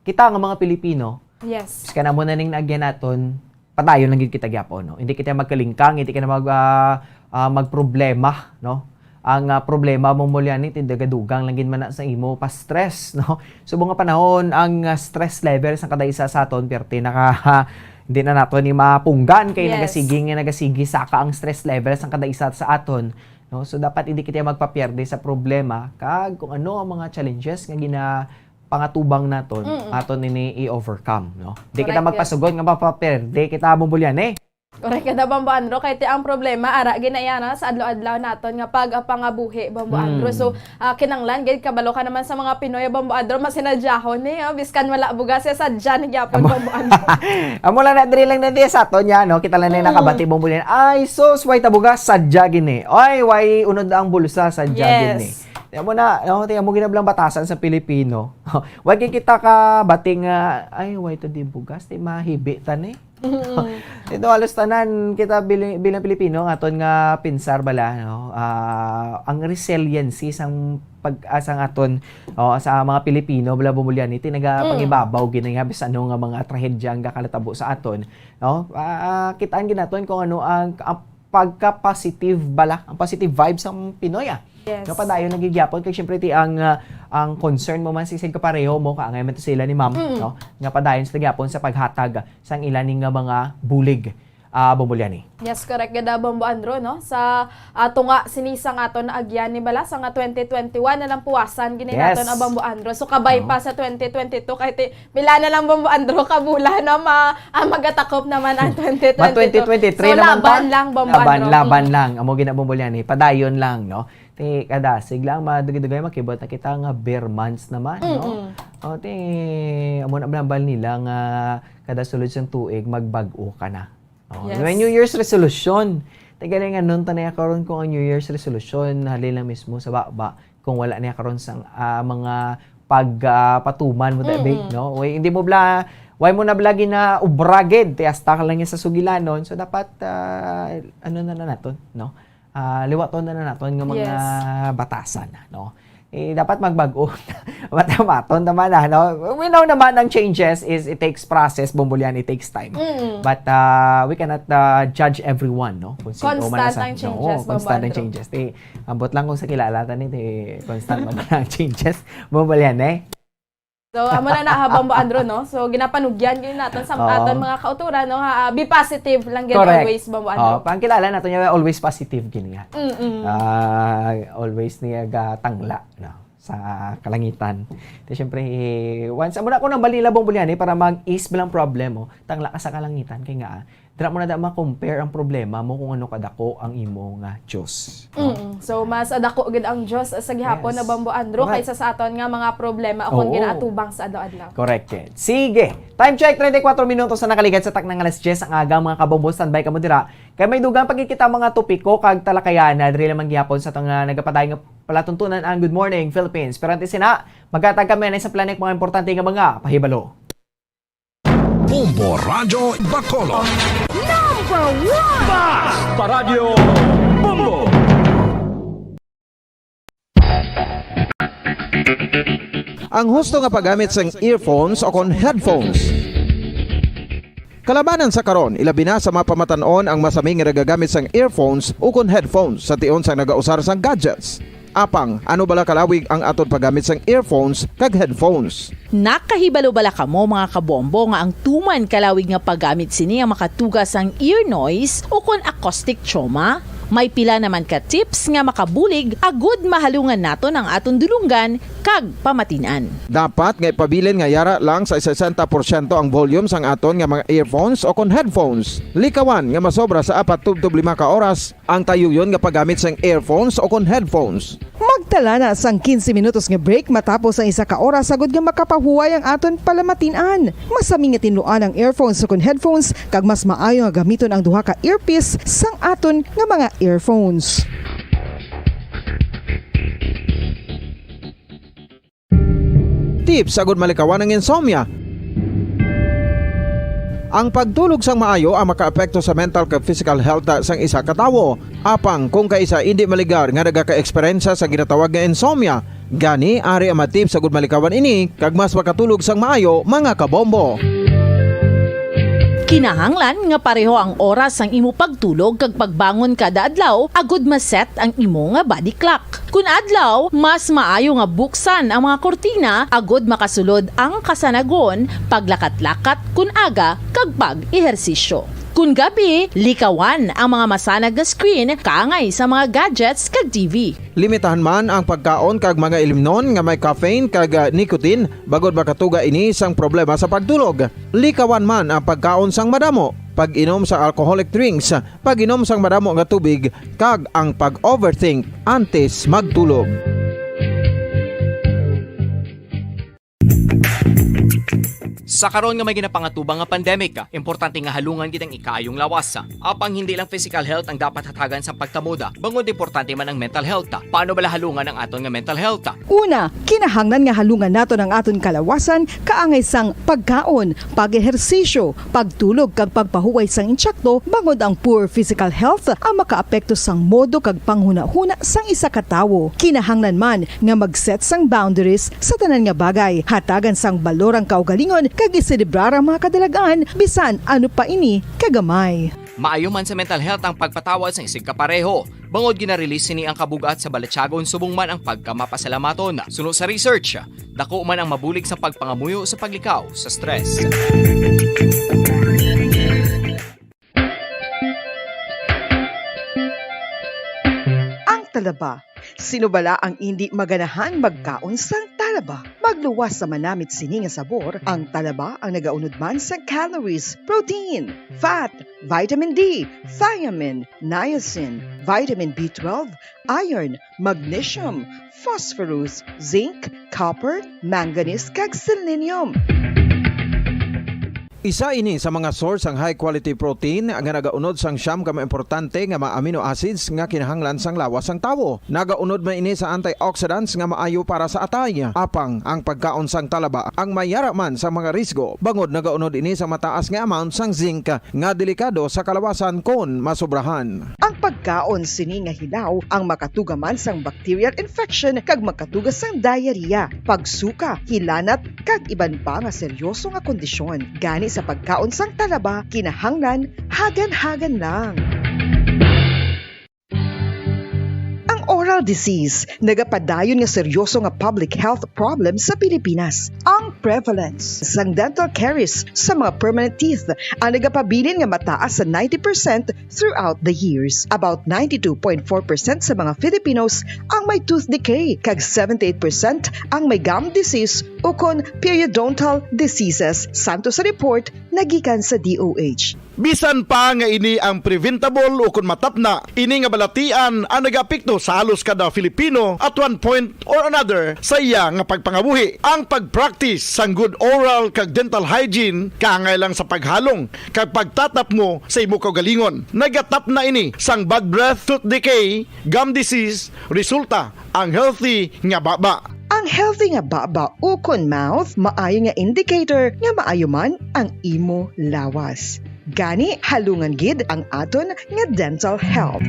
kita nga mga Pilipino, Yes. biskan amo na ning naagyan naton, padayon lang gid kita gyapon, no? Hindi kita magkalingkang, hindi kita mag, ah, ah, magproblema, no? Ang, ah, problema, Bombo Liani, ti nagadugang lang gid man na sa imo pa-stress, no? Subong nga panahon, ang, ah, stress level sa kada isa sa aton, perti naka, hindi na nato ni mapunggan kay Yes. nagasigi nga nagasigi saka ang stress level sa kada isa sa aton, no? So, dapat hindi kita magpapierde sa problema kag kung ano ang mga challenges nga ginapangatubang naton, Mm. aton ini i-overcome, no? Di kita Correct, yes. magpasugot nga mapapierde kita, Bombo Liani. Correct ka da, Bombo Andrew. Kay ti ang problema, ara, ginayana sa adlaw-adlaw naton nga pag, ah, pangabuhi, Bombo Mm. Andrew. So, ah, kinanglan, gid, kabalo ka naman sa mga Pinoy, Bombo Andrew, masinadyahon ni, oh, biskan wala bugas, ya sadya ni gyapon, Amo-, Bombo Andrew. Amo lang na, diri lang na diya sa aton, ya, no? Kita lang na Mm. nakabati, Bombo Liani. Ay, sus, way ta bugas, sadya gini. Ay, way unod ang bulsa, sadya Yes. gini. Tiyan mo na, no? Tiyan mo, ginablang batasan sa Pilipino. Way kay kita ka bating, ah, ay, way to di bugas, ti mahibi ta ni. Mm. Ito, halos tanan kita bili-, bilang Pilipino, ang aton nga pinsar bala, no? Ah, ang resiliency sang pag-, ah, sang aton, oh, sa mga Pilipino, bala, Bombo Liani, ti Mm. nagapangibabaw gid nga bisan ano nga mga trahedya ang gakalatabo sa aton, no? Ah, ah, kitaan gid naton kung ano ang, ang pagka-positive bala, ang positive vibes sang Pinoy, ah. Yes. Nga padayon na gid gyapon kay syempre ti ang, ah, ang concern mo man si, si kapareho mo, kaangay man to sila ni ma'am, Mm. no? Nga padayon sila gyapon sa paghatag sang ila ni nga mga bulig, ah, Bombo Liani. Yes, correct gid, ah, Bombo Andrew, no? Sa, ah, tunga sini sang aton agyan ni bala sa nga twenty twenty-one na lang puwasan gini Yes. naton, ah, Bombo Andrew. So, kabay Oo. pa sa twenty twenty-two, kahit i-, pila na lang, Bombo Andrew, ka bulan, no? Ma-, ah, magatakop naman ang twenty twenty-two. Ma twenty twenty-three So, naman laban ta. lang, Bombo Laban, Andrew. laban Mm. lang. Amo gina, Bombo Liani. Padayon lang, no? Ti, kadasig lang, madugay-dugay, makibot na kita nga bare months naman, no? Mm-mm. O, ti, amo na nabal nila nga kada sulod sang tuig, magbag-o ka na. O, Yes. may New Year's resolution. Ti, galing nga nun, tanay ako ron kung ang New Year's resolution, halin lang mismo sa baba, kung wala niya karon sang, ah, mga pag, ah, patuman mo, tabi, Mm-mm. no? Way, hindi mo bla-, way mo na bala gina-ubra gid, ti hasta ka lang yan sa sugilanon. So, dapat, ah, ano na na naton, no? Ah, liwaton na na naton nga mga Yes. batasan, no? Eh, dapat magbag-o. Matamaton naman, ah, no? We know naman ang changes is, it takes process, Bombo Liani, it takes time. Mm. But, ah, we cannot, ah, judge everyone, no? Kung sino man Constant ang, ang changes, no? Bombo Andrew. Constant ang changes. Ti, ambot lang kung sa kilala ta ni, ti, constant man ang changes. Bombo Liani, eh. So, amo na na, ha, Bombo Andrew, no? So, ginapanugyan gyud naton sa Oo. aton mga kauturan, no? Ha, ah, be positive lang gyud Correct. always, Bombo Andrew. Oh, pangkilala nato niya, always positive gini nga. Mm-mm. Ah, always niya gatangla, no? Sa kalangitan. Ti, syempre, eh, once, amo na ako nang balila, Bombo Liani, para mag-ease bilang problem, oh. Tangla ka sa kalangitan, kay nga, ah, Dira mo na da ma-compare ang problema mo kung ano kadako ang imo nga Diyos, no? Mm. So, mas dako gid ang Diyos sa gihapon Yes. na Bombo Andrew Correct. kaysa sa aton nga mga problema o kung Oo. ginaatubang sa adlaw-adlaw. Correct, Ken. Sige. Time check, treinta y cuatro minutos na nakaligad sa takna nga alas diyes ang aga, mga kabombo. Standby kamo dira. Kay may dugang pa gid kita mga topiko kag talakayan na diri lamang gihapon sa atong, ah, nagapadayon nga palatuntunan ang Good Morning Philippines. Pero antes sina, maghatag kami sa planik mga importante nga mga pahibalo. Bombo Radyo Bacolod. Number one! Basta Radyo Bombo! Ang husto nga paggamit sang earphones o kon headphones. Kalabanan sa karon, ilabi na sa mapamatan-on ang masami nga nagagamit sang earphones o kon headphones sa tion sang nagausar sang gadgets. Apang, ano bala kalawig ang aton paggamit sang earphones kag headphones? Nakahibalo bala kamo, mga kabombo, nga ang tuman kalawig nga paggamit sini ang makatuga sang ear noise o kon acoustic trauma? May pila naman ka tips nga makabulig agud mahalungan naton ang aton dulonggan kag pamatin-an. Dapat nga ipabilin nga yara lang sa sesenta porsyento ang volume sang aton nga mga earphones o kon headphones. Likawan nga masobra sa apat tubtob lima ka oras ang tayuyon nga paggamit sang earphones o kon headphones. Magtala na sang quince minutos nga break matapos ang isa ka oras, agud nga makapahuway ang aton palamatin-an. Masami nga tinluan ang earphones o kon headphones, kag mas maayo nga gamiton ang duha ka earpiece sang aton nga mga earphones. Tips agud malikawan ang insomnia. Ang pagtulog sang maayo ang makaapekto sa mental kag physical health sang isa ka tawo. Apang kung kaisa indi maligar nga nagaka-eksperyensya sa ginatawag nga insomnia, gani ari ang mga tips agud malikawan ini kag mas makatulog sang maayo, mga kabombo. Kinahanglan nga pareho ang oras sang imo pagtulog kag pagbangon kada adlaw agud ma-set ang imo nga body clock. Kun adlaw, mas maayo nga buksan ang mga kurtina agud makasulod ang kasanagon, paglakat-lakat kun aga, kag pag-ehersisyo. Kun gabi, likawan ang mga masanag nga screen kaangay sa mga gadgets kag T V. Limitahan man ang pagkaon kag mga ilimnon nga may caffeine kag, ah, nicotine, bangod makatuga ini sang problema sa pagtulog. Likawan man ang pagkaon sang madamo, pag-inom sa alcoholic drinks, pag-inom sang madamo nga tubig, kag ang pag-overthink antes magtulog. Sa karon nga may ginapangatubang nga pandemic, importante nga halungan gid ang ikaayong lawas. Apang hindi lang physical health ang dapat hatagan sang pagtamod, bangod importante man ang mental health. Paano bala halungan ang aton nga mental health? Una, kinahanglan nga halungan naton ang aton kalawasan kaangay sang pagkaon, pag-ehersisyo, pagtulog kag pagpahuway sang intsakto, bangod ang poor physical health ang makaapekto sang modo kag panghunahuna sang isa ka tawo. Kinahanglan man nga mag-set sang boundaries sa tanan nga bagay, hatagan sang balor ang kaugalingon kag iselebrar ang mga kadalag-an, bisan ano pa ini kagamay. Maayo man sa mental health ang pagpatawad sang isigkapareho, bangod gina-release sini ang kabug-at sa balatyagon subong man ang pagkamapasalamaton. Suno sa research, dako man ang mabulig sa pagpangamuyo sa paglikaw sa stress. Ang talaba. Sino bala ang indi maganahan magkaon sang talaba? Magluwas sa manamit sini nga sabor, ang talaba ang nagaunod man sang calories, protein, fat, vitamin D, thiamine, niacin, vitamin B twelve, iron, magnesium, phosphorus, zinc, copper, manganese, kag selenium. Isa ini sa mga source sang high quality protein nga nagaunod sang siyam ka mga importante nga mga amino acids nga kinahanglan sang lawas sang tawo. Nagaunod man ini sa antioxidants nga maayo para sa atay. Apang ang pagkaon sang talaba ang may yara man sa mga risgo, bangod nagaunod ini sa mataas nga amount sang zinc nga delikado sa kalawasan kon masobrahan. Ang pagkaon sini nga hilaw ang makatuga man sang bacterial infection kag makatuga sang diarrhea, pagsuka, hilanat, kag iban pa nga seryoso nga kondisyon. Gani sa pagkaon sang talaba, kinahanglan hagan-hagan lang. Ang oral disease nagapadayon nga seryoso nga public health problem sa Pilipinas. Ang prevalence sang dental caries sa mga permanent teeth ang nagapabilin nga mataas sa ninety percent throughout the years. About ninety-two point four percent sa mga Filipinos ang may tooth decay, kag seventy-eight percent ang may gum disease ukon periodontal diseases, santo sa report nagikan sa D O H. Bisan pa nga ini ang preventable ukon matapna, ini nga balatian ang nagaapekto sa halos kada Filipino at one point or another sa iya nga pagpangabuhi. Ang pag-practice sang good oral kag dental hygiene kaangay lang sa paghalong kag pagtatapngo sa imo kaugalingon. Nagatapna ini sang bad breath, tooth decay, gum disease, resulta ang healthy nga baba. Ang healthy nga baba ukon mouth maayo nga indicator nga maayo man ang imo lawas. Gani, halungan gid ang aton nga dental health.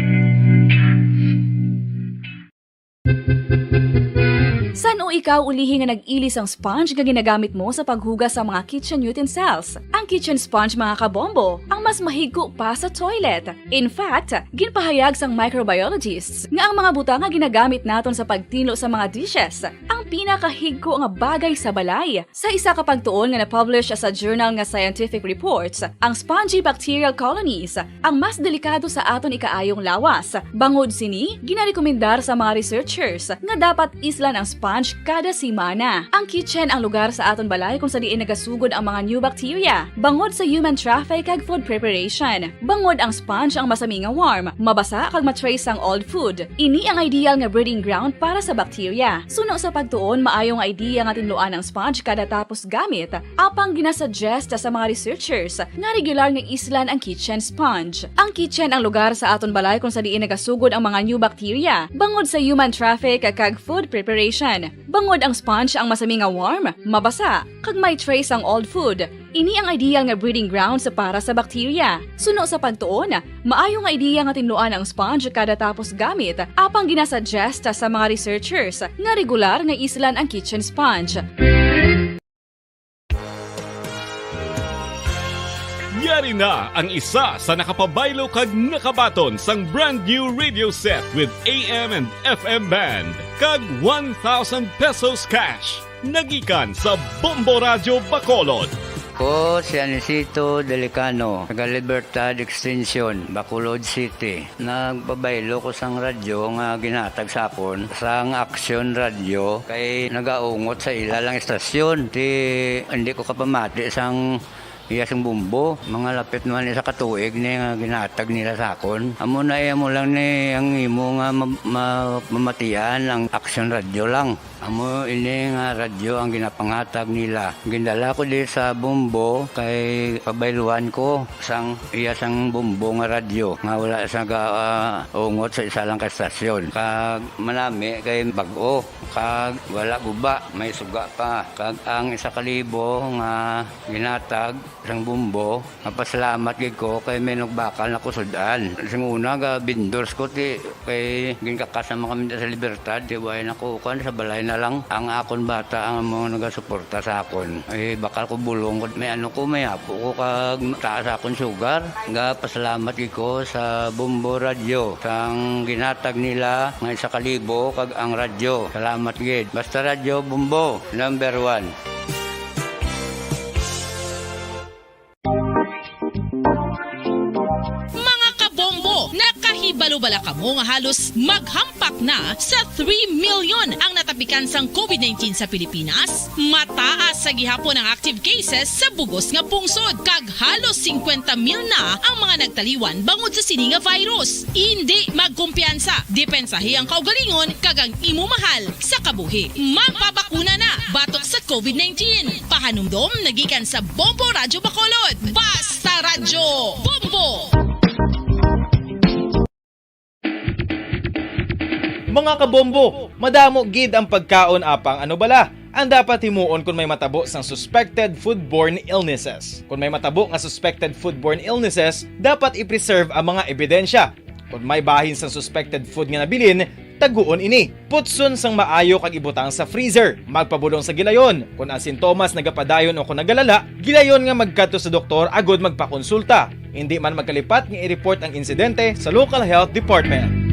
San-o ikaw ulihi nga nag-ili sang sponge nga ginagamit mo sa paghugas sa mga kitchen utensils? Ang kitchen sponge, mga kabombo, ang mas mahigko pa sa toilet. In fact, ginpahayag sang microbiologists nga ang mga butang nga ginagamit naton sa pagtinlo sa mga dishes ang pinakahigko nga bagay sa balay. Sa isa ka pagtuon nga na-publish sa journal nga Scientific Reports, ang spongy bacterial colonies ang mas delikado sa aton ikaayong lawas. Bangod sini, ginarekomendar sa mga researchers nga dapat islan ang sponge kada semana. Ang kitchen ang lugar sa aton balay kung sa diin nagasugod ang mga new bacteria, bangod sa human traffic kag food preparation. Bangod ang sponge ang masami nga warm, mabasa kag ma-trace sang old food. Ini ang ideal nga breeding ground para sa bacteria. Suno sa pagtuon, maayo nga idea nga tinluan ang sponge kada tapos gamit, apang ginasuggest sa mga researchers nga regular nga islan ang kitchen sponge. Ang kitchen ang lugar sa aton balay kung sa diin nagasugod ang mga new bacteria, bangod sa human traffic kag food preparation. Bangod ang sponge ang masami nga warm, mabasa, kag may trace ang old food. Ini ang ideal nga breeding grounds para sa bacteria. Suno sa pagtuon, maayo nga ideya nga tinluan ang sponge kada tapos gamit, apang ginasuggest sa mga researchers nga regular nga islan ang kitchen sponge. Yari na ang isa sa nakapabaylo kag nakabaton sang brand new radio set with A M and F M band kag one thousand pesos cash. Nagikan sa Bombo Radyo Bacolod. Ko si Anisito Delicano, taga Libertad Extension, Bacolod City. Nagpabaylo ko sang radyo nga ginhatag sa akon sang Action Radio kay nagaungot sa ila lang istasyon. Ti, hindi ko kapamati sang iya sing bombo. Mga lapit man isa ka tuig ni nga ginhatag nila sa akon. Amo na, eh, amo lang ni ang imo nga ma-, ma-, mamatian ang Action Radio lang. Amo ini nga radyo ang ginapanghatag nila. Gindala ko di sa bombo kay pabayluhan ko sang iya sang bombo nga radyo nga wala sa ga-, ah, ungot sa isa lang ka estasyon. Kag manami kay bag-o, kag wala guba, may suga pa. Kag ang isa ka libo nga ginhatag sang bombo, mapasalamat gid ko kay may nagbakal na ko sud-an. Sing una, ga vendors ko, ti, kay ginkakas naman kami sa Libertad, ti, way na ko, kuwan, sa balay na lang. Ang akon bata ang mga nagasuporta sa akon. Eh, bakal ko bulong ko, may ano ko, may apo ko, kag taas akon sugar. Ga pasalamat gid ko sa Bombo Radyo, sang ginhatag nila nga isa ka libo, kag ang radyo. Salamat gid. Basta Radyo Bombo, number one. Mga kabombo, nakahibalo bala kamo nga halos maghampak na sa three million ang natapikan sang COVID nineteen sa Pilipinas? Mataas sa gihapon ang active cases sa bugos nga pungsod, kag halos singkwenta mil na ang mga nagtaliwan bangod sa sini nga virus. Indi magkumpiyansa, depensahi ang kaugalingon kag ang imo mahal sa kabuhi. Magpabakuna na batok sa COVID nineteen. Pahanumdom nagikan sa Bombo Radyo Bacolod. Basta Radyo Bombo! Mga kabombo, madamo gid ang pagkaon, apang ano bala ang dapat himuon kon may matabo sang suspected foodborne illnesses? Kon may matabo nga suspected foodborne illnesses, dapat i-preserve ang mga ebidensya. Kon may bahin sang suspected food nga nabilin, taguon ini. Putson sang maayo kag ibutang sa freezer. Magpabulong sa gilayon. Kon ang sintomas nagapadayon o kon nagalala, gilayon nga magkadto sa doktor agud magpakonsulta. Indi man magkalipat nga i-report ang insidente sa local health department.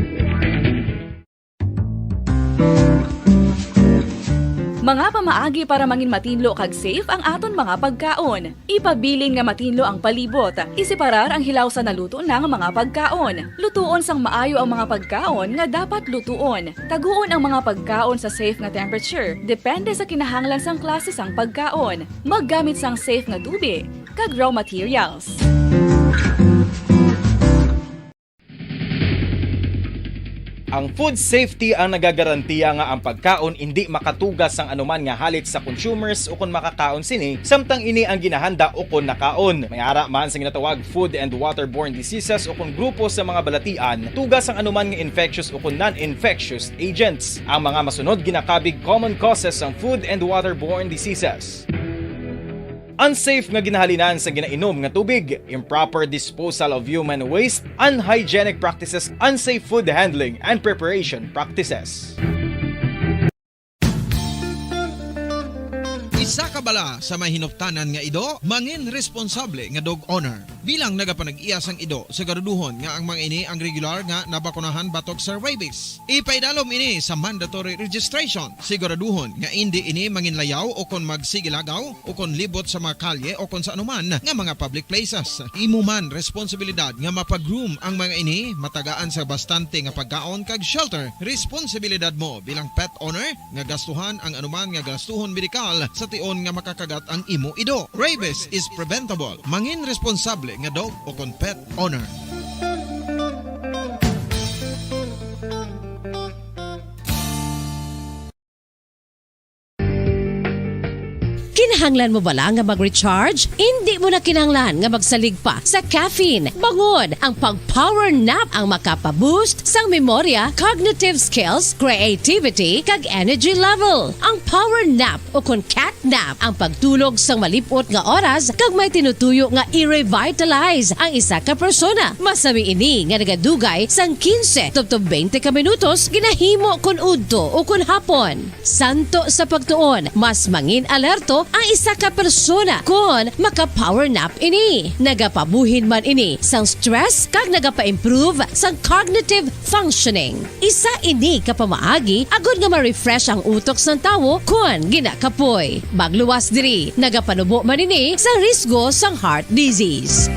Mga pamaagi para mangin matinlo kag safe ang aton mga pagkaon. Ipabilin nga matinlo ang palibot. Iseparar ang hilaw sa naluto na nga mga pagkaon. Lutuon sang maayo ang mga pagkaon nga dapat lutuon. Taguon ang mga pagkaon sa safe nga temperature, depende sa kinahanglan sang klase sang pagkaon. Maggamit sang safe nga tubi kag raw materials. Ang food safety ang nagagarantiya nga ang pagkaon indi makatuga sang anuman nga halit sa consumers ukon makakaon sini, samtang ini ang ginahanda ukon nakaon. May ara man sa ginatawag food and waterborne diseases ukon grupo sa mga balatian, tuga sang anuman nga infectious ukon non-infectious agents. Ang mga masunod ginakabig common causes sang food and waterborne diseases. Unsafe nga ginahalinan sa ginainom nga tubig, improper disposal of human waste, unhygienic practices, unsafe food handling and preparation practices. Isa ka bala sa may hinuptanan nga ido, mangin responsable nga dog owner. Bilang nagapanag-iya sang ido, siguraduhon nga ang mga ini ang regular nga nabakunahan batok sa rabies. Ipaidalom ini sa mandatory registration. Siguraduhon nga indi ini manginlayaw o kon magsigilagaw o kon libot sa mga kalye o kon sa anuman nga mga public places. Imo man responsibilidad nga mapagroom ang mga ini, matagaan sa bastante nga pagkaon kag shelter. Responsibilidad mo bilang pet owner nga gastuhan ang anuman nga gastuhon medikal sa tion nga makakagat ang imo ido. Rabies is preventable. Mangin responsable nga dog o kon pet owner. Kinahanglan mo bala nga mag-recharge? Indi mo na kinahanglan nga magsalig pa sa caffeine. Bangod ang pag-power nap ang makapa-boost sang memorya, cognitive skills, creativity, kag energy level. Ang power nap o kon cat nap ang pagtulog sang malip-ot nga oras kag may tinutuyo nga i-revitalize ang isa ka persona. Masami ini nga nagadugay sang quince tubtob twenty ka minutos ginahimo kon udto o kon hapon. Santo sa pagtuon, mas mangin-alerto ang isa ka persona kon maka-power nap ini. Nagapabuhin man ini sang stress kag nagapa-improve sang cognitive functioning. Isa ini ka pamaagi agod nga ma-refresh ang utok sang tawo kon ginakapoy. Magluwas diri, nagapanubo man ini sa risgo sang heart disease.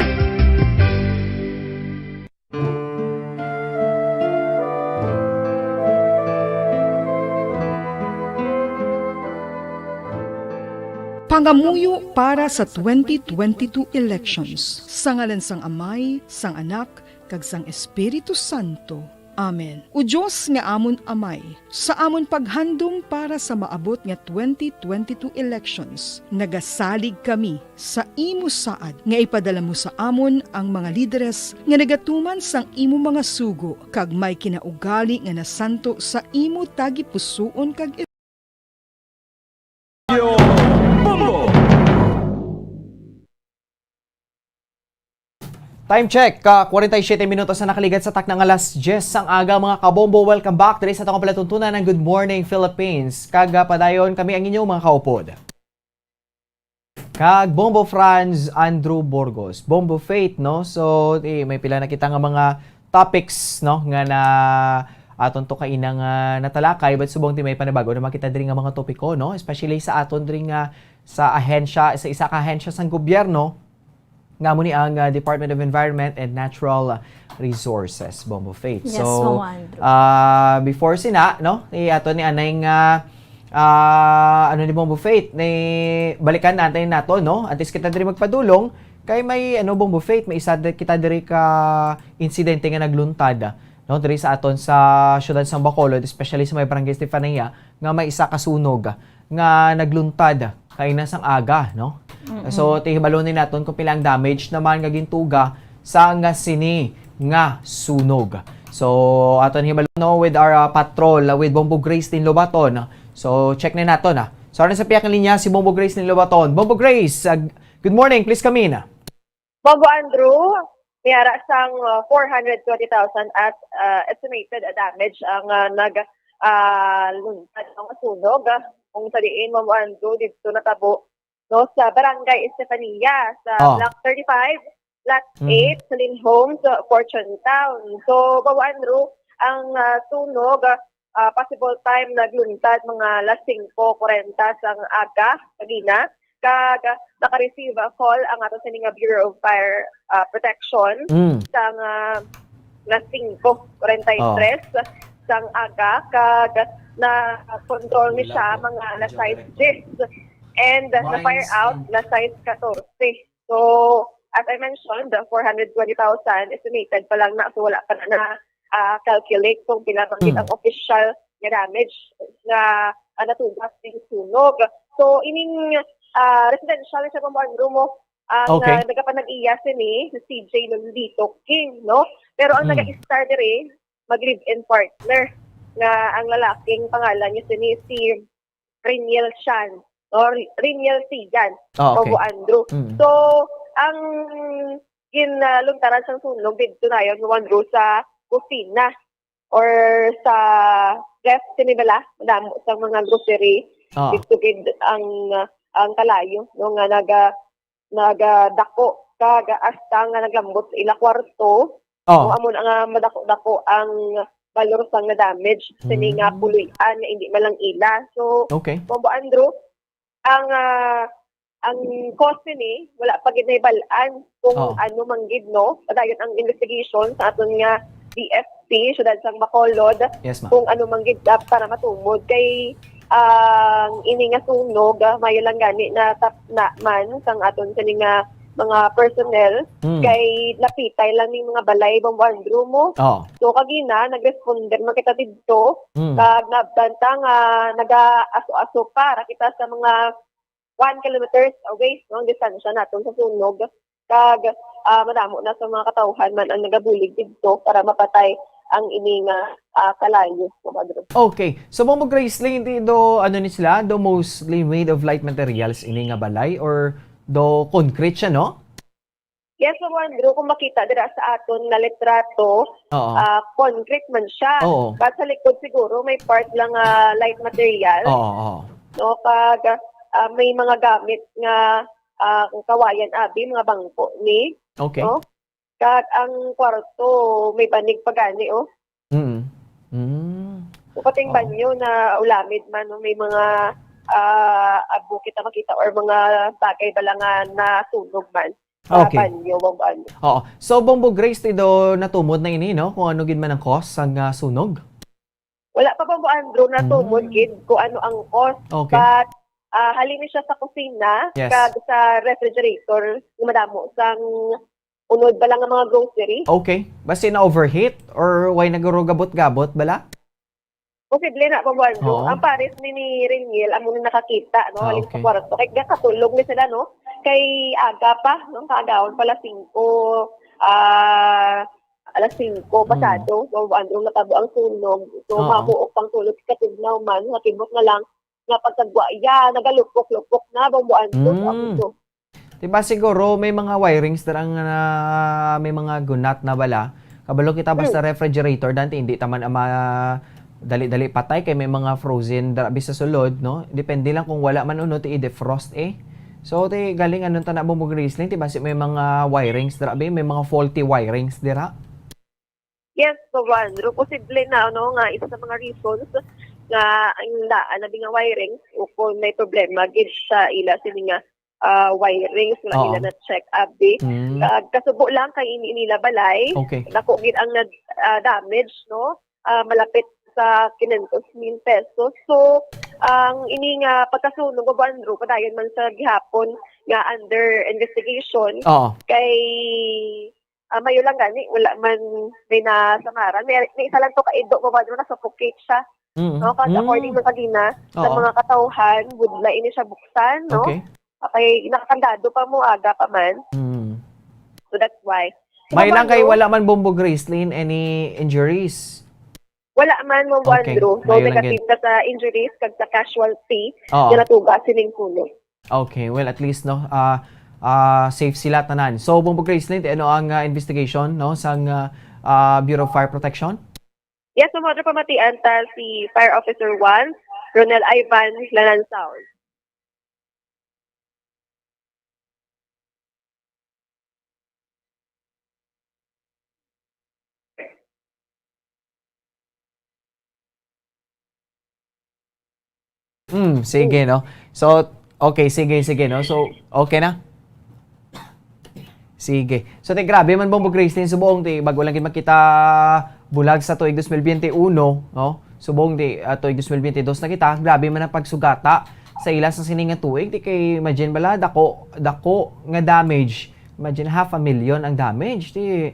Pangamuyo para sa twenty twenty-two elections. Sa ngalan sang Amay, sang Anak, kag sang Espiritu Santo. Amen. O Dios nga amon Amay, sa amon paghandom para sa maabot nga twenty twenty-two elections, nagasalig kami sa imo saad nga ipadala mo sa amon ang mga lideres nga nagatuman sang imo mga sugo kag may kinaugali nga nasanto sa imo tagipusoon kag Time check, ka forty-seven minutos na nakaligat sa takna nga alas diyes sang aga, mga kabombo. Welcome back diri sa atong palatuntunan ng Good Morning Philippines. Kag, ah, padayon kami ang inyong mga kaupod. Kag Bombo Franz, Andrew Burgos, Bombo Faith, no? So, eh, may pila na kita nga mga topics, no, nga na aton to kaina nga natalakay, but subong ti may panibago naman kita diri nga mga topiko, no? Especially sa aton diri nga sa ahensya, sa isa ka ahensya sang gobyerno, nga amo ni ang, ah, Department of Environment and Natural Resources, Bombo Faith. Yes, So, Mama Andrew. ah, before sina, no, i ato ni anay nga, ah, ano ni Bombo Faith, ni balikan natin nato, no? Antes kita diri magpadulong, kay may, ano, Bombo Faith, may isa di- kita diri ka insidente nga nagluntad, no, diri sa aton sa siyudad sang Bacolod, especially sa may Barangay Estefania, nga may isa ka sunog nga nagluntad kaina sang aga, no? So, tihibalon ni naton kung pila ang damage naman nga gintuga sa nga sini nga sunog. So, aton hibalon, no, with our, uh, patrol, uh, with Bombo Grace Tin Lobaton. So, check na naton, ah. So, ano sa pihak ng linya si Bombo Grace Tin Lobaton? Bombo Grace, uh, good morning. Please come in. Bombo Andrew, may ara sang, uh, four hundred twenty thousand as, uh, estimated damage ang, uh, nag, uh, luntad nga sunog, uh, kung sa diin, Bombo Andrew, dito natabo, no, sa Barangay Estefania, sa Oh. Block thirty-five, Lot Mhm. eight, Salin Homes, uh, Fortune Town. So, Bombo Andrew, ang, uh, sunog, uh, ah, possible time nagluntad mga alas singko kwarenta sang aga kagina, kag naka-receive a call ang ato sini nga Bureau of Fire, ah, Protection Mm. sang, ah, alas singko kwarenta y tres sang aga, kag na-control ni siya mga alas sais diyes, and na-fire out alas sais katorse. So, As I mentioned, the four hundred twenty thousand estimated pa lang na, so wala pa na, na ah, calculate kung pila man gid Mm. ang official nga damage nga, ah, natuga sa sunog. So, ining, ah, residential sa Bambuan Rumo, ang, Okay. ah, nagapanag-iya sini si C J Lolito King, no? Pero ang Mm. nag-istar diri, mag-live-in partner nga ang lalaking pangalan niya sini si Reniel Sian, no? Reniel Sian, Ah, okay. Bobo Andrew. Mm. So, ang ginaluntaran sang sunog didto nayon, Bobo Andrew, sa kusina or sa ref sini bala, madamo sang mga grocery. Ah. Didto gid ang, ang kalayo, no, nga naga-, nagadako kag hasta nga naglambot sa ila kwarto. Oh. Kung amo na nga madako-dako ang balor sang na-damage sini nga Hmm. puloy-an nga indi man lang ila. So, Okay. Bobo Andrew, ang, ah, ang cause sini, wala pa gid nahibal-an kung Oh. ano man gid, no? Padayon ang investigation sa aton nga D F P, Siyudad sang Bacolod, Yes, ma'am. kung ano man gid, ah, para matumod. Kay ang ini nga sunog, ah, mayo lang gani natapna man sang aton sini nga mga personnel, Hmm. kay napitay lang ning mga balay, Bobo Andrew, mo. Oh. So, kagina, nag-responder man kita didto, Hmm. kag naabtan ta nga naga-aso-aso pa ra kita sa mga one kilometers away, no, ang distansya naton sa sunog. Kag, ah, madamo na sa mga katawhan man ang nagabulig didto para mapatay ang ini nga, ah, kalayo, Bobo Andrew. Okay. So, Bobo Gracelyn, di do, ano ni sila, do mostly made of light materials ini nga balay or do concrete siya, no? Yes, Bobo Andrew, kung makita dira sa aton nga litrato, Oo. ah, concrete man siya. Oo. But sa likod siguro, may part lang nga light material. Oo, oo. No, kag, ah, may mga gamit nga, ah, kawayan, abi, mga bangko ni, Okay. no? Kag ang kwarto, may banig pa gani, oh. Mm. Mm. So, pati ang Oo. banyo na ulamid man, no? May mga, ah, abo kita makita or mga bagay bala nga nasunog man sa Okay. banyo, Bobo Andrew. Oo. So, Bobo Grace, ti do natumod na ini, no? Kung ano gid man ang cause sang, ah, sunog? Wala pa, Bobo Andrew, natumod Mm. gid kung ano ang cause. Okay. But, ah, halin ni siya sa kusina, Yes. kag sa refrigerator, nga madamo sang unod bala nga mga grocery. Okay. Basi na-overheat or way nagurugabot-gabot bala? Posible na, Bobo Andrew. Oo. Ang pares ni, ni Reniel, amo na nakakita, no? Ah, Halin sa okay. kwarto. Kay gakatulog ni sila, no? Kay aga pa, no? Kaagahon pa alas singko, ah, alas singko Mm. pasado, Bobo Andrew, natabo ang sunog. So, Oo. mabuok pang tulog, katugnaw man, nakibot na lang nga pagkagwa, ya, nagalupok-lupok na, Bobo Andrew, Mm. ang uso. Di ba siguro may mga wirings dira nga na, may mga gunat na bala? Kabalo kita basta Hmm. refrigerator, dati hindi ta man ama dali-dali patay kay may mga frozen dira sa sulod, no? Depende lang kung wala man uno ti i-defrost eh. So, ti galing anong tana mo mag-reasoning, ti basi may mga wirings dira, may mga faulty wirings dira. Yes, Bobo Andrew, posible na, ano, nga isa sa mga reasons nga ang daan na nga wiring o kung may problema gid sa ila sini nga, ah, wirings nga Oh. ila na check abi. Mm. Ah, kasubo lang kay ini nila balay. Okay. Dako gid ang nag, ah, damage, no? Ah, malapit sa quinientos mil pesos. So, ang ini nga pagkasunog, Bobo Andrew, padayon man sa gihapon nga under investigation. Oo. Kay ah, mayo lang gani, wala man may nasamaran. May, may isa lang to ka ido mo ba, na-suffocate siya. Mm. No? Kasi Mm. according man kagina sa Oo. mga katawhan, budlay ini siya buksan, no? Okay. Okay, nakakandado pa mo, aga pa man. Mm. So that's why. So, May lang kay Bobo Andrew, wala man, Bobo Gracelyn, any injuries? Wala man, Bobo Okay. Andrew. So, Mayo lang negative gid. Na sa injuries kag sa casualty Oo. Nga natuga sining sunog. Okay, well, at least, no, ah, ah, safe sila tanan. So, Bobo Gracelyn, ano ang, ah, investigation, no, sang, ah, ah, Bureau of Fire Protection? Yes, Bobo Andrew, pamatian ta si Fire Officer one, Ronel Ivan Lanansaon. Mm, sige, no? So, okay, sige, sige, no? So, okay na? Sige. So, ti, grabe man, Bobo Gracelyn, subong, ti, bago lang gid makita bulag sa tuig dos mil biyente uno, no? Subong, ti, ah, tuig dos mil biyente dos na kita, grabe man ang pagsugata sa ila sa sini nga tuig, ti kay imagine bala, dako, dako nga damage Imagine, half a million ang damage. Di,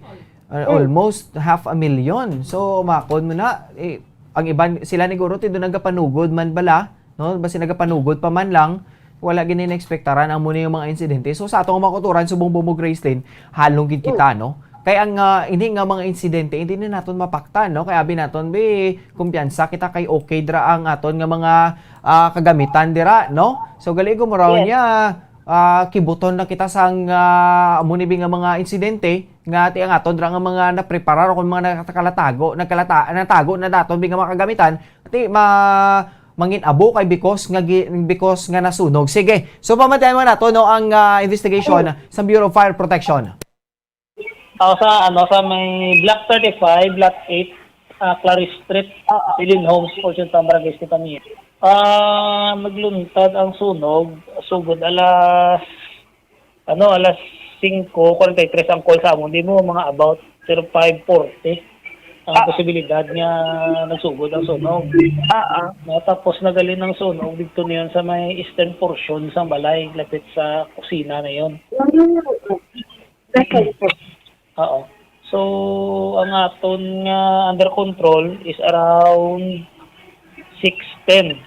uh, almost half a million. So, makon mo na, eh, ang iban, sila ni guro, ti doon nagapanugod man bala, no? Basi nagapanugod pa man lang, wala gini naekspektaran ang muna yung mga insidente. So, sa atong mga kuturan, subong Bombo Gracelyn, halong gid kita, no? Kay ang, ah, ini nga mga insidente, hindi na naton mapaktan, no? Kay abi naton, bi, kumpiyansa kita kay okay dira ang aton nga mga, ah, kagamitan dira, no? So, gali gumuraw niya, ah, kibuton na kita sang, ah, amo ni bi nga mga insidente nga ti ang aton ra nga mga napreparar o kung mga nagkalatago, nagkalata-, natago na daton bi nga mga kagamitan, ti ma-, mangin-abo kay because nga gi-, because nga nasunog. Sige. So, pamatayan mo nato, no, ang, ah, investigation sa Bureau of Fire Protection. Ah, sa, ano, sa may Block thirty-five, Lot eight, ah, Clarice Street, Silin Homes, Fortune Town, Barangay Estefania. Ah, nagluntad ang sunog, sugod alas, ano, alas singko kwarenta y tres ang call sa amon. Di mo, mga about, pero five forty ang posibilidad nga nagsugod ang sunog. Ah, ah. No, tapos nagalin ang sunog dito niyon sa may eastern portion sa balay, lapit sa kusina na yon. Mm. Second po. Oo. So, ang aton nga under control is around six ten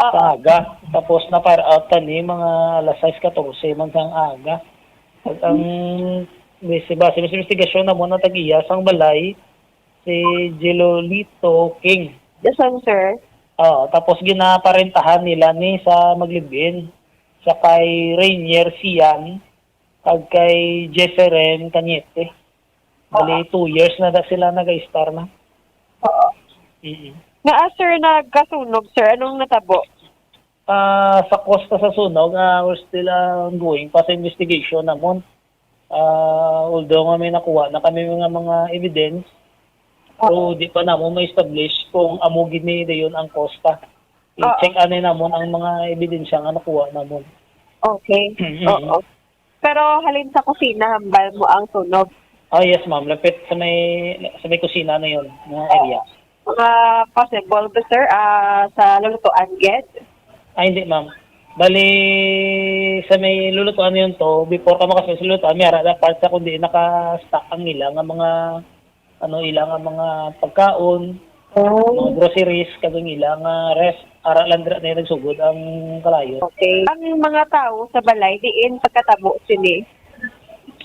sa aga. Tapos na-fire out tani mga alas sais katorse man sang aga. At ang base, base sa investigasyon na mo na tag-iya sang balay, si Jelolito King. Yes, sir. Oo, tapos ginaparentahan nila ni sa maglibin sa kay Rainier Sian kag kay Jesseren Cañete. Bali, two years na da sila nag-istar na. Oo. Mm-mm. Nga, ah, sir, nagkasunog, sir. Anong natabo? Ah, sa kosta sa sunog, ah, we're still, ah, ongoing pa sa investigation namon. Ah, although nga may nakuha na kami nga mga evidence, so di pa namon ma-establish kung amo gid ni dayon ang kosta. Oo. I-check anay namon ang mga ebidensya nga nakuha namon. Okay. Mm-mm. Oo. Pero halin sa kusina, hambal mo ang sunog? Oh, yes, ma'am. Lapit sa may, sa may kusina na yun, mga area. Mga possible ba, sir, ah, sa lulutuan gid? Ay, hindi, ma'am. Bali, sa may lulutuan na yun to, before ka makasal sa lulutuan, may ara na part sa kundi naka-stock ang ila nga mga, ano, ila nga mga pagkaon, Oh. mga groceries, kag ang ila nga ref, ara lang dira na nagsugod ang kalayo. Okay. Ang mga tawo sa balay, diin pagkatabo sini?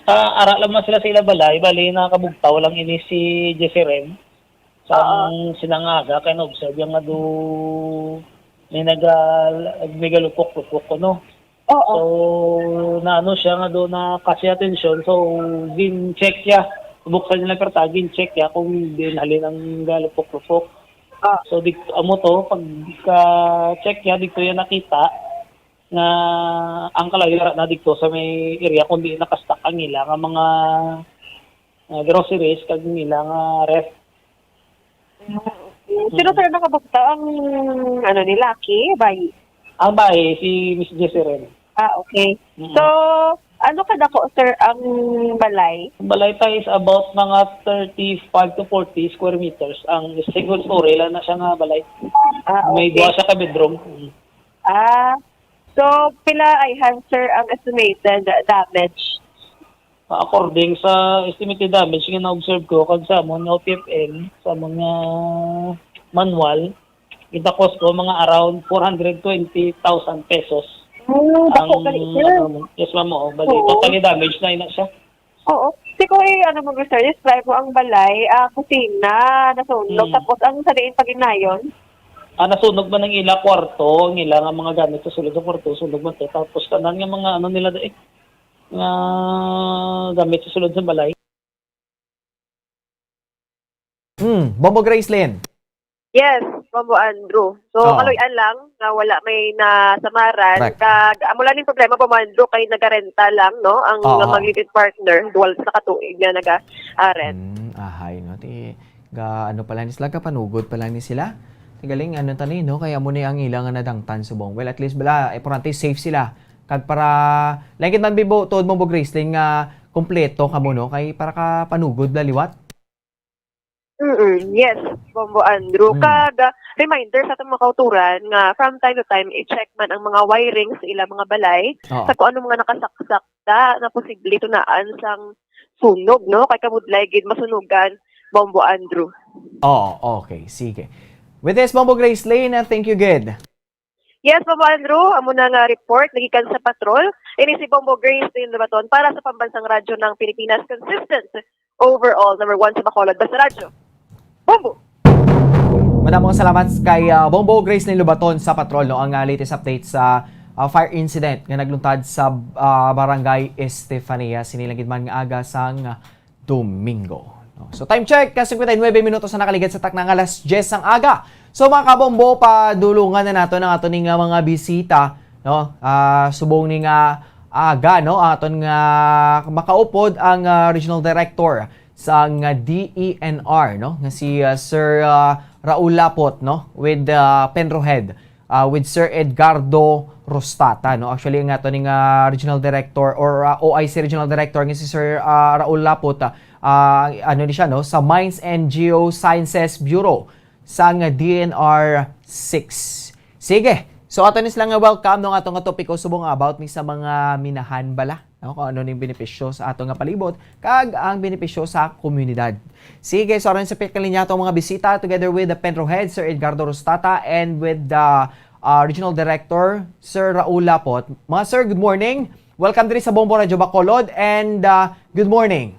Ah, ara lang man sila sa ila balay, bali nakabugtaw lang ini si Jesseren. Sa Oo. ang sinangaga, kay na-observe yan nga do may naga-, may galupok-lupok, ano. Oo. So, naano siya nga do na kasi atensyon. So, gin-check ya. Buksan nila perta, gin-check ya kung din halin ang galupok-lupok. Ah. So, di, amo to, pagka-check ya, dito yan nakita nga ang kalayo ra na dito sa may area, kundi nakastock ang ila nga mga, ah, groceries, kag ang ila nga ref. Ah, okay. Sino, Mm. sir, nakabugtaw? Ang, ano, ni Lucky? Bayi? Ang bayi, si Miss Jesseren. Ah, okay. Mm. So, ano kadako, sir, ang balay? Ang balay ta is about mga thirty-five to forty square meters. Ang single story lang na siya nga balay. Ah, May okay. duha siya ka bedroom. Mm. Ah, so, pila ayhan, sir, ang estimated damage? According sa estimated damage nga na-observe ko kag sa amon nga O P F N, sa amon nga manual, kita cost ko mga around four hundred twenty thousand pesos. Oh, dako ang, gani, sir. ano, yes, ma'am, oo. Bali, Oo. totally damage na ina siya. Oo. Si ko, eh, ano mo, sir, describe mo ang balay, ah, kusina, nasunog, Hmm. tapos ang sa diin paginayon? Ah, nasunog man ang ila kwarto, ang ila nga mga gamit sa sulod sa kwarto, sunog man to. Tapos tanan nga mga ano nila dai, nga gamit sa sulod sa balay. Hmm, Bombo Gracelyn. Yes, Bombo Andrew. So, Oo. kaluy-an lang nga wala may nasamaran. Correct. Kag, amo lang ning problema, Bombo Andrew, kay nagarenta lang, no, ang Oo. mag-live-in partner, dual sa katuig nga naga-rent. Hmm, ahay, no? Ti, ga, ano pa lang ni sila, kapanugod pa lang ni sila. Ti galing, ano tani, no? Kaya mo ni ang ila nga nadangtan subong. Well, at least bala, importante safe sila. Kag para, langit man bibo, tuod mo, Bombo Gracelyn, nga kompleto kamo, no? Kay para ka panugod bala liwat. Mm, yes, Bombo Andrew. Mm. Kag, ah, reminder sa atong mga kauturan nga from time to time, i-check man ang mga wiring sa ilang mga balay, Oo. sa kung ano mga nakasaksak da na posible tunaan sang sunog, no? Kay kabudlay gid masunugan, Bombo Andrew. Oo, okay. Sige. With this, Bombo Grace Lane, uh, thank you gid. Yes, Bombo Andrew, amo na nga report nagikan sa patrol. Ini si Bombo Grace Lane Lubaton para sa Pambansang Radyo ng Pilipinas, consistent overall, number one sa Bacolod. Basta Radyo. Bombo! Madamong salamat kay, ah, Bombo Grace Lane Lubaton sa patrol, no, ang, ah, latest update sa, ah, fire incident nga nagluntad sa, ah, Barangay Estefania, sini lang gid man nga aga sang, ah, Domingo, no? So, time check, ka cincuenta y nueve minutos na nakaligad sa takna nga alas diyes sang aga. So, mga kabombo, padulungan na nato ang ato ni nga mga bisita, no? Ah, subong ni nga aga, no? Aton nga makaupod ang, ah, regional director sang D E N R, no? Nga si, ah, Sir, ah, Raul Lapot, no? With, ah, Penrohead, ah, with Sir Edgardo Rostata, no? Actually, ang ato ni nga regional director or, ah, O I C regional director nga si Sir, ah, Raul Lapot, ah, ah, ano ni siya, no? Sa Mines and Geosciences Bureau sang D E N R six. Sige. So, ato ni sila nga welcome, no, nga ato nga topiko subong nga about ni sa mga minahan bala, no, kung ano ning benepisyo sa ato nga palibot kag ang benepisyo sa komunidad. Sige, so aron sa pagkalinya atong mga bisita together with the Penrohead, Sir Edgardo Rostata, and with the, uh, Regional Director, Sir Raul Lapot. Mga sir, good morning. Welcome diri sa Bombo Radyo Bacolod and, uh, good morning.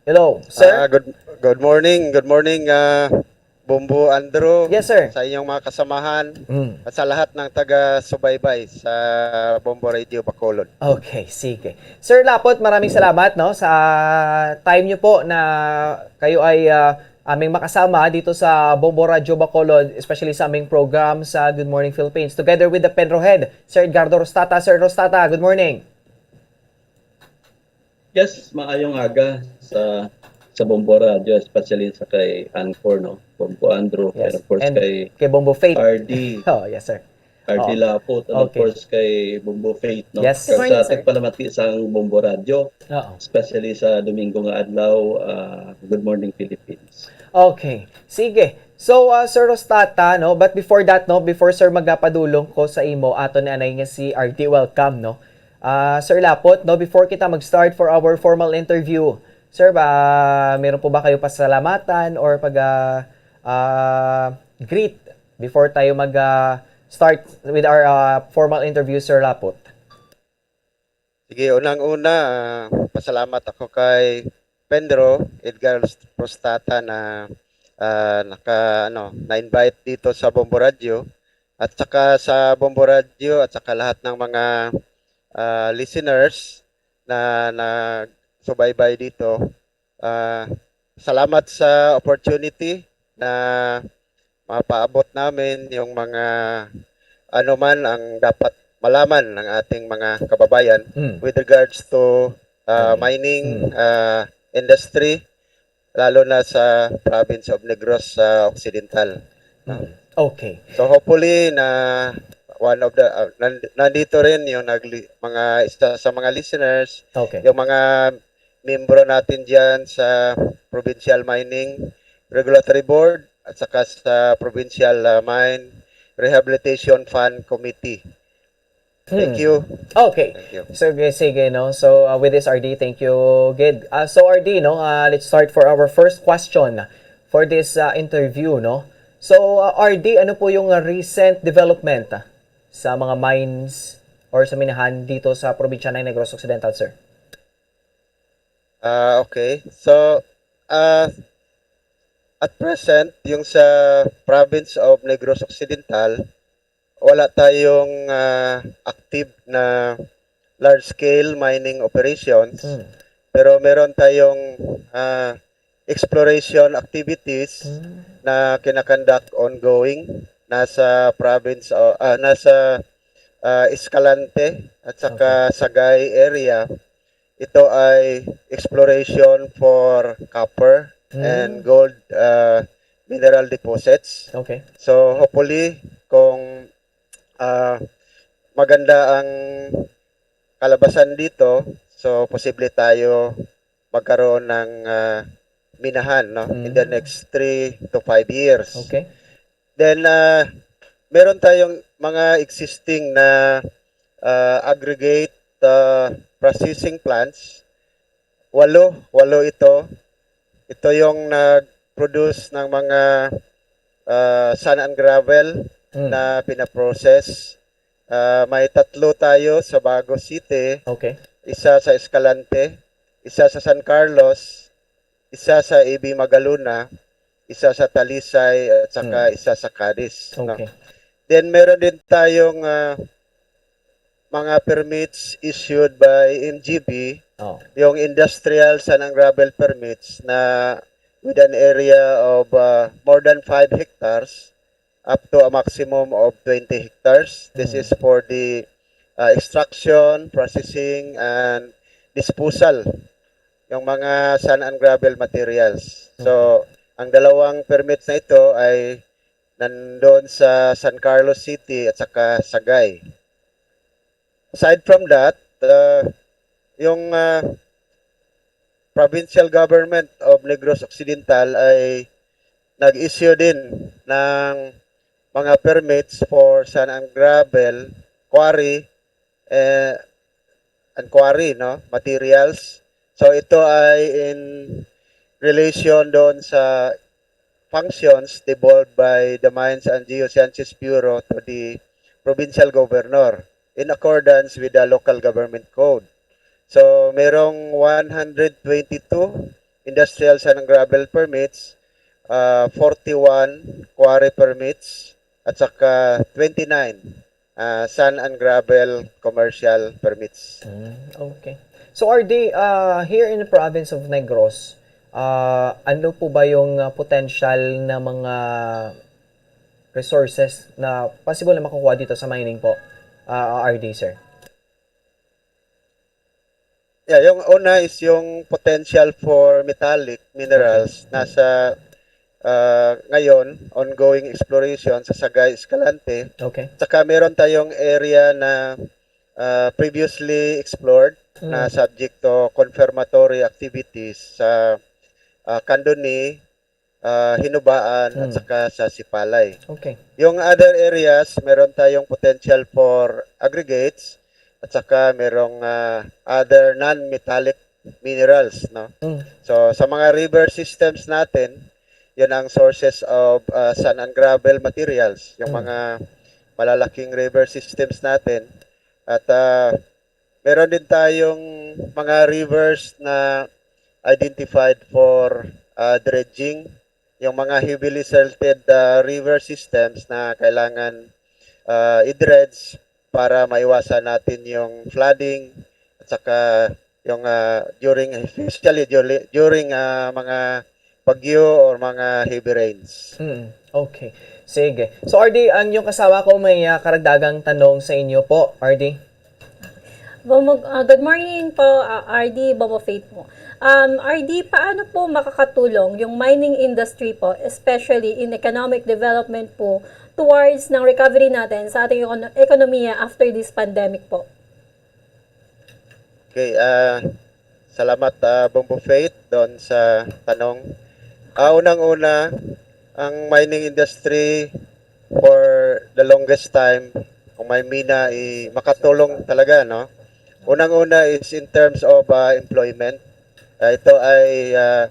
Hello, sir. Ah, good, good morning. Good morning, ah, Bombo Andrew. Yes, sir. Sa inyong mga kasamahan Mm. at sa lahat ng taga-subaybay sa Bombo Radio Bacolod. Okay, sige. Sir Lapot, maraming salamat, no, sa time niyo po na kayo ay, ah, aming makasama dito sa Bombo Radio Bacolod, especially sa aming program sa Good Morning Philippines, together with the Penrohead, Sir Edgardo Rostata. Sir Rostata, good morning. Yes, maayong aga sa, sa Bombo Radio, especially sa kay Anchor, no? Bombo Andrew, Yes. and of course And kay kay Bombo Faith. R D. Oh, yes, sir. R D Oh. Lapot, and of Okay. course kay Bombo Faith, no? Yes. Good morning, Sa sir. Ating palamati sa Bombo Radio, Oo. especially sa Domingo nga adlaw, ah, Good Morning Philippines. Okay. Sige. So, ah, Sir Rostata, no? But before that, no? Before, sir, magapadulong ko sa imo, ato ni anay nga si R D, welcome, no? Ah, Sir Lapot, no, before kita mag-start for our formal interview, sir, ba, meron po ba kayo pasalamatan or pag, ah, ah, greet before tayo mag, ah, start with our, ah, formal interview, Sir Lapot? Sige, unang-una, ah, pasalamat ako kay Pedro Edgar Prostata na, ah, naka, ano, na-invite dito sa Bombo Radio at saka sa Bombo Radio at saka lahat ng mga, ah, listeners na nagsubaybay dito. Ah, salamat sa opportunity na mapaabot namin yung mga ano man ang dapat malaman ng ating mga kababayan Mm. with regards to, ah, Okay. mining, Mm. ah, industry, lalo na sa province of Negros, ah, Occidental. Mm. Okay. So hopefully na one of the, ah, nand-, nandito rin yung nagli-, mga isa sa mga listeners, Okay. yung mga miyembro natin diyan sa Provincial Mining Regulatory Board at saka sa Provincial, ah, Mine Rehabilitation Fund Committee. Thank Hmm. you. Okay. Thank you. Sige, sige, no? So, uh, with this, R D, thank you, gid. Uh, so, R D, no, uh, let's start for our first question for this, uh, interview, no? So, uh, R D, ano po yung, uh, recent development, uh, sa mga mines or sa minahan dito sa probinsya ng Negros Occidental, sir? Ah, okay. So, ah, at present, yung sa province of Negros Occidental, wala tayong, ah, active na large-scale mining operations. Hmm. Pero meron tayong, ah, exploration activities Hmm. na kinakandak ongoing. Nasa province, o, ah, nasa, ah, Escalante at saka Okay. Sagay area. Ito ay exploration for copper Hmm. and gold, ah, mineral deposits. Okay. So, hopefully, kung, ah, maganda ang kalabasan dito, So, posible tayo magkaroon ng, ah, minahan, no, in the Mm. next three to five years. Okay. Then, ah, meron tayong mga existing na, ah, aggregate, ah, processing plants. Walo, walo ito. Ito yung nag-produce ng mga, ah, sand and gravel Mm. na pinaprocess. Ah, may tatlo tayo sa Bago City, Okay. isa sa Escalante, isa sa San Carlos, isa sa A B Magalona, isa sa Talisay, at saka Mm. isa sa Cadiz, no? Okay. Then meron din tayong, ah, mga permits issued by M G B, Oh. yung industrial sand and gravel permits na with an area of, ah, more than five hectares up to a maximum of twenty hectares. This Mm. is for the, ah, extraction, processing, and disposal, yung mga sand and gravel materials. So, ang dalawang permits na ito ay nandun sa San Carlos City at saka Sagay. Aside from that, uh, yung, uh, provincial government of Negros Occidental ay nag-issue din ng mga permits for sand and gravel quarry, eh, and quarry, no, materials. So ito ay in relation doon sa functions devolved by the Mines and Geosciences Bureau to the provincial governor in accordance with the local government code. So merong one hundred twenty-two industrial sand and gravel permits, uh, forty-one quarry permits, at saka twenty-nine, uh, sand and gravel commercial permits. Mm, okay. So, R D, uh, here in the province of Negros, uh, ano po ba yung uh, potential na mga resources na possible na makukuha dito sa mining po, uh, R D, sir? Yeah, yung una is yung potential for metallic minerals. Okay. Nasa, uh, ngayon, ongoing exploration sa Sagay, Escalante. Okay. Saka meron tayong area na, uh, previously explored na, mm, subject to confirmatory activities sa, uh, Candoni, uh, Hinubaan, at, mm, saka sa Sipalay. Okay. Yung other areas, meron tayong potential for aggregates at saka merong, uh, other non-metallic minerals, no? Mm. So, sa mga river systems natin, yun ang sources of, uh, sand and gravel materials, yung, mm, mga malalaking river systems natin. At, uh, meron din tayong mga rivers na identified for, uh, dredging, yung mga heavily silted, uh, river systems na kailangan, uh, i-dredge para maiwasan natin yung flooding at saka yung, uh, during, especially during, during, uh, mga bagyo or mga heavy rains. Mm, okay. Sige. So, R D, ang yung kasama ko may, uh, karagdagang tanong sa inyo po, R D. Bombo, uh, good morning po, uh, R D, Bombo Faith po. Um, R D, paano po makakatulong yung mining industry po, especially in economic development po, towards ng recovery natin sa ating ekono- ekonomiya after this pandemic po? Okay, ah, salamat, ah, Bombo Faith, doon sa tanong. Ah, unang-una, ang mining industry for the longest time, kung may mina, i-, makatulong talaga, no? Unang-una is in terms of, ah, employment. Ah, ito ay, ah,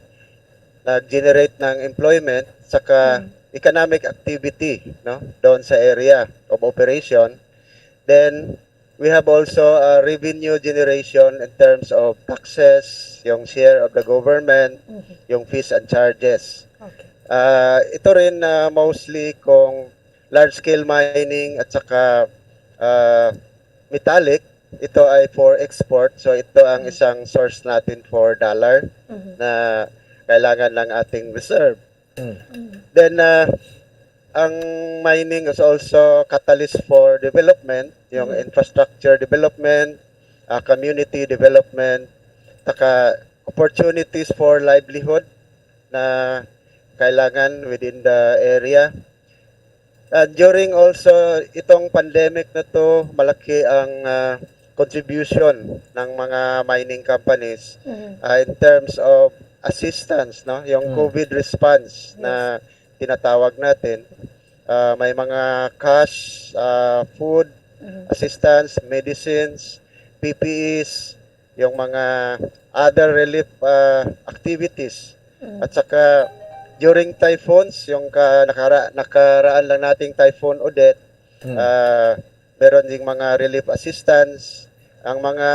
nag-generate ng employment saka, mm, economic activity, no, doon sa area of operation. Then, we have also a revenue generation in terms of taxes, yung share of the government, mm-hmm, yung fees and charges. Okay. Ah, ito rin, ah, mostly kung large-scale mining at saka, ah, metallic, ito ay for export. So, ito ang, mm, isang source natin for dollar, mm-hmm, na kailangan ng ating reserve. Mm. Then, ah, ang mining is also catalyst for development, yung, mm, infrastructure development, ah, community development, saka opportunities for livelihood na kailangan within the area. And during also itong pandemic na to, malaki ang, ah, contribution ng mga mining companies Mhm. uh, in terms of assistance, no? Yung Mm. COVID response na tinatawag natin. Uh, may mga cash, uh, food Mhm. assistance, medicines, P P Es, yung mga other relief uh, activities. Mhm. At saka during typhoons, yung ka, nakara, nakaraan lang nating Typhoon Odette, Mm. ah, meron ding mga relief assistance, ang mga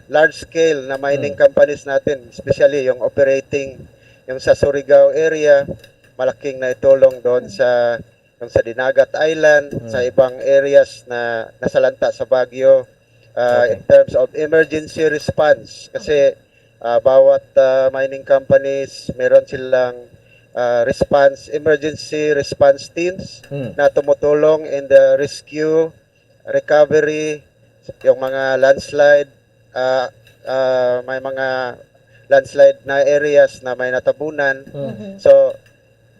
large scale na mining Mm. companies natin, especially yung operating, yung sa Surigao area, malaking naitulong doon sa yung sa Dinagat Island, Mm. sa ibang areas na nasalanta sa bagyo, ah, Okay. in terms of emergency response. Kasi ah, bawat ah, mining companies, meron silang ah, response, emergency response teams Mm. na tumutulong in the rescue, recovery, yung mga landslide, ah, ah, may mga landslide na areas na may natabunan. Mm. Mhm. So,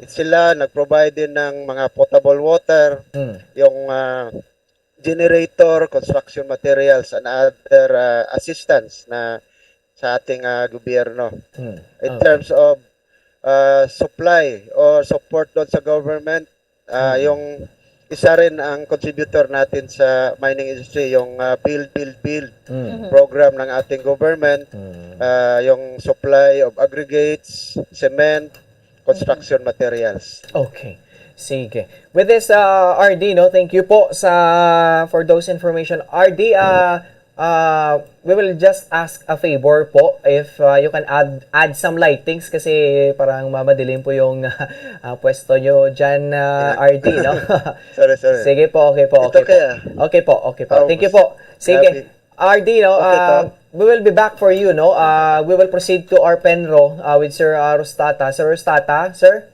sila nag-provide din ng mga potable water, Mm. yung ah, generator, construction materials, and other ah, assistance na sa ating ah, gobyerno. Mm. In Okay. terms of ah, supply or support doon sa government, ah, Mm. yung isa rin ang contributor natin sa mining industry, yung ah, build, build, build Mm. program ng ating government, Mm. ah, yung supply of aggregates, cement, construction materials. Okay. Sige. With this, uh, R D, no, thank you po sa for those information. R D, uh, uh, we will just ask a favor po if uh, you can add add some lightings kasi parang mamadilim po yung uh, pwesto nyo dyan, uh, R D, no? Sorry, sorry. Sige po, okay po, It's okay okay, po. ah. Okay po, okay po. Oh, Thank you po. Sige. Grabe. R D, no, Okay, uh, Tom. we will be back for you, no? Uh, we will proceed to our PENRO uh, with Sir uh, Rostata. Sir Rostata, sir?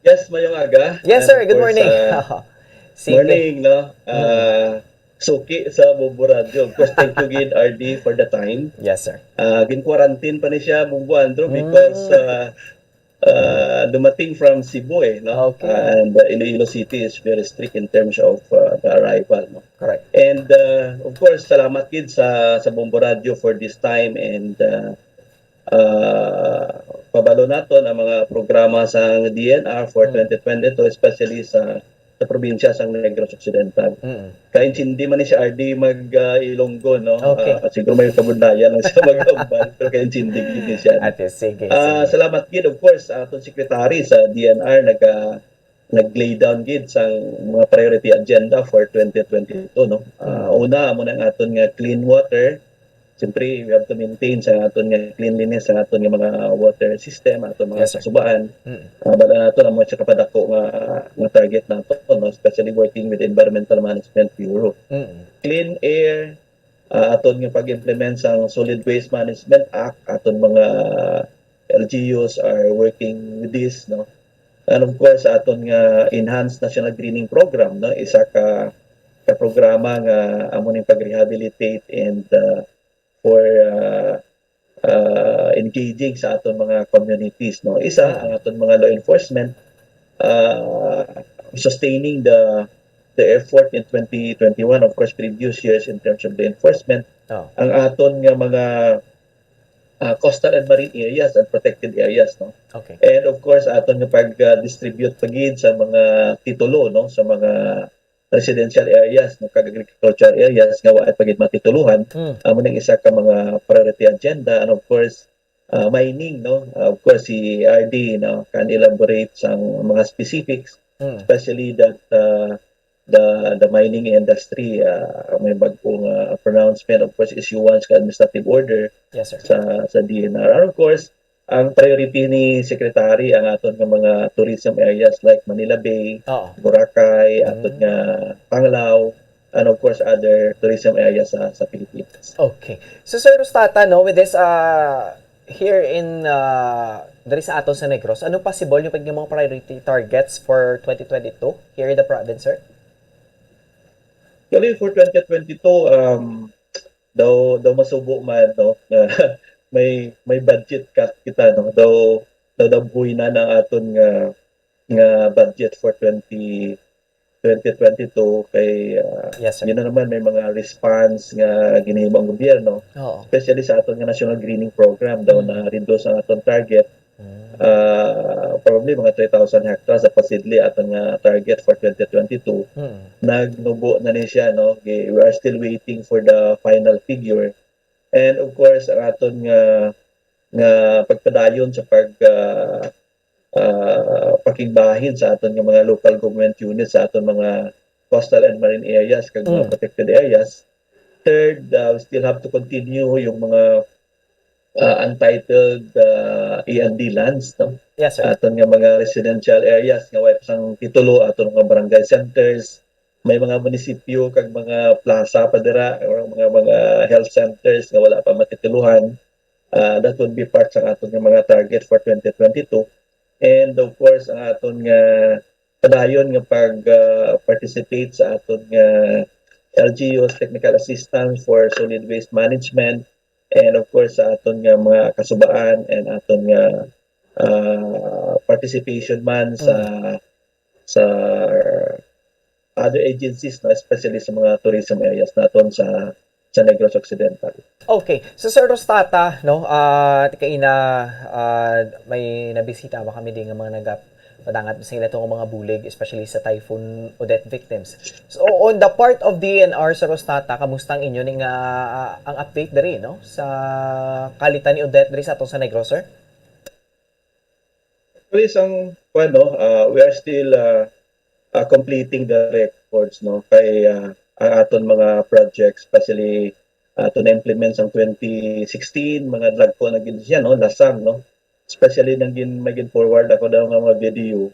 Yes, mayong aga. Yes, And sir. of Good course, morning. uh, Sige. Morning, no? Uh, suki sa Bombo Radio. Of course, thank you gid, R D, for the time. Yes, sir. Uh, gin-quarantine pa ni siya, Bombo Andrew, because Mm. uh, uh, dumating from Cebu, eh, no? Okay. And uh, Iloilo City is very strict in terms of uh, the arrival, no? Correct. And uh, of course, salamat gid sa sa Bombo Radio for this time and uh, uh, pabalo naton ang mga programa sa D N R for Mm. twenty twenty-two, especially sa sa probinsya sa Negros Occidental. Mm. Kaintindi man ni si R D mag uh, Ilonggo, no? Okay. Uh, siguro may kabudlayan lang siya maghambal, pero kaintindi gid ni siya. Ate, sige, Ah, sige. Salamat gid, of course, sa aton secretary sa D N R naga nag-lay down gid sang mga priority agenda for twenty twenty-two, no. Ah, Mm. Una, amo na ang aton nga clean water. Siyempre, we have to maintain sa aton nga cleanliness, sa aton nga mga water system, aton mga Yes, sir. Kasubaan. Mm. Ah, bala nato ang mga kapadako nga nga target nato, no, especially working with Environmental Management Bureau. Mm. Clean air, ah, aton nga pag-implement sang Solid Waste Management Act, aton mga L G Us are working with this, no. And of course, aton nga enhanced national greening program, no, isa ka ka programa nga amo ning pag-rehabilitate and uh, for uh, uh, engaging sa aton mga communities, no. Isa, ang aton mga law enforcement, uh, sustaining the the effort in twenty twenty-one, of course, previous years in terms of the enforcement. Oh. Ang aton nga mga uh, coastal and marine areas and protected areas, no. Okay. And of course, aton nga pag-distribute pa gid sa mga titulo, no, sa mga residential areas, no, kag agricultural areas nga wa pa gid matituluhan, Mm. amo ning isa ka mga priority agenda. And of course, uh, mining, no. Uh, of course, si R D, no, can elaborate sang mga specifics, Mm. especially that uh, the the mining industry, uh, may bag-ong uh, pronouncement, of course, issuance ka administrative order Yes, sir. sa sa D N R. And of course, ang priority ni Secretary ang aton nga mga tourism areas like Manila Bay, Oo. Boracay, Mm. aton nga Panglao, and of course other tourism areas sa sa Pilipinas. Okay. So, Sir Rostata, no, with this, uh, here in, uh, diri sa aton sa Negros, ano possible yung pag mga priority targets for twenty twenty-two here in the province, sir? Actually, for twenty twenty-two, um, daw daw masubo man, no, nga may may budget cut kita, no, daw daw dabhoy na ang aton nga nga budget for twenty twenty twenty-two kay, ah, Yes, sir. Yun na naman, may mga response nga ginhimo ang gobyerno, Oo. especially sa aton nga National Greening Program, daw Mm. na-reduce ang aton target. Mm. Ah, probably mga three thousand hectares supposedly aton nga target for twenty twenty-two. Mm. Nagnubo na ni siya, no? Gi- We are still waiting for the final figure. And of course, ang aton nga nga pagpadayon sa pag ah, ah, pakigbahin sa aton nga mga local government units sa aton mga coastal and marine areas kag mga Mm. protected areas. Third, ah, we still have to continue yung mga ah, untitled ah, A L D lands, no? Yes, sir. Aton nga mga residential areas nga way pa sang titulo, aton nga barangay centers, may mga munisipyo kag mga plaza pa dira, or mga mga health centers nga wala pa matitulohan. Ah, that would be part sa aton nga mga target for twenty twenty-two. And of course, ang aton nga padayon nga pag ah, participate sa aton nga L G Us, technical assistance for solid waste management, and of course sa aton nga mga kasubaan and aton nga ah, participation man sa sa other agencies, no, especially sa mga tourism areas naton sa sa Negros Occidental. Okay. So, Sir Rostata, no, ah, kaina, ah, may nabisita ba kami di nga mga nagapadangat sa ila tong mga bulig, especially sa Typhoon Odette victims. So, on the part of D N R, Sir Rostata, kamusta ang inyo ni nga, ah, ang update diri, no, sa kalitan ni Odette diri sa ato sa Negros, sir? Actually, sang kuwan, no, ah, we are still ah, ah, completing the records, no, kay ah, ang aton mga projects, especially ato na-implement sang twenty sixteen, mga dagko na gid siya, no, lasang, no, especially nang gin may gin-forward ako daw nga mga video.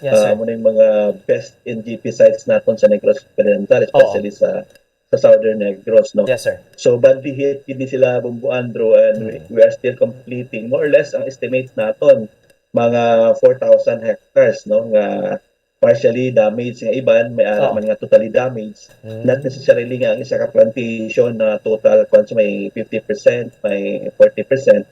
Yes, Ah, sir. Amo na yung mga best N G P sites naton sa Negros Occidental, especially sa sa Southern Negros, no. Yes, sir. So badly hit gid ni sila, Bombo Andrew, and we, Mm. we are still completing more or less ang estimate naton, mga four thousand hectares, no, nga partially damaged, nga iban may ara Oh. man nga totally damaged. Mm. Not necessarily nga ang isa ka plantation na total kung may fifty percent, may forty percent,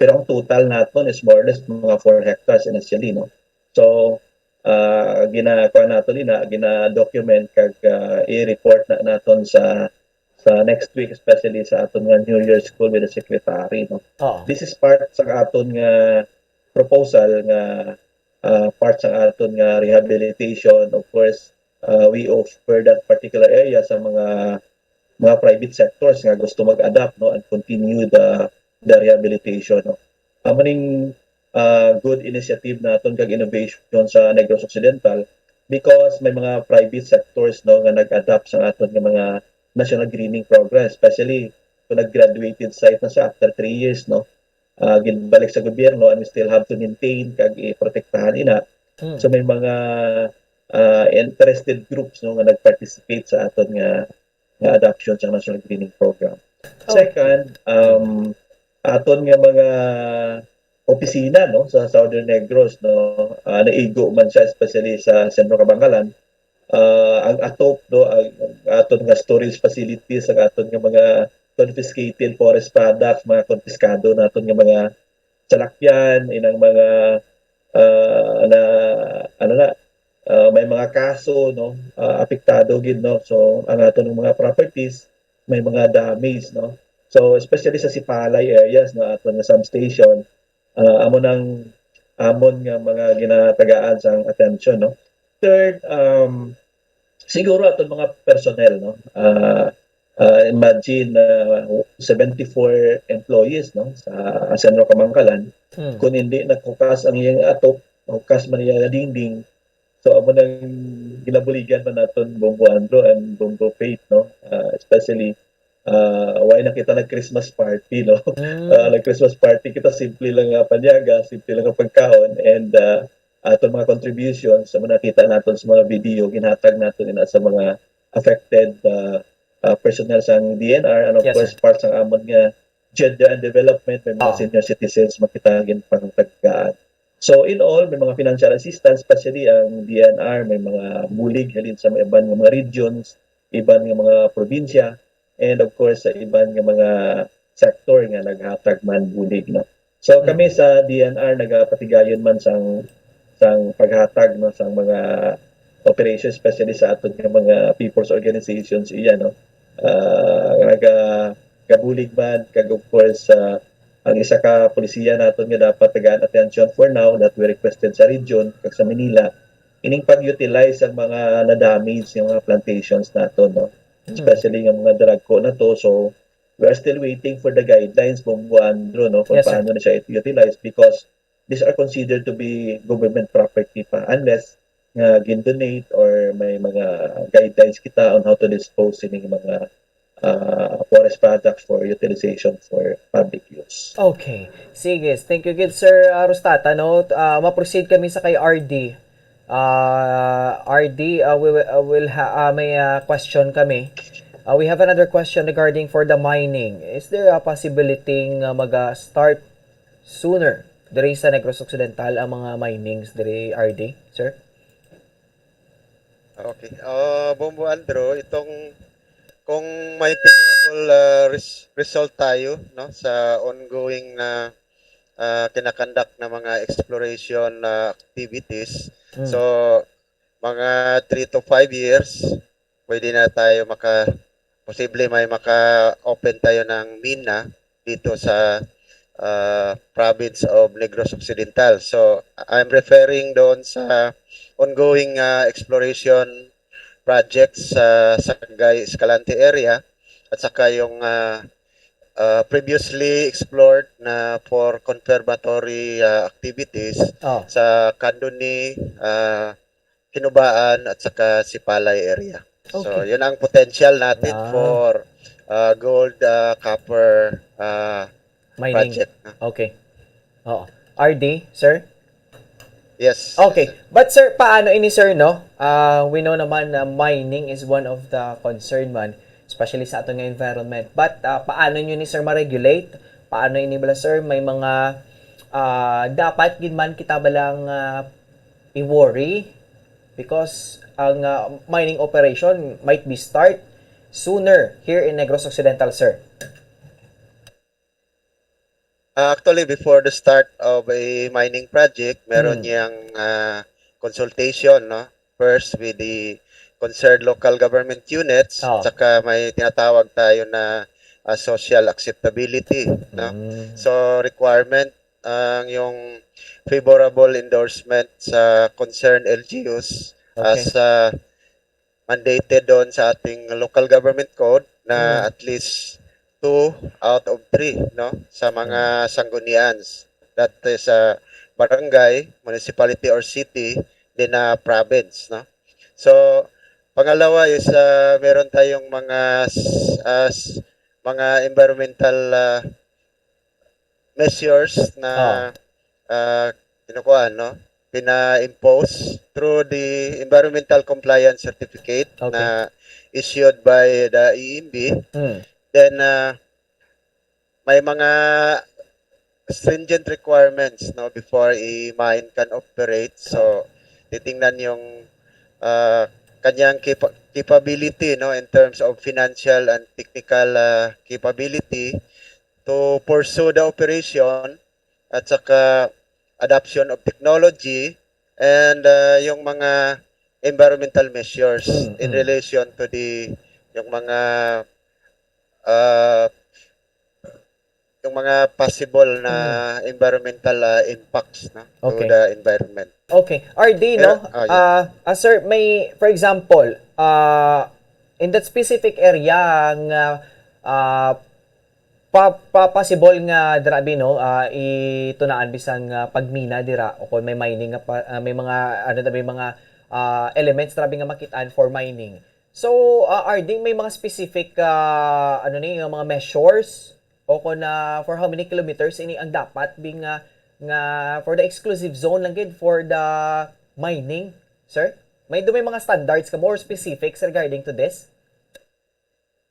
pero ang total naton is more or less mga four hectares initially, no. So ah, gina kuan naton ina, gina-document kag ah, i-report na naton sa sa next week, especially sa aton nga New Year School with the Secretary, no. Oo. This is part sa aton nga proposal nga ah, part sa aton nga rehabilitation. Of course, ah, we offer that particular area sa mga mga private sectors nga gusto mag-adapt, no, and continue the the rehabilitation, no. Amo ning ah, good initiative naton kag innovation sa Negros Occidental because may mga private sectors, no, nga nag-adapt sa aton nga mga national greening program, especially kung nag-graduated site na siya after three years, no. Ah, ginbalik sa gobyerno and we still have to maintain kag iprotektahan ina. Mm. So may mga ah, interested groups, no, nga nag-participate sa aton nga nga adoption sa national greening program. Okay. Second, um, aton nga mga opisina, no, sa Southern Negros, no, ah, naigo man siya, especially sa Centro Kabangalan. Ah, ang atop, no, ang, ang aton nga storage facilities, ang aton nga mga confiscated forest products, mga konpiskado naton nga mga salakyan, inang mga ah, na ano na, ah, may mga kaso, no, ah, apektado gid, no. So ang aton mga properties may mga damage, no. So especially sa Sipalay areas, no, aton nga substation, ah, amo nang amon nga mga ginatagaan sang attention, no. Third, um, siguro aton mga personnel, no. Ah, ah, imagine na seventy-four employees, no, sa Centro Kabangalan. Mm. Kung hindi naghukas ang iyang atop, hukas man iya dingding. So amo nang ginabuligan man naton, Bombo Andrew and Bombo Faith, no. Ah, especially ah, why na kita nag-Christmas party, no? Mm. Ah, nag-Christmas party kita, simple lang nga panyaga, simple lang nga pagkaon, and ah, aton mga contributions, sa mga nakita naton sa mga video, ginhatag naton ina sa mga affected ah, ah, personnel sang D N R, and of Yes, course, sir. Part sang amon nga gender and development, may mga Ah. senior citizens, makita ginpangtagaan. So in all, may mga financial assistance, especially ang D N R, may mga bulig halin sa mga iban nga mga regions, iban nga mga probinsya, and of course sa iban nga mga sector nga naghatag man bulig, no. So kami Mm. sa D N R nagapatigayon man sang sang paghatag, no, sang mga operation, especially sa aton nga mga people's organizations, iya, no? Ah, naga-, gabulig man, kag of course, ah, ang isa ka polisiya naton nga dapat tagaan attention for now that we requested sa region kag sa Manila, ining pag-utilize ang mga na-damage nga mga plantations naton, no? Especially nga mga dragko na to. So, we are still waiting for the guidelines, Bombo Andrew, no, kung Yes, sir. paano na siya i-utilize, because these are considered to be government property pa, unless nga gin-donate or may mga guidelines kita on how to dispose sining mga, ah, forest products for utilization for public use. Okay. Sige. Thank you gid, Sir, ah, Rustata, no? Ah, ma-proceed kami sa kay R D. Ah, R D, ah, we will, ah, will ha-, ah, may, ah, question kami. Ah, we have another question regarding for the mining. Is there a possibility nga maga-start sooner diri sa Negros Occidental ang mga minings diri, R D, sir? Okay. Ah, Bombo Andrew, itong kung may favorable, ah, res-, result tayo, no, sa ongoing na, ah, kinakandak na mga exploration na activities. Mm. So, mga three to five years, pwede na tayo maka-, posible may maka-open tayo ng mina dito sa, ah, province of Negros Occidental. So, I'm referring doon sa ongoing, ah, exploration projects sa Sangay Escalante area at saka yung, ah, ah, previously explored na for confirmatory, ah, activities Oh. sa Candoni, ah, Hinubaan at saka Sipalay area. So, Okay. yun ang potential natin Ah. for, ah, gold, ah, copper, ah, Mining. project, no? Okay. Oo. R D, sir? Yes. Okay. But sir, paano ini, sir, no? Ah, we know naman na mining is one of the concern man, especially sa aton nga environment. But, ah, paano nyo ni, sir, ma-regulate? Paano ini bala, sir? May mga, ah, dapat gid man kita balang, ah, i-worry? Because ang, ah, mining operation might be start sooner here in Negros Occidental, sir. Ah, actually, before the start of a mining project, meron Hmm. yang, ah, consultation, no? First with the concerned local government units, Oh. saka may tinatawag tayo na, ah, social acceptability, no? Hmm. So, requirement ang yung favorable endorsement sa concerned L G Us Okay. as, ah, mandated doon sa ating local government code na Mm. at least two out of three, no, sa mga Mm. sanggunian. That is, ah, barangay, municipality, or city, then, ah, province, no? So, pangalawa is, ah, meron tayong mga s-, ah, s-, mga environmental, ah, measures na, Ah. ah, kinukuha, no? Pina-impose through the environmental compliance certificate Okay. na issued by the E M B. Hmm. Then, ah, may mga stringent requirements, no, before a mine can operate. So, titingnan yung, ah, kanyang capa-, capability, no, in terms of financial and technical, ah, capability to pursue the operation at saka adoption of technology and, ah, yung mga environmental measures Mm, in mm. relation to the, yung mga, ah, yung mga possible na Mm. environmental, ah, impacts, no, to Okay. the environment. Okay. R D, Pero, no? ah, yeah. Ah, ah, sir, may, for example, ah, in that specific area nga, ah, pa, pa, possible nga dira bi, no, ah, itunaan bisan nga pagmina dira o kung may mining nga pa, ah, may mga, ano na, may mga, ah, elements dira bi nga makitaan for mining. So, ah, R D, may mga specific, ah, ano ni, nga mga measures o kung na for how many kilometers ini ang dapat bi nga, nga for the exclusive zone lang gid for the mining, sir? May do may mga standards ka more specifics regarding to this?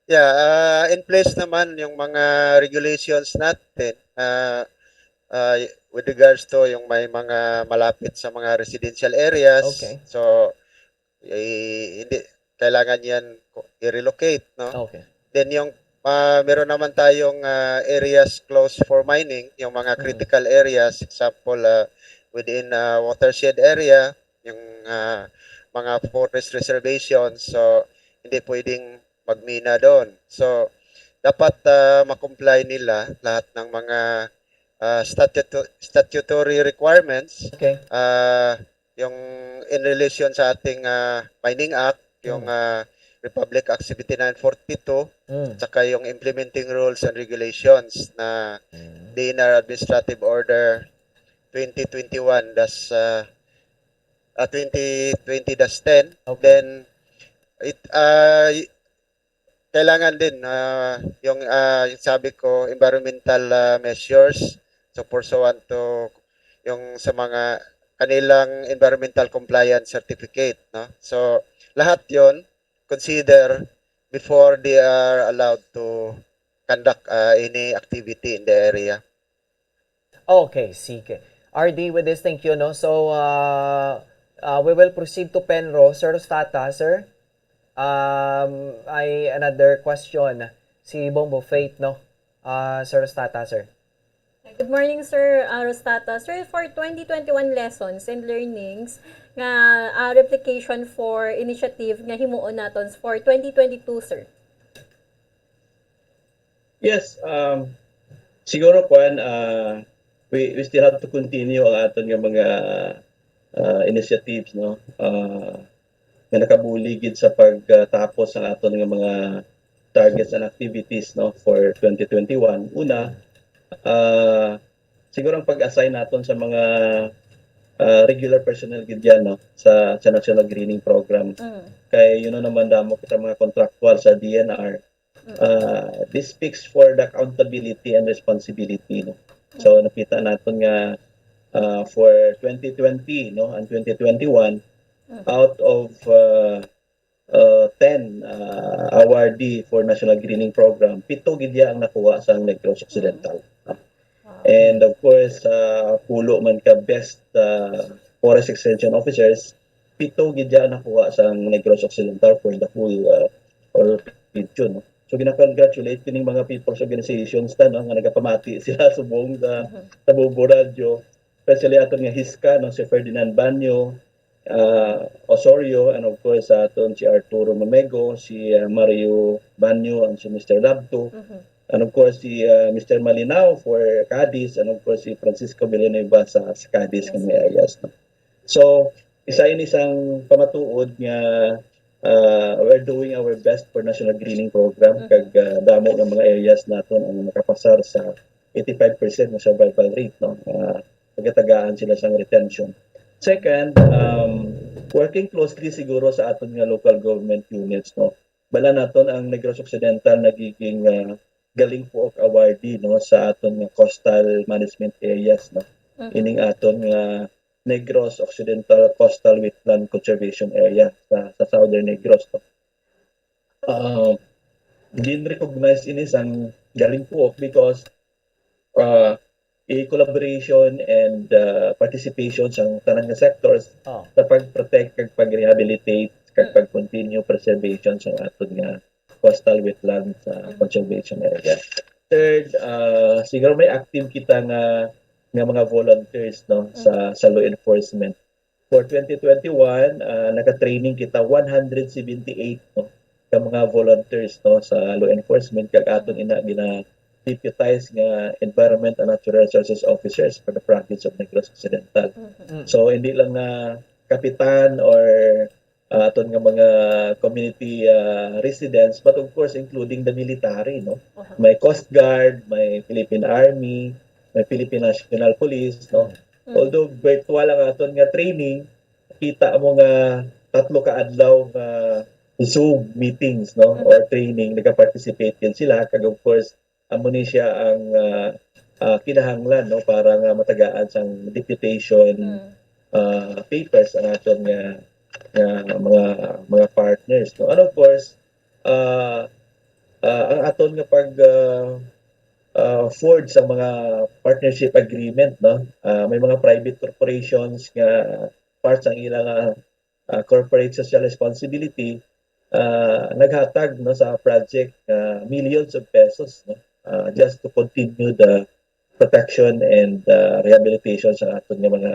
Yeah, ah, in place naman yung mga regulations natin, ah, ah, with regards to yung may mga malapit sa mga residential areas. Okay. So, eh, hindi kailangan yan ko-, i-relocate, no? Okay. Then yung, ah, meron naman tayong, ah, areas closed for mining, yung mga Mm. critical areas, example, ah, within, ah, watershed area, yung, ah, mga forest reservations, so hindi pwedeng magmina doon. So, dapat, ah, ma-comply nila lahat ng mga, ah, statuto-, statutory requirements, Okay. ah, yung in relation sa ating, ah, Mining Act, yung, Mm. ah, Republic Act seventy-nine forty-two, Mm. saka yung implementing rules and regulations na Mm. D N R Administrative Order twenty twenty-one dash, ah, ah, twenty twenty dash ten. Okay. Then, it, ah, y- kailangan din, ah, yung, ah, yung sabi ko, environmental, ah, measures, so pursuant to yung sa mga kanilang environmental compliance certificate, no? So, lahat yon consider before they are allowed to conduct, ah, any activity in the area. Okay, sige. R D, with this, thank you, no? So, uh, uh, we will proceed to Penro. Sir Rostata, sir? Um, I, another question. Si Bombo Faith, no? Uh, Sir Rostata, sir. Good morning, Sir, uh, Rostata. Sir, for twenty twenty-one lessons and learnings nga, uh, replication for initiative nga himuon naton for twenty twenty-two, sir. Yes, um, siguro, kuan, ah, we, we still have to continue ang aton nga mga, ah, initiatives, no? Ah, nga nakabulig gid sa pagtapos ang aton nga mga targets and activities, no, for twenty twenty-one. Una, ah, siguro ang pag-assign naton sa mga, ah, regular personnel gid yan, no, sa, sa National Greening Program. Mm. Kay, you know naman, damo kita mga contractual sa D N R. Mm. Uh, this speaks for the accountability and responsibility, no? So, nakita naton nga, uh, for twenty twenty, no, and twenty twenty-one, Mm. out of, uh, uh, ten, uh, awardee for National Greening Program, pito gid ya ang nakuha sa Negros Occidental. Wow. And of course, uh, pulo man ka best, uh, forest extension officers, pito gid ya ang nakuha sa Negros Occidental for the whole, uh, or region, no? So, gina-congratulate kining mga people's organizations ta, no, nga nagapamati sila subong sa, Mhm. sa Bobo Radio, especially aton nga HISCA, no, si Ferdinand Banyo, uh, Osorio, and of course, aton si Arturo Mamego, si, uh, Mario Banyo, and si Mister Labto, Mhm. and of course, si, uh, Mister Malinao for Cadiz, and of course, si Francisco Villanueva sa, sa Cadiz nga may areas, no? So, isa ini sang pamatuod nga, uh, we're doing our best for National Greening Program, Mhm. kag, uh, damo nga mga areas naton ang nakapasar sa eighty-five percent nga survival rate, no? Uh, pagatagaan sila sang retention. Second, um, working closely siguro sa aton nga local government units, no? Bala naton ang Negros Occidental nagiging, uh, Galing Puok awardee, no, sa aton nga coastal management areas, no. Mhm. Ining aton nga Negros Occidental Coastal Wetland Conservation Area sa, sa Southern Negros, no. Uh, gin-recognize ini sang Galing Puok because, uh, i-collaboration and, uh, participation sang tanan nga sectors Oh. sa pag-protect kag pag-rehabilitate kag Mm. pag-continue preservation sang aton nga coastal wetlands, uh, Mm. conservation area. Third, uh, siguro may active kita nga, nga mga volunteers, no, sa, sa law enforcement. For twenty twenty-one, uh, naka-training kita one hundred seventy-eight, no, ka mga volunteers, no, sa law enforcement, kag aton ina gina-deputize nga Environment and Natural Resources Officers for the province of Negros Occidental. Mhm. Mm. So, hindi lang na kapitan or, uh, aton nga mga community, uh, residents, but of course, including the military, no? Aha. May Coast Guard, may Philippine Army, may Philippine National Police, no? Mm. Although virtual ang aton nga training, kita mo nga tatlo ka adlaw nga Zoom meetings, no? Mm. Or training, nagka-participate din sila. Kag of course, amo ni siya ang, ah, ah, kinahanglan, no? Para nga matagaan sang deputation, Mm. ah, papers ang aton nga, nga mga, mga partners, no? And of course, ah, ah, ang aton nga pag, ah, ah, forge sa mga partnership agreement, no? Ah, may mga private corporations nga part sang ilang, ah, ah, corporate social responsibility, ah, naghatag, no, sa project, ah, millions of pesos, no, ah, just to continue the protection and, ah, rehabilitation sa aton nga mga,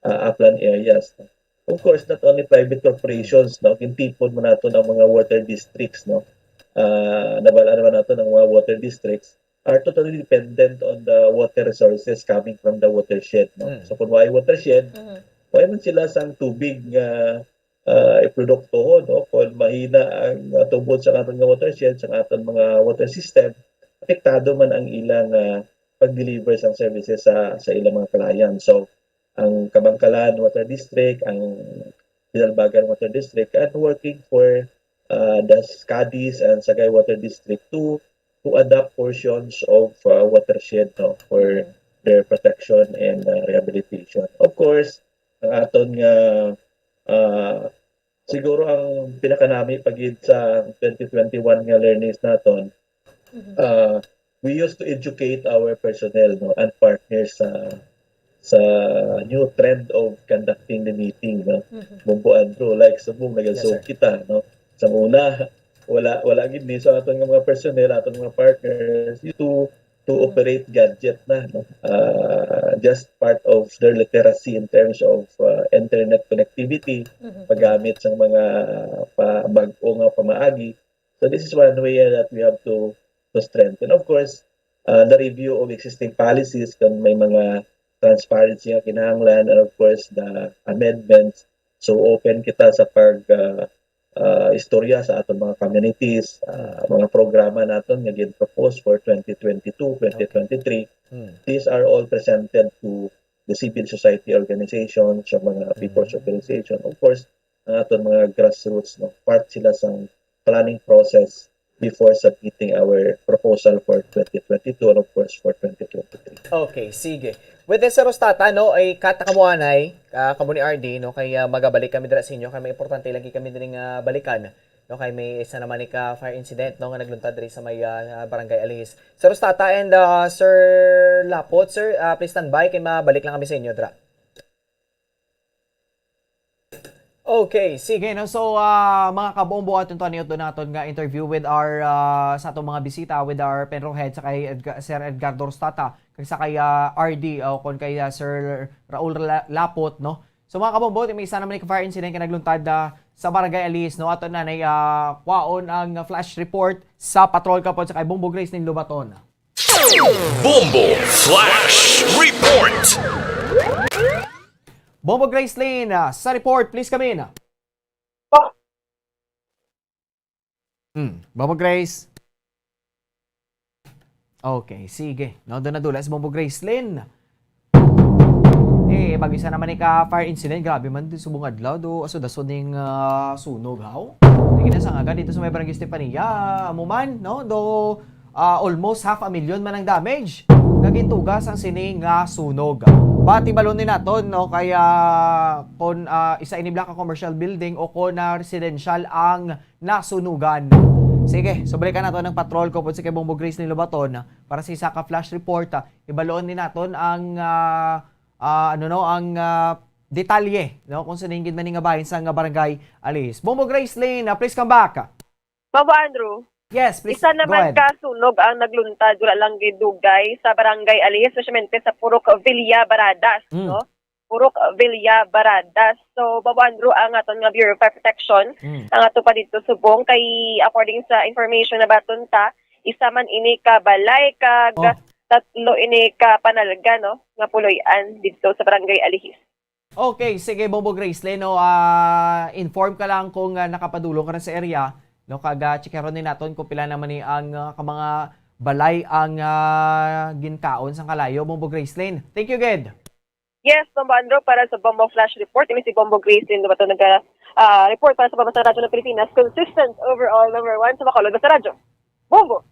ah, upland areas, no. Of course, not only private corporations, no, gintipon man naton ang mga water districts, no. Ah, nabal-an naman naton ang mga water districts are totally dependent on the water resources coming from the watershed, no. Mm. So, kung may watershed, Mhm. may man sila sang tubig nga, ah, iproduktohon, no. Kung mahina ang, ah, tubod sa aton nga watershed, sa aton mga water system, apektado man ang ilang, ah, pag-deliver sang services sa, sa ilang mga clients. So, ang Kabankalan Water District, ang Binalbagan Water District, and working for, uh, the Cadiz and Sagay Water District to, to adopt portions of, uh, watershed, no, for Mm. their protection and, uh, rehabilitation. Of course, ang aton nga, uh, siguro ang pinakanami pa gid sa twenty twenty-one nga learnings naton, Mhm. uh, we used to educate our personnel, no, and partners sa, sa new trend of conducting the meeting, no. Mhm. Bombo Andrew, like, subong Yes, nag-assume sir. kita, no. Sa una, wala, wala gid ni sa aton nga mga personnel, aton nga mga partners, you to, to Mhm. operate gadget na, no. Uh, just part of their literacy in terms of, uh, internet connectivity, Mhm. paggamit sa mga pa-, bag-o nga pamaagi. So this is one way that we have to, to strengthen. Of course, uh, the review of existing policies, kung may mga transparency nga kinahanglan, and of course, the amendments. So open kita sa pag, uh, uh, istorya sa aton mga communities, uh, mga programa naton nga gin-propose for twenty twenty-two, twenty twenty-three. Hmm. These are all presented to the civil society organization, sa mga people's Mm. organization. Of course, ang aton mga grassroots, no, part sila sa planning process before submitting our proposal for twenty twenty-two and, of course, for twenty twenty-three. Okay, sige. With this, Rostata, no, ay kata kamo anay, ah, kamo ni R D, no, kay, ah, magabalik kami dira sa inyo, kay may importante lagi kami diri nga balikan, no, kay may isa naman ni ka fire incident, no, nga nagluntad diri sa may, ah, Barangay Alihis. Sir Rostata and, ah, Sir Lapot, sir, ah, please stand by, kay mabalik lang kami sa inyo dira. Okay, sige, no? So, ah, mga kabombo, aton to, niyo to naton nga interview with our, ah, sa atong mga bisita, with our Penro Head, sa kay Edga-, Sir Edgardo Rostata, kag sa kay, ah, R D, o kon kay, ah, Sir Raul La-, Lapot, no? So, mga kabombo, may isa naman ni fire incident nga nagluntad, ah, sa Barangay Alihis, no? Ato na nay, ah, kwaon ang flash report sa patrol kapon sa kay Bombo Gracelyn Lobaton. Bombo Flash Report. Bombo Gracelyn, ah, sa report, please come in. Hmm, Bombo Grace. Okay, sige. No, doon na dula si Bombo Gracelyn. Eh, pag isa naman ni ka fire incident, grabe man din subong adlaw, do, asod-asod ning, ah, sunog, haw? Lagi na sa ngaga dito sa may Barangay Estefania, amo man, no? Do, ah, almost half a million man ang damage nga gintuga sang sini nga sunog. But ibalon ni naton, no, kaya kon, ah, isa ini block ka commercial building o kon, ah, residential ang nasunugan. Sige, so balikan naton ang patrol ko po si kay Bombo Gracelyn Lobaton para sa isa ka flash report. Ah, ibalon ni naton ang, ah, ah, ano, no, ang, ah, detalye, no, kung saan gid man nga bahin sa nga Barangay Alihis. Bombo Gracelyn, ah, please come back. Papa Andrew, Yes, please, isa go naman ahead. Ka sunog ang nagluntad, wala lang gid dugay sa Barangay Alihis, especially sa Purok Villa Baradas, Mm. no? Purok Villa Baradas. So, Papa Andrew, ang aton nga Bureau of Fire Protection, Mm. ang ato pa dito subong, kay according sa information na baton ta, isa man ini ka balay, kag Oh. tatlo ini ka panalga, no? Nga puloy-an dito sa Barangay Alihis. Okay, sige, Bombo Gracelyn, no, ah, inform ka lang kung, ah, nakapadulong ka na sa area, no, kag, ah, checkeron ni naton kung pila naman ni ang, ah, ka mga balay ang, ah, ginkaon sang kalayo, Bombo Gracelyn. Thank you, gid. Yes, Bombo Andro, para sa Bombo Flash Report, ini si Bombo Gracelyn, no, bato naga, ah, report para sa Pamasa Radyo ng Pilipinas, consistent overall, number one sa Bacolod, basta radyo. Bombo!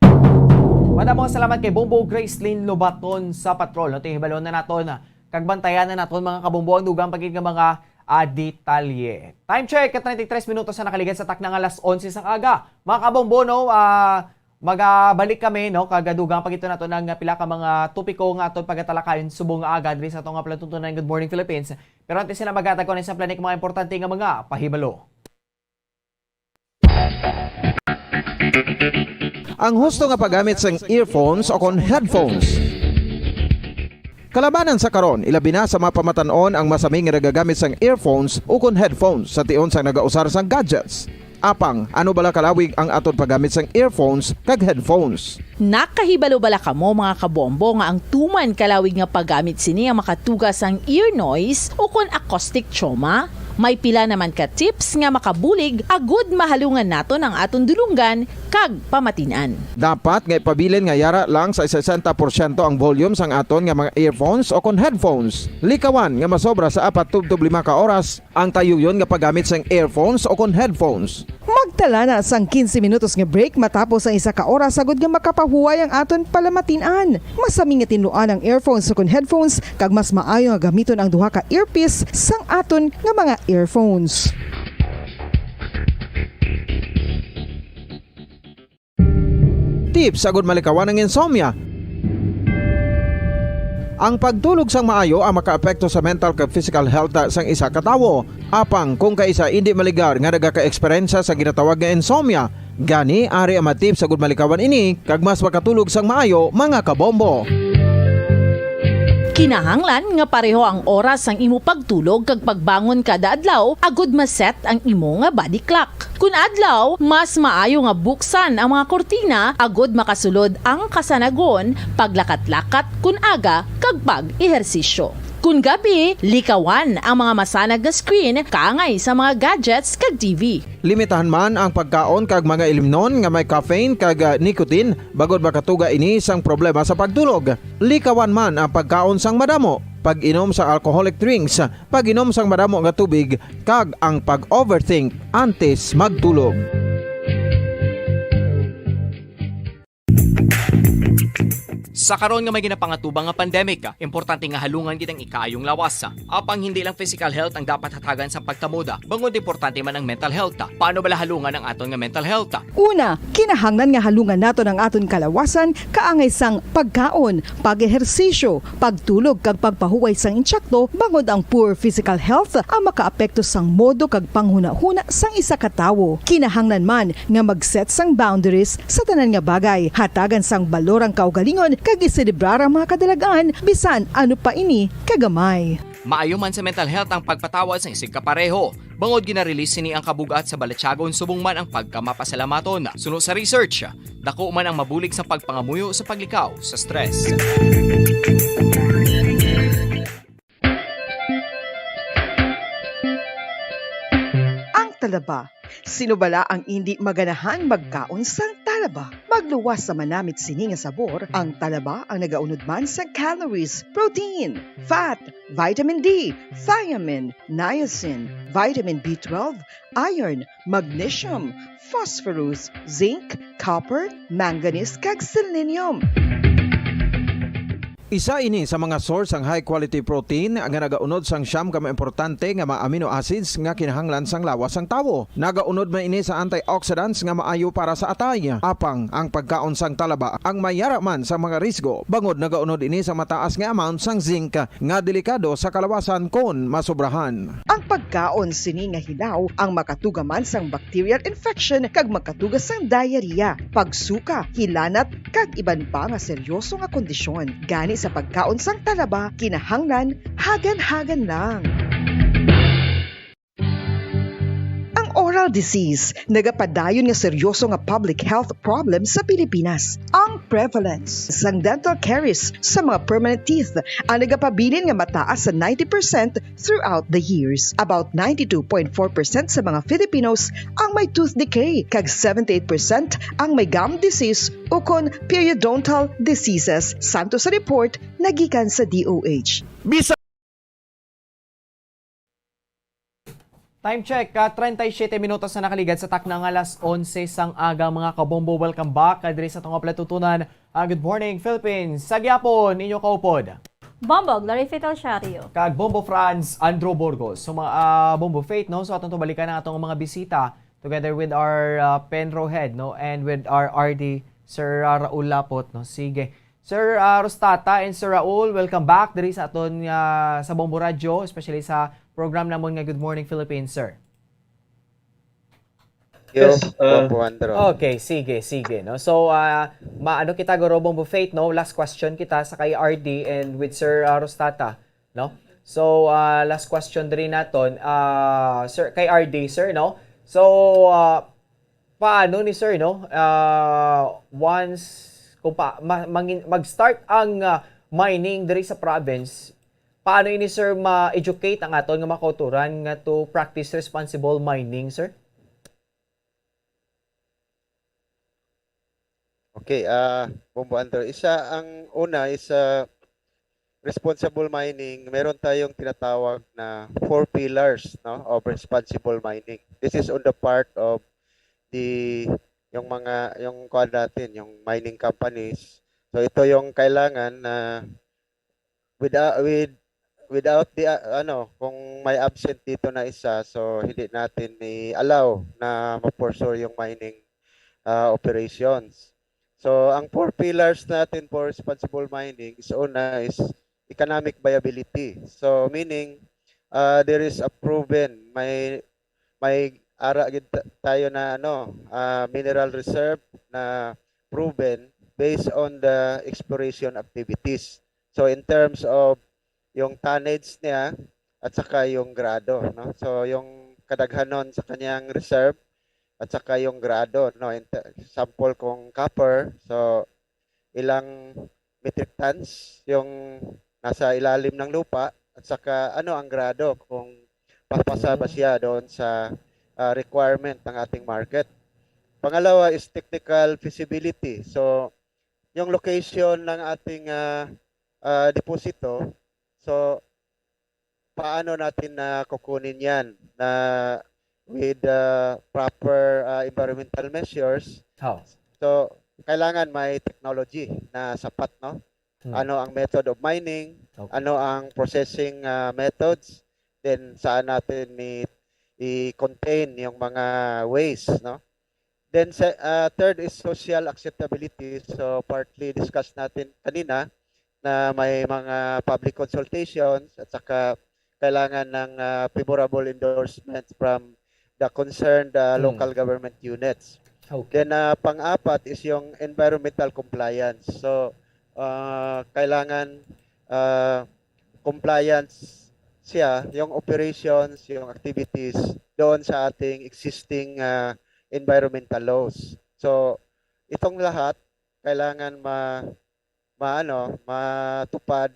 Madamo nga salamat kay Bombo Gracelyn Lobaton sa patrol. No, tihibalon na naton, ah, kag bantayan na naton, mga kabombo, ang dugang pa gid nga mga, ah, detalye. Time check, thirty-three minutos sa nakaligad sa takna nga alas onse sa aga. Mga kabombo, no, ah, magabalik kami, no, kag dugang pa gid naton ang pila ka mga topiko nga aton pagatalakayon subong nga aga diri sa aton nga palatuntunan Good Morning Philippines. Pero antes sila maghatag ko na sa planik mga importante nga mga pahibalo. Ang husto nga paggamit sang earphones o kon headphones. Kalabanan sa karon, ilabi na sa mga pamatan-on ang masami nga nagagamit sang earphones ukon headphones sa tion sang nagausar sang gadgets. Apang, ano bala kalawig ang aton paggamit sang earphones kag headphones? Nakahibalo bala kamo, mga kabombo, nga ang tuman kalawig nga paggamit sini ang makatuga sang ear noise ukon acoustic trauma? May pila naman ka tips nga makabulig agud mahalungan naton ang aton dulonggan kag pamatin-an. Dapat nga ipabilin nga yara lang sa sesenta porsyento ang volume sang aton nga mga earphones o kon headphones. Likawan nga masobra sa apat tubtob lima ka oras ang tayuyon nga paggamit sang earphones o kon headphones. Magtala na sang quince minutos nga break matapos ang isa ka oras agud nga makapahuway ang aton palamatin-an. Masami nga tinluan ang earphones ukon headphones, kag mas maayo nga gamiton ang duha ka earpiece sang aton nga mga earphones. Tips agud malikawan ang insomnia. Ang pagtulog sang maayo ang makaapekto sa mental kag physical health sang isa ka tawo. Apang kung kaisa indi maligar nga nagaka-eksperyensya sa ginatawag nga insomnia, gani ari ang mga tips agud malikawan ini kag mas makatulog sang maayo, mga kabombo. Kinahanglan nga pareho ang oras sang imo pagtulog kag pagbangon kada adlaw agud ma-set ang imo nga body clock. Kun adlaw, mas maayo nga buksan ang mga kurtina agud makasulod ang kasanagon, paglakat-lakat kun aga, kag pag-ehersisyo. Kun gabi, likawan ang mga masanag nga screen kaangay sa mga gadgets kag T V. Limitahan man ang pagkaon kag mga ilimnon nga may caffeine kag, ah, nicotine, bangod makatuga ini sang problema sa pagtulog. Likawan man ang pagkaon sang madamo, pag-inom sa alcoholic drinks, pag-inom sang madamo nga tubig, kag ang pag-overthink antes magtulog. Sa karon nga may ginapangatubang nga pandemic, importante nga halungan gid ang ikaayong lawas. Apang hindi lang physical health ang dapat hatagan sa pagkamoda, bangod importante man ang mental health. Paano bala halungan ang aton nga mental health? Una, kinahanglan nga halungan naton ang aton kalawasan kaangay sang pagkaon, pag-ehersisyo, pagtulog kag pagpahuway sang insakto, bangod ang poor physical health ang makaapekto sang modo kag panghunahuna sang isa ka tawo. Kinahanglan man nga mag-set sang boundaries sa tanan nga bagay, hatagan sang balor ang kaugalingon kag iselebrar ang mga kadalag-an bisan ano pa ini kagamay. Maayo man sa mental health ang pagpatawad sang isigkapareho, bangod gina-release sini ang kabug-at sa balatyagon subong man ang pagkamapasalamaton. Suno sa research, dako man ang mabulig sa pagpangamuyo sa paglikaw sa stress. Ang talaba. Sino bala ang indi maganahan magkaon sang talaba? Magluwas sa manamit sini nga sabor, ang talaba ang nagaunod man sa calories, protein, fat, vitamin D, thiamine, niacin, vitamin B twelve, iron, magnesium, phosphorus, zinc, copper, manganese, kag selenium. Isa ini sa mga source sang high quality protein nga nagaunod sang siyam ka mga importante nga mga amino acids nga kinahanglan sang lawas sang tawo. Nagaunod man ini sa antioxidants nga maayo para sa atay. Apang ang pagkaon sang talaba ang may yara man sa mga risgo, bangod nagaunod ini sa mataas nga amount sang zinc nga delikado sa kalawasan kon masobrahan. Ang pagkaon sini nga hilaw ang makatuga man sang bacterial infection kag makatuga sang diarrhea, pagsuka, hilanat, kag iban pa nga seryoso nga kondisyon. Gani sa pagkaon sang talaba, kinahanglan hagan-hagan lang. Ang oral disease nagapadayon nga seryoso nga public health problem sa Pilipinas. Ang prevalence sang dental caries sa mga permanent teeth ang nagapabilin nga mataas sa ninety percent throughout the years. About ninety-two point four percent sa mga Filipinos ang may tooth decay, kag seventy-eight percent ang may gum disease ukon periodontal diseases, santo sa report nga gikan sa D O H. Bisan Time check, ah, treinta y siete minutos na nakaligad sa takna nga alas onse sang aga, mga kabombo. Welcome back, ah, diri sa atong palatuntunan, ah, Good Morning Philippines. Sa gihapon, inyo kaupod, Bombo Glory Fitel Shario. Kag Bombo Franz Andrew Burgos. So, mga, ah, Bombo Faith, no? So, atong balikan ang atong mga bisita together with our, ah, Penro head, no? And with our R D, Sir, ah, Raul Lapot, no? Sige. Sir, ah, Rostata and Sir Raul, welcome back diri sa aton nga, sa Bombo Radyo, especially sa program namon nga Good Morning Philippines, sir. Yes, uh, Bombo Andro. Okay, sige, sige, no? So, ah, maano kita, Guro Bombo Faith, no? Last question kita sa kay R D and with Sir, ah, Rostata, no? So, ah, last question diri naton, ah, sir, kay R D, sir, no? So, ah, paano ni sir, no? Ah, once, kung pa, ma-, mangin-, mag-start ang, ah, mining diri sa province, paano ini, sir, ma-educate ang aton nga mga kauturan nga to practice responsible mining, sir? Okay, ah, Bombo Andro. Isa, ang una is, ah, responsible mining. Meron tayong tinatawag na four pillars, no, of responsible mining. This is on the part of the, yung mga, yung kuwan natin, yung mining companies. So, ito yung kailangan na without, with, without the, ah, ano, kung may absent dito na isa, so hindi natin i-allow na ma-pursue yung mining, ah, operations. So, ang four pillars natin for responsible mining is, una is economic viability. So, meaning, ah, there is a proven, may, may ara gid ta-, tayo na, ano, ah, mineral reserve na proven based on the exploration activities. So, in terms of yung tonnage niya at saka yung grado, no? So, yung kadaghanon sa kanyang reserve at saka yung grado, no? In te-, sample kung copper, so ilang metric tons yung nasa ilalim ng lupa at saka ano ang grado kung papasa ba Mm. siya doon sa, ah, requirement ng ating market. Pangalawa is technical feasibility. So, yung location ng ating, ah, ah, deposito, so, paano natin na kukunin yan na with, ah, proper, ah, environmental measures? How? So, kailangan may technology na sapat, no? Hmm. Ano ang method of mining? Okay. Ano ang processing, ah, methods? Then, saan natin i-, i-contain yung mga waste, no? Then, sa, ah, third is social acceptability. So, partly discuss natin kanina na may mga public consultations at saka kailangan ng, ah, favorable endorsement from the concerned, ah, Hmm. local government units. Okay. Then, ah, pang-apat is yung environmental compliance. So, ah, kailangan, ah, compliance siya, yung operations, yung activities doon sa ating existing, ah, environmental laws. So, itong lahat kailangan ma-, ma-, ano, matupad,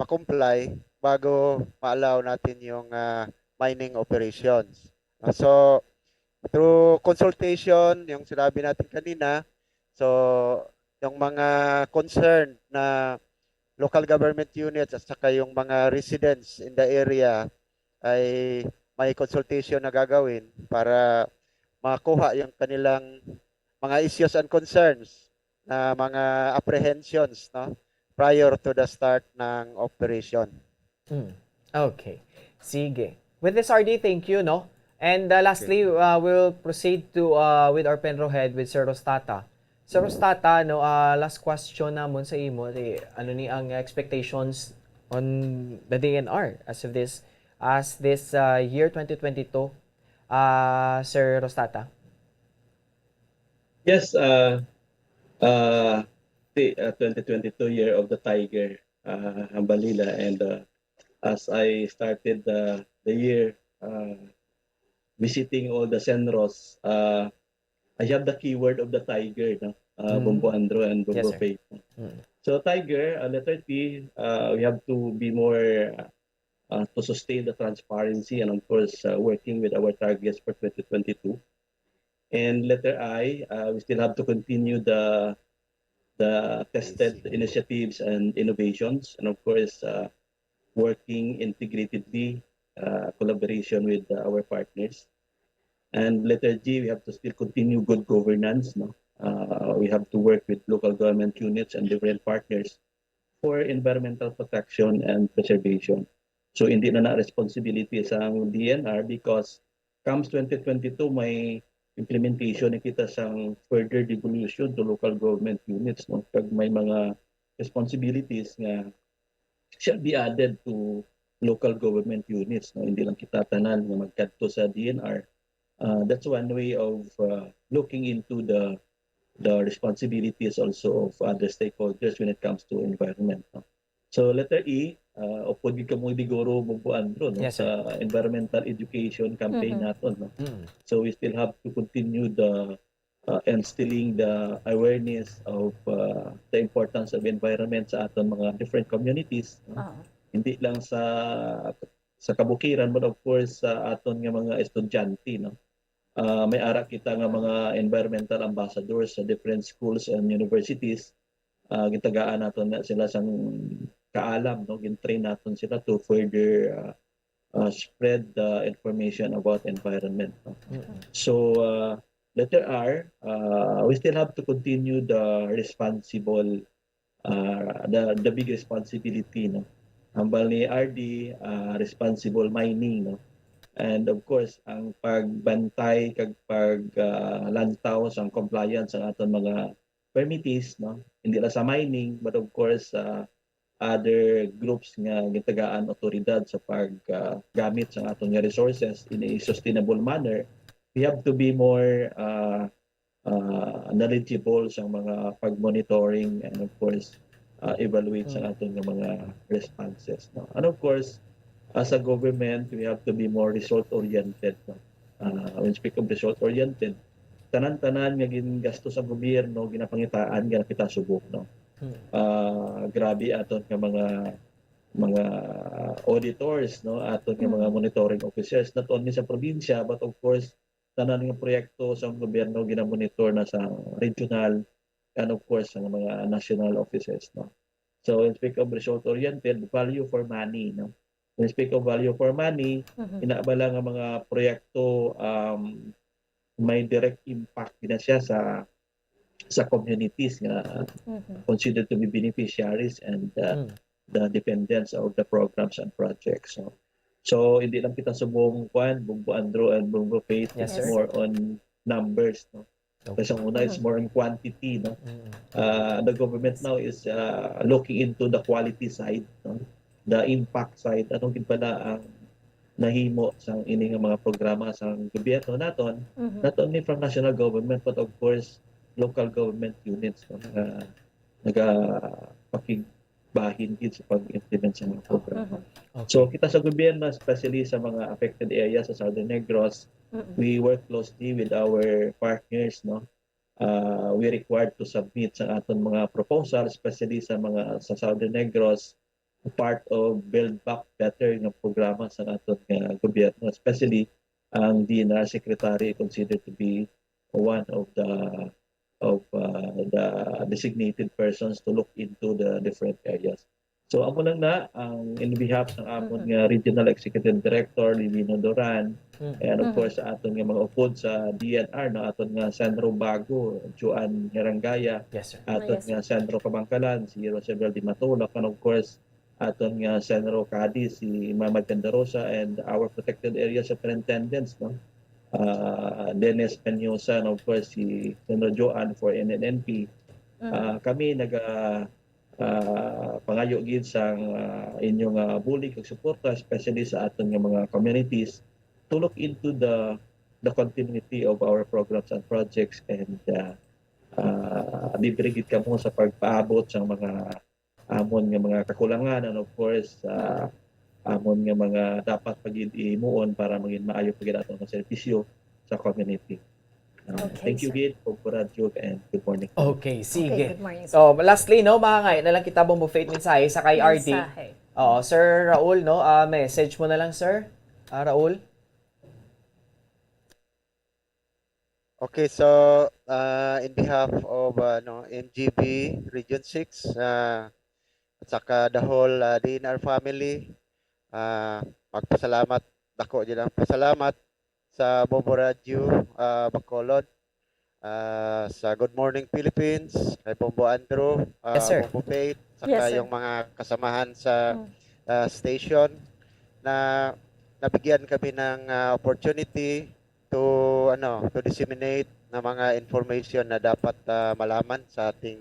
ma-comply bago ma-allow natin yung, ah, mining operations. Ah, so, through consultation, yung sinabi natin kanina, so, yung mga concerned na local government units at saka yung mga residents in the area ay may consultation na gagawin para makuha yung kanilang mga issues and concerns na mga apprehensions, no, prior to the start ng operation. Hmm. Okay. Sige. With this, R D, thank you, no? And, uh, lastly, Okay. uh, we'll proceed to, uh, with our PENRO head, with Sir Rostata. Sir Rostata, no, uh, last question namon sa imo, di, ano ni ang expectations on the D N R as of this, as this, uh, year twenty twenty-two, uh, Sir Rostata? Yes, uh, uh, the, uh, twenty twenty-two year of the tiger, uh, Hambalila, and, uh, as I started the, the year, uh, visiting all the CENROs, uh, I have the keyword of the tiger, no? Uh, Mm. Bombo Andro and Yes, Bombo sir. Faith. Mm. So tiger, uh, letter T, uh, we have to be more, uh, to sustain the transparency and, of course, uh, working with our targets for twenty twenty-two. And letter I, uh, we still have to continue the, the tested I see. initiatives and innovations, and of course, uh, working integratedly, uh, collaboration with, uh, our partners. And letter G, we have to still continue good governance, no? Uh, we have to work with local government units and different partners for environmental protection and preservation. So, hindi na na responsibility sang D N R because comes twenty twenty-two, may implementation na kita sang further devolution to local government units, no? Kag may mga responsibilities nga shall be added to local government units, no? Hindi lang kita tanan nga magkadto sa D N R. Uh, that's one way of uh, looking into the the responsibilities also of other stakeholders when it comes to environment, no? So letter E, uh, upod gid kamo, Digoro, Bugbo Andro, no? Yes, sir. Sa environmental education campaign Mm-hmm. naton, no? Mm. So we still have to continue the uh, instilling the awareness of uh, the importance of environment sa aton mga different communities, no? Ah. Hindi lang sa sa kabukiran, but of course sa aton nga mga estudyante, no? Uh, may ara kita nga mga environmental ambassadors sa different schools and universities. Uh, gitagaan naton na sila sang kaalam, no? Gin-train naton sila to further uh, uh, spread the information about environment, no? Mm-mm. So, uh, letter R, uh, we still have to continue the responsible, uh, the, the big responsibility, no? Hambal ni R D, uh, responsible mining, no? And of course, ang pagbantay kag pag uh, lantaw sang compliance ang aton mga permittees, no? Hindi lang sa mining, but of course, uh, other groups nga gitagaan otoridad sa paggamit sa aton nga resources in a sustainable manner, we have to be more uh, uh, knowledgeable sa mga pag-monitoring and of course uh, evaluate sa aton nga mga responses, no? And of course, as a government, we have to be more result oriented, no? Uh, when speak of result oriented, tanan-tanan nga gingasto sa gobyerno, ginapangitaan nga kita subong, no? Hmm. Uh, grabe aton nga mga mga auditors, no, aton nga mga monitoring officers, not only sa probinsya but of course tanan nga proyekto sa gobyerno ginamonitor na sa regional and of course sa mga national offices, no. So when speak of result oriented, value for money, no. When speak of value for money, Mhm. ina bala nga mga proyekto um, may direct impact gina siya sa sa communities nga Mhm. considered to be beneficiaries and uh, Mm. the dependents of the programs and projects. So, so hindi lang kita subong kwan, Bugbo Andro and Bugbo Faith, Yes, it's sir. more on numbers, no? Okay. Kaysa una, it's Mhm. more on quantity, no? Mm. Uh, the government now is uh, looking into the quality side, no? The impact side. Anong gid pala ang nahimo sang ini nga mga programa sang gobyerno naton, Mhm. not only from national government but of course local government units, no, nga nagapakigbahin gid sa pag-implement sa mga programa. Mhm. Okay. So kita sa gobyerno, especially sa mga affected areas sa Southern Negros, Mm-mm. we work closely with our partners, no. Uh, we required to submit sa aton mga proposal, especially sa mga sa Southern Negros, part of Build Back Better nga programa sa aton nga gobyerno, especially ang D N R secretary considered to be one of the of uh, the designated persons to look into the different areas. So amo lang na ang in behalf ng amon Mm-hmm. nga Regional Executive Director Livino Doran, Mm-hmm. and of Mm-hmm. course sa aton nga mga upod sa D N R, no, aton nga Senro Bago, Joan Herangaya, Yes, sir. aton Yes, sir. nga Senro Kabangkalan, si Rosabel Di Matulak, and of course aton nga Senro Cadiz, si Mama Ganda Rosa, and our protected area superintendents, no? Uh, Dennis Penyosa, and of course si Senro Joan for N N N P. Mm. Uh, kami naga uh, pangayo gid sang uh, inyong uh, bulig ug suporta, especially sa aton nga mga communities, to look into the the continuity of our programs and projects, and uh, uh, libre gid kamo sa pagpaabot sa mga amon nga mga kakulangan, and of course uh, amon nga mga dapat pa gid ihimuon para maging maayo pa gid aton nga serbisyo sa community. Uh, Okay, thank you sir. Gid, Popo Radyo, and good morning. Okay, sige. Okay, good morning, sir. So, lastly, no, mga ngay, na lang kita, Bombo Faith, mensahe sa kay R D. Mensahe. Oo, Sir Raul, no, ah, message mo na lang, sir. Ah, Raul? Okay, so uh, in behalf of uh, no, M G B Region six uh, at saka the whole uh, D N R family, uh, magpasalamat, dako dyan ang pasalamat sa Bombo Radio uh, Bacolod, uh, sa Good Morning Philippines, kay Bombo Andrew, uh, Yes, sir. Bombo Faith, saka Yes, sir. yung mga kasamahan sa Mm. uh, station na nabigyan kami ng uh, opportunity to ano to disseminate ng mga information na dapat uh, malaman sa ating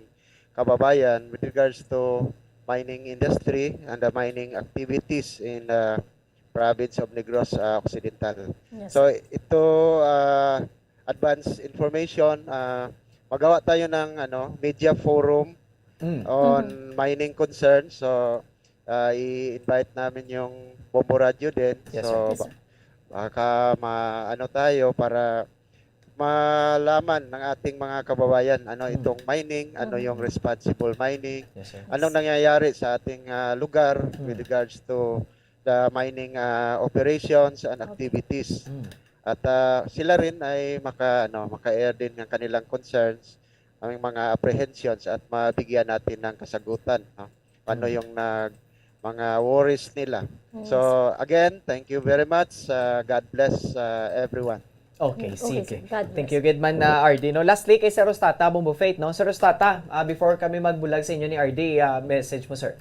kababayan with regards to mining industry and the mining activities in uh, province of Negros, ah, Occidental. Yes. So, ito, ah, advance information, ah, magawa tayo ng, ano, media forum Mm. on Mm-hmm. mining concerns. So, ah, i-invite namin yung Bombo Radio din. Yes, So, sir. Yes, ba- sir. baka ma-, ano tayo para malaman ng ating mga kababayan ano Mm. itong mining, ano Mm. yung responsible mining, Yes, sir. anong nangyayari sa ating, ah, lugar with Mm. regards to the mining, ah, operations and Opo. activities. Mm. At, ah, sila rin ay maka-, ano, maka-air din ng kanilang concerns, ang mga apprehensions at mabigyan natin ng kasagutan, no? Ano Mm. yung nag-, mga worries nila. Yes. So, again, thank you very much. Ah, God bless, ah, everyone. Okay, Okay, sige. sir. God Thank bless. you, good man, ah, R D, no? Lastly, kay Sir Rostata, Bombo Faith, no? Sir Rostata, ah, before kami magbulag sa inyo ni R D, ah, message mo, sir.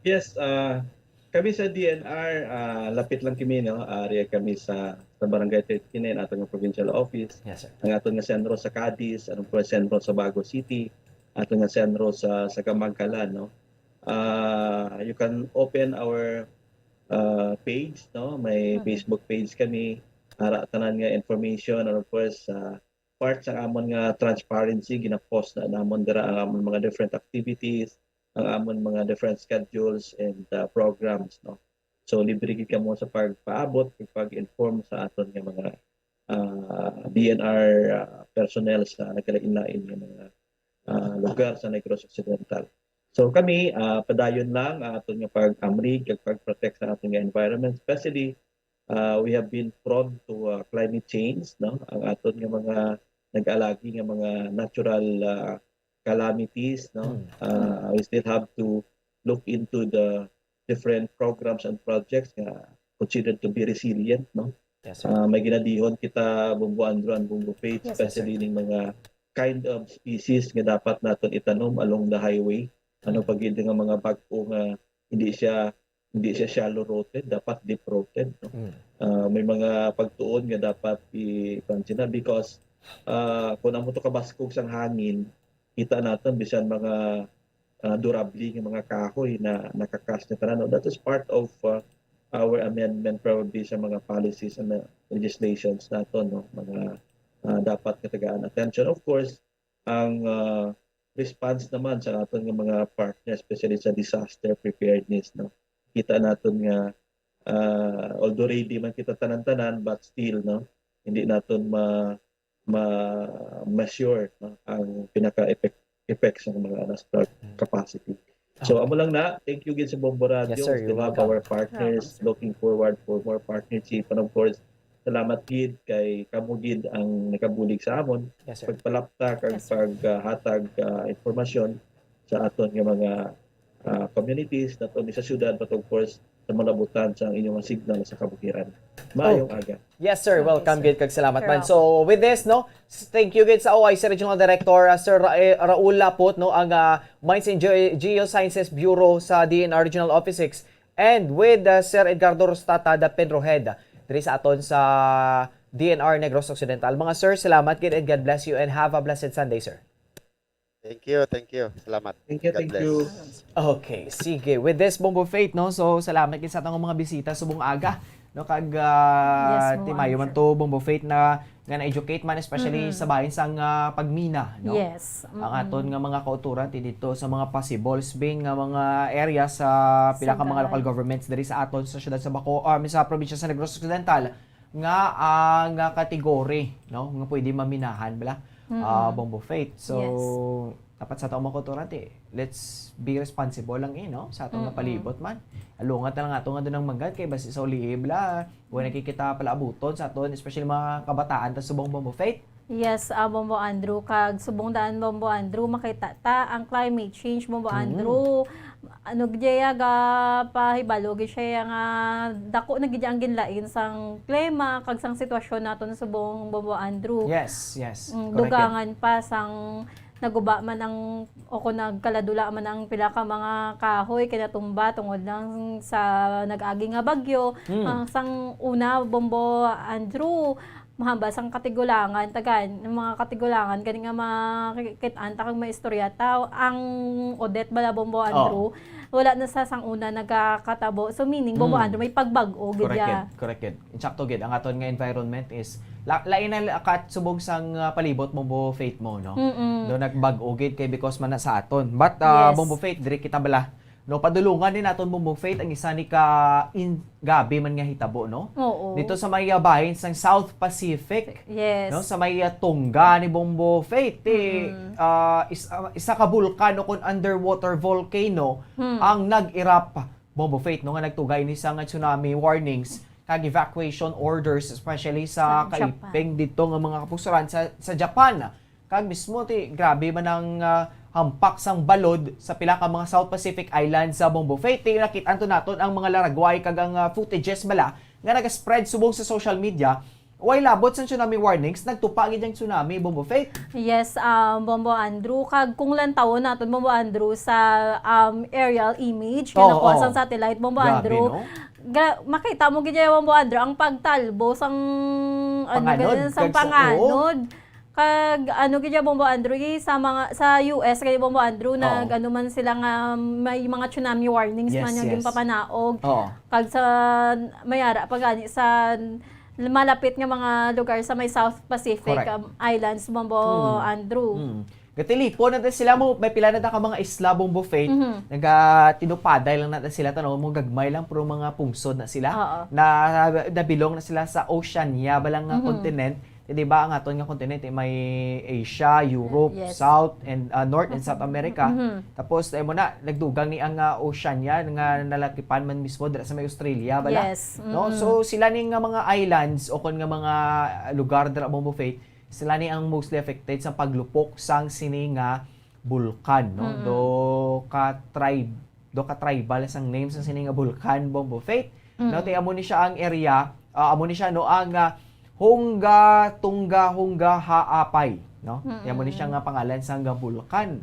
Yes, ah, kami sa D N R, ah, lapit lang kami, no? Area kami sa, sa Barangay thirty-nine, ato nga provincial office. Yes, sir. Ang aton nga sentro sa Cadiz, anong po, sentro sa Bago City, ato nga sentro sa, sa Gamangkalan, no? Ah, you can open our, ah, page, no? May Mhm. Facebook page kami. Ara tanan nga information, and of course, ah, part sa amon nga transparency, gina-post na namon dira ang amon mga different activities, ang amon mga different schedules and, uh, programs, no? So, libre gid kamo sa pagpaabot ug pag-inform sa aton nga mga, uh, D N R, uh, personnel sa nagkalain-lain nga mga, uh, lugar sa Negros Occidental. So, kami, uh, padayon lang ang aton nga pag-amrig kag pag-protect sa aton nga environment, especially, uh, we have been prone to, uh, climate change, no? Ang aton nga mga nag-alagi nga mga natural, uh, calamities, no? Mm. Uh, we still have to look into the different programs and projects nga considered to be resilient, no? Yes, sir. Uh, may ginadihon kita, Bombo Andrew and Bombo Faith, Yes, sir. especially ning mga kind of species nga dapat naton itanom along the highway. Ano Mm. pa gid nga mga bag-o nga hindi siya, hindi siya shallow rooted, dapat deep rooted, no? Mm. Ah, may mga pagtuon nga dapat i-, kuwan sila because, ah, kung amo to kabaskog sang hangin, kita naton bisan mga, ah, durable nga mga kahoy na nakakas na tanan, no? That is part of, ah, our amendment probably sa mga policies and, ah, legislations naton, no? Mga, ah, dapat nga tagaan attention. Of course, ang, ah, response naman sa aton nga mga partners, especially sa disaster preparedness, no? Kita naton nga, ah, although ready man kita tanan-tanan, but still, no, hindi naton ma-, ma-measure, no, ang pinaka-effect-, effects ng mga nas-, Mm. capacity. So, Okay. amo lang na. Thank you gid sa Bombo Radio. Yes, sir. You're Still have welcome. our partners. Welcome, sir. Looking forward for more partnership. And of course, salamat gid kay kamo gid ang nakabulig sa amon. Yes, sir. Pagpalapta kag Yes, sir. pag, ah, hatag, ah, impormasyon sa aton nga mga, ah, communities, not only sa syudad, but of course, sa malabutan sa inyong signal sa kabukiran. Maayong Okay. aga. Yes, sir. Okay, Welcome sir. gid kag salamat You're man. welcome. So, with this, no, s-, thank you gid sa O I C Regional Director, uh, Sir Ra-, eh, Raul Lapot, no, ang, uh, Mines and Geo-, Geosciences Bureau sa D N R Regional Office six, and with, uh, Sir Edgardo Rostata, the Penro Head, diri sa aton sa D N R Negros Occidental. Mga sir, salamat gid and God bless you and have a blessed Sunday, sir. Thank you, thank you. Salamat. Thank you, God thank bless. you. Okay, sige. With this, Bombo Faith, no? So, salamat gid sa atong mga bisita subong aga, no? Kag, ah, Yes, Bombo timayo man Andrew. to, Bombo Faith, na nga na-educate man, especially Mm-mm. sa bahin sang, ah, pagmina, no? Yes. Ang Mm-mm. aton nga mga kautoran ti dito sa mga possible spin nga mga area sa pila ka mga Sangkahan. local governments diri sa aton sa siyudad sa Baco, ah, sa probinsya sa Negros Occidental. nga ang, ah, category, no, nga pwede maminahan bala, Mm-mm. ah, Bombo Faith. So, Yes. dapat sa taong mga kulturante, let's be responsible lang, eh, no, sa atong Mm-mm. nga palibot man. Alungat na lang ato nga dunang manggad kay basi sa ulihi bala, kung Mm. nakikita pala abuton sa aton, especially mga kabataan ta subong, Bombo Faith. Yes, ah, Bombo Andrew, kag subong daan, Bombo Andrew, makita ta ang climate change, Bombo Mm. Andrew. Ano gid ya ga pahibalo gid siya nga dako na gid ang ginlain sang klima kag sang sitwasyon naton subong, Bombo Andrew. Yes, yes. Mm, Correct, dugangan pa sang naguba man ang, o kung nagkaladula man ang pila ka mga kahoy kay natumba tungod lang sa nag-agi nga bagyo. Mm. Ang sang una, Bombo Andrew, mahambal sang Katigulangan, tagan, ang mga Katigulangan, gani nga makikit-an ta kag maistorya ta, ang Odette bala, Bombo Oh. Andrew, wala na sa sang una nagakatabo. So, meaning, Bombo Mm. Andrew, may pagbag-o gid Correct ya. gid, correct gid. Insakto gid, ang aton nga environment is la lain na la- kat subong sang ah, palibot, Bombo Faith, mo, no? Mm-mm. Do nagbag-o gid kay because man na sa aton. But ah, Yes. Bombo Faith, diri kita bala, no, padulungan din naton, Bombo Faith, ang isa ni ka in gabi man nga hitabo, no? Oo. Dito sa may ah, bahin sang South Pacific, Yes. no, sa may ah, Tonga ni Bombo Faith, eh, Mm-mm. ah, is- ah, isa ka bulkan o kon underwater volcano Hmm. ang nag-erupt, Bombo Faith, no, nga nagtugay ni sa nga tsunami warnings kag evacuation orders, especially sa Sa Japan. kaiping dito nga mga kapusuran sa, sa Japan. Kag mismo ti grabe man ang ah, hampak sang balod sa pila ka mga South Pacific islands sa, Bombo Faith. Ti nakit-an to naton ang mga laragway kag ang ah, footages bala nga naga-spread subong sa social media. Way labot sang tsunami warnings, nagtupa gid ang tsunami, Bombo Faith. Yes, um, Bombo Andrew. Kag kung lantawon naton, Bombo Andrew, sa um, aerial image, Oo, kinakuha oo. sang satellite, Bombo Grabe, Andrew, no? Gra- makita mo gid, Bombo Andrew, ang pagtalbo sang, ano, Panganod, ganun, sang kag sa, oo. panganod. Kag ano gid, Bombo Andrew, eh, sa mga, sa U S kay, Bombo Andrew, Oo. nag-ano man sila nga may mga tsunami warnings Yes, man nga yes. ginpapanaog. Oo. Kag sa mayara pa gani sa malapit nga mga lugar sa may South Pacific Correct. um, islands, Bombo Mm. Andrew. Mm. Gatilipon na sila mo, may pila na ta ka mga isla, Bombo Faith, Mhm. naga-, tinupaday lang na sila, tanaw mo, gagmay lang, pero mga pungsod na sila. Oo. Na, nabilong na sila sa Oceania, balang nga Mhm. continent. Eh, di ba, ang aton nga continent, eh, may Asia, Europe, Yes. South, and, ah, North and South America. Mhm. Tapos, eh, mo na, nagdugang ni ang, ah, Oceania nga nalakipan man mismo dira sa may Australia, bala. Yes. No? Mm-mm. So, sila ni nga mga islands o kon nga mga lugar dira, Bombo Faith, sila ni ang mostly affected sa paglupok sang sini nga bulkan, no? Mm-mm. Do ka tribe, do ka tribal sang name sang sini nga bulkan, Bombo Faith. Mm. No, ti amo ni siya ang area, ah, amo ni siya, no, ang, ah, Hunga Tunga Hunga Haapay, no? Ti amo ni siya Mm-mm. nga pangalan sang bulkan,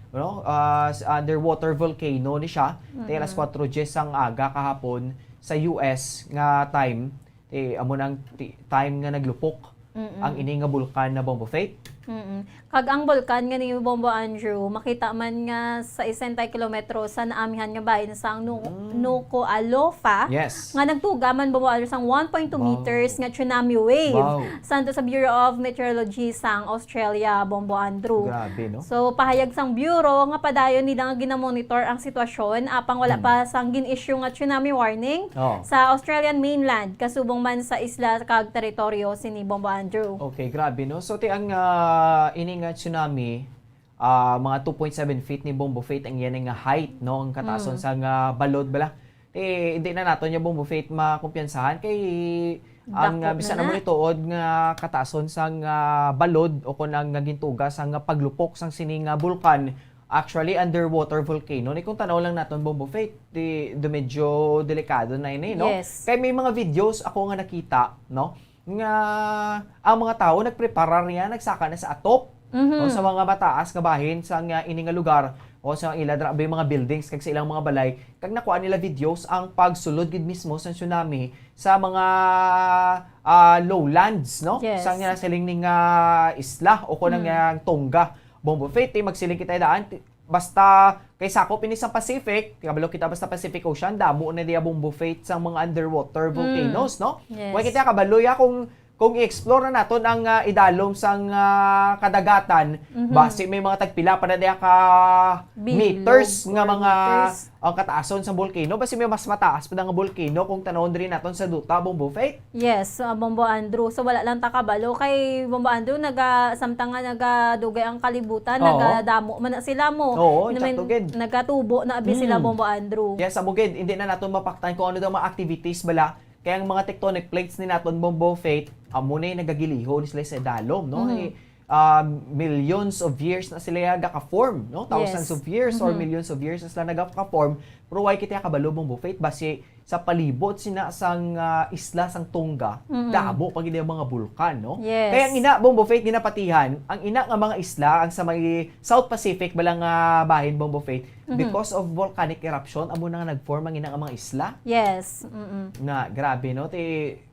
no? Ah, s- underwater volcano ni siya. Ti alas Mm-mm. kuwatro diyes sang aga kahapon sa U S nga time. Ti amo nang ti- time nga naglupok Mm-mm. ang ini nga bulkan na, Bombo Faith. Mm-mm. Kag ang bulkan nga ni Bombo Andrew, makita man nga sa sesenta kilometro sa naamihan nga bahin sang Nu- Mm. Nuku'alofa, Yes. nga nagtuga man, Bombo Andrew, sang one point two Wow. meters nga tsunami wave. Wow. Santo sa Bureau of Meteorology sang Australia, Bombo Andrew. Grabe, no? So, pahayag sang Bureau nga padayon nila nga ginamonitor ang sitwasyon, apang wala Hmm. pa sang gin-issue nga tsunami warning Oh. sa Australian mainland, kasubong man sa isla kag teritoryo sini, Bombo Andrew. Okay, grabe, no? So, ti ang, ah, ini nga tsunami, ah, mga two point seven feet ni, Bombo Faith, ang yan nga height, no? Ang kataason Mm. sa nga balod bala. Eh, hindi na nato niya, Bombo Faith, makumpiyansahan kay ang, Dako ah, bisan na na na. mo ni tuod nga kataason sa nga balod o kung ang nga gintuga sa nga paglupok sang sini nga bulkan, actually, underwater volcano. Ni kung tanaw lang naton, Bombo Faith, di, di medyo delikado na ini, no? Yes. Kay may mga videos ako nga nakita, no? Nga ang mga tawo nagpreparar niya, nagsaka na sa atop, Mhm. o sa mga mataas nga bahin sa nga ini nga lugar, o sa ila dra-, mga buildings, kag sa ilang mga balay, kag nakuha nila videos ang pagsulod gid mismo sa tsunami sa mga, ah, lowlands, no? Yes. Sa nga siling ni nga isla o kung Mm. nga Tonga, Bombo Faith, eh, magsiling kita daan, ti-, basta kay sakop ini sa Pacific, kabalo kita basta Pacific Ocean, damo na diya, Bombo Faith, sang mga underwater Mm. volcanoes, no? Yes. Way kita kabalo ya kung, kung i-explore na naton ang, ah, idalom sang, ah, kadagatan, Mhm. basi may mga tagpila pa na diya ka Bilog meters nga or mga meters. ang kataason sa volcano, basi may mas mataas pa na nga volcano kung tanawon diri naton sa duta, Bombo Faith. Yes, ah, Bombo Andrew. So, wala lang ta kabalo kay Bombo Andrew, naga-, samtang nga nagadugay ang kalibutan, Oo. nagadamo man na sila mo. Oo, Namin-, sakto gid. nagatubo na abi sila, Mm. Bombo Andrew. Yes, amo gid, hindi na naton mapaktan kung ano daw mga activities bala. Kaya ang mga tectonic plates ni naton, Bombo Faith, amo na yung nagagiliho ni sila sa dalom, no? Mhm. Eh, ah, millions of years na sila gaka-form, no? Thousands Yes. of years or Mhm. millions of years na sila nagaka-form. Pero why kita kabalo, Bombo Faith? Basi sa palibot sina sang, ah, isla sang Tonga, Mm-mm. damo pa gid ang mga bulkan, no? Yes. Kaya ang ina, Bombo Faith, ginapatihan, ang ina nga mga isla, ang sa may South Pacific, bala nga bahin, Bombo Faith, Mhm. because of volcanic eruption, amo na nga nag-form ang ina nga mga isla. Yes. Mm-mm. Na, grabe, no? Ti,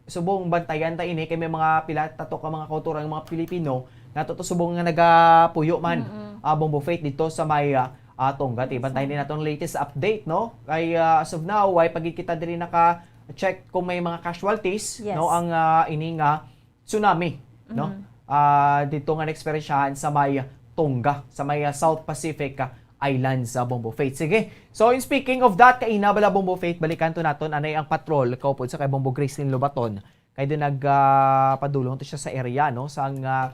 subong bantayan ta ini, kay may mga pila, tato ka mga kauturan, mga Pilipino, nato to subong nga nagapuyo man, Mm-mm. ah, Bombo Faith, dito sa may, ah, Ah, Tonga, ti, bantayan din nato ang latest update, no? Kay, ah, as of now, way pa gid kita diri naka-check kung may mga casualties, Yes. no, ang, ah, ini nga tsunami, no? Mm. Ah, dito nga naeksperyensyahan sa may Tonga, sa may, ah, South Pacific, ah, Islands sa Bombo Faith. Sige. So, in speaking of that, kaina bala Bombo Faith, balikan to naton anay ang patrol kaupod sa kay Bombo Gracelyn Lobaton. Kay din nag, ah, padulong to siya sa area, no, sang, ah,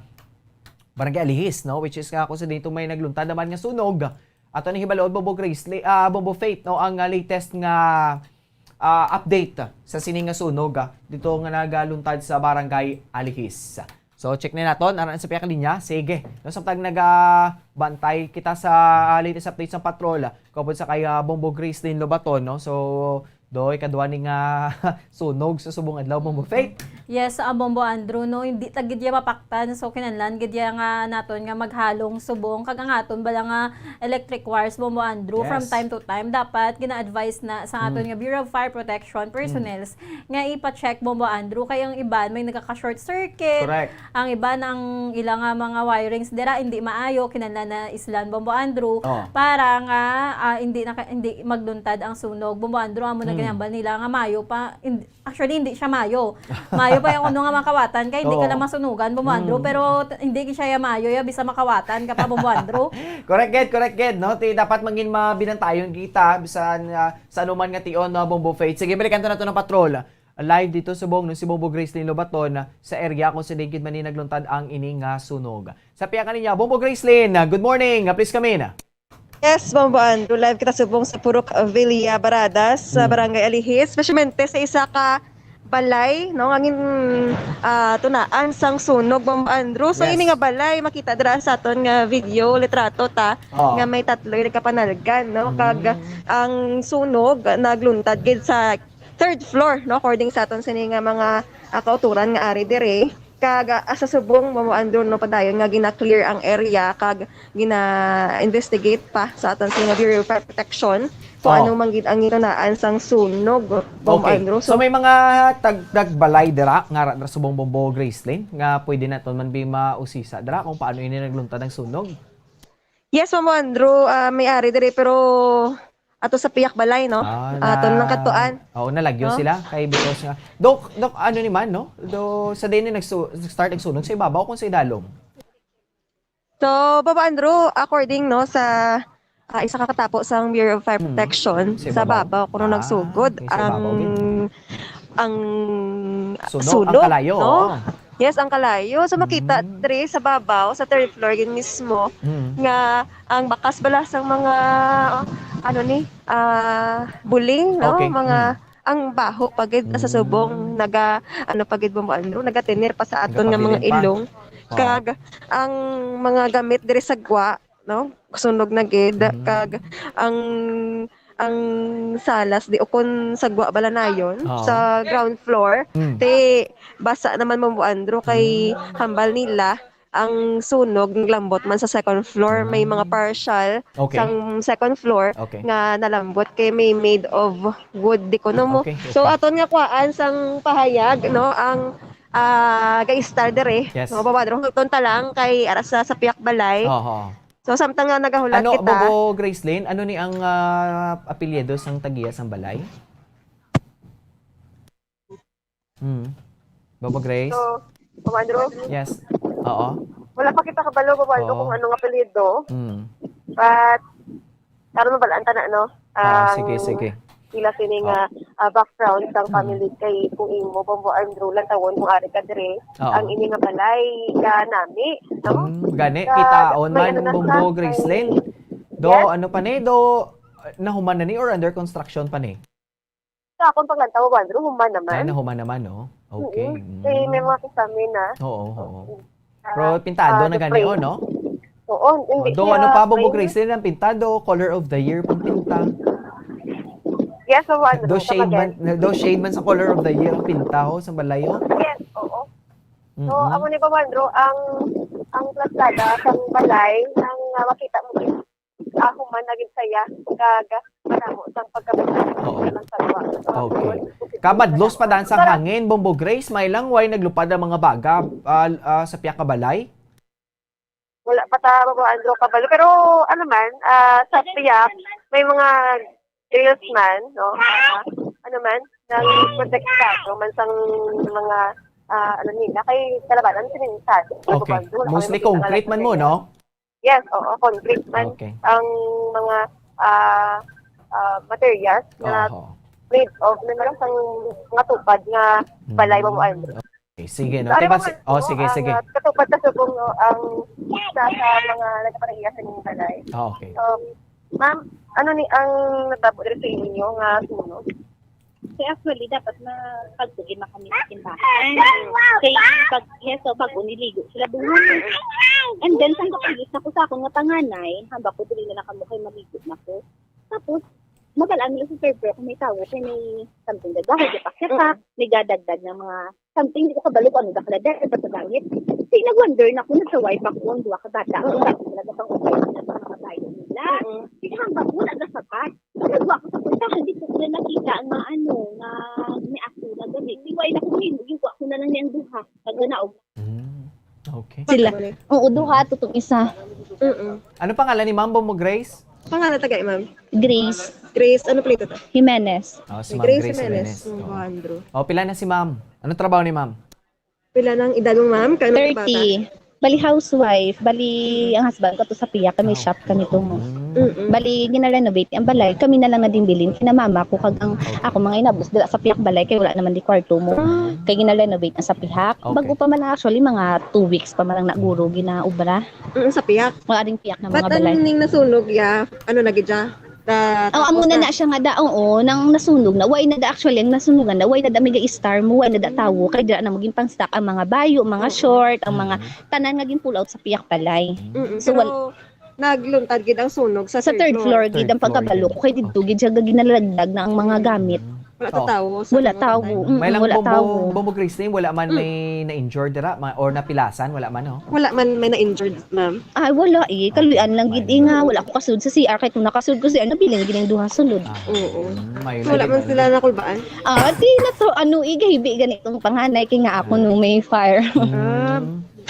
Barangay Alihis, no, which is nga kung sa dito may nagluntad naman nga sunog. Ato ni hibaloon, Bombo Gracelyn, ah, Bombo Faith, no, ang, ah, latest nga, ah, update sa sini nga sunog, ah, dito nga nagaluntad sa Barangay Alihis. So, check na naton, aran sa pihak linya. Sige. No, samtang nagabantay kita sa latest update sa patrol, ah, kaupod sa kay, ah, Bombo Gracelyn Lobaton, no? So, do, ikadwa ni nga sunog sa subong adlaw, Bombo Faith. Yes, ah, Bombo Andrew, no, hindi ta gid ya mapaktan. So, kinahanglan gid ya nga naton nga maghalong subong. Kag ang aton bala nga electric wires, Bombo Andrew, from Yes. time to time, dapat gina-advise na sa aton Mm. nga Bureau of Fire Protection Mm. personnels nga ipa-check, Bombo Andrew, kay ang iban may nagaka-short circuit, Correct. ang iban ang ila nga mga wirings dira hindi maayo, kinahanglan na islan, Bombo Andrew, Oh. para nga, ah, hindi naka-, hindi magluntad ang sunog. Bombo Andrew, amo na Mm. ginhambal nila nga maayo pa, hindi, actually, hindi siya maayo. Maayo pa yung kuno nga makawatan, kay hindi ka Oo. lang masunugan, Bombo Andrew, Mm. pero t-, hindi siya ya maayo, ya, bisa makawatan ka pa, Bombo Andrew. Correct gid, correct gid, no? Ti, dapat mangin mabinantayon kita, bisan, ah, sa anuman nga tion, no, Bombo Faith. Sige, balikan ta nato ng patrol. Live dito subong, no, si Bombo Gracelyn Lobaton, ah, sa area kung sa digid man ni nagluntad ang ini nga sunog. Sa piyakan niya, Bombo Gracelyn, ah, good morning. Ah, please come in. Yes, Bombo Andrew, live kita subong sa Purok Villa Baradas, sa Hmm. Barangay Alihis, especialmente sa isa ka balay, no, nga gin-, ah, tunaan sang sunog, Bombo Andrew. So, Yes. ini nga balay, makita dira sa aton nga video, litrato ta, Oo. nga may tatlo yung nagkapanalgan, no? Kag Hmm. ang sunog nagluntad gid sa third floor, no, according sa aton sini nga mga, ah, kauturan nga ari diri. Kag, ah, sa subong, Bombo Andrew, no, padayon nga gina-clear ang area kag gina-investigate pa sa aton sini nga Bureau of Fire Protection kung Oh. ano man gid ang gintunaan sang sunog, Bombo Okay. Andrew. So, So, may mga tag-, tagbalay dira nga ra-, dira subong, Bombo Gracelyn, nga pwede naton man bi mausisa dira kung paano ini nagluntad ang sunog? Yes, Bombo Andrew, ah, may ari diri, pero ato sa piyak balay, no? Ah, Aton na lang katuan. Oo, nalagyo No? sila kay because nga, Dok, Dok, ano ni man, no? Do, sa din ni nagsu-, start ang sunog sa ibabaw kung sa idalom? So, Bombo Andrew, according, no, sa, ah, isa ka katapo sang Bureau of Fire Mm. Protection, Sa sa ibabaw? babaw kuno Ah, nagsugod okay, sa ang, ibabaw gid. ang Sunog, ang sunog, kalayo, no? oo. Yes, ang kalayo. So, makita Mm. diri sa babaw, sa third floor gid mismo, Mm. nga ang bakas bala sang mga, ano ni, ah, buling, no? Okay. Mga, Mm. ang baho pa gid sa Mm. subong, naga-, ano pa gid, Bombo Andrew, nagatener pa sa aton nga mga Nagapabilin pa. ilong. Oo. Kag ang mga gamit diri sa gwa, no? Sunog na gid. Mm. Kag ang, ang salas di ukon sa gwa bala nayon Oo. sa ground floor, Mm. ti basa naman, Bombo Andrew, kay Mm. hambal nila ang sunog naglambot man sa second floor. May mga Mm. partial Okay. sang second floor Okay. nga nalambot kay may made of wood di kuno mo. Okay, So, okay. aton nga kuhaan sang pahayag, no, ang, ah, gaistar diri, Yes. no, Bombo Andrew, hangton ta lang kay ara sa, sa piyak balay. Oho. So, samtang nga nagahulat Ano, kita. Bombo Gracelyn, ano ni ang, ah, apelyido sang tagiya sang balay? Hmm. Bombo Grace? So, Bombo Andrew? Yes. Oo. Wala pa kita kabalo, Bombo Andrew, Oo. kung anong apelyido. Hmm. But, karon mabalaan ta na, no? Ah, Ang sige, sige. ila sini Oo. nga, ah, background sang Mm. family kay kung imo, Bombo Andrew, lantawon kung ari ka dire, Oo. ang ini nga balay ka nami, no? Mm, gani, Ka-, kitaon may man, ano na Bombo siya, Gracelyn. may Do, Yes? ano pa ni? Do, nahuman na ni or under construction pa ni? Sa akong paglantaw, Bombo Andrew, human naman. Ah, nahuman naman, no? Okay. Mm. Mm. Kay may mga kisame na. Oo, oo. Mm. Pero pintado Ah, na the gani, oh, frame. no? Oo, hindi Do, siya ano pa, Bombo plain. Gracelyn, ang pintado, color of the year, pang pinta. Yes, so, ano, Do sa shade bagay. man, do shade man sa color of the year, ang pinta, oh, sa balay, oh. Yes, oo. So, Mm-mm. amo ni, Bombo Andrew, ang, ang plastada sa balay, ang, ah, makita mo is, ah, human na gid saya, kag, maramo sang pagkabuhi Oo. sa mga salwa. Okay. Kabadlos pa dan sa Para hangin, Bombo Grace, may lang way naglupad ang mga baga, ah, ah, sa piyak ka balay? Wala pa ta, Babo Andrew, kabalo. Pero, ano man, ah, sa piyak, may mga drills man, no? Ah, ano man, nang protektado man sang mga, ah, ano nila, kay kalabanan, simentado. Okay. Babo Andrew, wala Mostly kami concrete man mo, nakakita no? Yes, oo, concrete man Okay. ang mga, ah, ah, materials na Oho. made of, may marang sang mga tupad nga balay, Babo Andrew. Mm. Okay, sige, no? Sa Tiba, ano si-, man, oh, no, sige, ang, sige. ah, katupad sa subong, no, ang sa, sa mga nagpanahiya sa inyong balay. Ah, okay. Um, ma'am, ano ni ang natabo diri sa inyo nga sunog? Kaya actually, dapat na pagtugin na kami sa simbahan. Kay pag, yes, so, bago niligo sila buwan. And then, sang kapagis na ko sa akong nga panganay, hamba ko, dili na lang kamo kay maligo na ko. Tapos, mabalaan nila sa third floor kung may tawo, kay may something dagdag, may pakyat, may gadagdag ng mga something, di ko kabalo kung ano dakla dahil pa sa langit. Kaya nag-wonder na ako, nagsaway pa ko ang duha ka bata. Ang bata talaga pang ubay sa mga kabayo nila. Mm. Kaya hamba ko, nagasapat. Nagwa ko sa puntahan, di ko sila nakita nga ano, nga may aso na gabi. Di ko ay nakuha, yung ko na lang niyang duha. Naganaog. Mm. Okay. Sila. Pagkabalik. Oo, duha, tutong isa. Mm-mm. Ano pangalan ni Ma'am Bombo Grace? Pangalan taga, ma'am? Grace. Grace, ano pala ito? Jimenez. Oh, si Ma'am Grace Grace Jimenez. Jimenez. Oo. Alejandro. Oh, pila na si Ma'am? Anong trabaho ni Ma'am? Pila nang edad mo, ma'am? Kano ka bata? Thirty. Bali, housewife. Bali, ang husband ko to sa piyak, kami Ah, shop okay. kami to mo. Mm. Mm-mm. Bali, gina-renovate ang balay. Kami na lang nadimbilin. Kina mama ko kag ang Okay. ako mga inabos dila sa piyak balay kay wala naman di kwarto mo. Ah. Kay gina-renovate na sa pihak. Okay. Bago pa man actually, mga two weeks pa man ang naguro ginaobra. Mm, sa piyak. Wala ding piyak na But mga balay. Ang ning nasunog, ya, ano na gid siya? Da-, Oh, amo tapos na na. na siya nga da, oo, nang nasunog na. Why na da actually ang nasunugan na? Why na da mega star mo? Why na da tawo? Mm. Kay dira na maging pang-stock ang mga bayo, mga Oo. short, ang mga Mm. tanan nga gin-pull out sa piyak balay. Mm. Mm-mm, So, pero wal- nagluntad gid ang sunog sa Sa third third floor. floor gid ang Third floor pagkabalo gid. ko, kay didto Okay. gid siya ginalaglag na ang mga gamit. Mm. Wala Oo. tatawo sa Wala mga tawo, balay. Mm, May lang wala Bombo, tawo. Bombo Grace, wala man Mm. may na-injured dira, ma-, or napilasan, wala man, no? Wala man may na-injured, ma'am. Ay, wala eh. Kaluy-an lang gid eh nga. Wala ko kasud sa C R. Kay kung nakasud ko sa C R, nabiling gid ang duha sulod. Ah, Oo. mm, may So, wala lagi man ba sila yun? nakulbaan? Ah, di na to, ano, eh, gahibi ganitong panganay kay nga ako nung may fire. Mm. Ah.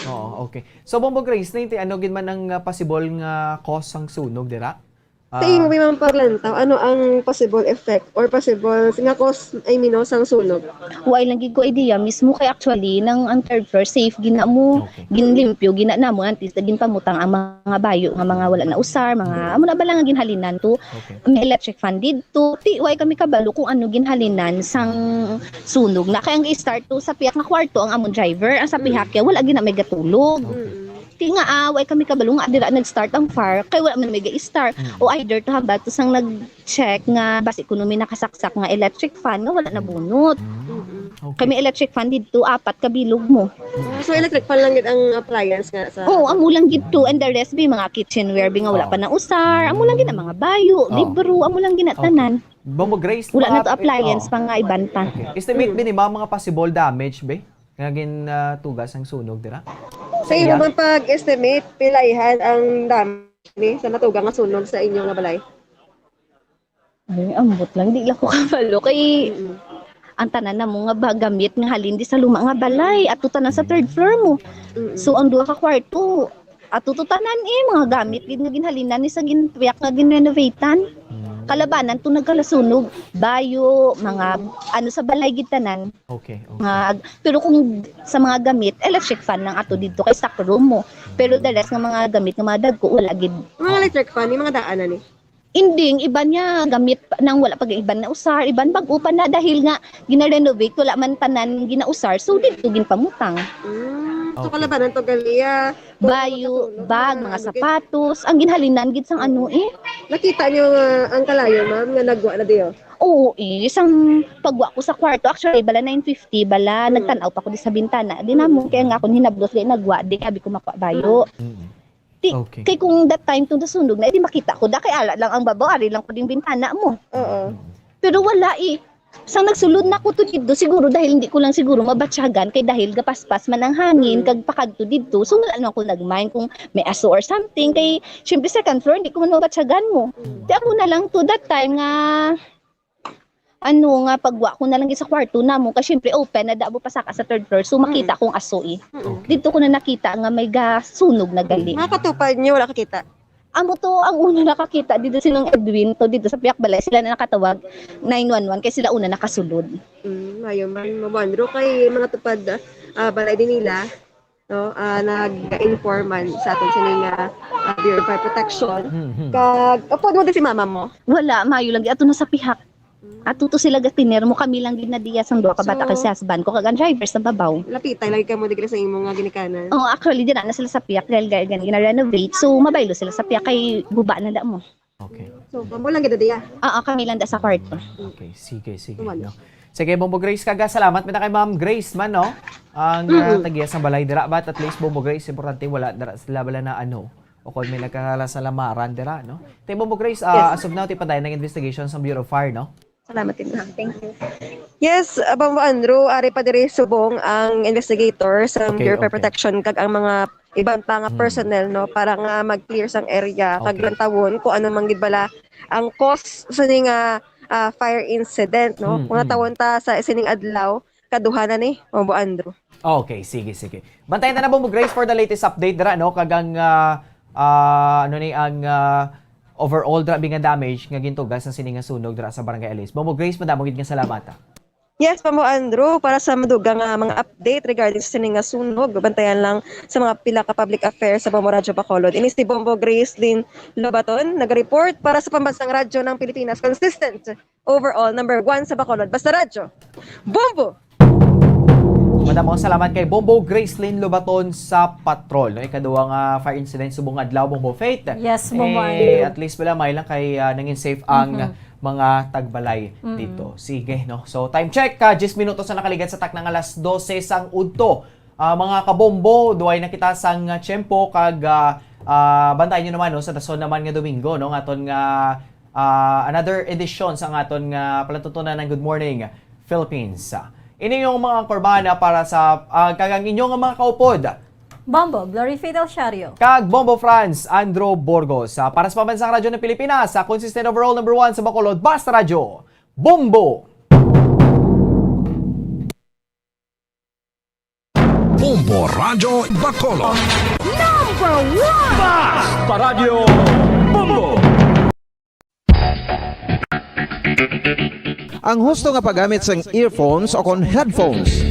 Oo, okay. So, Bombo Grace, nainti-, ano gid man ang, ah, possible nga cause sang sunog dira? Sa Ah. imo, may mga paglantaw, ano ang possible effect or possible nga cause, I mean, no, sang sunog? Wa lang gid ko idea mismo kay actually nang ang third floor safe gina mo, Okay. ginlimpyo gina namo, at least ginpamutang ang mga bayo nga mga wala na usar, mga Mm. amo na ba lang ang ginhalinan to. Okay. May electric fan didto. Ti, way kami kabalo kung ano ginhalinan sang sunog na. Kay ang i-start to sa piyak nga kwarto ang among driver, ang sa Mm. pihak ya wala gina may gatulog. Okay. Mm. Ti nga, ah, way kami kabalo nga dira nag-start ang fire, kay wala man may ga-start. Mm. O either to hambal to sang nag-check nga basi kuno may nakasaksak nga electric fan nga wala Mm. nabunot. Mm. Mm-mm. Okay. Kay may electric fan didto, apat ka bilog mo. Mm. Ah, so electric fan lang gid ang appliance nga sa Oo, amo lang gid to, and the rest, bi, mga kitchenware, bi, nga wala Oo. pa nausar, amo lang gid ang mga bayo, Oo. libro, amo lang gid na Okay. tanan. Bombo Grace, Wala na mga to appliance oo. pa nga iban pa. Okay. Estimate Mm. bi ni ma'am mga possible damage, be? Nga gin, ah, tugas ang sunog dira? Sa imo Iya? man pag-estimate, pilaihan ang damage ni sa natuga nga sunog sa inyo nga balay? Ay, ambot lang. Di lang ko kabalo. Kay Mm. ang tanan namo nga ba-, gamit nga halin di sa luma nga balay. Ato tanan sa third floor mo. Mm. So, ang duha ka kwarto, ato to tanan eh, mga gamit gid nga ginhalinan ni sa ginpiyak nga ginrenovatean. Mm. Kalabanan to nagkalasunog, bayo, mga ano sa balay gid tanan. Okay, okay. Nga, pero kung sa mga gamit, electric fan lang ato didto kay stock room mo. Pero the rest nga mga gamit nga mga dagko, wala gid. Mga electric fan, may mga daan na ni? Ending, iban niya gamit pa, nang wala pag iban na usar, iban bag-o pa na dahil nga gina-renovate, wala man tanan ginausar, so didto ginpamutang. Mm. So, Okay. kalabanan to, Galia. Kung Bayo, makasulod bag, na, mga ano, sapatos, ang ginhalinan gid sang ano eh. Nakita niyo nga ang kalayo, ma'am, nga nagwa na diyo? Oo eh, sang pagwa ko sa kwarto, actually, bala nine fifty, bala Mm. nagtan-aw pa ko di sa bintana. Di Mm. namon, kaya nga akong hinablos, di nagwa, di abi ko makwa bayo. Mm. Ti, Okay. kay kung that time tong nasunog na, di makita ko, da kay ala lang ang babaw, ari lang ko ding bintana mo. Oo. Mm. Pero wala eh. Sang nagsulod na ko to dito, siguro dahil hindi ko lang siguro mabatyagan, kay dahil gapaspas man ang hangin, Mm. kag pakadto dito, so wala naman ko nag-mind kung may aso or something, kay syempre second floor, hindi ko man mabatyagan mo. Mm. Ti ako na lang to that time nga, Ano nga, pagwa ko na lang sa kwarto namo, kay syempre open na, dabo pa saka sa third floor, so makita Mm. kong aso eh. Mm. Okay. Dito ko na nakita nga may gasunog na gali. Nakatupad niyo, wala kakita? Amo to ang una nakakita dito si Nong Edwin, to dito sa piyak balay, sila na nakatawag nine one one kay sila una nakasulod. Mm, mayo man, Ma'am Andrew, kay mga tupad, ah, balay din nila, no, ah, nag-inform man sa aton sini nga, ah, Bureau of Fire Protection. Hmm, hmm. Kag, upod mo din si mama mo? Wala, mayo lang. Ato na sa pihak. Hmm. Ato to sila gatiner mo, kami lang gid na diya sang duha ka bata kay So, si husband ko, kag ang driver sa babaw. Lapitay lagi kamo digre sa imong nga ginikanan? Oh, actually, dira na sila sa piyak, dahil gaya gani gina-renovate. So, mabaylo sila sa piyak, kay guba na da mo. Okay. So, kamo lang gid diya? Oo, kami lang da sa kwarto. Okay, sige, sige, Tuman. no? Sige, Bombo Grace, kaga, salamat man na kay Ma'am Grace man, no? Ang, Mm. ah, tagiya sang balay dira, but at least, Bombo Grace, importante, wala dira sila bala na ano, o kung may nagkakala sa lamaran dira, no? Te, Bombo Grace, ah, Yes. as of now, ti padayon ang investigation sa Bureau of Fire, no? Salamat din, ma'am. Thank you. Yes, uh, Bombo Andrew, ari pa diri subong ang investigator sa Okay, Bureau of Fire okay. Protection kag ang mga iban pa nga Hmm. personnel, no, para nga mag-clear sang area kag Okay. lantawon kung ano man gid bala ang cause sa ni nga, ah, fire incident, no? Hmm, Kung hmm. natawon ta sa sining adlaw, kaduha na ni, Bombo Andrew. Okay, sige, sige. Bantayan ta na, Bombo Grace, for the latest update dira, no? Kag ang, ah, ah, ano ni ang, ah, overall dira, bi nga damage nga gintuga sa sini nga sunog dira sa Barangay Aliz. Bombo Grace, madamo gid nga salamat, ah. Yes, Bombo Andrew, para sa madugang nga mga update regarding sa sini nga sunog, bantayan lang sa mga pila ka public affairs sa Bombo Radyo Bacolod. Ini si Bombo Grace Lynn Lobaton, nag-report para sa Pambansang Radyo ng Pilipinas, consistent overall, number one sa Bacolod. Basta Radyo, Bombo! Madamong salamat kay Bombo Gracelyn Lobaton sa Patrol, no? Ikaduha nga fire incident subong adlaw, Bombo Faith. Yes, Bombo Eh, Andrew. at least wala, may lang kay, ah, nangin safe ang Mhm. mga tagbalay Mm. dito. Sige, no? So, time check, ah, diyes minutos na nakaligat sa takna nga alas dose sang udto. Ah, mga kabombo, duway na kita sang, ah, tiyempo kag, ah, ah, bantayan nyo naman, no, sa dason naman nga Domingo, no, nga aton nga, ah, another edition sa nga aton nga palatuntunan ng Good Morning Philippines. Ini yung mga kurbana para sa, ah, kag ang inyong mga kaupod. Bombo, Glory Faith El Shario. Kag Bombo Franz Andro Burgos. Ah, para sa Pambansang Radyo ng Pilipinas, sa consistent overall number one sa Bacolod, Basta Radyo, Bombo! Bombo Radyo Bacolod. Number one! Basta Radyo Bombo! Ang husto nga paggamit sang earphones o kon headphones.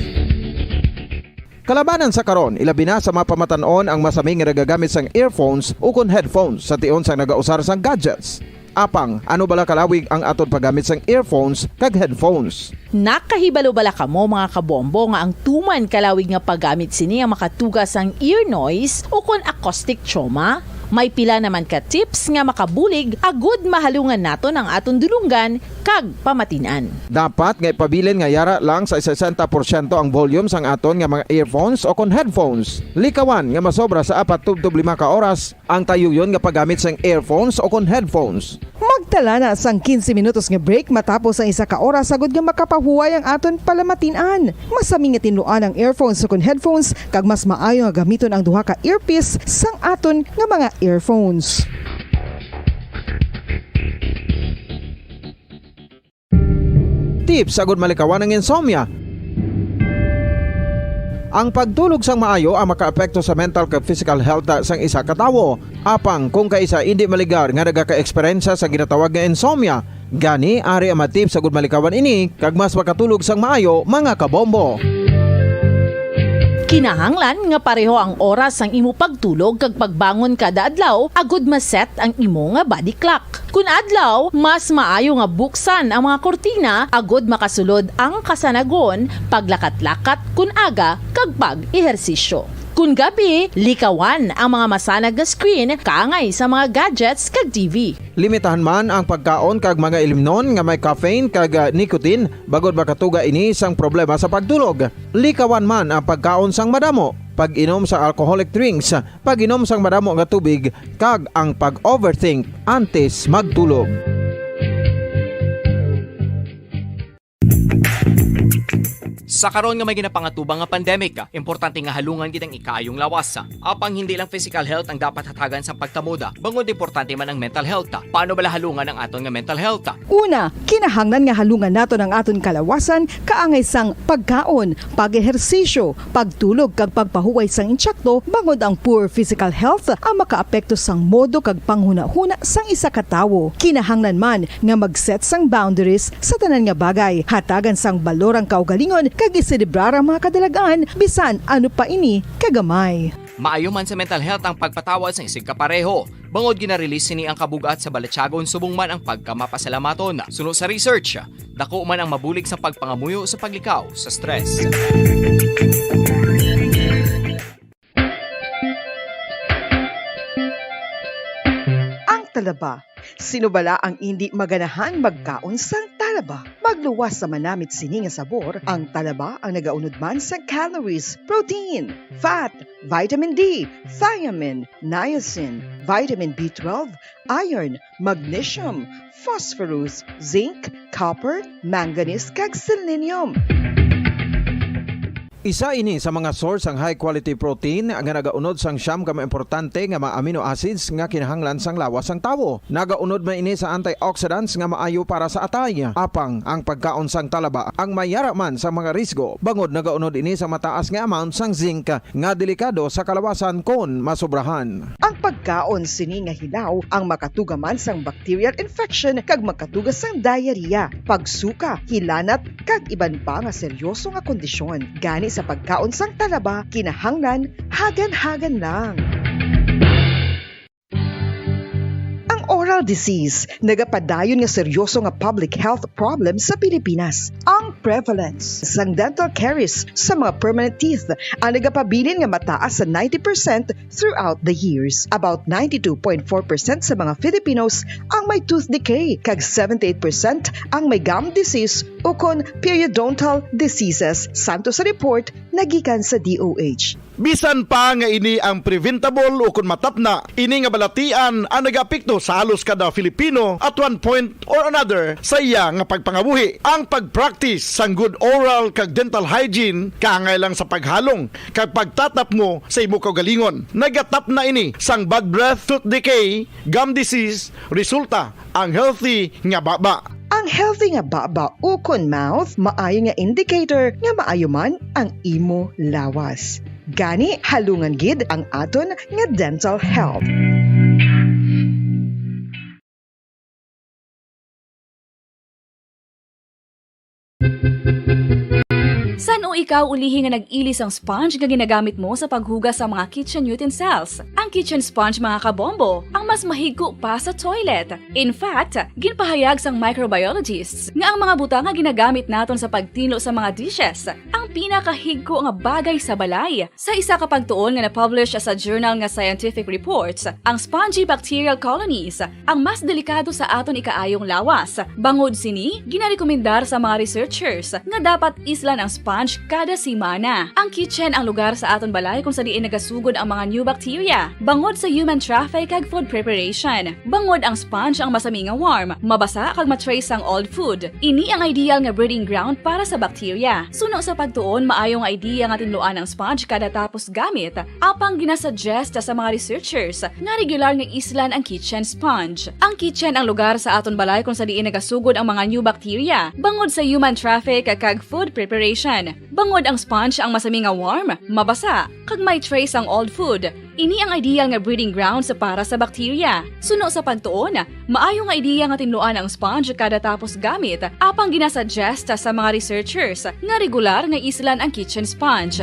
Kalabanan sa karon, ilabi na sa mga pamatan-on ang masami nga nagagamit sang earphones o kon headphones sa tion sang nagausar sang gadgets. Apang, ano bala kalawig ang aton paggamit sang earphones kag headphones? Nakahibalo bala kamo, mga kabombo, nga ang tuman kalawig nga paggamit sini ang makatuga sang ear noise o kon acoustic trauma? May pila naman ka tips nga makabulig agud mahalungan naton ang aton dulonggan kag pamatin-an. Dapat nga ipabilin nga yara lang sa sesenta porsyento ang volume sang aton nga mga earphones o kon headphones. Likawan nga masobra sa apat tubtob lima ka oras ang tayuyon nga paggamit sang earphones o kon headphones. Magtala na sang quince minutos nga break matapos ang isa ka oras, agud nga makapahuway ang aton palamatin-an. Masami nga tinluan ang earphones o kon headphones, kag mas maayo nga gamiton ang duha ka earpiece sang aton nga mga earphones. Tips agud malikawan ang insomnia. Ang pagtulog sang maayo ang makaapekto sa mental kag physical health sang isa ka tawo. Apang kung kaisa indi maligar nga nagaka-eksperyensya sa ginatawag nga insomnia, gani ari ang mga tips agud malikawan ini kag mas makatulog sang maayo, mga kabombo. Kinahanglan nga pareho ang oras sang imo pagtulog kag pagbangon kada adlaw agud ma-set ang imo nga body clock. Kun adlaw, mas maayo nga buksan ang mga kurtina agud makasulod ang kasanagon, paglakat-lakat kun aga, kag pag-ehersisyo. Kun gabi, likawan ang mga masanag nga screen kaangay sa mga gadgets kag T V. Limitahan man ang pagkaon kag mga ilimnon nga may caffeine kag, ah, nicotine, bangod makatuga ini sang problema sa pagtulog. Likawan man ang pagkaon sang madamo, pag-inom sa alcoholic drinks, pag-inom sang madamo nga tubig, kag ang pag-overthink antes magtulog. Sa karon nga may ginapangatubang nga pandemic, importante nga halungan gid ang ikaayong lawas. Apang hindi lang physical health ang dapat hatagan sa pagtamod, bangod importante man ang mental health. Paano bala halungan ang aton nga mental health? Una, kinahanglan nga halungan naton ang aton kalawasan kaangay sang pagkaon, pag-ehersisyo, pagtulog kag pagpahuway sang intsakto, bangod ang poor physical health ang makaapekto sang modo kag panghunahuna sang isa ka tawo. Kinahanglan man nga mag-set sang boundaries sa tanan nga bagay, hatagan sang balor ang kaugalingon kag iselebrar ang mga kadalagan, bisan ano pa ini kagamay. Maayo man sa mental health ang pagpatawad sa isigkapareho, bangod gina-release sini ang kabug-at sa balatyagon subong man ang pagkamapasalamaton. Suno sa research, dako man ang mabulig sa pagpangamuyo sa paglikaw sa stress. Ang talaba. Sino bala ang indi maganahan magkaon sang talaba? Magluwas sa manamit sini nga sabor, ang talaba ang nagaunod man sa calories, protein, fat, vitamin D, thiamine, niacin, vitamin B twelve, iron, magnesium, phosphorus, zinc, copper, manganese, kag selenium. Isa ini sa mga source sang high quality protein nga nagaunod sang siyam ka mga importante nga mga amino acids nga kinahanglan sang lawas sang tawo. Nagaunod man ini sa antioxidants nga maayo para sa atay. Apang ang pagkaon sang talaba ang may yara man sa mga risgo, bangod nagaunod ini sa mataas nga amount sang zinc nga delikado sa kalawasan kon masobrahan. Ang pagkaon sini nga hilaw ang makatuga man sang bacterial infection kag makatuga sang diarrhea, pagsuka, hilanat, kag iban pa nga seryoso nga kondisyon. Gani sa pagkaon sang talaba, kinahanglan hagan-hagan lang. Ang oral disease nagapadayon nga seryoso nga public health problem sa Pilipinas. Ang prevalence sang dental caries sa mga permanent teeth ang nagapabilin nga mataas sa ninety percent throughout the years. About ninety-two point four percent sa mga Filipinos ang may tooth decay, kag seventy-eight percent ang may gum disease ukon periodontal diseases, santo sa report nga gikan sa D O H. Bisan pa nga ini ang preventable ukon matapna, ini nga balatian ang nagaapekto sa halos kada Filipino at one point or another sa iya nga pagpangabuhi. Ang pag-practice sang good oral kag dental hygiene kaangay lang sa paghalong kag pagtatapmo sa imo kaugalingon. Nagatapna ini sang bad breath, tooth decay, gum disease, resulta ang healthy nga baba. Ang healthy nga baba ukon mouth maayo nga indicator nga maayo man ang imo lawas. Gani, halungan gid ang aton nga dental health. San-o ikaw ulihi nga nag-ili sang sponge nga ginagamit mo sa paghugas sa mga kitchen utensils? Ang kitchen sponge, mga kabombo, ang mas mahigko pa sa toilet. In fact, ginpahayag sang microbiologists nga ang mga butang nga ginagamit naton sa pagtinlo sa mga dishes ang pinakahigko nga bagay sa balay. Sa isa ka pagtuon nga na-publish sa journal nga Scientific Reports, ang spongy bacterial colonies ang mas delikado sa aton ikaayong lawas. Bangod sini, ginarekomendar sa mga researchers nga dapat islan ang sponge kada semana. Ang kitchen ang lugar sa aton balay kung sa diin nagasugod ang mga new bacteria, bangod sa human traffic kag food preparation. Bangod ang sponge ang masami nga warm, mabasa kag ma-trace ang old food. Ini ang ideal nga breeding ground para sa bacteria. Suno sa pagtuon, maayo nga idea nga tinluan ang sponge kada tapos gamit, apang ginasuggest sa mga researchers nga regular nga islan ang kitchen sponge. Ang kitchen ang lugar sa aton balay kung sa diin nagasugod ang mga new bacteria, bangod sa human traffic kag food preparation. Bangod ang sponge ang masami nga warm, mabasa, kag may trace ang old food. Ini ang ideal nga breeding grounds para sa bacteria. Suno sa pagtuon, maayo nga ideya nga tinluan ang sponge kada tapos gamit, apang ginasuggest sa mga researchers nga regular nga islan ang kitchen sponge.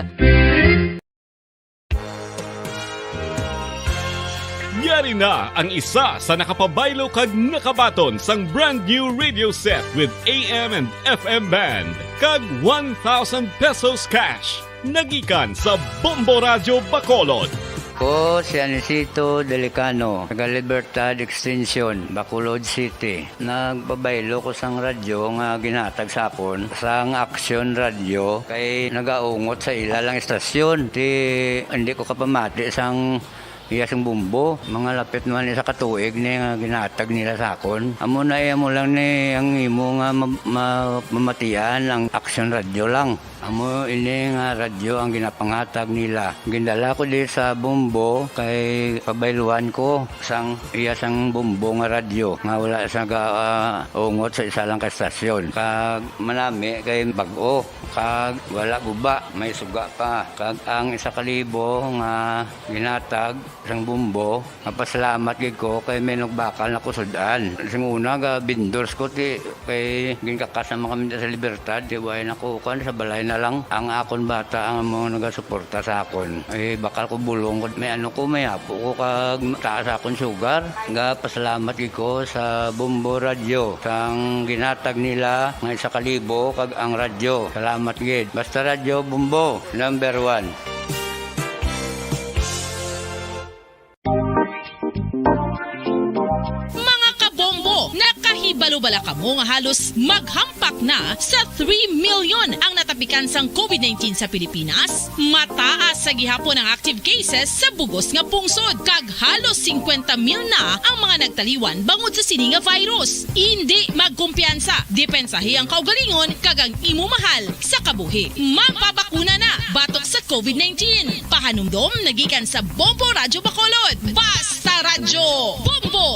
Yari na ang isa sa nakapabaylo kag nakabaton sang brand new radio set with A M and F M band kag one thousand pesos cash. Nagikan sa Bombo Radyo Bacolod. Ko si Anisito Delicano, taga Libertad Extension, Bacolod City. Nagpabaylo ko sang radyo nga ginhatag sa akon sang Action Radio kay nagaungot sa ila lang istasyon. Ti, hindi ko kapamati sang Iya sang Bombo, mga lapit naman isa ka tuig ni nga ginatag nila sa akon. Amo na, iya mo lang ni ang imo nga ma-, ma-, mamatian ang Aksyon Radyo lang. Amo ini nga radyo ang ginapangatag nila. Gindala ko di sa Bombo kay pabayluhan ko sang iya sang Bombo nga radyo nga wala sa ga-, ah, ungot sa isa lang ka estasyon. Kag manami kay bag-o, kag wala guba, may suga pa. Kag ang isa ka libo nga ginatag sang Bombo, mapasalamat gid ko kay may nagbakal na ko sud-an. Sing una, ga vendors ko, ti, kay ginkakas naman kami sa Libertad, ti, way na ko, kuwan, sa balay na lang. Ang akon bata ang mga nagasuporta sa akon. Eh, bakal ko bulong ko, may ano ko, may apo ko, kag taas akon sugar. Ga pasalamat gid ko sa Bombo Radyo, sang ginatag nila nga isa ka libo, kag ang radyo. Salamat gid. Basta Radyo Bombo, number one. Mga kabombo, nakahibalo bala kamo nga halos maghampak na sa three million ang natapikan sang covid nineteen sa Pilipinas? Mataas sa gihapon ang active cases sa bugos nga pungsod, kag halos singkwenta mil na ang mga nagtaliwan bangod sa sini nga virus. Indi magkumpiyansa, depensahi ang kaugalingon kag ang imo mahal sa kabuhi. Magpabakuna na batok sa covid nineteen. Pahanumdom nagikan sa Bombo Radyo Bacolod. Basta Radyo Bombo!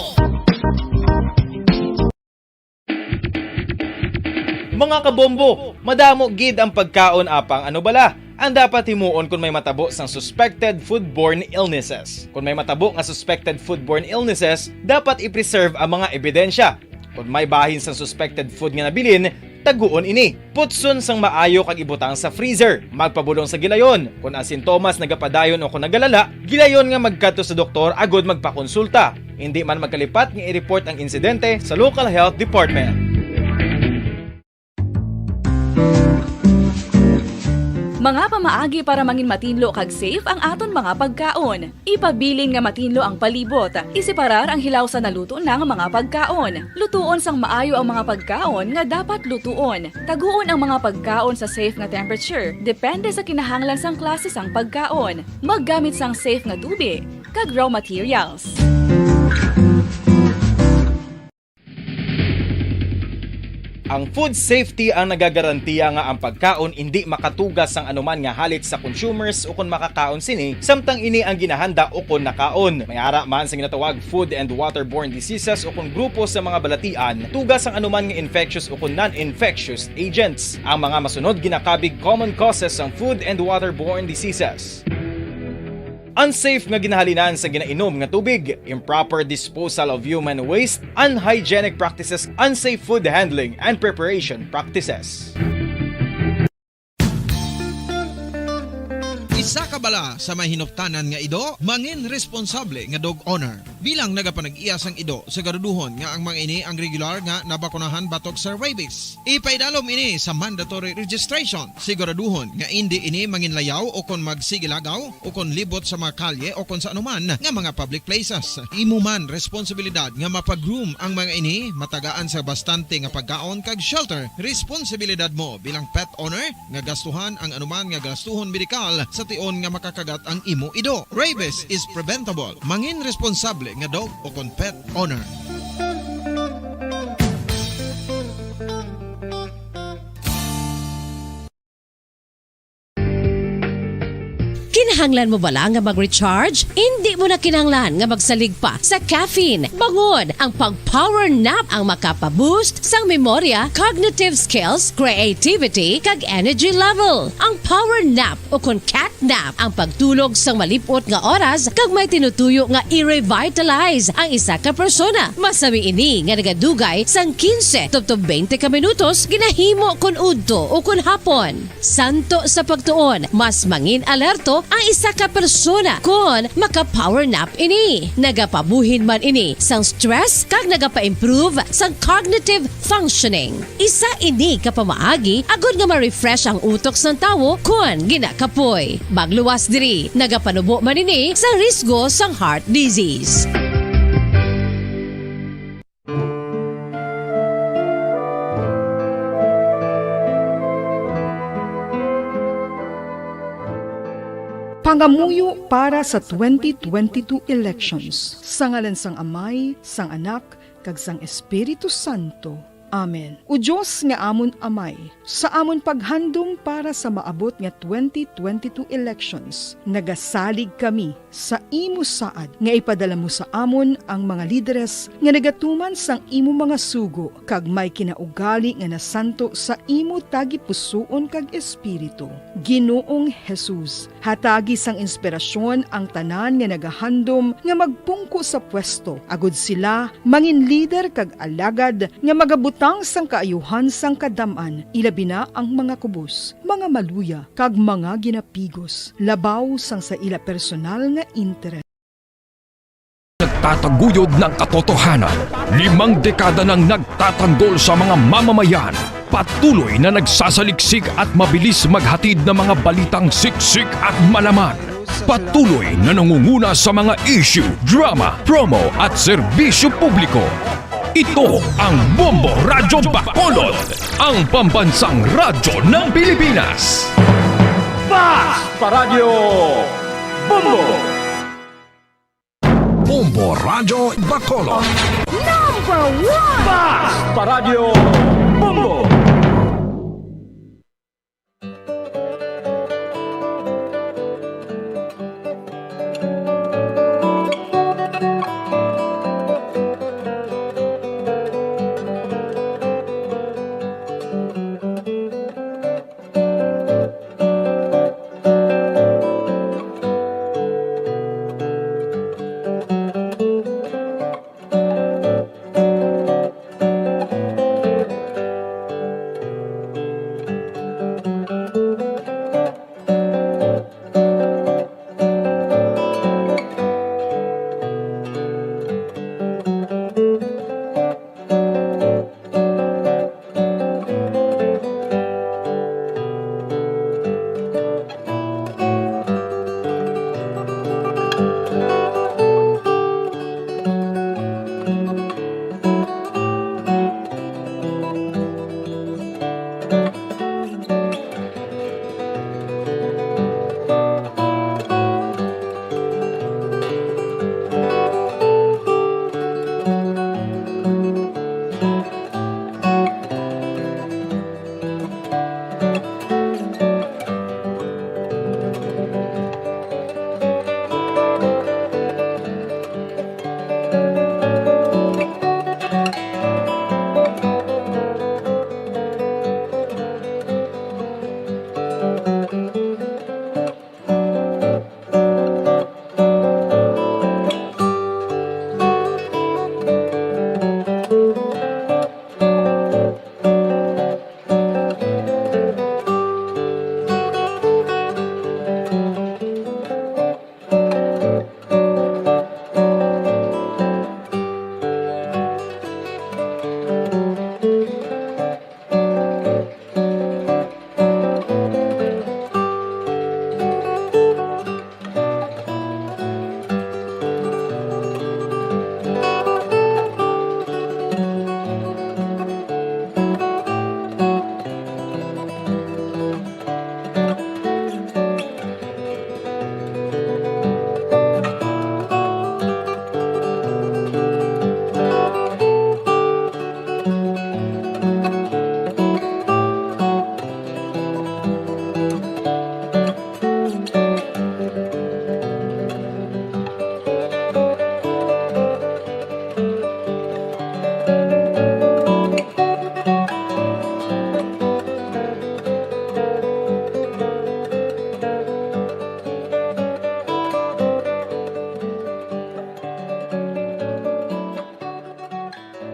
Mga kabombo, madamo gid ang pagkaon, apang ano bala ang dapat himuon kon may matabo sang suspected foodborne illnesses? Kon may matabo nga suspected foodborne illnesses, dapat i-preserve ang mga ebidensya. Kon may bahin sang suspected food nga nabilin, taguon ini. Putson sang maayo kag ibutang sa freezer. Magpabulong sa gilayon. Kon ang sintomas nagapadayon o kon nagalala, gilayon nga magkadto sa doktor agud magpakonsulta. Indi man magkalipat nga i-report ang insidente sa local health department. Mga pamaagi para mangin matinlo kag safe ang aton mga pagkaon. Ipabilin nga matinlo ang palibot. Iseparar ang hilaw sa naluto na nga mga pagkaon. Lutuon sang maayo ang mga pagkaon nga dapat lutuon. Taguon ang mga pagkaon sa safe nga temperature, depende sa kinahanglan sang klase sang pagkaon. Maggamit sang safe nga tubig kag raw materials. Ang food safety ang nagagarantiya nga ang pagkaon indi makatugas sang anuman nga halit sa consumers ukon makakaon sini, samtang ini ang ginahanda ukon nakaon. May ara man sa ginatawag food and waterborne diseases ukon grupo sa mga balatian, tugas sang anuman nga infectious ukon non-infectious agents. Ang mga masunod ginakabig common causes sang food and waterborne diseases. Unsafe nga ginahalinan sa ginainom nga tubig, improper disposal of human waste, unhygienic practices, unsafe food handling and preparation practices. Isa ka bala sa may hinuptanan nga ido, mangin responsable nga dog owner. Bilang nagapanag-iya sang ido, siguraduhon nga ang mga ini ang regular nga nabakunahan batok sa rabies. Ipaidalom ini sa mandatory registration. Siguraduhon nga indi ini manginlayaw o kon magsigilagaw o kon libot sa mga kalye o kon sa anuman nga mga public places. Imo man responsibilidad nga mapa-groom ang mga ini, matagaan sa bastante nga pagkaon kag shelter. Responsibilidad mo bilang pet owner nga gastuhan ang anuman nga gastuhon medikal sa tion nga makakagat ang imo ido. Rabies is preventable. Mangin responsable nga dog o kon pet owner. Kinahanglan mo bala nga mag-recharge? Indi mo na kinahanglan nga magsalig pa sa caffeine. Bangon, ang pag-power nap ang makapa-boost sang memorya, cognitive skills, creativity, kag energy level. Ang power nap o kon cat nap ang pagtulog sang malip-ot nga oras kag may tinutuyo nga i-revitalize ang isa ka persona. Masami ini nga nagadugay sang quince tubtob twenty ka minutos ginahimo kon udto o kon hapon. Santo sa pagtuon, mas mangin-alerto ang isa ka persona kon maka-power nap ini. Nagapabuhin man ini sang stress kag nagapa-improve sang cognitive functioning. Isa ini ka pamaagi agod nga ma-refresh ang utok sang tawo kon ginakapoy. Magluwas diri, nagapanubo man ini sa risgo sang heart disease. Pangamuyo para sa twenty twenty-two elections. Sa ngalan sang Amay, sang Anak, kag sang Espiritu Santo. Amen. O Dios nga amon Amay, sa amon paghandom para sa maabot nga twenty twenty-two elections, nagasalig kami sa imo saad nga ipadala mo sa amon ang mga lideres nga nagatuman sang imo mga sugo kag may kinaugali nga nasanto sa imo tagipusoon kag espiritu. Ginoong Jesus, hatagi sang inspirasyon ang tanan nga nagahandom nga magpungko sa pwesto, agud sila mangin lider kag alagad nga magabutang sang kaayuhan sang kadam-an, ilabi na ang mga kubos, mga maluya, kag mga ginapigos, labaw sang sa ila personal nga interes. Nagtataguyod ng katotohanan. Limang dekada nang nagtatanggol sa mga mamamayan. Patuloy na nagsasaliksik at mabilis maghatid ng mga balitang siksik at malaman. Patuloy na nangunguna sa mga issue, drama, promo at serbisyo publiko. Ito ang Bombo Radyo Bacolod, ang pambansang radyo ng Pilipinas. Fast Paradyo Bombo! Bombo Radyo Bacolod. Number one! Fast Paradyo Bombo!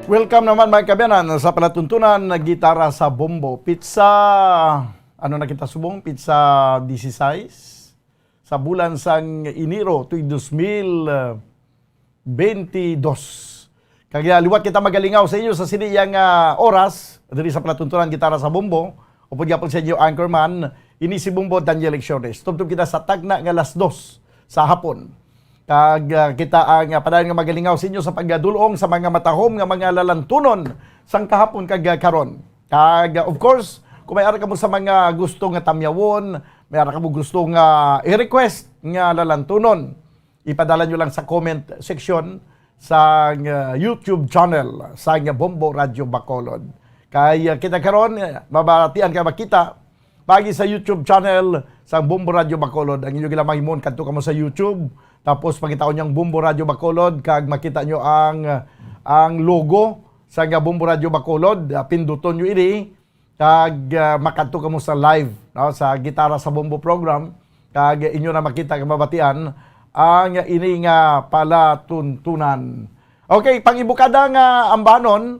Welcome naman, mga kaabyanan, sa palatuntunan Gitara sa Bombo. Pitsa, ano na kita subong? Pitsa dieciséis sa bulan sang Enero, tuig dos mil veintidós. Kag, ah, liwat kita magalingaw sa inyo sa sini yang, ah, oras diri sa palatuntunan Gitara sa Bombo. Upod gyapon sa inyo anchorman, ini si Bombo Daniel Lecciones. Tubtob kita sa tagna nga alas dos sa hapon. Kag, ah, kita ang, ah, padayon nga magalingaw sa inyo sa pagdul-ong sa mga matahom nga mga lalantunon sang kahapon kag, ah, karon. Kag, ah, of course, kung may ara kamo sa mga gusto nga tamyawon, may ara kamo gusto nga i-request nga lalantunon, ipadala nyo lang sa comment section sa, uh, YouTube channel sa Bombo Radio Bacolod. Kay, uh, kita karon, uh, mabatian ka makita pagi sa YouTube channel sa Bombo Radio Bacolod. Ang inyo ginamahimon, kadto kamo sa YouTube, tapos pangitaon nyo ang Bombo Radio Bacolod, kag makita nyo ang, ang logo sa nga Bombo Radio Bacolod. Ah, pinduton nyo ini, kag, ah, makadto kamo sa live, no, sa Gitara sa Bombo program, kag inyo na makita kag mabatian ang ini nga palatuntunan. Okay, pang-ibukada nga ambanon,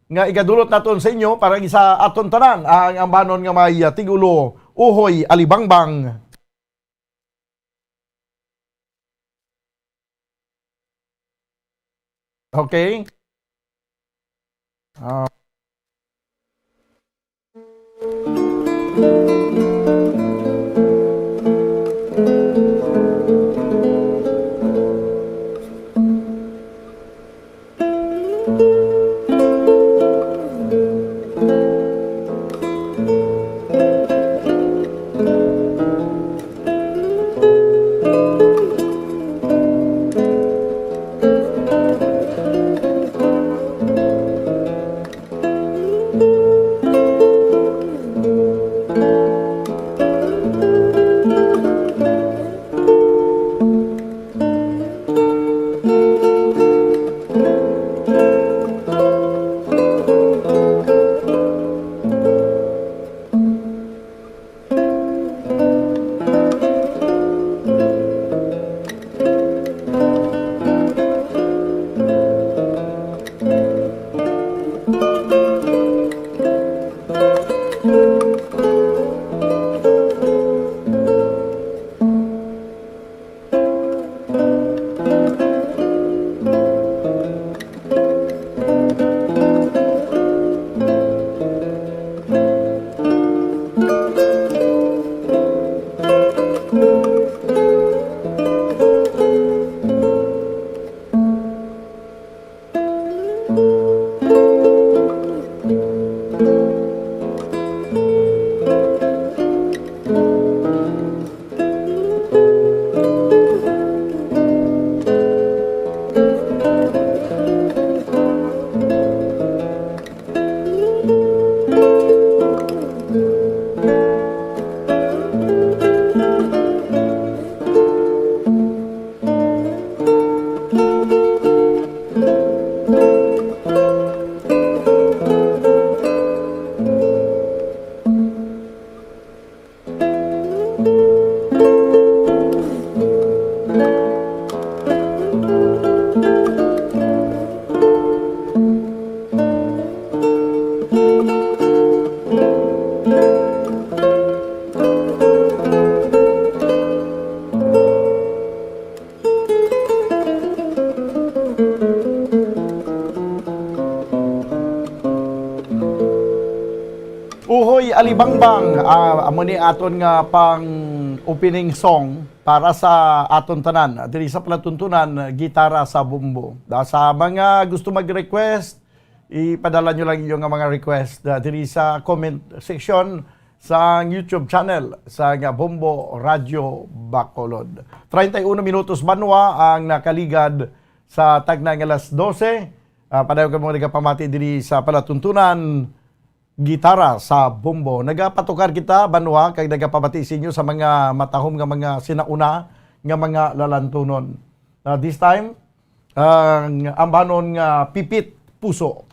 nga igadulot naton sa inyo para sa aton tanan, ang ambanon nga may, ah, tigulo, Uhoy Alibangbang. Okay? Ah. Uhoy Alibangbang, ah, amo ni aton nga pang opening song para sa aton tanan diri sa palatuntunan, Gitara sa Bombo. Da-, sa mga gusto mag-request, ipadala nyo lang inyong mga request, ah, diri sa comment section sa YouTube channel sa nga Bombo Radio Bacolod. Treinta y uno minutos banwa ang nakaligad sa tagna nga alas dose. Ah, padayon kamo nagapamati diri sa palatuntunan Gitara sa Bombo. Nagapatukar kita, banwa, kag nagapamati sa inyo sa mga matahom nga mga sinauna nga mga lalantunon. Na this time, ang ambanon nga Pipit Puso.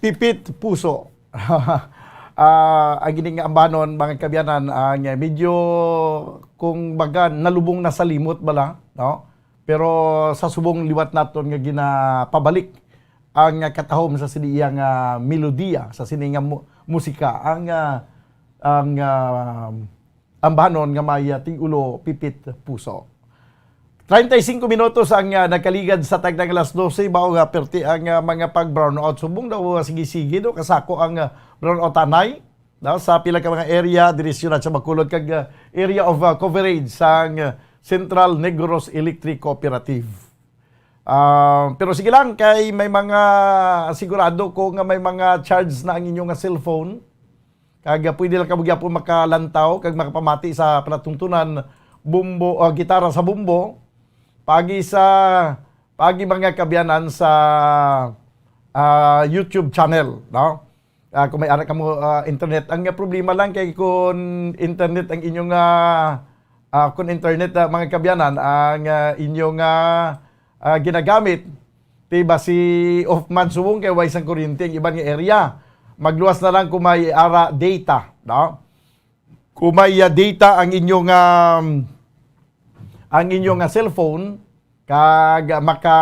Pipit Puso. Ah, ang ining ambanon, mga kaabyanan, ang medyo, kung baga, nalubong na sa limot bala, no? Pero sa subong liwat naton nga ginapabalik ang katahom sa sini iya nga melodiya, sa sini nga mu-, musika, ang, ah, ang, ah, ambanon nga may, ah, tig-ulo Pipit Puso. Treinta y cinco minutos ang, ah, nagkaligad sa tagdang alas dose, mao nga perti ang, ah, mga pag-brownout. Subong daw, ah, sige-sige, no? Kasako ang, ah, brownout anay, no? Sa pila ka mga area, diri siyudad sa Bacolod, kag, ah, area of, ah, coverage sang, ah, Central Negros Electric Cooperative. Ah, pero sige lang, kay may mga, sigurado ko nga may mga charge na ang inyo nga cellphone. Kag, ah, pwede lang kamo gyapon makalantaw kag makapamati sa palatuntunan, bumbo, ah, gitara sa bumbo, paagi sa, paagi, mga kaabyanan, sa, ah, YouTube channel, no? Ah, kung may ara kamo, ah, internet. Ang, ah, problema lang kay kung internet ang inyong, ah, ah, kung internet, ah, mga kaabyanan, ang, ah, inyong, ah, ah, ginagamit, ti basi off man subong kay way sang kuryente ang iban nga area. Magluwas na lang kung may ara data, no? Kung may, ah, data ang inyong, um, ang inyong, ah, cellphone, kag maka,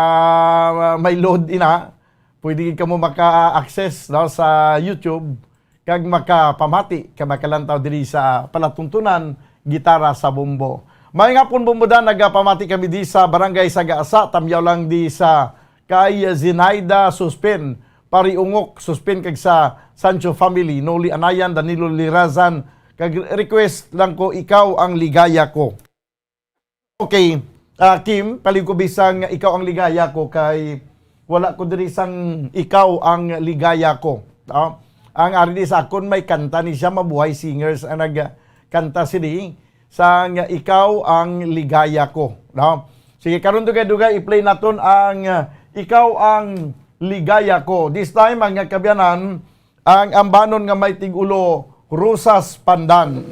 may load ina, pwede gid kamo maka-access, no, sa YouTube, kag makapamati, kag makalantaw diri sa palatuntunan, gitara sa bumbo. Maayong hapon, Bumbodan, nagapamati kami di sa Barangay Sagasa, tamyaw lang di sa kay Zinaida Suspin, Pari Ungok Suspin, kag sa Sancho family, Noli Anayan, Danilo Lirazan, kag request lang ko, Ikaw ang Ligaya Ko. Okay, ah, Kim, palihog ko bisang Ikaw ang Ligaya Ko, kay wala ko diri sang Ikaw ang Ligaya Ko. Ah, ang ari di sa akon, may kanta ni siya, Mabuhay Singers ang nagkanta sini sang Ikaw ang Ligaya Ko, no? Sige, karon, dugay-dugay, i-play naton ang, ah, Ikaw ang Ligaya Ko. This time, mga kaabyanan, ang ambanon nga may tig-ulo, Rosas Pandan.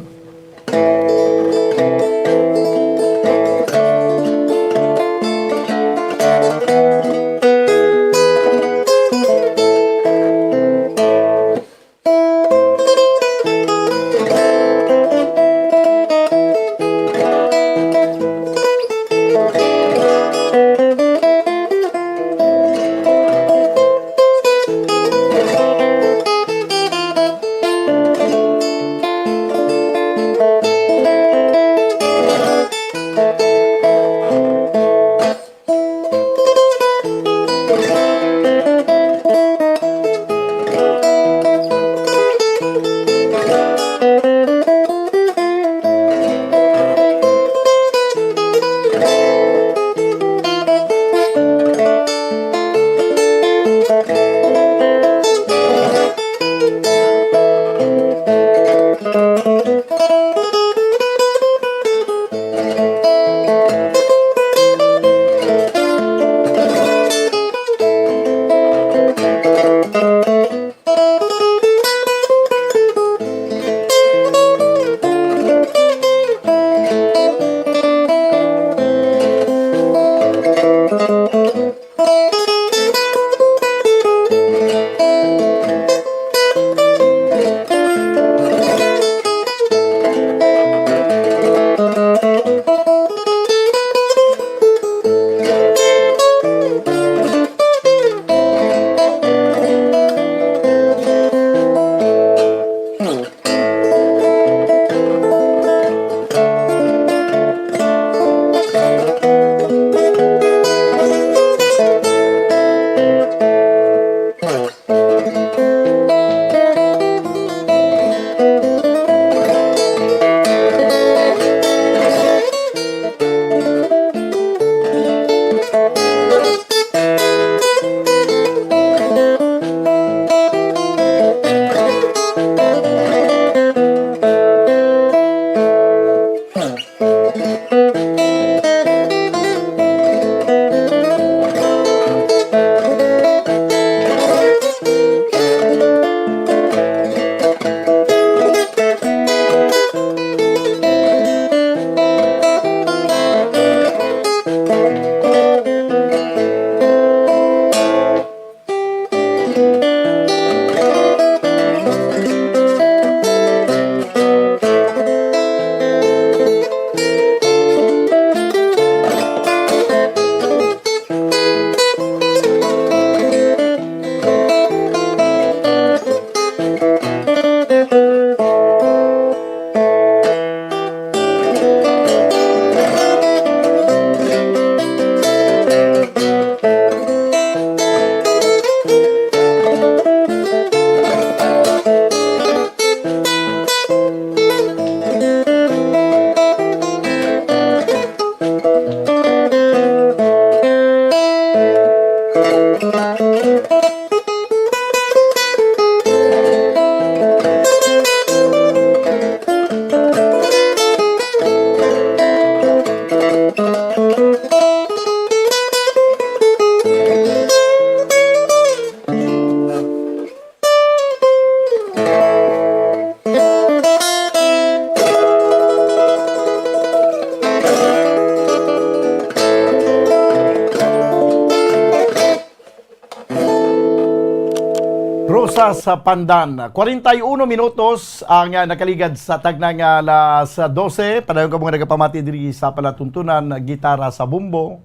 Rosas sa Pandan. Kwarenta y uno minutos ang, ah, nakaligad sa tagna nga alas dose. Padayon kamo nga nagapamati diri sa palatuntunan, Gitara sa Bumbo.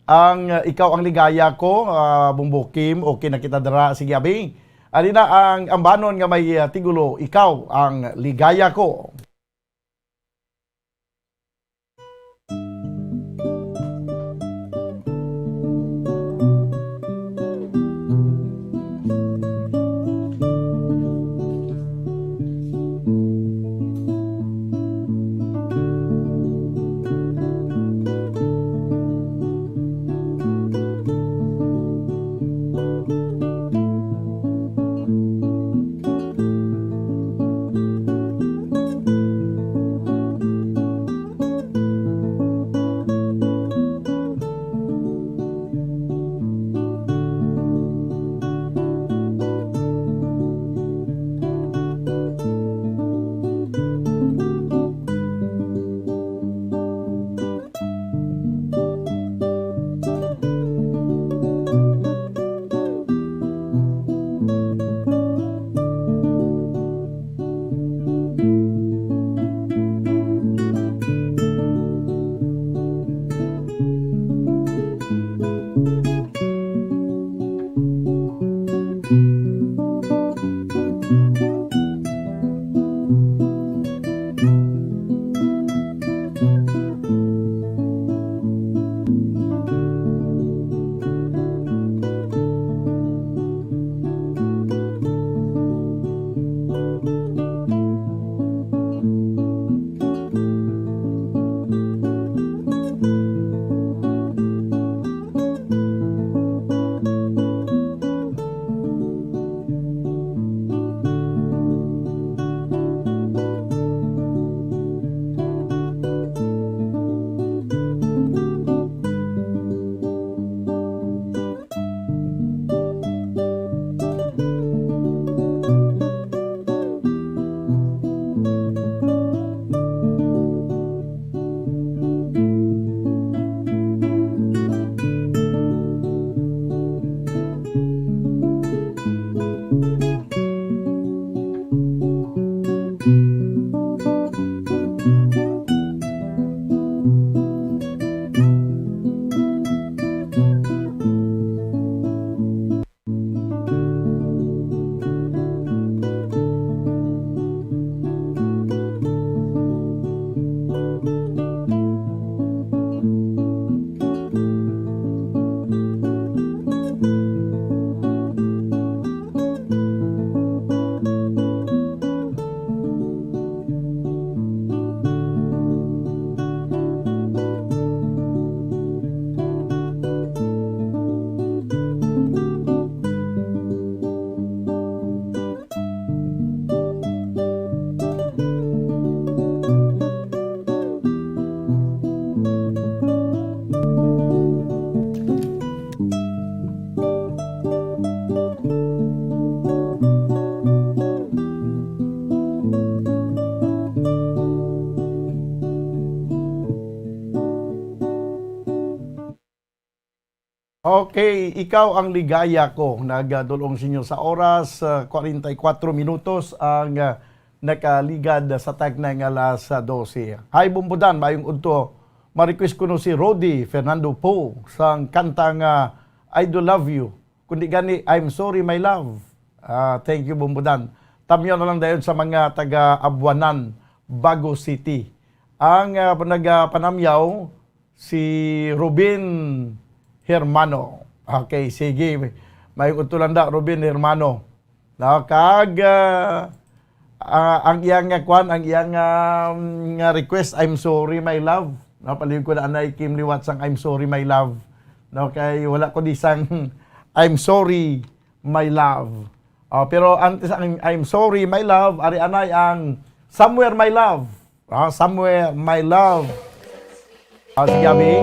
Ang, ah, Ikaw ang Ligaya Ko, ah, Bumbo Kim, okay na kita dira. Sige, abi. Ari na ang ambanon nga may, ah, tigulo, Ikaw ang Ligaya Ko. Okay, Ikaw ang Ligaya Ko. Nagadul-ong sa inyo sa oras, ah, kwarenta y kuwatro minutos ang, ah, nakaligad sa tagna nga alas dose. Hi, Bumbudan, maayong udto. Ma-request kuno si Rody Fernando Poe sang kanta nga I Do Love You. Kundi gani, I'm Sorry, My Love. Ah, thank you, Bumbudan. Tamyaw na lang dayon sa mga taga Abuanan, Bago City. Ang, ah, nagapanamyaw, si Rubin Hermano. Okay, sige. May utulanda, Rubin Hermano. No, kag, ah, ah, ang iyang nga kwan, ang iyang, ah, nga request, "I'm sorry, my love." No, palihog ko na anay, Kim, liwat sang "I'm sorry, my love." No, kay wala ko di sang I'm sorry, my love. Oh, pero antes ang I'm sorry, my love, ari anay ang somewhere, my love. Ah, somewhere, my love. Ah, sige, Abi.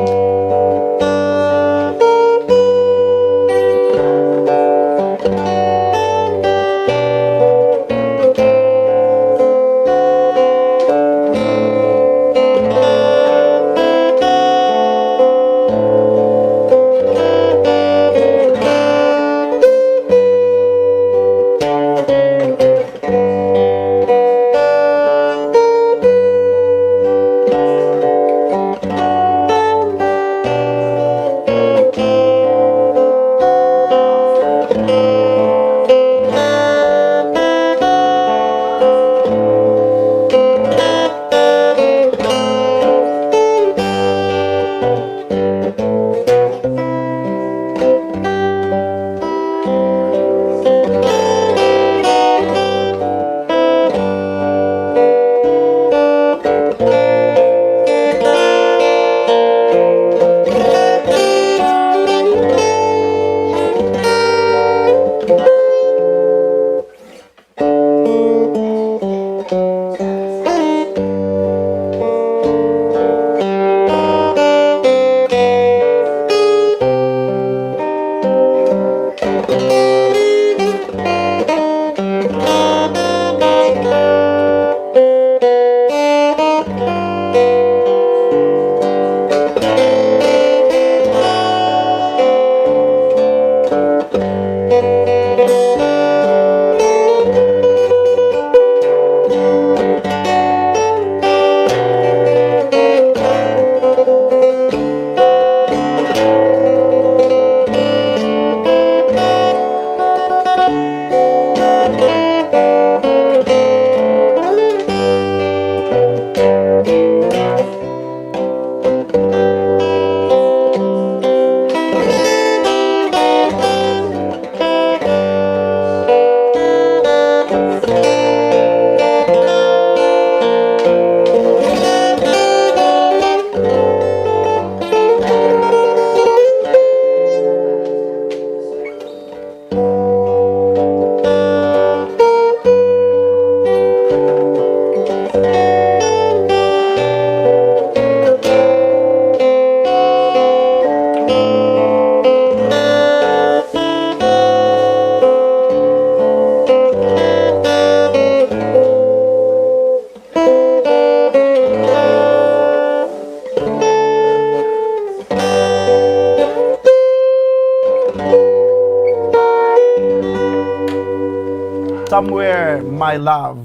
Somewhere, my love.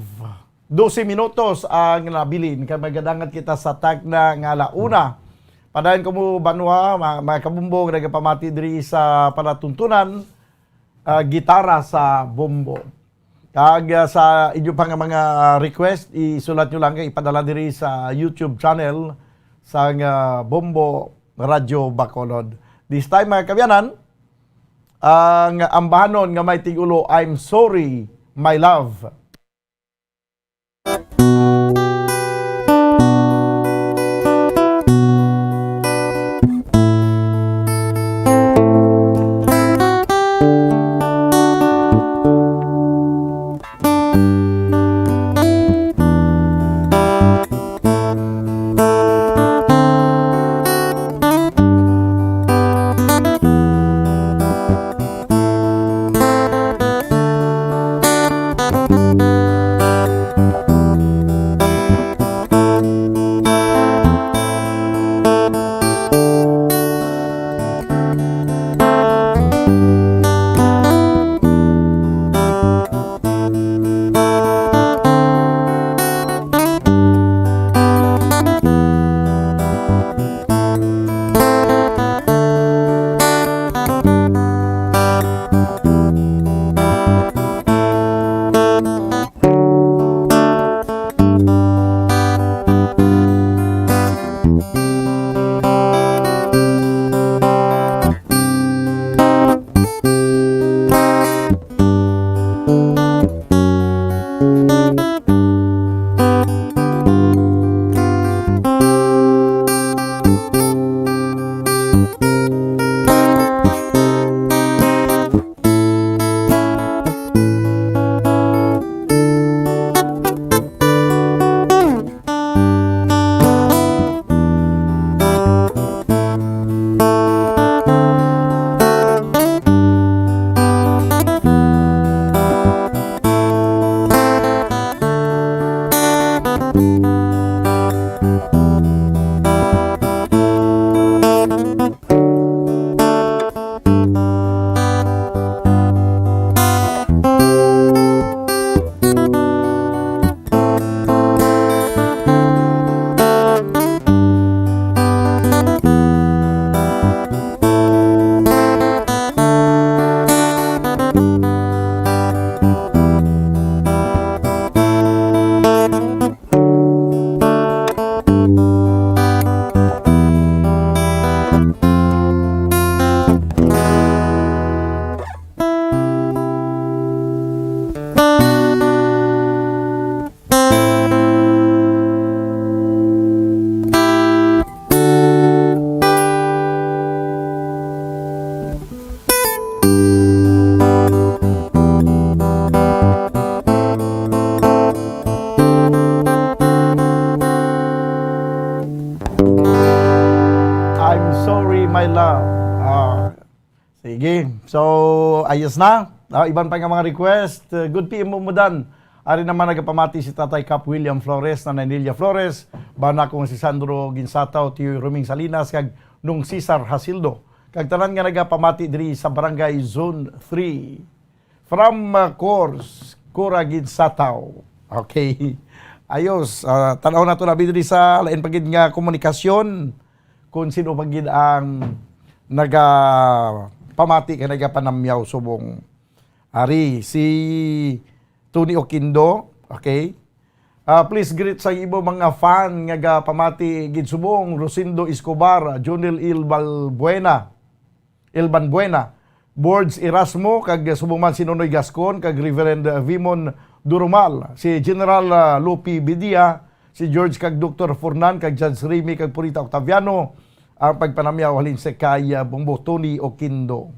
Dose minutos ang nabilin, kay magadangat kita sa takna nga alauna. Padayon kamo, banwa, ma-, mga kabumbong, nagapamati diri sa palatuntunan, ah, gitara sa bombo. Kag, ah, sa inyo pa nga mga request, isulat nyo lang kay ipadala diri sa YouTube channel sang, ah, Bombo Radyo Bacolod. This time, mga kabyanan, ang ambahanon nga may tigulo, "I'm Sorry, My Love." So, ayos na. Ah, iban pa nga mga request. Uh, good P M mo, Mudan. Ari naman nagapamati si Tatay Cap William Flores, Nanay Nelia Flores, bana kong si Sandro Ginsataw, Tiyo Roming Salinas, kag Nung Cesar Hasildo. Kag tanan nga nagapamati diri sa Barangay Zone three. From, uh, course, Cora Ginsataw. Okay. Ayos. Ah, tan-aw nato na diri sa lain pa gid nga komunikasyon kung sino pa gid ang nagapamati kay nagapanamyaw subong. Ari, si Tony Oquindo, okay? Ah, please greet sa imo mga fan nga gapamati gid subong, Rosendo Escobar, Jonel Il Balbuena, Ilban Buena, Borge Erasmo, kag subong man si Nonoy Gascon, kag Reverend Vimon Durumal, si General, ah, Lupi Bidia, si George kag Doktor Fornan, kag Judge Remy, kag Purita Octaviano, ang pagpanamyaw halin sa kay, ah, Bumbo Tony Oquindo.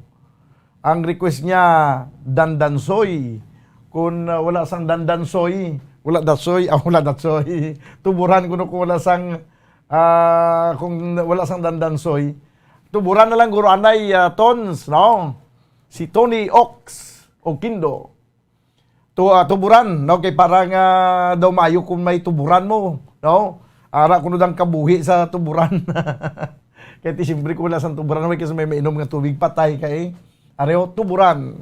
Ang request niya, dandansoy. Kung, ah, wala sang dandansoy, wala dasoy, ah, wala dasoy. Tuburan kuno kung wala sang, ah, kung wala sang dandansoy. Tuburan na lang guro anay, ah, Tons, no? Si Tony Ox Oquindo. Tu-, ah, tuburan, no? Kay para nga daw maayo kung may tuburan mo, no? Ara kuno dang kabuhi sa tuburan. Kay ti siyempre kung wala sang tuburan, may kasi may mainom nga tubig, patay kay. Areo, tuburan.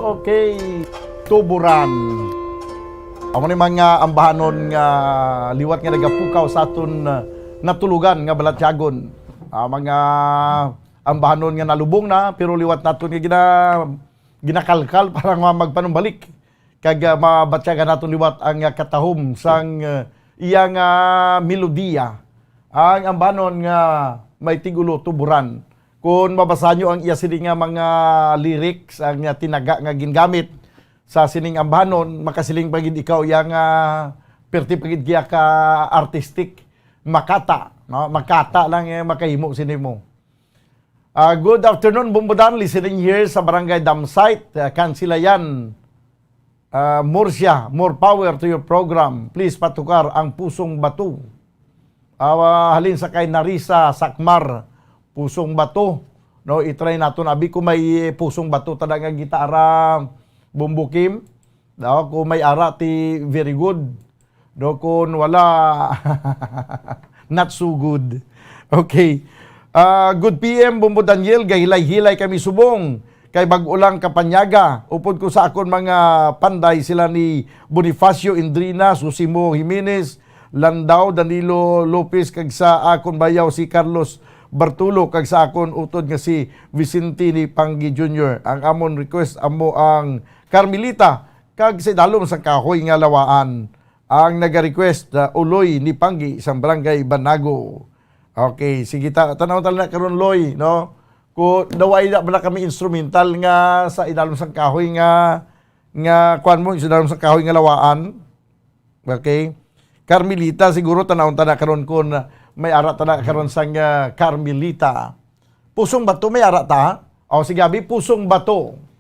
Okay, Tuburan. Amo ni mga ambahanon nga liwat nga nagapukaw sa aton, uh, natulugan nga balatyagon. Ah, mga ambahanon nga nalubong na, pero liwat naton nga gina-, ginakalkal para nga magpanumbalik. Kag, ah, mabatyagan naton liwat ang, ah, katahom sang, ah, iya nga melodiya. Ang ambahanon nga may tigulo, Tuburan. Kung mabasa nyo ang iya sini nga mga lyrics, ang, ah, tinaga nga gingamit sa sining ambahanon, makasiling pa gid ikaw iya nga perti pa gid kaya ka artistic. Makata, no? Makata lang, eh, makahimo sini mo. Ah, good afternoon, Bumbudan. Listening here sa Barangay Damsite, ah, Kansilayan. Ah, Murcia, more power to your program. Please patukar ang Pusong Bato. Ah, halin sa kay Narisa Sakmar, Pusong Bato. No, i-try naton. Abi ko may Pusong Bato tada nga gitara, Bumbukim. Daw, kung may ara ti very good. No, kung wala, not so good. Okay. Ah, good P M, Bombo Daniel, gahilay-hilay kami subong. Kay bag-o lang kapanyaga. Upod ko sa akon mga panday sila ni Bonifacio Indrina, Susimo Jimenez, Landao, Danilo Lopez, kag sa akon bayaw si Carlos Bartolo, kag sa akon utod nga si Vicentini Panggi Junior. Ang amon request amo ang Carmelita, kag sa idalom sang kahoy nga lawaan. Ang naga-request, ah, Uloy ni Panggi sang Barangay Banago. Okay, sige ta, tanaw ta na karon, Loy, no? Ko daw ay na bala kami instrumental nga sa idalom sang kahoy nga, nga kuan mo, sa idalom sang kahoy nga lawaan. Okay? Carmelita, siguro tanaw ta na karon kung may ara ta na karon sang, ah, Carmelita. Pusong Bato, may ara ta? O, sige, abi, Pusong Bato.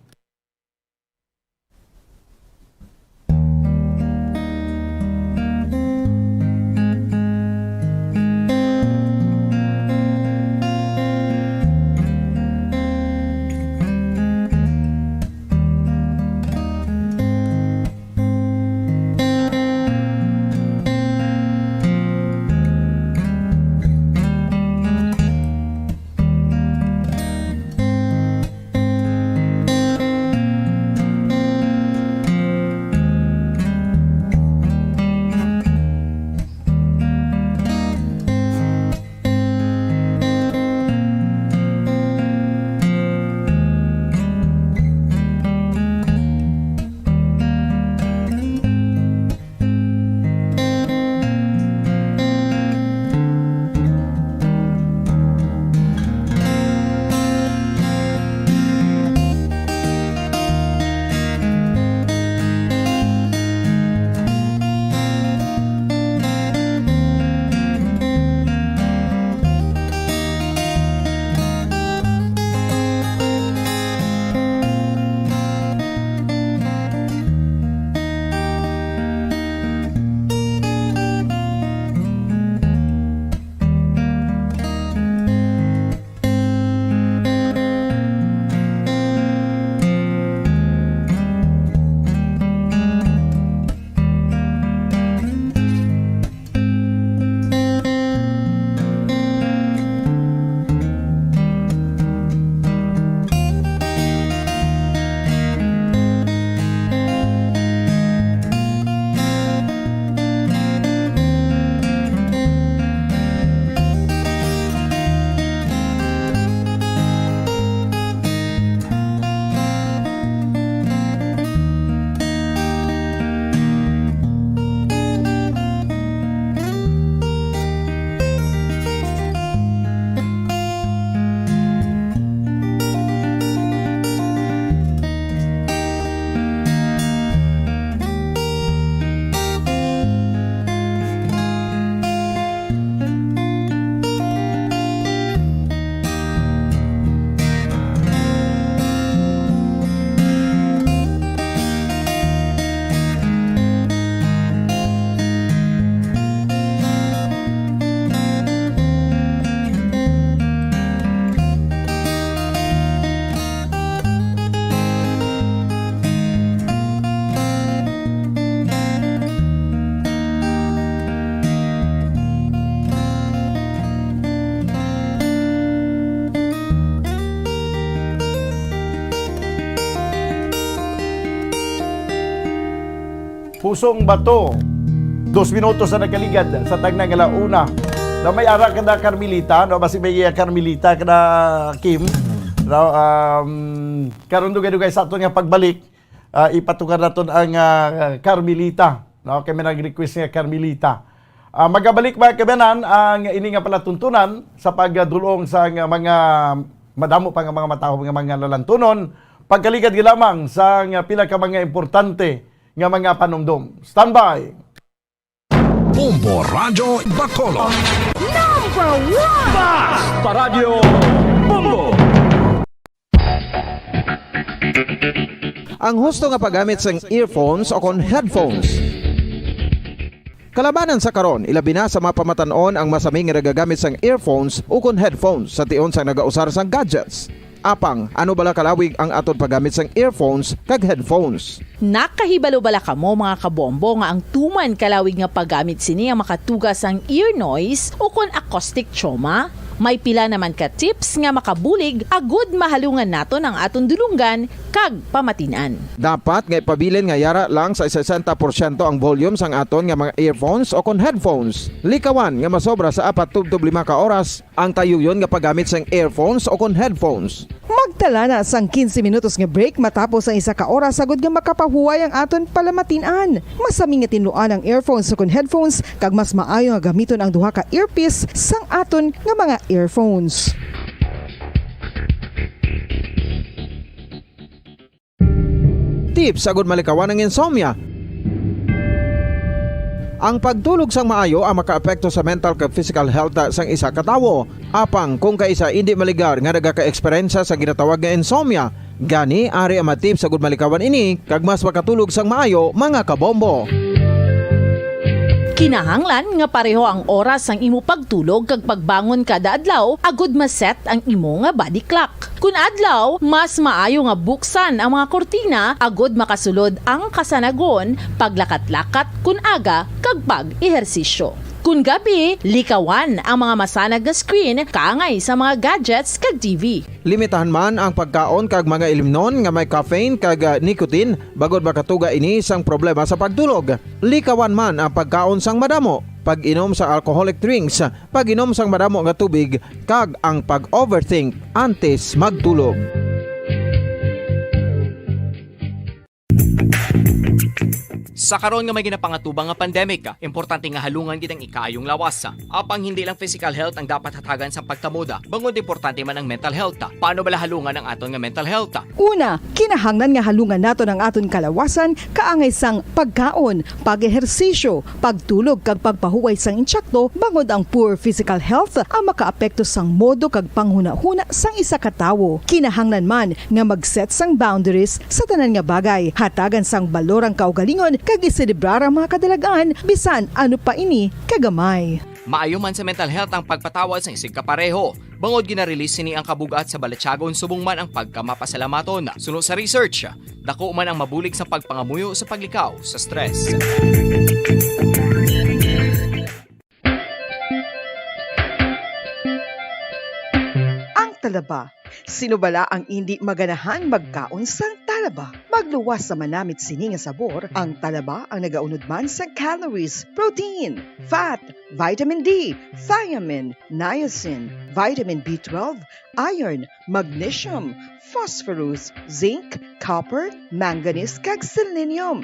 Pusong Bato. Dos minutos na nagkaligad sa tagna nga la una. Na may ara ka na Carmelita, no? Basi may iya Carmelita ka na, Kim. No? Um, karon dugay-dugay sa aton nga pagbalik, ah, ipatukan naton ang, ah, Carmelita, no? Kay may nag-request nga Carmelita. Ah, magabalik, mga kabanan, ang ini nga palatuntunan sa pagdulong sa nga mga madamo pa nga mga matahob nga mga lalantunon, pagkaligad lamang sa nga pila ka mga importante nga mga panumdom. Standby! Bombo Radyo Bacolod. Number one! Bas! Paradyo Bombo! Ang husto nga paggamit sang earphones o kon headphones. Kalabanan sa karon, ilabi na sa mga pamatan-on ang masami nga nagagamit sang earphones o kon headphones sa tion sang nagausar sang gadgets. Apang, ano bala kalawig ang aton paggamit sang earphones kag headphones? Nakahibalo bala kamo, mga kabombo, nga ang tuman kalawig nga paggamit sini ang makatuga sang ear noise o kon acoustic trauma? May pila naman ka tips nga makabulig agud mahalungan naton ang aton dulunggan kag pamatin-an. Dapat nga ipabilin nga yara lang sa sesenta porsyento ang volume sang aton nga mga earphones o kon headphones. Likawan nga masobra sa apat tubtob lima ka oras ang tayuyon nga paggamit sang earphones o kon headphones. Magtala na sang quince minutos nga break matapos ang isa ka oras agud nga makapahuway ang aton palamatin-an. Masami nga tinluan ang earphones o kon headphones, kag mas maayo nga gamiton ang duha ka earpiece sang aton nga mga earphones. Tips agud malikawan ang insomnia. Ang pagtulog sang maayo ang makaapekto sa mental kag physical health sang isa ka tawo. Apang kung kaisa indi maligar nga nagaka-eksperyensya sa ginatawag nga insomnia, gani ari ang mga tips agud malikawan ini kag mas makatulog sang maayo, mga kabombo. Kinahanglan nga pareho ang oras sang imo pagtulog kag pagbangon kada adlaw agud ma-set ang imo nga body clock. Kun adlaw, mas maayo nga buksan ang mga kurtina agud makasulod ang kasanagon, paglakat-lakat kun aga, kag pag-ehersisyo. Kun gabi, likawan ang mga masanag nga screen kaangay sa mga gadgets kag T V. Limitahan man ang pagkaon kag mga ilimnon nga may caffeine kag, ah, nicotine, bangod makatuga ini sang problema sa pagtulog. Likawan man ang pagkaon sang madamo, pag-inom sa alcoholic drinks, pag-inom sang madamo nga tubig, kag ang pag-overthink antes magtulog. Sa karon nga may ginapangatubang nga pandemic, importante nga halungan gid ang ikaayong lawas. Apang hindi lang physical health ang dapat hatagan sang pagtamod, bangod importante man ang mental health. Paano bala halungan ang aton nga mental health? Una, kinahanglan nga halungan naton ang aton kalawasan kaangay sang pagkaon, pag-ehersisyo, pagtulog kag pagpahuway sang insakto, bangod ang poor physical health ang makaapekto sang modo kag panghunahuna sang isa ka tawo. Kinahanglan man nga mag-set sang boundaries sa tanan nga bagay, hatagan sang balor ang kaugalingon kag iselebrar ang mga kadalag-an bisan ano pa ini kagamay. Maayo man sa mental health ang pagpatawad sang isigkapareho, bangod gina-release sini ang kabug-at sa balatyagon subong man ang pagkamapasalamaton. Suno sa research, dako man ang mabulig sa pagpangamuyo sa paglikaw sa stress. Ang talaba. Sino bala ang indi maganahang magkaon sang talaba? Magluwas sa manamit sini nga sabor, ang talaba ang nagaunod man sang calories, protein, fat, vitamin D, thiamine, niacin, vitamin B twelve, iron, magnesium, phosphorus, zinc, copper, manganese, kag selenium.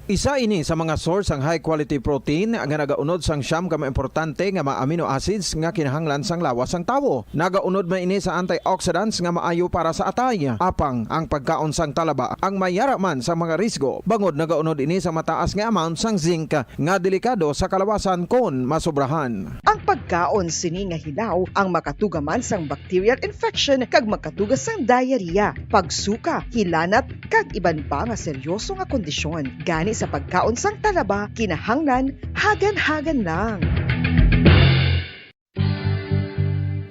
Isa ini sa mga source sang high quality protein nga nagaunod sang siyam ka mga importante nga mga amino acids nga kinahanglan sang lawas sang tawo. Nagaunod man ini sa antioxidants nga maayo para sa atay. Apang ang pagkaon sang talaba ang mayara man sa mga risgo, bangod nagaunod ini sa mataas nga amount sang zinc nga delikado sa kalawasan kon masobrahan. Ang pagkaon sini nga hilaw ang makatuga man sang bacterial infection kag makatuga sang diarrhea, pagsuka, hilanat, kag iban pa nga seryoso nga kondisyon. Gani sa pagkaon sang talaba, kinahanglan hagan-hagan lang.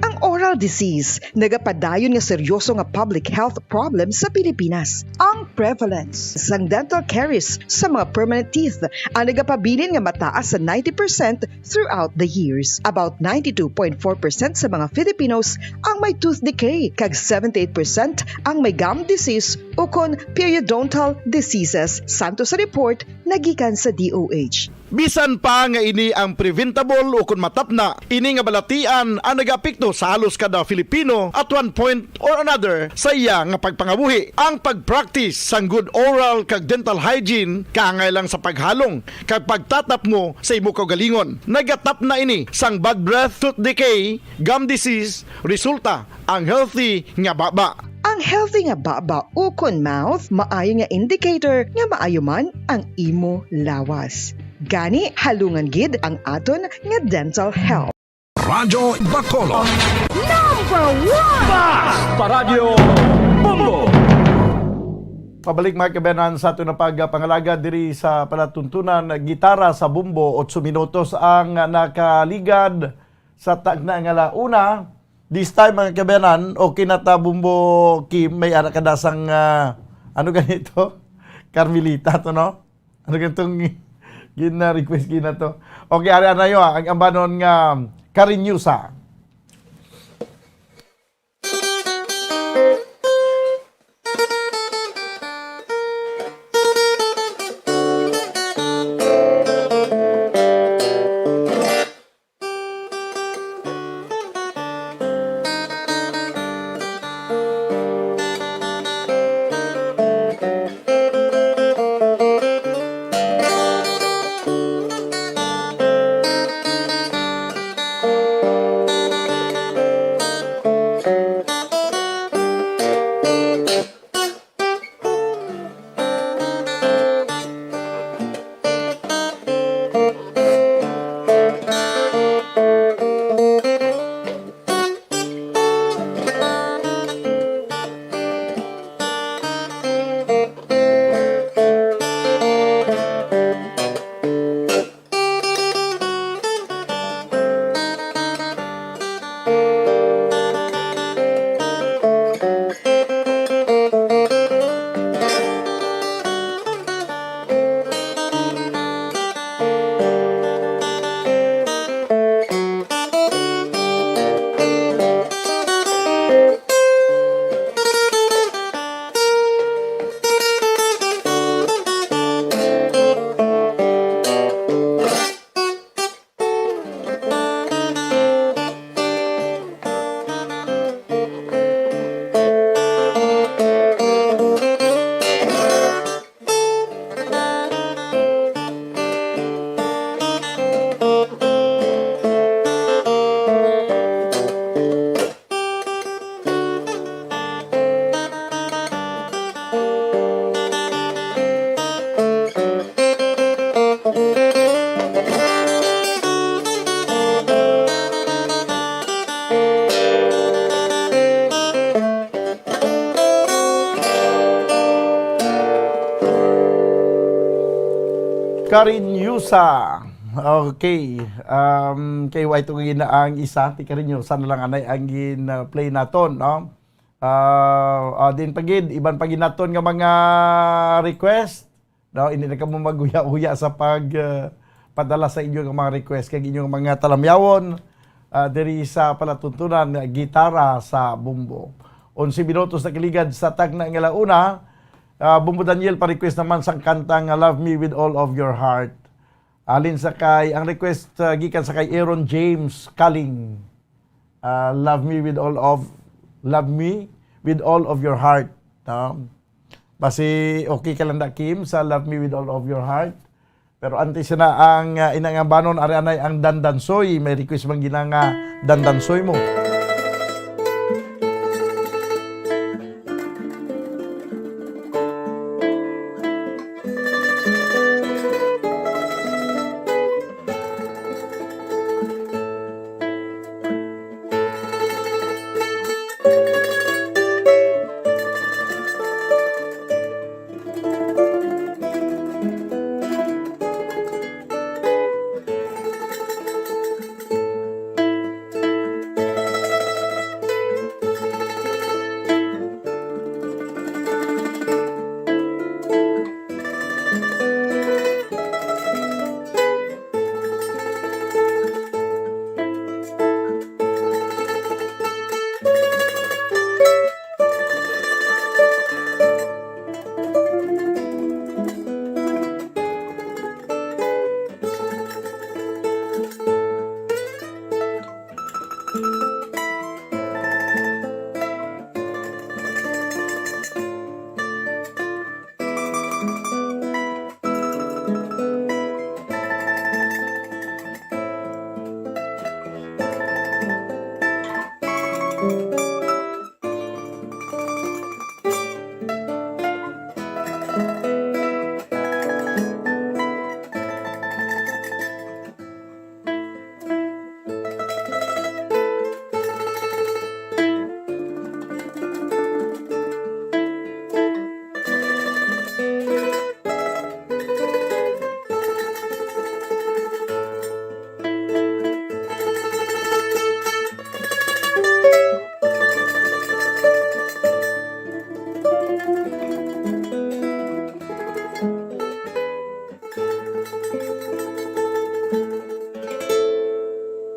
Ang oras Disease, nagapadayon nga seryoso nga public health problem sa Pilipinas. Ang prevalence sang dental caries sa mga permanent teeth ang nagapabilin nga mataas sa ninety percent throughout the years. About ninety-two point four percent sa mga Filipinos ang may tooth decay, kag seventy-eight percent ang may gum disease ukon periodontal diseases, santo sa report nagikan sa D O H. Bisan pa nga ini ang preventable ukon matapna, ini nga balatian ang nagaapekto sa halos kada Filipino at one point or another sa iya nga pagpangabuhi. Ang pag-practice sang good oral kag dental hygiene kaangay lang sa paghalong kag pagtatapngo sa imo kaugalingon. Nagatapna ini sang bad breath, tooth decay, gum disease, resulta ang healthy nga baba. Ang healthy nga baba ukon mouth maayo nga indicator nga maayo man ang imo lawas. Gani, halungan gid ang aton nga dental health. Radyo Bacolod. Number one! Bas! Paradyo Bombo! Pabalik, mga kabayanan, sa aton na pagpangalagad diri sa palatuntunan, gitara sa bombo. Otso minutos ang nakaligad sa tagna nga launa. This time, mga kabayanan, okay na ta, Bombo Kim, may ara ka dasang, ah, ano ganito? Carmelita to, no? Ano ganitong gina-request gina to? Okay, ari na yo, ah, ang ambanon nga Cariñosa. Cariñosa. Okay. Um, kay White Ugina ang isa, ti Cariñosa na lang anay ang gin-play naton, no? Ah, ah, din pa gid, iban pa gid naton nga mga request. No, hindi na kamo maghuya-huya sa pag, ah, padala sa inyo nga mga request kag inyong mga talamyawon, ah, diri sa palatuntunan nga Gitara sa Bombo. Onse minutos na kaligad sa tagna nga launa, ah, Bombo Daniel, pa-request naman sang kanta nga Love Me With All of Your Heart. Alin sa kay, ang request, ah, gikan sa kay Aaron James Kaling. Ah, Love Me With All of, Love Me With All of Your Heart. No? Basi okay ka lang da, Kim, sa Love Me With All of Your Heart. Pero antes na ang, ah, inangambanon, ari anay ang Dandansoy. May request man gina nga Dandansoy mo.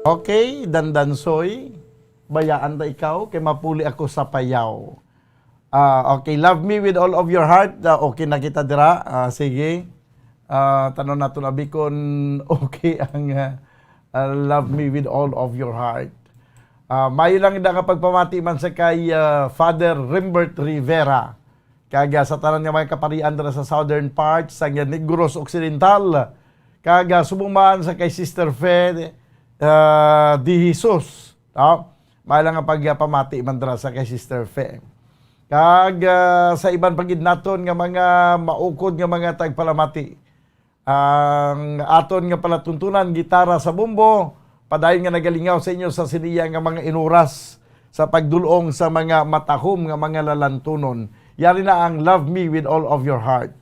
Okay, Dandansoy, bayaan ta ikaw kay mapuli ako sa payaw. Ah, okay, "Love Me With All of Your Heart." Ah, okay na kita dira. Ah, sige. Ah, tanon nato na, abi, kon okay ang, ah, ah, "Love Me With All of Your Heart." Ah, maayo lang da nga pagpamati man sa kay, ah, Father Rimbert Rivera, kag, ah, sa tanan nga mga kaparian dira sa southern part sa Negros Occidental, kag, ah, subong man sa kay Sister Fe, ah, De Jesus, no? Maayo lang nga pagpamati man dira sa kay Sister Fe. Kag, ah, sa iban pa gid naton nga mga maukod nga mga tagpalamati, ang aton nga palatuntunan, gitara sa bombo, padayon nga nagalingaw sa inyo sa siniya nga mga inuras sa pagdul-ong sa mga matahom nga mga lalantunon. Yari na ang "Love Me With All of Your Heart."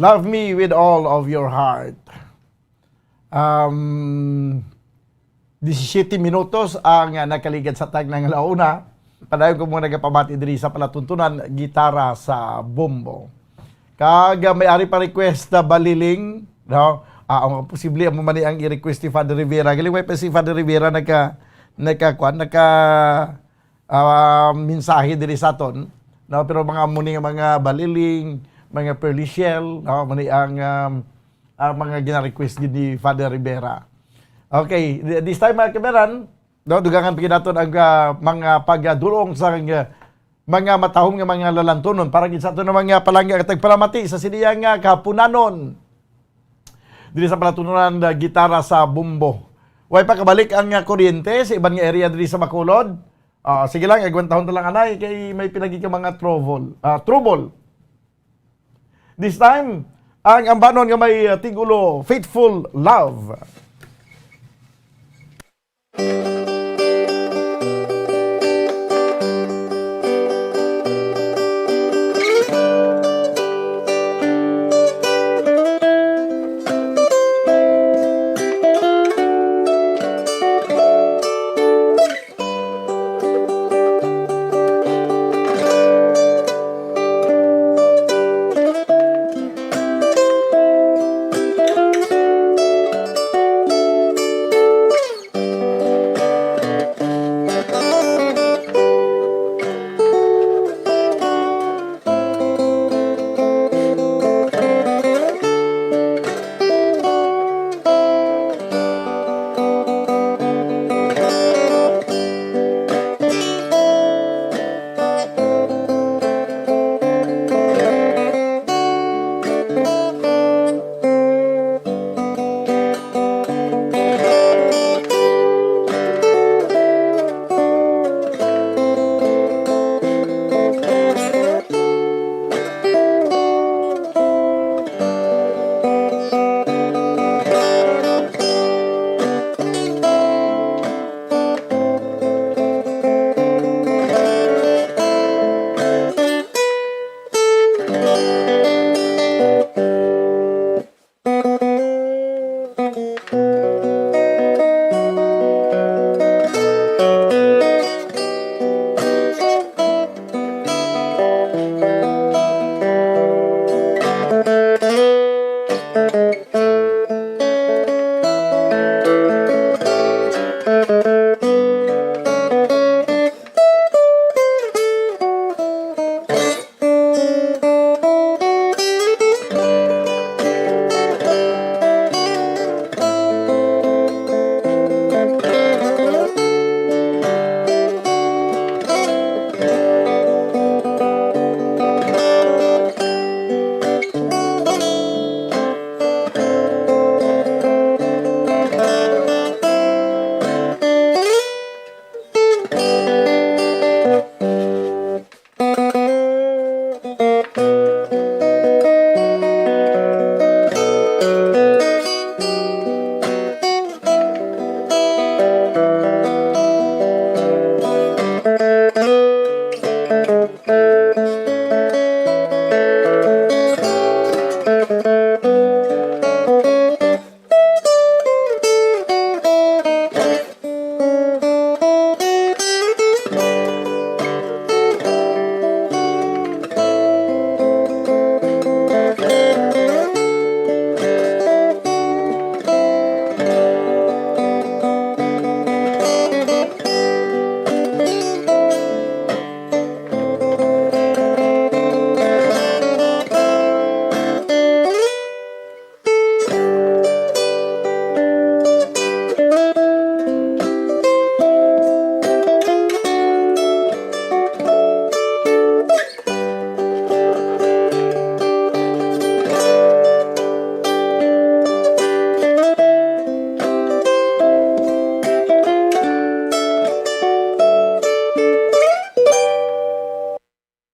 "Love Me With All of Your Heart." Um, disisyete minutos ang, ah, nakaligad sa tagna nga launa. Padayon ko mga nagapamati diri sa palatuntunan, gitara sa bombo. Kag, ah, may ari pa request na baliling, no? Ah, ang posible amo man ni ang i-request ni Father Rivera. Gali, way pa si Father Rivera nagka, nagka, kwan, nagka, ah, mensahe diri sa aton, no? Pero mga amo ni nga mga baliling, mga pearly shell, no? Amo ni ang, um, ang mga gina-request gid ni Father Rivera. Okay, th-, this time, mga kabayan, no, dugangan pa gid naton ang, ah, mga pagdulong sa, ah, mga matahom nga mga lalantunon para gid sa aton nga mga palangga kag tagpalamati sa sini nga kahapunanon. Diri sa palatuntunan, ah, gitara sa bombo. Way pa kabalik ang, ah, kuryente sa iban nga area diri sa Bacolod. Ah, sige lang, agwantahon ta lang, anay, kay may pila gid ka mga trouble. Ah, trouble. This time, ang ambanon nga may, ah, titulo, Faithful Love.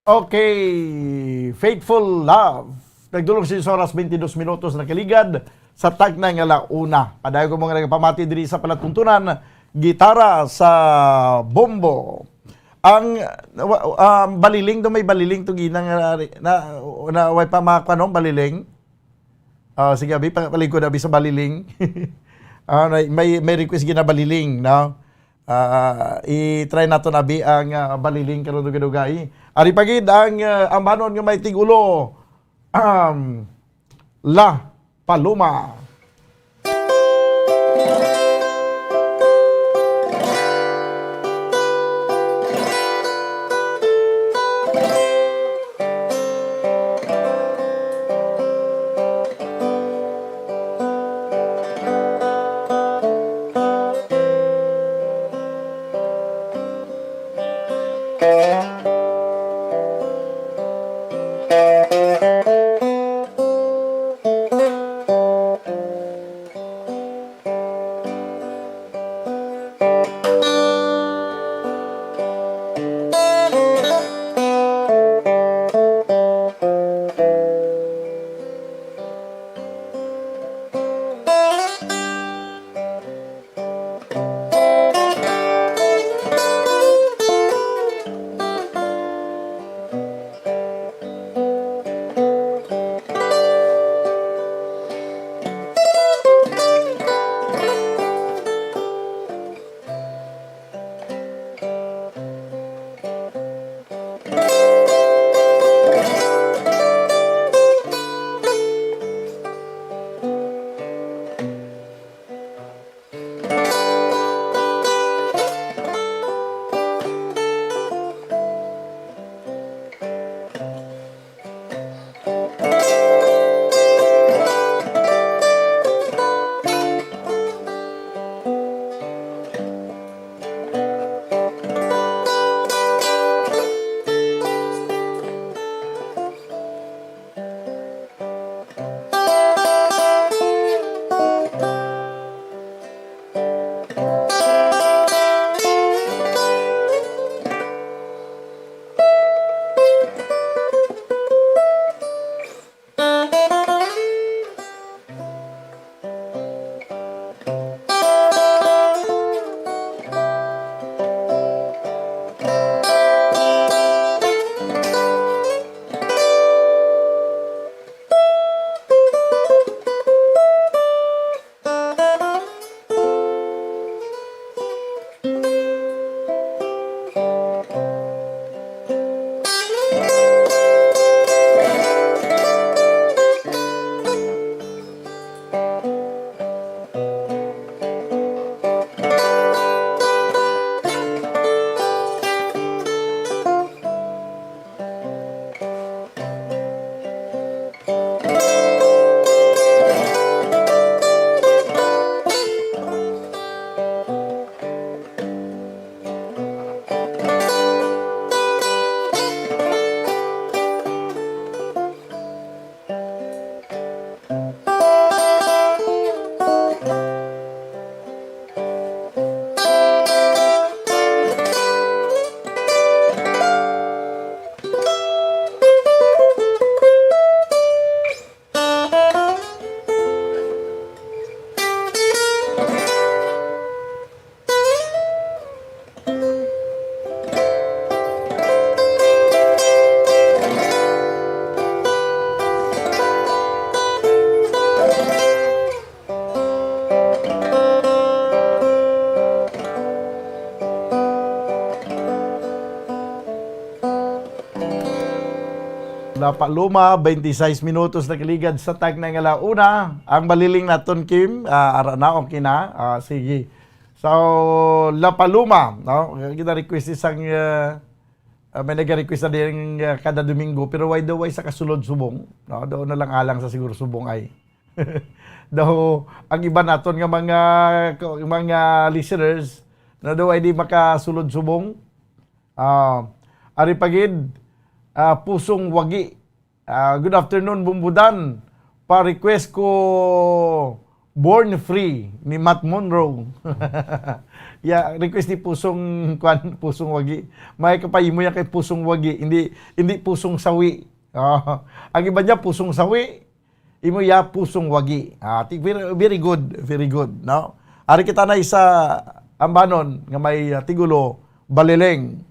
Okay, Faithful Love. Nagdulong sa oras, twenty-dos minutos nakaligad sa tagna nga la una. Padayon ko mga nagapamati diri sa palatuntunan, gitara sa bombo. Ang, wa-, ah, baliling to, may baliling to ginang, ah, na, na, way pa makakuha, no? Baliling. Ah, sige, abi, pa-, palingkod, abi, sa baliling. Ah, may, may, may request gina baliling, no? Ah, i-try naton abi ang, ah, baliling karon, dugay-dugay. Ari pa gid ang, ah, ambanon nga may tigulo, um, La Paloma. La Paloma, twenty-six minutos nakaligad sa tagna nga ala una. Ang baliling naton, Kim, ah, ara na, okay na. Ah, sige. So, La Paloma, no? Gina-request isang, ah, ah, may nag-request na din, ah, kada Domingo, pero why daw, why sa kasulod subong, no? Doon na lang alang sa siguro subong ay. Daw, ang iba naton nga mga, mga listeners, na daw ay di makasulod subong. Ah, ari pa gid, ah, Pusong Wagi. Ah, good afternoon, Bumbudan. Pa-request ko Born Free ni Matt Monro. Ya, request ni Pusong, kwan, Pusong Wagi. May kapayimo yan kay Pusong Wagi, hindi, hindi Pusong Sawi. Ah, ang iba niya, Pusong Sawi. Imo ya, Pusong Wagi. Ah, ti-, very, very good, very good, no? Ari kita na isa ambanon nga may, ah, tigulo, Baleleng.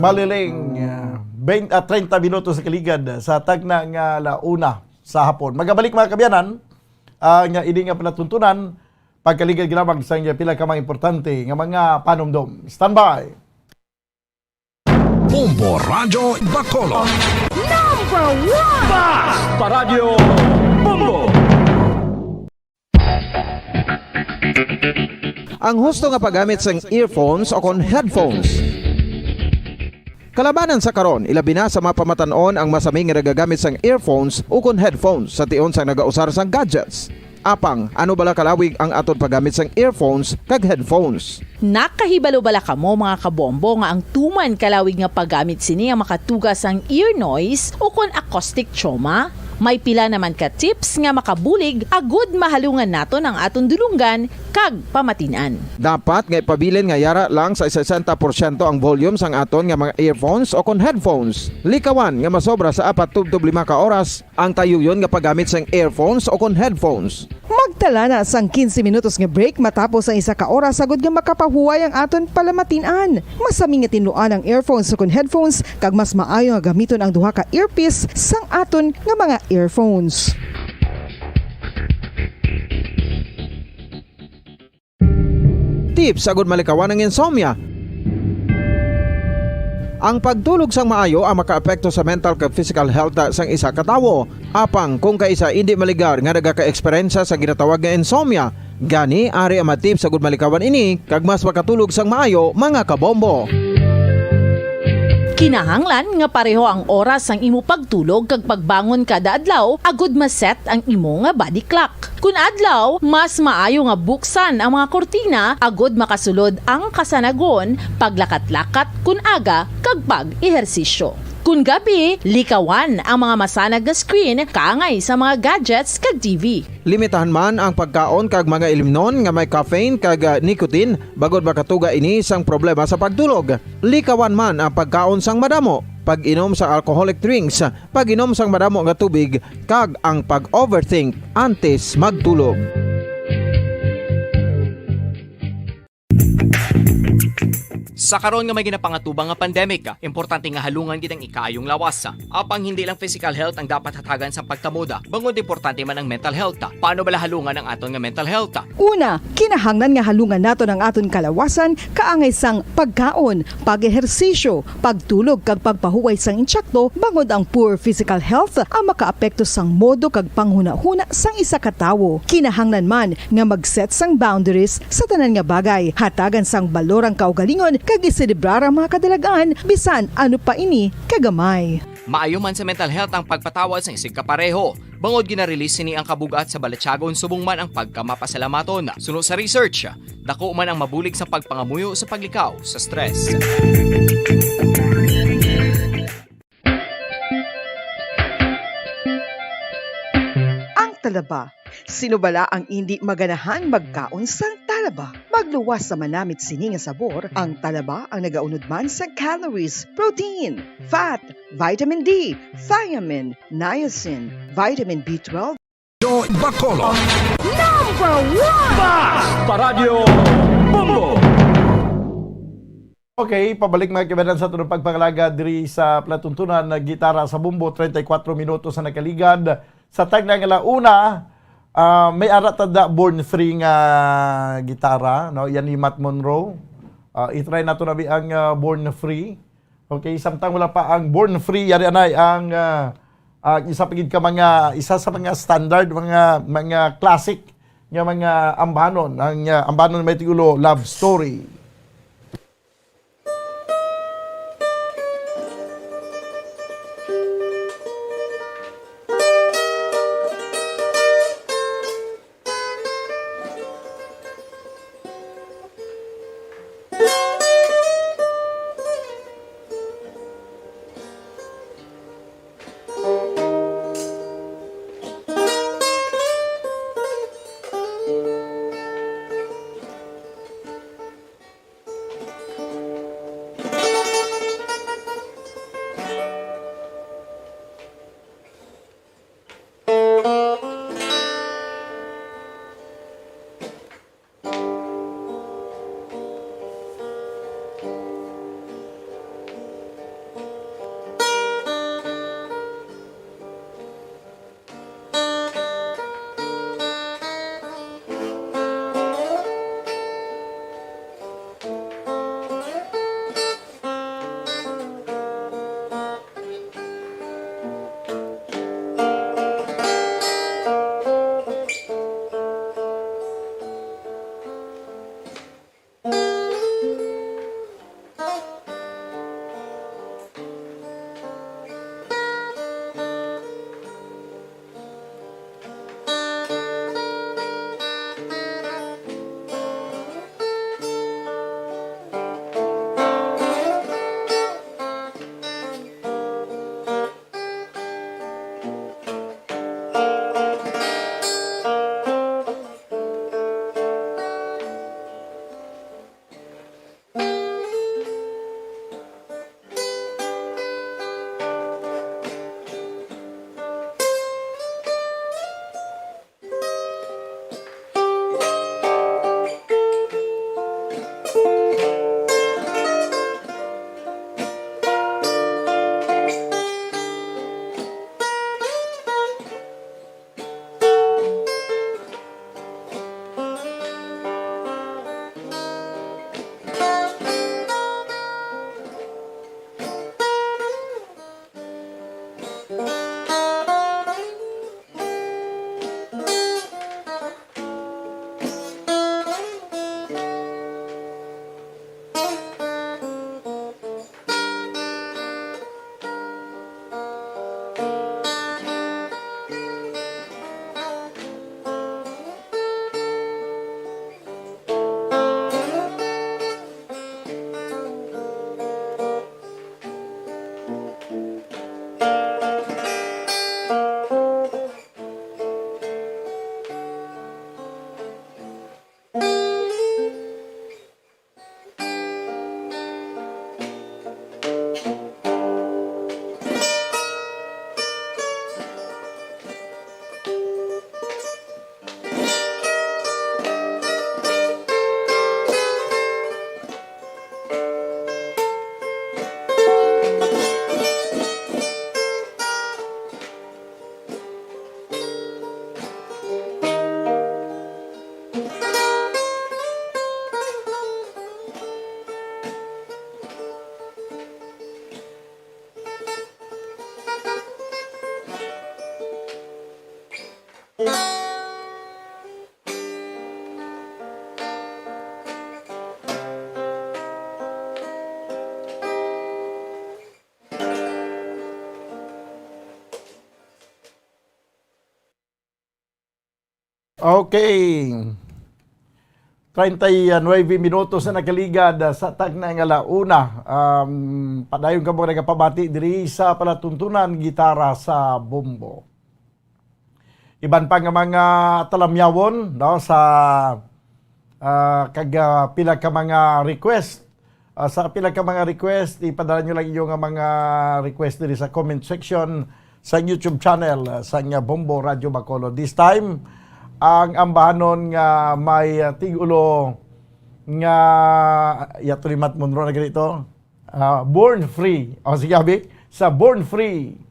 Paliling, ah, twenty, ah, treinta minutos sa kaligad sa tagna nga ala una sa hapon. Magabalik, mga kaabyanan, ang, ah, ini nga palatuntunan, pagkaligad lamang sa pila ka mga importante nga mga panumdom. Standby! Bombo Radyo Bacolod. Number one! Basta Radyo Bombo! Ang husto nga paggamit sang earphones o kon headphones. Kalabanan sa karon, ilabi na sa mga pamatan-on ang masami nga nagagamit sang earphones o kon headphones sa tion sang nagausar sang gadgets. Apang, ano bala kalawig ang aton paggamit sang earphones kag headphones? Nakahibalo bala kamo, mga kabombo, nga ang tuman kalawig nga paggamit sini ang makatuga sang ear noise o kon acoustic trauma? May pila naman ka tips nga makabulig agud mahalungan naton ang aton dulonggan kag pamatin-an. Dapat nga ipabilin nga yara lang sa sesenta porsyento ang volume sang aton nga mga earphones o kon headphones. Likawan nga masobra sa apat tubtob lima ka oras ang tayuyon nga paggamit sang earphones o kon headphones. Magtala na sang quince minutos nga break matapos ang isa ka oras, agud nga makapahuway ang aton palamatin-an. Masami nga tinluan ang earphones o kon headphones, kag mas maayo nga gamiton ang duha ka earpiece sang aton nga mga earphones. Tips agud malikawan ang insomnia. Ang pagtulog sang maayo ang makaapekto sa mental kag physical health sang isa ka tawo. Apang kung kaisa indi maligar nga nagaka-eksperyensya sa ginatawag nga insomnia, gani ari ang mga tips agud malikawan ini kag mas makatulog sang maayo, mga kabombo. Kinahanglan nga pareho ang oras sang imo pagtulog kag pagbangon kada adlaw agud ma-set ang imo nga body clock. Kun adlaw, mas maayo nga buksan ang mga kurtina agud makasulod ang kasanagon, paglakat-lakat kun aga, kag pag-ehersisyo. Kun gabi, likawan ang mga masanag nga screen kaangay sa mga gadgets kag T V. Limitahan man ang pagkaon kag mga ilimnon nga may caffeine kag, ah, nicotine, bangod makatuga ini sang problema sa pagtulog. Likawan man ang pagkaon sang madamo, pag-inom sang alcoholic drinks, pag-inom sang madamo nga tubig, kag ang pag-overthink antes magtulog. Sa karon nga may ginapangatubang nga pandemic, importante nga halungan gid ang ikaayong lawas. Apang hindi lang physical health ang dapat hatagan sa pagkamoda, bangod importante man ang mental health. Paano bala halungan ang aton nga mental health? Una, kinahanglan nga halungan naton ang aton kalawasan kaangay sang pagkaon, pag-ehersisyo, pagtulog kag pagpahuway sang intsakto, bangod ang poor physical health ang makaapekto sang modo kag panghunahuna sang isa ka tawo. Kinahanglan man nga mag-set sang boundaries sa tanan nga bagay, hatagan sang balor ang kaugalingon kag iselebrar ang mga kadalagan, bisan ano pa ini kagamay. Maayo man sa mental health ang pagpatawad sang isigkapareho, bangod gina-release sini ang kabug-at sa balatyagon subong man ang pagkamapasalamaton. Suno sa research, dako man ang mabulig sa pagpangamuyo sa paglikaw sa stress. Ang talaba. Sino bala ang indi maganahan magkaon sang talaba? Magluwas sa manamit sini nga sabor, ang talaba ang nagaunod man sa calories, protein, fat, vitamin D, thiamine, niacin, vitamin B twelve. Joy Bacolod. Number one! Basta Radyo Bombo! Okay, pabalik, mga kaibanan, sa aton pagpangalaga diri sa palatuntunan nga Gitara sa Bombo. Treinta y cuatro minutos ang nakaligad sa tagna nga ala una. Ah, may ara ta da Born Free nga gitara, no? Yan ni Matt Monroe. Ah, i-try nato na bi ang, ah, Born Free. Okay, samtang wala pa ang Born Free, yari anay ang, ah, ah, isa pa gid ka mga, isa sa mga standard, mga, mga classic nga mga ambanon, ang, ah, ambanon may tigulo, Love Story. Okay. Treinta y nueve minutos na nakaligad, ah, sa tagna nga ala una. Um, padayon kamo nagapamati diri sa palatuntunan, Gitara sa Bombo. Iban pa nga mga talamyawon, no, sa, ah, kag, ah, pila ka mga request. Ah, sa pila ka mga request, ipadala nyo lang inyo nga mga request diri sa comment section sa YouTube channel, ah, sang Bombo Radyo Bacolod. This time, ang ambahanon nga may, ah, tigulo nga, yato ni Matt Monroe na ganito, ah, Born Free. O, sige, abi, sa Born Free.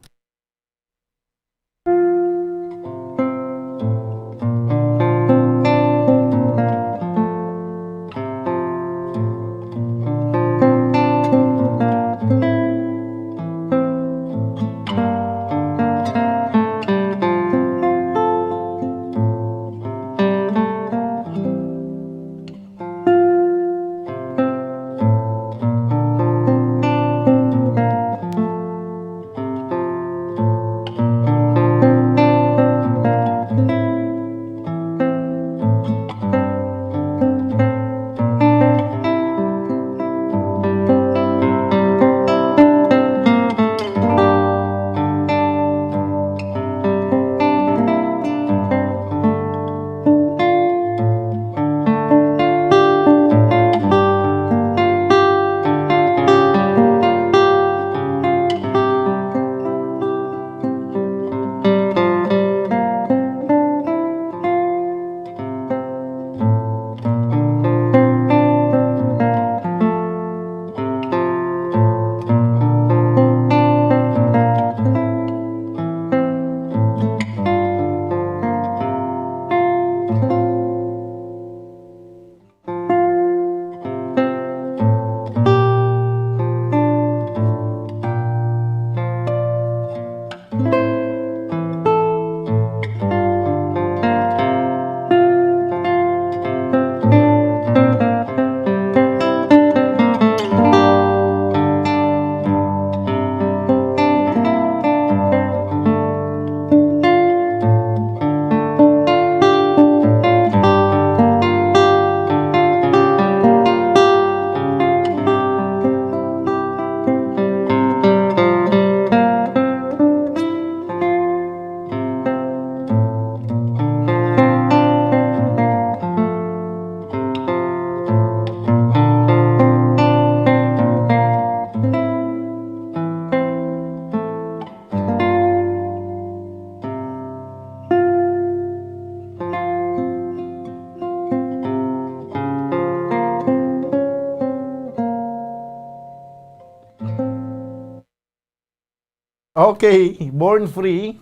Okay, Born Free.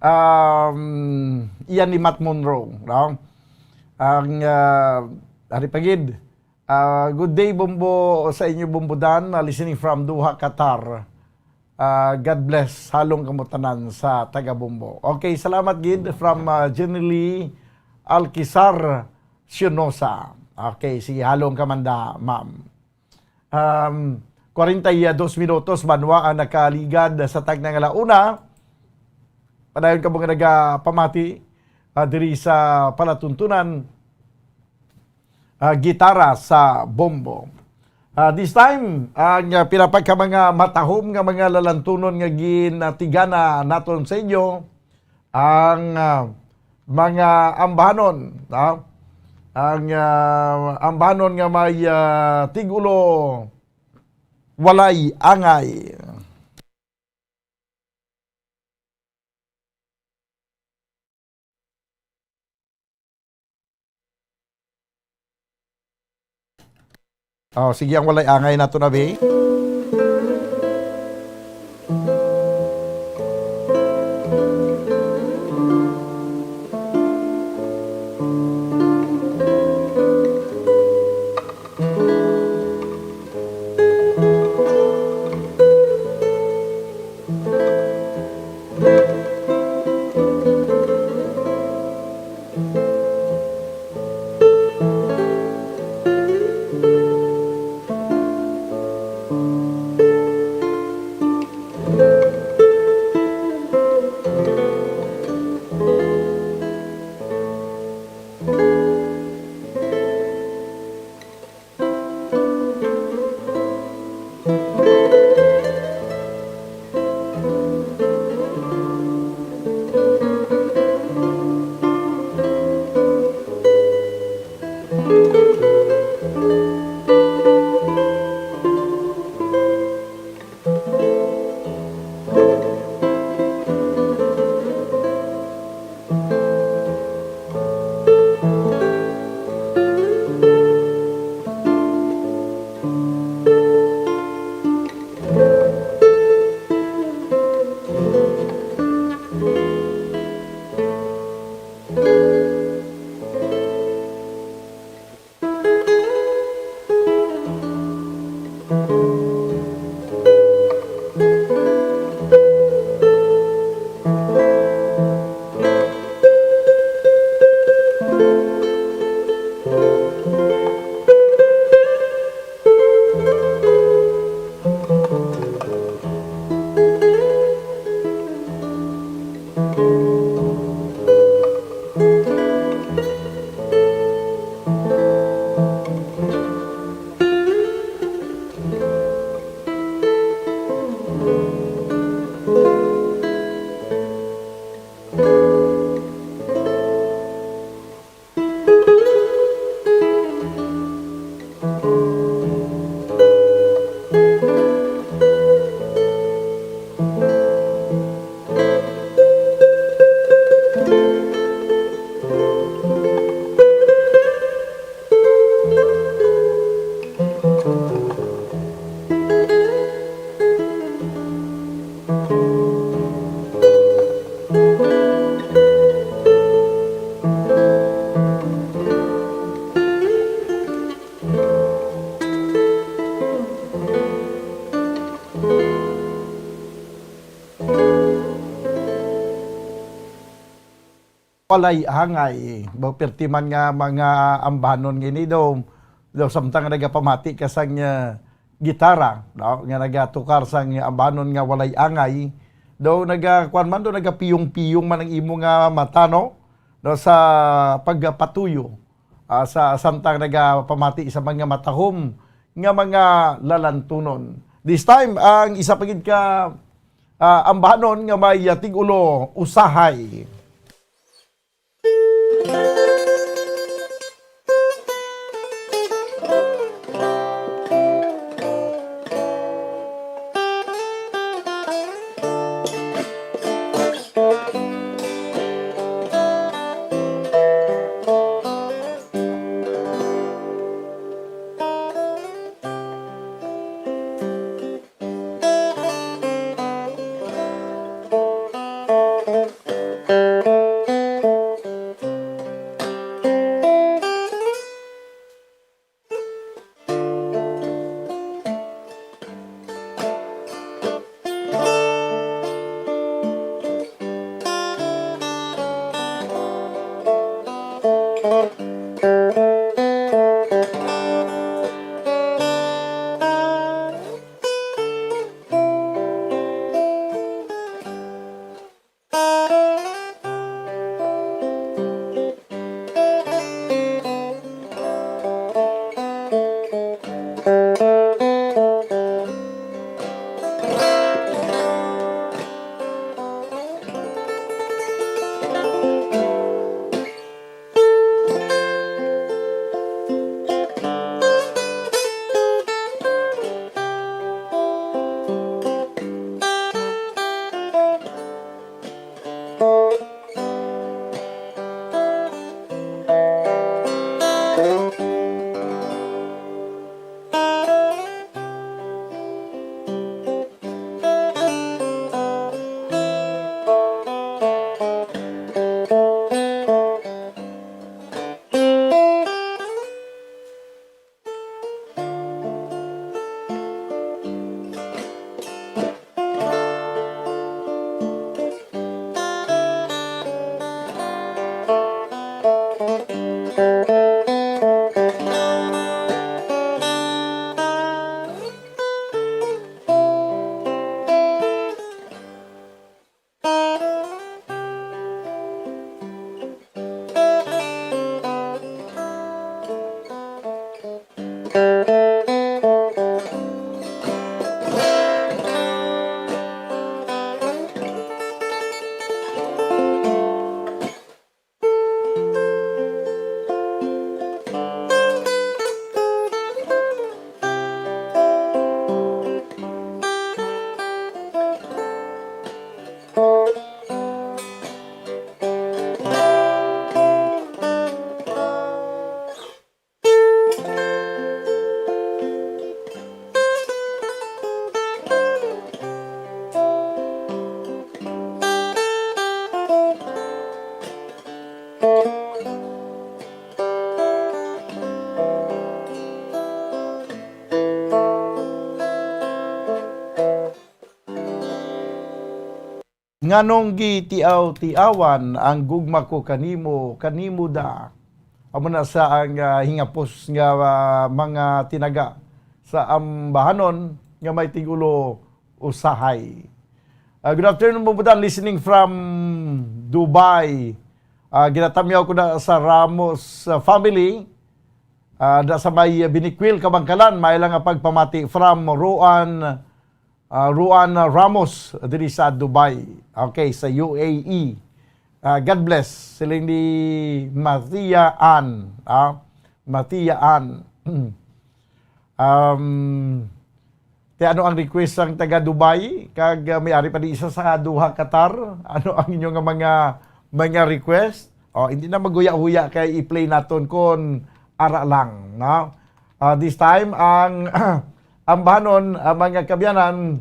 Um, iyan ni Matt Monroe, no? Ang, ah, ari pa gid. Ah, good day, Bombo, sa inyo, Bombo Dan. Ah, listening from Doha, Qatar. Ah, God bless. Halong kamo tanan sa taga Bombo. Okay, salamat gid from, ah, Jenny Lee Alquizar Sionosa. Okay, sige, halong ka man da, ma'am. Um, kwarenta y dos minutos, banwa ang nakaligad sa tagna nga ala una. Padayon kamo nga nagapamati, ah, diri sa palatuntunan, ah, Gitara sa Bombo. Ah, this time, ang, ah, pila pa ka mga matahom nga mga lalantunon nga ginatigana naton sa inyo, ang, ah, mga ambahanon, no? Ang, ah, ambahanon nga may, ah, tigulo, walay angay. Oh, sige, ang walay angay nato na, be. Walay angay. Ba, perti man nga mga ambanon nga ini daw, daw samtang nagapamati ka sang, ah, gitara, no, nga nagatukar sang ambanon nga walay angay, daw naga-, kuwan man, daw nagapiyong-piyong man ang imo nga mata, no, no, sa pagpatuyo, ah, sa samtang nagapamati sa mga matahom nga mga lalantunon. This time, ang isa pa gid ka, ah, ambanon nga may, ah, tig-ulo, Usahay. Nganong gitiaw-tiawan ang gugma ko kanimo, kanimo da? Amo na sa ang, ah, hingapos nga, ah, mga tinaga sa ambahanon nga may tigulo Usahay. Ah, good afternoon, Bubutan, listening from Dubai. Ah, ginatamyaw ko na sa Ramos, ah, family. Ah, da sa may Binikwil, Kabangkalan, may lang nga pagpamati from Ruan, ah, Ruan Ramos diri sa Dubai. Okay, sa U A E. Ah, God bless. Siling ni Matia Ann. Ah, Matia Ann. Um, ti ano ang request sang taga Dubai? Kag, ah, may ari pa di isa sa Doha, Qatar. Ano ang inyo nga mga, mga request? Oh, hindi na maghuya-huya kay i-play naton kon ara lang, no? Ah, this time, ang ambahanon, ah, mga kabyanan,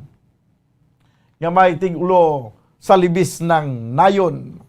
nga may tig-ulo sa Libis ng Nayon.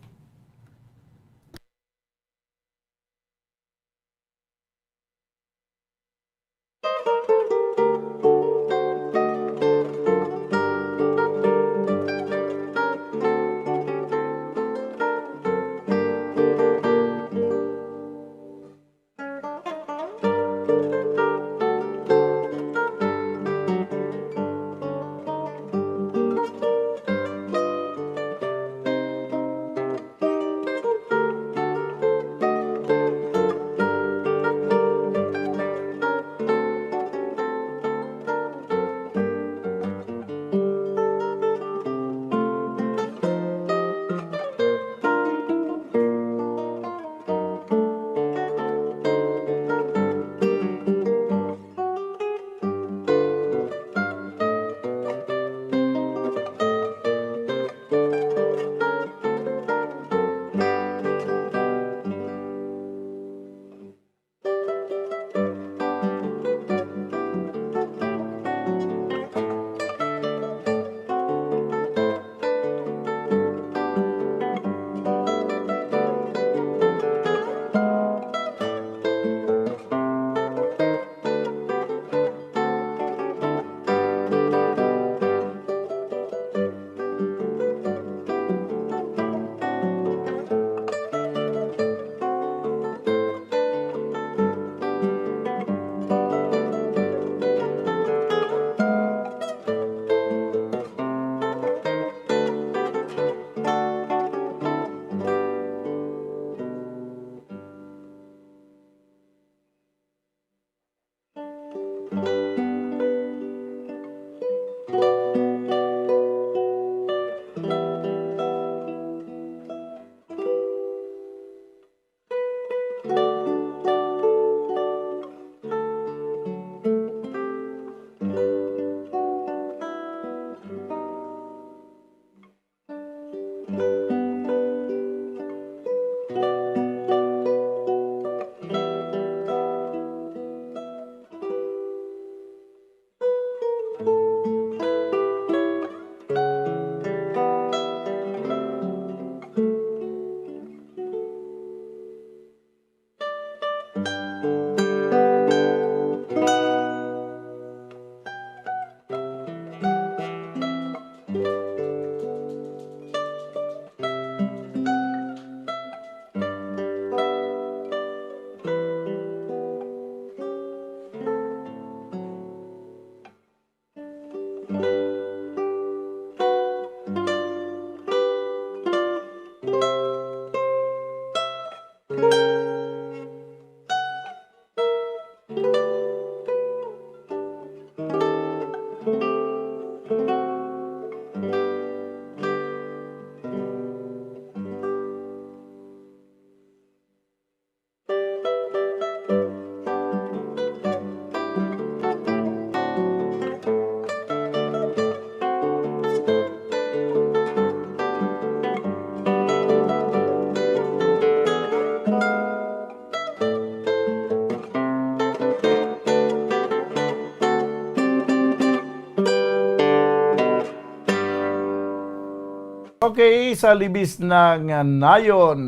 Okay, sa Libis ng Nayon.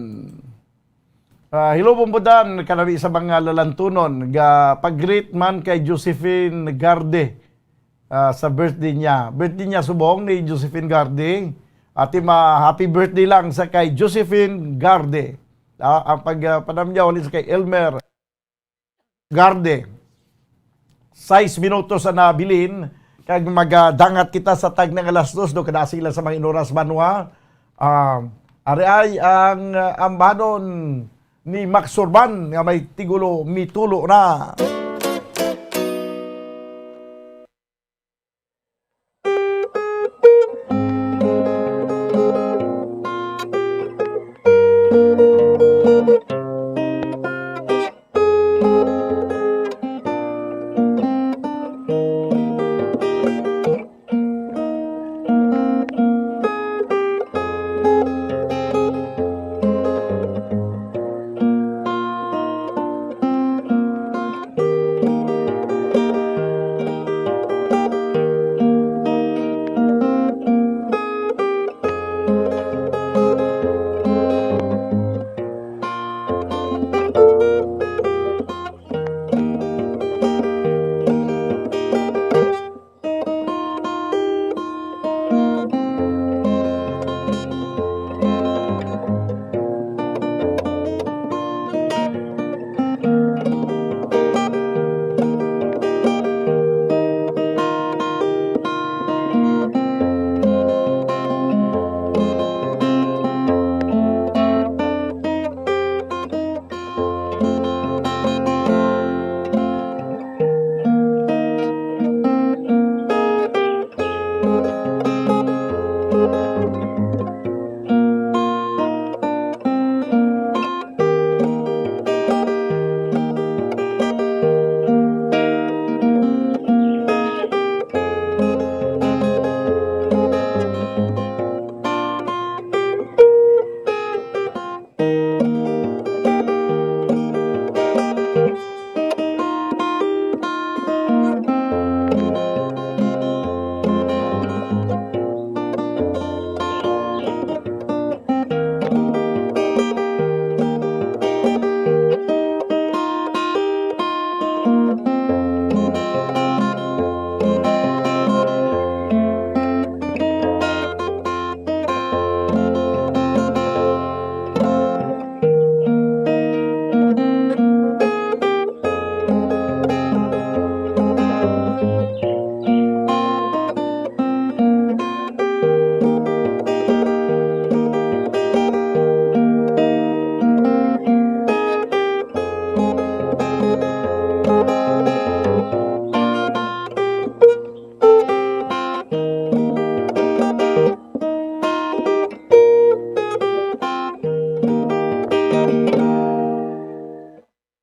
Ah, hello, Bumbudan, kanami sa mga lalantunon. Ga pag-greet man kay Josephine Garde, ah, sa birthday niya. Birthday niya subong ni Josephine Garde. Ate Ma, happy birthday lang sa kay Josephine Garde. Ah, ang pag, ah, panamyaw ni sa kay Elmer Garde. Sais minutos ang nabilin, kag magadangat kita sa tag ng alas dos, do kadasig lang sa mga inuras banwa. Ah, ari ay ang, ah, ambanon ni Max Urban nga may tigulo mitulo na.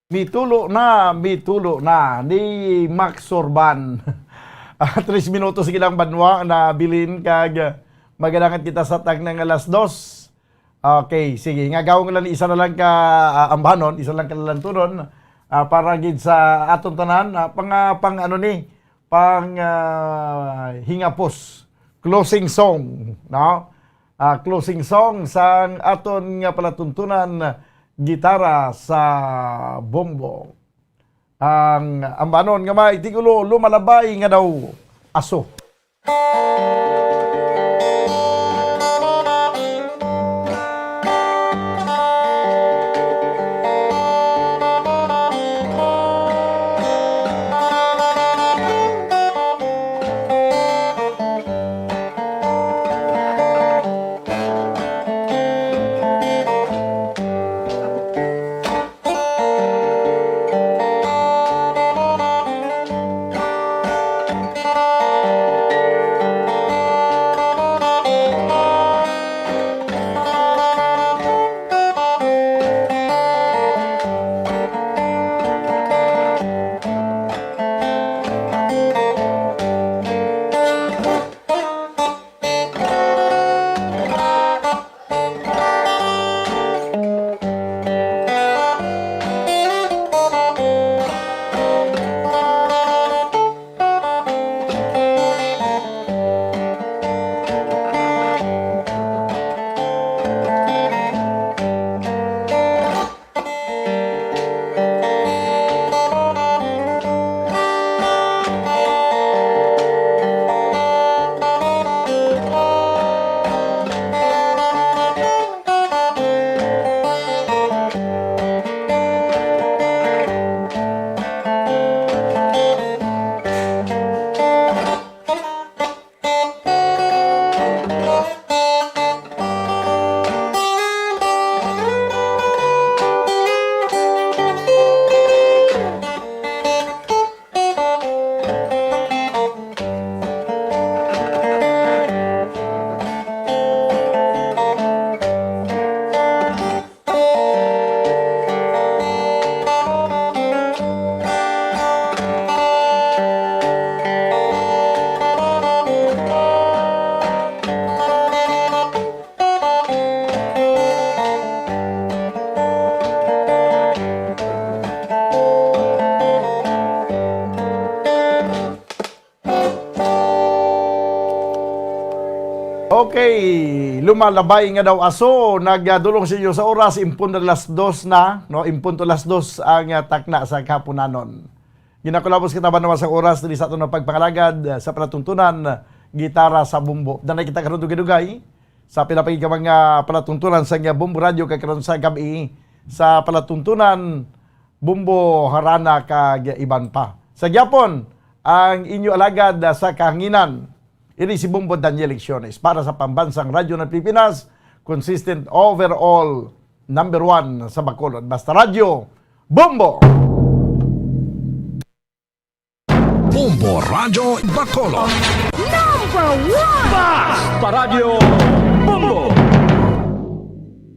Mitulo na, mitulo na ni Max Sorban. Ah, tres minutos lang banwa na bilin kag magalangat kita sa tagna nga alas dos. Okay, sige. Nga gawon lang isa na lang ka, ah, ambanon, isa lang ka lalantunon, ah, para gid sa aton tanan, ah, pang, ah, pang ano ni, pang, ah, hingapos, closing song, no? Ah, closing song sang aton nga palatuntunan, Gitara sa Bombo. Ang ambanon nga may titulo, Lumalabay nga daw Aso. Okay, Lumalabay nga daw Aso, nagdulong sa inyo sa oras, impon na alas dos na, no? Impon to alas dos ang, ah, takna sa kahaponanon. Ginakulabos kita ba naman sa oras diri sa aton nga pagpangalagad, ah, sa palatuntunan, Gitara sa Bombo. Danay kita karon dugay-dugay sa pila pa gid ka mga palatuntunan sa nga Bombo Radio kag karon sa gab-i sa palatuntunan Bombo, Harana kag iban pa. Sa gyapon, ang inyo alagad sa kahanginan, ini si Bombo Daniel Lecciones para sa Pambansang Radyo ng Pilipinas, consistent overall number one sa Bacolod. Basta Radyo, Bombo! Bombo Radyo Bacolod. Number one! Basta Radyo, Bombo!